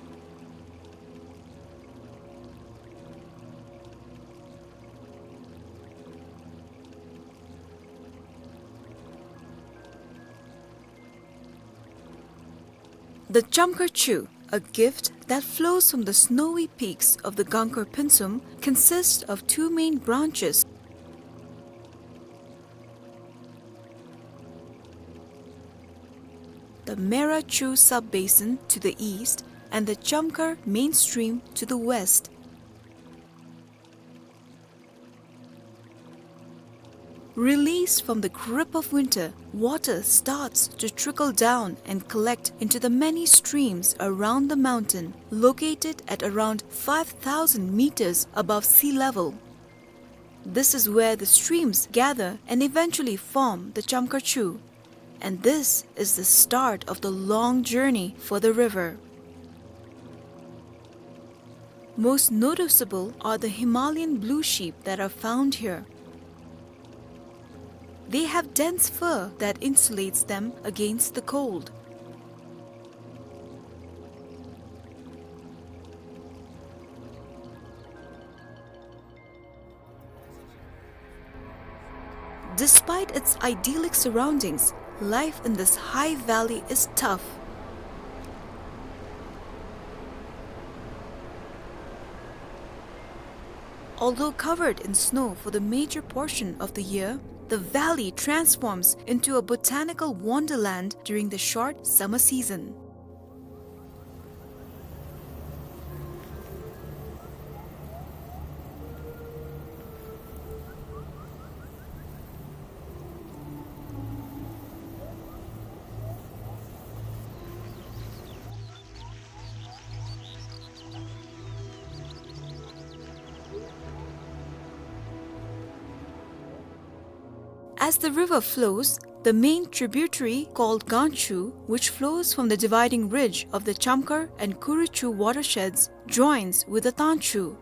The Chamkhar Chu, a gift that flows from the snowy peaks of the Gangkar Phinsum, consists of two main branches. The Mera Chu sub-basin to the east and the Chamkhar main stream to the west. Released from the grip of winter, water starts to trickle down and collect into the many streams around the mountain, located at around five thousand meters above sea level. This is where the streams gather and eventually form the Chamkhar Chu. And this is the start of the long journey for the river. Most noticeable are the Himalayan blue sheep that are found here. They have dense fur that insulates them against the cold. Despite its idyllic surroundings, life in this high valley is tough. Although covered in snow for the major portion of the year, the valley transforms into a botanical wonderland during the short summer season. As the river flows, the main tributary called Ganchu, which flows from the dividing ridge of the Chamkhar and Kuruchu watersheds, joins with the Tanchu,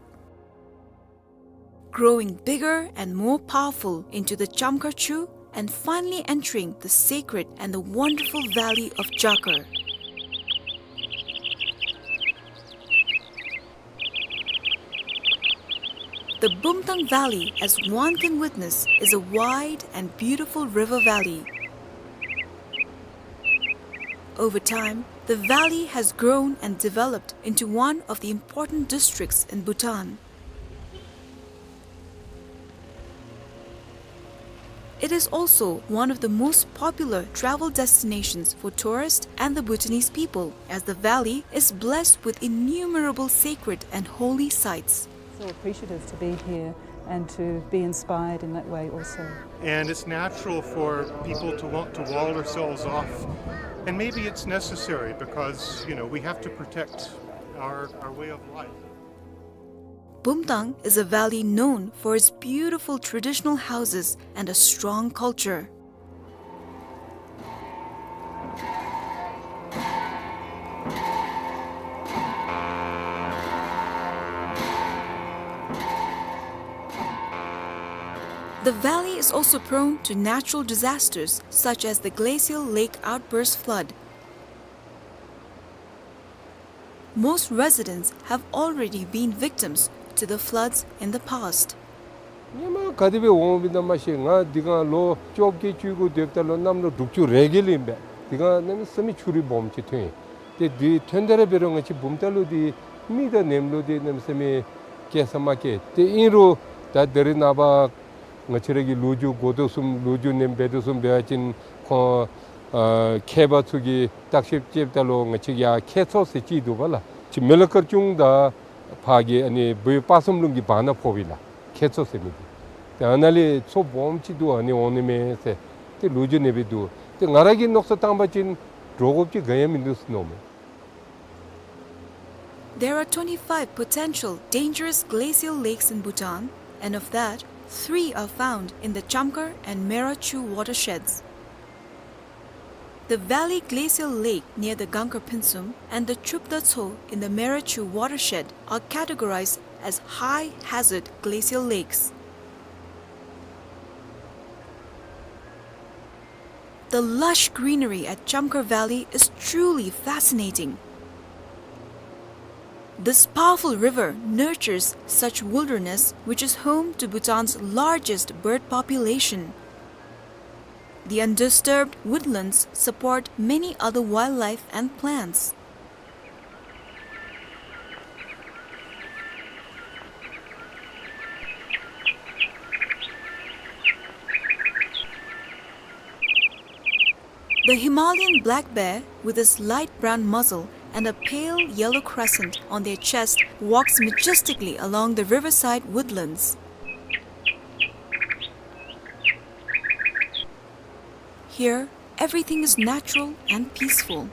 growing bigger and more powerful into the Chamkhar Chu and finally entering the sacred and the wonderful valley of Jakar. The Bumtang Valley, as one can witness, is a wide and beautiful river valley. Over time, the valley has grown and developed into one of the important districts in Bhutan. It is also one of the most popular travel destinations for tourists and the Bhutanese people, as the valley is blessed with innumerable sacred and holy sites. So appreciative to be here and to be inspired in that way also. And it's natural for people to want to wall ourselves off. And maybe it's necessary because, you know, we have to protect our, our way of life. Bumtang is a valley known for its beautiful traditional houses and a strong culture. The valley is also prone to natural disasters such as the glacial lake outburst flood. Most residents have already been victims to the floods in the past. ཉི་མ་ག་དེ་སྦེ་འོང་བའི་ནང་མ་ཤེས། ང་འདི་གང་ལོ་བཅོ་བརྒྱད་བཅུ་དགུ་སྡོདཔ་ད་ལུ་གནམ་ལོ་དྲུག་ཅུ་རེ་བརྒྱད་ལས་ཨིན་པས། འདི་གང་གནམ་མེད་ས་མེད་ཆུ་རུད་སྦོམ་ཅིག་ཐོན་ཡི། ཏེ་འདི་ཐོན་ད་ར་འབད་རུང་ང་བཅས་བུམ་ཐང་ལུ་འདི་མི་དང་ནེམ་ལུ་འདི་གནམ་མེད་ས་མེད་སྐྱེལ་ས་མ་སྐྱེལ། ཏེ་ཨིན་རུང་ད་ད་རེས་ནངས་པ་ང་བཅས་ར་གི་ལོ་རྒྱུས་གོ་དོ་བཟུམ་ལོ་རྒྱུས་ནང་འབད་དོ་བཟུམ་འབད་བ་ཅིན་ཁོང་ཨ་མཁས་པ་ཚུ་གིས་བརྟག་ཞིབ་རྐྱབ་ད་ལུ་ང་བཅས་ཡར་ཁྱེད་མཚོ་ཟེར་ཅིག་འདུག་པ་ལགས། ཅིག་མི་ལ་དཀར་ཆུང་དང་ཕར་གྱི་ཨ་ནི་བོད་སྤ་གསུམ་ལུང་གི་བར་ན་ཕོག་པས་ལགས། ཁྱེད་མཚོ་ཟེར་མི་འདི། ཏེ་ཨ་ནཱ་ལས་མཚོ་སྦོམ་ཅིག་འདུག། ཨ་ནི་འོང་ནི་མས་ཟེར་ཏེ་ལོ་རྒྱུས་ནང་འབད་འདུག། ཏེ་ང་ར་གིས་མནོ་བསམ་བཏང་བ་ཅིན་འདྲོག་དགོཔ་ཅིག་ག་ཡང་མིན་འདུག་ཟེར་མནོཝ་མས། There are twenty-five potential dangerous glacial lakes in Bhutan, and of that, three are found in the Chamkhar and Meira Chu watersheds. The valley glacial lake near the Gangkhar Phinsum and the Chupda Tso in the Meira Chu watershed are categorized as high hazard glacial lakes. The lush greenery at Chamkhar Valley is truly fascinating. This powerful river nurtures such wilderness, which is home to Bhutan's largest bird population. The undisturbed woodlands support many other wildlife and plants. The Himalayan black bear, with its light brown muzzle and a pale yellow crescent on their chest, walks majestically along the riverside woodlands. Here, everything is natural and peaceful.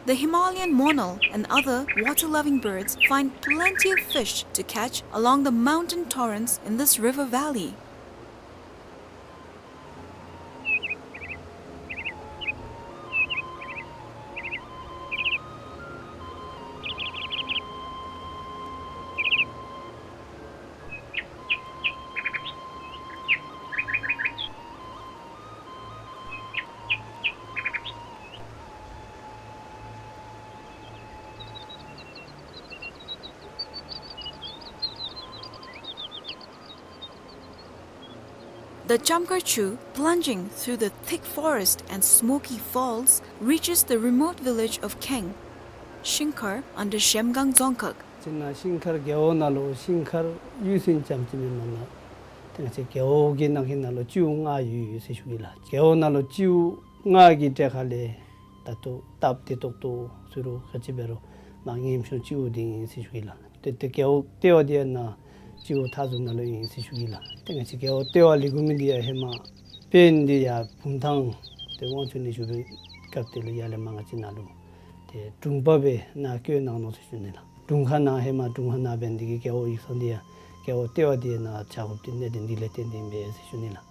The Himalayan monal and other water-loving birds find plenty of fish to catch along the mountain torrents in this river valley. The Chamkhar Chu, plunging through the thick forest and smoky falls, reaches the remote village of Kheng, Shingkhar, under Zhemgang Dzongkhag. ཅིག་ནཱ་ཤིང་མཁར་རྒེད་འོག་ནང་ལུ་ཤིང་མཁར་གཡུས་ཚན་ཙམ་ཅིག་མེན་མ་ལགས། ཏེ་ང་བཅས་རྒེད་འོག་གི་ནང་གི་ནང་ལུ་སྤྱི་འོག་ལྔ་ཡོད་ཡོད་ཟེར་ཞུ་གེ་ལགས། རྒེད་འོག་ནང་ལུ་སྤྱི་འོག་ལྔ་གི་གྲས་ཁ་ལས་ད་ལྟོ་སྟབས་བདེ་ཏོག་ཏོ་ཟེར་རུང་ག་ཅི་འབད་རུང་མར་ངེམ་ཤོང་སྤྱི་འོག་འདི་ཨིན་ཟེར་ཞུ་གེ་ལགས། ཏེ་ཏེ་རྒེད་འོག་ལྟེ་བ་འདི་ཡང་ནཱ་སྤྱི་འོག་མཐའ་ཟུར་ནང་ལུ་ཨིན་ཟེར་ཞུ་གེ་ལགས། ཏེ་ང་བཅས་རྒེད་འོག་ལྟེ་བ་ལས་འགོ་མི་འདི་ཡང་ཧེ་མ་དཔོན་འདི་ཡར་བུམ་ཐང་ཏེ་དབང་ཕྱུག་ནི་བཞུགས་པའི་སྐབས་དེ་ལུ་ཡར་ལས་མར་ང་བཅས་ནཱ་ལུ་ཏེ་དྲུང་པ་སྦེ་ནཱ་བསྐོས་གནང་ནུག་ཟེར་ཞུ་ནི་ལགས། དྲུང་ཁག་ནང་ཧེ་མ་དྲུང་ཁག་ནང་འབད་ནི་འདི་གིས་རྒེད་འོག་ཡིག་ཚང་འདི་ཡང་རྒེད་འོག་ལྟེ་བ་འདི་ནཱ་ཆགས་དགོཔ་འདི་གནད་དོན་འདི་ལས་བརྟེན་ཏེ་ཨིན་པས་ཟེར་ཞུ་ནི་ལགས།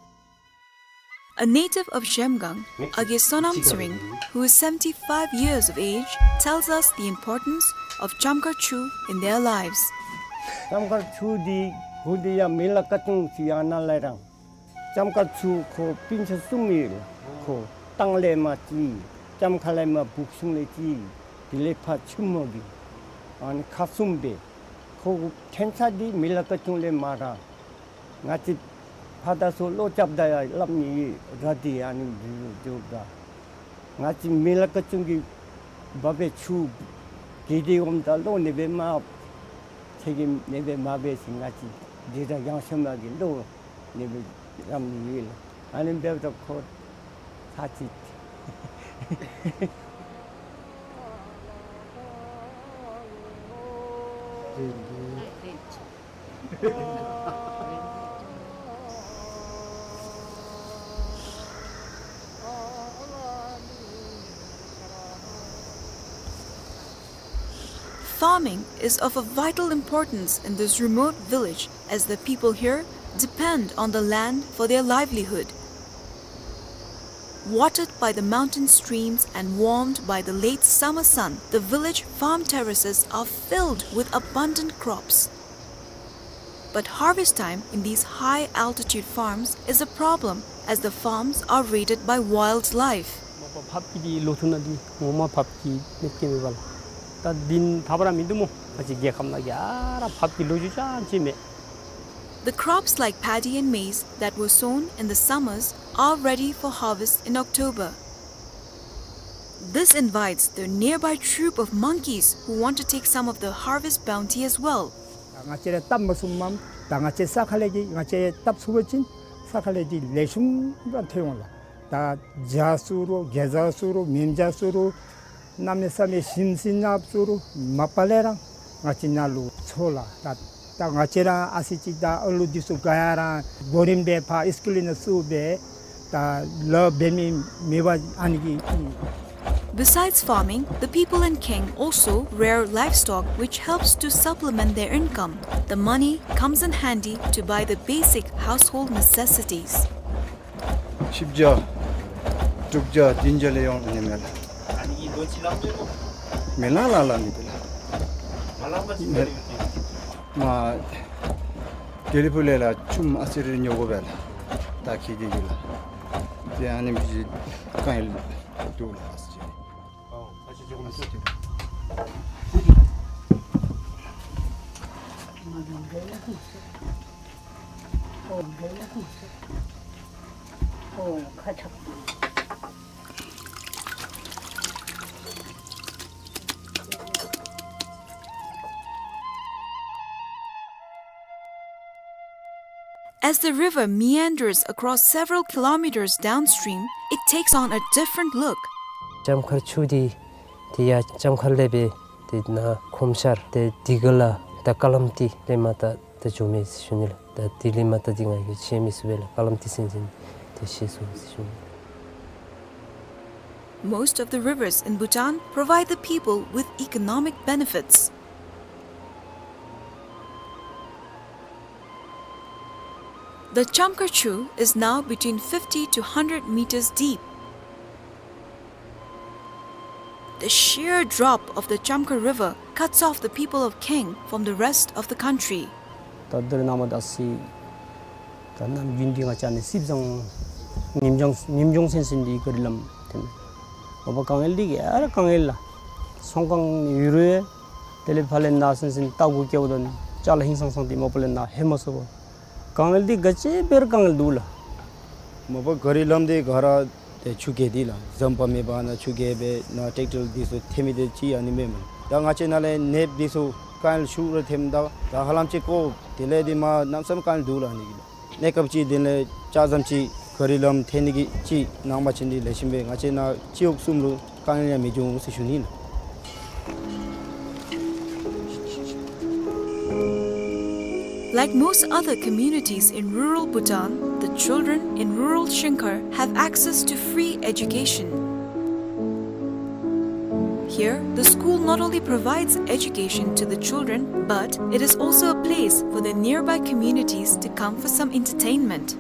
A native of Zhemgang, Age Sonam Tsering, who is seventy-five years of age, tells us the importance of Chamkhar Chu in their lives. ལྕམ་མཁར་ཆུ་འདི་གུ་འདི་ཡང་མི་ལ་ཀ་ཅུང་ཅིག་ཡང་ན་ལས་རང་། ལྕམ་མཁར་ཆུ་ཁོ་སྤུན་ཆ་གསུམ་ཡོད་ལགས། ཁོ་སྟང་ལས་མར་གཅིག། ལྕམ་མཁར་ལས་མར་བུག་ཤུང་ལས་གཅིག། དེ་ལས་ཕར་ཆུ་མོ་གི་ཨ་ནི་ཁག་གསུམ་སྦེ། ཁོ་ཕྲན་ཚེགས་འདི་མི་ལ་ཀ་ཅུང་ལས་མར་ར། ང་བཅས་ཕར་དང་ཚུར་ལོག་རྐྱབ་ད་ཡང་སླབ་ནི་ཡོད་ར། འདི་ཨ་ནི་འདི་འདི་འདི་ང་བཅས་མི་ལ་ཀ་ཅུང་གི་འབབ་པའི་ཆུ་གི་འདི་འོངམ་ད་ལོག་ནི་སྦེ་མ་ཚེ་གི་ནི་སྦེ་མ་འབད་ཞིནམ་ང་བཅས་འདི་ར་ཡང་ཤོ་མ་གི་ལོག་ནི་སྦེ་རམ་ནི་ཡོད་ལགས། ཨ་ནི་འབདཝ་ད་ཁོ་ཚར་གཅིག། Farming is of a vital importance in this remote village, as the people here depend on the land for their livelihood. Watered by the mountain streams and warmed by the late summer sun, the village farm terraces are filled with abundant crops. But harvest time in these high-altitude farms is a problem, as the farms are raided by wildlife. ཕབ་ཀྱི་འདི་ལོ་ཐུང་ནང་འདི་ངོ་མ་ཕབ་ཀྱི་མེད་ཀྱི་མེད་པ་ལགས། ད་འདི་ཐབས་ར་མིན་འདུག་སྨོ། ང་བཅས་རྒྱལ་ཁབ་ནང་ག་ར་ཕབ་ཀྱི་ལོ་རྒྱུས་ཅང་ཅིག་མེད། The crops like paddy and maize that were sown in the summers are ready for harvest in October. This invites the nearby troop of monkeys who want to take some of the harvest bounty as well. ང་བཅས་ར་བཏབ་མ་ཚུགསཔ་མས། ད་ང་བཅས་ས་ཁ་ལས་ཀྱི་ང་བཅས་བཏབ་ཚུགས་པ་ཅིན་ས་ཁ་ལས་ཀྱི་ལེགས་ཤོམ་ར་ཐོན་འོང་ལགས། ད་བྱ་ཚུ་རུང་གེ་ཛ་ཚུ་རུང་མེན་བྱ་ཚུ་རུང་གནམ་མེད་ས་མེད་ཞིམ་ཟས་ནག་ཚུ་རུང་མ་པ་ལས་ར་ང་བཅས་ནཱ་ལུ་འཚོ་ལགས། ད་ད་ང་བཅས་ར་ཨ་ཙི་ཅིག་ད་ཨ་ལུ་འདི་ཚུ་ག་ཡ་ར་གོ་རིམ་སྦེ་ཕར་སི་ཀུལ་ནང་བཙུགས་སྦེ་ད་ལཱ་འབད་མི་མེད་པར་ཨ་ནི་གི། Besides farming, the people in Keng also rear livestock, which helps to supplement their income. The money comes in handy to buy the basic household necessities. བཞི་བརྒྱ་དྲུག་བརྒྱ་བདུན་བརྒྱ་ལས་ཡོང་ནི་མས་ལགས། མི་ལ་ལ་ལ་ནི་དེ་ལགས། མ་དགེ་ལེགས་ཕུག་ལས་ལགས་ཆུམ་ཨ་ཙི་རེ་ཉོ་དགོ་པས་ལགས། ད་ཁྱེད་ཀྱིས་ལགས། དེ་ཨ་ནི་མི་གང་ཡིན་འདུག་ལགས། As the river meanders across several kilometers downstream, it takes on a different look. ལྕམ་མཁར་ཆུ་འདི་དེ་ཡར་ལྕམ་མཁར་ལས་སྦེ་དེ་ནཱ་ཁོམ་ཤར་ཏེ་དེ་ག་ལས་ད་ཀ་ལམ་ཏི་ལས་མར་ད་ད་འགྱོ་མི་ཟེར་ཞུ་ནི་ལགས། ད་དེ་ལས་མར་ད་འདི་ང་གིས་ཤེས་མི་ཚུགས་པས་ལགས། ཀ་ལམ་ཏི་ཟེར་མི་འདི་ཤེས་ཚུགས་ཟེར་ཞུ་ནི། Most of the rivers in Bhutan provide the people with economic benefits. The Chamkhar Chu is now between fifty to hundred meters deep. The sheer drop of the Chamkhar River cuts off the people of Keng from the rest of the country. ད་དེ་ར་ནཱ་མར་ད་སི་ད་ནམ་རྒྱུན་འདི་ང་བཅས་ནི་སིབ་ཟང་ཉིནམ་ལྗང་ཉིནམ་ལྗང་སེང་སེང་འདི་ག་རི་ལམ་ཐོནམ་མས། མ་པ་དཀའ་ངལ་འདི་ག་ར་དཀའ་ངལ་ལགས། ཚོང་ཁང་ཡོད་རུང་དེ་ལས་ཕར་ལས་ནཱ་སེང་སེང་ལྟ་སྒོ་བཀལཝ་ད་ཅ་ལ་ཧིང་སངས་སངས་འདི་མ་པ་ལས་ནཱ་ལྷོད་མ་ཚུགས་པས། དཀའ་ངལ་འདི་ག་ཅི་འབད་རུང་དཀའ་ངལ་འདུག་ལགས། མ་པ་ག་རི་ལམ་འདི་ག་ར་ཏེ་ཆུ་རྐྱལ་འདི་ལགས། ཟམ་པ་མེད་པར་ནཱ་ཆུ་རྐྱལ་སྦེ་ནཱ་ཊེཀ་ཊར་འདི་ཚུ་ཐོན་མི་འདི་ཅིག་ཨ་ནི་མེན་མས། ད་ང་བཅས་ནཱ་ལས་ནདཔ་འདི་ཚུ་དཀའ་ངལ་ཤུགས་ར་ཐོནམ་ད་ད་ཧ་ལམ་ཅིག་ཀོ་དེ་ལས་འདི་མར་གནམ་མེད་ས་མེད་དཀའ་ངལ་འདུག་ལགས། ཨ་ནི་གི་ལགས། གནས་སྐབས་ཅིག་དེ་ལས་ལྕགས་ཟམ་ཅིག་ག་རི་ལམ་ཐོན་ནི་གི་ཅིག་གནང་པ་ཅིན་འདི་ལེགས་ཤོམ་སྦེ་ང་བཅས་ནཱ་སྤྱི་འོག་གསུམ་ལུ་དཀའ་ངལ་ཡང་མི་འབྱུང་ཟེར་ཞུ་ནི་ལགས། Like most other communities in rural Bhutan, the children in rural Shingkhar have access to free education. Here, the school not only provides education to the children, but it is also a place for the nearby communities to come for some entertainment.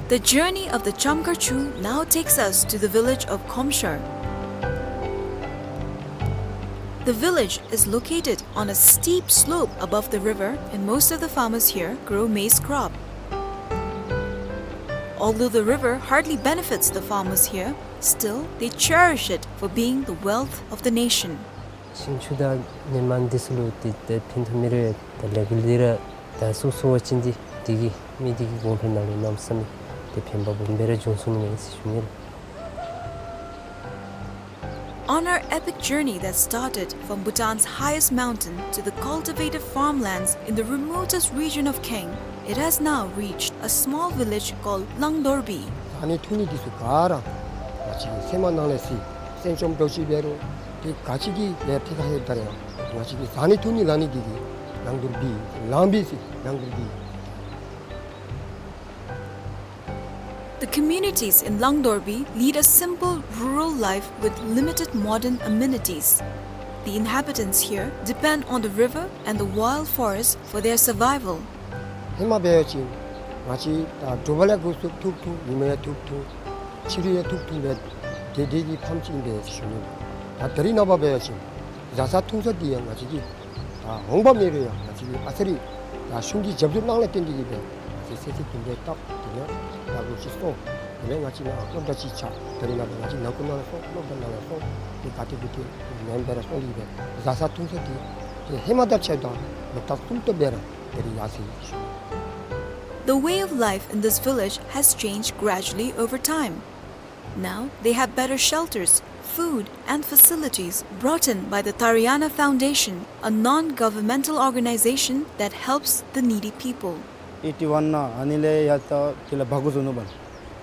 The journey of the Chamkhar Chu now takes us to the village of Khomshar. The village is located on a steep slope above the river, and most of the farmers here grow maize crop. Although the river hardly benefits the farmers here, still they cherish it for being the wealth of the nation. ཤིང་ཆུ་དང་ནི་མ་འདི་ཚུ་ལུ་ཏེ་ཏེ་ཕན་ཐོགས་མི་རེ་ད་ལས་འགུལ་འདི་ར་ད་སོ་སོ་བ་ཅིན་འདི་འདི་གིས་མི་འདི་གི་གོང་འཕེལ་ནང་ལུ་གནམ་མེད་ས་མེད་ཏེ་ཕན་པ་སྦོམ་སྦེ་ར་བྱུང་སོ་ནུག་ཟེར་ཞུ་ནི་ལགས། On our epic journey that started from Bhutan's highest mountain to the cultivated farmlands in the remotest region of Kaeng, it has now reached a small village called Langdorbi. ཟ་ནི་འཐུང་ནི་འདི་ཚུ་ག་ར་ང་བཅས་ཀྱི་སེམས་ནང་ལས་སི་སེམས་ཅན་འདྲོག་ཅི་འབད་རུང་ཏེ་ག་ཅི་གི་ལས་ཏེ་ག་ཧེ་ད་རེ་ང་བཅས་ཀྱི་ཟ་ནི་འཐུང་ནི་ལ་ནི་འདི་གིས་ལང་དོར་བི་ལང་བི་སི་ལང་དོར་བི། The communities in Langdorbi lead a simple rural life with limited modern amenities. The inhabitants here depend on the river and the wild forest for their survival. ཧེ་མ་འབད་བ་ཅིན་ང་བཅས་ད་དྲོ་པ་ལས་འགོ་བཙུགས་ཐུག་ཐུག་ཉི་མ་ལས་ཐུག་ཐུག་ཕྱི་རུ་ཡང་ཐུག་ཐུག་སྦེ་དེ་དེ་གི་ཕམ་ཅིག་ཨིན་པས་ཞུ་ནི། ད་ད་རིས་ནངས་པ་འབད་བ་ཅིན་བཟའ་ཚང་འཐུང་ས་འདི་ཡང་ང་བཅས་ཀྱི་ད་འོང་འབབ་མེད་རུང་ཡང་ང་བཅས་ཀྱི་ཨ་ཙི་རེ་ད་གཞུང་གི་རྒྱབ་སྐྱོར་གནང་ལས་བརྟེན་ཏེ་གིས་སྦེ་ང་བཅས་ཚེ་ཚེ་གི་འབད་བཏབ། དེ་ལས་ད་ལོ་ཅིག་སོང་། དེ་ལས་ང་བཅས་ནང་སློབ་གྲྭ་ཅིག་ཆགས། ད་རིས་ནངས་པ་ང་བཅས་ནང་ཁུལ་ནང་ལས་སོང་སློབ་གྲྭ་ནང་ལས་སོང་དེ་ག་ཏེ་གུ་ཏེ་ནེམ་སྦེ་ར་སོང་ཡི་སྦེ་བཟའ་ཚང་འཐུང་ས་འདི་ཏེ་ཧེ་མ་དང་ཕྱདཔ་ད་ལོག་ལྟབ་གསུམ་ཏོག་སྦེ་ར་ད་རིས་ཡར་སོ་ཡི་ཞུ། The way of life in this village has changed gradually over time. Now they have better shelters, food, and facilities brought in by the Tariana Foundation, a non-governmental organization that helps the needy people. ཨེ་ཊི་ཝན་ནང་ཨ་ནི་ལས་ཡར་ད་དེ་ལས་འབག་འགྱོ་ནུག་པ་ལགས།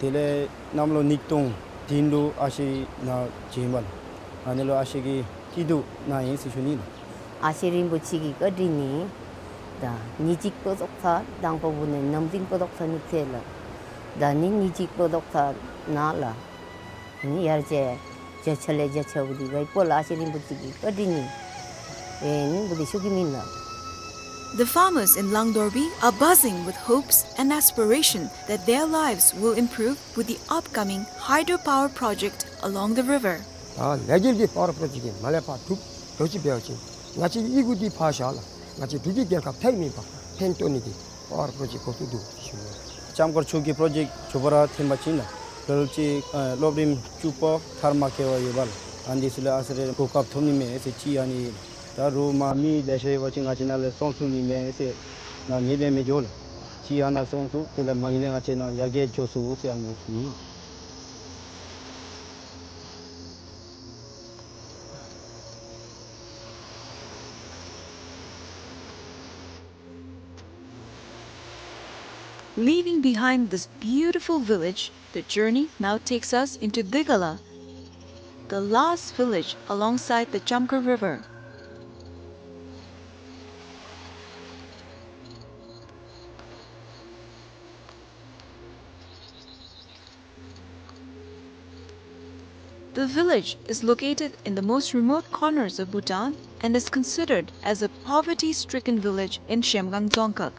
དེ་ལས་གནམ་ལོ་ཉིས་སྟོང་བདུན་ལུ་ཨ་ཞེ་ནཱ་བྱིན་པ་ལགས། ཨ་ནི་ལུ་ཨ་ཞེ་གི་སྐྱིད་སྡུག་ནང་ཨིན་ཟེར་ཞུ་ནི་ལགས། ཨ་ཞེ་རིན་པོ་ཆེ་གི་བཀའ་དྲིན་ནི་ད་ཉིནམ་གཅིག་ལོ་ཏོག་ཚར་དང་པ་བུ་ནི་ནམ་རིམ་ལོ་ཏོག་ཚར་ཉིག་ཚེ་ལགས། ད་ནི་ཉིནམ་གཅིག་ལོ་ཏོག་ཚར་ནཱ་ལགས། ནི་ཡར་ཅིག་བརྒྱ་ཆ་ལས་བརྒྱ་ཆ་བུ་འདི་ག་ཡི་པོ་ལགས། ཨ་ཞེ་རིན་པོ་ཆེ་གི་བཀའ་དྲིན་ནི་ཨེ་ནི་བུ་འདི་ཤུགས་ཀྱིས་མེན་ལགས། The farmers in Langdorbi are buzzing with hopes and aspiration that their lives will improve with the upcoming hydropower project along the river. ད་ལས་འགུལ་འདི་པ་ཝར་པྲོ་ཇེཀཊ་འདི་མར་ལས་ཕར་གྲུབ་འགྱོ་ཅི་འབད་བ་ཅིན་ང་བཅས་ཀྱི་ཨི་ཁུག་འདི་ཕར་བཞག་ལགས། ང་བཅས་འབྲུག་གི་རྒྱལ་ཁབ་ཐད་མེད་པར་ཕན་ཐོགས་ནི་འདི་པ་ཝར་པྲོ་ཇེཀཊ་འགོ་བཙུགས་འདུག་ཟེར་ཞུ་ནི། ལྕམ་མཁར་ཆུ་གི་པྲོ་ཇེཀཊ་མཇུག་བསྡུ་ར་ཐོན་པ་ཅིན་ལགས་ལོ་ཅིག་ཨ་སློབ་རིམ་བཅུ་པ་མཐར་མ་འཁྱོལ་བར་ཡོད་པ་ལགས། ཨ་ནི་འདི་ཚུ་ལུ་ཨ་ཙི་རེ་གོ་སྐབས་ཐོབ་ནི་མས་ཟེར་ཅིག་ཨ་ནི་ད་རུང་མ་མི་ལེ་ཤ་ཡོད་པ་ཅིན་ང་བཅས་ནཱ་ལས་སོང་ཚུགས་ནི་མས་ཟེར་ང་ངེས་པ་མི་འགྱོ་ལགས། ཅིག་ཨ་ནཱ་སོང་ཚུགས་དེ་ལས་མ་གཞི་ལས་ང་བཅས་ནཱ་ཡར་རྒྱས་འགྱོ་ཚུགས་ཟེར་ཨ་ནི་ཨིན། Leaving behind this beautiful village, the journey now takes us into Digala, the last village alongside the Chamkhar River. The village is located in the most remote corners of Bhutan and is considered as a poverty-stricken village in Zhemgang Dzongkhag.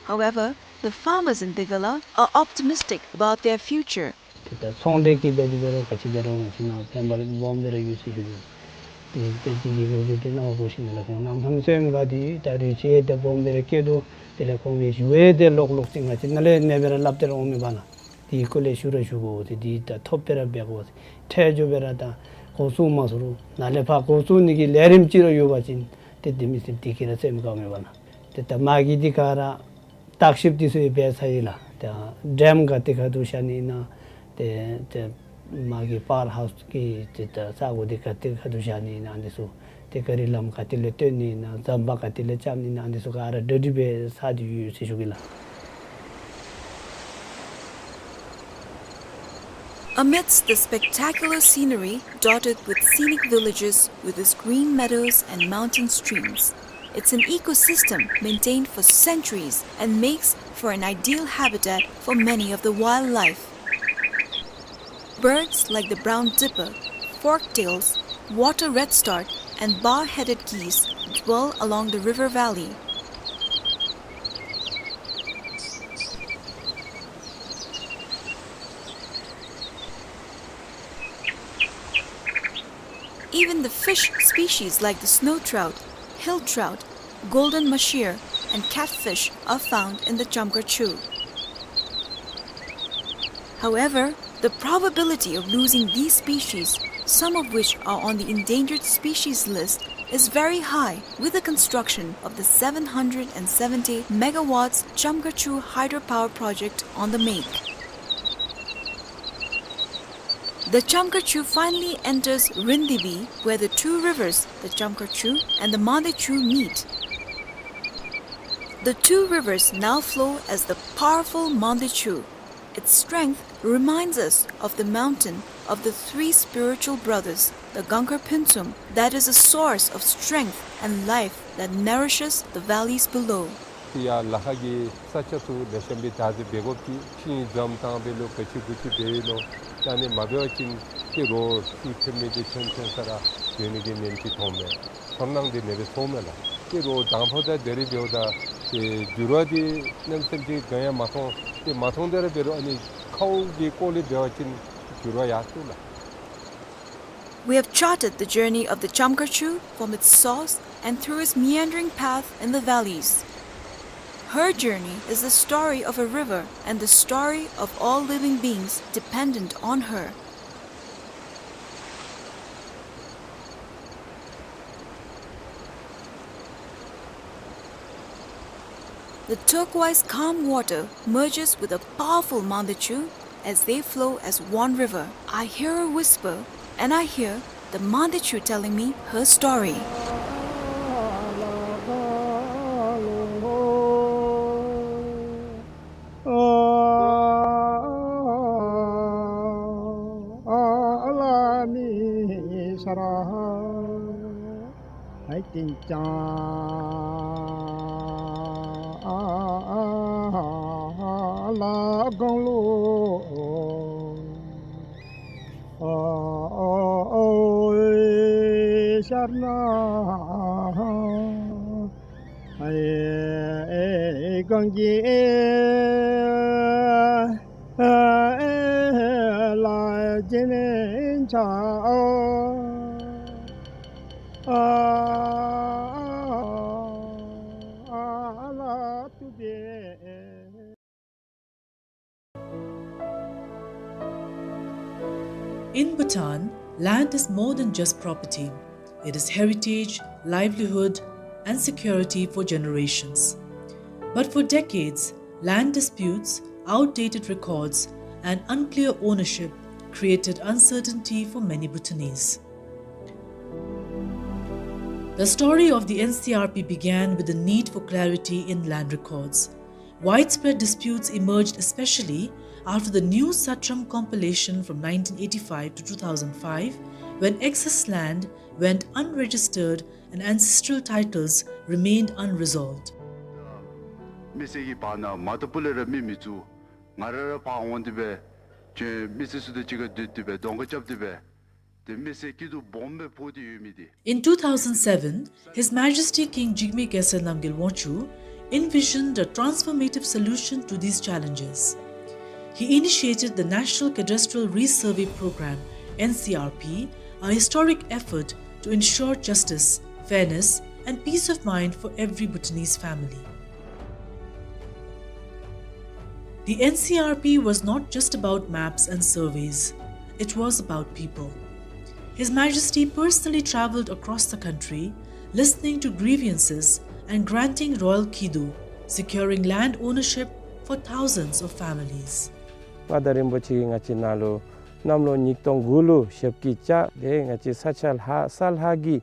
However, the farmers in Digala are optimistic about their future. ཏེ་ད་ཚོང་འབྲེལ་གྱི་འབད་དེ་འབད་རུང་ག་ཅི་འབད་རུང་ང་བཅས་ནཱ་ཕན་པ་སྦོམ་སྦེ་ར་ཡོད་ཟེར་ཞུ་ནི། ཏེ་དཔེ་ཅིག་གི་ལོ་རྒྱུས་དེ་ནང་འགོ་ཞུ་ནི་ལགས། ཁོང་གནམ་ཐང་ཚུ་མི་དགའ་སྟེ་ད་རུང་ཅིག་ཏེ་སྦོམ་སྦེ་ར་སྐྱེ་དོ། དེ་ལས་ཁོང་གི་ཞུ་བའི་དེ་ལོག་ལོག་ཅིག་ང་བཅས་ནཱ་ལས་ནེ་སྦེ་ར་སླབ་སྟེ་ར་འོང་མི་པ་ལགས། དེ་གི་སྐོར་ལས་ཞུ་ར་ཞུ་དགོ་ཟེར། དེ་ད་ཐོབ་སྦེ་ར་འབད་དགོ་ཟེར། ཁྲལ་འགྱོ་སྦེ་ར་ད་འགོ་བཙུགས་མ་ཚུགས་རུང་ནཱ་ལས་ཕར་འགོ་བཙུགས་ནི་གི་ལས་རིམ་ཅིག་ར་ཡོད་པ་ཅིན་ཏེ་དེ་མི་སེར་དེ་གིས་ར་སེམས་དགའ་མི་པ་ལགས། ཏེ་ད་མ་གི་འདི་ག་ར་བརྟག་ཞིབ་འདི་ཚུ་ཡང་འབད་ཚར་ཡི་ལགས། ད་ཌེམ་ག་ཏེ་ག་ཏེ་བཞག་ནི་ཨིན་ན། ཏེ་ཏེ་མ་གི་པ་ཝར་ཧའུསི་གི་ཏེ་ད་ས་གོ་འདི་ག་ཏེ་ག་ཏེ་བཞག་ནི་ཨིན་ན་འདི་ཚུ། ཏེ་ག་རི་ལམ་ག་ཏེ་ལས་བཏོན་ནི་ཨིན་ན། ཟམ་པ་ག་ཏེ་ལས་རྐྱབ་ནི་ཨིན་ན་འདི་ཚུ་ག་ར་གྲ་སྒྲིག་འབད་ཚར་ཏེ་ཡོད་ཟེར་ཞུ་གེ་ལགས། Amidst the spectacular scenery dotted with scenic villages with its green meadows and mountain streams, it's an ecosystem maintained for centuries and makes for an ideal habitat for many of the wildlife. Birds like the brown dipper, forktails, water redstart, and bar-headed geese dwell along the river valley. Even the fish species like the snow trout, hill trout, golden mahseer, and catfish are found in the Chamkar Chu. However, the probability of losing these species, some of which are on the endangered species list, is very high with the construction of the seven hundred and seventy megawatts Chamkar Chu hydropower project on the make. The Chamkar Chu finally enters Rindibi, where the two rivers, the Chamkar Chu and the Mande Chu, meet. The two rivers now flow as the powerful Mande Chu. Its strength reminds us of the mountain of the three spiritual brothers, the Gangkhar Phuntsum, that is a source of strength and life that nourishes the valleys below. ཡར་ལ་ཁ་གི་ས་ཆ་ཚུ་ལེགས་ཤོམ་སྦེ་བདག་འཛིན་འབད་དགོཔ་ཅིག་ཤིང་འཛོམས་བཏང་སྦེ་ལོ་ག་ཅི་གུ་ཅི་འབད་ཡི་ནོ། ད་ཨ་ནི་མ་འབད་བ་ཅིན་ཏེ་རོགས་ཤིང་ཐོན་མི་འདི་ཐོན་ཐོན་ས་ར་ཡོད་ནི་གི་ཉེན་ཁ་མཐོང་མས། ཚོར་སྣང་འདི་ཨ་ནི་སྦེ་ཚོརཝ་མས་ལགས། ཏེ་རོགས་དང་ཕུ་ད་དེ་རེ་འབདཝ་ད་ཏེ་འགྱུར་བ་འདི་གནམ་མེད་ས་མེད་ཅིག་གང་ཡང་མ་མཐོང་། ཏེ་མ་མཐོང་དེ་ར་འབད་རུང་ཨ་ནི་ཁཝ་གི་སྐོར་ལས་འབད་བ་ཅིན་འགྱུར་བ་ཡར་སོང་ལགས། We have charted the journey of the Chamkar Chu from its source and through its meandering path in the valleys. Her journey is the story of a river and the story of all living beings dependent on her. The turquoise calm water merges with a powerful Mande Chu as they flow as one river. I hear a whisper, and I hear the Mande Chu telling me her story. In Bhutan, land is more than just property. It is heritage, livelihood, and security for generations. But for decades, land disputes, outdated records, and unclear ownership created uncertainty for many Bhutanese. The story of the N C R P began with the need for clarity in land records. Widespread disputes emerged especially after the New Satram compilation from nineteen eighty-five to two thousand five, when excess land went unregistered and ancestral titles remained unresolved. མི་སེར་གྱི་བར་ན་མ་ཏོག་པུ་ལས་ར་མི་མི་བཙུགས། ང་ར་ར་ཕར་འོང་སྟེ་སྦེ་ཁྱོད་མི་སེར་ཚུ་དང་གཅིག་ཁར་སྡོད་དེ་སྦེ་གདོང་ཁར་རྐྱབ་སྟེ་སྦེ་ཏེ་མི་སེར་སྐྱིད་སྡུག་སྦོམ་སྦེ་ཕོག་སྟེ་ཡོད་མི་འདི། In two thousand seven, His Majesty King Jigme Khesar Namgyel Wangchuck envisioned a transformative solution to these challenges. He initiated the National Cadastral Resurvey Program, N C R P, a historic effort to ensure justice, fairness, and peace of mind for every Bhutanese family. The N C R P was not just about maps and surveys, it was about people. His Majesty personally traveled across the country, listening to grievances and granting royal kidu, securing land ownership for thousands of families. མངའ་བདག་རིན་པོ་ཆེ་གིས་ང་བཅས་ནཱ་ལུ་གནམ་ལོ་ཉིས་སྟོང་དགུ་ལུ་ཞབས་ཀྱིས་བཅགས་ཏེ་ང་བཅས་ས་ཆ་ལྷ་ས་ལྷ་གི་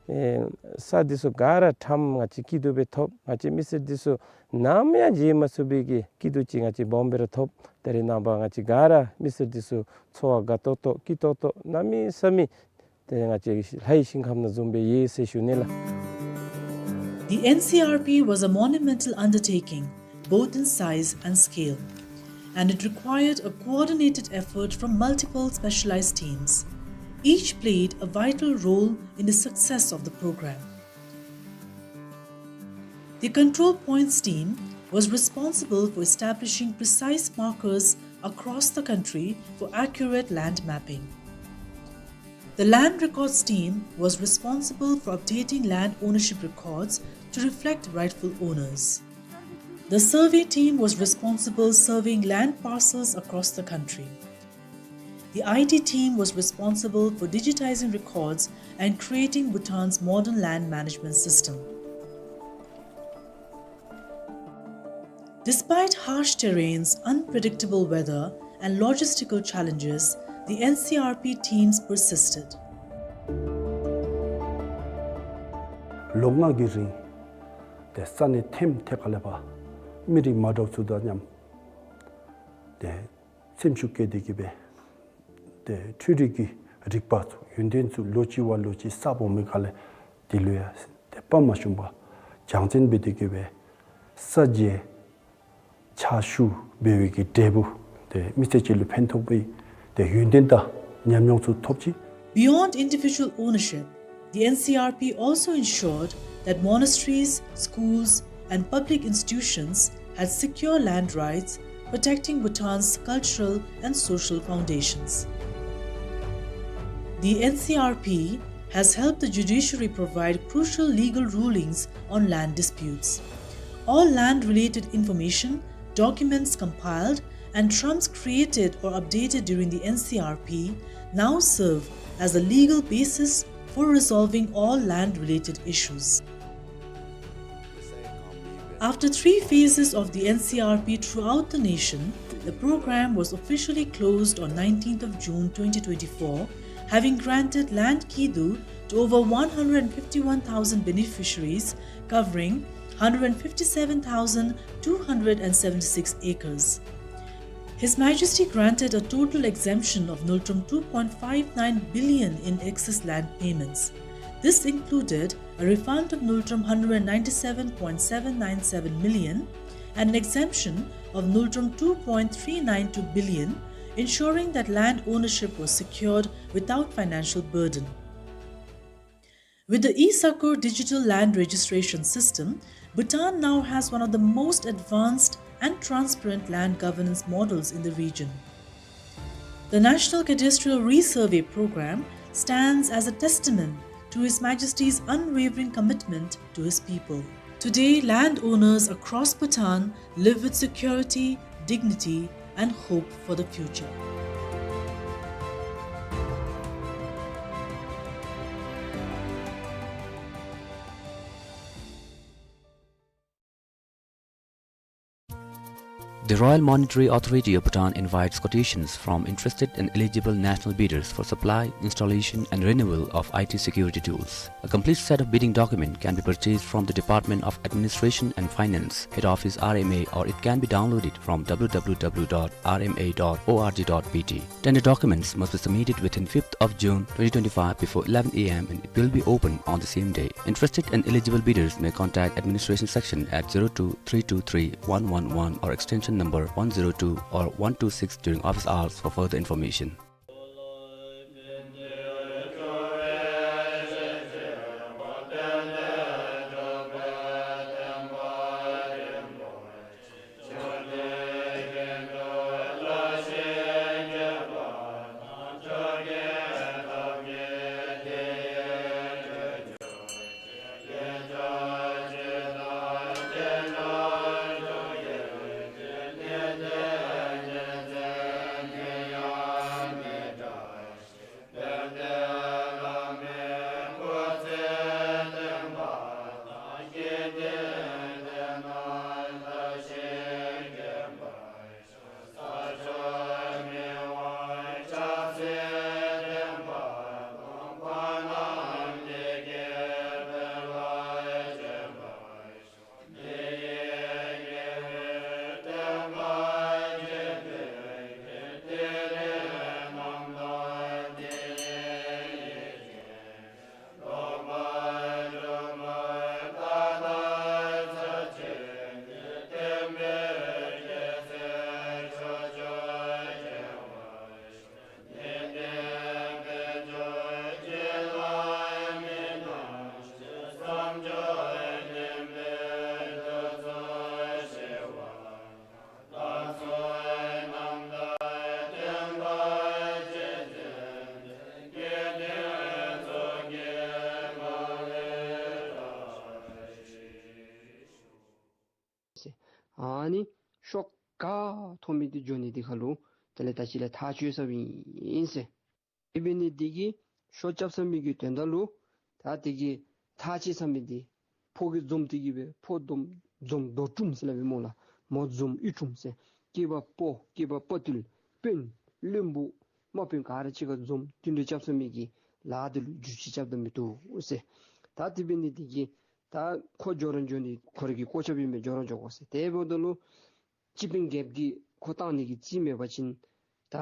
ཨེ་ས་འདི་ཚུ་ག་ར་ཁྲམ་ང་བཅས་སྐྱིད་སྡུག་སྦེ་ཐོབ། ང་བཅས་མི་སེར་འདི་ཚུ་ནམ་ཡང་བརྗེད་མ་ཚུགས་པའི་གི་སྐྱིད་སྡུག་ཅིག་ང་བཅས་སྦོམ་སྦེ་ར་ཐོབ། ད་རེས་ནངས་པ་ང་བཅས་ག་ར་མི་སེར་འདི་ཚུ་འཚོ་བ་དགའ་ཏོག་ཏོ་སྐྱིད་ཏོག་ཏོ་གནམ་མེད་ས་མེད་ཏེ་ང་བཅས་ལྷའི་ཞིང་ཁམས་ནང་བཟུམ་སྦེ་ཡོད་ཟེར་ཞུ་ནི་ལགས། The N C R P was a monumental undertaking, both in size and scale, and it required a coordinated effort from multiple specialized teams. Each played a vital role in the success of the program. The Control Points team was responsible for establishing precise markers across the country for accurate land mapping. The land records team was responsible for updating land ownership records to reflect rightful owners. The survey team was responsible surveying land parcels across the country. The I T team was responsible for digitizing records and creating Bhutan's modern land management system. Despite harsh terrains, unpredictable weather, and logistical challenges, the N C R P teams persisted. ལོ་ལྔ་གི་རིང་ཏེ་ས་གནས་ཐེམ་ཐེ་ཁ་ལས་ཕར་མི་རིགས་མ་འདྲཝ་ཚུ་དང་མཉམ་ཏེ་སེམས་ཤུགས་བསྐྱེད་དེ་གི་སྦེ་ཏེ་འཕྲུལ་རིག་གི་རིག་པ་ཚུ་ཡུན་བརྟན་ཚུ་ལོ་གཅིག་བ་ལོ་གཅིག་ས་སྦོམ་མི་ཁ་ལས་དེ་ལུ་ཡང་ཏེ་དཔའ་མ་ཞུམ་པར་སྦྱང་བརྩོན་འབད་དེ་གི་སྦེ་ས་འཇལ་ཕྱག་ཞུ་འབད་བའི་གི་འབྲས་བུ་ཏེ་མི་སེར་ཅིག་ལུ་ཕན་ཐོགས་པའི་ཏེ་ཡུན་བརྟན་དང་ཉམས་མྱོང་ཚུ་ཐོབ་ཅི། Beyond individual ownership, the N C R P also ensured that monasteries, schools, and public institutions had secure land rights, protecting Bhutan's cultural and social foundations. The N C R P has helped the judiciary provide crucial legal rulings on land disputes. All land-related information, documents compiled, and trumps created or updated during the N C R P now serve as a legal basis for resolving all land-related issues. After three phases of the N C R P throughout the nation, the program was officially closed on nineteenth of June twenty twenty-four, having granted land kidu to over one hundred fifty-one thousand beneficiaries, covering hundred fifty-seven thousand two hundred and seventy-six acres. His Majesty granted a total exemption of Ngultrum two point five nine billion in excess land payments. This included a refund of Ngultrum hundred ninety-seven point seven nine seven million and an exemption of Ngultrum two point three nine two billion, ensuring that land ownership was secured without financial burden. With the e-Sakur digital land registration system, Bhutan now has one of the most advanced and transparent land governance models in the region. The National Cadastral Resurvey Program stands as a testament to His Majesty's unwavering commitment to his people. Today, landowners across Bhutan live with security, dignity, and hope for the future. The Royal Monetary Authority of Bhutan invites quotations from interested and eligible national bidders for supply, installation, and renewal of I T security tools. A complete set of bidding document can be purchased from the Department of Administration and Finance, Head Office R M A, or it can be downloaded from W W W dot R M A dot org dot B T. Tender documents must be submitted within fifth of June twenty twenty-five before eleven A M and it will be open on the same day. Interested and eligible bidders may contact administration section at zero two three two three one one one or extension number one zero two or one two six during office hours for further information. ག་ཐོབ་མི་འདི་འགྱོ་ནི་འདི་ཁ་ལུ་དེ་ལས་ད་ཅི་ལས་ཐག་བཅད་ས་ཨིན་ཟེར། དེ་འབད་ནི་འདི་གིས་ཤོ་རྐྱབ་ས་མི་གི་དོན་དག་ལུ་ད་དེ་གི་ཐག་བཅད་ས་མི་འདི་ཕོ་གི་འཛོམས་དེ་གི་སྦེ་ཕོ་འཛོམས་འཛོམས་མདོ་གྲུམ་ཟེར་སླབ་མས་སྨོ་ལགས། མོ་འཛོམས་གཡུ་གྲུམ་ཟེར། སྐྱེས་པ་ཕོ་སྐྱེས་པ་ཕོ་རྟུལ་དཔོན་བློན་པོ་དམག་དཔོན་ག་ར་གཅིག་ཁར་འཛོམས་མཐུན་སྒྲིལ་རྐྱབ་ས་མི་གི་ལཱ་འདི་ལུ་འགྱུར་བཅོས་རྐྱབ་ད་མི་བཏུབ་ཟེར། ད་དེ་འབད་ནི་འདི་གིས་ད་ཁོ་འགྱོ་རུང་འགྱོ་ནི་ཁོ་རའི་གི་སྐོར་རྐྱབ་ཨིན་པས། འགྱོ་རུང་འགྱོ་དགོ་ཟེར། དེ་འབདཝ་ད་ལུ་སྤྱི་དཔོན་རྒྱལཔོ་གིས་ཁོ་བཏང་ནི་གི་རྩིས་མེད་པ་ཅིན་ད་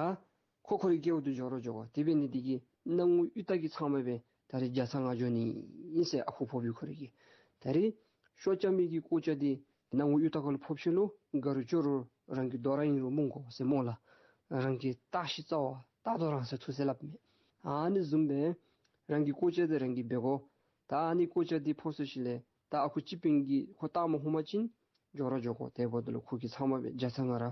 ཁོ་ཁོ་རའི་སྐལཝ་དུ་འགྱོ་རུང་འགྱོ་དགོ། དེ་འབད་ནི་འདི་གིས་སྣང་ངུ་གཡུ་སྟག་གི་ཚབ་མ་སྦེ་ད་རེས་རྒྱ་ཚ་ང་འགྱོ་ནི་ཨིན་ཟེར། ཨ་ཁུ་ཕོ་བུ་ཁོ་རའི་གི་ད་རེས་ཤོ་རྐྱབ་མི་གི་སྐོར་རྐྱབ་འདི་སྣང་ངུ་གཡུ་སྟག་ཁ་ལུ་ཕོག་ཞིནམ་ལས་དགའ་རུང་སྐྱོ་རུང་རང་གི་དོ་རུང་ཨིན་རུང་སྨོ་དགོ་ཟེར་སྨོ་ལགས། རང་གི་བརྟག་ཞིབ་རྩ་བ་བརྟག་དོ་རང་ཟེར་ཐུགས་སྲས་སླབ་མས། ཨ་ནི་བཟུམ་སྦེ་རང་གི་སྐོར་རྐྱབ་འདི་རང་གིས་འབད་དགོ། ད་ཨ་ནི་སྐོར་རྐྱབ་འདི་ཕོག་སོ་ཞིནམ་ལས་ད་ཨ་ཁུ་སྤྱི་དཔོན་གྱིས་ཁོ་བཏང་མ་ཧུམ་པ་ཅིན་འགྱོ་རུང་འགྱོ་དགོ། དེ་འབདཝ་ད་ལུ་ཁོ་གི་ཚབ་མ་སྦེ་རྒྱ་ཚ་ང་ར་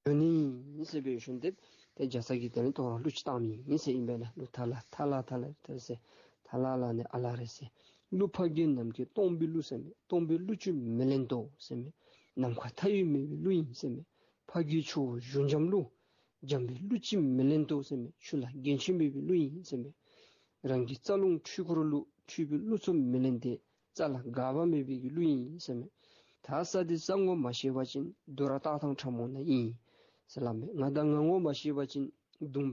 འགྱོ་ནི་ཨིན་ཟེར་སྦེ་ཞུ་ནི་འདི་ཏེ་རྒྱ་ཚ་གིས་དེ་ལས་དོ་རུང་གླུ་ཅིག་བཏང་མི་ཨིན་ཟེར་ཨིན་པས་ལགས། གླུ་ཐ་ལ་ཐ་ལ་ཐ་ལ་རེད་ཟེར། ཐ་ལ་ལ་ནི་ཨ་ལ་རེད་ཟེར། གླུ་ཕ་རྒན་ནམ་མཁའི་སྟོང་པའི་གླུ་ཟེར་མས། སྟོང་པའི་གླུ་ཅིག་མི་ལེན་དོ་ཟེར་མས། ནམ་མཁའ་མཐའ་ཡས་མེད་པའི་གླུ་ཨིན་ཟེར་མས། ཕ་རྒན་ཆུ་བོ་གཞུང་འཇམ་གླུ། འཇམ་པའི་གླུ་ཅིག་མི་ལེན་དོ་ཟེར་མས། ཆུ་ལ་རྒྱུན་ཆད་མེད་པའི་གླུ་ཨིན་ཟེར་མས། རང་གི་རྩ་རླུང་འཕྲུལ་འཁོར་གླུ། འཕྲུལ་པའི་གླུ་ཚུ་མི་ལེན་ཏེ། རྩ་ལ་འགག་པ་མེད་པའི་གི་གླུ་ཨིན་ཟེར་མས། ད་ས་འདི་ས་ངོ་མ་ཤེས་པ་ཅིན། དུ་ར་སྟག་ཐང་ཁྲ་མོ་ན་ཨིན་ཟེར་སླབ་མས། ང་དང་ང་ངོ་མ་ཤེས་པ་ཅིན། དུང་